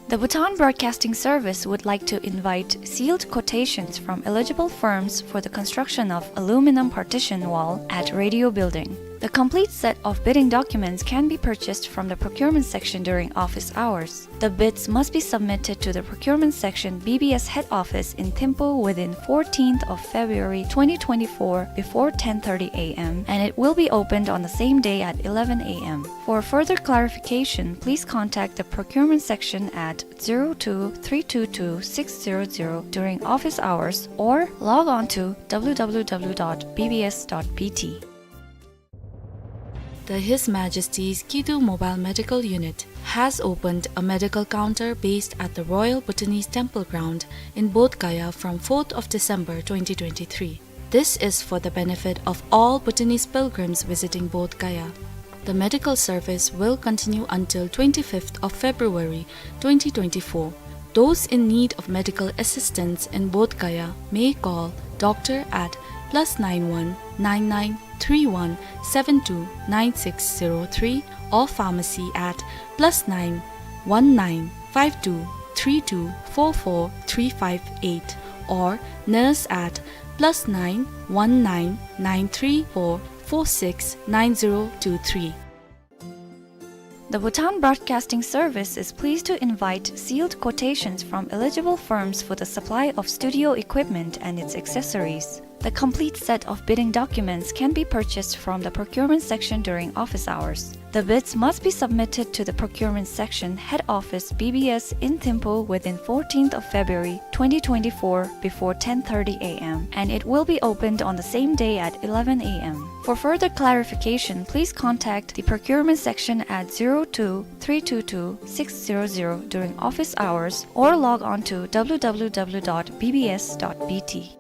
The Bhutan Broadcasting Service would like to invite sealed quotations from eligible firms for the construction of aluminum partition wall at Radio Building. The complete set of bidding documents can be purchased from the procurement section during office hours. The bids must be submitted to the procurement section, B B S head office in Thimphu within fourteenth of February twenty twenty-four before ten thirty a m, and it will be opened on the same day at eleven a m. For further clarification, please contact the procurement section at zero two three two two six zero zero during office hours or log on to w w w dot b b s dot b t. The His Majesty's Kidu Mobile Medical Unit has opened a medical counter based at the Royal Bhutanese Temple Ground in Bodh Gaya from fourth of December twenty twenty-three. This is for the benefit of all Bhutanese pilgrims visiting Bodh Gaya. The medical service will continue until twenty-fifth of February twenty twenty-four. Those in need of medical assistance in Bodh Gaya may call doctor at plus nine one nine nine three one seven two nine six zero three or pharmacy at plus nine one nine five two three two four four three five eight or nurse at plus nine one nine nine three four four six nine zero two three. The Bhutan Broadcasting Service is pleased to invite sealed quotations from eligible firms for the supply of studio equipment and its accessories. The complete set of bidding documents can be purchased from the procurement section during office hours. The bids must be submitted to the procurement section, head office, B B S in Thimphu within fourteenth of February twenty twenty-four before ten thirty a m, and it will be opened on the same day at eleven a m. For further clarification, please contact the procurement section at zero two three two two six zero zero during office hours or log on to w w w dot b b s dot b t.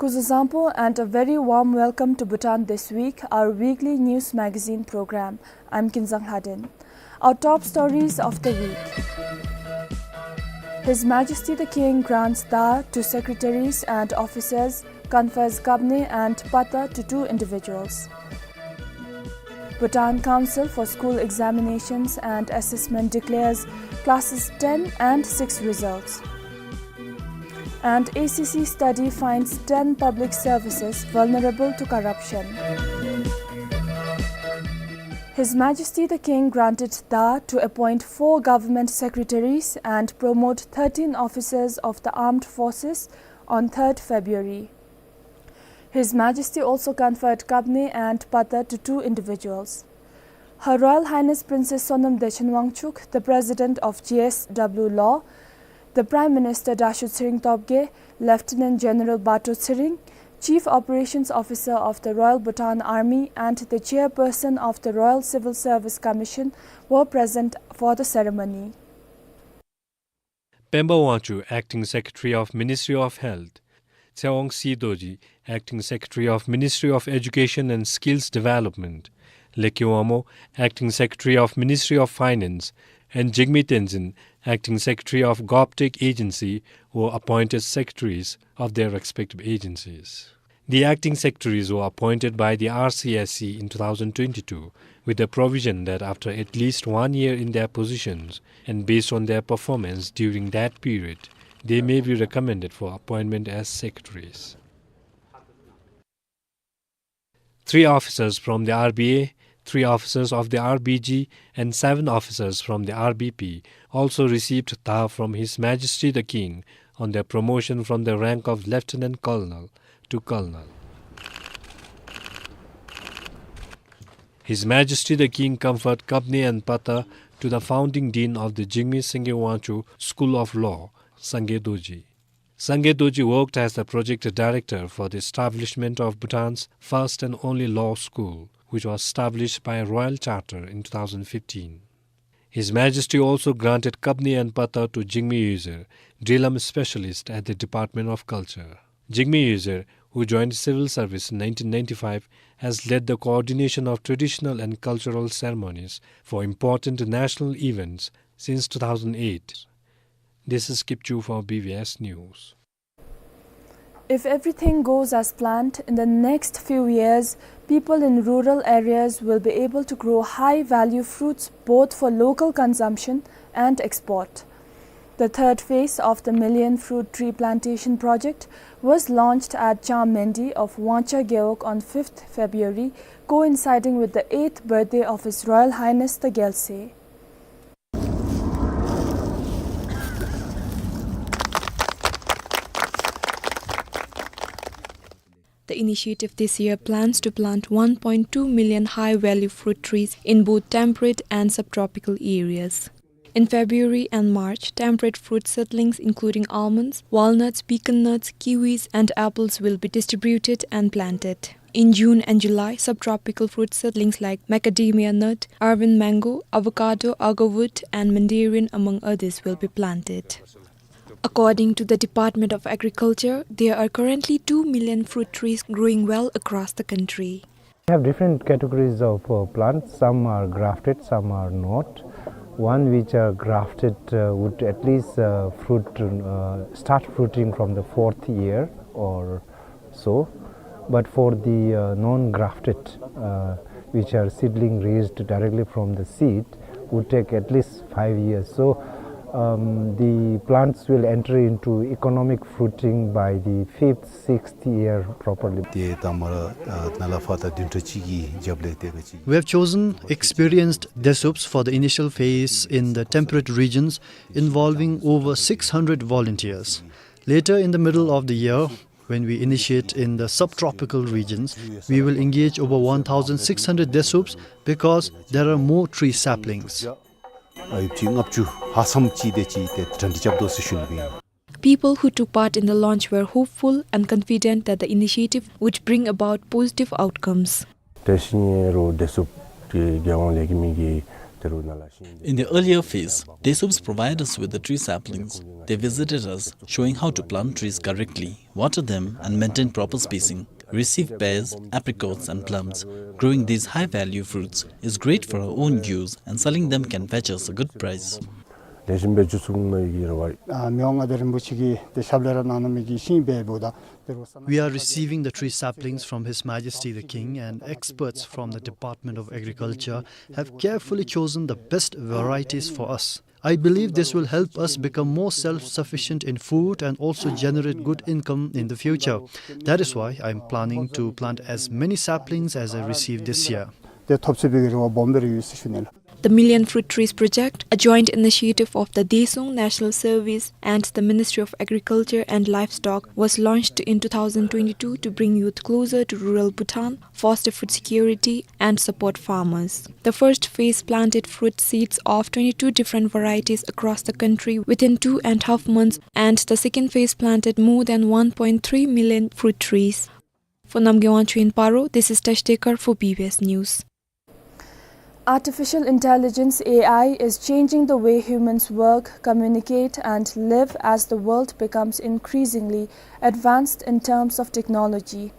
Zuzangpo and a very warm welcome to Bhutan This Week, our weekly news magazine program. I'm Kinzang Lhaden. Our top stories of the week. His Majesty the King grants Da to secretaries and officers, confers Kabne and Pata to two individuals. Bhutan Council for School Examinations and Assessment declares classes ten and six results. And A C C study finds ten public services vulnerable to corruption. His Majesty the King granted Da to appoint four government secretaries and promote thirteen officers of the armed forces on third February. His Majesty also conferred Kabne and Pata to two individuals. Her Royal Highness Princess Sonam Dechen Wangchuck, the President of G S W Law, the Prime Minister Dasho Tshering Tobgay, Lieutenant General Bato Tshering, Chief Operations Officer of the Royal Bhutan Army and the Chairperson of the Royal Civil Service Commission were present for the ceremony. Pemba Wangchuk, Acting Secretary of Ministry of Health, Tsewang C Dorji, Acting Secretary of Ministry of Education and Skills Development, Leki Wangmo, Acting Secretary of Ministry of Finance, and Jigme Tenzin, Acting Secretary of GovTech Agency, were appointed secretaries of their respective agencies. The acting secretaries were appointed by the R C S C in two thousand twenty-two, with the provision that after at least one year in their positions and based on their performance during that period, they may be recommended for appointment as secretaries. Three officers from the R B A, three officers of the R B G, and seven officers from the R B P also received Da from His Majesty the King on their promotion from the rank of Lieutenant Colonel to Colonel. His Majesty the King conferred Kabne and Pata to the founding dean of the Jigme Sangay Wangchuk School of Law, Sangay Dorji. Sangay Dorji worked as the project director for the establishment of Bhutan's first and only law school, which was established by Royal Charter in two thousand fifteen. His Majesty also granted Kabne and Pata to Jigme Yuzir, Drilom specialist at the Department of Culture. Jigme Yuzir, who joined civil service in nineteen ninety-five, has led the coordination of traditional and cultural ceremonies for important national events since two thousand eight. This is Kipchu for B B S News. If everything goes as planned, in the next few years, people in rural areas will be able to grow high-value fruits both for local consumption and export. The third phase of the Million Fruit Tree Plantation Project was launched at Cham Mendi of Wangcha Gewog on fifth February, coinciding with the eighth birthday of His Royal Highness the Gyalse. The initiative this year plans to plant one point two million high-value fruit trees in both temperate and subtropical areas. In February and March, temperate fruit seedlings including almonds, walnuts, pecan nuts, kiwis, and apples will be distributed and planted. In June and July, subtropical fruit seedlings like macadamia nut, Arvin mango, avocado, agarwood, and mandarin, among others, will be planted. According to the Department of Agriculture, there are currently two million fruit trees growing well across the country. We have different categories of, uh, plants. Some are grafted, some are not. One which are grafted, uh, would at least, uh, fruit, uh, start fruiting from the fourth year or so. But for the, uh, non-grafted, uh, which are seedling raised directly from the seed, would take at least five years. So, um, the plants will enter into economic fruiting by the fifth, sixth year properly. ཏེ་ད་མར་ཨ་ནཱ་ལས་ཕར་ད་བདུན་ཕྲག་གཅིག་གི་རྒྱབ་ལས་ཏེ་ག་ཅི། We have chosen experienced Desups for the initial phase in the temperate regions, involving over six hundred volunteers. Later in the middle of the year, when we initiate in the subtropical regions, we will engage over one thousand six hundred Desups because there are more tree saplings. ཨ་ཡོད་ཅིག་ལྔ་བཅུ་ལྷག་ཙམ་ཅིག་དེ་ཅིག་ཏེ་གྲ་སྒྲིག་རྐྱབ་དོ་ཟེར་ཞུ་ནི་ཨིན། People who took part in the launch were hopeful and confident that the initiative would bring about positive outcomes. དེ་བཞིན་རོགས་དེ་ཚུ་གི་རྒྱལ་ཡོངས་ལས་ཀྱི་མི་གི་ In the earlier phase, Desung's provide us with the tree saplings. They visited us, showing how to plant trees correctly, water them, and maintain proper spacing, receive pears, apricots, and plums. Growing these high-value fruits is great for our own use, and selling them can fetch us a good price. ལེགས་ཤོམ་སྦེ་བཅུ་གསུམ་གྱི་རེ་བ། ཨ་མི་དབང་མངའ་བདག་རིན་པོ་ཆེ་གིས་དེ་ཞབས་ལས་ར་གནང་གནང་མི་གི་ཤིང་འབད་འབདཝ་ད། We are receiving the tree saplings from His Majesty the King, and experts from the Department of Agriculture have carefully chosen the best varieties for us. I believe this will help us become more self-sufficient in food and also generate good income in the future. That is why I am planning to plant as many saplings as I receive this year. དེ་ཐོབ་ཚུགས་པའི་རེ་བ་སྦོམ་སྦེ་ར་ཡོད་ཟེར་ཞུ་ནི་ལགས། The Million Fruit Trees Project, a joint initiative of the Desung National Service and the Ministry of Agriculture and Livestock, was launched in two thousand twenty-two to bring youth closer to rural Bhutan, foster food security, and support farmers. The first phase planted fruit seeds of twenty-two different varieties across the country within two and a half months, and the second phase planted more than one point three million fruit trees. For Namgay Wangchuk in Paro, this is Tash Dekar for B B S News. Artificial intelligence, A I, is changing the way humans work, communicate, and live as the world becomes increasingly advanced in terms of technology.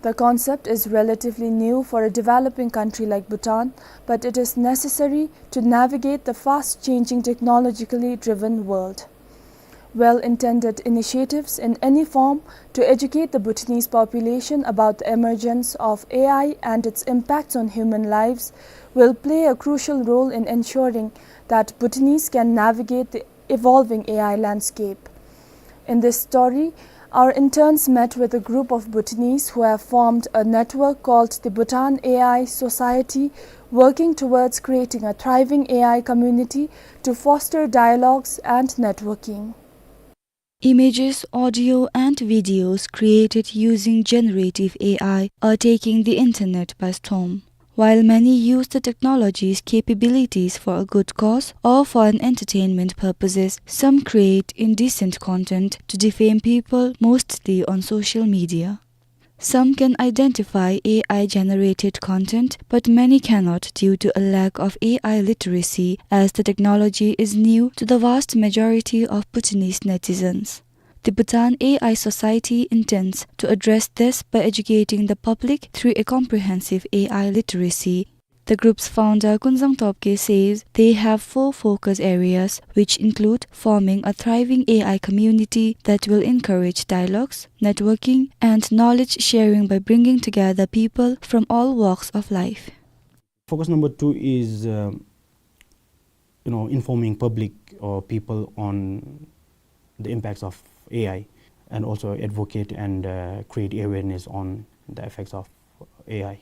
The concept is relatively new for a developing country like Bhutan, but it is necessary to navigate the fast-changing, technologically driven world. Well-intended initiatives in any form to educate the Bhutanese population about the emergence of A I and its impacts on human lives will play a crucial role in ensuring that Bhutanese can navigate the evolving A I landscape. In this story, our interns met with a group of Bhutanese who have formed a network called the Bhutan A I Society, working towards creating a thriving A I community to foster dialogues and networking. Images, audio, and videos created using generative A I are taking the internet by storm. While many use the technology's capabilities for a good cause or for an entertainment purposes, some create indecent content to defame people, mostly on social media. Some can identify A I-generated content, but many cannot due to a lack of A I literacy, as the technology is new to the vast majority of Bhutanese netizens. The Bhutan A I Society intends to address this by educating the public through a comprehensive A I literacy. The group's founder, Kunzang Topgay, says they have four focus areas, which include forming a thriving A I community that will encourage dialogues, networking, and knowledge sharing by bringing together people from all walks of life. Focus number two is, uh, you know, informing public or people on the impacts of A I, and also advocate and, uh, create awareness on the effects of A I.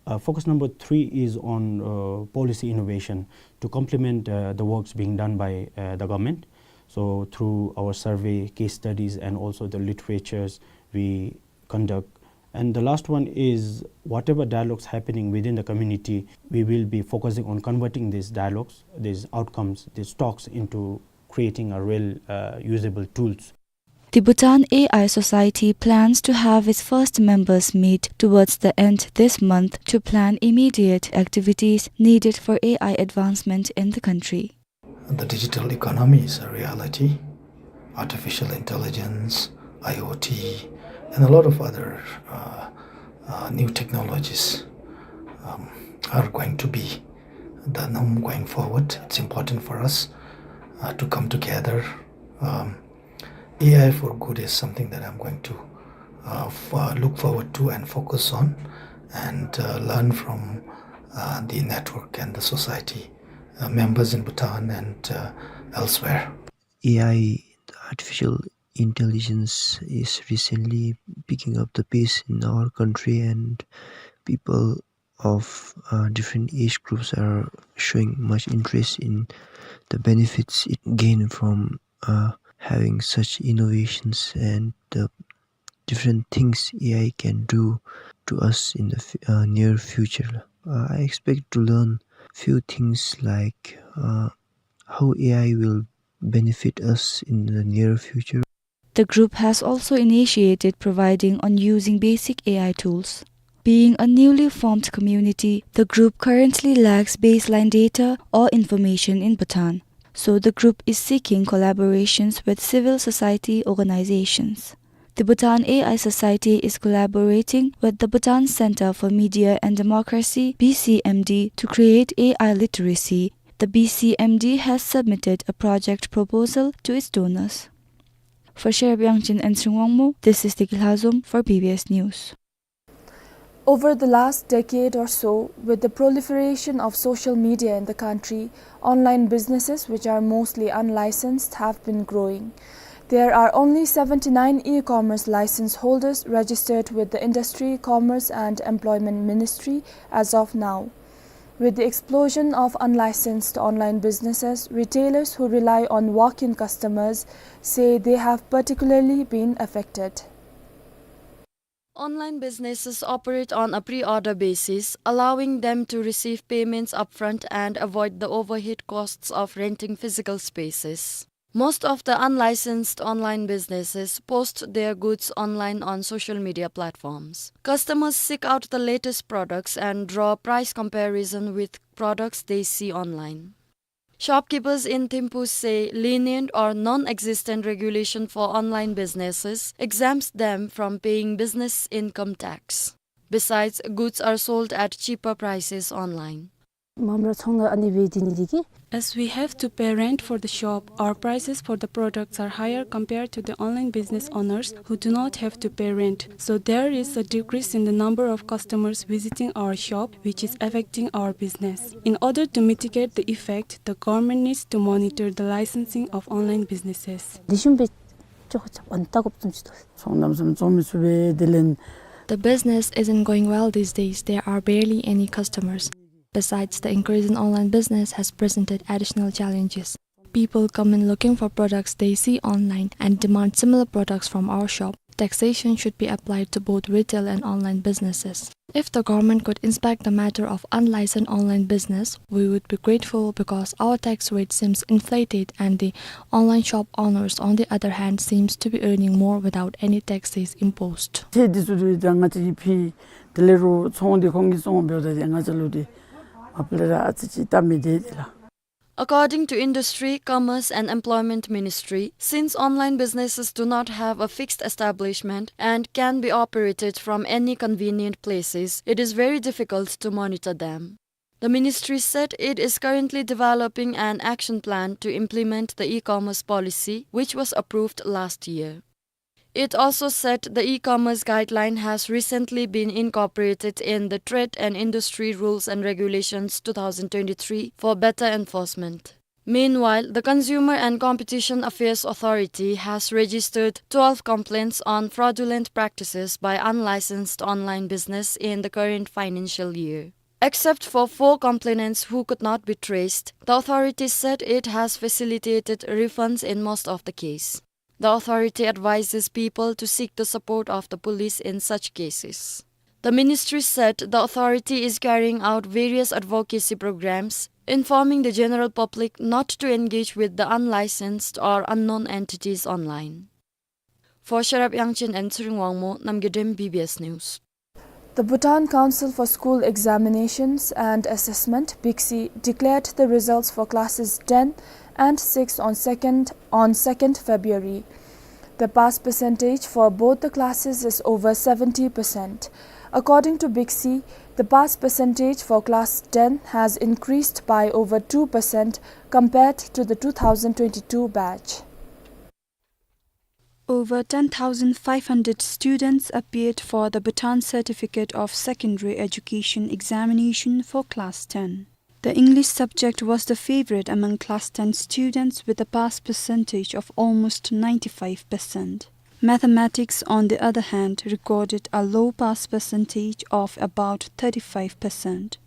Uh, focus number three is on, uh, policy innovation to complement, uh, the works being done by, uh, the government. So through our survey, case studies, and also the literatures we conduct. And the last one is whatever dialogues happening within the community, we will be focusing on converting these dialogues, these outcomes, these talks into creating a real, uh, usable tools. The Bhutan A I Society plans to have its first members meet towards the end this month to plan immediate activities needed for A I advancement in the country. The digital economy is a reality. Artificial intelligence, I O T, and a lot of other, uh, uh, new technologies, um, are going to be the norm going forward. It's important for us, uh, to come together. Um, A I for good is something that I'm going to, uh, f-, uh, look forward to and focus on and, uh, learn from, uh, the network and the society, uh, members in Bhutan and, uh, elsewhere. A I, artificial intelligence, is recently picking up the pace in our country, and people of, uh, different age groups are showing much interest in the benefits it gain from, uh, having such innovations and the different things A I can do to us in the f-, uh, near future. Uh, I expect to learn few things like, uh, how A I will benefit us in the near future. The group has also initiated providing on using basic A I tools. Being a newly formed community, the group currently lacks baseline data or information in Bhutan. So the group is seeking collaborations with civil society organizations. The Bhutan A I Society is collaborating with the Bhutan Center for Media and Democracy, B C M D, to create A I literacy. The B C M D has submitted a project proposal to its donors. For Sherab Yangchen and Sring Wangmo, this is Deki Lhazom for B B S News. Over the last decade or so, with the proliferation of social media in the country, online businesses, which are mostly unlicensed, have been growing. There are only seventy-nine e-commerce license holders registered with the Industry, Commerce and Employment Ministry as of now. With the explosion of unlicensed online businesses, retailers who rely on walk-in customers say they have particularly been affected. Online businesses operate on a pre-order basis, allowing them to receive payments upfront and avoid the overhead costs of renting physical spaces. Most of the unlicensed online businesses post their goods online on social media platforms. Customers seek out the latest products and draw price comparison with products they see online. Shopkeepers in Thimphu say lenient or non-existent regulation for online businesses exempts them from paying business income tax. Besides, goods are sold at cheaper prices online. Ma'am ར་ཚོང་ལས་ཨ་ནི་སྦེ་འདི་ནི་འདི་གིས། As we have to pay rent for the shop, our prices for the products are higher compared to the online business owners who do not have to pay rent. So there is a decrease in the number of customers visiting our shop, which is affecting our business. In order to mitigate the effect, the government needs to monitor the licensing of online businesses. འདི་ཤུམ་སྦེ་ཅོག་ཅོག་ཨན་ཏ་གོབ་ཙུམ་ཅིག་འདུག། ཚོང་ནམ་སམ་ཙོང་མི་ཚུགས་པས། དེ་ལས། The business isn't going well these days. There are barely any customers. Besides, the increase in online business has presented additional challenges. People come in looking for products they see online and demand similar products from our shop. Taxation should be applied to both retail and online businesses. If the government could inspect the matter of unlicensed online business, we would be grateful because our tax rate seems inflated and the online shop owners, on the other hand, seems to be earning more without any taxes imposed. ཏེ་འདི་ཚུ་ད་ང་བཅས་ཀྱིས་ཕུལ། དེ་ལས་རོགས་ཚོང་འདི་ཁོང་གིས་བཙོང་འབདཝ་ད་ཏེ་ང་བཅས་ལུ་འདི་མ་པ་ལས་ར་ཨ་ཙི་ཅིག་སྟབས་མི་བདེ་དེ་ལགས། According to Industry, Commerce and Employment Ministry, since online businesses do not have a fixed establishment and can be operated from any convenient places, it is very difficult to monitor them. The ministry said it is currently developing an action plan to implement the e-commerce policy, which was approved last year. It also said the e-commerce guideline has recently been incorporated in the Trade and Industry Rules and Regulations two thousand twenty-three for better enforcement. Meanwhile, the Consumer and Competition Affairs Authority has registered twelve complaints on fraudulent practices by unlicensed online business in the current financial year. Except for four complainants who could not be traced, the authority said it has facilitated refunds in most of the case. The authority advises people to seek the support of the police in such cases. The ministry said the authority is carrying out various advocacy programs, informing the general public not to engage with the unlicensed or unknown entities online. For Sherab Yangchen and Tshering Wangmo, Namgay Dem, B B S News. The Bhutan Council for School Examinations and Assessment, BICSE, declared the results for classes ten and six on second, on second February. The pass percentage for both the classes is over seventy percent. According to BICSE, the pass percentage for class ten has increased by over two percent compared to the two thousand twenty-two batch. Over ten thousand five hundred students appeared for the Bhutan Certificate of Secondary Education examination for class ten. The English subject was the favorite among class ten students with a pass percentage of almost ninety-five percent. Mathematics, on the other hand, recorded a low pass percentage of about thirty-five percent.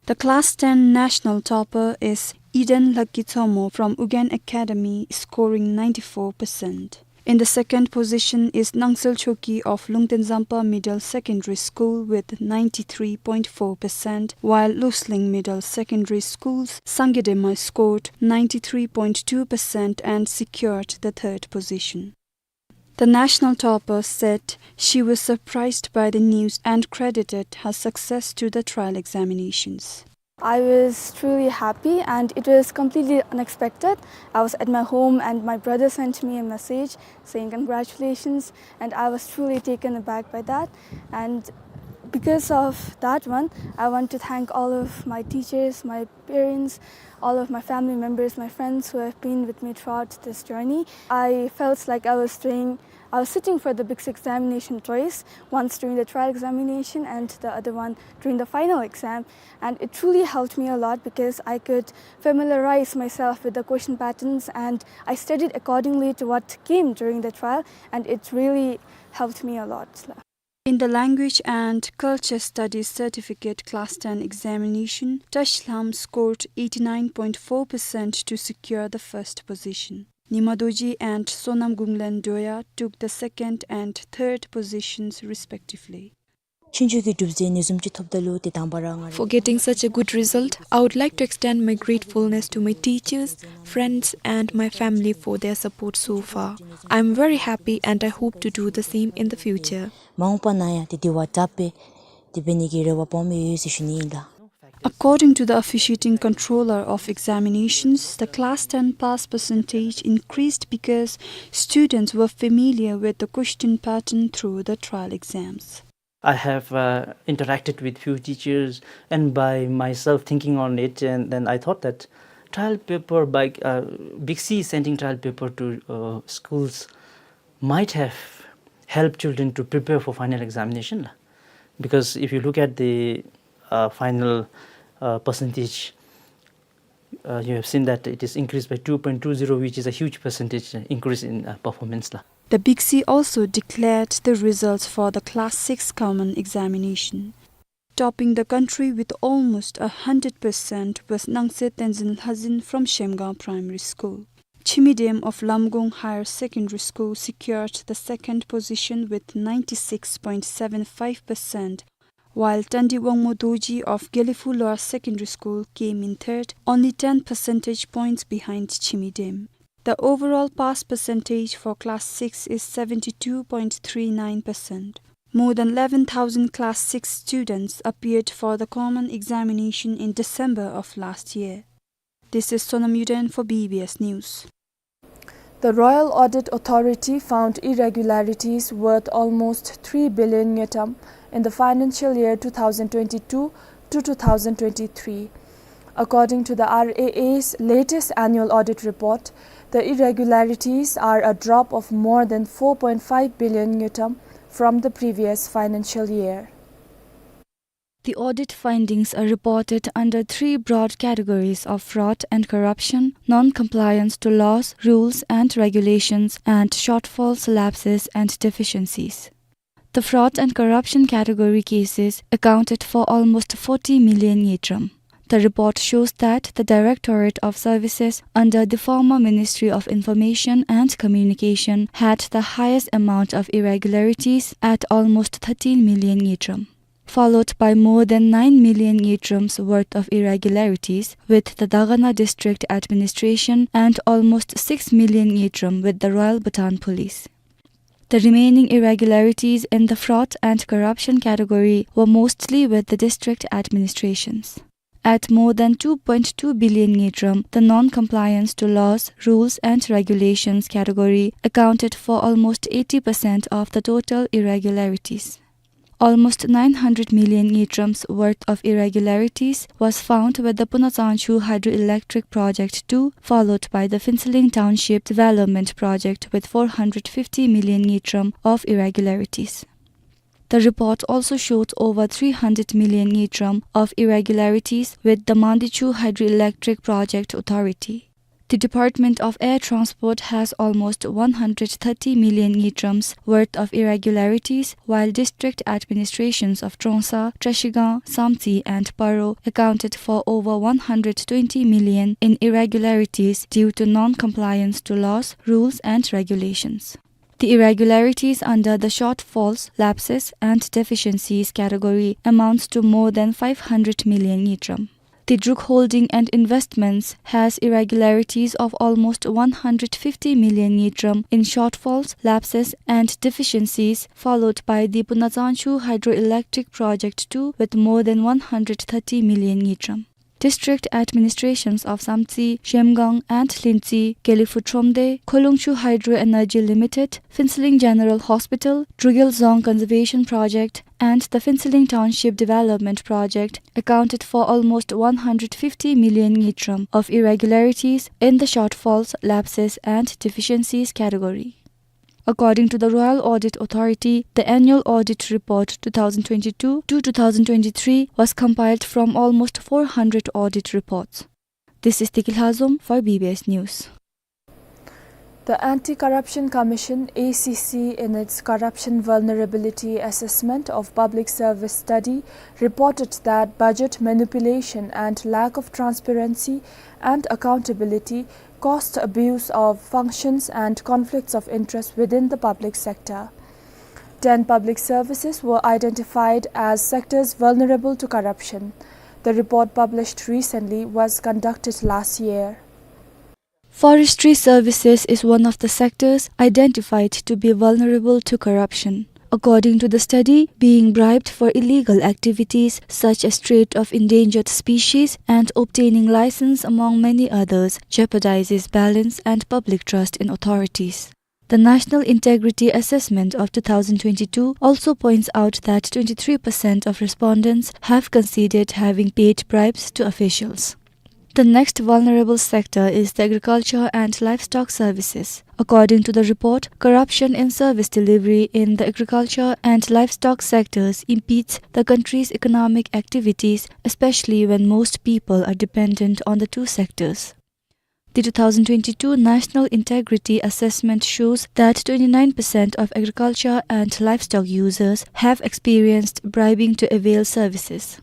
The class ten national topper is Eden Lucky Tsomo from Ugyen Academy, scoring ninety-four percent. In the second position is Nangsel Choki of Lungten Zampa Middle Secondary School with ninety-three point four percent, while Lusling Middle Secondary School's Sangye Dema scored ninety-three point two percent and secured the third position. The national topper said she was surprised by the news and credited her success to the trial examinations. I was truly happy, and it was completely unexpected. I was at my home and my brother sent me a message saying congratulations, and I was truly taken aback by that. And because of that one, I want to thank all of my teachers, my parents, all of my family members, my friends who have been with me throughout this journey. I felt like I was doing I was sitting for the BICSE examination twice, once during the trial examination and the other one during the final exam. And it truly helped me a lot because I could familiarize myself with the question patterns, and I studied accordingly to what came during the trial, and it really helped me a lot. In the Language and Culture Studies Certificate Class ten examination, Tashi Lham scored eighty-nine point four percent to secure the first position. Nima Dorji and Sonam Gunglen Doya took the second and third positions respectively. ཆོས་རྒྱུགས་ཀྱི་གྲུབ་རྫས་ནི་བཟུམ་ཅིག་ཐོབ་ད་ལུ་ཏེ་དང་པ་ར་ང་ར། For getting such a good result, I would like to extend my gratefulness to my teachers, friends, and my family for their support so far. I am very happy and I hope to do the same in the future. མ་འོངས་པ་ནང་ཡང་ཏེ་དེ་བ་དྲག་སྦེ་ཏེ་འབད་ནི་གི་རེ་བ་སྦོམ་ཡོད་ཟེར་ཞུ་ནི་ཨིན་ལགས། According to the officiating controller of examinations, the class ten pass percentage increased because students were familiar with the question pattern through the trial exams. I have uh, interacted with few teachers, and by myself thinking on it, and then I thought that trial paper by uh, BICSE sending trial paper to uh, schools might have helped children to prepare for final examination, la. Because if you look at the uh, final uh, percentage, uh, you have seen that it is increased by two point two zero, which is a huge percentage increase in uh, performance, la. The BICSE also declared the results for the Class six Common Examination. Topping the country with almost a hundred percent was Nangse Tenzin Lhazin from Shemgaon Primary School. Chimidem of Lamgong Higher Secondary School secured the second position with ninety-six point seven five percent, while Tandi Wangmo Dorji of Gelephu Lower Secondary School came in third, only ten percentage points behind Chimidem. The overall pass percentage for class six is seventy-two point three nine percent. More than eleven thousand class six students appeared for the common examination in December of last year. This is Sonam Yuden for B B S News. The Royal Audit Authority found irregularities worth almost three billion ngultrum in the financial year two thousand twenty-two to two thousand twenty-three. According to the R A A's latest annual audit report, the irregularities are a drop of more than four point five billion ngultrum from the previous financial year. The audit findings are reported under three broad categories of fraud and corruption, non-compliance to laws, rules and regulations, and shortfalls, lapses and deficiencies. The fraud and corruption category cases accounted for almost forty million ngultrum. The report shows that the Directorate of Services under the former Ministry of Information and Communication had the highest amount of irregularities at almost thirteen million ngultrum, followed by more than nine million ngultrum's worth of irregularities with the Dagana District Administration and almost six million ngultrum with the Royal Bhutan Police. The remaining irregularities in the fraud and corruption category were mostly with the district administrations. At more than two point two billion ngultrum, the non-compliance to laws, rules and regulations category accounted for almost eighty percent of the total irregularities. Almost nine hundred million ngultrum's worth of irregularities was found with the Puna Tsangchu Hydroelectric Project two, followed by the Phuentsholing Township Development Project with four hundred fifty million ngultrum of irregularities. The report also showed over three hundred million ngultrum of irregularities with the Mandichu Hydroelectric Project Authority. The Department of Air Transport has almost one hundred thirty million ngultrum's worth of irregularities, while district administrations of Trongsa, Trashigang, Samtse and Paro accounted for over one hundred twenty million in irregularities due to non-compliance to laws, rules and regulations. The irregularities under the shortfalls, lapses and deficiencies category amounts to more than five hundred million ngultrum. The Druk Holding and Investments has irregularities of almost one hundred fifty million ngultrum in shortfalls, lapses, and deficiencies, followed by the Punazangchu Hydroelectric Project two with more than one hundred thirty million ngultrum. District administrations of Samtse, Zhemgang, and Lhintse, Gelephu Thromde, Kholungchu Hydro Energy Limited, Phuentsholing General Hospital, Drukgyel Dzong Conservation Project, and the Phuentsholing Township Development Project accounted for almost one hundred fifty million ngultrum of irregularities in the shortfalls, lapses, and deficiencies category. According to the Royal Audit Authority, the annual audit report two thousand twenty-two to two thousand twenty-three was compiled from almost four hundred audit reports. This is Tiki Lhazom for B B S News. The Anti-Corruption Commission, A C C, in its Corruption Vulnerability Assessment of Public Service study, reported that budget manipulation and lack of transparency and accountability caused abuse of functions and conflicts of interest within the public sector. Ten public services were identified as sectors vulnerable to corruption. The report, published recently, was conducted last year. Forestry services is one of the sectors identified to be vulnerable to corruption. According to the study, being bribed for illegal activities such as trade of endangered species and obtaining license, among many others, jeopardizes balance and public trust in authorities. The National Integrity Assessment of two thousand twenty-two also points out that twenty-three percent of respondents have conceded having paid bribes to officials. The next vulnerable sector is the agriculture and livestock services. According to the report, corruption in service delivery in the agriculture and livestock sectors impedes the country's economic activities, especially when most people are dependent on the two sectors. The two thousand twenty-two National Integrity Assessment shows that twenty-nine percent of agriculture and livestock users have experienced bribing to avail services.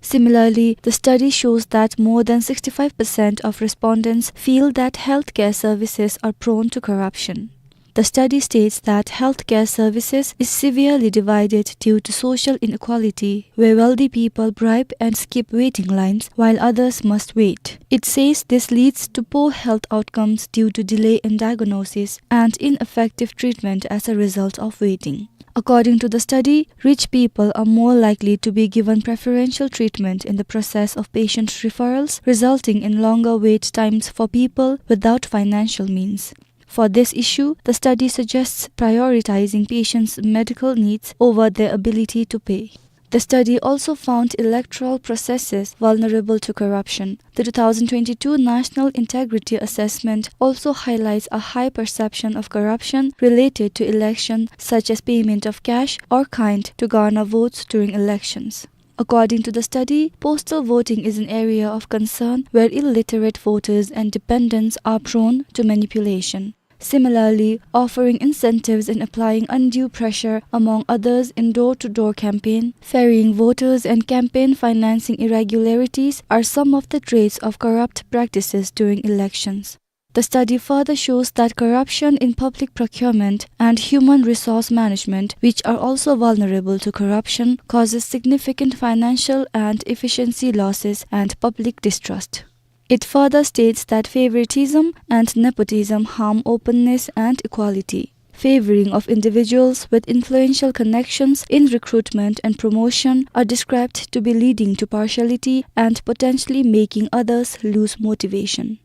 Similarly, the study shows that more than sixty-five percent of respondents feel that healthcare services are prone to corruption. The study states that healthcare services is severely divided due to social inequality, where wealthy people bribe and skip waiting lines while others must wait. It says this leads to poor health outcomes due to delay in diagnosis and ineffective treatment as a result of waiting. According to the study, rich people are more likely to be given preferential treatment in the process of patient referrals, resulting in longer wait times for people without financial means. For this issue, the study suggests prioritizing patients' medical needs over their ability to pay. The study also found electoral processes vulnerable to corruption. The two thousand twenty-two National Integrity Assessment also highlights a high perception of corruption related to election, such as payment of cash or kind to garner votes during elections. According to the study, postal voting is an area of concern where illiterate voters and dependents are prone to manipulation. Similarly, offering incentives and applying undue pressure, among others, in door-to-door campaign, ferrying voters and campaign financing irregularities are some of the traits of corrupt practices during elections. The study further shows that corruption in public procurement and human resource management, which are also vulnerable to corruption, causes significant financial and efficiency losses and public distrust. It further states that favoritism and nepotism harm openness and equality. Favoring of individuals with influential connections in recruitment and promotion are described to be leading to partiality and potentially making others lose motivation.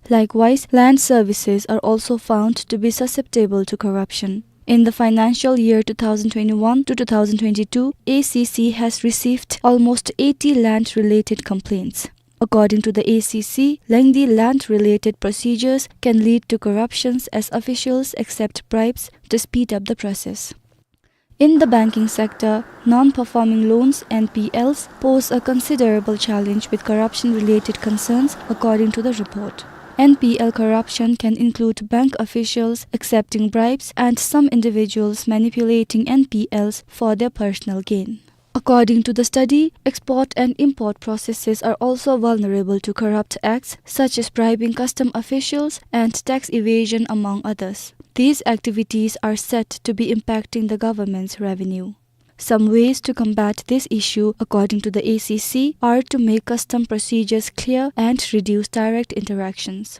Likewise, land services are also found to be susceptible to corruption. In the financial year two thousand twenty-one to two thousand twenty-two, A C C has received almost eighty land-related complaints. According to the A C C, lengthy land-related procedures can lead to corruptions as officials accept bribes to speed up the process. In the banking sector, non-performing loans, N P Ls, pose a considerable challenge with corruption-related concerns, according to the report. N P L corruption can include bank officials accepting bribes and some individuals manipulating N P Ls for their personal gain. According to the study, export and import processes are also vulnerable to corrupt acts such as bribing custom officials and tax evasion, among others. These activities are said to be impacting the government's revenue. Some ways to combat this issue, according to the A C C, are to make custom procedures clear and reduce direct interactions.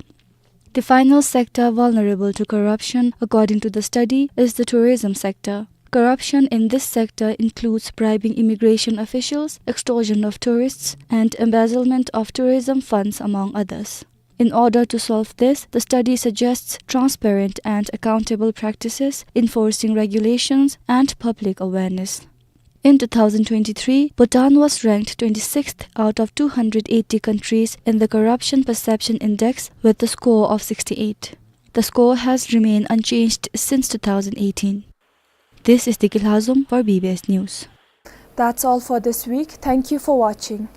The final sector vulnerable to corruption, according to the study, is the tourism sector. Corruption in this sector includes bribing immigration officials, extortion of tourists, and embezzlement of tourism funds, among others. In order to solve this, the study suggests transparent and accountable practices, enforcing regulations, and public awareness. In two thousand twenty-three, Bhutan was ranked twenty-sixth out of two hundred eighty countries in the Corruption Perception Index with the score of sixty-eight. The score has remained unchanged since two thousand eighteen. This is Diki Lhazom for B B S News. That's all for this week. Thank you for watching.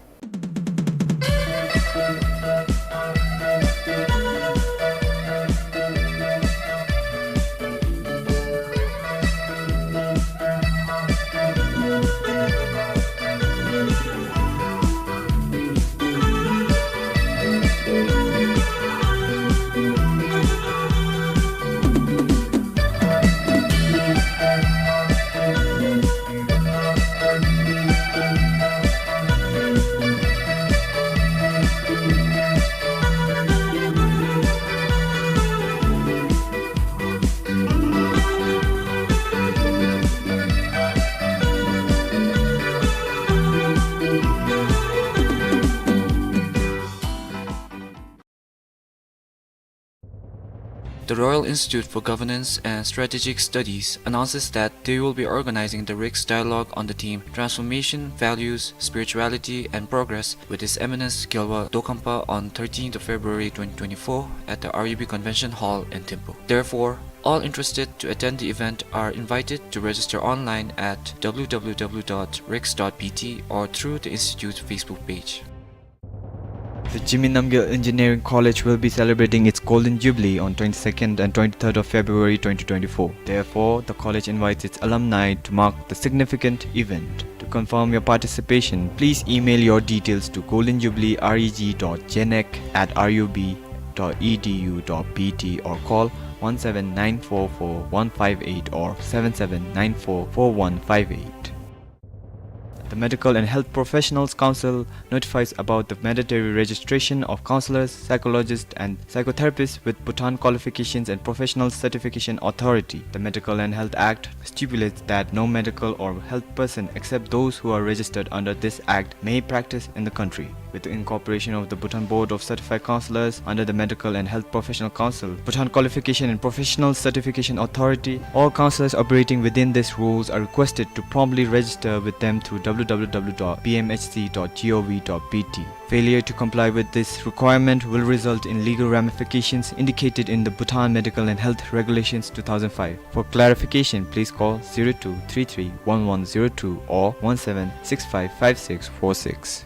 The Royal Institute for Governance and Strategic Studies announces that they will be organizing the RICS Dialogue on the theme Transformation, Values, Spirituality, and Progress with His Eminence Gyalwar Dokangpa on thirteenth of February twenty twenty-four at the R U B Convention Hall in Thimphu. Therefore, all interested to attend the event are invited to register online at W W W dot rics dot B T or through the Institute's Facebook page. The Jigme Namgyel Engineering College will be celebrating its Golden Jubilee on twenty-second and twenty-third of February twenty twenty-four. Therefore, the college invites its alumni to mark the significant event. To confirm your participation, please email your details to golden jubilee reg dot genec at R U B dot E D U dot B T or call one seven nine four four one five eight or seven seven nine four four one five eight. The Medical and Health Professionals Council notifies about the mandatory registration of counselors, psychologists, and psychotherapists with Bhutan Qualifications and Professional Certification Authority. The Medical and Health Act stipulates that no medical or health person except those who are registered under this act may practice in the country. With the incorporation of the Bhutan Board of Certified Counselors under the Medical and Health Professional Council, Bhutan Qualification and Professional Certification Authority, all counselors operating within these rules are requested to promptly register with them through W W W dot B M H C dot gov dot B T. Failure to comply with this requirement will result in legal ramifications indicated in the Bhutan Medical and Health Regulations two thousand five. For clarification, please call zero two three three one one zero two or one seven six five five six four six.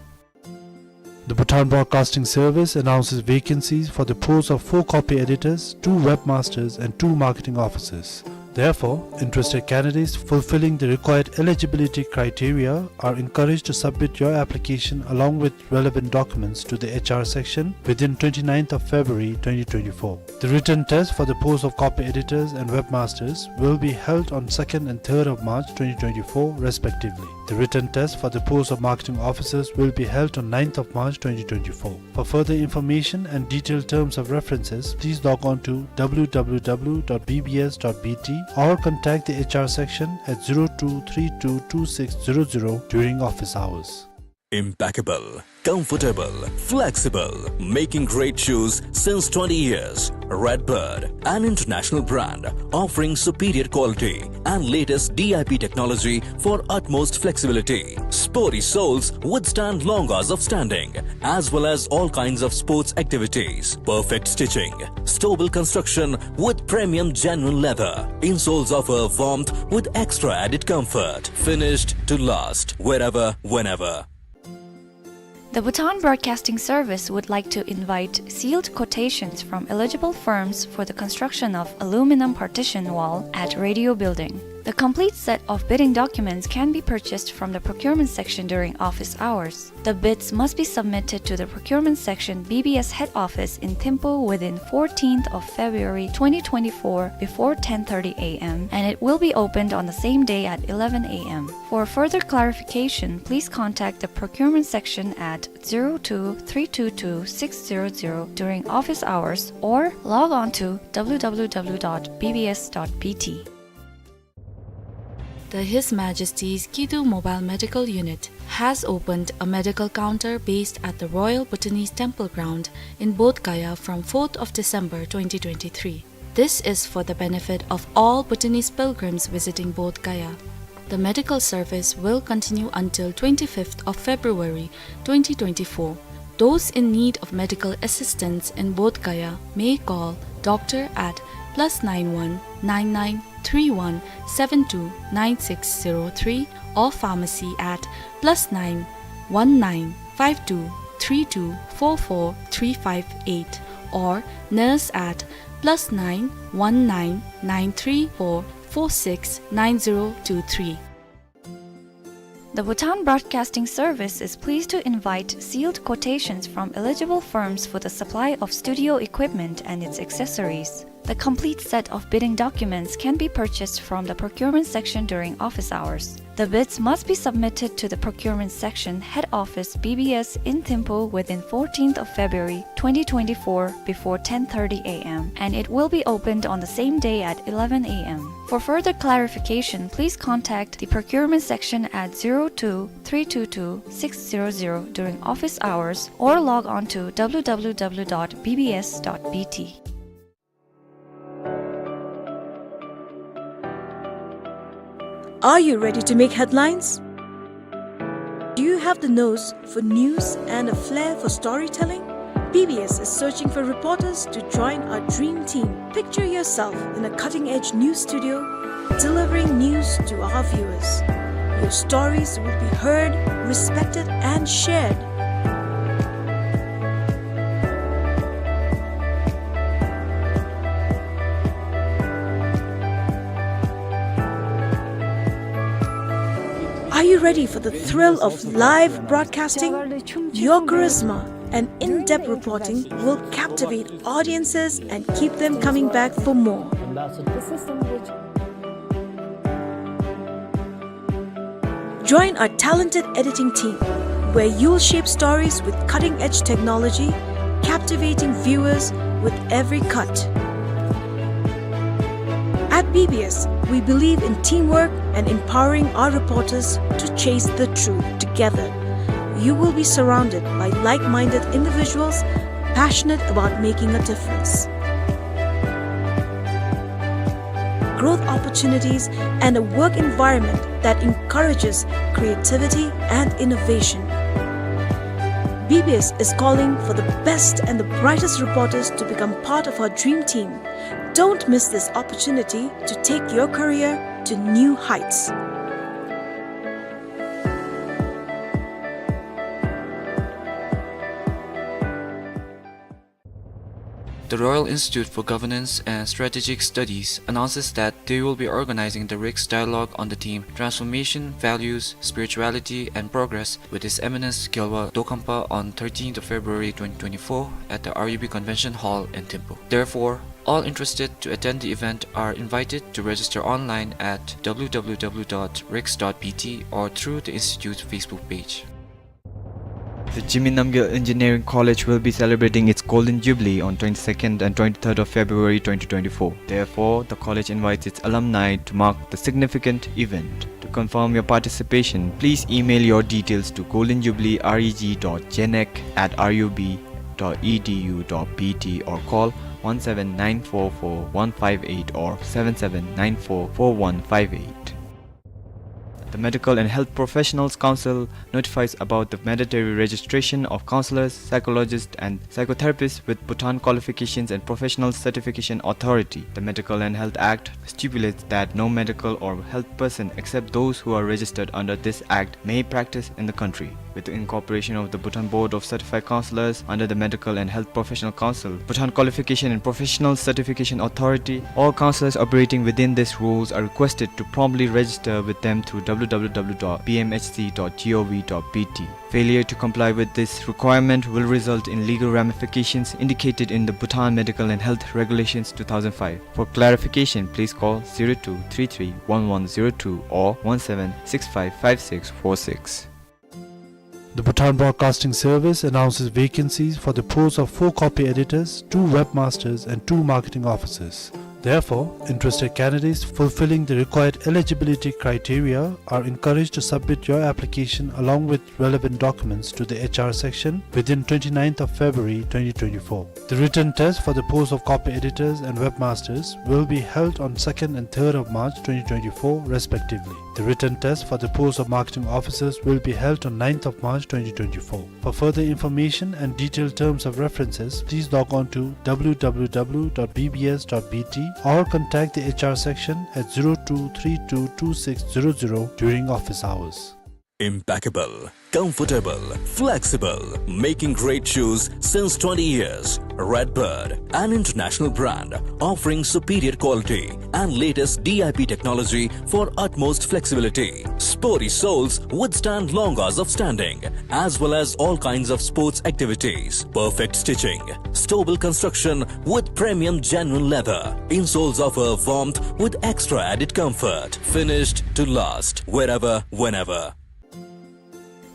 The Bhutan Broadcasting Service announces vacancies for the post of four copy editors, two webmasters, and two marketing officers. Therefore, interested candidates fulfilling the required eligibility criteria are encouraged to submit your application along with relevant documents to the H R section within twenty-ninth of February twenty twenty-four. The written test for the post of copy editors and webmasters will be held on second and third of March twenty twenty-four respectively. The written test for the post of marketing officers will be held on ninth of March twenty twenty-four. For further information and detailed terms of references, please log on to W W W dot B B S dot B T or contact the H R section at zero two three two two six zero zero during office hours. Impeccable, comfortable, flexible, making great shoes since twenty years. Redbird, an international brand offering superior quality and latest D I P technology for utmost flexibility. Sporty soles withstand long hours of standing, as well as all kinds of sports activities. Perfect stitching, stable construction with premium genuine leather. Insoles offer warmth with extra added comfort. Finished to last, wherever, whenever. The Bhutan Broadcasting Service would like to invite sealed quotations from eligible firms for the construction of aluminum partition wall at Radio Building. The complete set of bidding documents can be purchased from the procurement section during office hours. The bids must be submitted to the procurement section, B B S head office in Thimphu within fourteenth of February twenty twenty-four before ten thirty A M, and it will be opened on the same day at eleven A M. For further clarification, please contact the procurement section at zero two three two two six zero zero during office hours or log on to W W W dot B B S dot B T. The His Majesty's Kidu Mobile Medical Unit has opened a medical counter based at the Royal Bhutanese Temple Ground in Bodh Gaya from fourth of December twenty twenty-three. This is for the benefit of all Bhutanese pilgrims visiting Bodh Gaya. The medical service will continue until twenty-fifth of February twenty twenty-four. Those in need of medical assistance in Bodh Gaya may call doctor at plus nine one nine nine three one seven two nine six zero three or pharmacy at plus nine one nine five two three two four four three five eight or nurse at plus nine one nine nine three four four six nine zero two three. The Bhutan Broadcasting Service is pleased to invite sealed quotations from eligible firms for the supply of studio equipment and its accessories. The complete set of bidding documents can be purchased from the procurement section during office hours. The bids must be submitted to the procurement section, head office, B B S in Thimphu within fourteenth of February twenty twenty-four before ten thirty A M, and it will be opened on the same day at eleven A M. For further clarification, please contact the procurement section at zero two three two two six zero zero during office hours or log on to W W W dot B B S dot B T. Are you ready to make headlines? Do you have the nose for news and a flair for storytelling? B B S is searching for reporters to join our dream team. Picture yourself in a cutting-edge news studio, delivering news to our viewers. Your stories will be heard, respected, and shared. Are you ready for the thrill of live broadcasting? Your charisma and in-depth reporting will captivate audiences and keep them coming back for more. Join our talented editing team, where you'll shape stories with cutting-edge technology, captivating viewers with every cut. At B B S, we believe in teamwork and empowering our reporters to chase the truth together. You will be surrounded by like-minded individuals passionate about making a difference. Growth opportunities, and a work environment that encourages creativity and innovation. B B S is calling for the best and the brightest reporters to become part of our dream team. Don't miss this opportunity to take your career to new heights. The Royal Institute for Governance and Strategic Studies announces that they will be organizing the RICS Dialogue on the theme Transformation, Values, Spirituality, and Progress with His Eminence Gyalwar Dokangpa on thirteenth of February twenty twenty-four at the R U B Convention Hall in Thimphu. Therefore, all interested to attend the event are invited to register online at W W W dot rics dot B T or through the Institute's Facebook page. The Jigme Namgyel Engineering College will be celebrating its Golden Jubilee on twenty-second and twenty-third of February twenty twenty-four. Therefore, the college invites its alumni to mark the significant event. To confirm your participation, please email your details to golden jubilee reg dot genec at R U B dot E D U dot B T or call one seven nine four four one five eight or seven seven nine four four one five eight. The Medical and Health Professionals Council notifies about the mandatory registration of counselors, psychologists, and psychotherapists with Bhutan qualifications and professional certification authority. The Medical and Health Act stipulates that no medical or health person except those who are registered under this act may practice in the country. With the incorporation of the Bhutan Board of Certified Counselors under the Medical and Health Professional Council, Bhutan Qualification and Professional Certification Authority, all counselors operating within these rules are requested to promptly register with them through w w w dot b m h c dot g o v dot b t. Failure to comply with this requirement will result in legal ramifications indicated in the Bhutan Medical and Health Regulations two thousand five. For clarification, please call zero two three three one one zero two or one seven six five five six four six. The Bhutan Broadcasting Service announces vacancies for the post of four copy editors, two webmasters, and two marketing officers. Therefore, interested candidates fulfilling the required eligibility criteria are encouraged to submit your application along with relevant documents to the H R section within twenty-ninth of February twenty twenty-four. The written test for the post of copy editors and webmasters will be held on second and third of March twenty twenty-four, respectively. The written test for the post of marketing officers will be held on ninth of March twenty twenty-four. For further information and detailed terms of references, please log on to w w w dot b b s dot b t or contact the H R section at zero two three two two six zero zero during office hours. Impeccable, comfortable, flexible, making great shoes since twenty years. Redbird, an international brand offering superior quality and latest D I P technology for utmost flexibility. Sporty soles withstand long hours of standing, as well as all kinds of sports activities. Perfect stitching, stable construction with premium genuine leather. Insoles offer warmth with extra added comfort. Finished to last, wherever, whenever.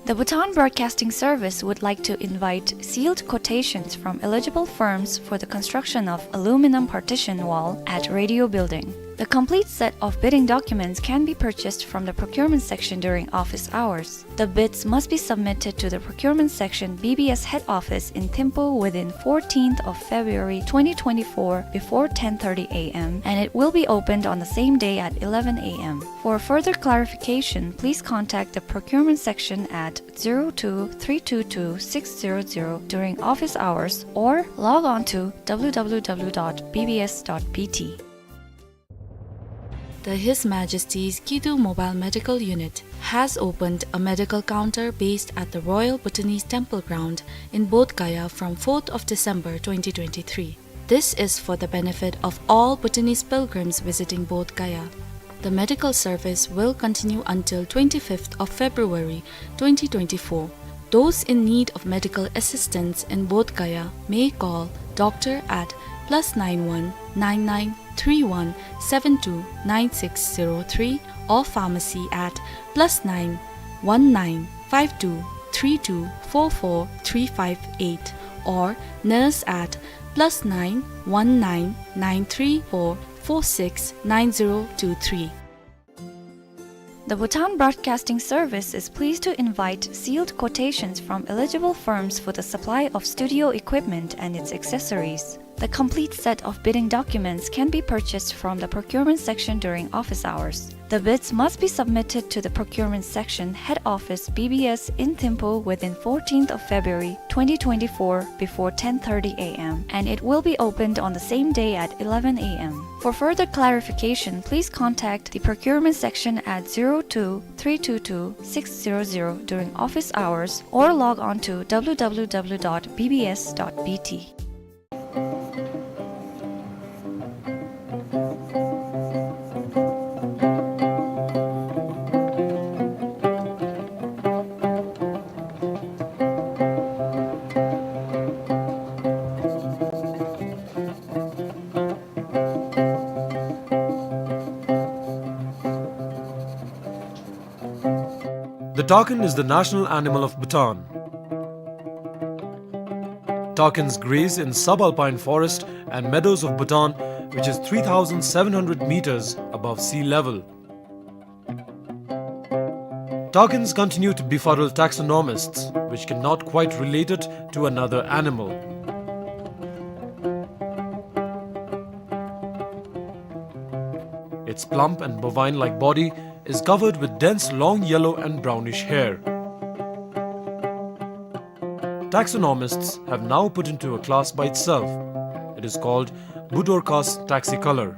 The Bhutan Broadcasting Service would like to invite sealed quotations from eligible firms for the construction of aluminum partition wall at Radio Building. The complete set of bidding documents can be purchased from the procurement section during office hours. The bids must be submitted to the procurement section, B B S head office in Thimphu within fourteenth of February twenty twenty-four before ten thirty a m, and it will be opened on the same day at eleven a m. For further clarification, please contact the procurement section at zero two three two two six zero zero during office hours or log on to w w w dot b b s dot b t. The His Majesty's Kidu Mobile Medical Unit has opened a medical counter based at the Royal Bhutanese Temple Ground in Bodh Gaya from fourth of December twenty twenty-three. This is for the benefit of all Bhutanese pilgrims visiting Bodh Gaya. The medical service will continue until twenty-fifth of February twenty twenty-four. Those in need of medical assistance in Bodh Gaya may call doctor at plus nine one nine nine three one seven two nine six zero three or pharmacy at plus nine one nine five two three two four four three five eight or nurse at plus nine one nine nine three four four six nine zero two three. The Bhutan Broadcasting Service is pleased to invite sealed quotations from eligible firms for the supply of studio equipment and its accessories. The complete set of bidding documents can be purchased from the procurement section during office hours. The bids must be submitted to the procurement section, head office, B B S in Thimphu within fourteenth of February twenty twenty-four before ten thirty a m, and it will be opened on the same day at eleven a m. For further clarification, please contact the procurement section at zero two three two two six zero zero during office hours or log on to w w w dot b b s dot b t. The takin is the national animal of Bhutan. Takins graze in subalpine forest and meadows of Bhutan, which is three thousand seven hundred meters above sea level. Takins continue to befuddle taxonomists, which cannot quite relate it to another animal. Its plump and bovine-like body is covered with dense long yellow and brownish hair. Taxonomists have now put into a class by itself. It is called Budorcas taxicolor.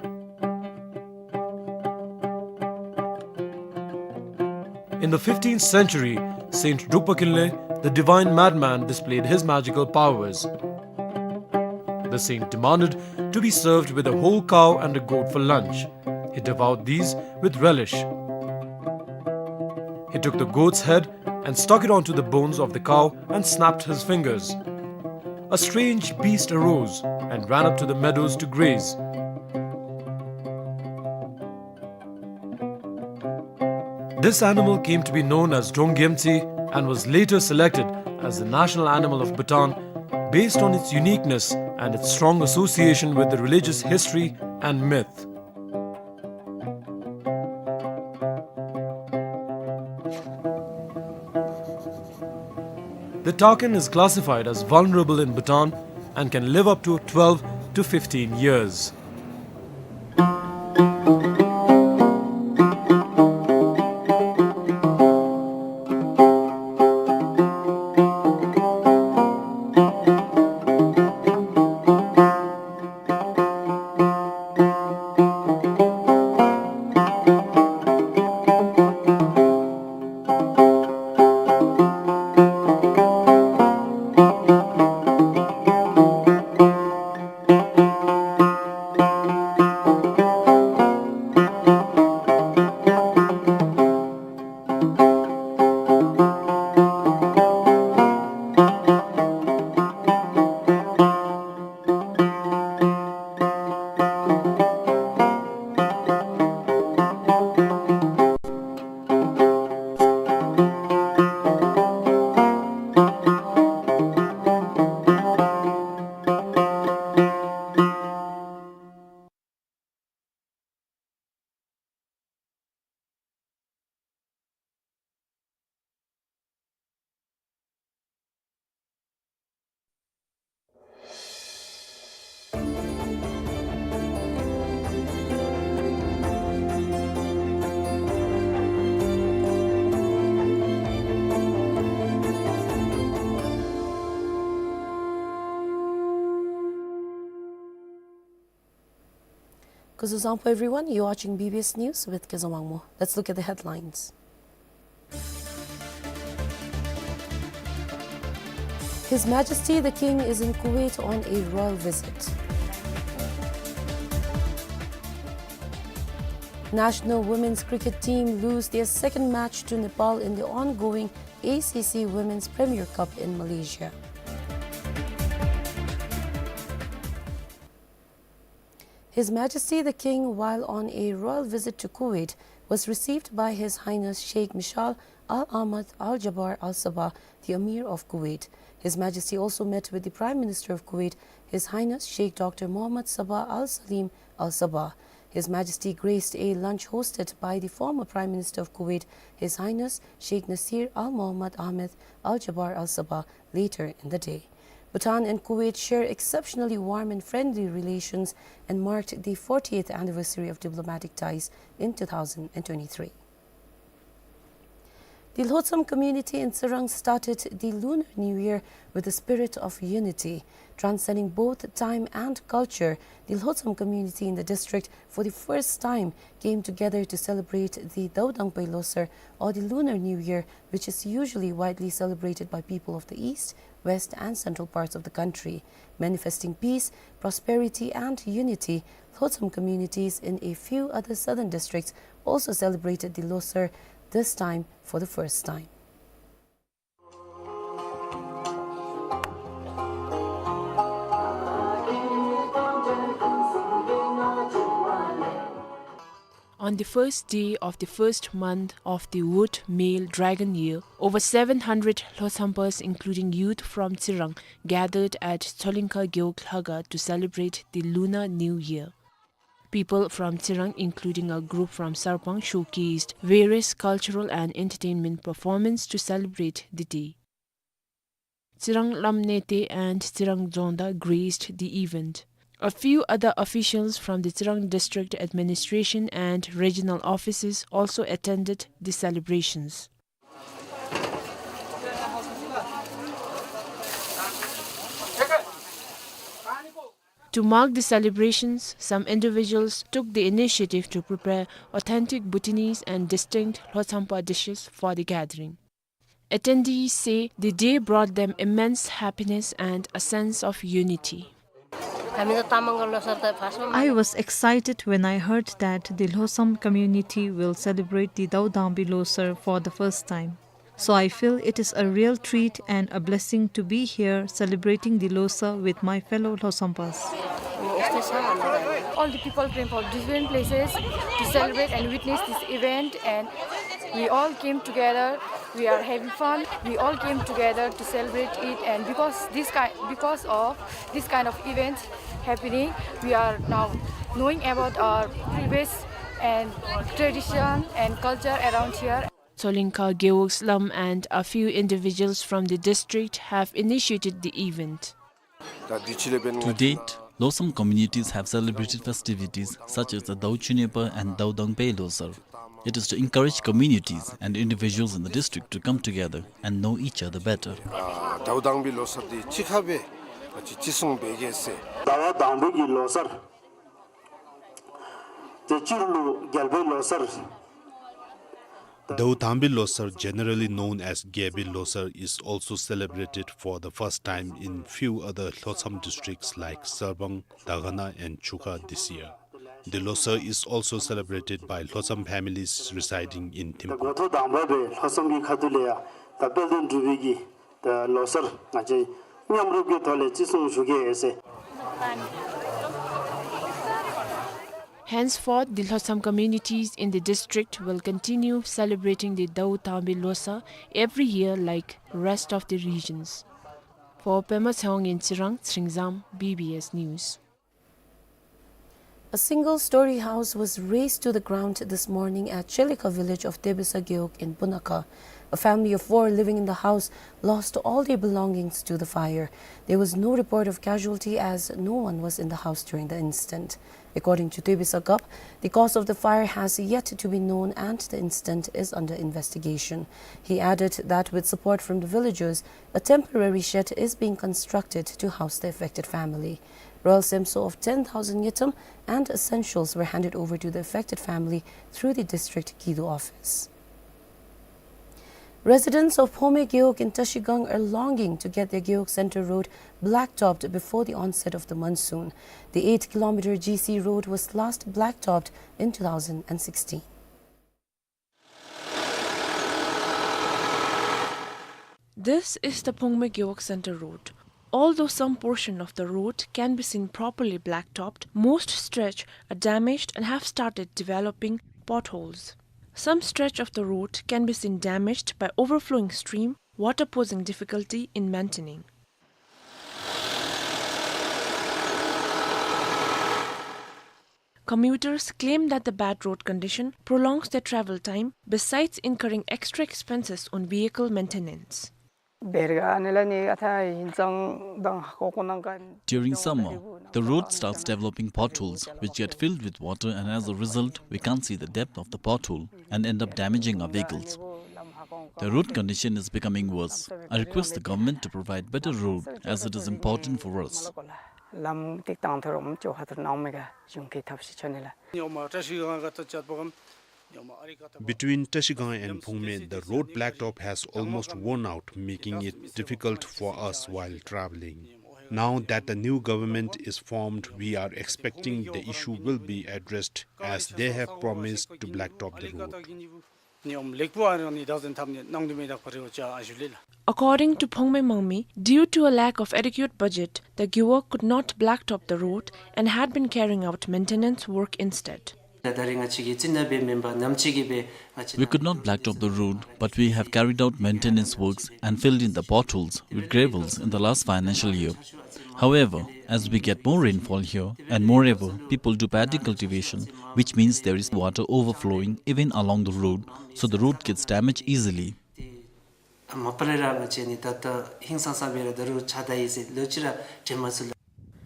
In the fifteenth century, Saint Drukpa Kinley, the divine madman, displayed his magical powers. The saint demanded to be served with a whole cow and a goat for lunch. He devoured these with relish. He took the goat's head and stuck it onto the bones of the cow and snapped his fingers. A strange beast arose and ran up to the meadows to graze. This animal came to be known as Dronggyemtsi and was later selected as the national animal of Bhutan based on its uniqueness and its strong association with the religious history and myth. The takin is classified as vulnerable in Bhutan and can live up to twelve to fifteen years. Kuzuzangpo everyone, you're watching B B S News with Kezo Wangmo. Let's look at the headlines. His Majesty the King is in Kuwait on a royal visit. National women's cricket team lose their second match to Nepal in the ongoing A C C Women's Premier Cup in Malaysia. His Majesty the King, while on a royal visit to Kuwait, was received by His Highness Sheikh Mishal Al Ahmad Al Jabar Al Sabah, the Emir of Kuwait. His Majesty also met with the Prime Minister of Kuwait, His Highness Sheikh Doctor Mohammad Sabah Al Salim Al Sabah. His Majesty graced a lunch hosted by the former Prime Minister of Kuwait, His Highness Sheikh Nasir Al Mohammad Ahmed Al Jabar Al Sabah, later in the day. Bhutan and Kuwait share exceptionally warm and friendly relations and marked the fortieth anniversary of diplomatic ties in two thousand twenty-three. The Lhotsam community in Tsirang started the Lunar New Year with a spirit of unity. Transcending both time and culture, the Lhotsam community in the district for the first time came together to celebrate the Daudangpei Losar, or the Lunar New Year, which is usually widely celebrated by people of the east, west and central parts of the country. Manifesting peace, prosperity and unity, Lhotsam communities in a few other southern districts also celebrated the Losar, this time for the first time. On the first day of the first month of the Wood Male Dragon Year, over seven hundred Lhotsampas, including youth from Tsirang, gathered at Tsolingka Gewog Lhaga to celebrate the Lunar New Year. People from Tsirang, including a group from Sarpang, showcased various cultural and entertainment performance to celebrate the day. Tsirang Lamnete and Tsirang Dzongda graced the event. A few other officials from the Tsirang District Administration and regional offices also attended the celebrations. To mark the celebrations, some individuals took the initiative to prepare authentic Bhutanese and distinct Lhotsampa dishes for the gathering. Attendees say the day brought them immense happiness and a sense of unity. I was excited when I heard that the Lhosam community will celebrate the Daudangbi Losar for the first time. So I feel it is a real treat and a blessing to be here celebrating the Losar with my fellow Lhosampas. All the people came from different places to celebrate and witness this event, and we all came together. We are having fun. We all came together to celebrate it, and because this kind, because of this kind of events happening, we are now knowing about our previous and tradition and culture around here. Tsolingka Gewog Slum and a few individuals from the district have initiated the event. To date, Lhosam communities have celebrated festivities such as the Dau Chunepa and Dau Dangpe Losar. It is to encourage communities and individuals in the district to come together and know each other better. ཨ་ཟླཝ་དང་པའི་ལོ་གསར་འདི་གཅིག་ཁར་སྦེ་ང་བཅས་ཅི་སྲུང་འབད་གེ་ཟེར། ཟླཝ་དང་པའི་གི་ལོ་གསར་དེ་སྤྱིར་ལུ་རྒྱལ་པོའི་ལོ་གསར། ཟླཝ་དང་པའི་ལོ་གསར, generally known as Gelbei Losar, is also celebrated for the first time in few other Lhotsam districts like Sarpang, Dagana and Chukha this year. The Losar is also celebrated by Lhotsam families residing in Thimphu. འགོ་ཐོག་དང་པ་སྦེ་ལྷོ་མཚམས་ཀྱི་ཁ་ཐུག་ལས་ཡང་ད་དཔལ་ལྡན་འབྲུག་པའི་གི་ད་ལོ་གསར་ང་བཅས་མཉམ་རུབ་ཀྱི་ཐོག་ལས་བརྩི་སྲུང་ཞུ་གེ་ཟེར། Henceforth, the Lhotsam communities in the district will continue celebrating the Dau Tangbi Losar every year like rest of the regions. For Pema Tshewang in Chirang, Tsringzam, B B S News. A single-story house was razed to the ground this morning at Chelika village of Tebisa Gewog in Punakha. A family of four living in the house lost all their belongings to the fire. There was no report of casualty as no one was in the house during the incident. According to Tebisa Gap, the cause of the fire has yet to be known and the incident is under investigation. He added that with support from the villagers, a temporary shed is being constructed to house the affected family. Royal semso of ten thousand ngultrum and essentials were handed over to the affected family through the district Kidu office. Residents of Phongme Gewog in Trashigang are longing to get their Gewog Centre road blacktopped before the onset of the monsoon. The eight kilometer G C road was last blacktopped in two thousand and sixteen. This is the Phongme Gewog Centre road. Although some portion of the road can be seen properly blacktopped, most stretch are damaged and have started developing potholes. Some stretch of the road can be seen damaged by overflowing stream, water posing difficulty in maintaining. Commuters claim that the bad road condition prolongs their travel time, besides incurring extra expenses on vehicle maintenance. During summer, the road starts developing potholes, which get filled with water, and as a result, we can't see the depth of the pothole and end up damaging our vehicles. The road condition is becoming worse. I request the government to provide better road as it is important for us. Between Trashigang and Phongme, the road blacktop has almost worn out, making it difficult for us while traveling. Now that the new government is formed, we are expecting the issue will be addressed as they have promised to blacktop the road. According to Phongme Mangmi, due to a lack of adequate budget, the Gewog could not blacktop the road and had been carrying out maintenance work instead. We could not blacktop the road, but we have carried out maintenance works and filled in the potholes with gravels in the last financial year. However, as we get more rainfall here, and moreover, people do paddy cultivation, which means there is water overflowing even along the road, so the road gets damaged easily.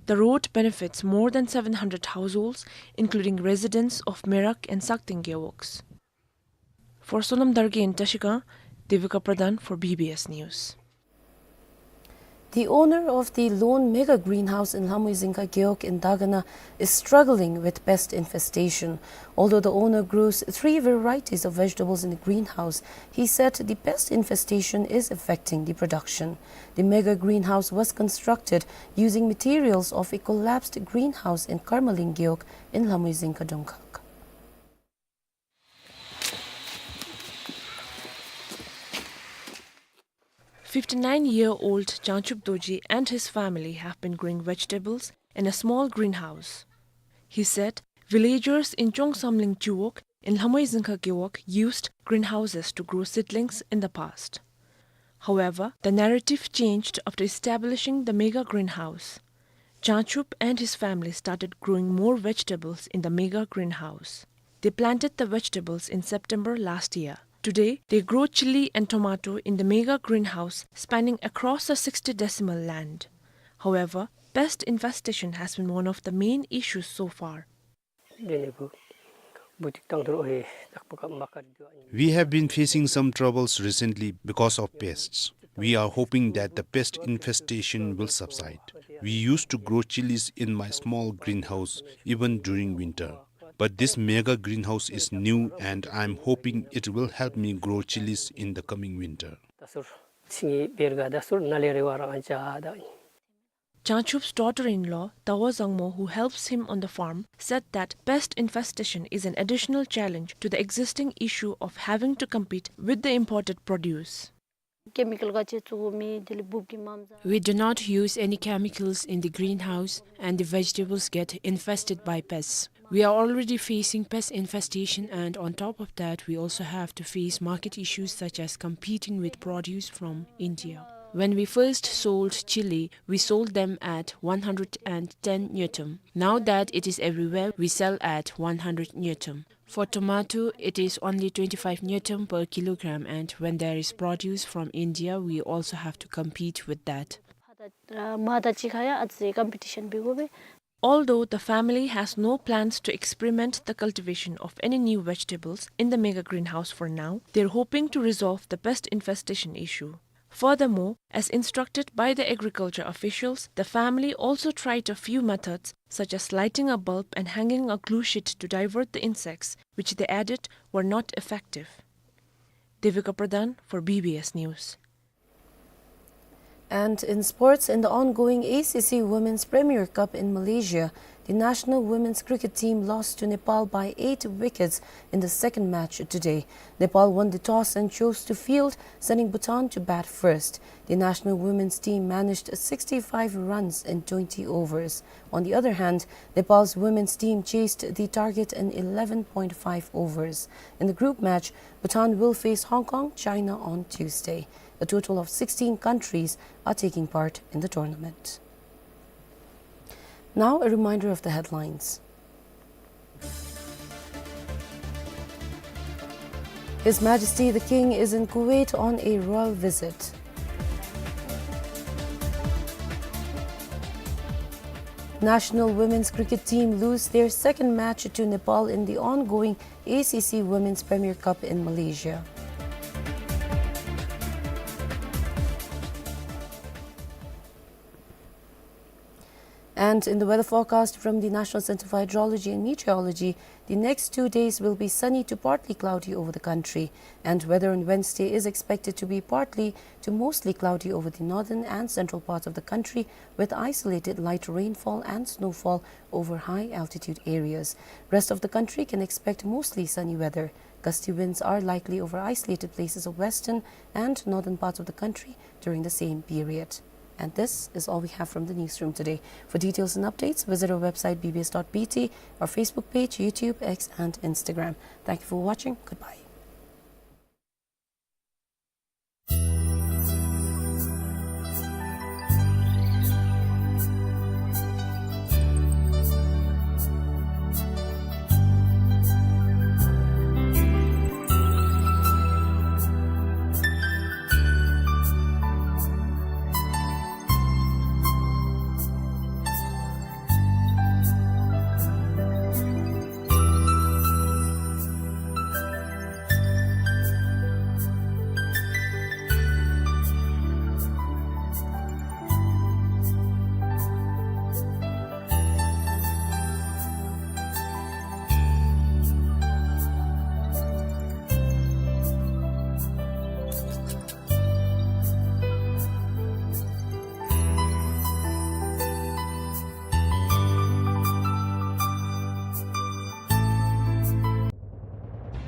The road benefits more than seven hundred households, including residents of Merak and Sakteng Gewogs. For Sonam Dargay in Trashigang, Devika Pradhan for B B S News. The owner of the lone mega greenhouse in Lhamoizingka Gewog in Dagana is struggling with pest infestation. Although the owner grows three varieties of vegetables in the greenhouse, he said the pest infestation is affecting the production. The mega greenhouse was constructed using materials of a collapsed greenhouse in Karmaling Gewog in Lhamoizingka Dongkhag. Fifty-nine-year-old Jangchup Dorji and his family have been growing vegetables in a small greenhouse. He said villagers in Chongsamling Chiwog in Lhamoizingka Gewog used greenhouses to grow seedlings in the past. However, the narrative changed after establishing the mega greenhouse. Jangchup and his family started growing more vegetables in the mega greenhouse. They planted the vegetables in September last year. Today, they grow chili and tomato in the mega greenhouse spanning across a sixty decimal land. However, pest infestation has been one of the main issues so far. We have been facing some troubles recently because of pests. We are hoping that the pest infestation will subside. We used to grow chilies in my small greenhouse even during winter. But this mega greenhouse is new and I'm hoping it will help me grow chilies in the coming winter. Jangchup's daughter-in-law, Tawa Zangmo, who helps him on the farm, said that pest infestation is an additional challenge to the existing issue of having to compete with the imported produce. Chemical ག་ཅི་བཙུགས་མེད། དེ་ལས་འབུཔ་གིས་མ་བཟའ། We do not use any chemicals in the greenhouse, and the vegetables get infested by pests. We are already facing pest infestation, and on top of that, we also have to face market issues such as competing with produce from India. When we first sold chili, we sold them at one hundred and ten ngultrum. Now that it is everywhere, we sell at one hundred ngultrum. For tomato, it is only twenty-five ngultrum per kilogram, and when there is produce from India, we also have to compete with that. Although the family has no plans to experiment the cultivation of any new vegetables in the mega greenhouse for now, they're hoping to resolve the pest infestation issue. Furthermore, as instructed by the agriculture officials, the family also tried a few methods such as lighting a bulb and hanging a glue sheet to divert the insects, which they added were not effective. Devika Pradhan for B B S News. And in sports, in the ongoing A C C Women's Premier Cup in Malaysia, the national women's cricket team lost to Nepal by eight wickets in the second match today. Nepal won the toss and chose to field, sending Bhutan to bat first. The national women's team managed sixty-five runs in twenty overs. On the other hand, Nepal's women's team chased the target in eleven point five overs. In the group match, Bhutan will face Hong Kong, China on Tuesday. A total of sixteen countries are taking part in the tournament. Now, a reminder of the headlines. His Majesty the King is in Kuwait on a royal visit. National women's cricket team lose their second match to Nepal in the ongoing A C C Women's Premier Cup in Malaysia. And in the weather forecast from the National Center for Hydrology and Meteorology, the next two days will be sunny to partly cloudy over the country, and weather on Wednesday is expected to be partly to mostly cloudy over the northern and central parts of the country, with isolated light rainfall and snowfall over high altitude areas. Rest of the country can expect mostly sunny weather. Gusty winds are likely over isolated places of western and northern parts of the country during the same period. And this is all we have from the newsroom today. For details and updates, visit our website B B S dot B T, our Facebook page, YouTube, X, and Instagram. Thank you for watching. Goodbye.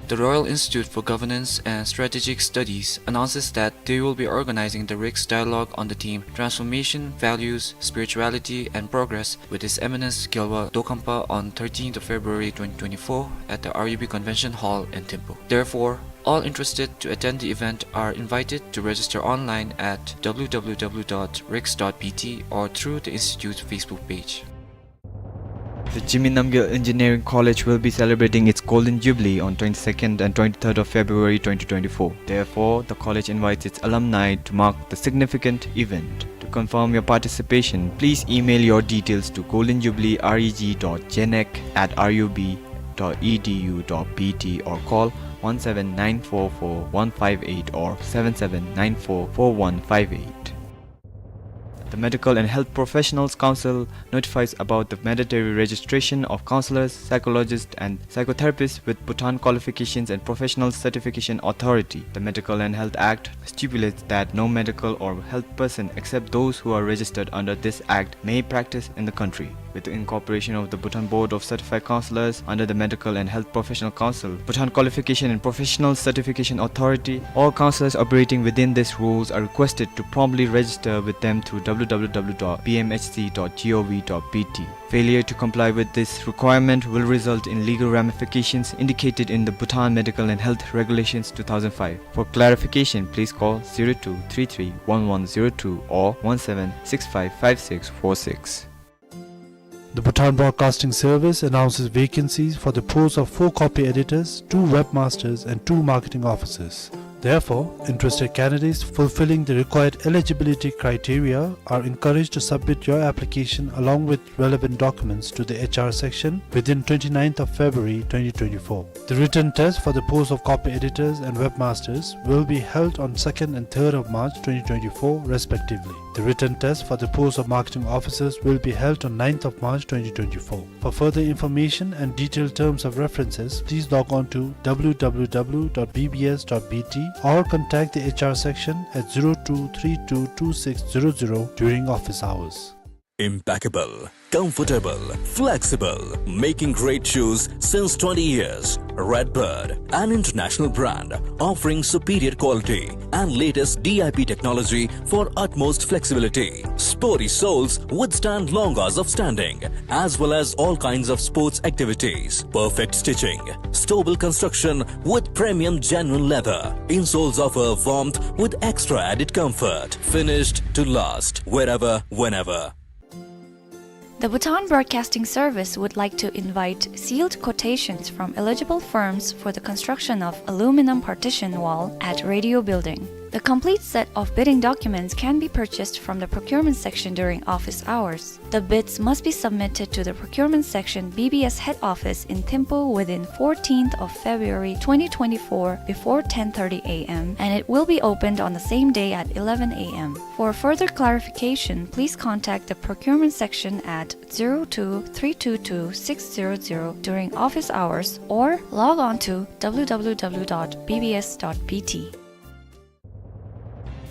The Royal Institute for Governance and Strategic Studies announces that they will be organizing the RICS Dialogue on the theme Transformation, Values, Spirituality, and Progress with His Eminence Gyalwa Dokangpa on thirteenth of February twenty twenty-four at the R U B Convention Hall in Thimphu. Therefore, all interested to attend the event are invited to register online at W W W dot rics dot B T or through the Institute's Facebook page. The Jigme Namgyel Engineering College will be celebrating its Golden Jubilee on twenty-second and twenty-third of February twenty twenty-four. Therefore, the college invites its alumni to mark the significant event. To confirm your participation, please email your details to golden jubilee reg dot genec at R U B dot E D U dot B T or call one seven nine four four one five eight or seven seven nine four four one five eight. The Medical and Health Professionals Council notifies about the mandatory registration of counselors, psychologists, and psychotherapists with Bhutan Qualifications and Professional Certification Authority. The Medical and Health Act stipulates that no medical or health person except those who are registered under this act may practice in the country. With the incorporation of the Bhutan Board of Certified Counselors under the Medical and Health Professional Council, Bhutan Qualification and Professional Certification Authority, all counselors operating within these rules are requested to promptly register with them through W W W dot B M H C dot gov dot B T. Failure to comply with this requirement will result in legal ramifications indicated in the Bhutan Medical and Health Regulations two thousand five. For clarification, please call zero two three three one one zero two or one seven six five five six four six. The Bhutan Broadcasting Service announces vacancies for the post of four copy editors, two webmasters, and two marketing officers. Therefore, interested candidates fulfilling the required eligibility criteria are encouraged to submit your application along with relevant documents to the H R section within twenty-ninth of February twenty twenty-four. The written test for the post of copy editors and webmasters will be held on second and third of March twenty twenty-four respectively. The written test for the post of marketing officers will be held on ninth of March twenty twenty-four. For further information and detailed terms of references, please log on to W W W dot B B S dot B T or contact the H R section at zero two three two two six zero zero during office hours. Impeccable, comfortable, flexible, making great shoes since twenty years. Redbird, an international brand offering superior quality and latest D I P technology for utmost flexibility. Sporty soles withstand long hours of standing, as well as all kinds of sports activities. Perfect stitching, stable construction with premium genuine leather. Insoles offer warmth with extra added comfort. Finished to last, wherever, whenever. The Bhutan Broadcasting Service would like to invite sealed quotations from eligible firms for the construction of aluminum partition wall at Radio Building. The complete set of bidding documents can be purchased from the procurement section during office hours. The bids must be submitted to the procurement section, B B S head office in Thimphu within fourteenth of February twenty twenty-four before ten thirty A M, and it will be opened on the same day at eleven A M. For further clarification, please contact the procurement section at zero two three two two six zero zero during office hours or log on to W W W dot B B S dot B T.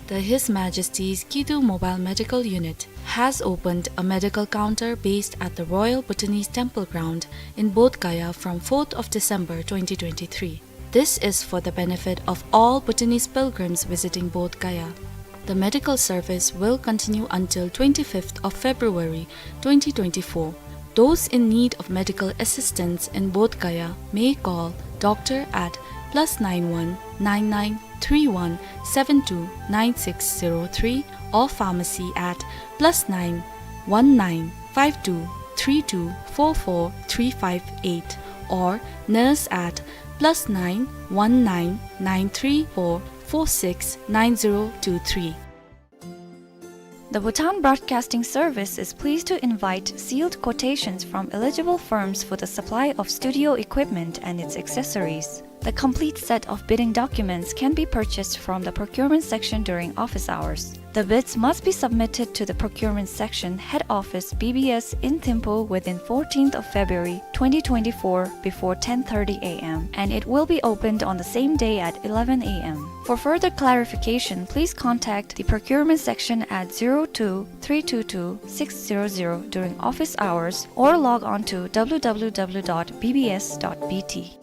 The His Majesty's Kidu Mobile Medical Unit has opened a medical counter based at the Royal Bhutanese Temple Ground in Bodh Gaya from fourth of December twenty twenty-three. This is for the benefit of all Bhutanese pilgrims visiting Bodh Gaya. The medical service will continue until twenty-fifth of February twenty twenty-four. Those in need of medical assistance in Bodh Gaya may call doctor at plus nine one nine nine three one seven two nine six zero three or pharmacy at plus nine one nine five two three two four four three five eight or nurse at plus nine one nine nine three four four six nine zero two three. The Bhutan Broadcasting Service is pleased to invite sealed quotations from eligible firms for the supply of studio equipment and its accessories. The complete set of bidding documents can be purchased from the procurement section during office hours. The bids must be submitted to the procurement section, head office, B B S in Thimphu within fourteenth of February twenty twenty-four before ten thirty A M, and it will be opened on the same day at eleven A M. For further clarification, please contact the procurement section at zero two three two two six zero zero during office hours or log on to W W W dot B B S dot B T.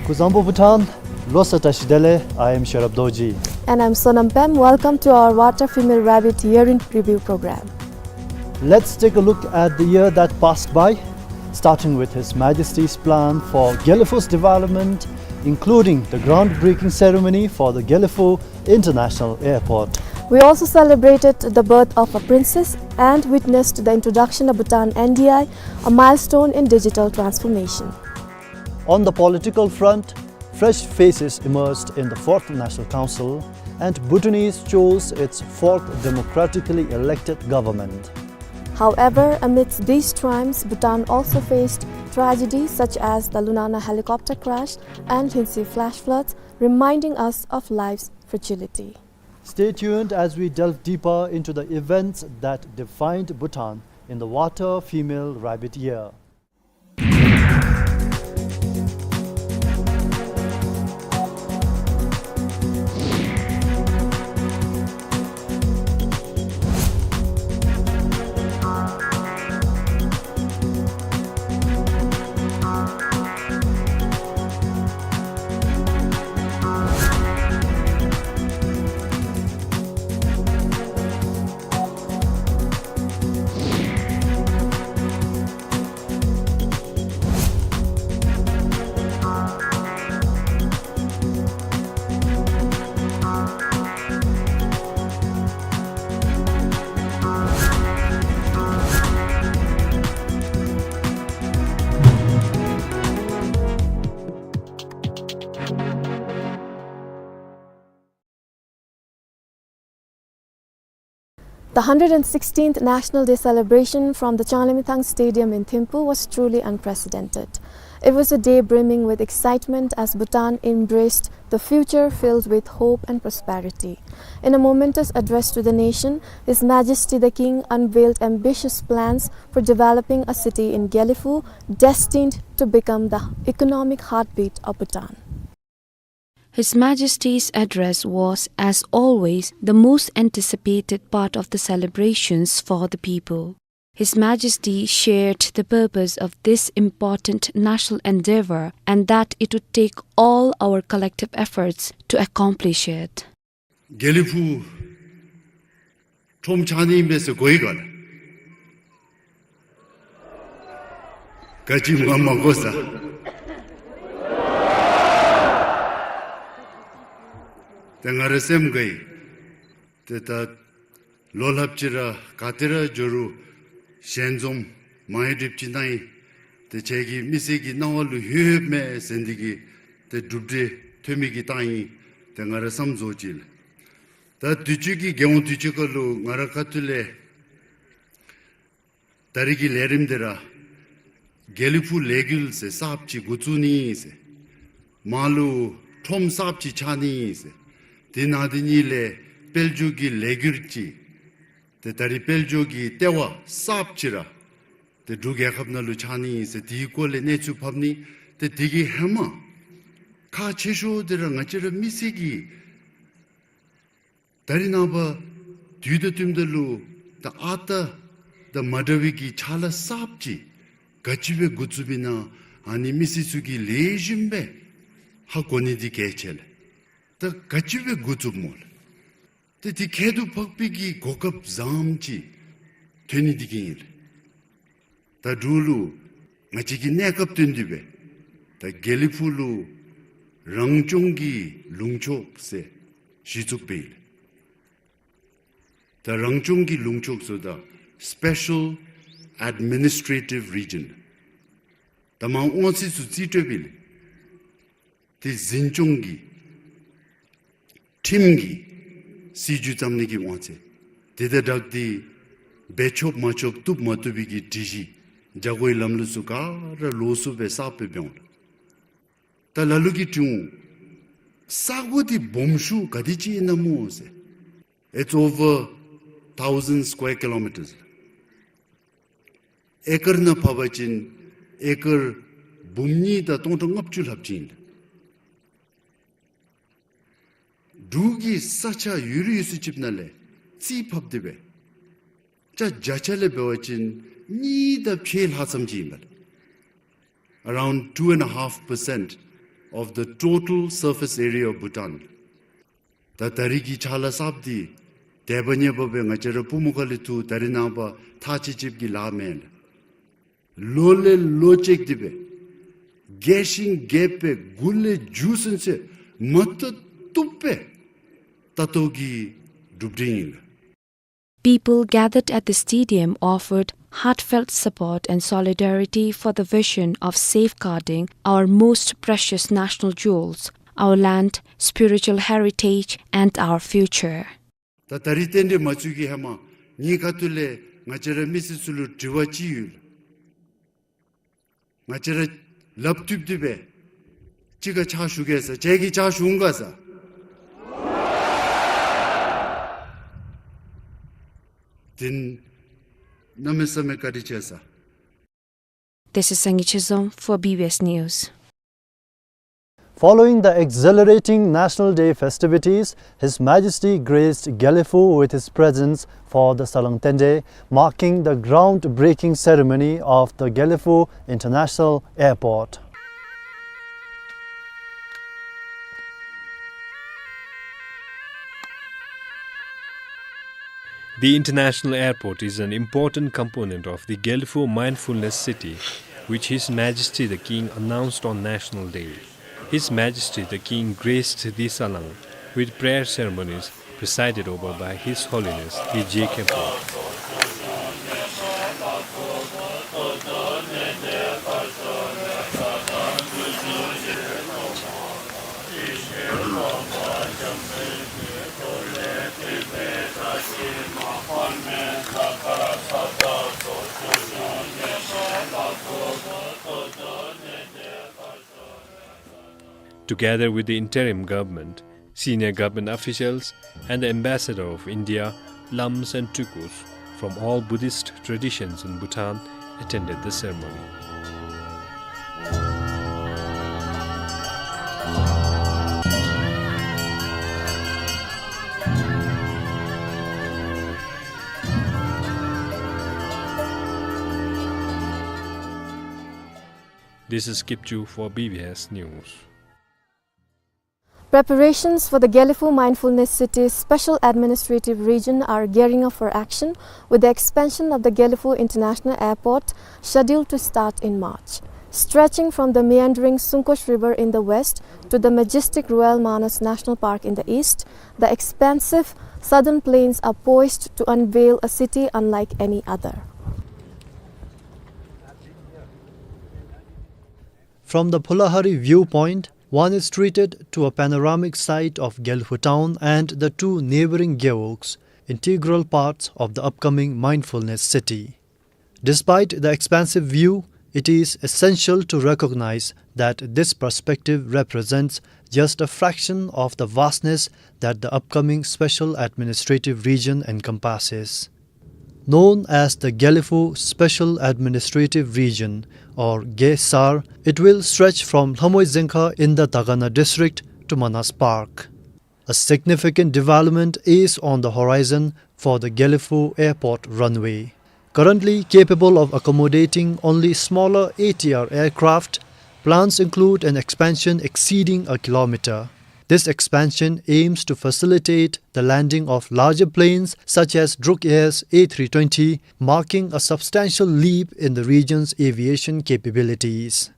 སྐུ་གཟུགས་བཟང་པོ་བུ་ཊཱན། ལོ་གསར་བཀྲ་ཤིས་བདེ་ལེགས། I am Sherab Dorji. And I'm Sonam Pem. Welcome to our Water Female Rabbit Year in Review program. Let's take a look at the year that passed by, starting with His Majesty's plan for Gelephu's development, including the groundbreaking ceremony for the Gelephu International Airport. We also celebrated the birth of a princess and witnessed the introduction of Bhutan N D I, a milestone in digital transformation. On the political front, fresh faces emerged in the Fourth National Council, and Bhutanese chose its fourth democratically elected government. However, amidst these triumphs, Bhutan also faced tragedies such as the Lunana helicopter crash and Lhinsi flash floods, reminding us of life's fragility. Stay tuned as we delve deeper into the events that defined Bhutan in the Water Female Rabbit Year. The hundred and sixteenth National Day celebration from the Changlimithang Stadium in Thimphu was truly unprecedented. It was a day brimming with excitement as Bhutan embraced the future filled with hope and prosperity. In a momentous address to the nation, His Majesty the King unveiled ambitious plans for developing a city in Gelephu, destined to become the economic heartbeat of Bhutan. His Majesty's address was, as always, the most anticipated part of the celebrations for the people. His Majesty shared the purpose of this important national endeavor and that it would take all our collective efforts to accomplish it. དགེ་ལེགས་ཕུག་ཁྲོམ་ཆགས་ནི་མས་ཟེར་གོ་ཡི་ག་ལགས། ག་ཅི་མ་མ་གོ་ས། ཏེ་ང་རའི་སེམས་དགའ་ཡི། ཏེ་ད་ལོ་ལྷགཔ་ཅིག་ར་ག་ཏེ་ར་འགྱོ་རུང་ཞལ་འཛོམས་མ་ཡི་སྒྲིགཔ་ཅིག་གནང་ཡི། ཏེ་ཁྱེད་ཀྱི་མི་སེར་གྱི་སྣང་བ་ལུ་ལྷོད་ཡོདཔ་མས་ཟེར་འདི་གིས་ཏེ་གྲུབ་འབྲས་ཐོན་མི་གི་བཏང་ཡི། ཏེ་ང་ར་བསམ་རྫོགས་ཅི་ལགས། ད་དུས་ཅི་གི་རྒྱལ་ཡོངས་དུས་ཅི་ཁ་ལུ་ང་ར་ཁ་ཐུག་ལས་ད་རིས་ཀྱི་ལས་རིམ་འདི་ར་དགེ་ལེགས་ཕུག་ལས་འགུལ་ཟེར་གསརཔ་ཅིག་འགོ་བཙུགས་ནི་ཟེར། མར་ལུ་ཁྲོམ་གསརཔ་ཅིག་ཆགས་ནི་ཟེར། དེ་ནང་དེ་གཉིས་ལས་དཔལ་འབྱོར་གྱི་ལས་འགུལ་ཅིག། ཏེ་ད་རིས་དཔལ་འབྱོར་གྱི་ལྟེ་བ་གསརཔ་ཅིག་ར་ཏེ་འབྲུག་རྒྱལ་ཁབ་ནང་ལུ་ཆགས་ནི་ཟེར། དེའི་སྐོར་ལས་གནས་ཚུལ་ཕབ་ནི། ཏེ་དེ་གི་ཧེ་མ་ཁག་ཆེ་ཤོས་འདི་ར་ང་བཅས་ར་མི་སེར་གྱིས་ད་རིས་ནངས་པ་དུས་དང་བསྟུནམ་ད་ལུ་ད་ཨ་རྟག་དང་མ་འདྲ་བའི་གི་ཕྱག་ལཱ་གསརཔ་ཅིག་ག་ཅི་སྦེ་འགོ་བཙུགསཔ་ཨིན་ན། ཨ་ནི་མི་སེར་ཚུ་གིས་ལེགས་ཤོམ་སྦེ་ཧ་གོ་ནི་འདི་གལ་ཆེ་ལགས། ད་ག་ཅི་སྦེ་འགོ་བཙུགསཔ་སྨོ་ལགས། ཏེ་དེ་ཁྱད་དུ་འཕགས་པའི་གི་གོ་སྐབས་བཟངམ་ཅིག་ཐོན་ནི་འདི་གིས་ཨིན་ལགས། ད་འབྲུག་ལུ་ང་བཅས་ཀྱི་གནས་སྐབས་བསྟུན་ཏེ་སྦེ་ད་དགེ་ལེགས་ཕུག་ལུ་རང་སྐྱོང་གི་ལུང་ཕྱོགས་ཟེར་གཞི་བཙུགས་འབད་ཡི་ལགས། ད་རང་སྐྱོང་གི་ལུང་ཕྱོགས་ཟེརཝ་ད་Special Administrative Region། ད་མར་དབང་ཚད་ཚུ་རྩིས་སྤྲོད་འབད་ཡི་ལགས། ཏེ་འཛིན་སྐྱོང་གི་ཁྲིམས་ཀྱི་སྲིད་བྱུས་བརྩམ་ནི་གི་དབང་ཚད། དེ་དང་སྦྲགས་ཏེ་འབད་ཆོགཔ་མ་ཆོགཔ་བཏུབ་མ་བཏུབ་པའི་གི་སྒྲིག་གཞི་བྱ་སྒོའི་ལམ་ལུགས་ཚུ་ག་ར་ལོགས་སུ་སྦེ་གསརཔ་སྦེ་འབད་འོང་ལགས། ད་ལ་ལུ་གིས་དྲི་འོང་། ས་གོ་འདི་སྦོམ་ཤོས་ག་དེ་ཅིག་ཨིན་ན་སྨོ་ཟེར། It's over thousand square kilometers. ཨེ་ཀར་ནང་ཕབ་པ་ཅིན་ཨེ་ཀར་འབུམ་གཉིས་དང་སྟོང་ཕྲག་ལྔ་བཅུ་ལྷགཔ་ཅིག་ཨིན་ལགས། འབྲུག་གི་ས་ཆ་ཡོད་རིགས་ཡོད་ཚད་ཅིག་ནང་ལས་རྩིས་ཕབ་སྟེ་སྦེ་ཆ་བརྒྱ་ཆ་ལས་འབད་བ་ཅིན་གཉིས་དང་ཕྱེད་ལྷག་ཙམ་ཅིག་ཨིན་པས་ལགས། Around two and a half percent of the total surface area of Bhutan. ད་ད་རིས་ཀྱི་ཕྱག་ལཱ་གསརཔ་འདི་དད་པ་ཉེ་བ་སྦེ་ང་བཅས་ར་པུས་མོ་ཁ་ལས་འཐུ། ད་རིས་ནངས་པ་ཐག་ཅིག་ཅིག་གི་ལཱ་མེན་ལགས། ལོ་ལས་ལོ་ཅིག་འདི་སྦེ་རྒས་ཤིང་རྒས་པའི་མགུ་ལས་མཇུག་ཚུན་ཚོད་མ་བཏུབ་བཏུབ་སྦེ་ལྟ་རྟོག་གི་གྲུབ་འབྲས་ཨིན་ལགས། People gathered at the stadium offered heartfelt support and solidarity for the vision of safeguarding our most precious national jewels, our land, spiritual heritage, and our future. ད་ད་རིས་རྟེན་འབྲེལ་མ་ཚུགས་ཀྱི་ཧེ་མ་ངེའི་ཁ་ཐུག་ལས་ང་བཅས་ར་མི་སེར་ཚུ་ལུ་དྲི་བ་ཅིག་ཡོད་ལགས། ང་བཅས་ར་ལགཔ་མཐུད་མཐུད་སྦེ་གཅིག་ཁར་ཕྱག་ཞུ་གེ་ཟེར། ཁྱེད་ཀྱིས་ཕྱག་ཞུ་འོང་ག་ཟེར། དེ་གནམ་མེད་ས་མེད་བཀའ་དྲིན་ཆེ་ཟེར། This is Sangay Chizom for B B S News. Following the exhilarating National Day festivities, His Majesty graced Gelephu with his presence for the Salang Tende, marking the groundbreaking ceremony of the Gelephu International Airport. The international airport is an important component of the Gelephu Mindfulness City, which His Majesty the King announced on National Day. His Majesty the King graced the Salang with prayer ceremonies presided over by His Holiness the J K Pope. Together with the interim government, senior government officials, and the ambassador of India, Lams and Tukus from all Buddhist traditions in Bhutan attended the ceremony. This is Kipchu for B B S News. Preparations for the Gelephu Mindfulness City's Special Administrative Region are gearing up for action, with the expansion of the Gelephu International Airport scheduled to start in March. Stretching from the meandering Sungkosh River in the west to the majestic Royal Manas National Park in the east, the expansive southern plains are poised to unveil a city unlike any other. From the Phulahari viewpoint, one is treated to a panoramic sight of Gelephu town and the two neighboring gewogs, integral parts of the upcoming mindfulness city. Despite the expansive view, it is essential to recognize that this perspective represents just a fraction of the vastness that the upcoming special administrative region encompasses. Known as the Gelephu Special Administrative Region, or Ge-Sar, it will stretch from Lhamoi Dzengkha in the Dagana district to Manas Park. A significant development is on the horizon for the Gelephu Airport runway. Currently capable of accommodating only smaller A T R aircraft, plans include an expansion exceeding a kilometer. This expansion aims to facilitate the landing of larger planes such as Druk Air's A three twenty, marking a substantial leap in the region's aviation capabilities.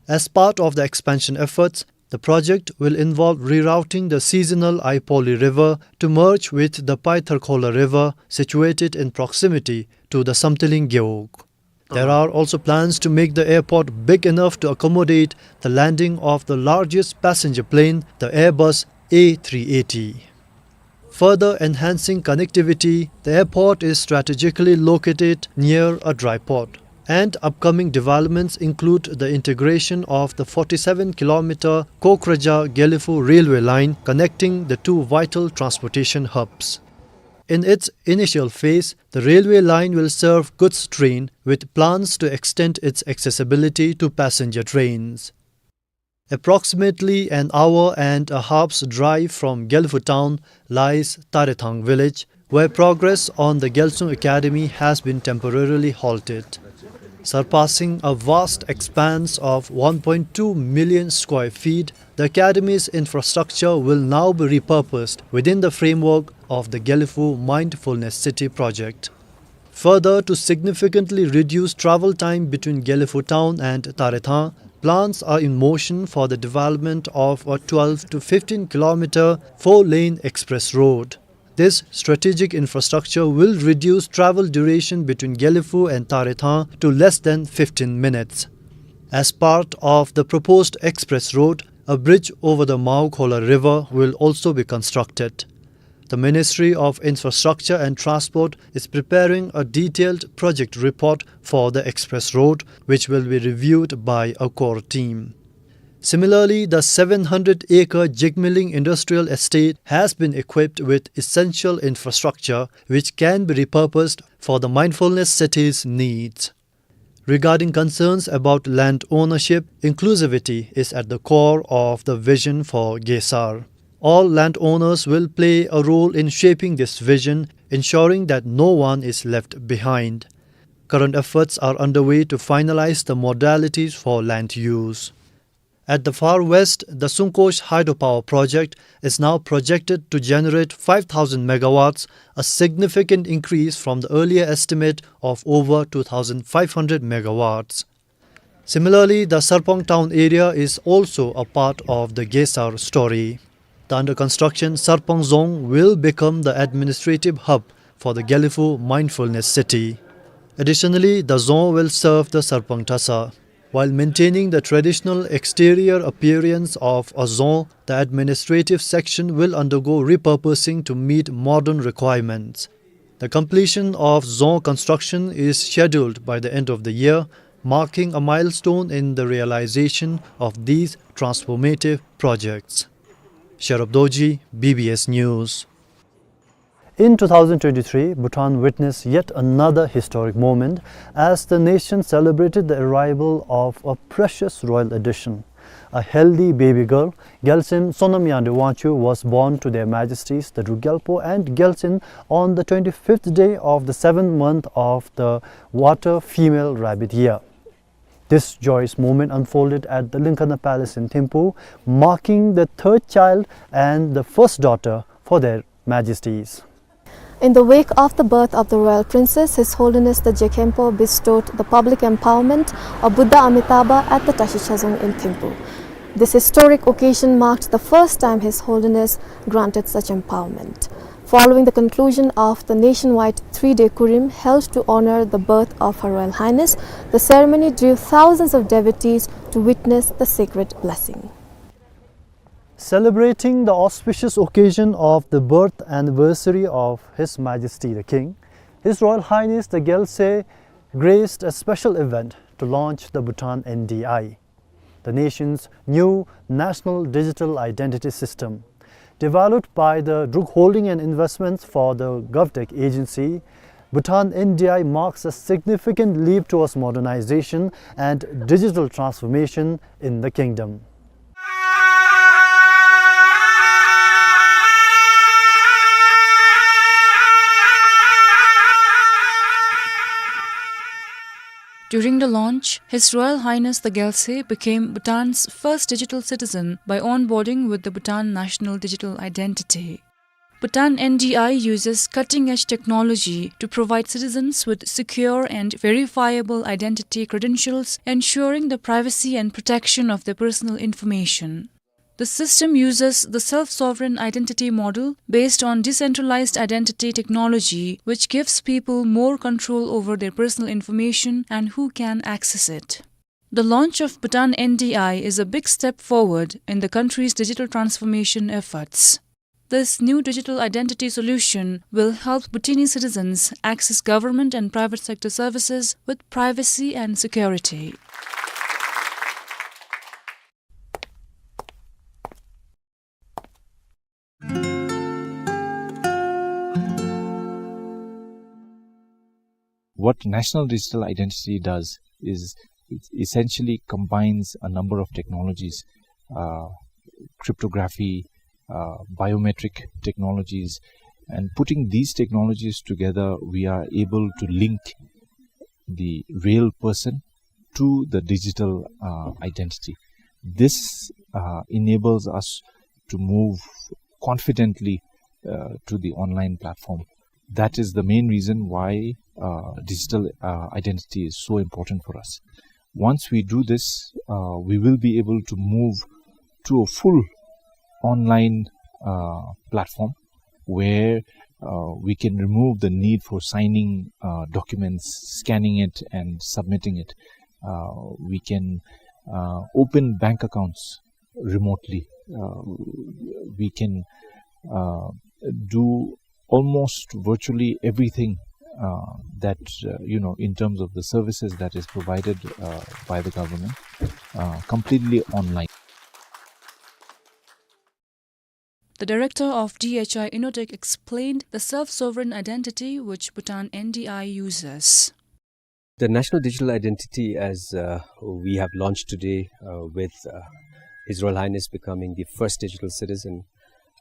As part of the expansion efforts, the project will involve rerouting the seasonal Aipoli River to merge with the Paitharkhola River, situated in proximity to the Samtiling Gewog. There are also plans to make the airport big enough to accommodate the landing of the largest passenger plane, the Airbus A three eighty. Further enhancing connectivity, the airport is strategically located near a dry port, and upcoming developments include the integration of the forty-seven kilometer Kokrajhar-Gelephu railway line connecting the two vital transportation hubs. In its initial phase, the railway line will serve goods train, with plans to extend its accessibility to passenger trains. Approximately an hour and a half's drive from Gelephu town lies Tarethang village, where progress on the Gyalsung Academy has been temporarily halted. Surpassing a vast expanse of one point two million square feet, the academy's infrastructure will now be repurposed within the framework of the Gelephu Mindfulness City project. Further, to significantly reduce travel time between Gelephu town and Tarethang, plans are in motion for the development of a twelve to fifteen kilometer four-lane express road. This strategic infrastructure will reduce travel duration between Gelephu and Tarethang to less than fifteen minutes. As part of the proposed express road, a bridge over the Maokhola River will also be constructed. The Ministry of Infrastructure and Transport is preparing a detailed project report for the express road, which will be reviewed by a core team. Similarly, the seven hundred acre Jigmeling Industrial Estate has been equipped with essential infrastructure which can be repurposed for the Mindfulness City's needs. Regarding concerns about land ownership, inclusivity is at the core of the vision for Gesar. All landowners will play a role in shaping this vision, ensuring that no one is left behind. Current efforts are underway to finalize the modalities for land use. At the far west, the Sungkosh hydropower project is now projected to generate five thousand megawatts, a significant increase from the earlier estimate of over two thousand five hundred megawatts. Similarly, the Sarpang town area is also a part of the Gesar story. The under construction Sarpang Dzong will become the administrative hub for the Gelephu Mindfulness City. Additionally, the Dzong will serve the Sarpang Thasa. While maintaining the traditional exterior appearance of a Dzong, the administrative section will undergo repurposing to meet modern requirements. The completion of Dzong construction is scheduled by the end of the year, marking a milestone in the realization of these transformative projects. Sherab Dorji, B B S News. In two thousand twenty-three, Bhutan witnessed yet another historic moment as the nation celebrated the arrival of a precious royal addition. A healthy baby girl, Gyaltsuen Sonam Yangdrep Wangchuck, was born to Their Majesties the Druk Gyalpo and Gyaltsuen on the twenty-fifth day of the seventh month of the water female rabbit year. This joyous moment unfolded at the Linkana Palace in Thimphu, marking the third child and the first daughter for Their Majesties. In the wake of the birth of the royal princess, His Holiness the Je Khenpo bestowed the public empowerment of Buddha Amitabha at the Tashi Chadzong in Thimphu. This historic occasion marked the first time His Holiness granted such empowerment. Following the conclusion of the nationwide three-day Kurim held to honor the birth of Her Royal Highness, the ceremony drew thousands of devotees to witness the sacred blessing. Celebrating the auspicious occasion of the birth anniversary of His Majesty the King, His Royal Highness the Gyaltsuen graced a special event to launch the Bhutan N D I, the nation's new national digital identity system. Developed by the Druk Holding and Investments for the GovTech Agency, Bhutan N D I marks a significant leap towards modernization and digital transformation in the kingdom. During the launch, His Royal Highness the Gyaltsuen became Bhutan's first digital citizen by onboarding with the Bhutan National Digital Identity. Bhutan N D I uses cutting-edge technology to provide citizens with secure and verifiable identity credentials, ensuring the privacy and protection of their personal information. The system uses the self-sovereign identity model based on decentralized identity technology, which gives people more control over their personal information and who can access it. The launch of Bhutan N D I is a big step forward in the country's digital transformation efforts. This new digital identity solution will help Bhutanese citizens access government and private sector services with privacy and security. What National Digital Identity does is it essentially combines a number of technologies, uh, cryptography, uh, biometric technologies, and putting these technologies together, we are able to link the real person to the digital, uh, identity. This, uh, enables us to move confidently, uh, to the online platform. That is the main reason why, uh, digital, uh, identity is so important for us. Once we do this, uh, we will be able to move to a full online, uh, platform where, uh, we can remove the need for signing, uh, documents, scanning it and submitting it. Uh, we can, uh, open bank accounts remotely. Uh, we can, uh, do almost virtually everything, uh, that, uh, you know, in terms of the services that is provided, uh, by the government, uh, completely online. The director of D H I Innotech explained the self-sovereign identity which Bhutan N D I uses. The National Digital Identity, as, uh, we have launched today, uh, with, uh, His Royal Highness becoming the first digital citizen,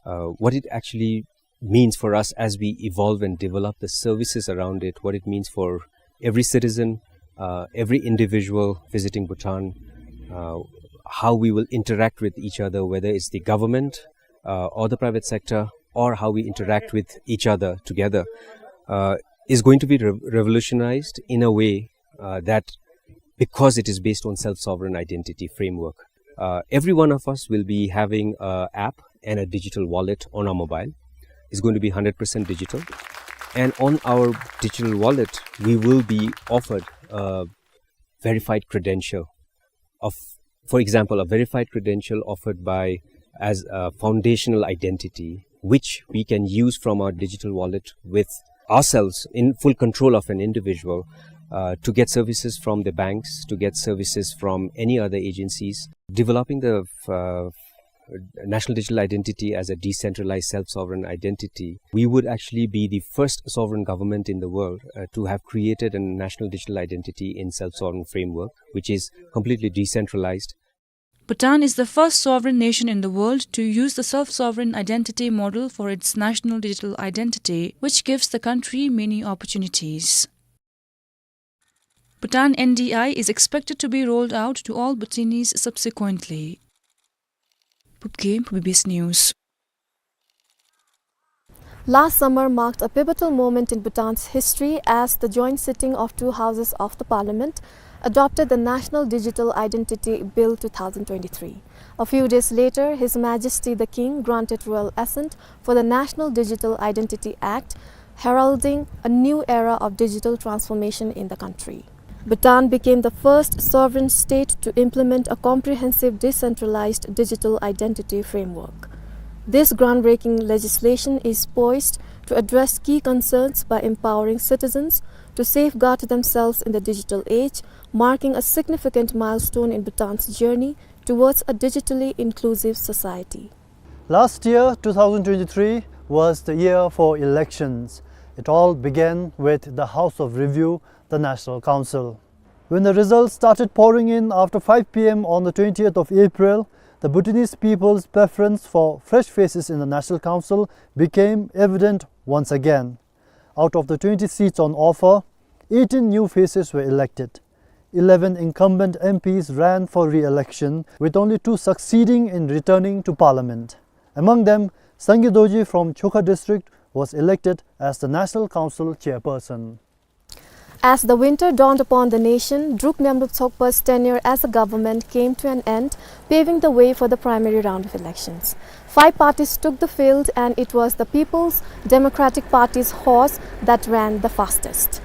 uh, what it actually means for us as we evolve and develop the services around it, what it means for every citizen, uh, every individual visiting Bhutan, uh, how we will interact with each other, whether it's the government, uh, or the private sector, or how we interact with each other together, uh, is going to be re-, revolutionized in a way, uh, that because it is based on self-sovereign identity framework, uh, every one of us will be having a app and a digital wallet on our mobile. It's going to be hundred percent digital. And on our digital wallet, we will be offered a verified credential of, for example, a verified credential offered by as a foundational identity, which we can use from our digital wallet with ourselves in full control of an individual, uh, to get services from the banks, to get services from any other agencies. Developing the, uh, National Digital Identity as a decentralized self-sovereign identity, we would actually be the first sovereign government in the world, uh, to have created a national digital identity in self-sovereign framework, which is completely decentralized. Bhutan is the first sovereign nation in the world to use the self-sovereign identity model for its national digital identity, which gives the country many opportunities. Bhutan N D I is expected to be rolled out to all Bhutanese subsequently. Phubgay, B B S News. Last summer marked a pivotal moment in Bhutan's history as the joint sitting of two houses of the parliament adopted the National Digital Identity Bill two thousand twenty-three. A few days later, His Majesty the King granted royal assent for the National Digital Identity Act, heralding a new era of digital transformation in the country. Bhutan became the first sovereign state to implement a comprehensive decentralized digital identity framework. This groundbreaking legislation is poised to address key concerns by empowering citizens to safeguard themselves in the digital age, marking a significant milestone in Bhutan's journey towards a digitally inclusive society. Last year, two thousand twenty-three, was the year for elections. It all began with the House of Review, the National Council. When the results started pouring in after five P M on the twentieth of April, the Bhutanese people's preference for fresh faces in the National Council became evident once again. Out of the twenty seats on offer, eighteen new faces were elected. Eleven incumbent M Ps ran for re-election, with only two succeeding in returning to parliament. Among them, Sangay Dorji from Chokha district was elected as the National Council chairperson. As the winter dawned upon the nation, Druk Myamrup Tsokpa's tenure as a government came to an end, paving the way for the primary round of elections. Five parties took the field, and it was the People's Democratic Party's horse that ran the fastest.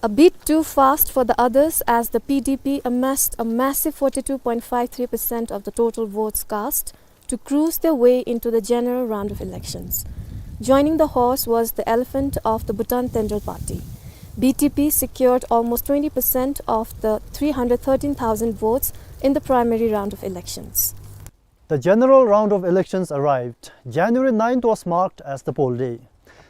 A bit too fast for the others, as the P D P amassed a massive forty-two point five three percent of the total votes cast, to cruise their way into the general round of elections. Joining the horse was the elephant of the Bhutan Tengyel Party. B T P secured almost twenty percent of the three hundred thirteen thousand votes in the primary round of elections. The general round of elections arrived. January ninth was marked as the poll day.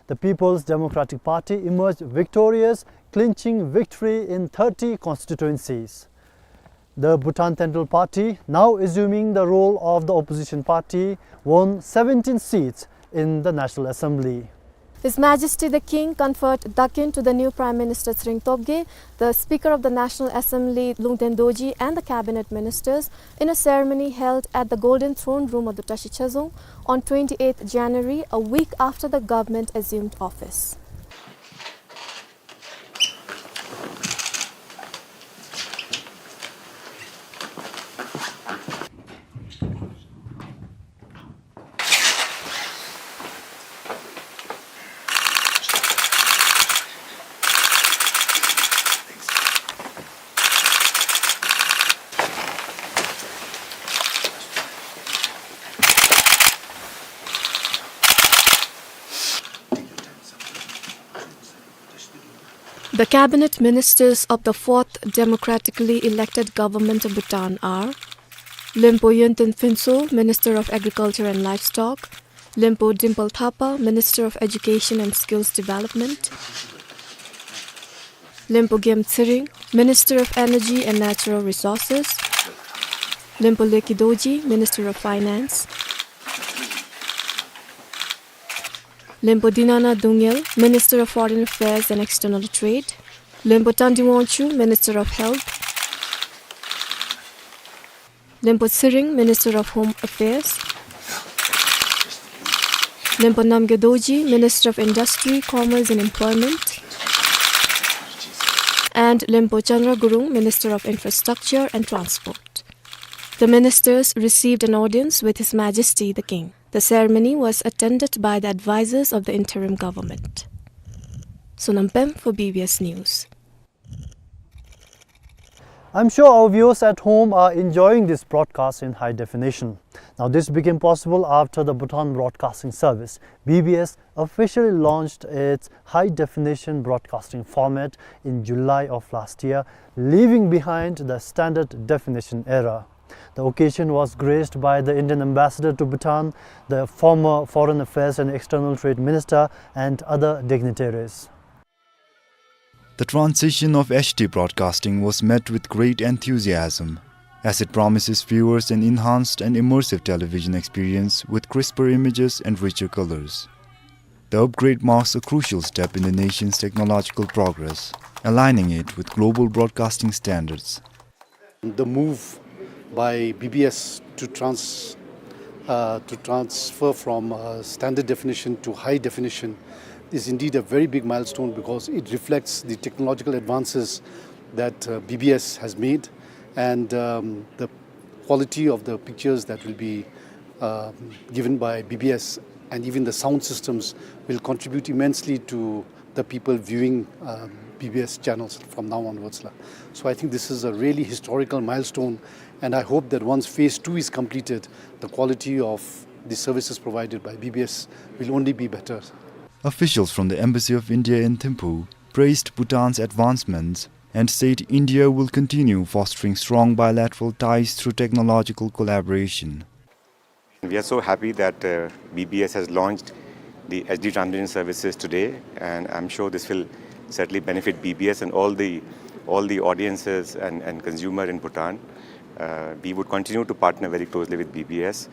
The People's Democratic Party emerged victorious, clinching victory in thirty constituencies. The Bhutan Tengyel Party, now assuming the role of the opposition party, won seventeen seats in the National Assembly. His Majesty the King conferred Daken to the new Prime Minister Tshering Tobgay, the Speaker of the National Assembly Lungten Dorji, and the cabinet ministers in a ceremony held at the Golden Throne Room of the Tashi Chazong on twenty-eighth January, a week after the government assumed office. The cabinet ministers of the fourth democratically elected government of Bhutan are Lenpo Yonten Phuntsho, Minister of Agriculture and Livestock, Lenpo Dimple Thapa, Minister of Education and Skills Development, Lenpo Gem Tshering, Minister of Energy and Natural Resources, Lenpo Leki Dorji, Minister of Finance, Lenpo Dinana Dungel, Minister of Foreign Affairs and External Trade, Lenpo Tandi Wangchuk, Minister of Health, Lenpo Tshering, Minister of Home Affairs, Lenpo Namgay Dorji, Minister of Industry, Commerce and Employment, and Lenpo Chandra Gurung, Minister of Infrastructure and Transport. The ministers received an audience with His Majesty the King. The ceremony was attended by the advisors of the interim government. Sonam Pem for B B S News. I'm sure our viewers at home are enjoying this broadcast in high definition. Now, this became possible after the Bhutan Broadcasting Service, B B S, officially launched its high-definition broadcasting format in July of last year, leaving behind the standard definition era. The occasion was graced by the Indian ambassador to Bhutan, the former Foreign Affairs and External Trade Minister, and other dignitaries. The transition of H D broadcasting was met with great enthusiasm, as it promises viewers an enhanced and immersive television experience with crisper images and richer colors. The upgrade marks a crucial step in the nation's technological progress, aligning it with global broadcasting standards. The move by B B S to trans-, uh, to transfer from, uh, standard definition to high definition is indeed a very big milestone, because it reflects the technological advances that, uh, B B S has made, and, um, the quality of the pictures that will be, um, given by B B S, and even the sound systems will contribute immensely to the people viewing, uh, B B S channels from now onwards la. So I think this is a really historical milestone, and I hope that once phase two is completed, the quality of the services provided by B B S will only be better. Officials from the Embassy of India in Thimphu praised Bhutan's advancements and said India will continue fostering strong bilateral ties through technological collaboration. We are so happy that, uh, B B S has launched the H D transition services today, and I'm sure this will certainly benefit B B S and all the, all the audiences and, and consumer in Bhutan. Uh, we would continue to partner very closely with B B S,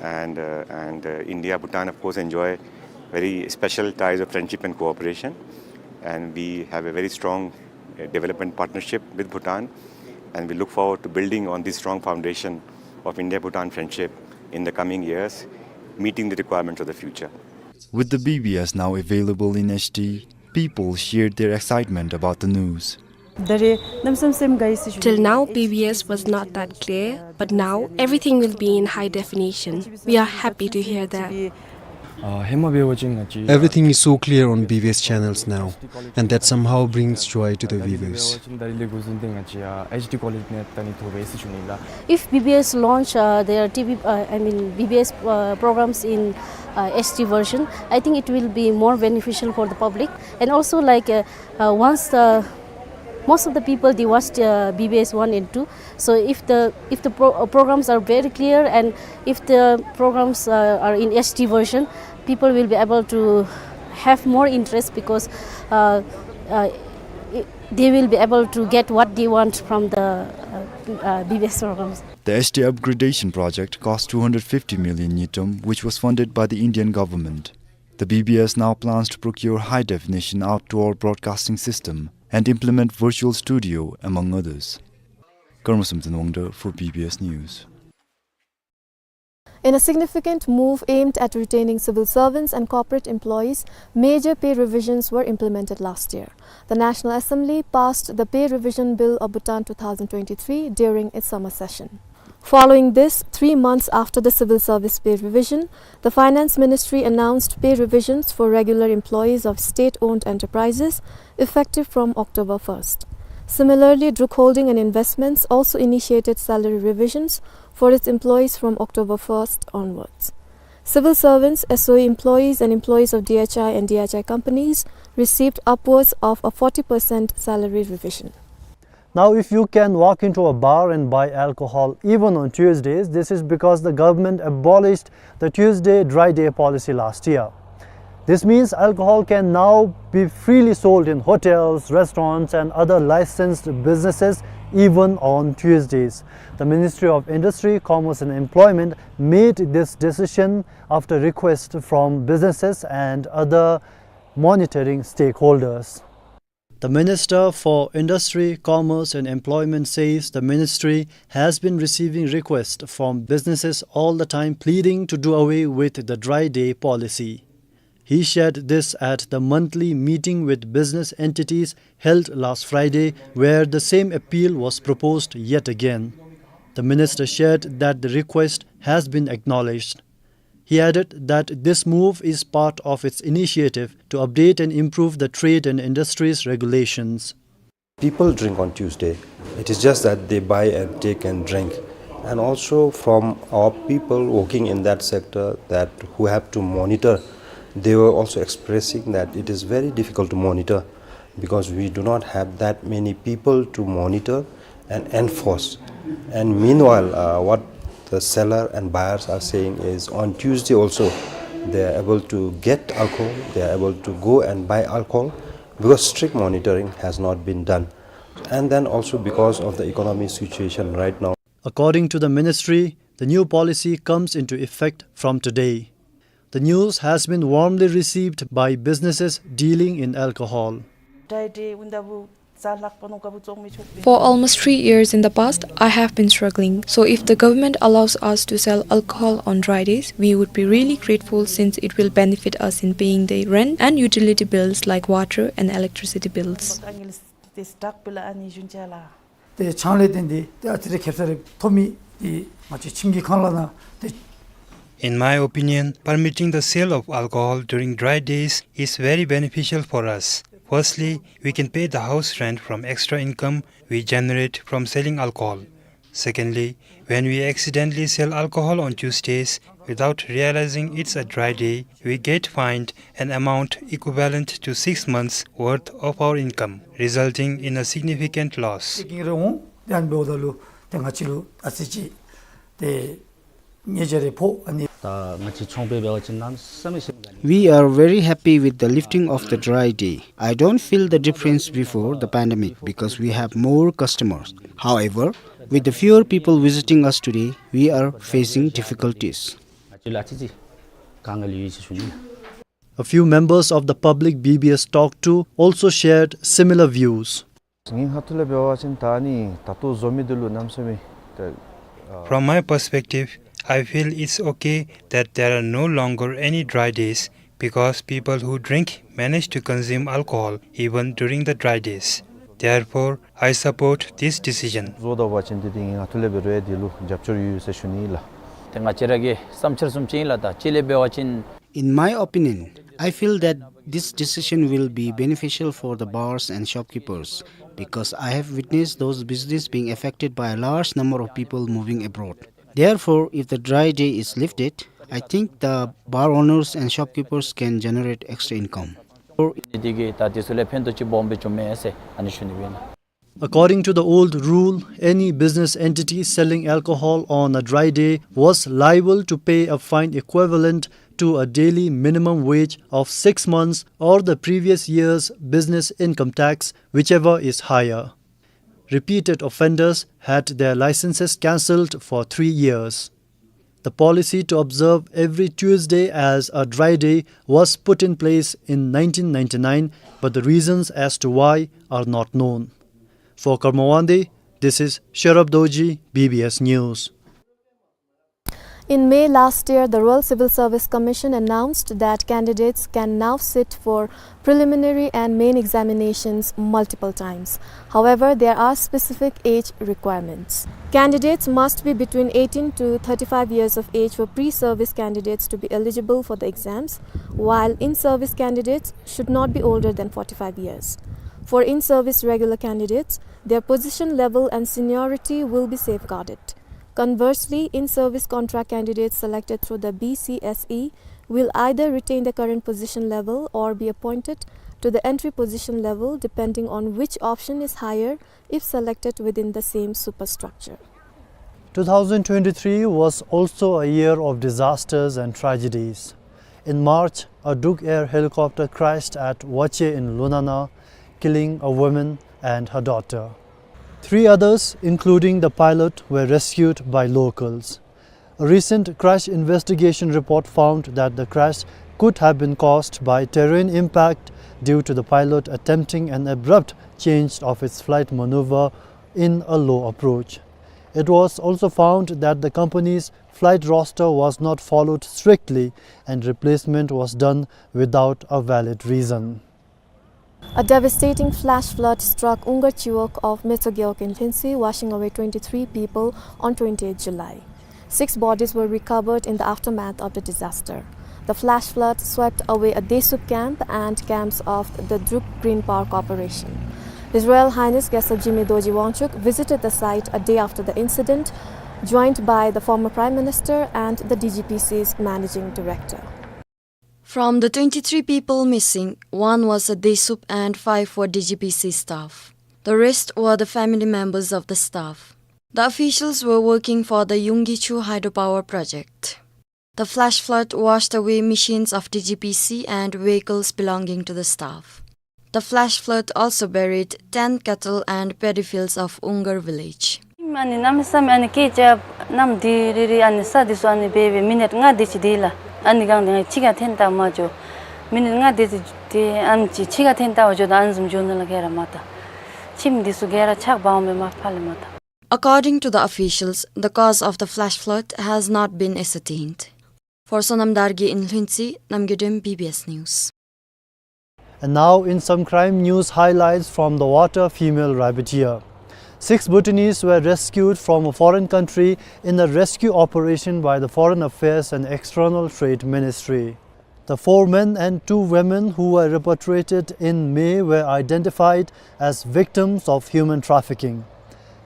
and, uh, and, uh, India, Bhutan, of course, enjoy very special ties of friendship and cooperation, and we have a very strong uh, development partnership with Bhutan, and we look forward to building on this strong foundation of India-Bhutan friendship in the coming years, meeting the requirements of the future. With the B B S now available in H D, people shared their excitement about the news. Till now, B B S was not that clear, but now everything will be in high definition. We are happy to hear that. Everything is so clear on B B S channels now, and that somehow brings joy to the viewers. If B B S launch, uh, their T V, uh, I mean, B B S, uh, programs in, uh, H D version, I think it will be more beneficial for the public. And also, like, uh, uh, once the, most of the people, they watched, uh, B B S one and two, so if the, if the pro-, uh, programs are very clear, and if the programs, uh, are in H D version, people will be able to have more interest, because, uh, uh, i-, they will be able to get what they want from the, uh, uh, B B S programs. The H D upgradation project cost two hundred fifty million ngultrum, which was funded by the Indian government. The B B S now plans to procure high-definition outdoor broadcasting system and implement virtual studio, among others. Karma Samten Wangda for B B S News. In a significant move aimed at retaining civil servants and corporate employees, major pay revisions were implemented last year. The National Assembly passed the Pay Revision Bill of Bhutan two thousand twenty-three during its summer session. Following this, three months after the civil service pay revision, the Finance Ministry announced pay revisions for regular employees of state-owned enterprises effective from October first. Similarly, Druk Holding and Investments also initiated salary revisions for its employees from October first onwards. Civil servants, S O E employees, and employees of D H I and D H I companies received upwards of a forty percent salary revision. Now, if you can walk into a bar and buy alcohol even on Tuesdays, this is because the government abolished the Tuesday dry day policy last year. This means alcohol can now be freely sold in hotels, restaurants, and other licensed businesses even on Tuesdays. The Ministry of Industry, Commerce and Employment made this decision after request from businesses and other monitoring stakeholders. The Minister for Industry, Commerce and Employment says the ministry has been receiving requests from businesses all the time pleading to do away with the dry day policy. He shared this at the monthly meeting with business entities held last Friday, where the same appeal was proposed yet again. The minister shared that the request has been acknowledged. He added that this move is part of its initiative to update and improve the trade and industries regulations. People drink on Tuesday. It is just that they buy and take and drink. And also from our people working in that sector that who have to monitor, they were also expressing that it is very difficult to monitor because we do not have that many people to monitor and enforce. And meanwhile, uh, what the seller and buyers are saying is on Tuesday also they are able to get alcohol, they are able to go and buy alcohol because strict monitoring has not been done. And then also because of the economy situation right now. According to the ministry, the new policy comes into effect from today. The news has been warmly received by businesses dealing in alcohol. For almost three years in the past, I have been struggling. So if the government allows us to sell alcohol on dry days, we would be really grateful since it will benefit us in paying the rent and utility bills like water and electricity bills. ཏེ་ཆང་ལས་བརྟེན་ཏེ་ཏེ་ཨ་ཙི་རེ་ཁེབ་ས་རེ་ཐོབ་མི་ཏེ་ང་བཅས་ཁྱིམ་གྱི་ཁང་གླ་ནང་ཏེ། In my opinion, permitting the sale of alcohol during dry days is very beneficial for us. Firstly, we can pay the house rent from extra income we generate from selling alcohol. Secondly, when we accidentally sell alcohol on Tuesdays without realizing it's a dry day, we get fined an amount equivalent to six months' worth of our income, resulting in a significant loss. ཏེ་ཨ་ནི་འབདཝ་ད་ལུ་ཏེ་ང་བཅས་ལུ་ཨ་ཙི་ཅིག་ཏེ་ཉེས་བྱ་རེ་ཕོག་ཨ་ནི། ད་ང་བཅས་ཚོང་པ་འབད་བ་ཅིན་གནམ་མེད་ས་མེད་ཟེར་མི་ག་ནི། We are very happy with the lifting of the dry day. I don't feel the difference before the pandemic because we have more customers. However, with the fewer people visiting us today, we are facing difficulties. ང་བཅས་ལུ་ཨ་ཙི་ཅིག་དཀའ་ངལ་ཡོད་ཟེར་ཞུ་ནི་ལགས། A few members of the public B B S talked to also shared similar views. ངེའི་ཁ་ཐུག་ལས་འབད་བ་ཅིན་ད་ཨ་ནི་ད་ལྟོ་བཟོ་མི་འདི་ལུ་གནམ་མེད་ས་མེད་ད། From my perspective, I feel it's okay that there are no longer any dry days because people who drink manage to consume alcohol even during the dry days. Therefore, I support this decision. བཟོ་ད་པ་ཅིན་འདི་འདི་ངེའི་ཁ་ཐུག་ལས་འབད་རུང་འདི་ལུ་རྒྱབ་སྐྱོར་ཡོད་ཟེར་ཞུ་ནི་ལགས། ཏེ་ང་བཅས་ར་གི་བསམ་འཆར་བཟུམ་ཅིག་ཨིན་ལགས། ད་ཅི་ལས་འབད་བ་ཅིན། In my opinion, I feel that this decision will be beneficial for the bars and shopkeepers because I have witnessed those business being affected by a large number of people moving abroad. Therefore, if the dry day is lifted, I think the bar owners and shopkeepers can generate extra income. འདི་གིས་ད་འདི་ཚུ་ལུ་ཕན་ཐོགས་ཅིག་སྦོམ་སྦེ་འབྱུངམ་མས་ཟེར་ཨ་ནི་ཞུ་ནི་སྦེ་ཨིན། According to the old rule, any business entity selling alcohol on a dry day was liable to pay a fine equivalent to a daily minimum wage of six months or the previous year's business income tax, whichever is higher. Repeated offenders had their licenses cancelled for three years. The policy to observe every Tuesday as a dry day was put in place in nineteen ninety-nine, but the reasons as to why are not known. For Karma Wangdi, this is Sherab Dorji, B B S News. In May last year, the Royal Civil Service Commission announced that candidates can now sit for preliminary and main examinations multiple times. However, there are specific age requirements. Candidates must be between eighteen to thirty-five years of age for pre-service candidates to be eligible for the exams, while in-service candidates should not be older than forty-five years. For in-service regular candidates, their position level and seniority will be safeguarded. Conversely, in-service contract candidates selected through the B C S E will either retain their current position level or be appointed to the entry position level, depending on which option is higher if selected within the same superstructure. Two thousand twenty-three was also a year of disasters and tragedies. In March, a Druk Air helicopter crashed at Wache in Lunana, killing a woman and her daughter. Three others, including the pilot, were rescued by locals. A recent crash investigation report found that the crash could have been caused by terrain impact due to the pilot attempting an abrupt change of its flight maneuver in a low approach. It was also found that the company's flight roster was not followed strictly and replacement was done without a valid reason. A devastating flash flood struck Ungar Chiwog of Metso Gewog in Lhuentse, washing away twenty-three people on twentieth July. Six bodies were recovered in the aftermath of the disaster. The flash flood swept away a Desup camp and camps of the Druk Green Power Corporation. His Royal Highness Gyaltsab Jigme Dorji Wangchuk visited the site a day after the incident, joined by the former Prime Minister and the D G P C's Managing Director. From the twenty-three people missing, one was a Desup and five were D G P C staff. The rest were the family members of the staff. The officials were working for the Yunggichu hydropower project. The flash flood washed away machines of D G P C and vehicles belonging to the staff. The flash flood also buried ten cattle and paddy fields of Ungar village. Ani namsam ani kecha nam di ri ri ani sa di su ani be be minute nga di chi di la. Ani gang di chi ga ten ta ma jo. Minute nga di chi di an chi chi ga ten ta jo da an zum jo na la gera mata. Chim di su gera chak baum be ma pale mata. According to the officials, the cause of the flash flood has not been ascertained. For Sonam Dargye in Lhuentse, Namgay Dem, B B S News. And now in some crime news highlights from the water female rabbiteer. Six Bhutanese were rescued from a foreign country in a rescue operation by the Foreign Affairs and External Trade Ministry. The four men and two women who were repatriated in May were identified as victims of human trafficking.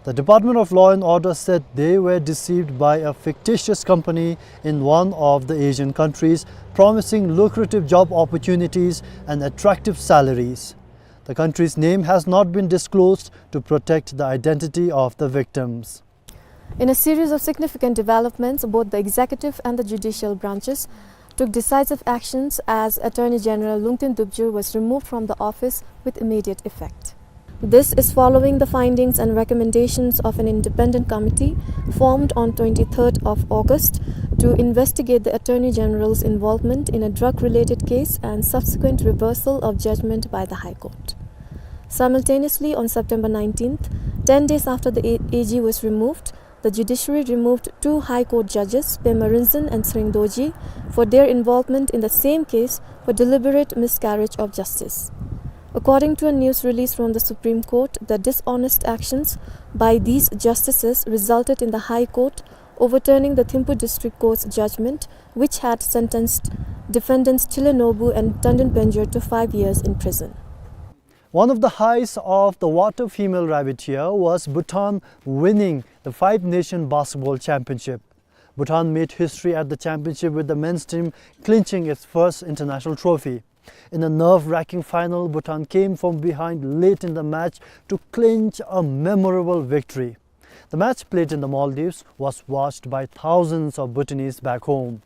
The Department of Law and Order said they were deceived by a fictitious company in one of the Asian countries, promising lucrative job opportunities and attractive salaries. The country's name has not been disclosed to protect the identity of the victims. In a series of significant developments, both the executive and the judicial branches took decisive actions as Attorney General Lungten Dubjir was removed from the office with immediate effect. This is following the findings and recommendations of an independent committee formed on twenty-third of August to investigate the Attorney General's involvement in a drug-related case and subsequent reversal of judgment by the High Court. Simultaneously, on September nineteenth, ten days after the A-, A G was removed, the judiciary removed two High Court judges, Pema Rinzin and Tshering Dorji, for their involvement in the same case for deliberate miscarriage of justice. According to a news release from the Supreme Court, the dishonest actions by these justices resulted in the High Court overturning the Thimphu District Court's judgment, which had sentenced defendants Thile Norbu and Tandon Penjor to five years in prison. One of the highs of the water female rabbiteer was Bhutan winning the Five Nation Basketball Championship. Bhutan made history at the championship, with the men's team clinching its first international trophy. In a nerve-wracking final, Bhutan came from behind late in the match to clinch a memorable victory. The match, played in the Maldives, was watched by thousands of Bhutanese back home.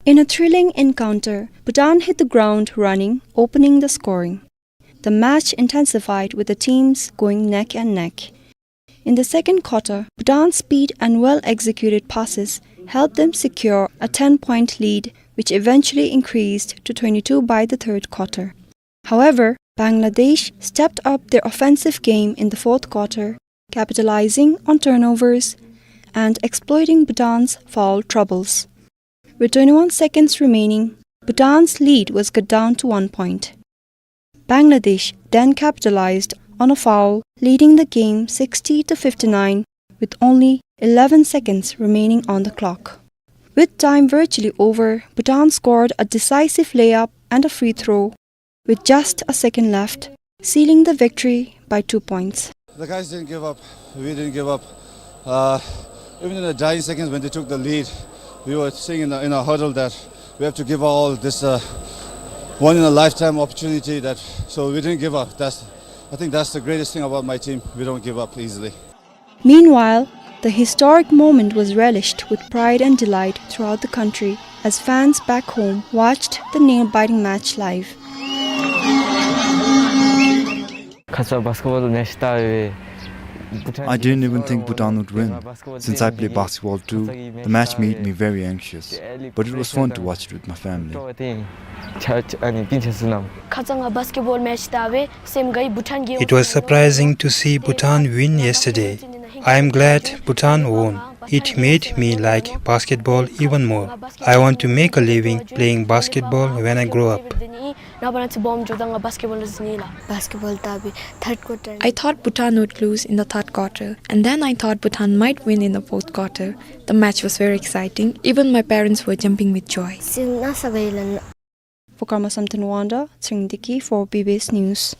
In a thrilling encounter, Bhutan hit the ground running, opening the scoring. The match intensified with the teams going neck and neck. In the second quarter, Bhutan's speed and well-executed passes helped them secure a ten-point lead, which eventually increased to twenty-two by the third quarter. However, Bangladesh stepped up their offensive game in the fourth quarter, capitalizing on turnovers and exploiting Bhutan's foul troubles. With twenty-one seconds remaining, Bhutan's lead was cut down to one point. Bangladesh then capitalized on a foul, leading the game sixty to fifty-nine with only eleven seconds remaining on the clock. With time virtually over, Bhutan scored a decisive layup and a free throw, with just a second left, sealing the victory by two points. The guys didn't give up. We didn't give up. Uh, even in the dying seconds when they took the lead, we were saying in a, in a huddle that we have to give all this, uh, one in a lifetime opportunity. That, so we didn't give up. That's, I think that's the greatest thing about my team. We don't give up easily. Meanwhile, the historic moment was relished with pride and delight throughout the country as fans back home watched the nail-biting match live. I didn't even think Bhutan would win. Since I play basketball too, the match made me very anxious, but it was fun to watch it with my family. It was surprising to see Bhutan win yesterday. I am glad Bhutan won. It made me like basketball even more. I want to make a living playing basketball when I grow up. I thought Bhutan would lose in the third quarter, and then I thought Bhutan might win in the fourth quarter. The match was very exciting. Even my parents were jumping with joy. For Karma Samten Wanda, Tshering Deki for B B S News.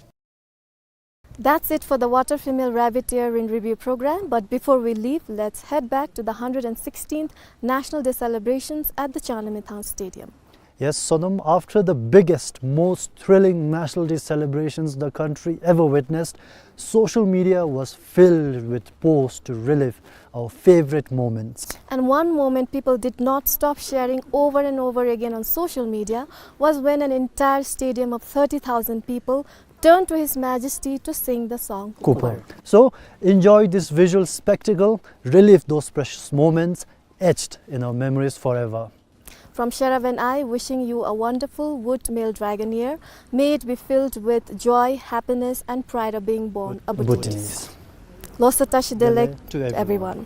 That's it for the Water Female Rabbit Year in Review program. But before we leave, let's head back to the hundred and sixteenth National Day celebrations at the Changlamithang Stadium. Yes, Sonam, after the biggest, most thrilling National Day celebrations the country ever witnessed, social media was filled with posts to relive our favorite moments. And one moment people did not stop sharing over and over again on social media was when an entire stadium of thirty thousand people turned to His Majesty to sing the song Cooper. Cooper. So, enjoy this visual spectacle, relive those precious moments etched in our memories forever. From Sherab and I, wishing you a wonderful Wood Male Dragon Year. May it be filled with joy, happiness, and pride of being born a Bhutanese. Bhutanese. Losa Tashi Delek to everyone.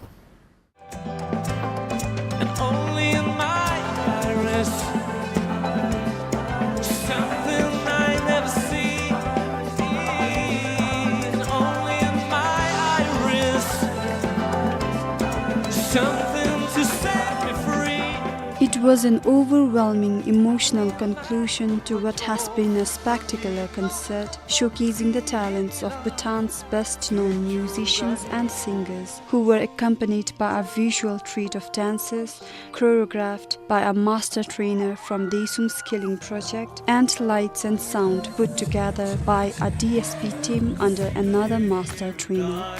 And only in my iris, something I never see. And only in my iris, something to set me free. It was an overwhelming emotional conclusion to what has been a spectacular concert showcasing the talents of Bhutan's best-known musicians and singers, who were accompanied by a visual treat of dancers, choreographed by a master trainer from Daesung Skilling Project, and lights and sound put together by a D S P team under another master trainer.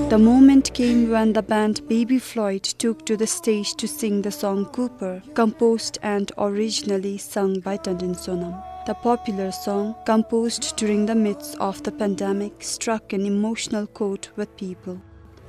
The moment came when the band Baby Floyd took to the stage to sing the song Cooper, composed and originally sung by Tandin Sonam. The popular song, composed during the midst of the pandemic, struck an emotional chord with people.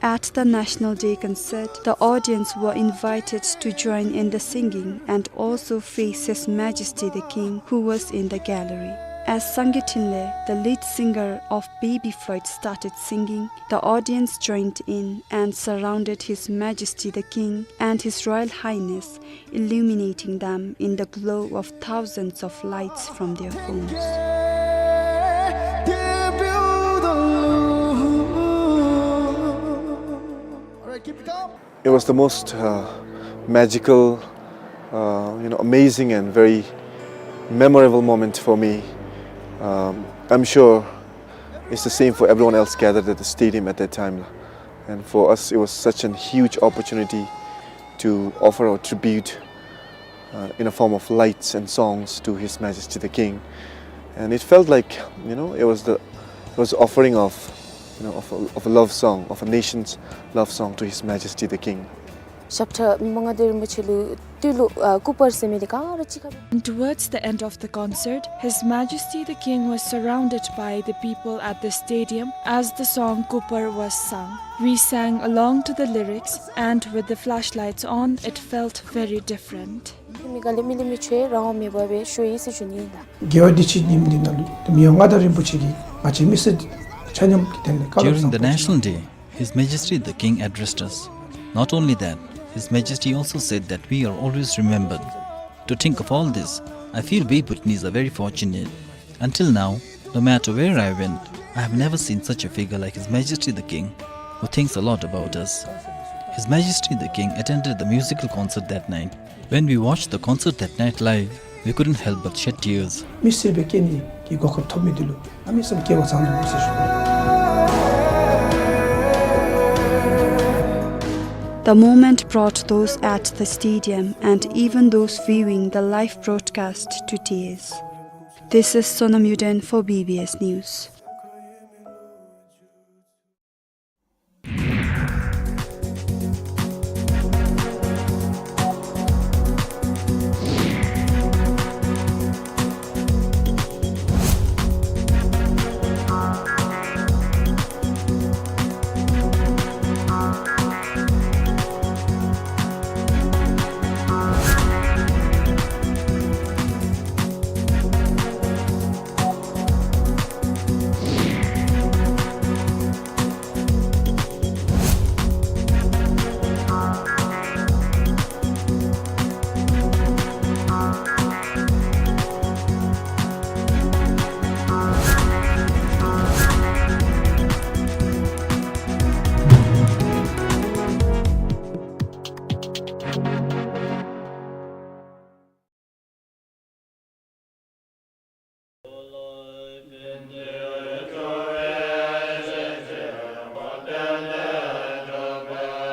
At the National Day concert, the audience were invited to join in the singing and also face His Majesty the King, who was in the gallery. As Sangay Thinley, the lead singer of Baby Floyd, started singing, the audience joined in and surrounded His Majesty the King and His Royal Highness, illuminating them in the glow of thousands of lights from their phones. It was the most, uh, magical, uh, you know, amazing and very memorable moment for me. Um, I'm sure It's the same for everyone else gathered at the stadium at that time, la. And for us, it was such a huge opportunity to offer our tribute, uh, in a form of lights and songs to His Majesty the King. And it felt like, you know, it was the, it was the offering of, you know, of a, of a love song, of a nation's love song to His Majesty the King. ཞབས་ཁྲ་མི་དབང་མངའ་བདག་རིན་པོ་ཆེ་ལུ་དུས་ལུ་ཨ་སྐུ་པར་ཟེར་མི་འདི་ག་ར་གཅིག་ཁར། And towards the end of the concert, His Majesty the King was surrounded by the people at the stadium as the song Kupar was sung. We sang along to the lyrics, and with the flashlights on, it felt very different. མི་ག་ལེ་མི་ལེ་མི་ཆོས་རང་དབང་མེད་པར་སྦེ་ཤོག་ཨིན་ཟེར་ཞུ་ནི་ཨིན་ལགས། དགེ་བ་འདི་ཕྱི་ཉིནམ་འདི་ནང་ལུ་མི་དབང་མངའ་བདག་རིན་པོ་ཆེ་གིས་ང་བཅས་མི་སེར་ཆ་མཉམ་གྱི་དོན་ལས་བཀའ་སློབ། During the National Day, His Majesty the King addressed us. Not only that, His Majesty also said that we are always remembered. To think of all this, I feel we Bhutanese are very fortunate. Until now, no matter where I went, I have never seen such a figure like His Majesty the King, who thinks a lot about us. His Majesty the King attended the musical concert that night. When we watched the concert that night live, we couldn't help but shed tears. མི་སེར་སྦེ་སྐྱེ་ནི་གི་གོ་སྐབས་ཐོབ་མི་འདི་ལུ་གནམ་མེད་ས་མེད་སྐལ་བ་བཟང་དོ་ཟེར་ཞུ། The moment brought those at the stadium and even those viewing the live broadcast to tears. This is Sonam Yuden for B B S News.